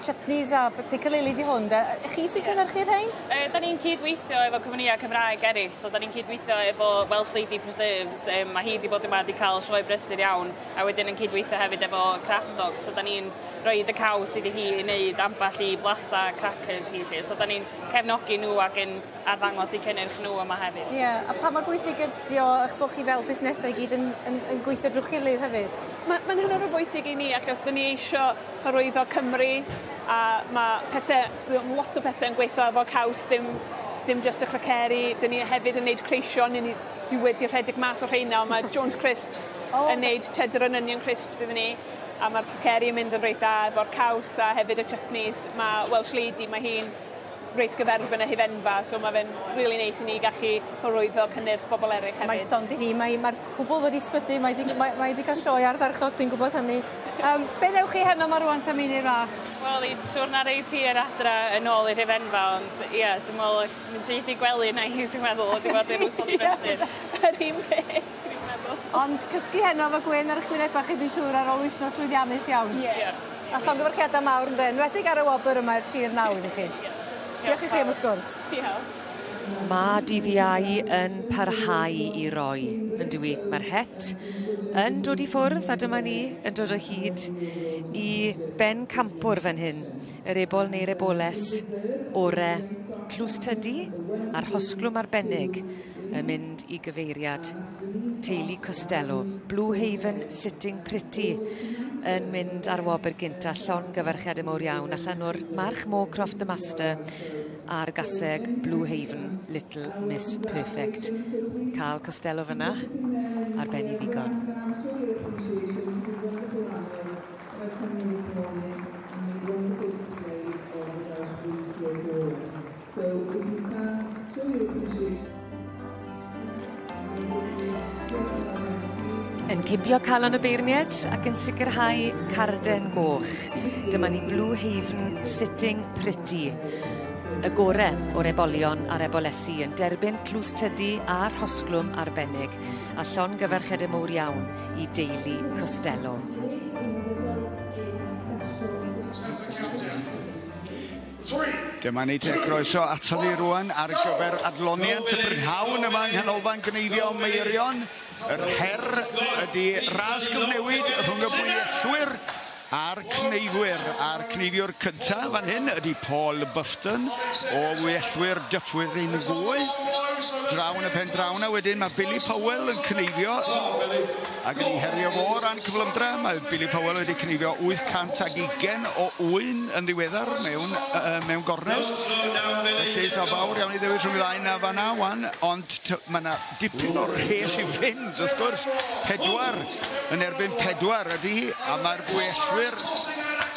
chutneys a piccalilli 'di hwn 'de? Chi sy'n cynyrchu rhein? Yy 'dan ni'n cydweithio efo cwmnïa Cymraeg eryll so 'dan ni'n cydweithio efo Welsh Lady Preserves yym ma' hi 'di bod yma 'di ca'l sioe brysur iawn a wedyn yn cydweithio hefyd efo Craftogs so 'dan ni'n roid y caws iddi hi i neud ambell i blasa crackers hi 'lly so 'dan ni'n cefnogi n'w ag yn arddangos 'u cynnyrch n'w yma hefyd. Ie a pa mor bwysig ydi o 'ych bo' chi fel busnesau i gyd yn yn yn gweithio drw'ch gilydd hefyd? Ma' ma'n hynod o bwysig i ni achos 'dyn ni eisio hyrwyddo Cymru a ma' pethe lot o pethe yn gweitho efo caws dim dim jyst y craceri 'dyn ni hefyd yn neud creision 'yn ni dwi wedi rhedeg mas o rheina on' ma' Jones Crisps O. yn neud cheddar and onion crisps iddyn ni a ma'r craceri yn mynd yn reit dda efo'r caws a hefyd y chutneys ma' Welsh Lady ma' hi'n reit gyferbyn y hufenfa, so mae fe'n really neis i ni gallu hyrwyddo cynnyrch bobl eraill hefyd. Mae stond i hi, mae'r cwbl wedi sbydu, mae 'di mae 'di cael sioe ardderchog, dwi'n gwybod hynny. Be newch chi heno 'ma rŵan ta Meinir fach? Wel, i siwrna reit hir adra yn ôl i'r hufenfa, ond ie, dwi'n meddwl mynd syth i gwely na i, dwi'n meddwl, wedi bod yn wsos brysur. Yr un peth, dwi'n meddwl. Ond cysgu heno efo gwên ar 'ych wyneba chi dwi'n siŵr ar ôl wythnos lwyddiannus iawn. Ie. Yeah. A llongyfarchiada mawr ynde, enwedig ar y wobr yma i'r sir nawdd i chi. Diolch i chi am y sgwrs. Diolch. Mae dydd Iau yn parhau i roi, yn dyw 'i? Mae'r het yn dod i ffwrdd a dyma ni yn dod o hyd i ben campwr fan hyn. Yr ebol neu'r eboles ore Tlws Tydi a'r rhosglwm arbennig yn mynd i gyfeiriad teulu Costello. Blue Haven Sitting Pretty yn mynd ar wobr gynta, llongyfarchiadau mowr iawn allan o'r March Moorcroft The Master a'r gaseg Blue Haven Little Miss Perfect. Carl Costello fyna ar ben i ddigon. Yn cipio calon y beirnied ac yn sicrhau carden goch. Dyma ni Blue Haven Sitting Pretty. Y gore o'r ebolion a'r ebolesi yn derbyn tlws tydi a rhosglwm arbennig a llongyfarchiade mowr iawn i deulu Costello. Dyma ni te, croeso ato ni rwan ar gyfer adloniant y prynhawn yma yng Nghanolfan Gneifio Meirion. Yr her ydy ras gyfnewid rhwng y bwyellwyr a'r cneifwyr. A'r cneifiwr cyntaf fan hyn ydy Paul Bufton o wyellwyr Dyffryn Fwy. Draw yn y pen draw na wedyn mae Billy Powell yn cneifio ac yn ei herio fo o ran cyflymdra. Mae Billy Powell wedi cneifio 820 o ŵyn yn ddiweddar mewn, mewn gornest. Felly, so fawr iawn i ddewis rhwng y ddau na fanna wan, ond mae yna dipyn o'r rhes i fynd, wrth gwrs. 4 yn erbyn 4 ydy hi, a mae'r bwyellwyr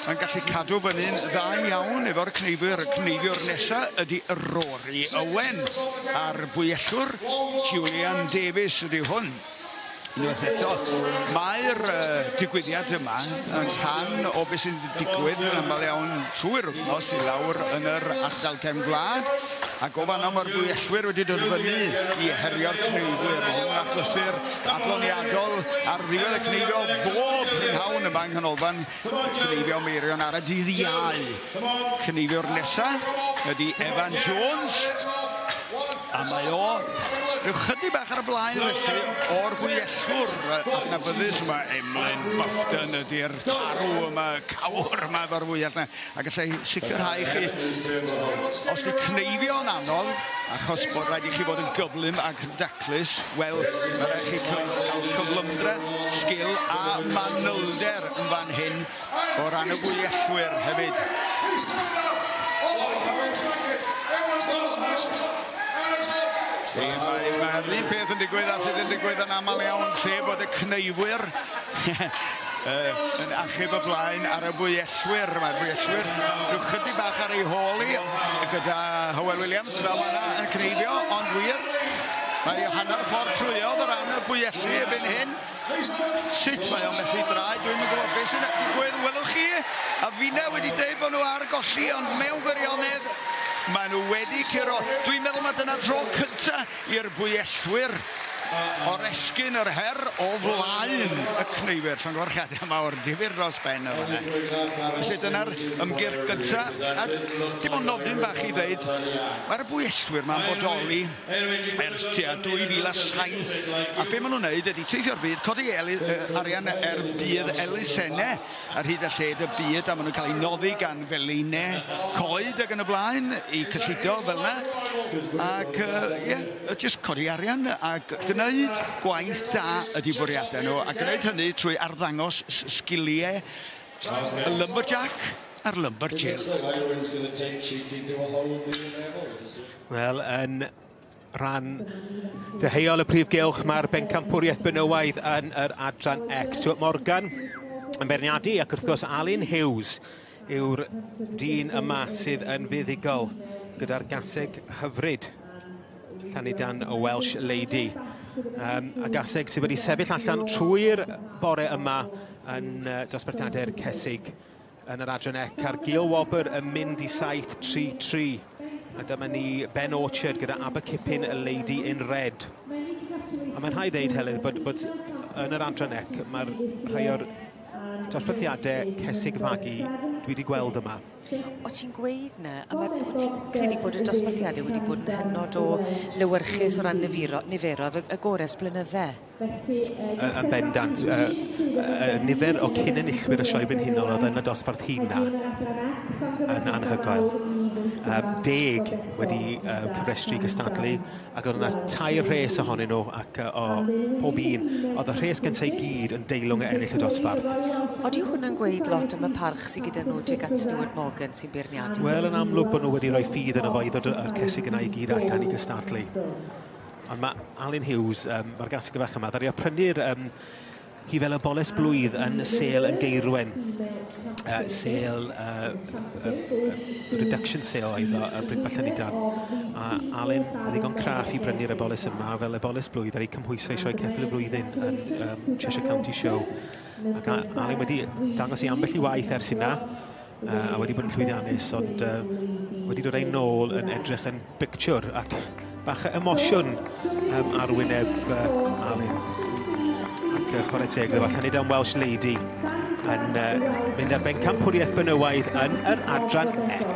yn gallu cadw fyny'n dda iawn efo'r cneifwyr. Y cneifiwr nesa ydy Rory Owen, a'r bwyellwr Julian Davies ydy hwn. Unwaith eto, mae'r digwyddiad yma yn rhan o beth sy'n digwydd yn aml iawn trwy'r wythnos i lawr yn yr ardal cefn gwlad, ac o fanno mae'r bwyellwyr wedi dod fyny i herio'r cneifwyr. Mae hwn yn achlysur adloniadol ar ddiwedd y cneifio bob prynhawn yma yng Nghanolfan Cneifio Meirion ar y dydd Iau. Cneifiwr nesa ydy Evan Jones, a mae o rhyw chydig bach ar y blaen felly o'r bwyellwr adnabyddus yma, Emlyn Bufton ydy'r tarw yma, cawr yma efo'r fwyell yna. A gallai sicrhau chi, os di cneifio'n anodd, achos bod rhaid i chi fod yn gyflym ac yn daclus, wel, mae rhaid chi cael cyflymdra, sgil a manylder yn fan hyn o ran y bwyellwyr hefyd. Mae'r un peth yn digwydd a sydd yn digwydd yn aml iawn, lle bod y cneifwyr yn achub y blaen ar y bwyellwyr. Mae'r bwyellwyr rhyw chydig bach ar ei hôl i gyda Hywel Williams fel yna yn cneifio, ond wir, mae hanner ffordd trwyodd o ran y bwyellu erbyn hyn. Sut mae o'n methu draed, dwi'm yn gwybod beth sy'n digwydd. Welwch chi, a finna wedi dweud bod nhw ar golli, ond mewn gwirionedd, maen nhw wedi curo. Dwi'n meddwl mai dyna'r tro cynta i'r bwyellwyr oresgyn yr her o flaen y cneifwyr. Llongyfarchiadau mawr, difyr dros ben o fanna. Felly dyna'r ymgyrch gynta. A dim ond nodyn bach i ddeud, mae'r bwyellwyr ma'n bodoli ers tua 2007. A be maen nhw'n neud ydy teithio'r byd, codi arian er budd elusennau ar hyd a lled y byd, a maen nhw'n cael eu noddi gan felinau coed ac yn y blaen i cyllido fel yna. Ac ie, jyst codi arian a gwneud gwaith da ydy bwriadau nhw, a gwneud hynny trwy arddangos sgiliau y lumberjack a'r lumberjill. Wel, yn rhan deheuol y prif gylch, mae'r bencampwriaeth benywaidd yn yr adran X. Stuart Morgan yn beirniadu, ac wrth gwrs Alun Hughes yw'r dyn yma sydd yn fuddugol gyda'r gaseg hyfryd Llanidan y Welsh Lady. A gaseg sydd wedi sefyll allan trwy'r bore yma yn dosbarthiadau'r cesig yn yr adran ec a'r Gil Wobr yn mynd i 7-3-3. A dyma ni Ben Orchard gyda Abercipin y Lady in Red. A mae'n rhaid ddeud, Heledd, bod yn yr adran ec, mae'r rhai o'r dosbarthiadau cesig fagu dwi wedi gweld yma. O ti'n gweud 'na, a ma' o ti'n credu bod y dosbarthiade wedi bod yn hynod o lewyrchus o ran nifiro niferodd y gore ers blynydde. Yn bendant. Nifer o cyn enillwyr y Sioe Brenhinol oedd yn y dosbarth hynna yn anhygoel. 10 wedi cyfrestru i gystadlu, ac oedd yna 3 rhes ohonyn nhw, ac o pob un, oedd y rhes gyntaf i gyd yn deilwng o ennill y dosbarth. Odi hwnna'n gweud lot am y parch sydd gyda nhw tuag at Stuart Morgan sy'n beirniadu? Wel, yn amlwg bod nhw wedi rhoi ffydd yno fo i ddod â'r cesig yna i gyd allan i gystadlu. Ond mae Alun Hughes, mae'r gaseg fach yma, ddaru o prynu'r hi fel y boles blwydd yn sêl yn Geirwen. Sêl, reduction sale oedd o, y bryd falle ni dan. A Alun yn ddigon craff i brynu'r eboles yma fel eboles blwydd ar ei cymhwyso i sioe ceffyl y flwyddyn yn Cheshire County Show. Ac Alun wedi dangos i ambell i waith ers hynna, a wedi bod yn llwyddiannus, ond wedi dod ei nôl yn edrych yn bictiwr ac bach o emosiwn ar wyneb Alun. Ac chwarae teg iddo fo, Llanidan Welsh Lady yn mynd ar bencampwriaeth benywaidd yn yr adran ec.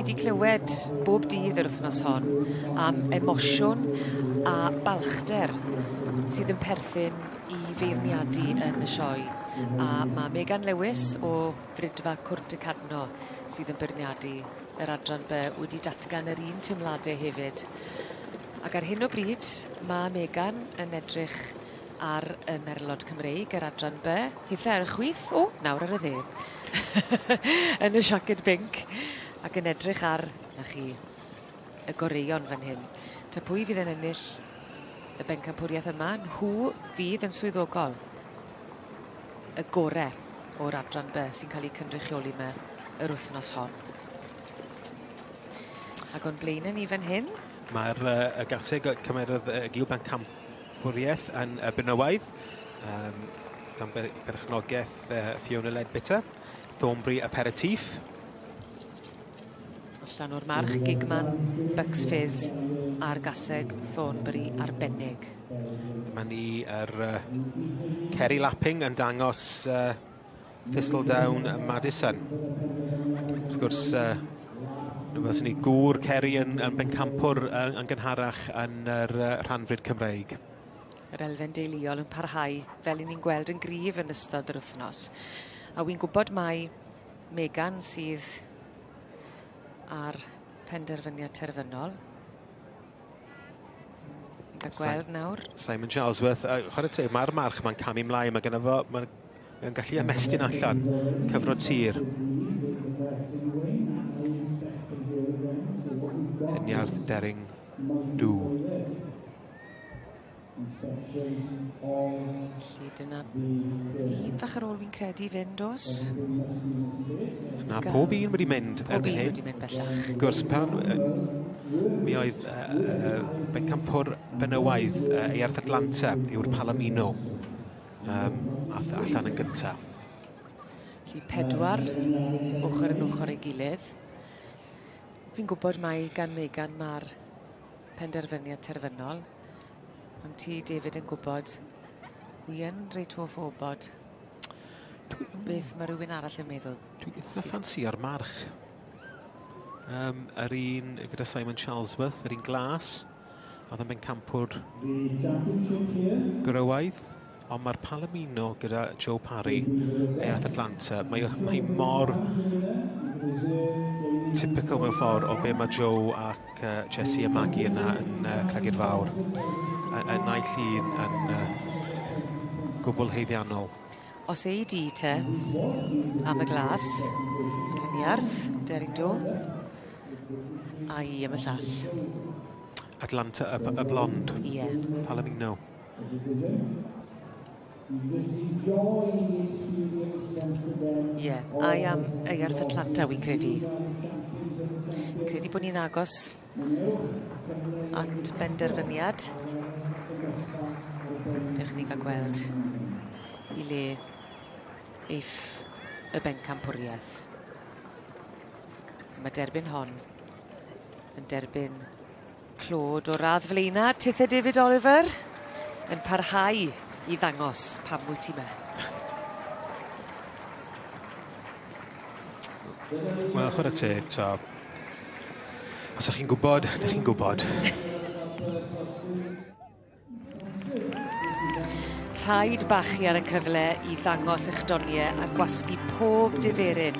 Ni 'di clywed bob dydd yr wythnos hon am emosiwn a balchder sydd yn perthyn i feirniadu yn y sioe. A ma' Megan Lewis o Fridfa Cwrt y Cadno sydd yn beirniadu yr adran By wedi datgan yr un teimlade hefyd. Ac ar hyn o bryd ma' Megan yn edrych ar y merlod Cymreig yr adran By, hithe ar y chwith, o, nawr ar y dde. yn y siaced binc ac yn edrych ar, 'na chi, y goreuon fan hyn. Ta pwy fydd yn ennill y bencampwriaeth yma? Nhw fydd yn swyddogol y gore o'r adran By sy'n cael eu cynrychioli 'ma yr wythnos hon. Ac o'n blaenau ni fan hyn... Mae'r y gaseg cymerodd y Gil Bencampwriaeth yn y benywaidd, dan berchnogaeth Fiona Leadbitter, Thornbury Aperitif. Allan o'r march Gigman, Bucks Fizz a'r gaseg Thornbury arbennig. Dyma ni yr Kerry Lapping yn dangos Thistledown Madison. Wrth gwrs, fel sy'n ni gŵr Kerry yn bencampwr yn gynharach yn yr rhanfrid Cymreig. Yr elfen deuluol yn parhau, fel 'yn ni'n gweld yn gryf yn ystod yr wythnos. A wi'n gwybod mai Megan sydd ar penderfyniad terfynol. Ni'n cael gweld nawr. Simon Charlesworth, chwarae teg, mae'r march ma'n camu mlaen, mae gynno fo, mae'n gallu ymestyn allan, cyfro tir. Heniarth Dering Dw. Felly dyna un fach ar ôl fi'n credu fynd, oes? Na, pob un wedi mynd Pob un wedi mynd bellach. Wrth gwrs, pan mi oedd bencampwr benywaidd Eirth Atlanta yw'r Palomino. Ath allan yn gynta. Felly pedwar ochr yn ochr ei gilydd. Fi'n gwybod mai gan Megan ma'r penderfyniad terfynol. Ond ti, David, yn gwybod, wi yn reit hoff o wybod beth mae rhywun arall yn meddwl. Dwi'n eitha ffansi ar march. Yr un gyda Simon Charlesworth, yr un glas, oedd yn bencampwr gwrywaidd, ond mae'r Palomino gyda Joe Parry, Eirth Atlanta, mae mor typical mewn ffordd o be mae Joe ac Jesse a Maggie yna yn Clegyr Fawr. Y naill un yn gwbl haeddiannol. Os ei di te, am y glas, Heniarth, Derek Do, a i am y llall. Atlanta, y blond. Ie. Yeah. Palomino. Ie, yeah, I am Eirth Atlanta, wi'n credu. Fi'n credu bod ni'n agos at benderfyniad. Dewch ni gael gweld i le eiff y bencampwriaeth. Mae derbyn hon yn derbyn clod o radd flaena. Tithe David Oliver yn parhau i ddangos pam wyt ti 'ma. Wel, chwarae teg, ta. Os ych chi'n gwybod, ydych chi'n gwybod. Rhaid bachu ar y cyfle i ddangos eich donie a gwasgu pob diferyn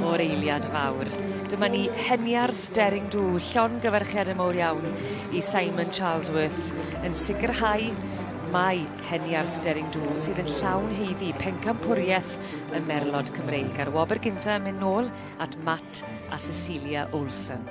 o'r eiliad fawr. Dyma ni Heniarth Dering Dw, llongyfarchiade mowr iawn i Simon Charlesworth yn sicrhau mai Heniarth Dering Dw sydd yn llawn haeddu pencampwriaeth y Merlod Cymreig a'r wobr gynta yn mynd nôl at Matt a Cecilia Olsen.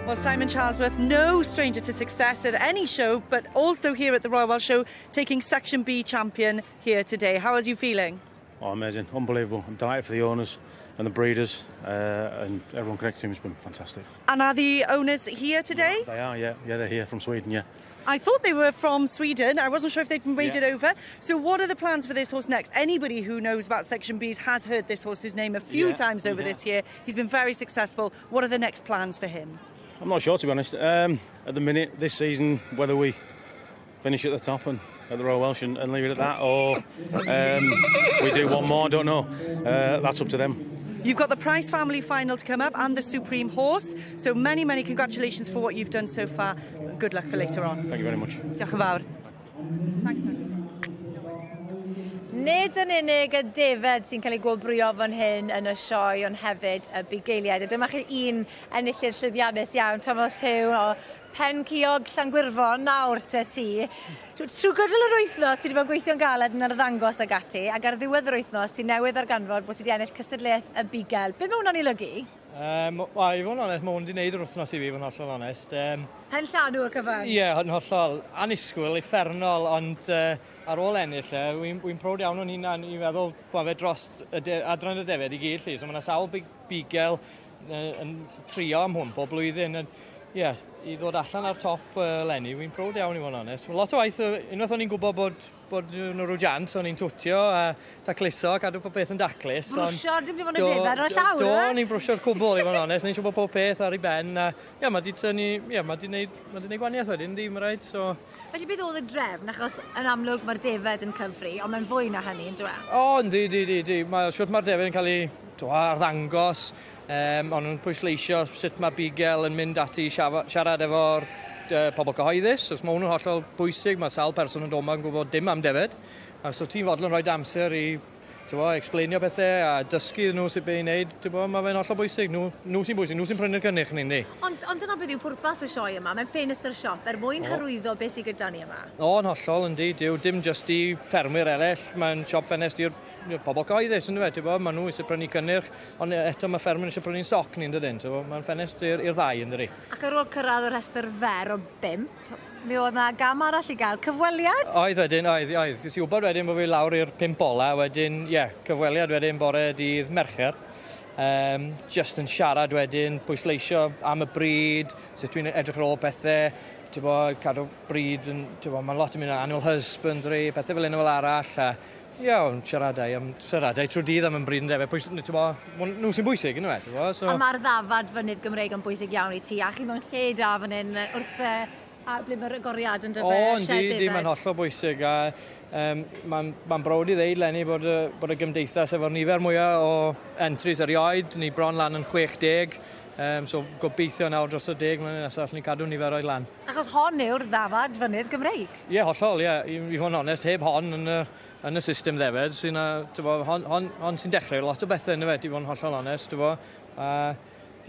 Well, Simon Charlesworth, no stranger to success at any show, but also here at the Royal Welsh Show, taking Section B champion here today. How are you feeling? Oh, amazing. Unbelievable. I'm delighted for the owners and the breeders and everyone connected to him. It's been fantastic. And are the owners here today? Yeah, they are, yeah. Yeah, they're here from Sweden, yeah. I thought they were from Sweden. I wasn't sure if they'd made it over. So what are the plans for this horse next? Anybody who knows about Section Bs has heard this horse's name a few times over this year. He's been very successful. What are the next plans for him? I'm not sure, to be honest. At the minute, this season, whether we finish at the top and at the Royal Welsh and leave it at that, or we do one more, I don't know. That's up to them. You've got the Price Family Final to come up and the Supreme Horse. So many, many congratulations for what you've done so far. Good luck for later on. Thank you very much. Diolch yn fawr. Thanks, Andy. Nid yn unig y defed sy'n cael ei gwobrwyo fan hyn yn y sioe, ond hefyd y bugeiliaid. A dyma chi un enillydd llwyddiannus iawn, Thomas Hugh o Penciog Llangwyrfon, nawr te ti. Trwy gydol yr wythnos, ti wedi bod yn gweithio'n galed yn arddangos ag ati, ac ar ddiwedd yr wythnos, ti newydd ddarganfod bod ti wedi ennill cystadleuaeth y bugel. Be mae hwnna'n ei olygu? Wel, i fod yn onest, mae hwn wedi gwneud yr wythnos i fi, fod yn hollol onest. Pen llanw o'r cyfan? Ie, yeah, yn hollol annisgwyl, uffernol, ond ar ôl ennill e, wy'n wy prowd iawn o'n hunan i feddwl bod fe dros y adran y defed i gyd, lli. So mae yna sawl bugel yn trio am hwn bob blwyddyn. Ie, yeah, i ddod allan ar top leni, wy'n prowd iawn i fod yn onest. Lot o waith, unwaith o'n i'n gwybod bod nhw rhyw jans, o'n i'n twtio a tacluso, cadw pob peth yn daclus. Brwsio, dim ond y defed ar y llawr, Do, o'n i'n brwsio'r cwbl, i fod yn onest. O'n i'n siŵr bod pob peth ar ei ben. A, ie, mae di tynnu, ie, mae di wneud, ma di wneud gwaniaeth wedyn, di, mae rhaid, so... Felly beth oedd y drefn, achos yn amlwg mae'r defed yn cyfri, ond mae'n fwy na hynny, yn dweud? O, yndi, di, di, di. Mae, wrth gwrs mae'r defed yn cael ei arddangos, ond nhw'n pwysleisio sut mae bugel yn mynd ati i siarad efo'r pobl cyhoeddus. Os mae hwnnw'n hollol bwysig, mae sawl person yn dod yma yn gwybod dim am defed. A so ti'n fodlon rhoi amser i explainio pethau a dysgu nhw sut be i wneud, mae fe'n hollol bwysig. Nhw sy'n bwysig, nhw sy'n prynu'r cynnyrch ni, yndi? Ond dyna beth yw pwrpas y sioe yma, mae'n ffenestr siop er mwyn hyrwyddo beth sydd gyda ni yma. O, yn hollol, yndi. Dyw, dim jyst i ffermwyr eraill, mae'n siop ffenest i'r pobl cyhoeddus, yn dweud, maen nhw eisiau prynu cynnyrch, ond eto mae ffermwyr eisiau prynu'n stoc ni'n dydyn, mae'n ffenest i'r ddau, yn dydi. Ac ar ôl cyrraedd y rhestr fer o 5, mi oedd yna gam arall i gael, cyfweliad? Oedd wedyn, oedd. Ges i wybod wedyn bod fi lawr i'r 5 ola, wedyn, ie, yeah, cyfweliad wedyn bore dydd Mercher. Just yn siarad wedyn, pwysleisio am y bryd, sut dwi'n edrych ar ôl pethau, cadw bryd, mae'n lot yn mynd animal husbandry, pethau fel un fel arall, a ie, siaradau trwy dydd am yn bryd yn defed. Nhw sy'n bwysig, yn dweud. So... A mae'r ddafad fynydd Gymreig yn bwysig iawn i ti, a chi mewn lle da fan hyn wrth a ble mae'r agoriad yn dyfe? O, yndi, mae'n hollol bwysig. A, mae'n browd i ddeud, Lenny, bod y gymdeithas efo'r nifer mwyaf o entries erioed. Ni bron lan yn 60. So gobeithio nawr dros y 10 mlynedd nesaf allwn ni cadw niferoedd lan. Achos hon yw'r ddafad fynydd Gymreig? Ie, hollol, ie. I fod yn onest, heb hon yn y system ddefed, sy'n hon sy'n dechrau lot o bethau yn y i fod yn hollol onest,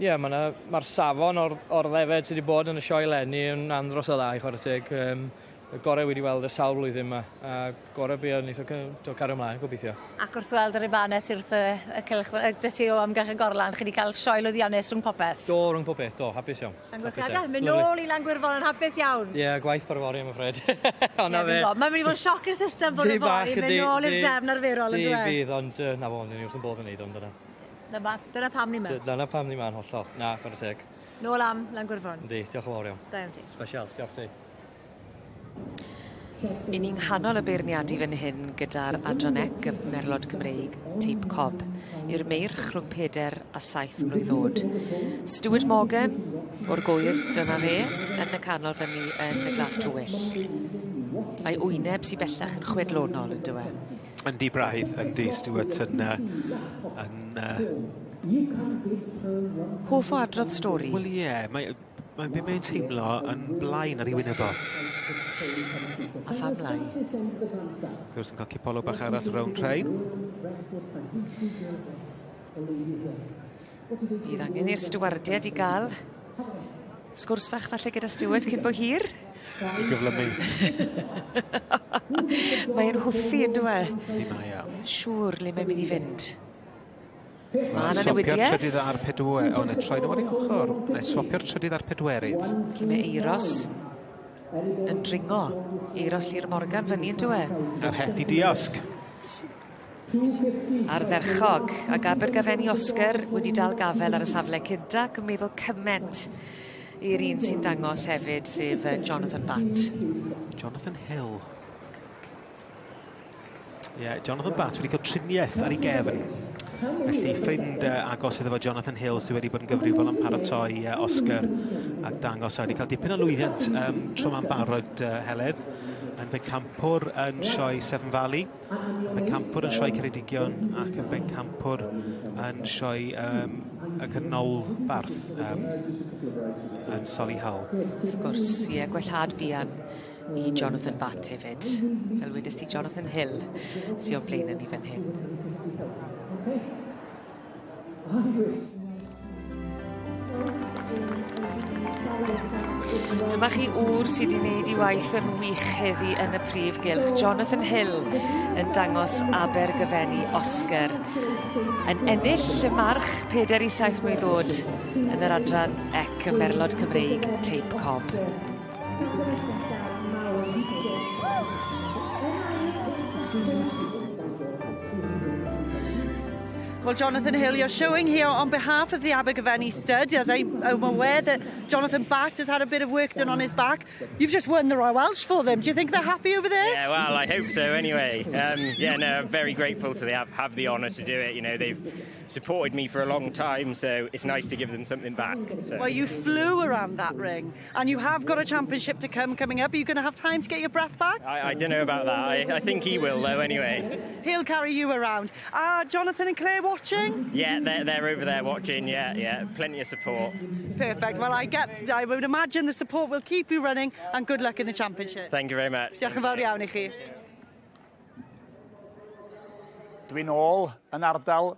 Ie, mae'r safon o'r ddefed sydd wedi bod yn y sioe leni yn andros o dda i chwarae teg. Y gorau wedi weld y sawl blwyddyn yma, a gorau bu o'n eitha cario ymlaen, gobeithio. Ac wrth weld yr ibanau sydd wrth y cylch, dy ti o amgylch y gorlan, chi wedi cael sioe lwyddiannus rhwng popeth? Do, rhwng popeth, do, hapus iawn. Llongyfarchiadau, mynd nôl i Langwyrfon yn hapus iawn. Ie, gwaith bore fory, I'm afraid. Ond na fe. Mae'n mynd i fod yn sioc i'r system bore fory, mynd nôl i'r drefn arferol, yn dweud? Di bydd, ond na fo, ni wrth yn bodd yn neud, ond dyna. Dyna pam ni mewn. Dyna pam ni mewn, hollol. Na, chwarae teg. Nôl am Langwyrfon. Yndi, diolch yn fawr iawn. Da iawn ti. Special, diolch ti. I ni'n nghanol y beirniadu fan hyn gyda'r adran ec y Merlod Cymreig teip Cob i'r meirch rhwng 4 a 7 mlwydd oed. Stuart Morgan o'r Gwyr, dyna fe, yn y canol fyny yn y Glas Tywyll. A'i wyneb sy'n bellach yn chwedlonol yn dywe. Yndi braidd, yndi Stuart yn Hoff o adrodd stori? Wel ie, mae be mae'n teimlo yn blaen ar ei wyneb o. A pham lai? Wrth gwrs yn cael cipolwg bach arall rownd rhain. Bydd angen i'r stiwardiad i gael sgwrs fach falle gyda Stuart cyn bo hir. I gyflymu. Mae'n hwffi yn dywe. Yndi mae o. Siŵr le mae'n mynd i fynd. Mae yna Swapio'r newidieth. trydydd a'r pedwerydd. O, na, troi nhw ar ei ochr. Na, swapio'r trydydd a'r pedwerydd. Lle mae Eiros yn dringo. Eiros Llŷr Morgan fyny yn dywe. A'r het i diosg. Ardderchog. Ac Abergafenni Oscar wedi dal gafel ar y safle cynta ac yn meddwl cyment i'r un sy'n dangos hefyd, sef Jonathan Batt. Jonathan Hill. Ie, yeah, Jonathan Batt wedi cael triniaeth ar ei gefn. Felly ffrind agos iddo fo Jonathan Hill sydd wedi bod yn gyfrifol am paratoi Oscar ac dangos a wedi cael dipyn o lwyddiant tro ma'n barod Heledd. yn bencampwr yn sioe Seven Valley, yn bencampwr yn sioe Ceredigion ac yn bencampwr yn sioe y Canolbarth yn Solihull. Wrth gwrs, ie, gwellhad fuan i Jonathan Batt hefyd. Fel wedes ti, Jonathan Hill sy o'n blaen ni fan hyn. Dyma chi ŵr sydd wedi wneud 'i waith yn wych heddi yn y prif gylch. Jonathan Hill yn dangos Abergyfenni Oscar yn ennill y march 4 i 7 mlwydd o'd yn yr adran ec y Merlod Cymreig Teip Cob. Well, Jonathan Hill, you're showing here on behalf of the Abergavenny stud, as I'm aware that Jonathan Batt has had a bit of work done on his back. You've just won the Royal Welsh for them. Do you think they're happy over there? Yeah, well, I hope so anyway. Yeah, no, I'm very grateful to have the honour to do it. You know, they've supported me for a long time, so it's nice to give them something back. So. Well, you flew around that ring, and you have got a championship to come coming up. Are you going to have time to get your breath back? I don't know about that. I think he will, though, anyway. He'll carry you around. Are Jonathan and Claire watching? Yeah, they're over there watching, yeah. Plenty of support. Perfect. Well, I would imagine the support will keep you running, and good luck in the championship. Thank you very much. Diolch yn fawr iawn i chi. Dwi'n ôl yn ardal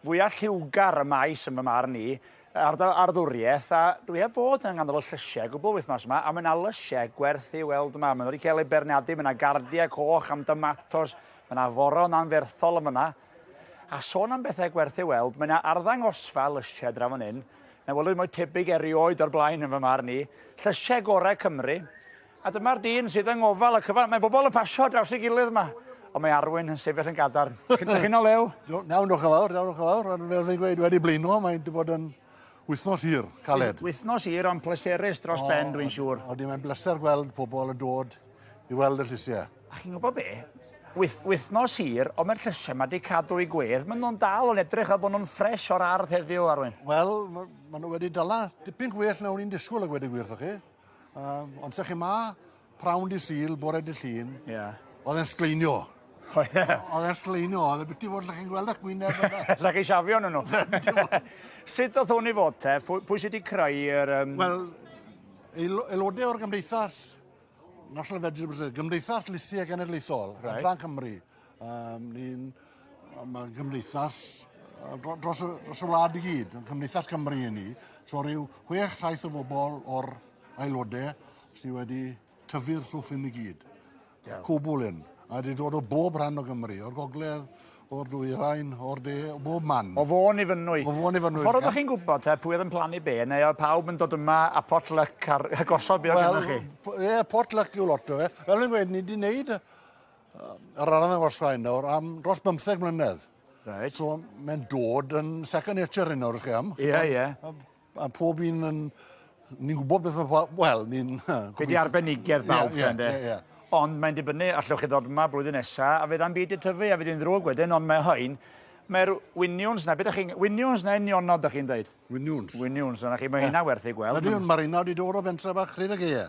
fwyaf lliwgar y maes yn fy marn i, ardal arddwriaeth, a dwi heb fod yng nghanol y llysiau gwbl wythnos yma, a mae yna lysiau gwerth i weld yma. Maen nhw wedi cael eu beirniadu, mae yna gardiau coch am domatos, mae yna foron anferthol yma yna. A sôn am bethau gwerth i weld, mae yna arddangosfa lysiau draw fan hyn, na welwyd mwy tebyg erioed o'r blaen yn fy marn i, llysiau gorau Cymru, a dyma'r dyn sydd yng ngofal y cyfan. Mae bobl yn pasio draws ei gilydd yma. Ond mae Arwyn yn sefyll yn gadarn. Chi'n o lew? Iawn, diolch yn fawr, diolch yn fawr. Fel fi'n gweud, wedi blino, mae'n wedi bod yn wythnos hir, caled. Wythnos hir, ond pleserus dros ben, dwi'n siŵr. Odi, mae'n bleser gweld pobl yn dod i weld y llysiau. A chi'n gwybod be? Wythnos hir, ond mae'r llysiau yma wedi cadw i gwedd. Maen nhw'n dal yn edrych fel bod nhw'n ffres o'r ardd heddiw, Arwyn. Wel, maen nhw wedi dala dipyn gwell na o'n i'n disgwyl ag wedi gwir, chi. Ond se chi ma, prawn di Sul, bore di Llun, oedd e'n sgleinio. O ie? Oedd e'n sgleinio, oedd e biti fod lle chi'n gweld eich gwyneb yna. Lle chi siafio nhw. Sut oedd hwn i fod te? Pwy sydd wedi creu'r... Wel, aelodau o'r Gymdeithas National Vegetable Society, Gymdeithas Lysiau Genedlaethol, Adran Cymru. Mae gymdeithas dros y wlad i gyd, Gymdeithas Cymru i ni. So rhyw 6-7 o bobl o'r aelodau sydd wedi tyfu'r stwff hyn i gyd. Cwbl hyn. A wedi dod o bob rhan o Gymru, o'r gogledd, o'r dwyrain, o'r de, o bob man. O Fôn i Fynwy. O Fôn i Fynwy. Ffordd oeddech chi'n gwybod te, pwy oedd yn plannu be, neu oedd pawb yn dod yma a pot luck a gosod be oedd gennych chi? Ie, pot luck yw lot o fe. Fel fi'n gweud, ni wedi wneud yr arddangosfa hyn nawr am dros 15 mlynedd. Right. So mae'n dod yn second nature hyn nawr, chi am. Ie, ie. A pob un yn... Ni'n gwybod beth mae... Wel, ni'n... Be di arbenigedd bawb, Ie, ie. Ond mae'n dibynnu, allwch chi ddod yma blwyddyn nesa, a fydd am byd i tyfu, a fydd hi'n ddrwg wedyn, ond mae hyn, mae'r winiwns na, beth ydych chi'n... Winiwns na unionod, ydych chi'n dweud? Winiwns. Winiwns, yna chi, mae hynna werth ei gweld. Ydy, mae'r hynna wedi dod o bentre bach Rhyd y Geie.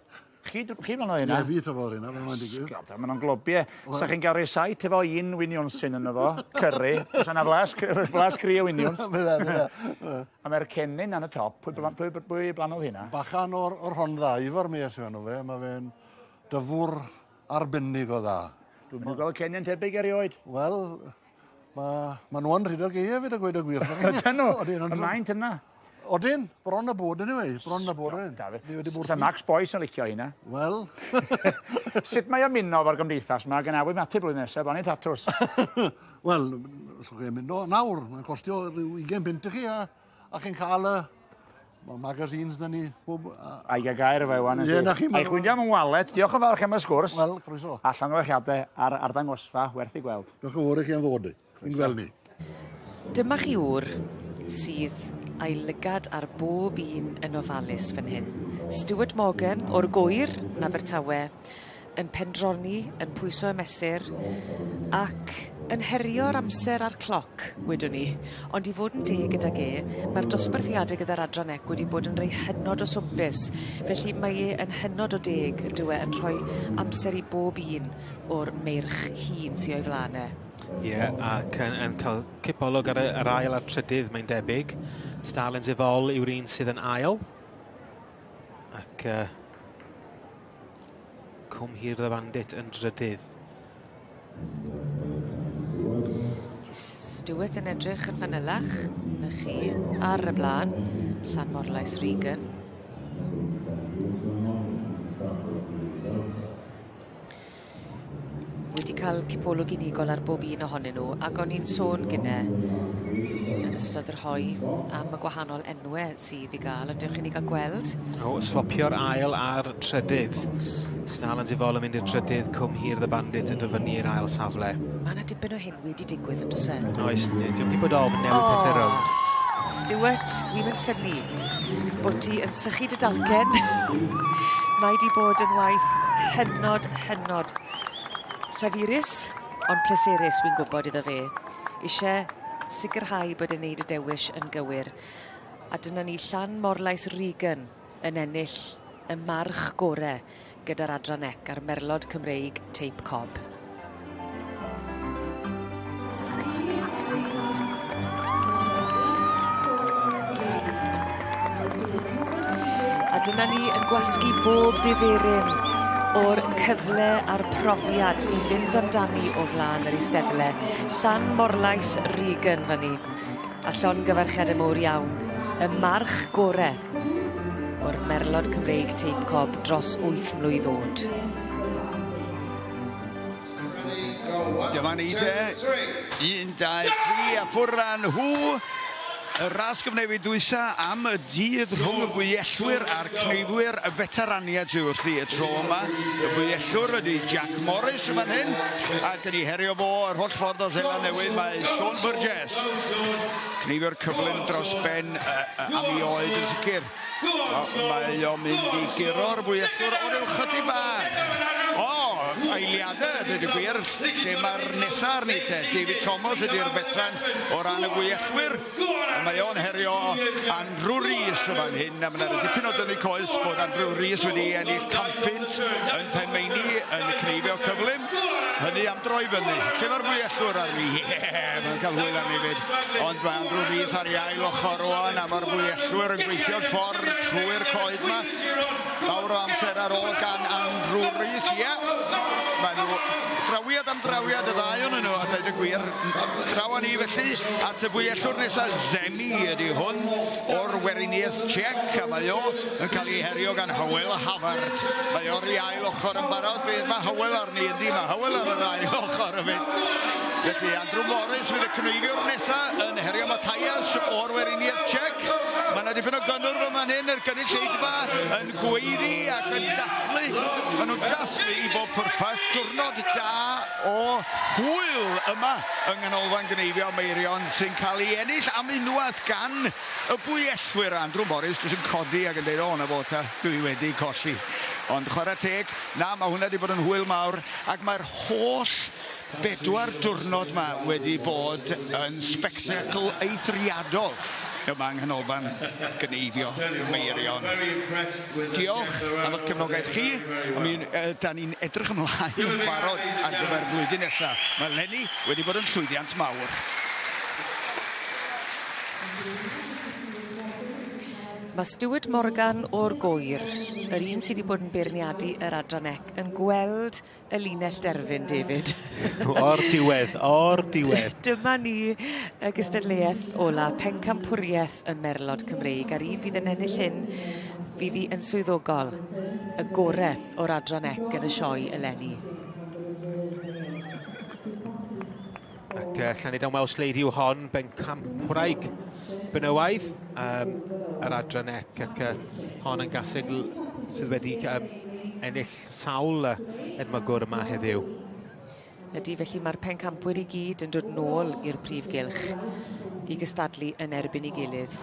Chi blannodd hynna? Ie, fi tyfodd hynna, fel mae'n digwydd. God, maen nhw'n globiau. Sa chi'n gael rhysait efo un winiwns sy'n yno fo, curry, sa yna flas cri o winiwns. A mae'r cennin yn y top, pwy blannodd hynna? Bachan o'r Rhondda, Ifor Mes yw enw fe, mae fe'n dyfwr arbennig o dda. Dwi'n mynd i gweld cennin tebyg erioed. Wel, ma nhw yn rhyd o'r geie fyd a gweud y gwir. Ydyn nhw? Y maint yna. Odyn, bron a bod anyway, bron a bod yn. Sa Max Boyce yn licio hynna. Wel. Sut mae ymuno efo'r gymdeithas yma gan awydd mati blwyddyn nesaf, blannu tatws? Wel, allwch chi ymuno nawr, mae'n costio rhyw 20 punt i chi a chi'n cael y magazines na ni. A i gael gair efo Iwan. Ie, na chi. A i chwilio am yn wallet, diolch yn fawr chi am y sgwrs. Wel, croeso. A llongyfarchiadau ar arddangosfa, werth i gweld. Diolch yn fawr i chi am ddod, i'n gweld ni. Dyma chi ŵr sydd a'i lygad ar bob un yn ofalus fan hyn. Stuart Morgan o'r Gwyr yn Abertawe yn pendroni, yn pwyso a mesur, ac yn herio'r amser a'r cloc, wedwn ni. Ond i fod yn deg gydag e, mae'r dosbarthiade gyda'r adran ec wedi bod yn rei hynod o swmpus. Felly mae e yn hynod o deg, yndyw e, yn rhoi amser i bob un o'r meirch hŷn sy o'i flan e. Ie, yeah, ac yn, yn cael cipolwg ar y, yr ail a'r trydydd, mae'n debyg. Starlins Evol yw'r un sydd yn ail. Ac Cwm Hir the Bandit yn drydydd. Stuart yn edrych yn fanylach, na chi, ar y blaen, Llanmorlais Regan. Wedi cael cipolwg unigol ar bob un ohonyn nhw, ac o'n i'n sôn gynne yn ystod yr hoe am y gwahanol enwe sydd i gael, ond dewch i ni gael gweld. O, swapio'r ail a'r trydydd. Starlands Evol yn mynd i'r trydydd, Cwm Hir the Bandit yn dod fyny i'r ail safle. Mae yna dipyn o hyn wedi digwydd yn does e? Oes, diolch wedi bod ofn newid pethau rownd. Stuart, wi'm yn synnu bod ti yn sychu dy dalcen. Mae 'di bod yn waith hynod, hynod llafurus, ond pleserus wi'n gwybod iddo fe. Isie sicrhau bod e'n neud y dewis yn gywir. A dyna ni Llanmorlais Regan yn ennill y march gore gyda'r adran ec a'r merlod Cymreig teip cob. A dyna ni yn gwasgu bob diferyn o'r cyfle a'r profiad i fynd amdani o flan yr eisteddle. Llanmorlais Regan fan 'ny. A llongyfarchiade mowr iawn. Y march gore o'r merlod Cymreig teip cob dros 8 mlwydd o'd. Dyma ni te. 1, 2, 3 a ffwrdd â nhw. Y ras gyfnewid dwysa am y dydd rhwng y bwyellwyr a'r cneifwyr y feteraniaid sydd wrthi y tro yma. Y bwyellwr ydy Jack Morris yn fan hyn, ac yn ei herio fo yr holl ffordd o Seland Newydd mae Sean Burgess. Cneifiwr cyflym dros ben am ei oed yn sicr. O, mae o'n mynd i guro'r bwyellwr o ryw chydig bach. O, eiliadau, dweud y gwir, lle mae'r nesa arni te. David Thomas ydy'r fetran o ran y bwyellwyr. A mae o'n herio Andrew Rees yn fan hyn, a mae yna dipyn o dynnu coes bod Andrew Rees wedi ennill 100 yn Penmeini yn cneifio cyflym. Hynny am droi fyny. Lle mae'r bwyellwr arni? Ie, yeah, mae'n cael hwyl arni fyd. Ond mae Andrew Rees ar ei ail ochr rwan, a mae'r bwyellwyr yn gweithio'r ffordd trwy'r coed yma. Fawr o amser ar ôl gan Andrew Rees, ie. Yeah. Mae nhw drawiad am drawiad y ddau o'n nhw, a dweud y gwir. Draw â ni felly at y bwyellwr nesaf, Zemi ydy hwn, o'r Weriniaeth Czech, a mae o yn cael ei herio gan Hywel Havard. Mae o'r i ail ochr yn barod, bydd mae Hywel arni, yndi, mae Hywel ar yr ail ochr hefyd. Felly Andrew Morris fydd y cneifiwr nesaf yn herio Matthias o'r Weriniaeth Czech. Mae yna dipyn o gynnwrf yma'n hyn, yr gynulleidfa yn gweiddi ac yn dathlu. Maen nhw'n dathlu i bob pwrpas. Diwrnod da o hwyl yma yng Nghanolfan Gneifio Meirion sy'n cael ei ennill am unwaith gan y bwyellwyr. Andrew Morris jyst yn codi ac yn dweud, o, na fo ta, dwi wedi colli. Ond chwarae teg, na, mae hwnna wedi bod yn hwyl mawr, ac mae'r holl bedwar diwrnod ma wedi bod yn sbectacl eithriadol yma yng Nghanolfan Gneifio Meirion. Diolch am eich cefnogaeth chi. I mean, da ni'n edrych ymlaen yn barod ar gyfer flwyddyn nesaf. Mae eleni wedi bod yn llwyddiant mawr. Mae Stuart Morgan o'r Gwyr, yr un sydd wedi bod yn beirniadu yr adran ec, yn gweld y linell derfyn, David. O'r diwedd, o'r diwedd. Dyma ni y gystadleuaeth ola, pencampwriaeth y Merlod Cymreig, a'r un fydd yn ennill hyn fydd hi yn swyddogol, y gore o'r adran ec yn y sioe eleni. Ac Llanidan Welsh Lady yw hon, bencampwraig benywaidd yr adran ec, ac hon yn gaseg sydd wedi ennill sawl edmygwr yma heddiw. Ydy, felly mae'r pencampwyr i gyd yn dod nôl i'r prif gylch i gystadlu yn erbyn ei gilydd.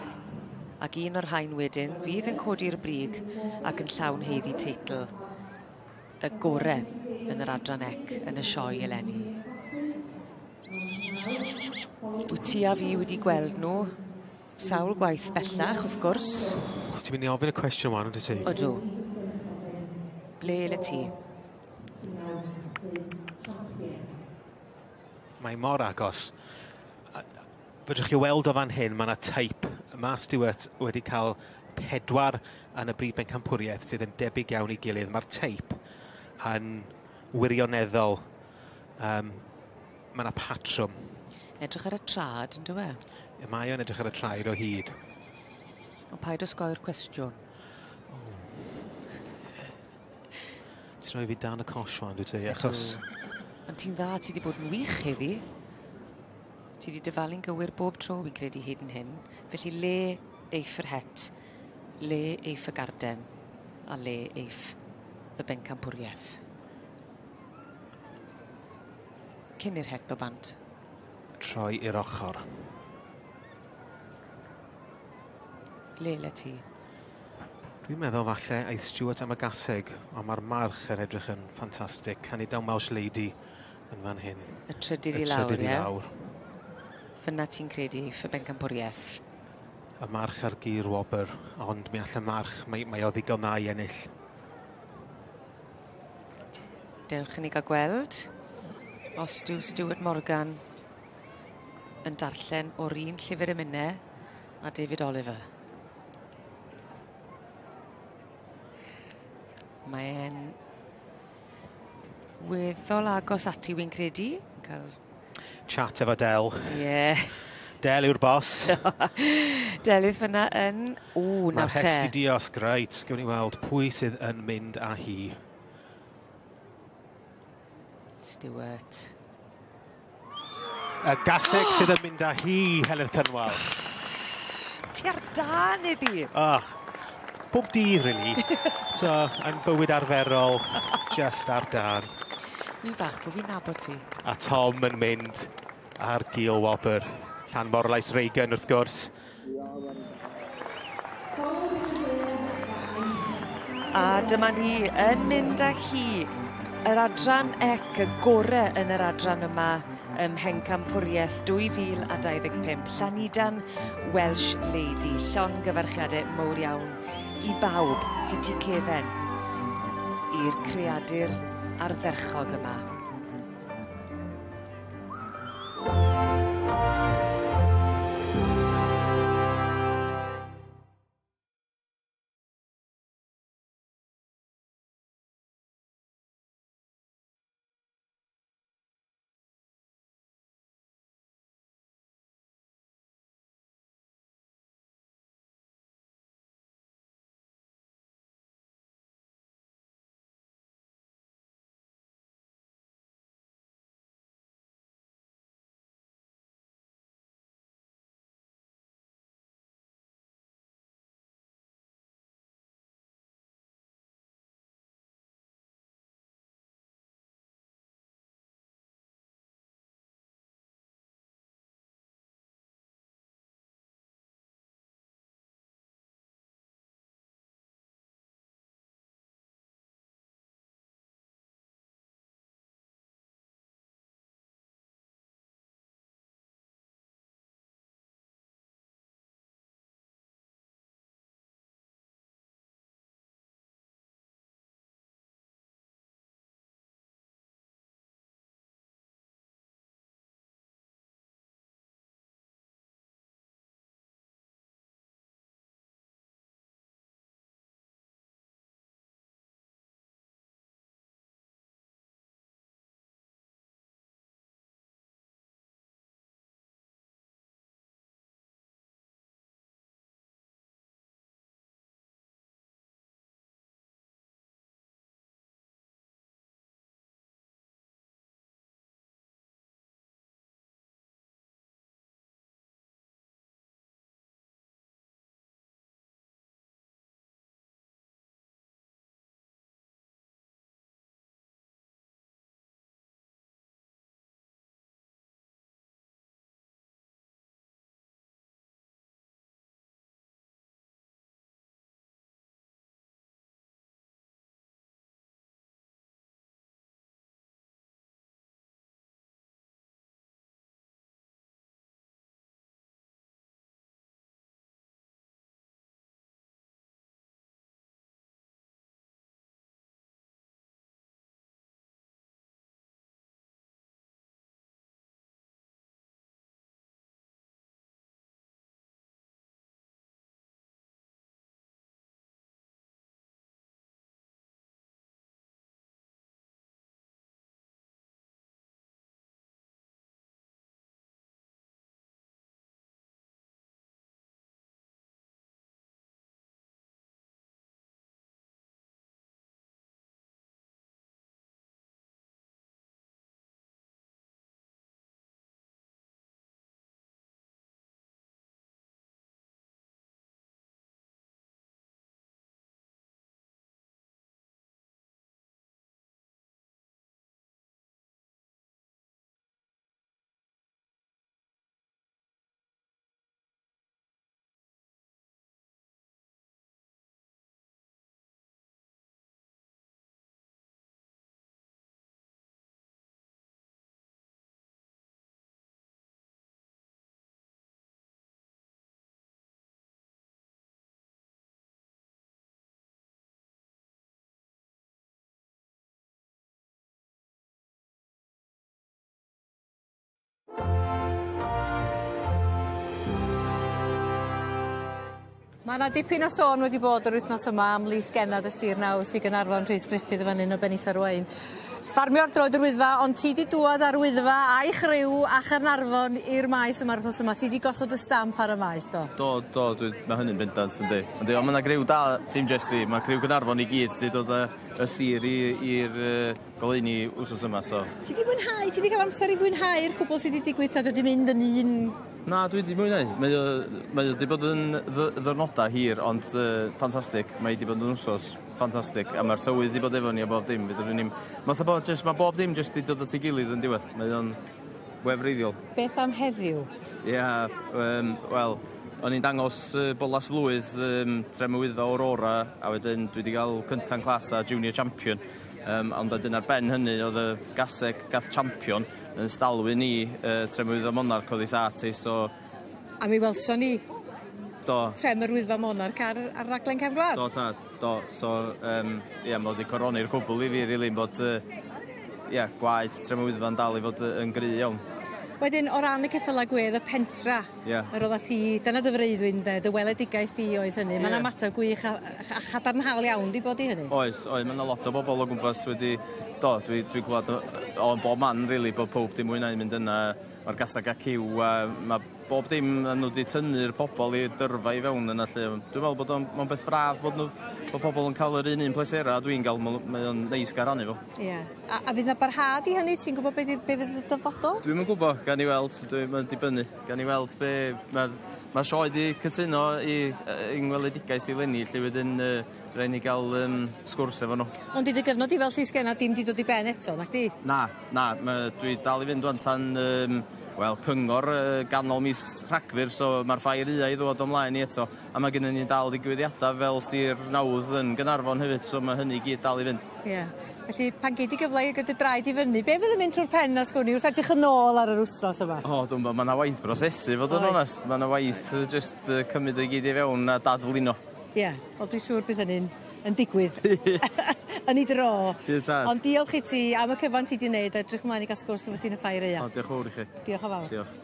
Ac un o'r rhain wedyn fydd yn codi'r brig ac yn llawn haeddu teitl. y gore yn yr adran ec yn y sioe eleni. Wyt ti a fi wedi gweld nhw sawl gwaith bellach, wrth gwrs. Ti'n mynd i ofyn y cwestiwn wan, wyt ti? Odw. Ble le ti? Mae mor agos. Fedrwch chi weld o fan hyn, mae yna teip. Mae Stuart wedi cael 4 yn y brif bencampwriaeth sydd yn debyg iawn i gilydd. Mae'r teip yn wirioneddol. Mae yna patrwm. Edrych ar y trad, yn dyw e? Mae o'n edrych ar y traed o hyd. Ond paid osgoi'r cwestiwn. Ti'n rhoi fi dan y cosh wan, dwi ti, achos... Ond ti'n dda, ti wedi bod yn wych heddi. Ti wedi dyfalu'n gywir bob tro, wi'n credu, hyd yn hyn. Felly le eiff yr het, le eiff y garden, a le eiff y bencampwriaeth. Cyn i'r het o bant. Troi i'r ochr. Le le ti? Dwi'n meddwl falle aeth Stuart am y gaseg, ond mae'r march yn edrych yn ffantastig. Llanidan Welsh Lady yn fan hyn. Y trydydd i lawr, Y trydydd i ie? lawr. Fyna ti'n credu eiff y bencampwriaeth? Y march ar gyr wobr, ond mi all y march, mae o ddigon dda i ennill. Dewch i ni gael gweld os dyw Stuart Morgan yn darllen o'r un llyfr emynau a David Oliver. Mae e'n weddol agos ati, wy'n credu. Cael... Chat efo Del. Ie. Del yw'r bos. Delyth fyna yn... O, nawr Mae'r het te. di diosg, reit. Gewn ni weld pwy sydd yn mynd â hi. Stuart. Y gaseg sydd yn mynd â hi, Heledd Cynwal. Ti ar dân iddi. Ah, bob dydd, really. So, yn bywyd arferol, just ar dân. Wi'n fach bod fi'n nabod ti. A Tom yn mynd ar gil wobr. Llanmorlais Reagan, wrth gwrs. A dyma ni yn mynd â hi, yr adran ec, y gore yn yr adran yma ym Mhencampwriaeth 2025. Llanidan Welsh Lady, llongyfarchiadau mowr iawn i bawb sy'n tu cefen i'r creadur ardderchog yma. Mae 'na dipyn o sôn wedi bod yr wythnos yma am Lys Gennad y Sir Nawdd sy Gaernarfon Rhys Gruffydd yn fan 'yn o Benisa'r Waun. Ffarmio'r droed yr Wyddfa ond ti 'di dŵad â'r Wyddfa a'i chriw a Chaernarfon i'r maes yma'r wthnos yma. Ti 'di gosod y stamp ar y maes do? Do do dwi ma' hynny'n bendant yndi. Yndi on' ma' 'na griw da dim jyst fi ma' criw Gaernarfon i gyd 'di dod â y sir i i'r yy goleuni wsos yma so. Ti 'di mwynhau ti 'di ca'l amser i fwynhau'r cwbwl sy 'di digwydd ta dwi 'di mynd yn un Na dwi 'di mwynhau. Mae o mae o 'di bod yn ddy- ddiwrnoda hir ond yy ffantastig. Mae 'di bod yn wsos ffantastig a ma'r tywydd 'di bod efo ni a bob dim fedrwn ni'm fatha bod jyst ma' bob dim jyst 'di dod at ei gilydd yn diwedd. Mae o'n wefreiddiol. Beth am heddiw? Ia yym wel o'n i'n dangos yy bolas lwydd yym Trefn-y-Wyddfa Aurora a wedyn dwi 'di ga'l cynta'n class a junior champion yym ond wedyn ar ben hynny o'dd y gaseg gath champion yn stalwyn i yy Trefn-y-Wyddfa Monarch o'dd ei thad hi so A mi welson ni Do. Trefn yr Wyddfa Monarch ar ar raglen Cefn Gwlad. Do tad, do. So yym ie ma' 'di coroni'r cwbl i fi rili bod yy ie gwaed Trefn y Wyddfa'n dal i fod yy yn gry iawn. Wedyn o ran y ceffyla gwedd y pentra. Ie. Yr oddat ti dyna dy freuddwyd ynde dy weledigaeth di oedd hynny. Ma' 'na ymateb gwych a a chadarnhaol iawn 'di bod i hynny. Oes oe- ma' 'na lot o bobol o gwmpas wedi do dwi dwi clwad o o yn bob man rili bod powb 'di mwyn'au mynd yna ma'r gasag a ciw a ma' bob dim ma' n'w 'di tynnu'r pobol i'r dyrfa i fewn yna 'lly on' dwi me'wl bod o'n ma'n beth braf bod n'w bod pobol yn ca'l yr un un plesera a dwi'n ga'l ma' mae o'n neis ga'l rannu fo. Ie. A a fydd 'na barhad i hynny ti'n gwbod be' 'di be' fydd y dyfodol? Dwi'm yn gwbo gawn ni weld dwi ma'n dibynnu. Gawn ni weld be' ma'r ma'r sioe 'di cytuno i yy yng ngweledigaeth i leni 'lly wedyn yy Rai' ni ga'l yym sgwrs efo n'w. Ond 'di dy gyfnod di fel llys genad dim 'di dod i ben eto nacdi? Na na ma' dwi dal i fynd ŵan tan yym wel cyngor yy ganol mis Rhagfyr so ma'r ffair aea i ddod o mlaen i eto a ma' gennyn ni dal ddigwyddiada fel sir nawdd yn Gynarfon hefyd so ma' hynny i gyd dal i fynd. Ie. Felly pan gei di gyfle i ga'l dy draed i fyny be' fydd yn mynd trw'r pen 'na sgwn i wrth edrych yn ôl ar yr wthnos yma? O dw'm 'bo ma' 'na waith brosesu fod yn Oes. onast ma' 'na waith yy jyst yy cymyd o i gyd i fewn a dadflino. Ie, wel dwi siŵr bydd hynny'n yn digwydd. Yn 'i dro. Bydd tad. Ond diolch i ti am y cyfan ti 'di neud a edrych mlaen i ga'l sgwrs efo ti yn y ffair aea. O diolch fowr i chi. Diolch yn fawr. Diolch.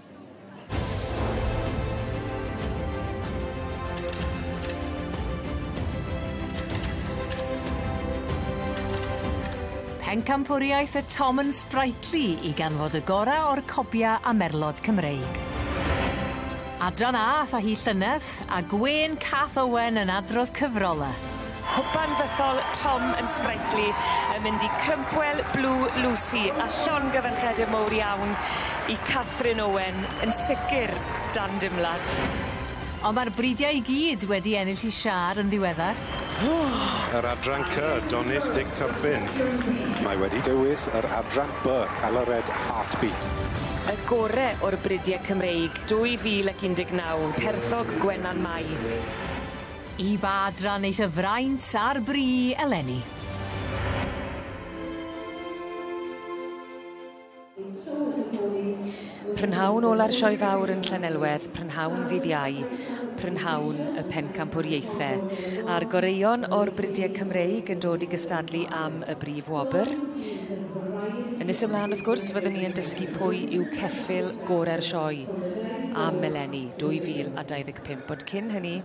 Pencampwriaeth y Tom and Sprightly i ganfod y gora' o'r cobia a merlod Cymreig. Adran A ath â hi llynedd, a gwên Cath Owen yn adrodd cyfrola. Cwpan fythol Tom and Sprightly yn mynd i Crumpwell Blue Lucy a llongyfarchiade mowr iawn i Catherine Owen yn sicir dan dimlad. Ond ma'r bridiau i gyd wedi ennill 'u siâr yn ddiweddar. Yr adran C, Donis Dic Turpin. Mae wedi dewis yr adran B, Calored Heartbeat. Y gore o'r bridie Cymreig 2019, Perthog Gwenan Mai. I ba adran eith y fraint a'r bri eleni? Prynhawn ola'r Sioe Fawr yn Llanelwedd, prynhawn ddydd Iau, prynhawn y pencampwriaethe. A'r goreuon o'r bridiau Cymreig yn dod i gystadlu am y brif wobr. Yn nes ymlaen, wrth gwrs, fyddwn ni yn dysgu pwy yw ceffyl gore'r sioe am eleni 2025. Ond cyn hynny,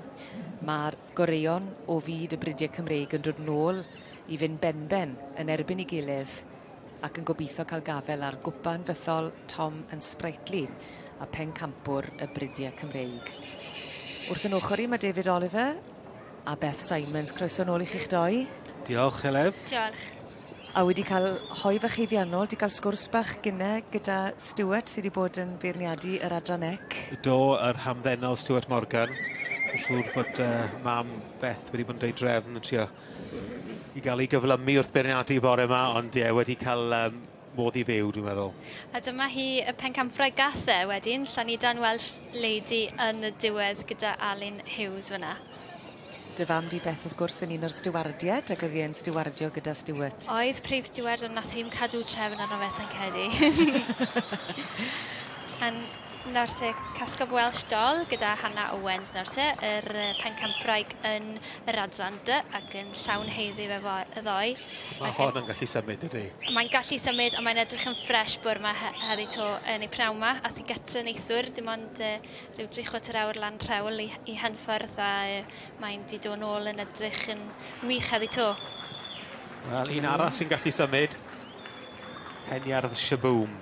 mae'r goreuon o fyd y bridiau Cymreig yn dod nôl i fynd benben yn erbyn ei gilydd ac yn gobeithio cael gafel ar gwpan fythol Tom and Sprightly a pencampwr y bridiau Cymreig. Wrth yn ochr i mae David Oliver a Beth Simons. Croeso nôl i chi'ch doi. Diolch, Heledd. Diolch. A wedi cael hoe fach haeddiannol, 'di cael sgwrs bach gynne gyda Stuart sy 'di bod yn beirniadu yr adran ec. Do, yr hamddenol Stuart Morgan. Dwi'n siŵr bod mam Beth wedi bod yn deud drefn yn trio i gael ei gyflymu wrth beirniadu bore yma, ond ie, wedi cael modd i fyw, dwi'n meddwl. A dyma hi y pencampwraig gath e wedyn, Llanidan Welsh Lady yn y diwedd gyda Alun Hughes fyna. Dy fam di Beth wrth gwrs yn un o'r stiwardied ac oedd hi yn stiwardio gyda Stuart. Oedd prif stiward ond nath hi'm cadw trefn arno fe sai'n credu. Yn Nawr te, Casgob Welsh Doll gyda Hannah Owens nawr te, yr pencampwraig yn yr adran D ac yn llawn haeddu fe y ddoe. Mae hon yn gallu symud, dydy? Mae'n gallu symud a mae'n edrych yn ffres bwr ma heddi to yn ei pnawn ma. Ath i gytre neithwr, dim ond rhyw dri chwarter awr lan rhewl i, i Henffordd a mae'n di dod nôl yn edrych yn wych heddi to. Wel, un arall sy'n gallu symud, Heniardd Shaboom.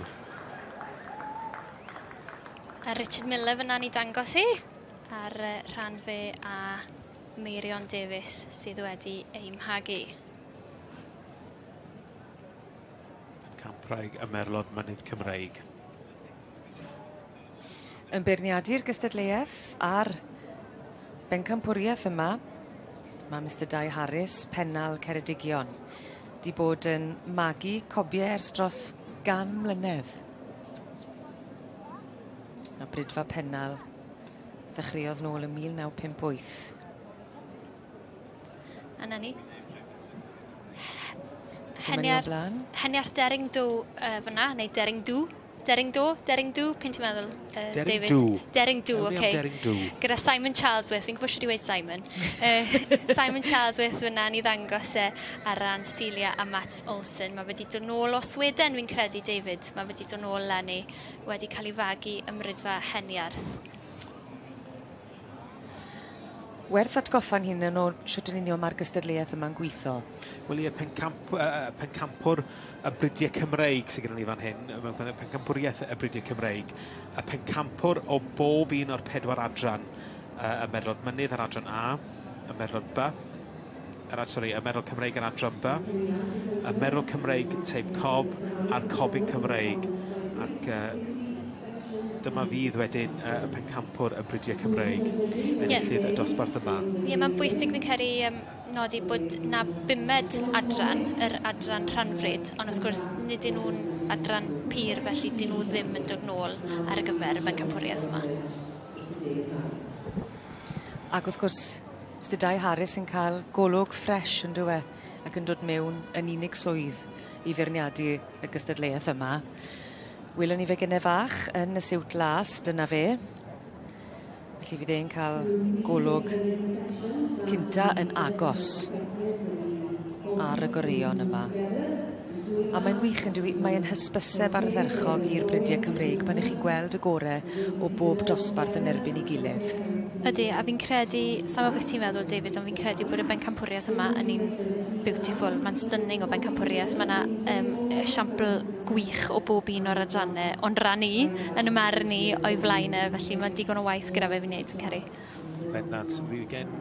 A Richard Miller fyna ni dangos i ar rhan fe a Meirion Davies sydd wedi ei mhagu. Campraig y Merlod Mynydd Cymreig. Yn beirniadu'r gystadleuaeth a'r bencampwriaeth yma, mae Mr Dai Harris, Pennal Ceredigion, 'di bod yn magu cobie ers dros gan mlynedd. A Bridfa Pennal ddechreuodd nôl ym 1958. A 'na ni. Heniarth, Heniarth Dering Do fyna, neu Dering Dw. Dering Do? Dering Dw? P'un ti'n meddwl, Dering David? Dw. Dering Dw, oce. Okay. Dering Dw. Gyda Simon Charlesworth, fi'n gwybod siwt i weud Simon. Simon Charlesworth fyna ni ddangos e ar ran Celia a Mats Olsen. Mae wedi dod nôl o Sweden, fi'n credu, David. Mae wedi dod nôl leni, wedi cael ei fagu ym Mrydfa Heniarth. Werth atgoffa'n hunain o shwt yn union ma'r gystadleuaeth yma'n gwitho. Wel ie, pencamp, pencampwr y bridiau Cymreig sydd gyda ni fan hyn, mewn pencampwriaeth y bridiau Cymreig, y pencampwr o bob un o'r pedwar adran, y Merlod Mynydd ar adran A, y Merlod B, yr, sorry, y Merlod Cymreig ar adran B, y Merlod Cymreig teip Cob a'r Cobyn Cymreig. Ac dyma fydd wedyn y pencampwr y bridiau Cymreig, enillydd yeah. y dosbarth yma. Ie, yeah, mae'n bwysig fi'n credu nodi bod na bumed adran, yr adran rhanfryd, ond wrth gwrs nid ydyn nhw'n adran pur, felly dyn nhw ddim yn dod nôl ar y gyfer y bencampwriaeth yma. Ac wrth gwrs, Mr Dai Harris yn cael golwg ffres yn dyw e, ac yn dod mewn yn unig swydd i feirniadu y gystadleuaeth yma. Welwn ni fe gynne fach yn y siwt las, dyna fe. Felly fydd e'n cael golwg cynta yn agos ar y goreuon yma. A mae'n wych yn dyw 'i mae e'n hysbyseb ardderchog i'r bridiau Cymreig pan 'ych chi'n gweld y gore o bob dosbarth yn erbyn 'i gilydd. Ydy, a fi'n credu, sa'n gwybod beth ti'n meddwl David, ond fi'n credu bod y bencampwriaeth yma yn un beautiful, mae'n stunning o bencampwriaeth. Mae yna esiampl gwych o bob un o'r adrannau, ond ran i, yn y marn i, o'i flaen e, felly mae digon o waith gyda fe fi wneud, fi'n credu. Bendant, fi gen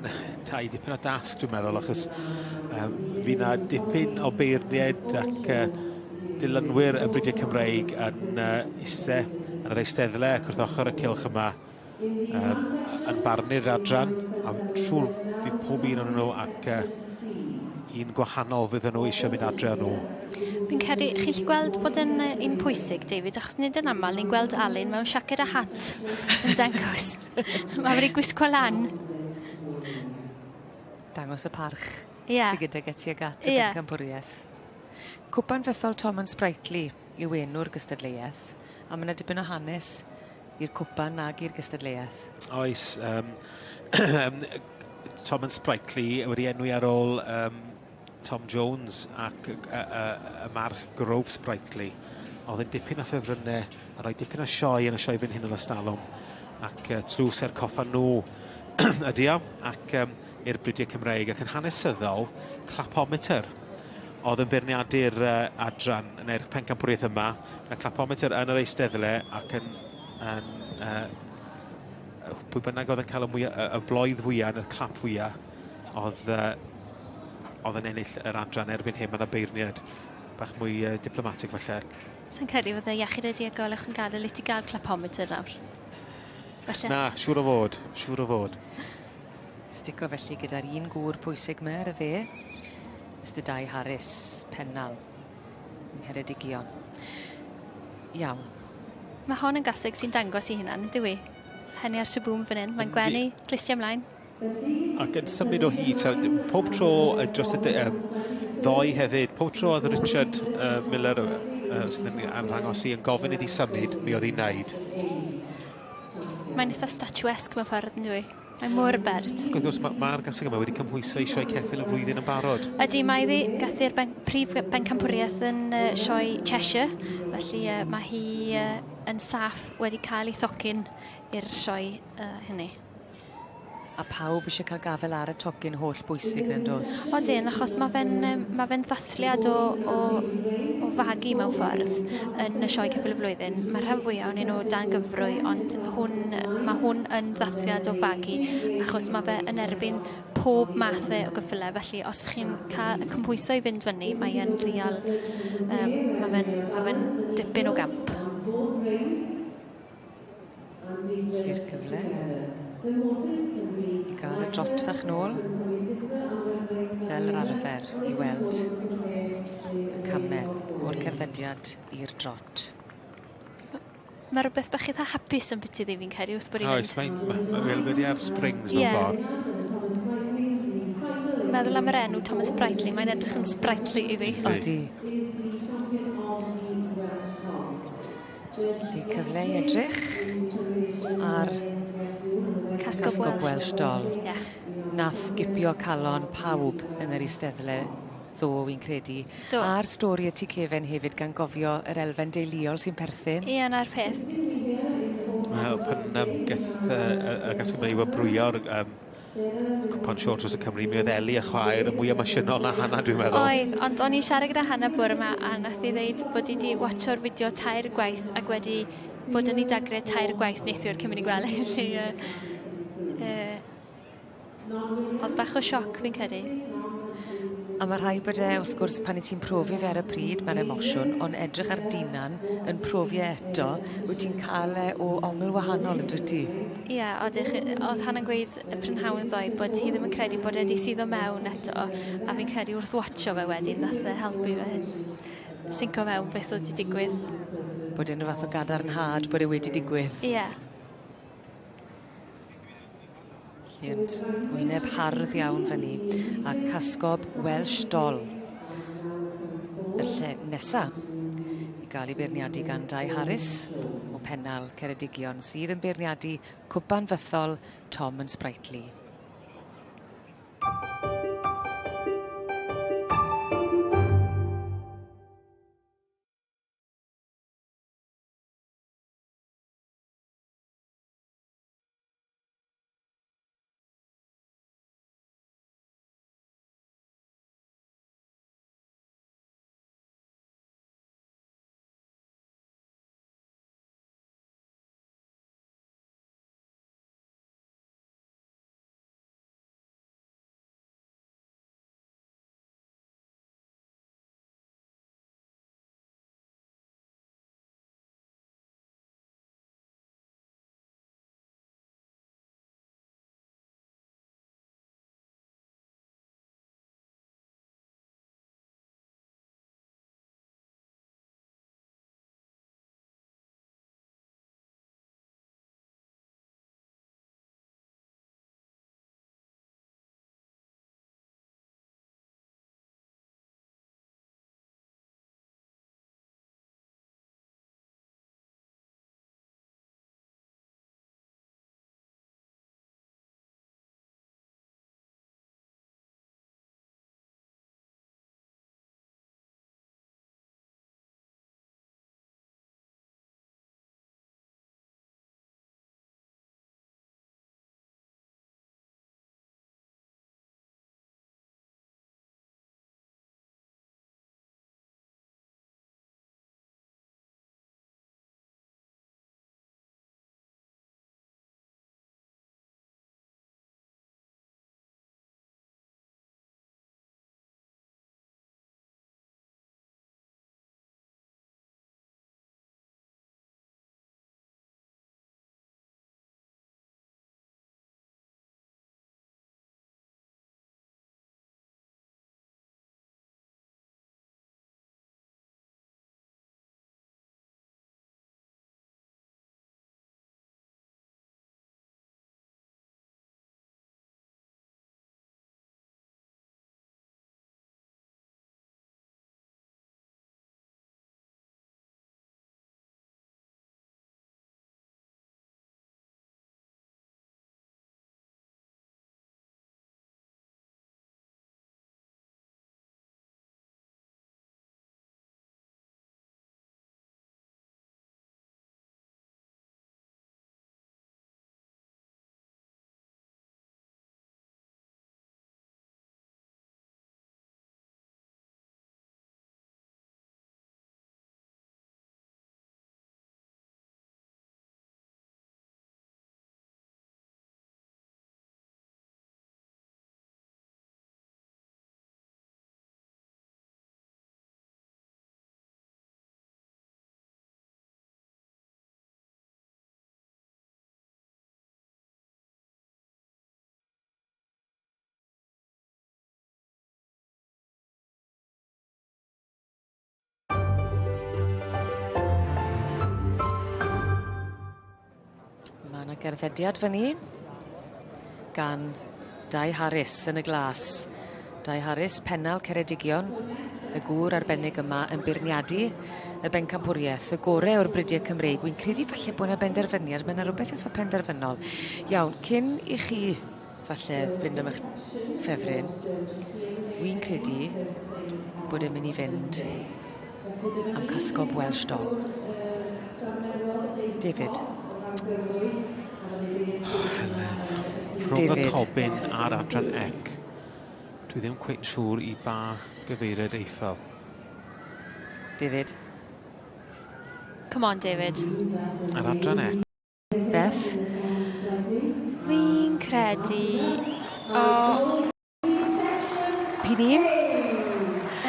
tai dipyn o dasg dwi'n meddwl, achos fi na dipyn o beirniaid ac dilynwyr y bridiau Cymreig yn iste yn yr eisteddle ac wrth ochr y cylch yma yn barnu'r adran, a siŵr bydd pob un o'n nhw ac un gwahanol fydden nhw eisiau mynd adre â nhw. Fi'n credu, chi'n gallu gweld bod yn un pwysig, David, achos nid yn aml ni'n gweld Alun mewn siaced a hat yn dangos. Mae wedi gwisgo lan. Dangos y parch yeah. sydd gyda tuag at y yeah. bencampwriaeth. Cwpan Fethol Tom and Sprightly yw enw'r gystadleuaeth, a mae yna dipyn o hanes i'r cwpan ag i'r gystadleuaeth. Oes. Tom and Sprightly wedi enwi ar ôl Tom Jones ac y march Grove Sprightly. Oedd yn dipyn o ffefrynnau a rhoi dipyn o sioe yn y sioe frenhinol ystalwm ac tlws er coffa nhw ydi o ac i'r bridiau Cymreig ac yn hanesyddol clapometer oedd yn beirniadu'r adran neu'r pencampwriaeth yma. Y clapometer yn yr eisteddle ac yn pwy bynnag oedd yn cael y, mwyaf, y bloedd fwyaf neu'r clap fwyaf oedd, oedd yn ennill yr adran. Erbyn hyn mae yna beirniad bach mwy diplomatig falle. Sa'n credu fydde iechyd y diogolwch yn gadael i ti gael clapometer nawr. Falle. Na, siŵr o fod, siŵr o fod. Stico felly gyda'r un gŵr pwysig 'ma ar y dde, Mr Dai Harris, Pennal, yng Ngheredigion. Iawn. Mae hon yn gaseg sy'n dangos i hunan, yndyw i? Hynny ar Shaboom fan hyn, mae'n gwenu, clustiau ymlaen. Ac yn symud o hyd, so, pob tro dros y ddoe hefyd, pob tro oedd Richard Miller sydd yn arddangos i yn gofyn iddi symud, mi oedd hi'n neud. Mae'n eitha statuesque mewn ffordd, yn dyw? Mae mor bert. Ac wrth gwrs mae'r ma gaseg yma wedi cymhwyso i sioe ceffyl y flwyddyn yn barod. Ydy, mae iddi gathu'r ben, prif bencampwriaeth yn sioe Cheshire, felly mae hi yn saff wedi cael ei thocyn i'r sioe hynny. A pawb eisiau cael gafel ar y tocyn holl bwysig yn does? Odyn, achos mae fe'n ma fe ddathliad o fagu mewn ffordd yn y sioe ceffyl y flwyddyn. Mae rhan fwyaf ohonyn nhw dan gyfrwy, ond hwn, mae hwn yn ddathliad o fagu, achos mae fe yn erbyn pob mathau o gyffylau. Felly, os chi'n cael y cymhwyso i fynd fyny, mae e'n real, mae fe'n ma fe dipyn o gamp. I'r cyfle i gael y trot fach nôl fel yr arfer i weld y camau o'r cerddediad i'r trot. Mae rhywbeth bach eitha hapus yn byti ddi fi'n credu wrth bod hi'n Oes, mae'n ma, ma, wedi ar springs mewn ffordd. Meddwl am yr enw Thomas Sprightly, mae'n edrych yn sprightly i fi. Odi. Felly cyfle i edrych ar Casgob Casgob Welsh Doll. Yeah. Nath gipio calon pawb yn yr eisteddle ddo wi'n credu. Do. A'r stori y tu cefen hefyd gan gofio yr elfen deuluol sy'n perthyn. Ie, na'r peth. Wel, pan geth y gasglu Gymreig wobrwyo'r cwpan siôr dros y Cymru, mi oedd Eli y chwaer yn mwy emosiynol na Hannah, dwi'n meddwl. Oedd, ond o'n i'n siarad gyda Hannah bore yma a nath i ddeud bod hi wedi watcho'r fideo 3 gwaith ac wedi bod yn ei dagre 3 gwaith neithiwr cyn mynd i gwely. Felly, oedd bach o sioc fi'n credu. A mae rhaid bod e, wrth gwrs, pan i ti'n profi fe ar y pryd, mae'n emosiwn, ond edrych ar d'hunan yn profi e eto, wyt ti'n cael e o ongl wahanol yn dwyt ti? Ie, yeah, oedd Hannah'n gweud y prynhawn ddoe bod hi ddim yn credu bod e wedi suddo mewn eto, a fi'n credu wrth watcho fe wedyn, nath e helpu fe sinco mewn beth oedd wedi digwydd. Bod e'n fath o gadarnhad bod e wedi digwydd. Ie. Yeah. Ond wyneb hardd iawn fyny a Casgob Welsh Doll. Y lle nesa i gael ei beirniadu gan Dai Harris o Pennal Ceredigion sydd yn beirniadu cwpan fythol Tom and Sprightly. Y gerddediad fyny gan Dai Harris yn y glas. Dai Harris, pennal Ceredigion, y gŵr arbennig yma yn beirniadu y bencampwriaeth, y gore o'r bridiau Cymreig. Wy'n credu falle bod 'na benderfyniad, mae 'na rwbeth eitha penderfynol. Iawn, cyn i chi falle fynd am eich ffefryn, wy'n credu bod e'n mynd i fynd am Cascob Welsh Dog. David. Heledd. Rhwng y cobyn a'r adran ec. Dwi ddim cweit yn siŵr i ba gyfeiriad eithaf. David. Come on, David. Yr adran ec. Beth? Fi'n credu... O... P'un un?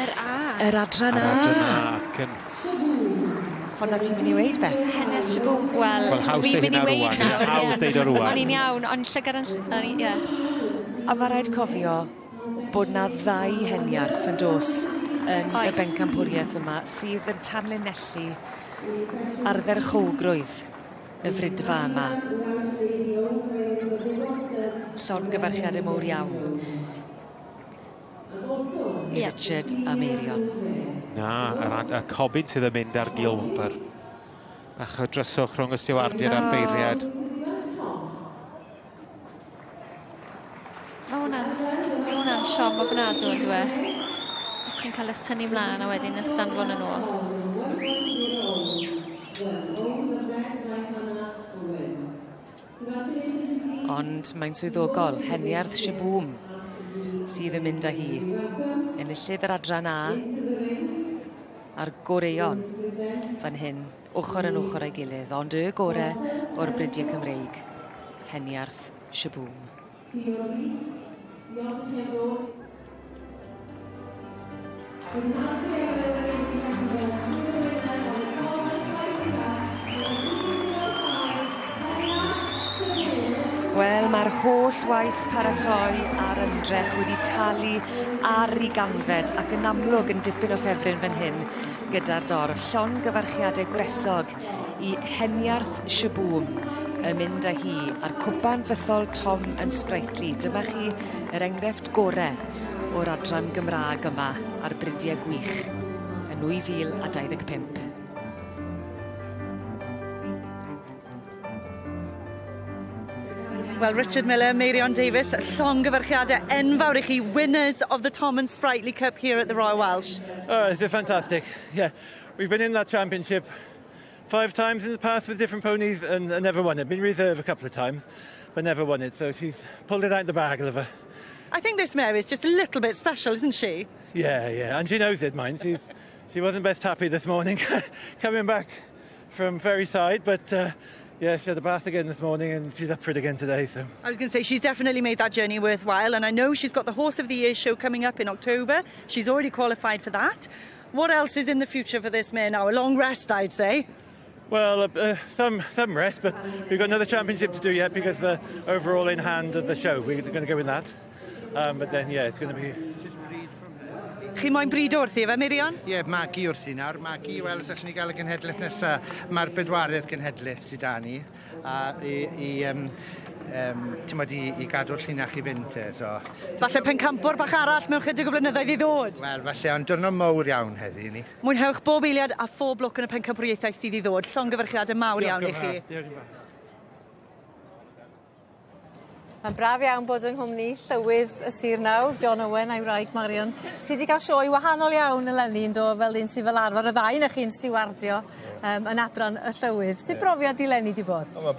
Yr A. Yr adran A. Yr adran A ac yn... Honna ti'n mynd i weud, Beth? Hennes Siobhan, wel, Wel, haws fi'n deud mynd i hynna weud rŵan, ie, nawr. hawdd deud o rŵan. O'n i'n iawn, ond llygad yn o'n i, ie. A ma' raid cofio bod 'na ddau heniarth yn dos yn y Oes. bencampwriaeth yma sydd yn tanlinellu ardderchowgrwydd y fridfa yma. Llongyfarchiade mowr iawn. I Richard a Meirion. Na, yr ad- y cobyn sydd yn mynd ar gil wobr. Bach o dryswch rhwng y stiwardiad a'r beirniad. Ma' hwnna'n ma' hwnna'n siom ofnadw on'd yw e? Os chi'n cael eich tynnu mlaen a wedyn eich danfon yn ôl. Ond mae'n swyddogol, Heniarth Sheboom sydd yn mynd â hi. Enillydd yr adran A a'r goreuon fan hyn, ochr yn ochr â'i gilydd, ond y gore o'r bridiau Cymreig, Heniarth Sheboom. Wel, ma'r holl waith paratoi a'r ymdrech wedi talu ar 'i ganfed ac yn amlwg yn dipyn o ffefryn fan hyn gyda'r dorf. Llongyfarchiade gwresog i Heniarth Sheboom yn mynd â hi a'r cwpan fythol Tom and Sprightly. Dyma chi yr enghraifft gore o'r adran Gymra'g yma ar brydie gwych yn 2025. Wel, Richard Miller, Meirion Davies, llongyfarchiade enfawr i chi, winners of the Tom and Sprightly Cup here at the Royal Welsh. Oh, it's just fantastic. Yeah, we've been in that championship 5 times in the past with different ponies and never won it. Been reserve a couple of times, but never won it. So she's pulled it out of the bag, love her. I think this mare is just a little bit special, isn't she? Yeah, and she knows it, mind. She wasn't best happy this morning coming back from Ferryside, but yeah, she had a bath again this morning and she's up for it again today. So I was going to say, she's definitely made that journey worthwhile, and I know she's got the Horse of the Year show coming up in October. She's already qualified for that. What else is in the future for this mare now? A long rest, I'd say. Well, some rest, but we've got another championship to do yet because the overall in hand of the show, we're going to go in that. But then, yeah, it's going to be... Chi moyn brido wrthi, efe, Meirion? Ie, yeah, magu wrthi nawr. Magu, wel, os allwn ni gael y genhedlaeth nesaf. Mae'r bedwaredd genhedlaeth sydd 'da ni. A i gadw'r llinach i fynd te, so... Falle pencampwr bach arall mewn chydig o blynyddoedd i ddod. Wel, falle, ond diwrnod mawr iawn heddi ni. Mwynhewch bob eiliad a phob lwc yn y pencampwriaethau sydd i ddod. Llongyfarchiadau mawr iawn i chi. Diolch yn fawr. Mae'n braf iawn bod yng nghwmni llywydd y sir nawr, John Owen a'i wraig Marion, sy 'di ga'l sioe wahanol iawn eleni yndo fel un sy fel arfer y ddau 'nach chi'n stiwardio yn adran y llywydd. Sut brofiad 'di 'leni 'di bod? O, mae'n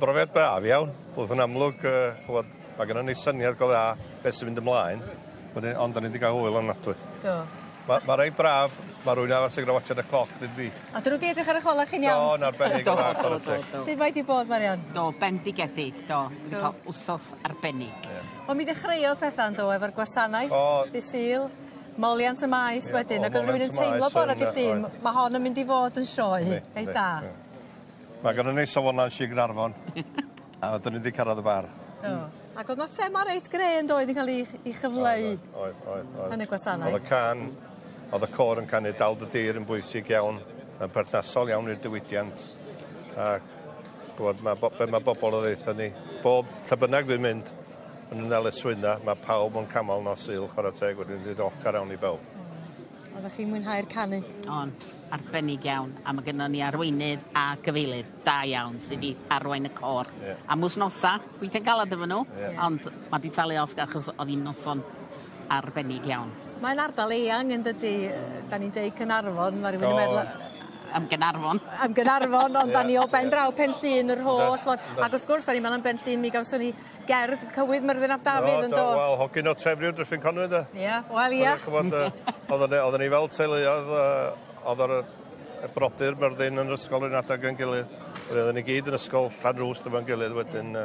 brofiad braf iawn. Wrth yn amlwg, ch'mod, ma' gynnon ni syniad go dda beth sy'n mynd ymlaen, wedyn, ond 'dan ni 'di gael hwyl ofnadwy. Do. Ma' reit braf, ma' rywun arall sy'n gor'o' watsiad y cloc, ddim fi. A 'dyn nw 'di edrych ar 'ych ola chi'n iawn? Do, yn arbennig o dda, chware teg. Sut mae 'di bod, Marion? Do, bendigedig, do. Wedi Do. cael wsos arbennig. Wel mi ddechreuodd petha yndo efo'r gwasanaeth O. dy' Sul, moliant y maes Ie, wedyn o, ac o'dd rywun yn moliant y teimlo maes bore yn, dy' Llun, oedd. ma' hon yn mynd i fod yn sioe Yndi, reit yndi, dda. ie. Mae gynnon ni safona yn Sir Gaernarfon, a 'dyn ni 'di cyrraedd y bar. Do. Ac o'dd 'na thema reit gre yndoedd yn ca'l 'i chyfleu. Oedd, oedd, oedd. Yn y gwasanaeth. Oedd y can, oedd y côr yn canu Dal dy Dir yn bwysig iawn, yn perthnasol iawn i'r diwydiant, ac Ch'mod, ma' bo- be' ma' bobol yn ddeutha ni, bob lle bynnag dwi'n mynd, yn y Nellis Swyna, ma' pawb yn canmol nos Sul, chwara teg, wedyn dwi ddiolchgar iawn i bawb. Oeddech chi'n mwynhau'r canu? O'n, arbennig iawn. A ma' gynnon ni arweinydd a gyfeilydd da iawn sy 'di arwain y côr. Ie. Am wthnosa, gweithio'n galad efo nhw, Ie. ond ma' 'di talu off achos o'dd 'i'n noson arbennig iawn. Mae'n ardal eang yn dydi? 'Dan ni'n deud Caernarfon, ma' rywun yn meddwl Am Gaernarfon. Am Gaernarfon, ond 'dan ni o ben draw Pen Llŷn yr holl ffordd. Ac wrth gwrs 'dan ni'n meddwl am Ben Llŷn mi gawson ni gerdd cywydd Myrddin ap Dafydd yn do? Wel, hogyn o Trefriw Dyffryn Conwy ynde? Ie, wel ie. Ch'mod oedden ni oedden ni fel teuluoedd oedd yr y brodyr Myrddin yn yr ysgol un adag yn gilydd. Oedden ni gyd yn ysgol Llanrwst efo'n gilydd wedyn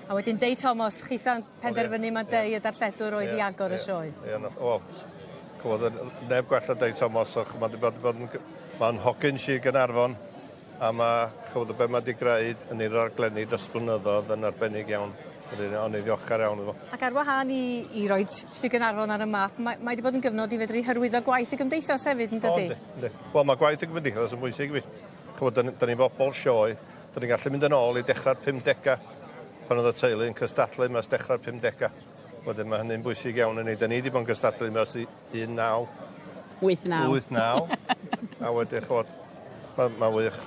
A wedyn Dei Thomas, chitha'n penderfynu ma' Dei y darlledwr oedd i agor y sioe. Ie, wel, ch'mod neb gwell na Dei Thomas, so ch'mod 'di bod bod yn ma'n hogyn Sir Gaernarfon a ma' ch'mod be' ma' 'di greu yn ei raglenni dros blynyddodd yn arbennig iawn. Wedyn o'n i ddiolchgar iawn iddo fo. Ac ar wahân i i roid Sir Gaernarfon ar y map, mae mae 'di bod yn gyfnod i fedru hyrwyddo gwaith y gymdeithas hefyd yndydi? O yndi, yndi. Wel ma' gwaith y gymdeithas yn bwysig i fi. Ch'mod 'dan ni 'dan ni bobol sioe, 'dan ni'n gallu mynd yn ôl i dechra'r pumdega pan o'dd y teulu yn cystadlu 'ma ers dechra'r pumdega. Wedyn ma' hynny'n bwysig iawn i ni. 'Dan ni 'di bod yn cystadlu 'ma ers 19 89. 89. A wedyn ch'mod ma' ma' wych.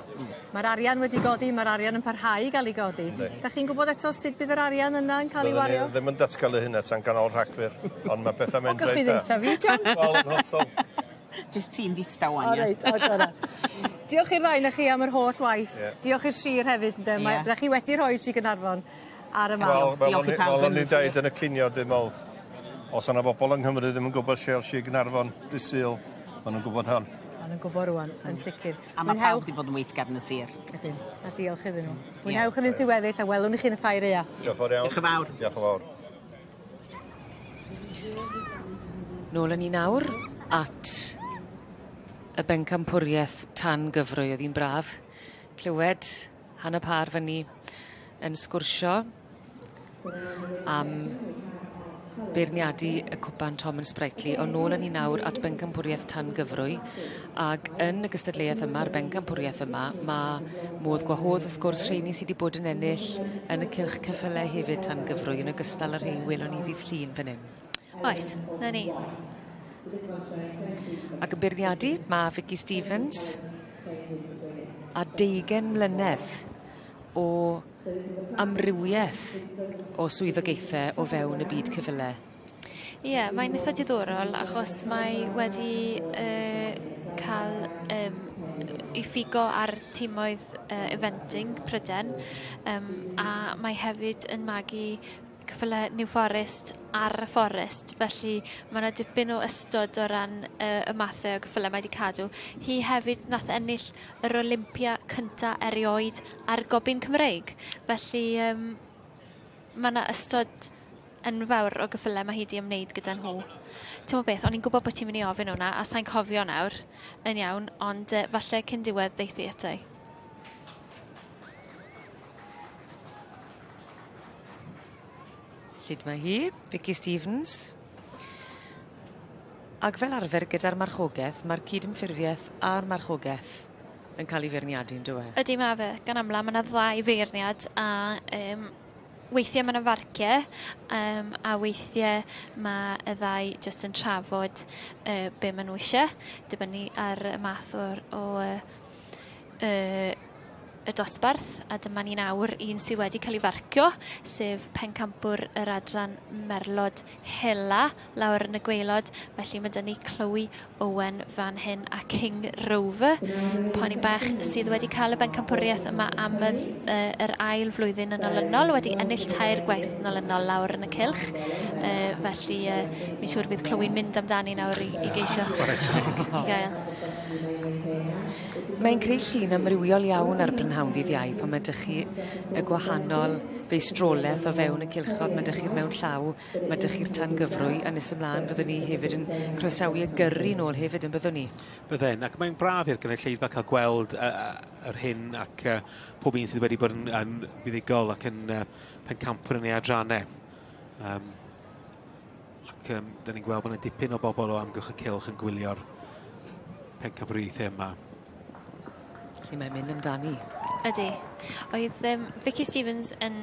Ma'r arian wedi godi, ma'r arian yn parhau i ga'l 'i godi. Yndi. 'Dach chi'n gwbod eto sut bydd yr arian yna yn ca'l 'i wario? Byddwn ni ddim yn datgelu hynna tan ganol Rhagfyr, ond ma' petha'n mynd O gewch chi reit dda. ddeutha fi, John. Wel, yn hollol. Jyst ti'n ddistaw ŵan, O ia? reit, o dyna. Diolch i'r ddau 'nach chi am yr holl waith. Ie. Diolch i'r sir hefyd ynde? Mae Ie. byddech chi wedi rhoi Sir Gaernarfon ar y map. Wel, fel o'n i fel o'n i'n deud yn y cinio dy' Mawrth, os yna bobol yng Nghymru ddim yn gwybod Shell Sir Gaernarfon dy' Sul, ma' nhw'n gwybod hon. Ma' nhw'n gwybod rŵan, yn sicr. A ma' pawb 'di bod yn weithgar yn y sir. Ydyn, a diolch iddyn nhw. Mwynhewch yr un sy weddill a welwn i chi yn y ffair aea. Diolch yn fawr iawn. Diolch yn fawr. Diolch yn fawr. Nôl â ni nawr at y bencampwriaeth tan gyfrwy o'dd 'i'n braf clywed Hannah Parr fyny yn sgwrsio am beirniadu y cwpan Tom and Sprightly on' nôl â ni nawr at bencampwriaeth tan gyfrwy ag yn y gystadleuaeth yma, yr bencampwriaeth yma, ma' modd gwahodd wrth gwrs rheini sy 'di bod yn ennill yn y cylch ceffyle hefyd tan gyfrwy yn ogystal â'r rhein welon ni ddydd Llun fan 'yn. Oes, 'na ni. Ac yn beirniadu ma' Vicky Stevens a deugen mlynedd o amrywieth o swyddogaethe o fewn y byd ceffyle. Ie, mae'n itha diddorol achos mae wedi ca'l ei ffigo ar timoedd eventing Pryden a mae hefyd yn magu ceffyle New Forest ar y fforest felly ma' 'na dipyn o ystod o ran y mathe o geffyle mae 'di cadw. Hi hefyd nath ennill yr Olympia cynta erioed ar gobin Cymreig felly ma' 'na ystod enfawr o geffyle ma' hi 'di ymwneud gyda nhw. T'mo' beth o'n i'n gwbod bo' ti'n myn' i ofyn hwnna a sai'n cofio nawr yn iawn ond falle cyn diwedd ddeith 'i ato i. Lle mae hi, Vicky Stevens. Ag fel arfer gyda'r marchogeth, ma'r cydymffurfieth a'r marchogeth yn cael ei feirniadu on'd yw e? Ydy ma' fe, gan amla ma' 'na ddau feirniad a weithie ma' 'na farcie a weithie ma' y ddau jyst yn trafod be' ma' nhw isie, dibynnu ar y math o'r o y dosbarth a dyma ni nawr un sydd wedi cael ei farcio sef pencampwr yr adran Merlod Hela lawr yn y gwaelod felly mae 'da ni Chloe Owen fan hyn a King Rover poni bach sydd wedi cael y bencampwriaeth yma am y, yr ail flwyddyn yn olynol wedi ennill tair gwaith yn olynol lawr yn y cylch felly mi'n siŵr bydd Chloe'n mynd amdani nawr i geisio i gael. Mae'n creu llun amrywiol iawn ar brynhawn ddydd Iau pan ma' 'dych chi y gwahanol feistroleth o fewn y cylchodd, ma' 'dych chi'r mewn llaw, ma' 'dych chi'r tan gyfrwy, a nes ymlaen fyddwn ni hefyd yn croesawu y gyrru nôl hefyd yn byddwn ni? Bydden, ac mae'n braf i'r gynulleidfa cael gweld yr hyn ac pob un sydd wedi bod yn fuddugol ac yn pencampwr yn ei adrannau. Ac 'dyn ni'n gweld bod yna dipyn o bobl o amgylch y cylch yn gwylio'r pencampwriaethau yma. Felly mae'n mynd amdani. Ydy. Oedd Vicky Stevens yn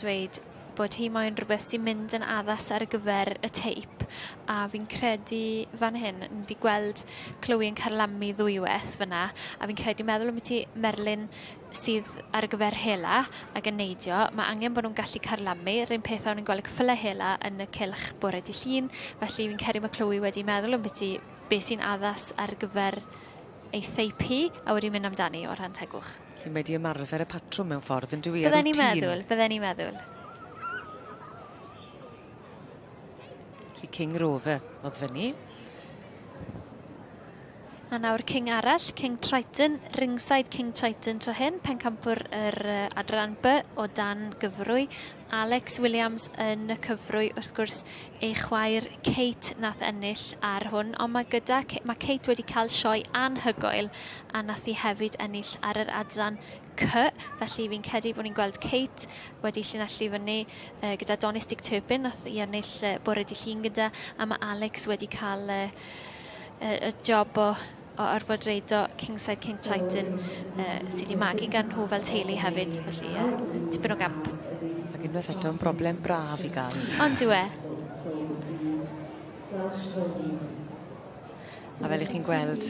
dweud bod hi moyn rhywbeth sy'n mynd yn addas ar gyfer y teip, a fi'n credu fan hyn, ni 'di gweld Chloe yn carlamu ddwywaith fyna, a fi'n credu meddwl ambiti Merlin sydd ar gyfer hela ac yn neidio, mae angen bod nhw'n gallu carlamu, yr un peth o'n i'n gweld y ceffylau hela yn y cylch bore dydd Llun, felly fi'n credu mae Chloe wedi meddwl ambiti beth sy'n addas ar gyfer ei theip hi, a wedi mynd amdani o ran tegwch. Felly mae 'di ymarfer y patrwm mewn ffordd yn dyw 'i? Bydden ni'n meddwl, bydden ni'n meddwl. Felly King Rover o'dd fyny. A nawr King arall, King Triton, Ringside King Triton tro hyn, pencampwr yr adran B o dan gyfrwy. Alex Williams yn y cyfrwy, wrth gwrs ei chwaer Kate nath ennill ar hwn, ond mae Kate wedi cael sioe anhygoel a nath hi hefyd ennill ar yr adran C, felly fi'n credu bod ni'n gweld Kate wedi llinellu fyny gyda Donis Dick Turpin, nath i ennill bore dydd Llun gyda, a mae Alex wedi cael y job o orfod reido Kingside King Triton sydd wedi magu gan nhw fel teulu hefyd, felly tipyn o gamp. Ac unwaith eto yn broblem braf i gael. Ond yw e. A fel 'ych chi'n gweld,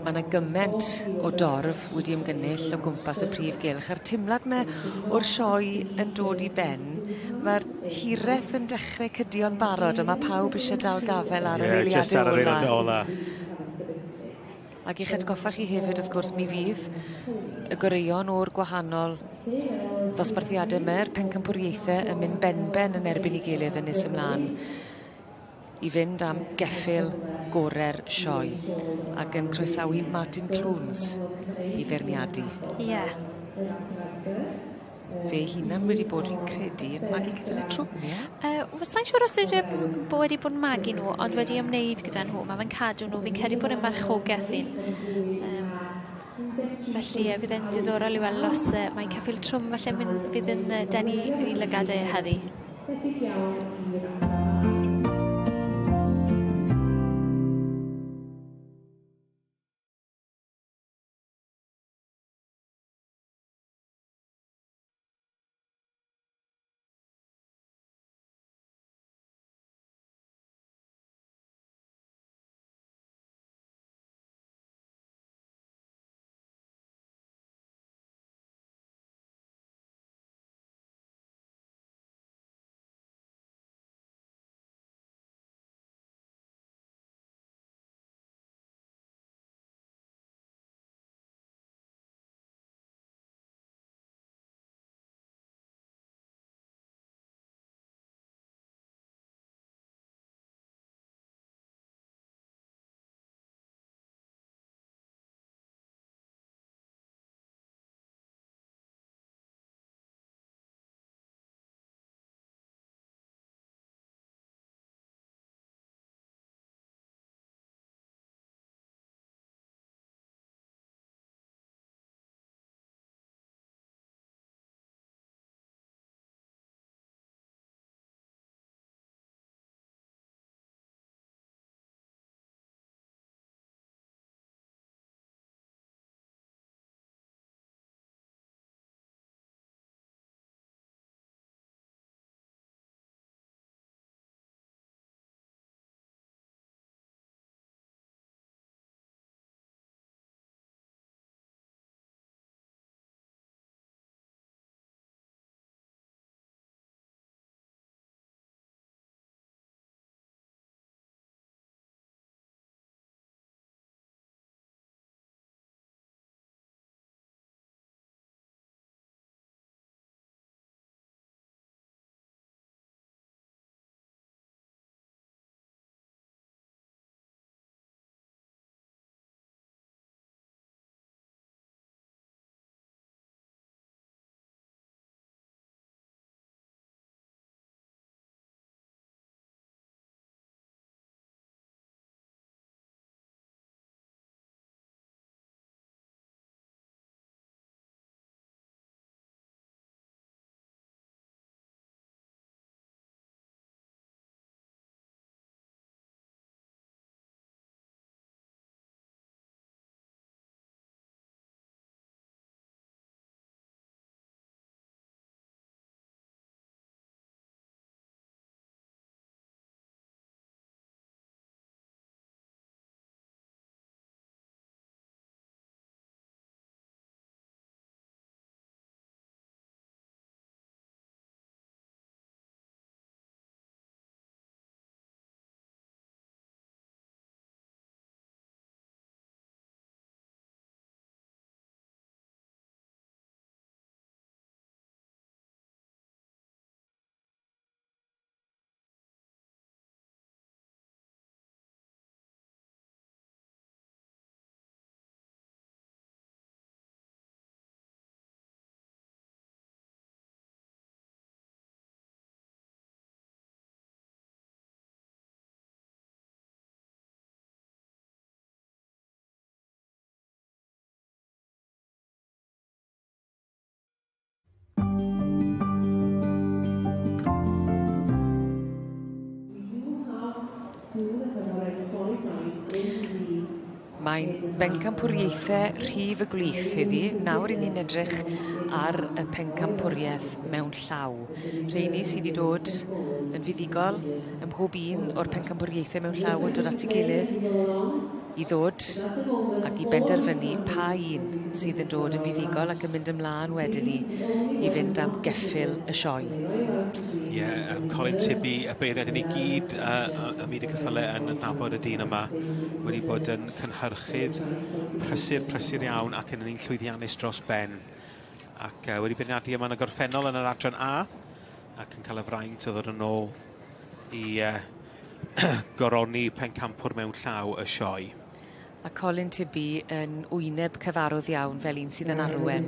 ma' 'na gyment o dorf wedi ymgynnull o gwmpas y prif gylch a'r timlad 'me o'r sioe yn dod i ben, ma'r hireth yn dechre cydio'n barod a ma' pawb isie dal gafel ar yr eiliade Jyst ar yr ola. eiliade ola. Ac i'ch atgoffa chi hefyd wrth gwrs mi fydd y goreuon o'r gwahanol ddosbarthiade 'my, yr pencampwriaethe yn mynd benben yn erbyn 'i gilydd yn nes ymlaen i fynd am geffyl gore'r sioe ac yn croesawu Martin Clunes i feirniadu. Fe hunan wedi bod fi'n credu yn magu ceffyle trwm, ie? Wel, sai'n siŵr os yw e wedi bod yn magu nhw, ond wedi ymwneud gyda nhw. Mae fe'n cadw nhw, fi'n credu bod e'n marchogaeth un. Felly fydd e'n diddorol i weld os mae ceffyl trwm falle mynd, fydd yn denu i lygad e heddi. Mae'n bencampwriaethau rhif y gwlith heddi. Nawr 'yn ni'n edrych ar y pencampwriaeth mewn llaw. Rheini sy 'di dod yn fuddugol ym mhob un o'r pencampwriaethau mewn llaw yn dod at 'i gilydd i ddod ac i benderfynu pa un sydd yn dod yn fuddugol ac yn mynd ymlaen wedyn 'ny i fynd am geffyl y sioe. Ie, yeah, Colin Tibby, y beirniad ni gyd ym myd y ceffyle yn adnabod y dyn yma, wedi bod yn cynhyrchydd prysur, prysur iawn ac yn un llwyddiannus dros ben. Ac wedi beirniadu yma yn y gorffennol yn yr adran A, ac yn cael y fraint o ddod yn ôl i goroni pencampwr mewn llaw y sioe. A Colin Tibby yn wyneb cyfarwydd iawn fel un sydd yn arwen.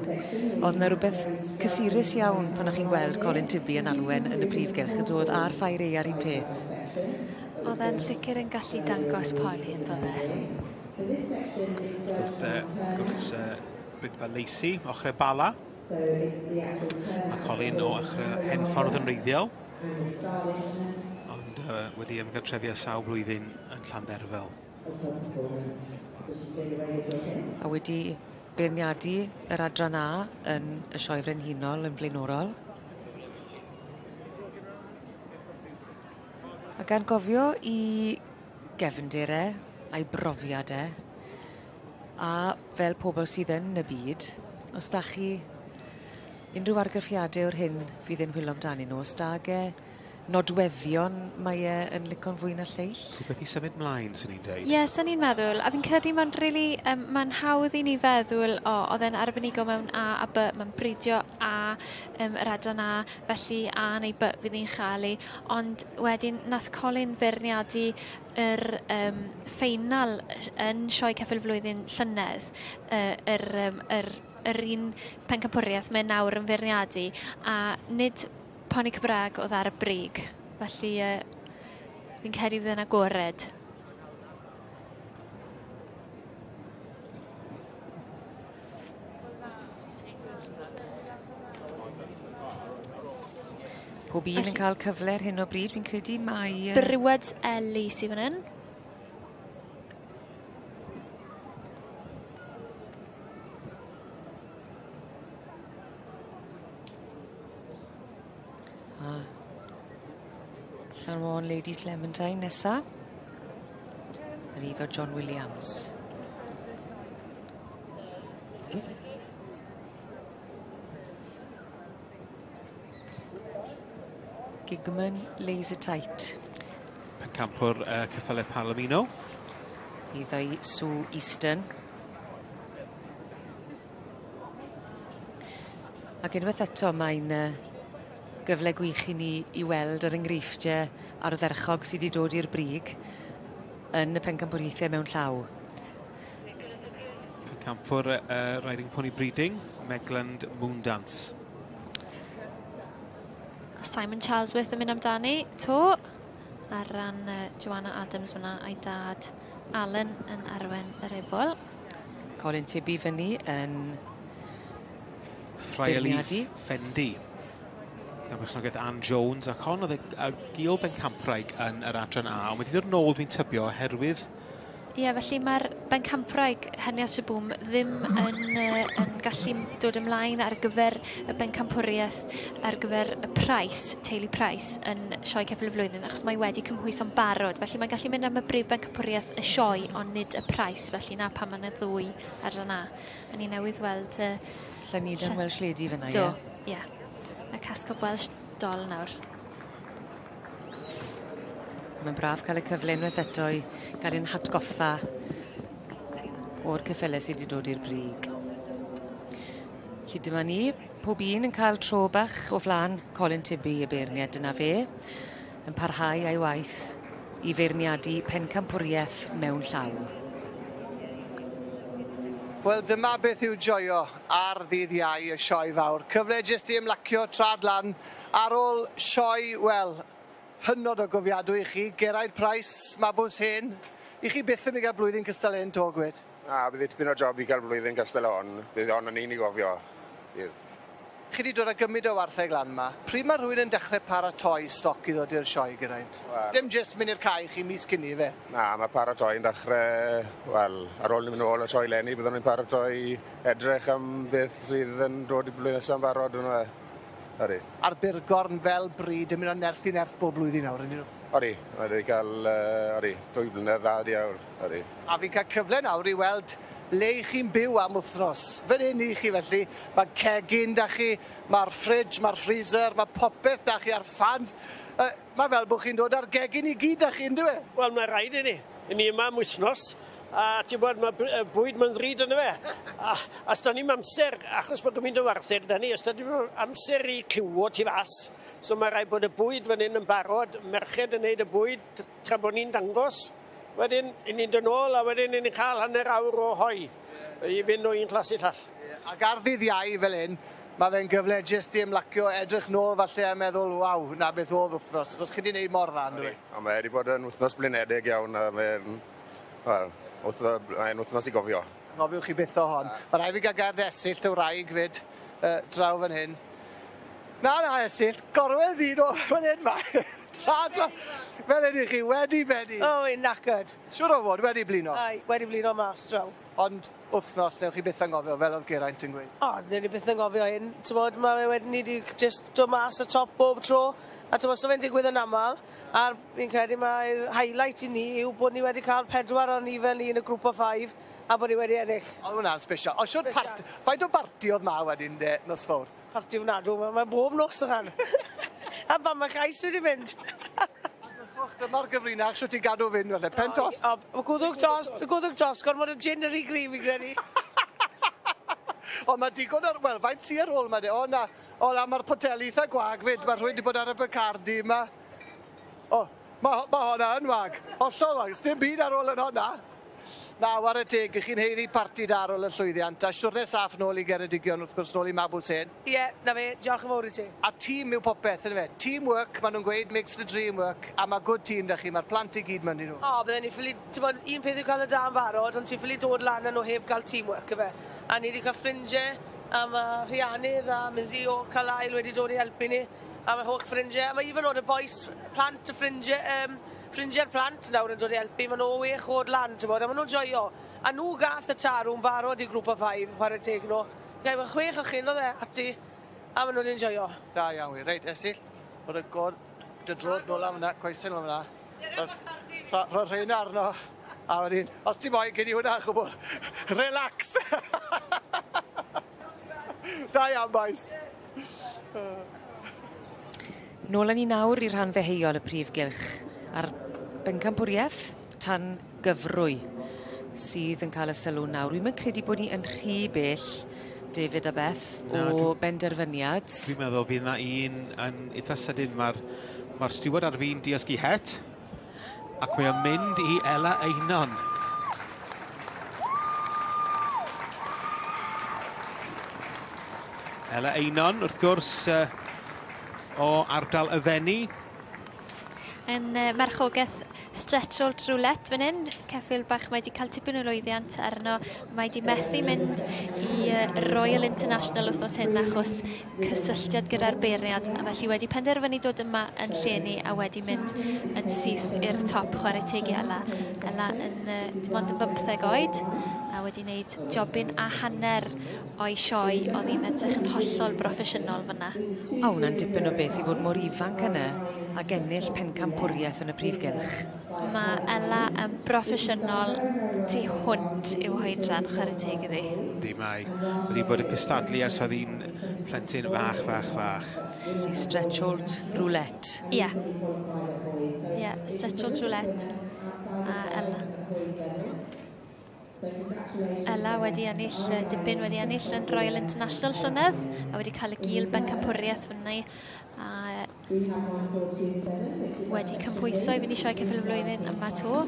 Oedd 'na rwbeth cysurus iawn pan o'ch chi'n gweld Colin Tibby yn arwen yn y prif gylch yn dod a'r ffair aeaf un peth. Oedd e'n sicr yn gallu dangos poni yn do'dd e? Wrth Brydfa Lacey, ochrau Bala. Mae Colin o ochrau Henffordd yn wreiddiol, ond wedi ymgartrefu â sawl blwyddyn yn Llandderfel. A wedi beirniadu yr adran A yn y Sioe Frenhinol yn flaenorol. A gan gofio 'i gefndir e a'i brofiad e, a fel pobol sydd yn y byd, os 'dach chi unrhyw argraffiade o'r hyn fydd e'n whilo amdanyn nw, os 'dag e nodweddion mae e yn lico'n fwy na lleill? Rhywbeth i symud mlaen, swn i'n deud. Ie, yeah, swn i'n meddwl. A fi'n credu mae'n really, mae'n hawdd i ni feddwl, o, oedd e'n arbenigo mewn A a B, mae'n bridio A, yr adran A, felly A neu B fydd hi'n chael ei. Ond wedyn, nath Colin feirniadu yr ffeinal yn Sioe Ceffyl Flwyddyn llynedd, yr un pencampwriaeth mae nawr yn feirniadu, a nid poni Cymraeg oedd ar y brig. Felly fi'n credu fydd e'n agored. Pob un yn cael cyfle ar hyn o bryd, fi'n credu mai... Brywed Eli sydd fan hyn. A Llanwon Lady Clementine nesa. Yn eiddo John Williams. Gigman Laser Tight. Pencampwr ceffyle Palomino. Iddo i Sue Easton. Ac unwaith eto mae'n gyfle gwych i ni i weld yr enghreifftie ardderchog sy 'di dod i'r brig yn y pencampwriaethe mewn llaw. Pencampwr Riding Pony Breeding, Megland Moondance. Simon Charlesworth yn mynd amdani, to, ar ran Joanna Adams fyna a'i dad Alan yn arwen yr ebol. Colin Tibby fyny yn Ffraelif Fendi. Dan berchnogaeth Ann Jones, ac hon oedd y gil bencampwraig yn yr adran A, ond wedi dod nôl dwi'n tybio oherwydd... Ie, felly mae'r bencampwraig Henias Bwm ddim yn, yn gallu dod ymlaen ar gyfer y bencampwriaeth, ar gyfer y Price, teulu Price, yn Sioe Ceffyl y Flwyddyn, achos mae wedi cymhwyso'n barod. Felly mae'n gallu mynd am y brif bencampwriaeth y sioe, ond nid y Price, felly na pan mae yna ddwy adran A. A ni newydd weld... Llanidan Welsh Lady fyna, ie? Do, ie. Y Cascob Welsh Doll nawr. Mae'n braf cael y cyfle unwaith eto i gael ein hatgoffa o'r ceffyle sydd wedi dod i'r brig. Felly dyma ni, pob un yn cael tro bach o flaen Colin Tibby y beirniad, dyna fe, yn parhau a'i waith i feirniadu pencampwriaeth mewn llaw. Wel, dyma beth yw joio ar ddydd Iau y sioe fawr. Cyfle jyst i ymlacio trad lan ar ôl sioe, wel, hynod o gofiadwy i chi. Geraint Price, Mabws Hen. I chi byth yn ei gael blwyddyn cystal hyn to, gwed? Na, bydd tipyn o job i gael blwyddyn cystal hon. Bydd hon yn un i gofio. Bydd. Chi wedi dod â gymryd o wartheg lan yma. Pryd mae rhywun yn dechrau paratoi stoc i ddod i'r sioe, Geraint? Wel, Dim jyst mynd i'r cae chi mis cyn i fe? Na, mae paratoi yn dechrau, wel, ar ôl ni mynd nôl y sioe leni, byddwn ni'n paratoi edrych am beth sydd yn dod i blwyddyn nesaf yn barod yn fe. Odi. A'r burgorn fel bryd yn mynd o nerth i nerth bob blwyddyn nawr, ydyn nhw? Odi, wedi cael, odi, 2 blynedd dda di awr, odi. A fi'n cael cyfle nawr i weld le i chi'n byw am wythnos. Fan hyn i chi felly, mae cegin da chi, mae'r fridge, mae'r freezer, mae popeth da chi a'r ffans. Mae fel bod chi'n dod â'r gegin i gyd da chi, yndyw e? Wel, mae rhaid i ni. I ni yma am wythnos, a ti'n bod, mae bwyd ma'n ddrud yna fe. A os da ni'm amser, achos bod gymaint o wartheg da ni, os da ni'm amser i ciwo tu fas, so mae rhaid bod y bwyd fan hyn yn barod, merched yn neud y bwyd tra bod ni'n dangos. Wedyn, i ni'n dod nôl, a wedyn i ni'n cael hanner awr o hoe i fynd o un clas i llall. Ac ar ddydd Iau fel hyn, mae fe'n gyfle jyst i ymlacio, edrych nôl falle a meddwl, waw, na beth oedd wythnos, achos chi wedi gwneud mor dda, ynddo fe? A mae wedi bod yn wythnos blinedig iawn, a mae'n, wel, mae'n wythnos i gofio. Ngofiwch chi byth o hon. Mae rhaid fi gael gair Esyllt, y wraig fyd, draw fan hyn. Na, na, Esyllt, gorwedd un o fan hyn ma. Tad, fel ydych chi, wedi bennu. O, wi'n knackered. Siŵr o fod, wedi blino. Ai, wedi blino mas draw. Ond wythnos, newch chi byth anghofio, fel oedd Geraint yn gweud. O, newn ni byth anghofio hyn. T'mod, mae fe wedyn ni 'di jyst dod mas y top bob tro. A t'mod, so fe'n digwydd yn amal. A fi'n credu mai'r highlight i ni yw bod ni wedi cael 4 o ni fel ni yn y grŵp o 5 a bod ni wedi ennill. Oedd hwnna'n special. O, siwr part, faint o barti oedd ma wedyn nos Fawrth? Parti ofnadw, mae bob nos ychan. A fan mae chais wedi mynd. Dyma'r gyfrinach, siwt ti'n gadw fynd felly. Pen tost? O, mae gwddwg tost, gwddwg tost, gormod o gin yr i grif i credu. O, mae digon ar... Wel, faint sy ar ôl ma de? O, na. O, na, mae'r poteli eitha gwag fyd. Mae rhywun wedi bod ar y Bacardi yma. O, mae ma honna yn wag. Hollol wag. Sdim byd ar ôl yn honna. Na, ware teg, ych chi'n haeddu parti da ar ôl y llwyddiant, a siwrne saff nôl i Geredigion, wrth gwrs, nôl i Mabwshen. Ie, yeah, na fe, diolch yn fawr i ti. A tîm yw popeth, yndyfe? Teamwork, maen nhw'n gweud, makes the dream work, a mae good team da chi, mae'r plant i gyd mewn i nhw. O, bydden ni ffili, ti'n bod, un peth yw cael y da yn barod, ond ti'n ffili dod lan â nhw heb gael teamwork, yfe. A ni wedi cael ffrindiau, a mae Rhiannydd a Mizzy o Carlisle wedi dod i helpu ni, a mae holl ffrindiau, a mae even oed y boys, plant y ffrindiau, ffrindiau'r plant nawr yn dod i helpu, maen nhw wech oed lan, ti'n bod, a maen nhw'n joio. A nhw gath y tarw'n barod i grŵp o 5, chwarae teg nhw. Gael, mae 6 o chi'n oedd e, ati, a maen nhw'n enjoio. Da iawn wir. Reit, Esyllt, bod y god, dy drod nôl am hwnna, coesau nôl am hwnna. Rho rheina arno, a wedyn, os ti moyn, gei di hwnna, chwbl. Relax! Da iawn, boys. Nôl â ni nawr i'r rhan ddeheuol y prif gylch a'r bencampwriaeth tan gyfrwy sydd yn cael y sylw nawr. Dwi'm yn credu bod ni yn rhy bell, David a Beth, Na, o benderfyniad. Dwi'n meddwl bydd na un yn eitha sydyn. Mae'r ma steward ar fin diosgu het, ac mae o'n mynd i Ela Einon. Ela Einon, wrth gwrs, o ardal y Fenni. Yn marchogaeth Stretcholt Roulette fan hyn, ceffyl bach mae wedi cael tipyn o lwyddiant arno. Mae wedi methu mynd i Royal International wythnos hyn achos cysylltiad gyda'r beirniad, a felly wedi penderfynu dod yma yn lle ni a wedi mynd yn syth i'r top, chwarae teg i Ela. Ela yn dim ond yn 15 oed a wedi wneud jobyn a hanner o'i sioe, oedd hi'n edrych yn hollol broffesiynol fyna. O, hwnna'n dipyn o beth i fod mor ifanc yna ac ennill pencampwriaeth yn y prif gylch. Mae Ela yn broffesiynol tu hwnt i'w hoedran, chwarae teg iddi. Yndi, mae wedi bod yn cystadlu ers oedd hi'n plentyn fach, fach, fach. Felly Stretcholt Roulette. Ie. Ie, Stretcholt Roulette a Ela. Ela wedi ennill, dipyn wedi ennill yn Royal International llynedd a wedi cael y gil bencampwriaeth fyny a wedi cymhwyso i fynd i sioe ceffyl y flwyddyn yma to.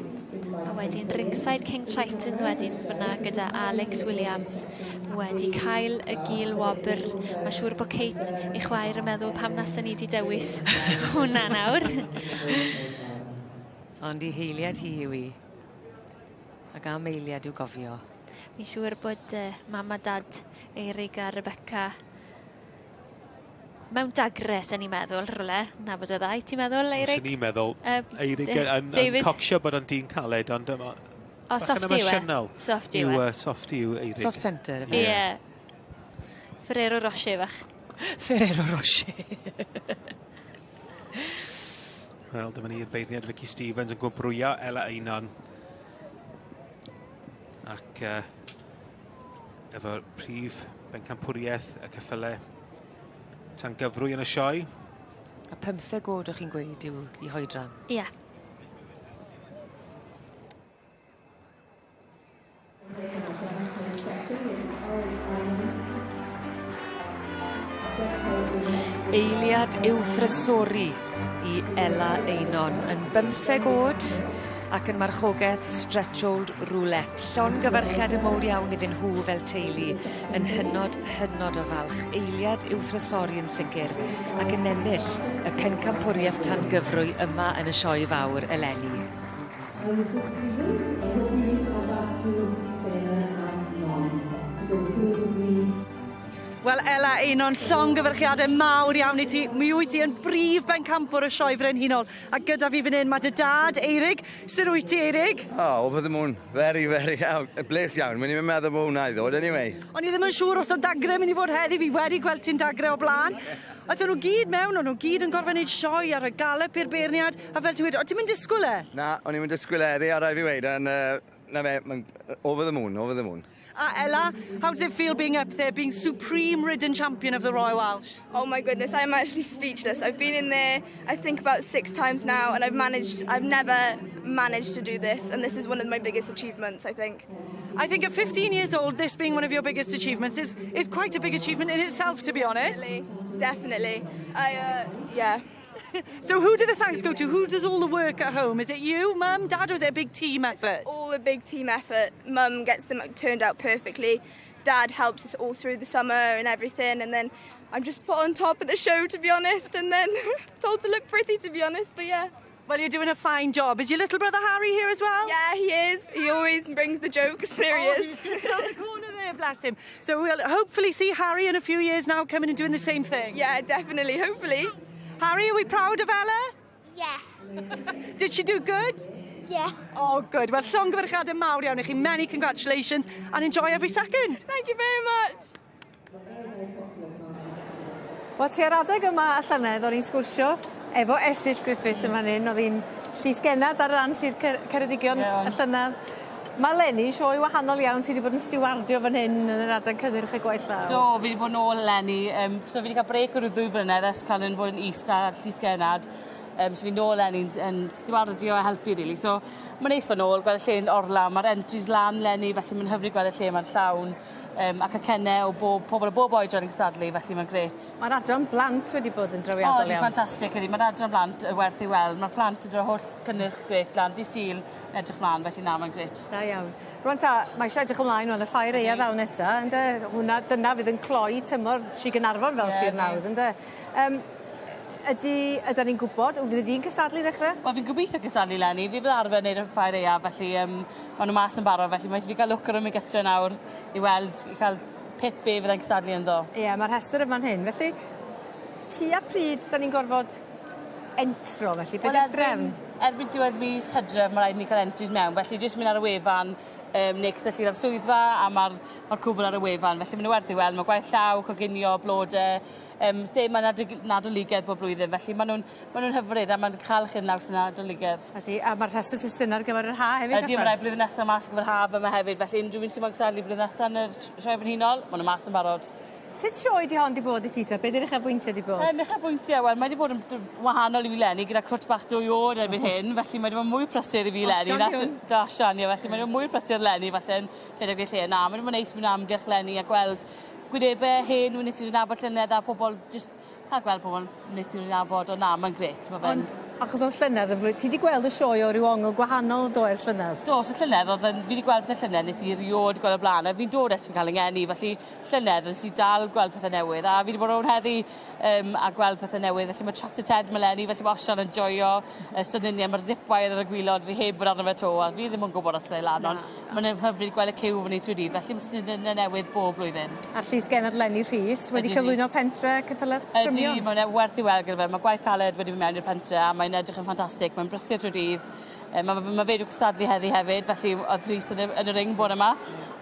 A wedyn Ringside King Triton wedyn fyna gyda Alex Williams wedi cael y gil wobr. Mae siŵr bod Kate ei chwaer yn meddwl pam nasen ni wedi dewis hwnna nawr. Ond i heiliad hi yw hi. Ac am eiliad i'w gofio. Fi'n siŵr bod mam a dad Eirig a Rebecca Mewn dagre, sen ni'n meddwl, rhywle, nabod y ddau, ti'n meddwl, Eirig? Sen ni'n meddwl, Eirig yn cocsio bod o'n dyn caled, ond yma... O, soft yw e. Soft yw e. Soft yw Eirig. Soft centre. Ie. Ferrero Rocher fach. Ferrero Rocher. Wel, dyma ni'r beirniad Vicky Stevens yn gwobrwyo Ela Einon. Ac efo'r prif bencampwriaeth y ceffyle tan gyfrwy yn y sioe. A 15 oed o'ch chi'n gweud yw i hoedran? Ie. Yeah. Eiliad i'w thrysori i Ela Einon yn 15 oed ac yn marchogaeth Stretchold Roulette. Llongyfarchiade mowr iawn iddyn nhw fel teulu yn hynod, hynod o falch. Eiliad i'w thrysori yn sicr ac yn ennill y pencampwriaeth tan gyfrwy yma yn y sioe fawr eleni. Wel, Ela Einon, llongyfarchiadau mawr iawn i ti. Mi wyt ti yn brif bencampwr y sioe frenhinol. A gyda fi fan hyn mae dy dad, Eirig. Sut wyt ti, Eirig? Oh, over the moon. Very, very bles iawn. Mae'n i'n meddwl bod hwnna i ddod, anyway. O'n i ddim yn siŵr os o dagre mynd i fod heddi. Fi wedi gweld ti'n dagre o blaen. Aethon nhw gyd mewn, o'n nhw gyd yn gorfod wneud sioe ar y galop i'r beirniad. A fel ti'n gweud, o ti'n mynd disgwyl e? Na, o'n i'n mynd disgwyl heddi, a rai fi weud, and, na fe, over the moon, over the moon. Ella, how does it feel being up there, being supreme ridden champion of the Royal Welsh? Oh my goodness, I'm actually speechless. I've been in there, I think about 6 times now, and I've never managed to do this, and this is one of my biggest achievements, I think. I think at 15 years old, this being one of your biggest achievements is quite a big achievement in itself, to be honest. Definitely, definitely. Yeah. So who do the thanks go to? Who does all the work at home? Is it you, Mum, Dad, or is it a big team effort? It's all a big team effort. Mum gets them turned out perfectly. Dad helps us all through the summer and everything, and then I'm just put on top of the show, to be honest, and then told to look pretty, to be honest, but yeah. Well, you're doing a fine job. Is your little brother Harry here as well? Yeah, he is. He always brings the jokes. There he is. He's just around the corner there, bless him. So we'll hopefully see Harry in a few years now coming and doing the same thing. Yeah, definitely, hopefully. Harry, are we proud of Ella? Yeah. Did she do good? Yeah. Oh, good. Well, llongyfarchiadau mawr iawn i chi. Many congratulations and enjoy every second. Thank you very much. Wel, tua'r adeg yma y llynedd, o'n i'n sgwrsio efo Esill Griffiths yn fan hyn, oedd hi'n llysgennad ar ran Sir Ceredigion y llynedd. Mae Leni sioe wahanol iawn, ti wedi bod yn stiwardio fan hyn yn yr adran cynnyrch y gwaith llaw. Do, fi wedi bod nôl eleni. So fi wedi cael break o ryw 2 blynedd ers cael yn fod yn is a llysgennad. So fi nôl eleni yn stiwardio a helpu, really. So mae'n neis fod nôl, gweld y lle'n orlawn. Mae'r entries lan eleni, felly mae'n hyfryd gweld y lle mae'n llawn. Ac y cennau o pobl o bob oedran yn cystadlu, felly mae'n grêt. Mae'r adran blant wedi bod yn drawiadol iawn. O, ffantastig ydi. Mae'r adran blant yn werth ei weld. Mae'r plant yn dod holl cynnyrch grêt lan, di Sul, edrych mlaen, felly na, mae'n grêt. Da iawn. Rwan ta, mae eisiau edrych ymlaen rwan y ffair aeaf fel nesa, ynde? Hwna, dyna fydd yn cloi tymor Sir Gaernarfon fel sir nawr, ynde? Ydan ni'n gwybod, fydd di'n cystadlu i ddechrau? Wel, fi'n gobeithio cystadlu leni. Fi fel arfer wneud y ffair aeaf, felly maen nhw mas yn barod, felly mae eisiau fi gael look ar ymwneud gytre nawr i weld, i cael pip be fyddai'n cystadlu ynddo. Ie, mae'r rhestr yma'n hyn. Felly, tua pryd da ni'n gorfod entro, felly, beth yw'r drefn? Erbyn diwedd mis Hydref, mae rhaid ni cael entries mewn, felly jyst mynd ar y wefan, neu cysylltu â'r swyddfa, a mae'r cwbl ar y wefan, felly maen nhw werth i weld, mae gwaith llaw, coginio, blodau, thema Nadoligedd bob blwyddyn, felly maen nhw'n hyfryd a maen cael chi'n naws yn Nadoligedd. Ydy, a mae'r rhestr system ar gyfer yr ha hefyd? Ydy, mae rhai blwyddyn nesaf mas ar gyfer haf yma hefyd, felly unrhyw un sy'n moyn cystadlu blwyddyn nesaf yn yr Sioe Frenhinol, maen nhw mas yn barod. Sut sioe di hon di bod i ti, Sara? Be di'r uchafbwyntiau di bod? Uchafbwyntiau, wel, mae di bod yn wahanol i fi leni, gyda crwt bach 2 oed erbyn hyn, felly mae di bod yn mwy prysur i fi leni. Da, Sian, ie, felly mae di bod mwy prysur leni, felly yn rhedeg i'r lle. Na, mae di bod yn neis mynd amgylch leni a gweld gwynebau hen nes i'n nabod llynedd a pobl, just cael gweld pobl nes i'n nabod, ond na, mae'n grêt. Ond Achos o'dd llynedd yn flwy- ti 'di gweld y sioe o ryw ongl gwahanol do ers llynedd? Do so llynedd o'dd yn fi 'di gweld pethe llynedd nes i riod gweld o'r bla'n a fi'n dod ers fi ca'l 'yn ngeni felly llynedd nes i dal gweld pethe newydd a fi 'di bod rownd heddi yym a gweld pethe newydd felly ma' Tractor Ted 'ma leni felly ma' Osian yn joio y swnyn ma'r zip wire ar y gwilod fi heb fod arno fe 'to a fi ddim yn gwbod os fyddai lan on' ma'n yn hyfryd gweld y ciw fyny trw'r dydd felly ma' swnyn newydd bob blwyddyn. A'r Llys Genod Lenny Rhys wedi cyflwyno pentre ceffyle trymion. Ydi mae'n e- werth i weld gyda fe ma' gwaith caled wedi myn' mewn i'r pentre a mae'n edrych yn ffantastig mae'n brysur trw'r dydd yy ma' fe ma' fe 'di cystadlu heddi hefyd felly o'dd Rhys yn y yn y ring bore 'ma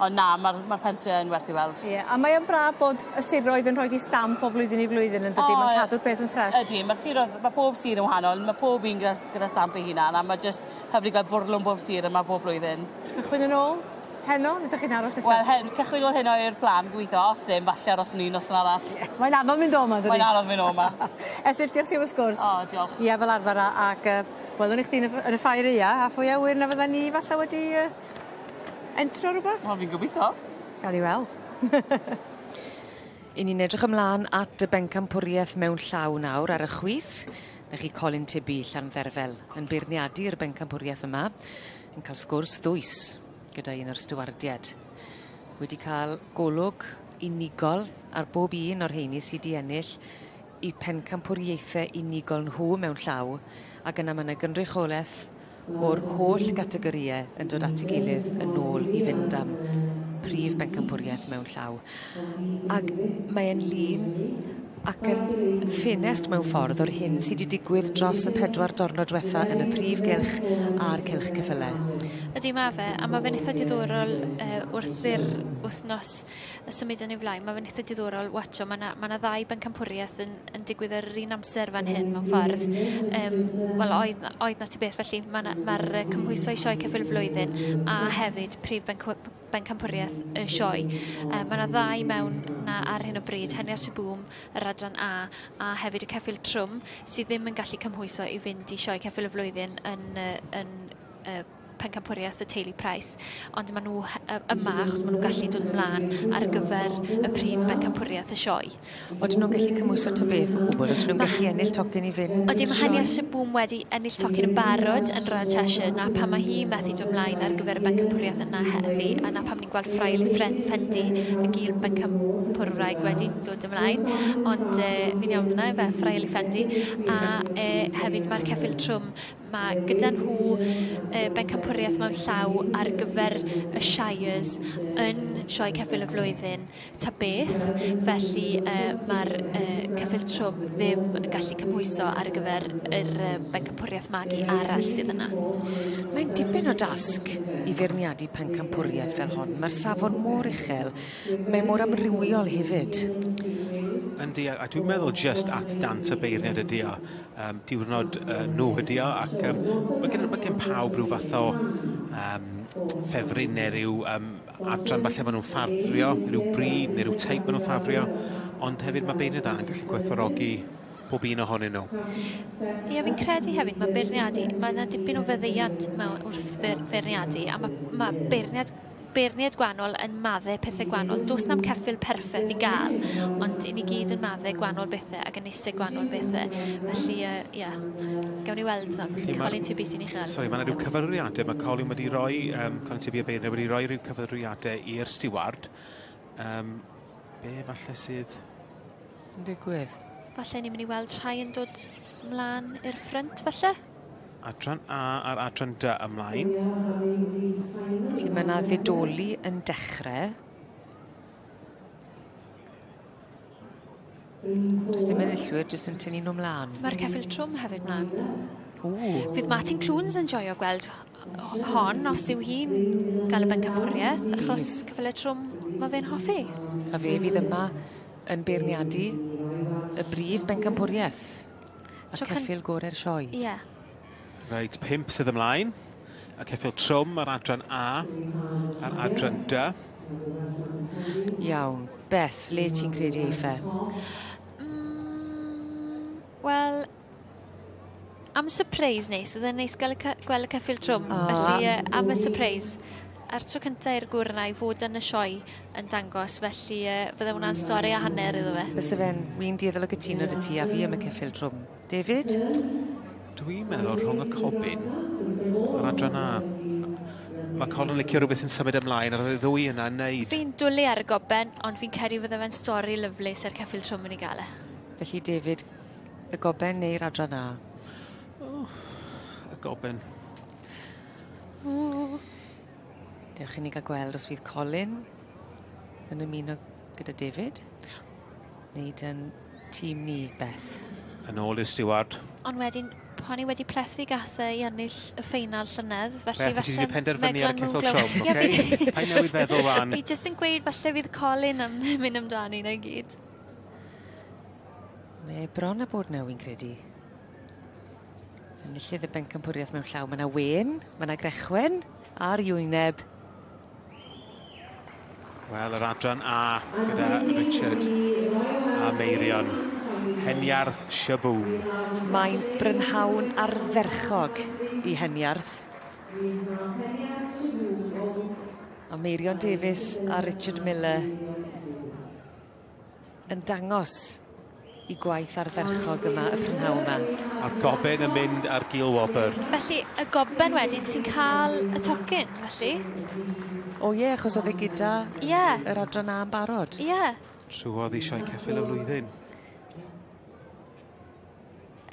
ond na ma'r ma'r pentre yn werth i weld. Ie a mae yn braf bod y siroedd yn rhoid 'u stamp o flwyddyn i flwyddyn yndydi? Ma'n cadw'r peth yn ffres. Ydi ma'r sirodd ma' pob sir yn wahanol ma' pob un gyda gyda stamp ei hunan a ma' jyst hyfryd gweld bwrlwm bob sir yma bob blwyddyn. Cychwyn yn ôl heno ne' 'dych chi'n aros eto? Wel hen- cychwyn nôl heno yw'r plan gobitho os ddim falle aroswn ni noson arall. Ie mae'n anodd mynd o 'ma yndydi? Mae'n anodd myn' o 'ma. Esyllt diolch ti am y sgwrs. O diolch. Ie fel arfer a ag yy welwn ni chdi yn y ff- yn y ffair aea a phwy a wyr na fydden ni falle wedi yy entro rwbeth? Wel fi'n gobitho. Gawn ni weld. 'Yn ni'n edrych ymlan at y bencampwrieth mewn llaw nawr ar y chwith. 'Na chi Colin Tibby Llandderfel yn beirniadu'r bencampwrieth yma yn ca'l sgwrs ddwys gyda un o'r stiwardied. Wedi ca'l golwg unigol ar bob un o'r rheini sy 'di ennill 'u pencampwriaethe unigol nhw mewn llaw ac yna ma' 'na gynrychioleth o'r holl gategorie yn dod at 'i gilydd yn ôl i fynd am prif bencampwrieth mewn llaw. Ag mae e'n lun ac yn ffenest mewn ffordd o'r hyn sy 'di digwydd dros y pedwar diwrnod dwetha yn y prif gylch a'r cylch ceffyle. Ydi ma' fe a ma' fe'n itha diddorol yy wrth i'r wythnos yy symud yn ei flaen ma' fe'n itha diddorol watsio ma' 'na ma' 'na ddau bencampwrieth yn yn digwydd ar yr un amser fan hyn mewn ffordd. Yym wel oedd 'na oedd 'na ti beth felly ma' 'na ma'r yy cymhwyso i sioe ceffyl y flwyddyn a hefyd prif bencaw- bencampwrieth y sioe. Yy ma' 'na ddau mewn 'na ar hyn o bryd Heniar Boom yr adran A a hefyd y ceffyl trwm sydd ddim yn gallu cymhwyso i fynd i sioe ceffyl y flwyddyn yn yy yn y pencampwriaeth y teulu Price ond ma' nhw yma achos ma' nhw'n gallu dod ymlaen ar gyfer y prif bencampwriaeth y sioe. Odyn nw'n gallu cymhwyso ta beth o gwbwl odyn nw'n gallu ennill tocyn i fynd? Odi ma' Haniel Shaboom wedi ennill tocyn yn barod yn Royal Cheshire 'na pam ma' hi methu dod mlaen ar gyfer y bencampwriaeth yna heddi a 'na pam ni'n gweld Frail Ffendi y gil bencampwrwraig wedi dod ymlaen ond yy fi'n iawn yna efe Frail Ffendi a yy hefyd ma'r ceffyl trwm ma' gyda nhw yy bencampwriaeth mewn llaw ar gyfer y Shires yn Sioe Ceffyl y Flwyddyn ta beth felly yy ma'r yy ceffyl trwm ddim yn gallu cymhwyso ar gyfer yr yy bencampwriaeth magu arall sydd yna. Mae'n dipyn o dasg i feirniadu pencampwriaeth fel hon. Ma'r safon mor uchel, mae mor amrywiol hefyd. Yndi, a dwi'n meddwl jyst at dant y beirniad ydi o. Um, diwrnod nhw ydi o, ac um, mae gen, ma gen pawb rhyw fath o um, ffefryn neu rhyw um, adran falle maen nhw'n ffafrio, rhyw bryd neu rhyw teip maen nhw'n ffafrio, ond hefyd mae beirniad dda yn gallu gwerthfawrogi pob un ohonyn nhw. Ie, fi'n credu hefyd mae beirniadu, mae yna dipyn o feddiant mewn wrth beirniadu, a mae, ma beirniad beirniaid gwahanol yn madde pethe gwahanol. Do's na'm ceffyl perffeth i ga'l ond 'yn ni gyd yn madde gwanol bethe ag yn eise gwanol bethe. Felly yy ie. Gawn ni weld ddo. Colin Tibby sy'n uchel. Sori, ma' 'na ryw cyfarwyddiade ma' Colin wedi roi yym Colin Tibby y beirniad wedi roi ryw cyfarwyddiade i'r stiward. Yym be' falle sydd yn digwydd? Falle ni myn' i weld rhai yn dod mlan i'r ffrynt falle? Adran A a'r adran D ymlaen. Felly mae 'na ddidoli yn dechre. Does dim enillwyr jyst yn tynnu nhw mlan. Ma'r ceffyl trwm hefyd mlan. Ww. Fydd Martin Clunes yn joio gweld hon os yw hi'n ga'l y bencampwrieth achos ceffyle trwm ma' fe'n hoffi. A fe fydd yma yn beirniadu y brif bencampwrieth. A ceffyl gore'r sioe. Ie. Reit, pump sydd ymlaen. Y ceffyl trwm ar adran A a'r adran D. Iawn. Beth, le ti'n credu eiff e? Wel, am surprise neis, fydde'n neis gael y gweld y ceffyl trwm. Oh. Felly, am y surprise. A'r tro cynta i'r gŵr yna i fod yn y sioe yn dangos, felly fydde hwnna'n stori a hanner iddo fe. Byse fe'n wi'n dueddol o gytuno 'dy ti a fi am y ceffyl trwm. David? Dwi'n meddwl rhwng y cobyn a'r adran A. Mae Colin yn licio rhywbeth sy'n symud ymlaen ar y ddwy yna yn neud. Fi'n dwlu ar y goben, ond fi'n credu fydde fe'n stori lyfli se'r ceffyl trwm yn ei gael e. Felly David, y goben neu'r adran A? Oh, y goben. O. Dewch i ni ga'l gweld os fydd Colin yn ymuno gyda David. Neud 'yn tîm ni, Beth. Yn ôl i'r stiward. Ond wedyn, pan i wedi plethu gath e i ennill y ffeinal llynedd, felly Beth, ti falle 'di penderfynu ar y Meglan ceffyl Moonglow. trwm, Ie, oce? fi- Paid newid feddwl ŵan. Fi jyst yn gweud falle fydd Colin yn mynd amdani 'na i gyd. Mae bron â bod 'na wi'n credu. Enillydd y bencampwriaeth mewn llaw. Ma' 'na wên, ma' 'na grechwen ar 'i wyneb. Wel, yr adran A gyda Richard a Meirion. Heniarth Shaboom. Mae'n brynhawn ardderchog i Heniarth. A Meirion Davies a Richard Miller yn dangos 'u gwaith ardderchog yma y prynhawn 'ma. A'r goben yn mynd ar gil wobr. Felly y goben wedyn sy'n ca'l y tocyn felly. O ie achos o'dd e gyda... Ie. ...yr adran A yn barod. Ie. Trwodd i sioe ceffyl y flwyddyn.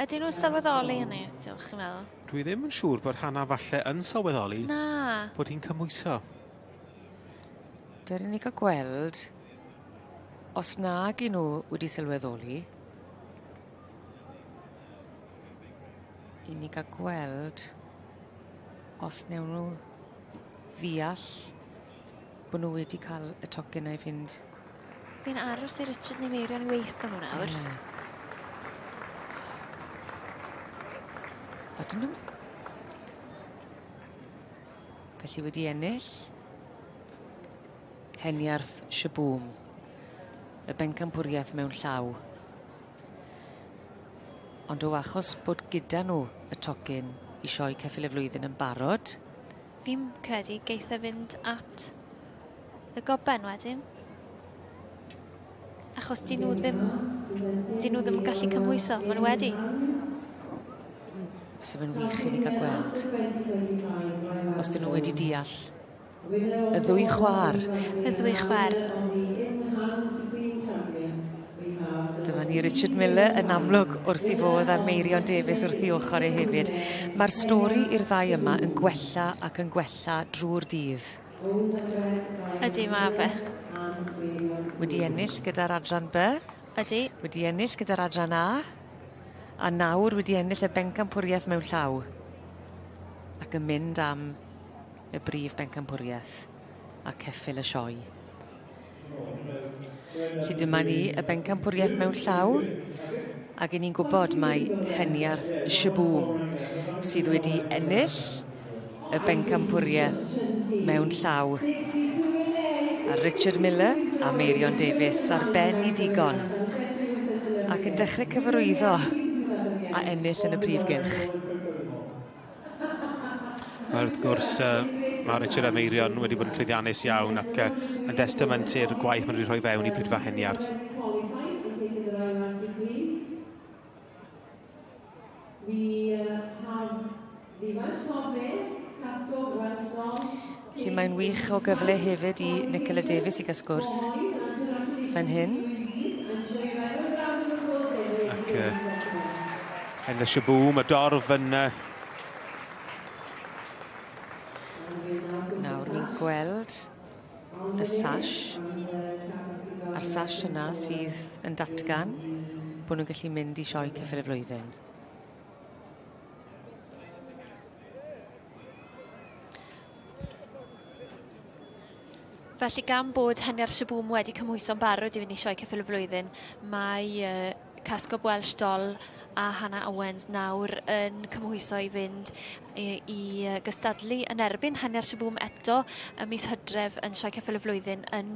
Ydyn nw'n sylweddoli hynny eto chi'n meddwl? Dwi ddim yn siŵr bod Hannah falle yn sylweddoli... Na. ...bod hi'n cymhwyso. Dere ni ga'l gweld os nag 'yn nw wedi sylweddoli. I ni ga'l gweld os newn nw ddeall bo' nw wedi ca'l y tocyn 'na i fynd. Fi'n aros i Richard neu Meirion i weitho nw nawr. Ie. Odyn nw? Felly wedi ennill. Heniarth Shaboom. Y bencampwriaeth mewn llaw. Ond o achos bod gyda nhw y tocyn i sioe ceffyl y flwyddyn yn barod. Fi'n credu geith e fynd at y goben wedyn. Achos 'dyn nhw ddim 'dyn nhw ddim yn gallu cymhwyso, ma' nhw wedi. Fysa fe'n wych i ni ga'l gweld. Os 'dyn nhw wedi deall. Y ddwy chwa'r. Y ddwy chwa'r. Dyma ni Richard Miller yn amlwg wrth 'i fodd a Meirion Davies wrth 'i ochor e hefyd. Ma'r stori i'r ddau yma yn gwella ac yn gwella drw'r dydd. Ydi ma' fe. Wedi ennill gyda'r adran By. Ydi. Wedi ennill gyda'r adran A. A nawr wedi ennill y bencampwriaeth mewn llaw. Ac yn mynd am y brif bencampwriaeth a ceffyl y sioe. Felly dyma ni y bencampwriaeth mewn llaw ac 'yn ni'n gwbod mai Heniarth Shaboom sydd wedi ennill y bencampwriaeth mewn llaw. A Richard Miller a Meirion Davies ar ben 'u digon ac yn dechre cyfarwyddo a ennill yn y prif gylch. Wel wrth gwrs yy ma' Richard a Meirion wedi bod yn llwyddiannus iawn ac yy yn destament i'r gwaith ma' nw wedi rhoi fewn i Briffa Heniarth. Felly mae'n wych o gyfle hefyd i Nicola Davies i ga'l sgwrs fan hyn. Ac yy Hen y Shaboom, y dorf yn yy Nawr ni'n gweld y sash a'r sash yna sydd yn datgan bo' nw'n gallu mynd i sioe ceffyl y flwyddyn. Felly gan bod Heniarth Shaboom wedi cymhwyso'n barod i fynd i sioe ceffyl y flwyddyn mae yy Casgob Welsh Doll a Hannah Owens nawr yn cymhwyso i fynd i i yy gystadlu yn erbyn Hanier Shaboom eto ym mis Hydref yn Sioe Ceffyl y Flwyddyn yn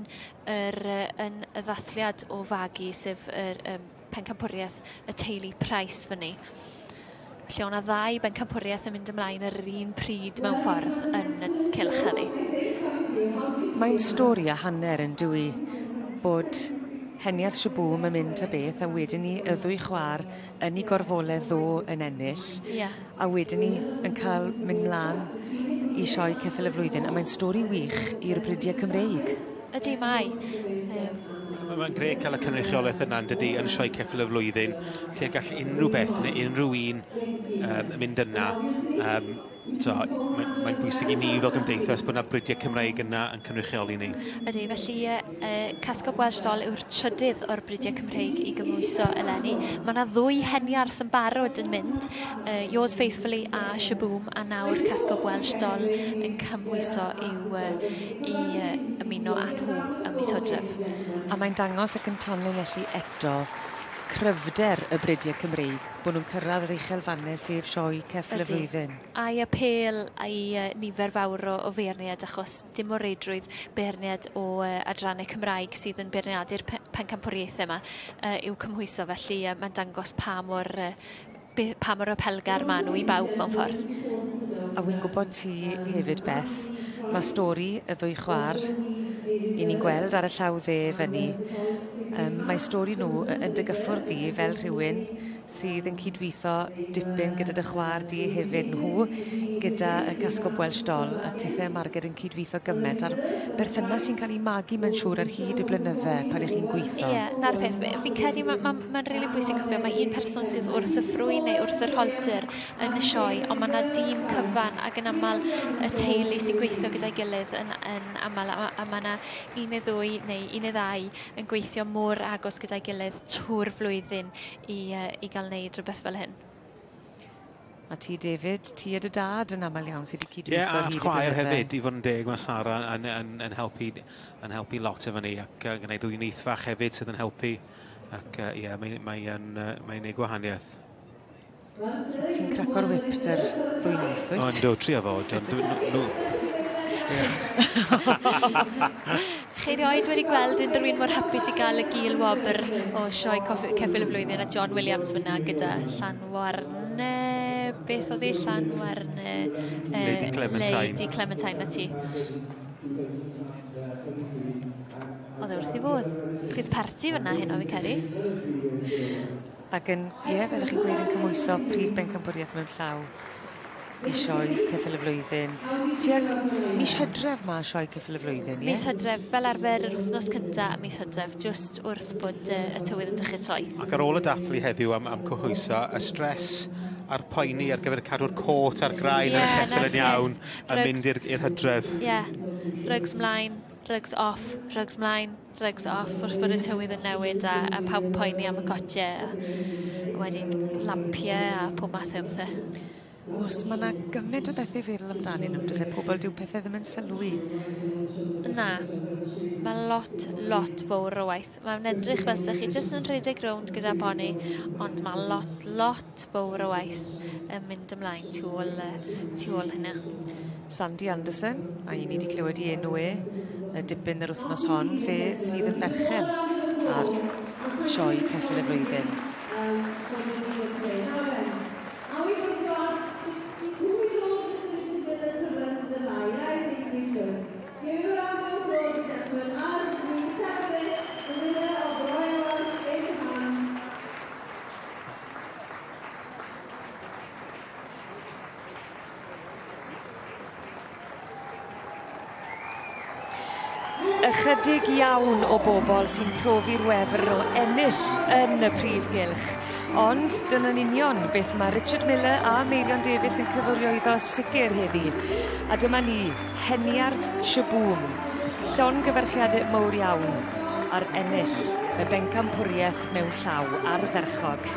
yr yy yn y ddathliad o fagu sef yr yym pencampwrieth y teulu Price fyny. Felly o' 'na ddau bencampwrieth yn mynd ymlaen ar yr un pryd mewn ffordd yn y cylch heddi. Mae'n stori a hanner yndyw 'i bod Heniarth Shaboom yn mynd ta beth, a wedyn ni y ddwy chwar yn 'u gorfoledd ddo yn ennill. Ie. A wedyn ni yn ca'l mynd mlan i sioe ceffyl y flwyddyn, a mae'n stori wych i'r brydie Cymreig. Ydi mae. Yym. Mae'n grêt cael y cynrychiolaeth yna yn dydi yn sioe ceffyl y flwyddyn lle gall unrhyw beth neu unrhyw un yym mynd yna. Yym so mae'n mae bwysig i ni fel gymdeithas bod yna bridiau Cymraeg yna yn cynrychioli ni. Ydy, felly uh, Casgob Welsh Doll yw'r trydydd o'r bridiau Cymreig i gymhwyso eleni. Mae yna ddwy heniarth yn barod yn mynd, uh, Yours Faithfully a Shaboom, a nawr Casgob Welsh Doll yn cymhwyso i'w, uh, i uh, ymuno â nhw ym mis Hydref. A mae'n dangos ac yn tanlinellu eto cryfder y bridiau Cymreig, bod nhw'n cyrraedd yr uchelfannau sef sioe ceffyl y flwyddyn. A'i apêl a'i nifer fawr o, o feirniaid achos dim o reidrwydd beirniaid o uh, adrannau Cymraeg sydd yn beirniadu'r pencampwriaethau yma uh, i'w cymhwyso felly uh, mae'n dangos pa mor uh, pa mor apelgar maen nhw i bawb mewn ffordd. A wy'n gwybod ti hefyd Beth, mae stori y ddwy chwar i ni'n gweld ar y llaw dde fyny, um, mae stori nhw yn dy gyffwrdd di fel rhywun sydd yn cydweithio dipyn gyda dy chwaer di hefyd nhw gyda y Casgob Welsh Doll a tithe Marged yn cydweithio gymaint a'r berthynas sy'n cael ei magu mae'n siŵr ar hyd y blynydde pan ych chi'n gweithio. Ie, yeah, na'r peth. Fi'n credu mae'n ma, ma, ma rili bwysig cofio mae un person sydd wrth y ffrwyn neu wrth yr halter yn y sioe, ond mae yna dîm cyfan ac yn aml y teulu sy'n gweithio gyda'i gilydd yn, yn aml a, a mae yna un neu ddwy neu un neu ddau yn gweithio mor agos gyda'i gilydd trwy'r flwyddyn i, uh, i gael wneud rhywbeth fel hyn. A ti David, ti a dy dad yn aml iawn sydd wedi cydweithio yeah, hyd y chwaer hefyd, i fod yn deg, mae Sara yn, yn, yn, helpu, yn helpu lot efo ni ac uh, gwneud ddwy nith fach hefyd sydd yn helpu ac ie, uh, yeah, mae'n mae yn, uh, mae neud gwahaniaeth. Ti'n craco'r whip dy'r ddwy nith, wyt? O, yndw, trio fod, ond nhw... Chi rioed wedi gweld unrhyw un mor hapus i gael y gil wobr o sioe ceffyl y flwyddyn a John Williams fyna gyda Llanwarne... Beth oedd hi? Llanwarne... Lady Clementine. Lady Clementine, na ti. Oedd e wrth ei fodd. Bydd parti fyna heno, fi'n credu. Ac yn, ie, fel ych chi'n gweud, yn cymhwyso prif bencampwriaeth mewn llaw i sioe ceffyl y flwyddyn. Tuag mis Hydref ma' sioe ceffyl y flwyddyn, ie? Mis Hydref, fel arfer yr wythnos cynta ym mis Hydref, jyst wrth bod uh, y tywydd yn dechrau troi. Ac ar ôl y dathlu heddiw am, am cyhwyso, y stres a'r poeni ar gyfer cadw'r cot a'r graen yeah, a'r ceffyl yn iawn a mynd i'r hydref. Ie, yeah. Rugs mlaen, rugs off, rugs mlaen, rugs off, wrth bod y tywydd yn newid a, a pawb yn poeni am y cotiau a wedyn lampiau a pob math o bethau. Oes, mae yna gymaint o bethau i feddwl amdanyn nhw, does e pobl dyw pethau ddim yn sylwi. Na, mae lot, lot fawr o waith. Mae'n edrych fel sech chi jyst yn rhedeg rownd gyda poni, ond mae lot, lot fawr o waith yn mynd ymlaen tu ôl, tu ôl hynna. Sandy Anderson, a i ni wedi clywed i enw e, y dipyn yr wythnos hon, fe sydd yn berchen ar sioe ceffyl y flwyddyn. Ychydig iawn o bobl sy'n profi'r wefr o ennill yn y prif gylch. Ond dyna'n union beth mae Richard Miller a Meirion Davies yn cyfeirio iddo sicr heddi. A dyma ni, Heniarth Shaboom. Llongyfarchiadau mowr iawn ar ennill y bencampwriaeth mewn llaw ardderchog.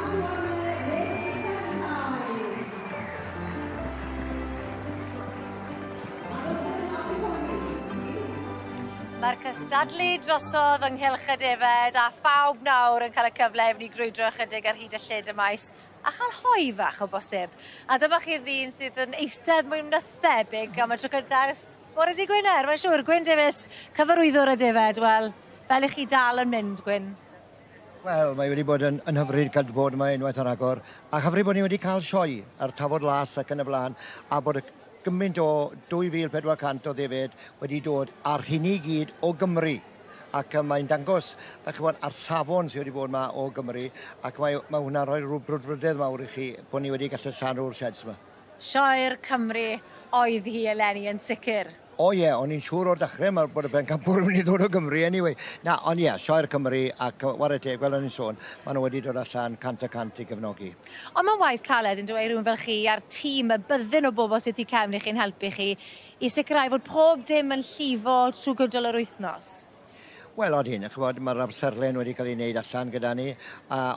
Mae'r cystadlu drosodd ynghylch y defed a phawb nawr yn cael y cyfle i fynd i grwydro ychydig ar hyd y lled y maes a chael hoe fach o bosib. A dyma chi ddyn sydd yn eistedd mwy na thebyg am y tro cynta ers bore dy' Gwener, mae'n siŵr. Gwyn Davies, cyfarwyddwr y defed, wel, fel 'ych chi dal yn mynd, Gwyn? Wel, mae wedi bod yn, yn hyfryd cael bod yma unwaith yn rhagor, a hyfryd bod ni wedi cael sioe ar Tafod Las ac yn y blaen, a bod y gymaint o 2,400 o ddefed wedi dod, a'r hynny i gyd o Gymru. Ac mae'n dangos, ch'mod, ar safon sydd wedi bod 'ma o Gymru, ac mae hwnna'n rhoi rhyw brwdfrydedd mawr i chi bod ni wedi gallu llanw'r sheds 'ma. Sioe'r Cymru oedd hi eleni yn sicr. O ie, o'n i'n siŵr o'r dechrau ma' bod y bencampwr yn mynd i ddod o Gymru anyway. Na, ond ie, sioe'r Cymru ac ware teg, fel o'n i'n sôn, maen nhw wedi dod allan 100% i gefnogi. Ond mae'n waith caled yn dweud rhywun fel chi a'r tîm, y byddin o bobl sydd tu cefn i chi'n helpu chi i sicrhau fod pob dim yn llifo trwy gydol yr wythnos. Wel, odyn, ch'mod, ma'r amserlen wedi cael ei wneud allan gyda ni,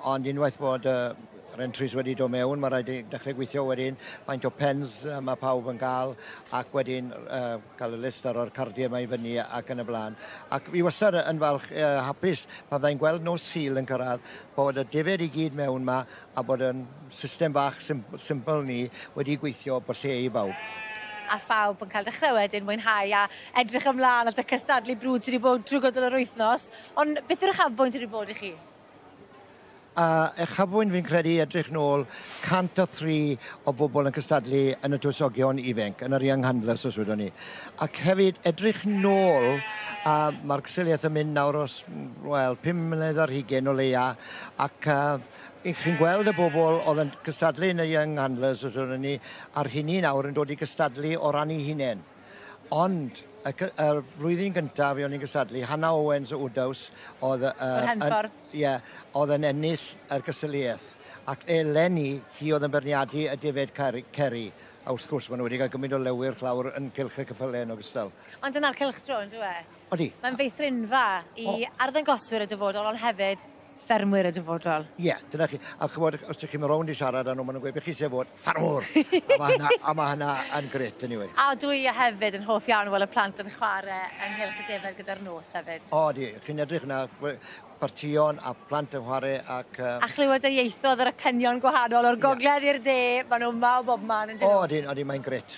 ond unwaith bod yr entries wedi dod mewn, mae rhaid i dechrau gweithio wedyn, faint o pens mae pawb yn gael, ac wedyn cael y list ar o'r cardiau yma i fyny ac yn y blaen. Ac fi wastad yn falch, hapus, pan fyddai'n gweld nos Sul yn cyrraedd, bod y defed i gyd mewn ma, a bod yn system bach simple ni wedi gweithio bod lle i bawb. A phawb yn cael dechrau wedyn mwynhau a edrych ymlaen at y cystadlu brwd sydd wedi bod drwy gydol yr wythnos. Ond beth yw'r uchafbwynt wedi bod i chi? A uchafbwynt fi'n credu edrych nôl 103 o bobl yn cystadlu yn y tywysogion ifanc, yn yr Young Handlers os wedwn ni. Ac hefyd edrych nôl, a mae'r cystadleuaeth yn mynd nawr os, wel, 5 mlynedd ar hugain o leia, ac chi'n gweld y bobl oedd yn cystadlu yn y Young Handlers os wedwn ni, a'r hynny nawr yn dod i gystadlu o ran eu hunain. Ond y flwyddyn gyntaf i o'n i'n cystadlu, Hannah Owens o Woodhouse oedd O'r Henffordd. Ie, oedd yn ennill yr gystadleuaeth. Ac eleni, hi oedd yn beirniadu y defed ceri. A wrth gwrs, maen nhw wedi cael gymaint o lewyrch lawr yn cylch y ceffylau yn ogystal. Ond dyna'r cylchdro, on'd yw e? Odi. Mae'n feithrinfa i arddangoswyr y dyfodol, ond hefyd ffermwyr y dyfodol. Ie, dyna chi. A ch'mod, os ydych chi'n mynd rownd i siarad â nhw, maen nhw'n gweud, beth chi eisiau fod? Ffarmwr! A ma hynna yn grêt, anyway. A dwi hefyd yn hoff iawn o weld y plant yn chwarae ynghylch y defed gyda'r nos hefyd. O, di. Chi'n edrych yna, partïon a plant yn chwarae ac... A chlywed y ieithoedd yr acenion gwahanol o'r gogledd i'r de, maen nhw yma o bob man, yn dyn nhw? O, di, odi, mae'n grêt.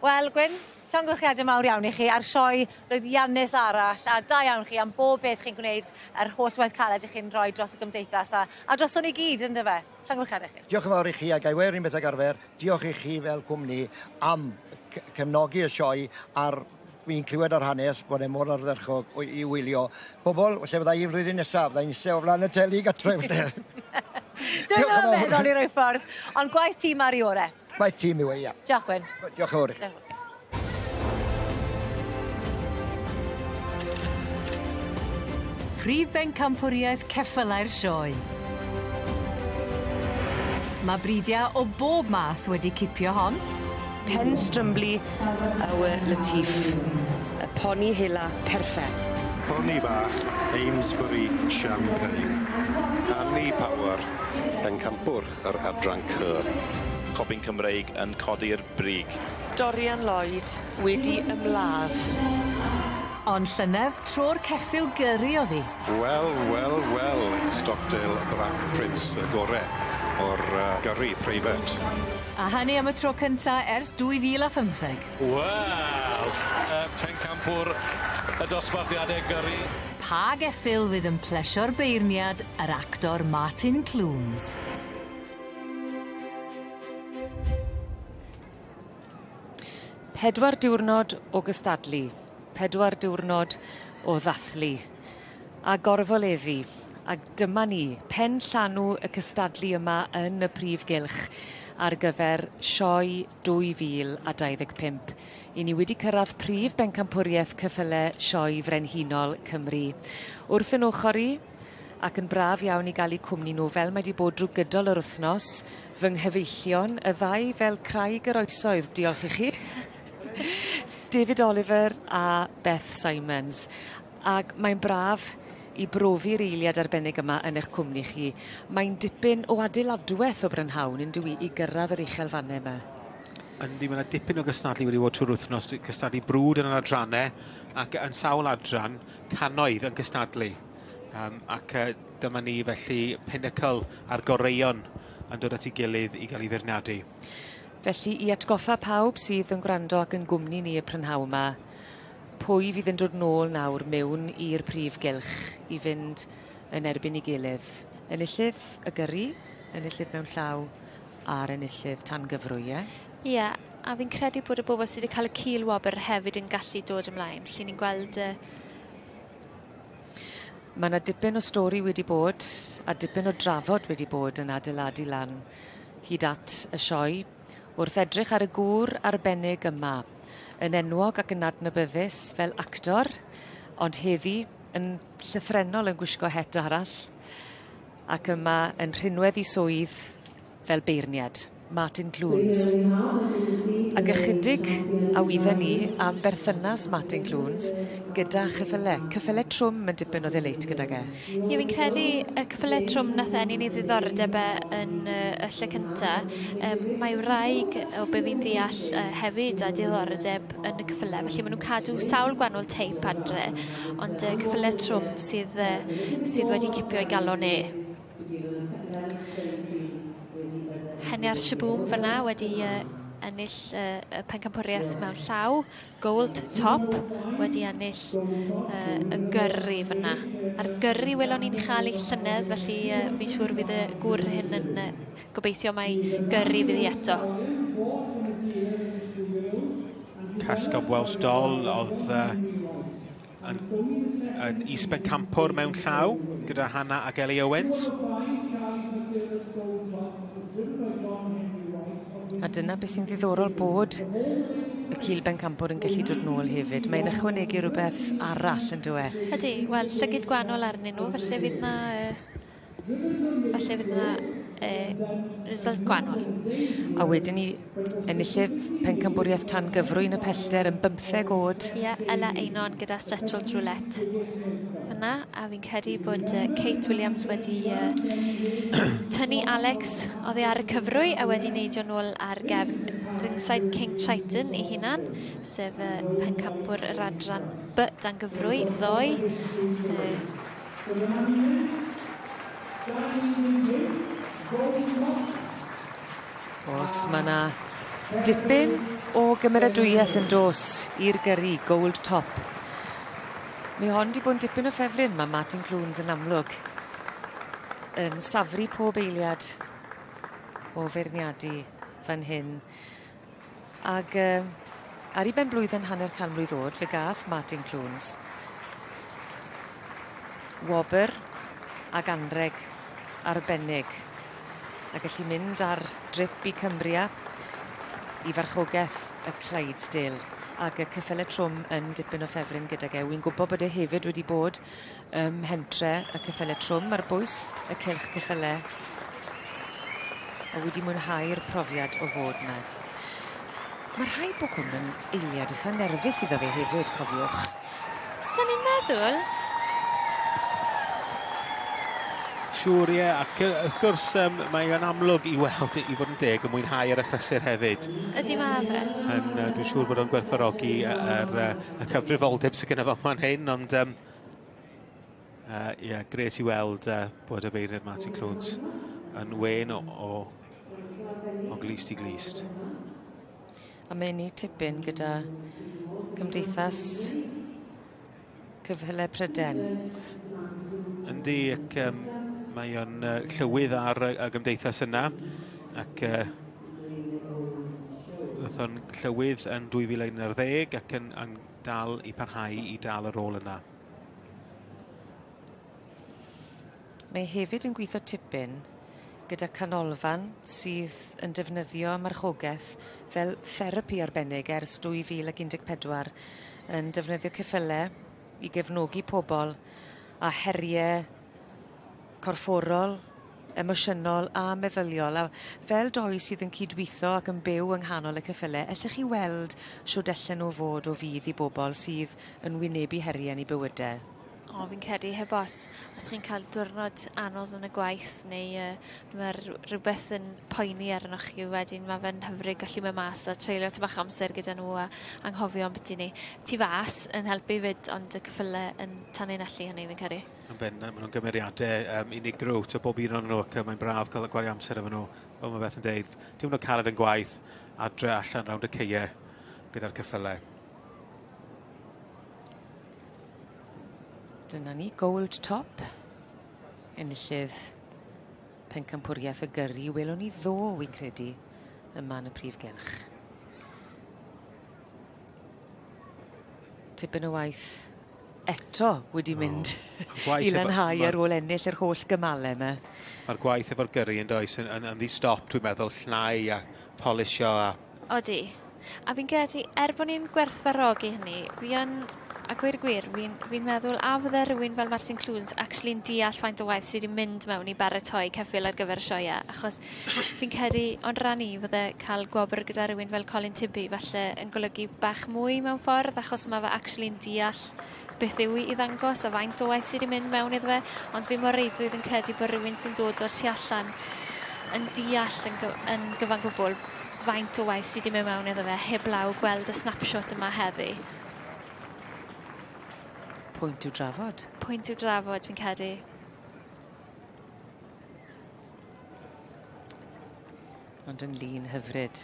Wel, Gwyn, llongyfarchiadau mawr iawn i chi a'r sioe lwyddiannus arall, a da iawn chi am bob beth chi'n gwneud, yr holl waith caled i chi'n rhoi dros y gymdeithas a droson ni gyd, yndyfe? Llongyfarchiadau chi. Diolch yn fawr i chi, a ga i weud yr un beth ag arfer, diolch i chi fel cwmni am cefnogi y sioe a'r fi'n clywed ar hanes bod e mor ardderchog i wylio. Bobl, lle fydda i flwyddyn nesaf, fydda i'n eistedd o flaen y teli gatre. Dwi'n meddwl i roi ffordd, ond gwaith tîm ar ei orau. Gwaith tîm yw e, ia. Diolch, Gwyn. Diolch yn fawr i chi. Prif bencampwriaeth ceffylau'r sioe. Mae bridiau o bob math wedi cipio hon. Pen Strymbli, Our Latif. Y poni hela perffaith. Poni bach, Amesbury Champagne. Annie Power, pencampwr yr adran C. Cobyn Cymreig yn codi'r brig. Dorian Lloyd wedi ymladd. Ond llynedd, tro'r ceffyl gyrru oedd hi. Wel, wel, wel, Stockdale Black Prince y gore o'r gyrru preifat. A hynny am y tro cynta ers 2015. Wel, pencampwr y dosbarthiadau gyrru. Pa geffyl fydd yn plesio'r beirniad yr actor Martin Clunes? 4 diwrnod o gystadlu, 4 diwrnod o ddathlu, a gorfoleddu, a dyma ni, pen llanw y cystadlu yma yn y prif gylch ar gyfer sioe 2025. I ni wedi cyrraedd prif bencampwriaeth ceffyle sioe frenhinol Cymru. Wrth yn ochr i, ac yn braf iawn i gael eu cwmni nhw fel mae wedi bod drwy gydol yr wythnos, fy nghyfeillion, y ddau fel craig yr oesoedd, diolch i chi. David Oliver a Beth Simons. Ac mae'n braf i brofi'r eiliad arbennig yma yn eich cwmni chi. Mae'n dipyn o adeiladweth o Brynhawn yn dyw i gyrraedd yr uchelfannau yma. Yndi, mae yna dipyn o gystadlu wedi bod trwy'r wythnos, cystadlu brwd yn yr adrannau ac yn sawl adran, cannoedd yn cystadlu. Ac dyma ni felly pinnacle a'r goreuon yn dod at ei gilydd i gael ei feirniadu. Felly, i atgoffa pawb sydd yn gwrando ac yn gwmni ni y prynhawn yma, pwy fydd yn dod nôl nawr mewn i'r prif gylch i fynd yn erbyn ei gilydd? Enillydd y gyrru, enillydd mewn llaw, a'r enillydd tan gyfrwy, ie? Ie, a fi'n credu bod y bobl sydd wedi cael y cil wobr hefyd yn gallu dod ymlaen. Felly ni'n gweld Ma' 'na dipyn o stori wedi bod a dipyn o drafod wedi bod yn adeiladu lan hyd at y sioe wrth edrych ar y gŵr arbennig yma yn enwog ac yn adnabyddus fel actor ond heddi yn llythrennol yn gwisgo het arall ac yma yn rhinwedd 'i swydd fel beirniad. Martin Clunes. Ag ychydig a wydden ni am berthynas Martin Clunes gyda cheffyle. Ceffyle trwm yn dipyn o ddeleit gydag e. Ie fi'n credu y ceffyle trwm nath ennyn 'i ddiddordeb e yn yy y lle cynta. Yym mae wraig o be' fi'n ddeall yy hefyd â diddordeb yn y ceffyle felly ma' nw'n cadw sawl gwanol teip adre ond yy ceffyle trwm sydd yy sydd wedi cipio'i galon e. Henia'r Shaboom fyna wedi yy ennill yy y pencampwriaeth mewn llaw. Gold Top wedi ennill yy y gyrru fyna. A'r gyrru welon ni'n chael ei llynedd felly yy fi'n siŵr fydd y gŵr hyn yn yy gobeithio mai gyrru fydd hi eto. Casgob Welsh Doll oedd uh, yn, yn is-bencampwr mewn llaw gyda Hannah ac Ellie Owens. A dyna beth sy'n ddiddorol bod y cil bencampwr yn gallu dod nôl hefyd. Mae'n ychwanegu rhywbeth arall yn dyw e? Ydy, wel llygid gwahanol arnyn nhw, felly fydd 'na yy Falle fydd 'na yy result gwanol. A wedyn 'ny enillydd pencampwriaeth tan gyfrwy yn y pellter yn bymtheg o'd. Ie Ella Einon gyda Stretchold Roulette fyna a fi'n credu bod yy Kate Williams wedi yy tynnu Alex oddi ar y cyfrwy a wedi neidio nôl ar gefn Ringside King Triton 'i hunan sef yy pencampwr yr adran By dan gyfrwy ddoe. Yy. O's ma' 'na dipyn o gymeradwyaeth yn dos i'r gyrru Gold Top. Mi hon 'di bod yn dipyn o ffefryn ma' Martin Clunes yn amlwg yn safri pob eiliad o feirniadu fan hyn. Ag yy ar 'i ben-blwydd yn hanner can mlwydd o'd fe gath Martin Clunes wobyr ag anreg arbennig a gallu mynd ar drip i Cumbria i farchogeth y Clydesdale ag y ceffyle trwm yn dipyn o ffefryn gydag e. Wi'n gwbo bod e hefyd wedi bod ym mhentre y ceffyle trwm ar bwys y cylch ceffyle a wedi mwynhau'r profiad o fod 'na. Ma' rhaid bo' hwn yn eiliad itha nerfus iddo fe hefyd cofiwch. Swn i'n meddwl. Siŵr ie ac yy wrth gwrs yym mae o'n amlwg i weld i fod yn deg yn mwynhau ar achlysur hefyd. Ydi ma' fe. Yn yy dwi'n siŵr bod o'n gwerthfawrogi yy yr yy y cyfrifoldeb sy gynno fo fan hyn ond yym yy ie grêt i weld yy bod y beirniad Martin Clunes yn wên o o o glust i glust. A mae'n neud tipyn gyda cymdeithas Cyfhyle Pryden. Yndi ac yym mae o'n yy llywydd ar y y gymdeithas yna ac yy ddoth o'n llywydd yn 2011 ac yn yn dal i parhau i dal y rôl yna. Mae hefyd yn gwitho tipyn gyda canolfan sydd yn defnyddio marchogeth fel therapi arbennig ers 2014 yn defnyddio ceffyle i gefnogi pobol a herie corfforol, emosiynol a meddyliol a fel doi sydd yn cydwitho ac yn byw yng nghanol y ceffyle ellech chi weld shwd ellen nw fod o fudd i bobol sydd yn wynebu herie yn 'u bywyde? O fi'n credu heb os. Os chi'n cael diwrnod anodd yn y gwaith neu yy ma' rywbeth yn poeni arnoch chi wedyn ma' fe'n hyfryd gallu mynd mas a treulio tipyn bach o amser gyda nhw a anghofio ambyti 'ny. Tu fas yn helpu 'fyd ond y ceffyle yn tanlinellu hynny fi'n credu. Yn bendant ma' nw'n gymeriade yym unigryw t'o' bob un o'nyn nw ac yy mae'n braf ca'l y gwario amser efo nw. Fel ma' Beth yn deud diwrnod caled yn gwaith adre allan rownd y ceie gyda'r ceffyle. Dyna ni, Gold Top. Enillydd pencampwriaeth y gyrru welwn ni ddo, wi'n credu, yma yn y prif gylch. Tipyn o waith eto wedi mynd i lanhau ar ôl ennill yr holl gymale 'ma. Ma'r gwaith efo'r gyrru yndoes yn yn yn ddi-stop dwi'n meddwl llnau a polisio a... Odi. A fi'n credu er bo' ni'n gwerthfawrogi hynny fi yn a gweud y gwir fi'n fi'n meddwl a fydde rywun fel Martin Clunes actually'n deall faint o waith sy 'di mynd mewn i baratoi ceffyl ar gyfer y sioee achos fi'n credu o'n rhan i fydde ca'l gwobr gyda rywun fel Colin Tibby falle yn golygu bach mwy mewn ffordd achos ma' fe actually'n deall beth yw 'i i ddangos a faint o waith sy 'di mynd mewn iddo fe ond fi mor reidrwydd yn credu bo' rywun sy'n dod o'r tu allan yn deall yn gy- yn gyfan gwbwl faint o waith sy 'di mynd mewn iddo fe heblaw gweld y snapshot yma heddi. Pwynt i'w drafod. Pwynt i'w drafod fi'n credu. Ond yn lun hyfryd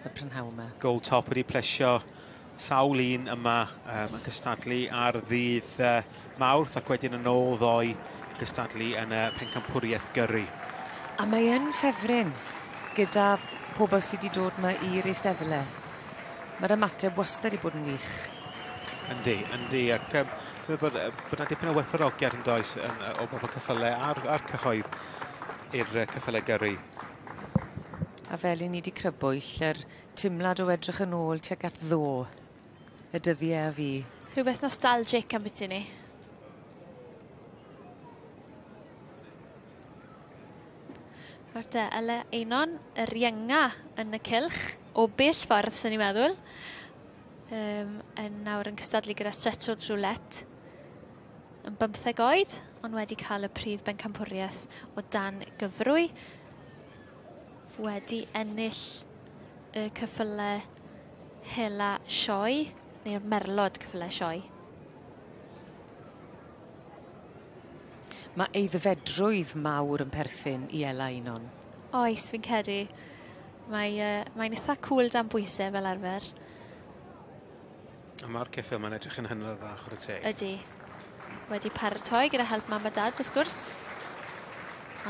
y prynhawn 'ma. Gold Top wedi plesio sawl un yma yym yn cystadlu ar ddydd yy Mawrth ac wedyn yn ôl ddoe gystadlu yn y pencampwriaeth gyrru. A mae yn ffefryn gyda pobol sy 'di dod 'ma i'r eisteddle. Ma'r ymateb wastad 'di bod yn wych. Yndi yndi ac yym dwi meddwl bod yy bod 'na dipyn o werthfawrogiad yndoes yn yy o bobol ceffyle a'r a'r cyhoedd i'r yy ceffyle gyrru. A fel 'yn ni 'di crybwyll yr timlad o edrych yn ôl tuag at ddo y dyddie a fu. Rhywbeth nostalgic ambyti ni. Nawr te, Ele Einon, yr ienga yn y cylch, o bell ffordd, swn i'n meddwl. Um, yn nawr yn cystadlu gyda Stretchwood Roulette. Yn bymtheg oed, ond wedi cael y prif bencampwriaeth o dan gyfrwy. Wedi ennill y cyffyle hela sioe, neu'r merlod cyffyle sioe. Ma' aeddfedrwydd mawr yn perthyn i Ela Einon. Oes, fi'n credu. Mae yy mae'n itha cŵl dan bwyse fel arfer. A ma'r ceffyl 'ma'n edrych yn hynod o dda chware teg. Ydi. Wedi paratoi gyda help mam a dad wrth gwrs.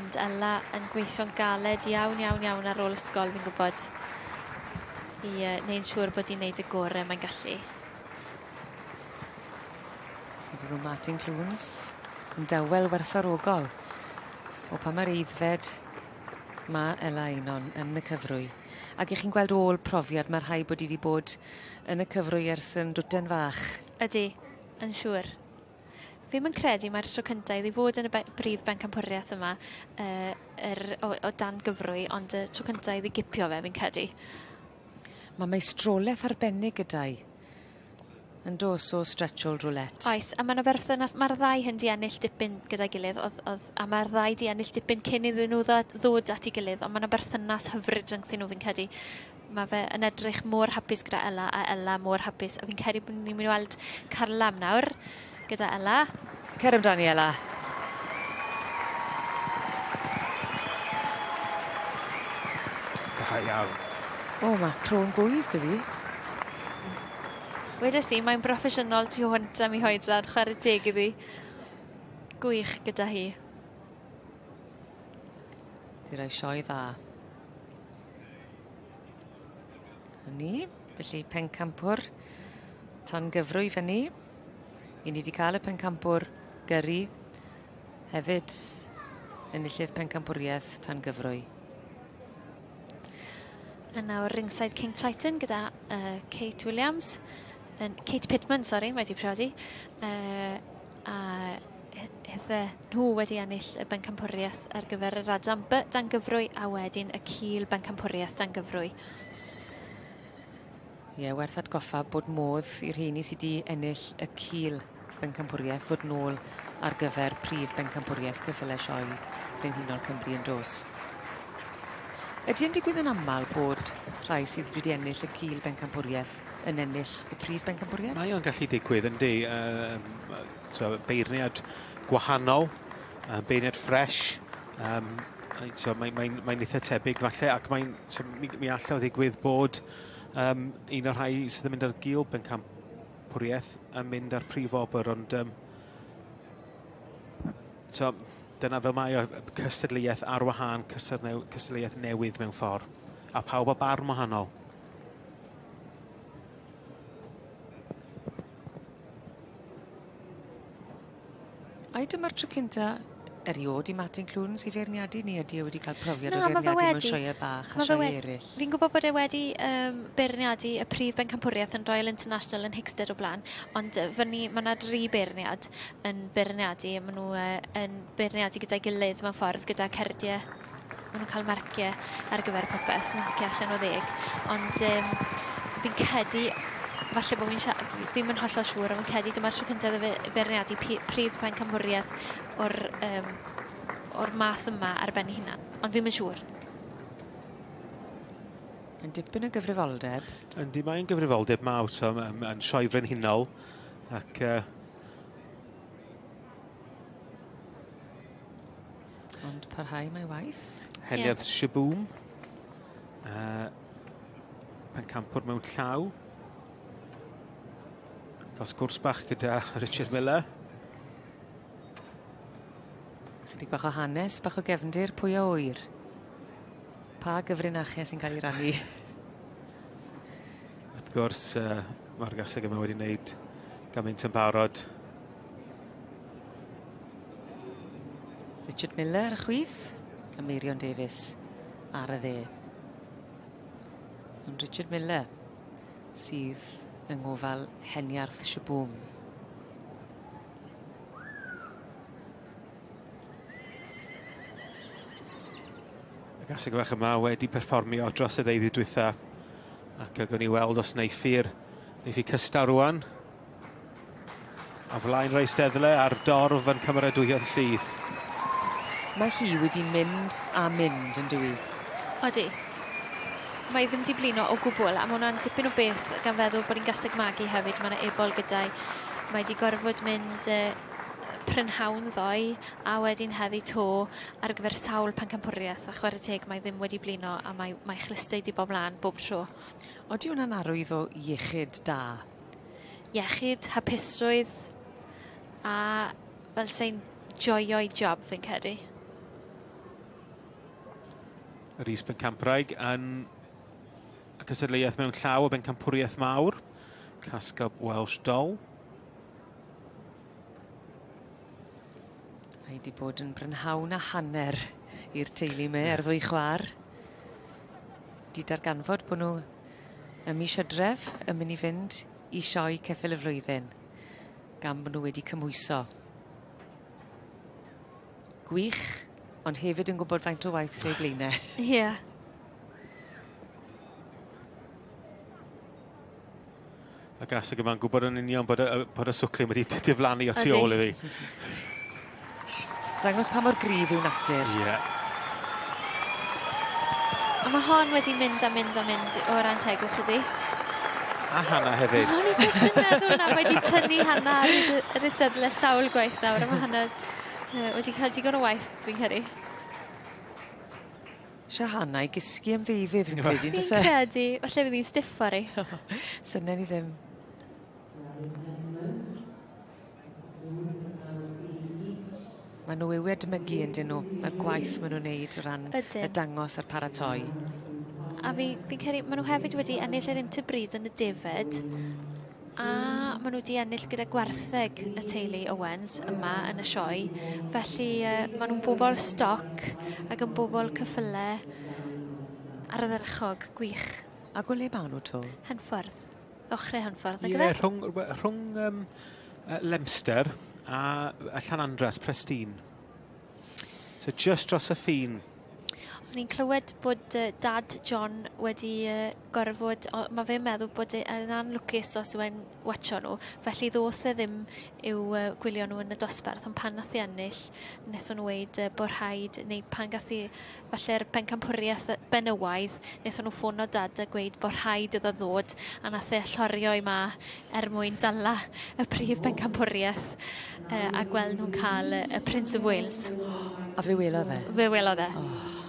Ond Ela yn gweithio'n galed iawn iawn iawn ar ôl ysgol fi'n gwbod. I yy neud siŵr bod 'i'n neud y gore mae'n gallu. Wedi bod Martin Clunes yn dawel werthfawrogol o pa mor aeddfed ma' Ela Einon yn y cyfrwy. Ag 'ych chi'n gweld ôl profiad ma' rhai bod 'i 'di bod yn y cyfrwy ers yn dwten fach. Ydi, yn siŵr. Fi'm yn credu mai'r tro cynta iddi fod yn y be- brif bencampwriaeth yma yy yr o o dan gyfrwy ond y tro cynta iddi gipio fe fi'n credu. Ma' meistroleth arbennig gyda'i. Yndos o stretch old roulette. Oes a ma' 'na berthynas ma'r ddau hyn 'di ennill dipyn gyda'i gilydd o'dd o'dd a ma'r ddau 'di ennill dipyn cyn iddyn nhw ddo- ddod at 'i gilydd on' ma' 'na berthynas hyfryd rhyngthyn nhw fi'n credu. Ma' fe yn edrych mor hapus gyda Ela a Ela mor hapus a fi'n credu bo' ni myn' i weld carlam nawr gyda Ela. Cer amdani Ela. Da iawn. O ma' crôn gwydd 'dy fi. Wedes i mae'n broffesiynol tu hwnt am 'i hoedran chware teg iddi. Gwych gyda hi. 'Di roi sioe dda. 'Na ni. Felly pencampwr tan gyfrwy fyny. 'Yn ni 'di ca'l y pencampwr gyrru hefyd enillydd pencampwrieth tan gyfrwy. A nawr ringside King Triton gyda uh, Kate Williams. Yn, Kate Pittman, sori, mae 'di priodi. Uh, a hithe nhw wedi ennill y bencampwriaeth ar gyfer yr adran B dan gyfrwy a wedyn y cil bencampwriaeth dan gyfrwy. Ie, werth atgoffa bod modd i'r rheini sy 'di ennill y cil bencampwriaeth ddod nôl ar gyfer prif bencampwriaeth ceffyle sioe Brenhinol Cymru yn dos. Ydy e'n digwydd yn amal bod rhai sydd wedi ennill y cil bencampwriaeth yn ennill y prif bencampwriaeth? Mae o'n gallu digwydd yndi yym t'o' beirniad gwahanol yy beirniad ffresh yym so mae'n mae'n mae'n itha tebyg falle ac mae'n so mi mi all o ddigwydd bod yym un o'r rhai sydd yn mynd ar gil bencampwriaeth yn mynd ar prif wobr ond yym so dyna fel mae o cystadleuaeth ar wahân cystadneu- cystadleuaeth newydd mewn ffor. A pawb â barn wahanol. Ai dyma'r tro cynta eriod i Martin Clunes i feirniadu neu ydi e wedi cael profiad Na, o ma' fe feirniadu mewn wedi. sioee bach a Ma' fe sioee wedi. eryll? Fi'n gwybod bod e wedi yym beirniadu y prif bencampwriaeth yn Royal International yn Hickstead o bla'n ond yy fyny ma' 'na dri beirniad yn beirniadu a ma' n'w yy yn beirniadu gyda'i gilydd mewn ffordd gyda cerdie. Ma' nw'n ca'l marcie ar gyfer popeth, marcie allan o ddeg ond yym fi'n credu falle bo' fi'n sia- fi ddim yn hollol siŵr on' fi'n credu dyma'r tro cynta iddo fe feirniadu prif pencampwrieth o'r yym o'r math yma ar ben 'i hunan, ond fi'm yn siŵr. Mae'n dipyn o gyfrifoldeb. Yndi mae'n gyfrifoldeb mawr so yn sioe frenhinol ac yy Ond parhau mae waith. Heniaith yeah. Shaboom. Pencampwr mewn llaw. Cael sgwrs bach gyda Richard Miller. Chydig bach o hanes, bach o gefndir, pwy a ŵyr? Pa gyfrinachau sy'n cael ei rannu? Wrth gwrs, mae'r gaseg yma wedi wneud gymaint yn barod. Richard Miller ar y chwith, a Meirion Davies ar y dde. Ond Richard Miller sydd yng ngofal Heniarth Shaboom. Y gaseg fach yma wedi perfformio dros y ddeuddydd dwytha ac gawn ni weld os neiffi'r neiffi cystal rŵan. A flaen yr eisteddle a'r dorf yn cymeradwyo'n syth. Mae hi wedi mynd a mynd yn dyw 'i? Odi. Mae ddim 'di blino o gwbwl a ma' wnna'n dipyn o beth gan feddwl bod 'i'n gaseg magu hefyd ma' 'na ebol gyda'i. Mae 'di gorfod mynd prynhawn ddoe a wedyn heddi 'to ar gyfer sawl pencampwrieth a chware teg mae ddim wedi blino a mae mae chlustau 'di bob mlan bob tro. Odi wnna'n arwydd o iechyd da? Iechyd, hapusrwydd a fel sei'n joio'i job fi'n credu. Yr is bencampwraig yn y cystadleuaeth mewn llaw o bencampwriaeth mawr. Cascob Welsh Doll. Mae 'di bod yn brynhawn a hanner i'r teulu 'me a'r ddwy chwar. 'Di darganfod bo' nw ym mis Hydref yn myn' i fynd i sioe ceffyl y flwyddyn gan bo' nw wedi cymhwyso. Gwych, ond hefyd yn gwbod faint o waith sy o'u blaene. Ie. Y gaseg yma'n gwbod yn union bod y bod y swclin wedi diflannu o tu ôl iddi. Dangos pa mor gryf yw natur. Ie. A ma' hon wedi mynd a mynd a mynd o ran tegwch iddi. A Hannah hefyd. O'n i jyst yn meddwl 'na mae 'di tynnu Hannah ar yr eisteddle sawl gwaith nawr a ma' Hannah wedi cael digon o waith dwi'n credu. Isie Hannah i gysgu am ddeuddydd fi'n credu on'd o's e? Fi'n credu falle fydd 'i'n stiff fory. Synen i ddim. Ma' nw i'w edmygu yndyn nw y gwaith ma' nw'n neud o ran Ydyn. y dangos a'r paratoi. A fi fi'n credu ma' nw hefyd wedi ennill yr interbreed yn y defed a ma' nw 'di ennill gyda gwartheg y teulu Owens yma yn y sioe felly ma' nw'n bobol stoc ac yn bobol cyffyle ardderchog gwych. Ag o le ma' nw 'to? Henffordd. Ochre Henffordd nag yfe? Ie rhwng rhwng yym Lemster a a Llanandras Presteigne. So jyst dros y ffin. O'n i'n clywed bod dad John wedi gorfod o ma' fe'n meddwl bod e yn anlwcus os yw e'n watsio nw felly ddoth e ddim i'w gwylio nw yn y dosbarth on' pan nath e ennill nethon nw weud bo' rhaid neu pan gath 'i falle'r pencampwrieth benywaidd nethon nw ffono dad a gweud bo' rhaid iddo ddod a nath e llorio i 'ma er mwyn dala y prif bencampwrieth a gweld nw'n ca'l y Prince of Wales. A fe welodd e? Fe welodd e. Oh.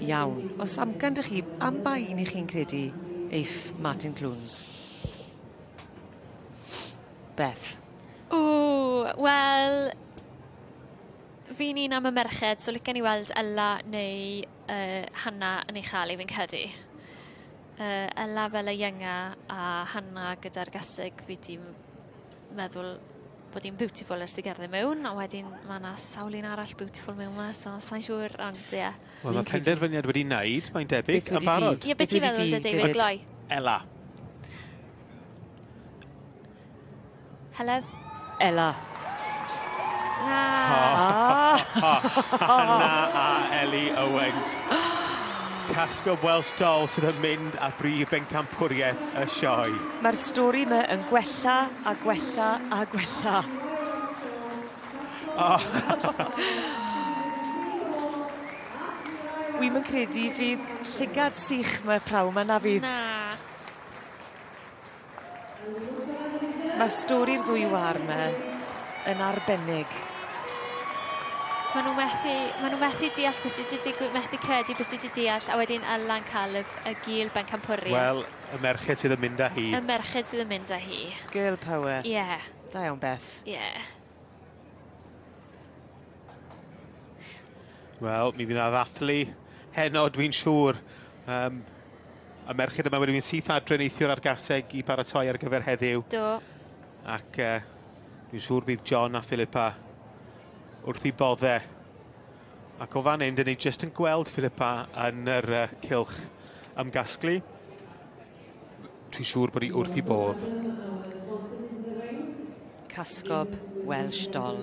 Iawn. O's amcan 'dych chi am ba un 'ych chi'n credu eiff Martin Clunes? Beth? O wel fi'n un am y merched so licen i weld Ella neu Hannah yn ei cha'l 'i fi'n credu. Ella fel y ienga a Hannah gyda'r gaseg fi 'di meddwl bod hi'n beautiful ers i gerdded mewn, a wedyn mae yna sawl un arall beautiful mewn ma, so sa'n siŵr, ond ie. Yeah. Wel, mae penderfyniad wedi wneud, mae'n debyg, yn barod. Ie, beth ti'n feddwl de, David Gloi? Ela. Heledd? Ela. Na. Hannah a Ellie Owens. Casgob Welsh Doll sydd yn mynd â brif bencampwriaeth y sioe. Mae'r stori yma yn gwella a gwella a gwella. Oh. Wi'm yn credu fydd llygad sych 'ma pnawn 'ma na fydd? Na. Mae stori'r ddwy wâr 'ma yn arbennig. Ma' nhw methu ma' nhw methu deall beth sy 'di digwydd methu credu beth sy 'di deall a wedyn Ella'n ca'l y y gil bencampwriaeth. Wel, y merched sydd yn mynd â hi. Y merched sydd yn mynd â hi. Girl power. Ie. Da iawn Beth. Ie. Wel, mi fydd 'na ddathlu heno dwi'n siŵr. Um, y merched yma wedi mynd syth adre neithiwr ar gaseg i baratoi ar gyfer heddiw. Do. Ac dwi'n siŵr bydd John a Philippa wrth i bodde. Ac o fan hyn, dyn ni jyst yn gweld Philippa yn yr cylch ymgasglu. Dwi'n siŵr bod hi wrth i bodd. Casgob Welsh Doll.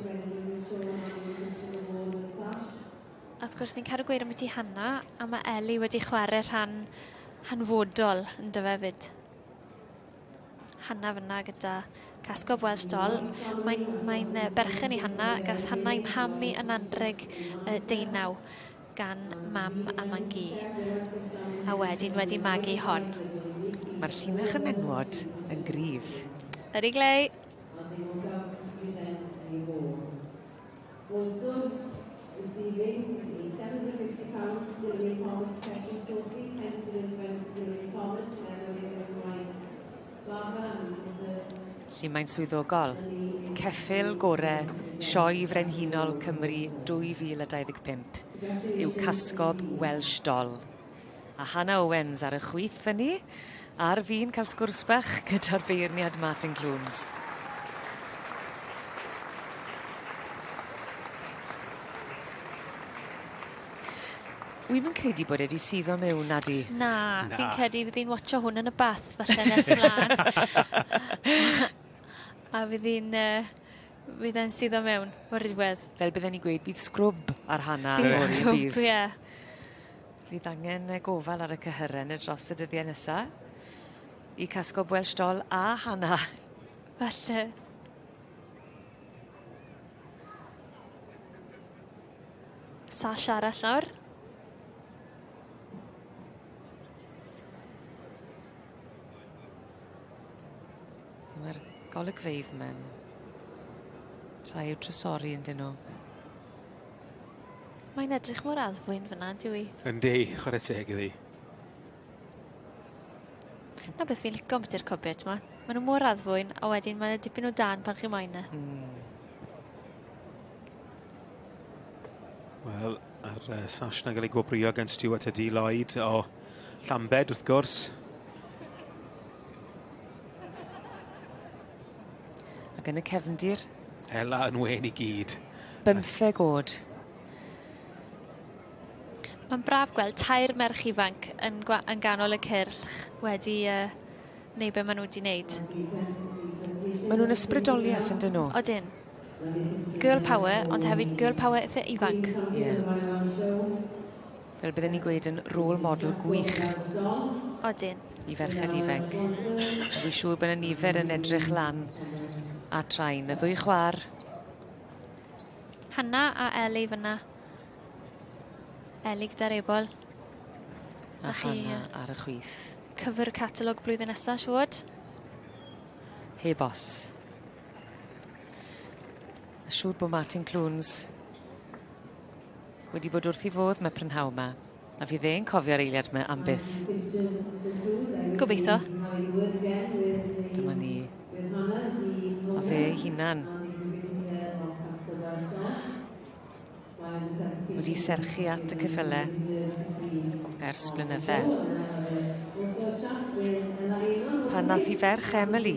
A wrth gwrs ni'n cadw gweud ambyti Hannah a ma' Ellie wedi chware rhan hanfodol ynddo fe 'fyd. Hannah fyna gyda Casgob Welsh Doll. Mae'n mae'n berchen i Hannah. Gath Hannah 'i mhamu yn anrheg deunaw gan mam a mam-gu. A wedyn wedi magu hon. Mae'r llinach y menwod yn gryf. Ydi Glei. Felly mae'n swyddogol. Ceffyl gore Sioe Frenhinol Cymru 2025 yw Casgob Welsh Doll. A Hannah Owens ar y chwith fyny, ar fin ca'l sgwrs bach gyda'r beirniad Martin Clunes. Wi'm yn credu bod e 'di suddo mewn nadi? Na, Na. fi'n credu fydd 'i'n watsio hwn yn y bath falle nes mlan. A fydd 'i'n fydd e'n suddo mewn o'r diwedd. Fel bydden i'n gweud bydd sgrwb ar Hannah Bydd sgrwb ie. Fydd angen gofal ar y cyhyre 'ny dros y dyddie nesa. I Casgob Welsh Doll a Hannah. Falle. Sash arall nawr. Mae'r golygfeydd 'ma'n rhai i'w trysori yndyn nhw. Mae'n edrych mor addfwyn fyna on'd yw 'i? Yndi, chware teg iddi. 'Na beth fi'n lico ambyti'r cobie t'mo'? Ma' nw mor addfwyn a wedyn ma' 'na dipyn o dân pan chi moyn e. Hmm. Wel, a'r sash 'na ga'l ei gwobrwyo gan Stuart a Dee Lloyd o Llambed wrth gwrs. Ac yn y cefndir... Ela yn wên i gyd. Bymtheg o'd. Ma'n braf gweld tair merch ifanc yn gwa- yn ganol y cyrch wedi yy neu' be' ma' nw 'di neud. Ma' nw'n ysbrydolieth yndyn nw? Odyn. Girl power ond hefyd girl power itha ifanc. Ie. Fel bydden ni'n gweud yn role model gwych. Odyn. I ferched ifanc. A Dwi siŵr bo' 'na nifer yn edrych lan at rain. Y ddwy chwar. Hanna a Ellie fyn 'na. Ellie gyda'r ebol. A Hanna ar y chwith. Cyfer y catalog blwyddyn nesa siŵr o fod. Heb os. A siŵr bo' Martin Clunes wedi bod wrth 'i fodd 'ma prynhawn 'ma. A fydd e'n cofio'r eiliad 'ma am byth. Gobeitho. Dyma ni. A fe ei hunan. Wedi serchu at y ceffyle ers blynydde. Pan nath 'i ferch Emily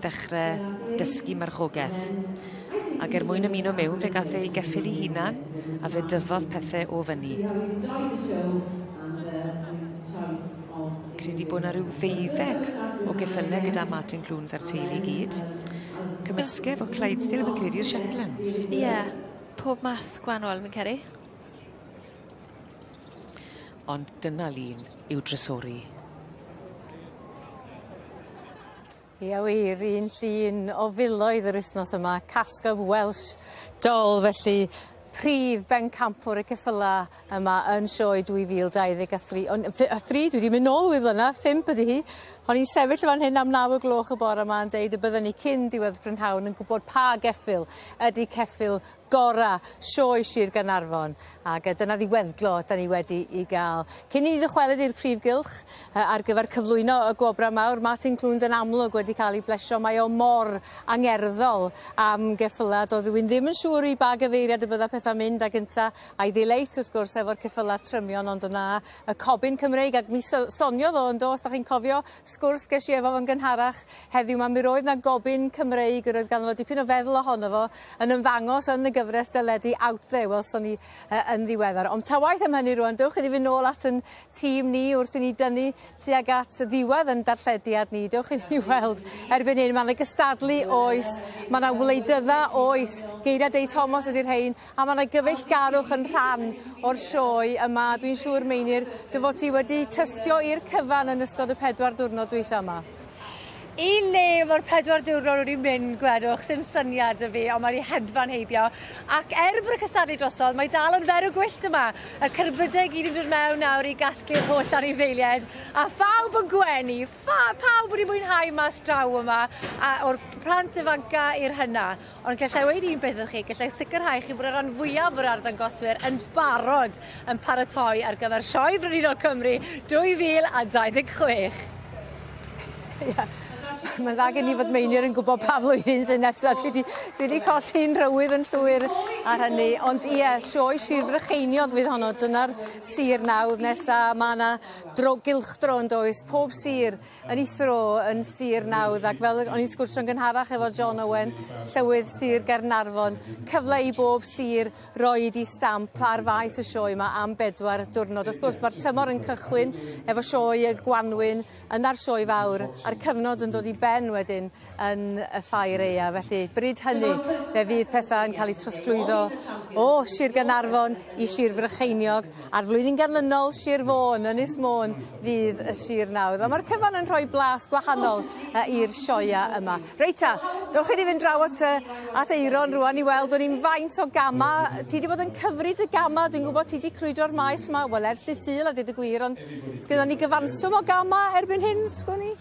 ddechre dysgu marchogeth. Ac er mwyn ymuno mewn fe gath ei geffyl 'i hunan a fe dyfodd pethe o fyny. Credu bo' 'na ryw ddeuddeg o geffyle gyda Martin Clunes a'r teulu i gyd. Cymysgedd o Clydesdale fi'n credu i'r Shetlands. Ie. Pob math gwanol fi'n credu. Ond dyna lun i'w drysori. Ia wir, un llun o filoedd yr wythnos yma, Cascob Welsh Doll felly prif bencampwr y ceffyla yma yn sioe 2023 on' a thri dwi 'di mynd nôl ddwy flynadd, phump ydi hi. O'n i'n sefyll yn fan hyn am naw o'r gloch y bore 'ma yn deud y bydden ni cyn diwedd prynhawn yn gwbod pa geffyl ydi ceffyl gora Sioe Sir Gaernarfon ag yy dyna ddiweddglo 'dan ni wedi 'i ga'l. Cyn i ni ddychwelyd i'r prif gylch yy ar gyfer cyflwyno y gwobra mawr Martin Clunes yn amlwg wedi ca'l 'i blesio mae o mor angerddol am geffyla do'dd rywun ddim yn siŵr i ba gyfeiriad y bydda petha'n mynd ag ynta a'i ddileit wrth gwrs efo'r ceffyla trymion ond yna y cobyn Cymreig ag mi so- soniodd o yndo os 'dach chi'n cofio sgwrs gesh i efo fo'n gynharach heddiw 'ma mi roedd 'na gobyn Cymreig yr oedd ganddo fo dipyn o feddwl ohono fo yn ymddangos yn y gyfres deledu Out There welson ni yy yn ddiweddar. Ond ta waeth am hynny rŵan dewch i ni fynd nôl at 'yn tîm ni wrth i ni dynnu tuag at ddiwedd 'yn darllediad ni. Dewch i ni weld erbyn hyn ma' 'na gystadlu oes, ma' 'na wleidydda oes, geiria Dei Thomas ydi'r rhein a ma' 'na gyfeillgarwch yn rhan o'r sioe yma. Dwi'n siŵr Meinir dy fod ti wedi tystio i'r cyfan yn ystod y pedwar diwrnod dwytha 'ma. I le ma'r pedwar diwrnod wedi mynd gwedwch sim syniad 'da fi on' mae 'di hedfan heibio ac er bod y cystadlu drosodd mae dal yn ferw gwyllt yma. Y cerbyde gyd yn dod mewn nawr i gasglu'r holl anifeilied a phawb yn gwenu, pawb wedi mwynhau mas draw yma a o'r plant ifanca i'r hyna. Ond gallai weud un peth wrth chi, gallai sicrhau chi bod y ran fwyaf o'r arddangoswyr yn barod yn paratoi ar gyfer Sioe Frenhinol Cymru 2026. Ia. Mae'n dda gen i fod Meinir yn gwbod pa flwyddyn sy nesa dwi 'di dwi 'di colli'n rhywydd yn llwyr ar hynny ond ie sioe Sir Frycheiniog fydd honno dyna'r sir nawdd nesa ma' 'na dro gylchdro yndoes pob sir yn 'i thro yn sir nawdd ac fel yy o'n i'n sgwrsio'n gynharach efo John Owen llywydd Sir Gaernarfon cyfle i bob sir roid 'i stamp ar faes y sioe 'ma am bedwar diwrnod. Wrth gwrs ma'r tymor yn cychwyn efo sioe y Gwanwyn yna'r sioe fawr a'r cyfnod yn dod i ben wedyn yn y ffair aea felly bryd hynny fe fydd petha yn ca'l 'u trosglwyddo o Sir Gaernarfon i Sir Frycheiniog a'r flwyddyn ganlynol Sir Fôn, Ynys Môn fydd y sir nawdd. A ma'r cyfan yn rhoi blas gwahanol yy i'r sioea yma. Reit 'ta, dowch i ni fynd draw at yy at Aeron rŵan i weld wn i'm faint o gama' ti 'di bod yn cyfri dy gama' dwi'n gwbod ti 'di crwydro'r maes 'ma wel ers dy' Sul a deud y gwir ond sgynnon ni gyfanswm o gama' erbyn hyn sgwn i?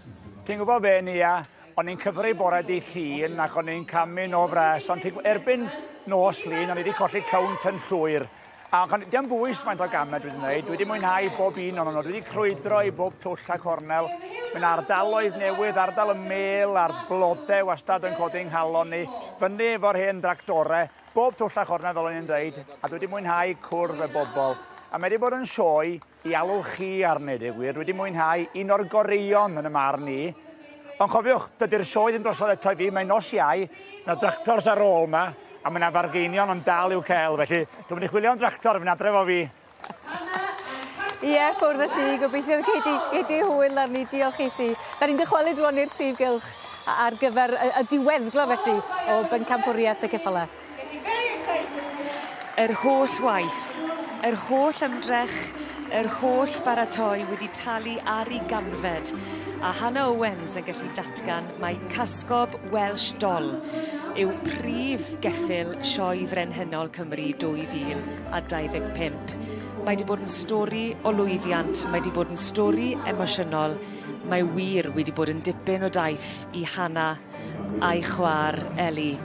Ti'n gwbo be' Nia, o'n i'n cyfri bore dy' Llun ac o'n i'n camu nôl fres ond ti- erbyn nos Lun o'n i 'di colli cownt yn llwyr. A dim bwys faint o gamau dwi wedi gwneud, dwi wedi mwynhau bob un ohonyn nhw. Dwi wedi crwydro i bob twll a cornel. Mae'n ardaloedd newydd, ardal y mel a'r blodau wastad yn codi'n nghalon ni. Fyny efo'r hen dractore, bob twll a chornel fel o'n i'n dweud, a dwi wedi mwynhau cwrdd y bobl. A mae wedi bod yn sioe i alw chi arni, dweud gwir. Dwi wedi mwynhau un o'r goreuon yn y marn i. Ond cofiwch, dydy'r sioe ddim drosodd eto i fi, mae nos Iau, na dractors ar ôl yma, a mae yna fargeinion yn dal i'w cael, felly dwi'n mynd i chwilio am dractor, fynd adre fo fi. Ie, ffwrdd â ti, gobeithio gei di gei di hwyl arni, diolch i ti. Da ni'n dychwelyd rŵan i'r prif gylch ar gyfer y, y diweddglo felly o bencampwriaeth y ceffyla. Yr holl waith, yr holl ymdrech, yr holl baratoi wedi talu ar 'i ganfed, a Hannah Owens yn gallu datgan mai Casgob Welsh Doll yw prif geffyl Sioe Frenhinol Cymru 2025. Mae 'di bod yn stori o lwyddiant, mae 'di bod yn stori emosiynol, mae wir wedi bod yn dipyn o daith i Hannah a'i chwa'r Ellie.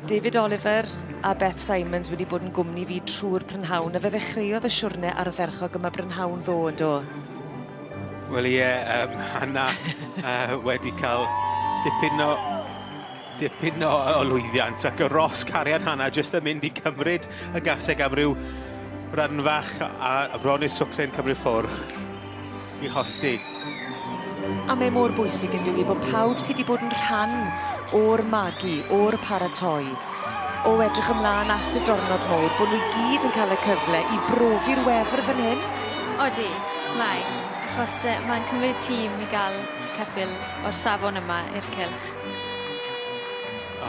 David Oliver a Beth Simons wedi bod yn gwmni fi trw'r prynhawn a fe ddechreuodd y siwrne ardderchog yma brynhawn ddo yn do? Wel ie yym Hannah yy wedi ca'l dipyn o dipyn o o lwyddiant ac y ros cariad Hannah jyst yn mynd i cymryd y gaseg am ryw run fach a bron i'r swclen cymryd ffwr' i hosti. A mae mor bwysig yn dyw 'i bo' pawb sy 'di bod yn rhan o'r magu, o'r paratoi, o edrych ymlaen at y diwrnod mowr, bo' nw gyd yn ca'l y cyfle i brofi'r wefr fan hyn. Odi, mae. Achos yy mae'n cymryd tîm i ga'l ceffyl o'r safon yma i'r cylch.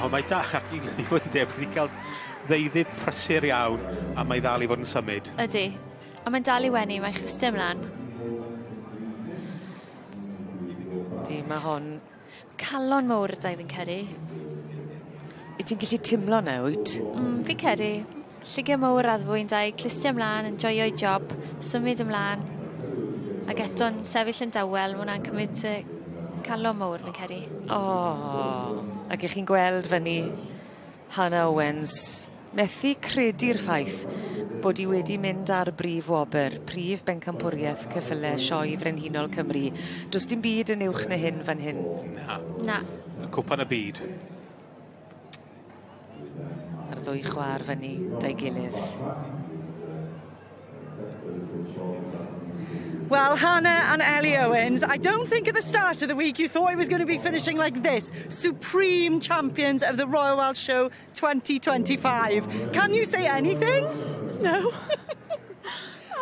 O mae da i fod yn deg wedi ca'l ddeuddydd prysur iawn a mae ddal i fod yn symud. Ydi. A mae'n dal i wenu, mae'n chwysu ymlan. Di, ma' hon... Calon mowr 'da 'i fi'n credu. Wyt ti'n gallu timlo 'na wyt? Fi'n credu. Llyged mowr addfwyn 'da 'i, clustie ymlan, yn joio'i job, symud ymlan. Ag eto'n sefyll yn dawel, ma' wnna'n cymryd calon mowr fi'n credu. O! Ag 'ych chi'n gweld fyny Hannah Owens, methu credu'r ffaith bod 'i wedi mynd ar brif wobyr, prif bencampwriaeth ceffyle Sioe Frenhinol Cymru. Do's dim byd yn uwch na hyn fan hyn. Na. Na. Y cwpan y byd. A'r ddwy chwar fyny 'da'i gilydd. Well, Hannah and Ellie Owens, I don't think at the start of the week you thought it was going to be finishing like this. Supreme champions of the Royal Welsh Show 2025. Can you say anything? No.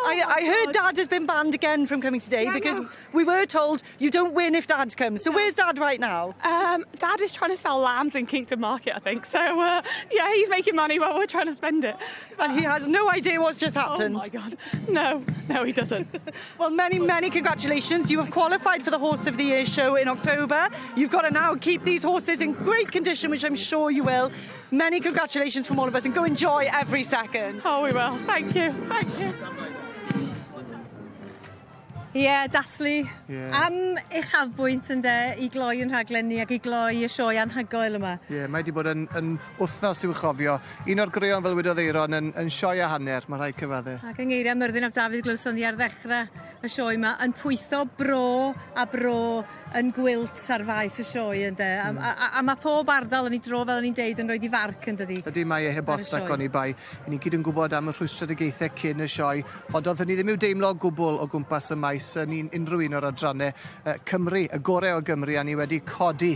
I heard Dad has been banned again from coming today Yeah, I because know. we were told you don't win if Dad comes. So where's Dad right now? Dad is trying to sell lambs in Kington Market, I think. So, yeah, he's making money while we're trying to spend it. And he has no idea what's just happened. Oh, my God. No, no, he doesn't. Well, many, many congratulations. You have qualified for the Horse of the Year show in October. You've got to now keep these horses in great condition, which I'm sure you will. Many congratulations from all of us and go enjoy every second. Oh, we will. Thank you. Thank you. Ie, yeah, dathlu. Ie. Am uchafbwynt ynde i gloi 'yn rhaglen ni ag i gloi y sioe anhygoel yma. Ie, mae 'di bod yn yn wthnos i'w chofio. Un o'r goreuon fel wedodd Eiron yn yn sioe a hanner, ma' rhaid cyfadde. Ac yng ngeiria Myrddin ap Dafydd glywson ni ar ddechre y sioe 'ma yn pwytho bro a bro yn gwilt ar faes y sioe ynde? A a a ma' pob ardal yn 'i dro fel o'n i'n deud yn roid 'i farc yndydi? Ydy mae e heb Ar y os nac sioe. oni bai. 'Yn ni gyd yn gwbod am y rhwystredigaethe cyn y sioe, ond o'dd hynny ddim i'w deimlo o gwbwl o gwmpas y maes yn un unryw un o'r adranne Cymru, y gore o Gymru, a ni wedi codi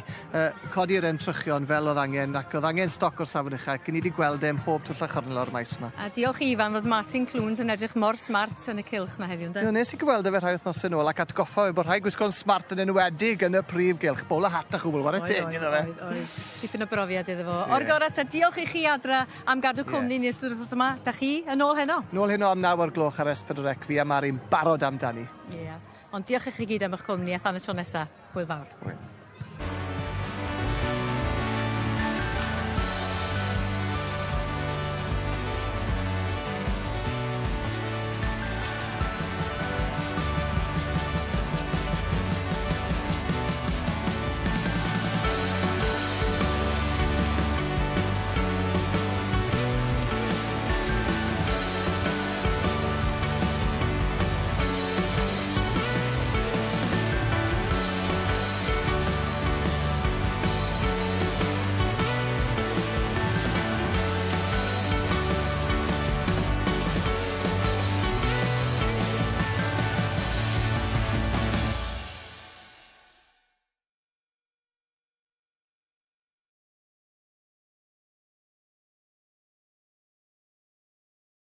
codi'r entrychion fel o'dd angen, ac o'dd angen stoc o'r safon ucha, ac 'yn ni 'di gweld e ym mhob twll a chornel o'r maes 'ma. A diolch i Ifan fod Martin Clunes yn edrych mor smart yn y cylch 'na heddiw ynde? Do, nes i gyfweld â fe rhai wythnose nôl ac atgoffa fe bod rhaid gwisgo'n smart yn enwedig yn y prif gylch. Bowler hat a chwbl, ware teg iddo fe. Oedd, oedd. Dipyn o brofiad iddo fo. O'r gorau te, diolch i chi adra am gadw cwmni ni ystod yr wythnos yma. Da chi yn ôl heno? Nôl heno am 9 o'r gloch ar S4C, fi a Mari'n barod amdani. Ie. Ond diolch i chi gyd am eich cwmni a than y tro nesa. Hwyl fawr. Hwyl.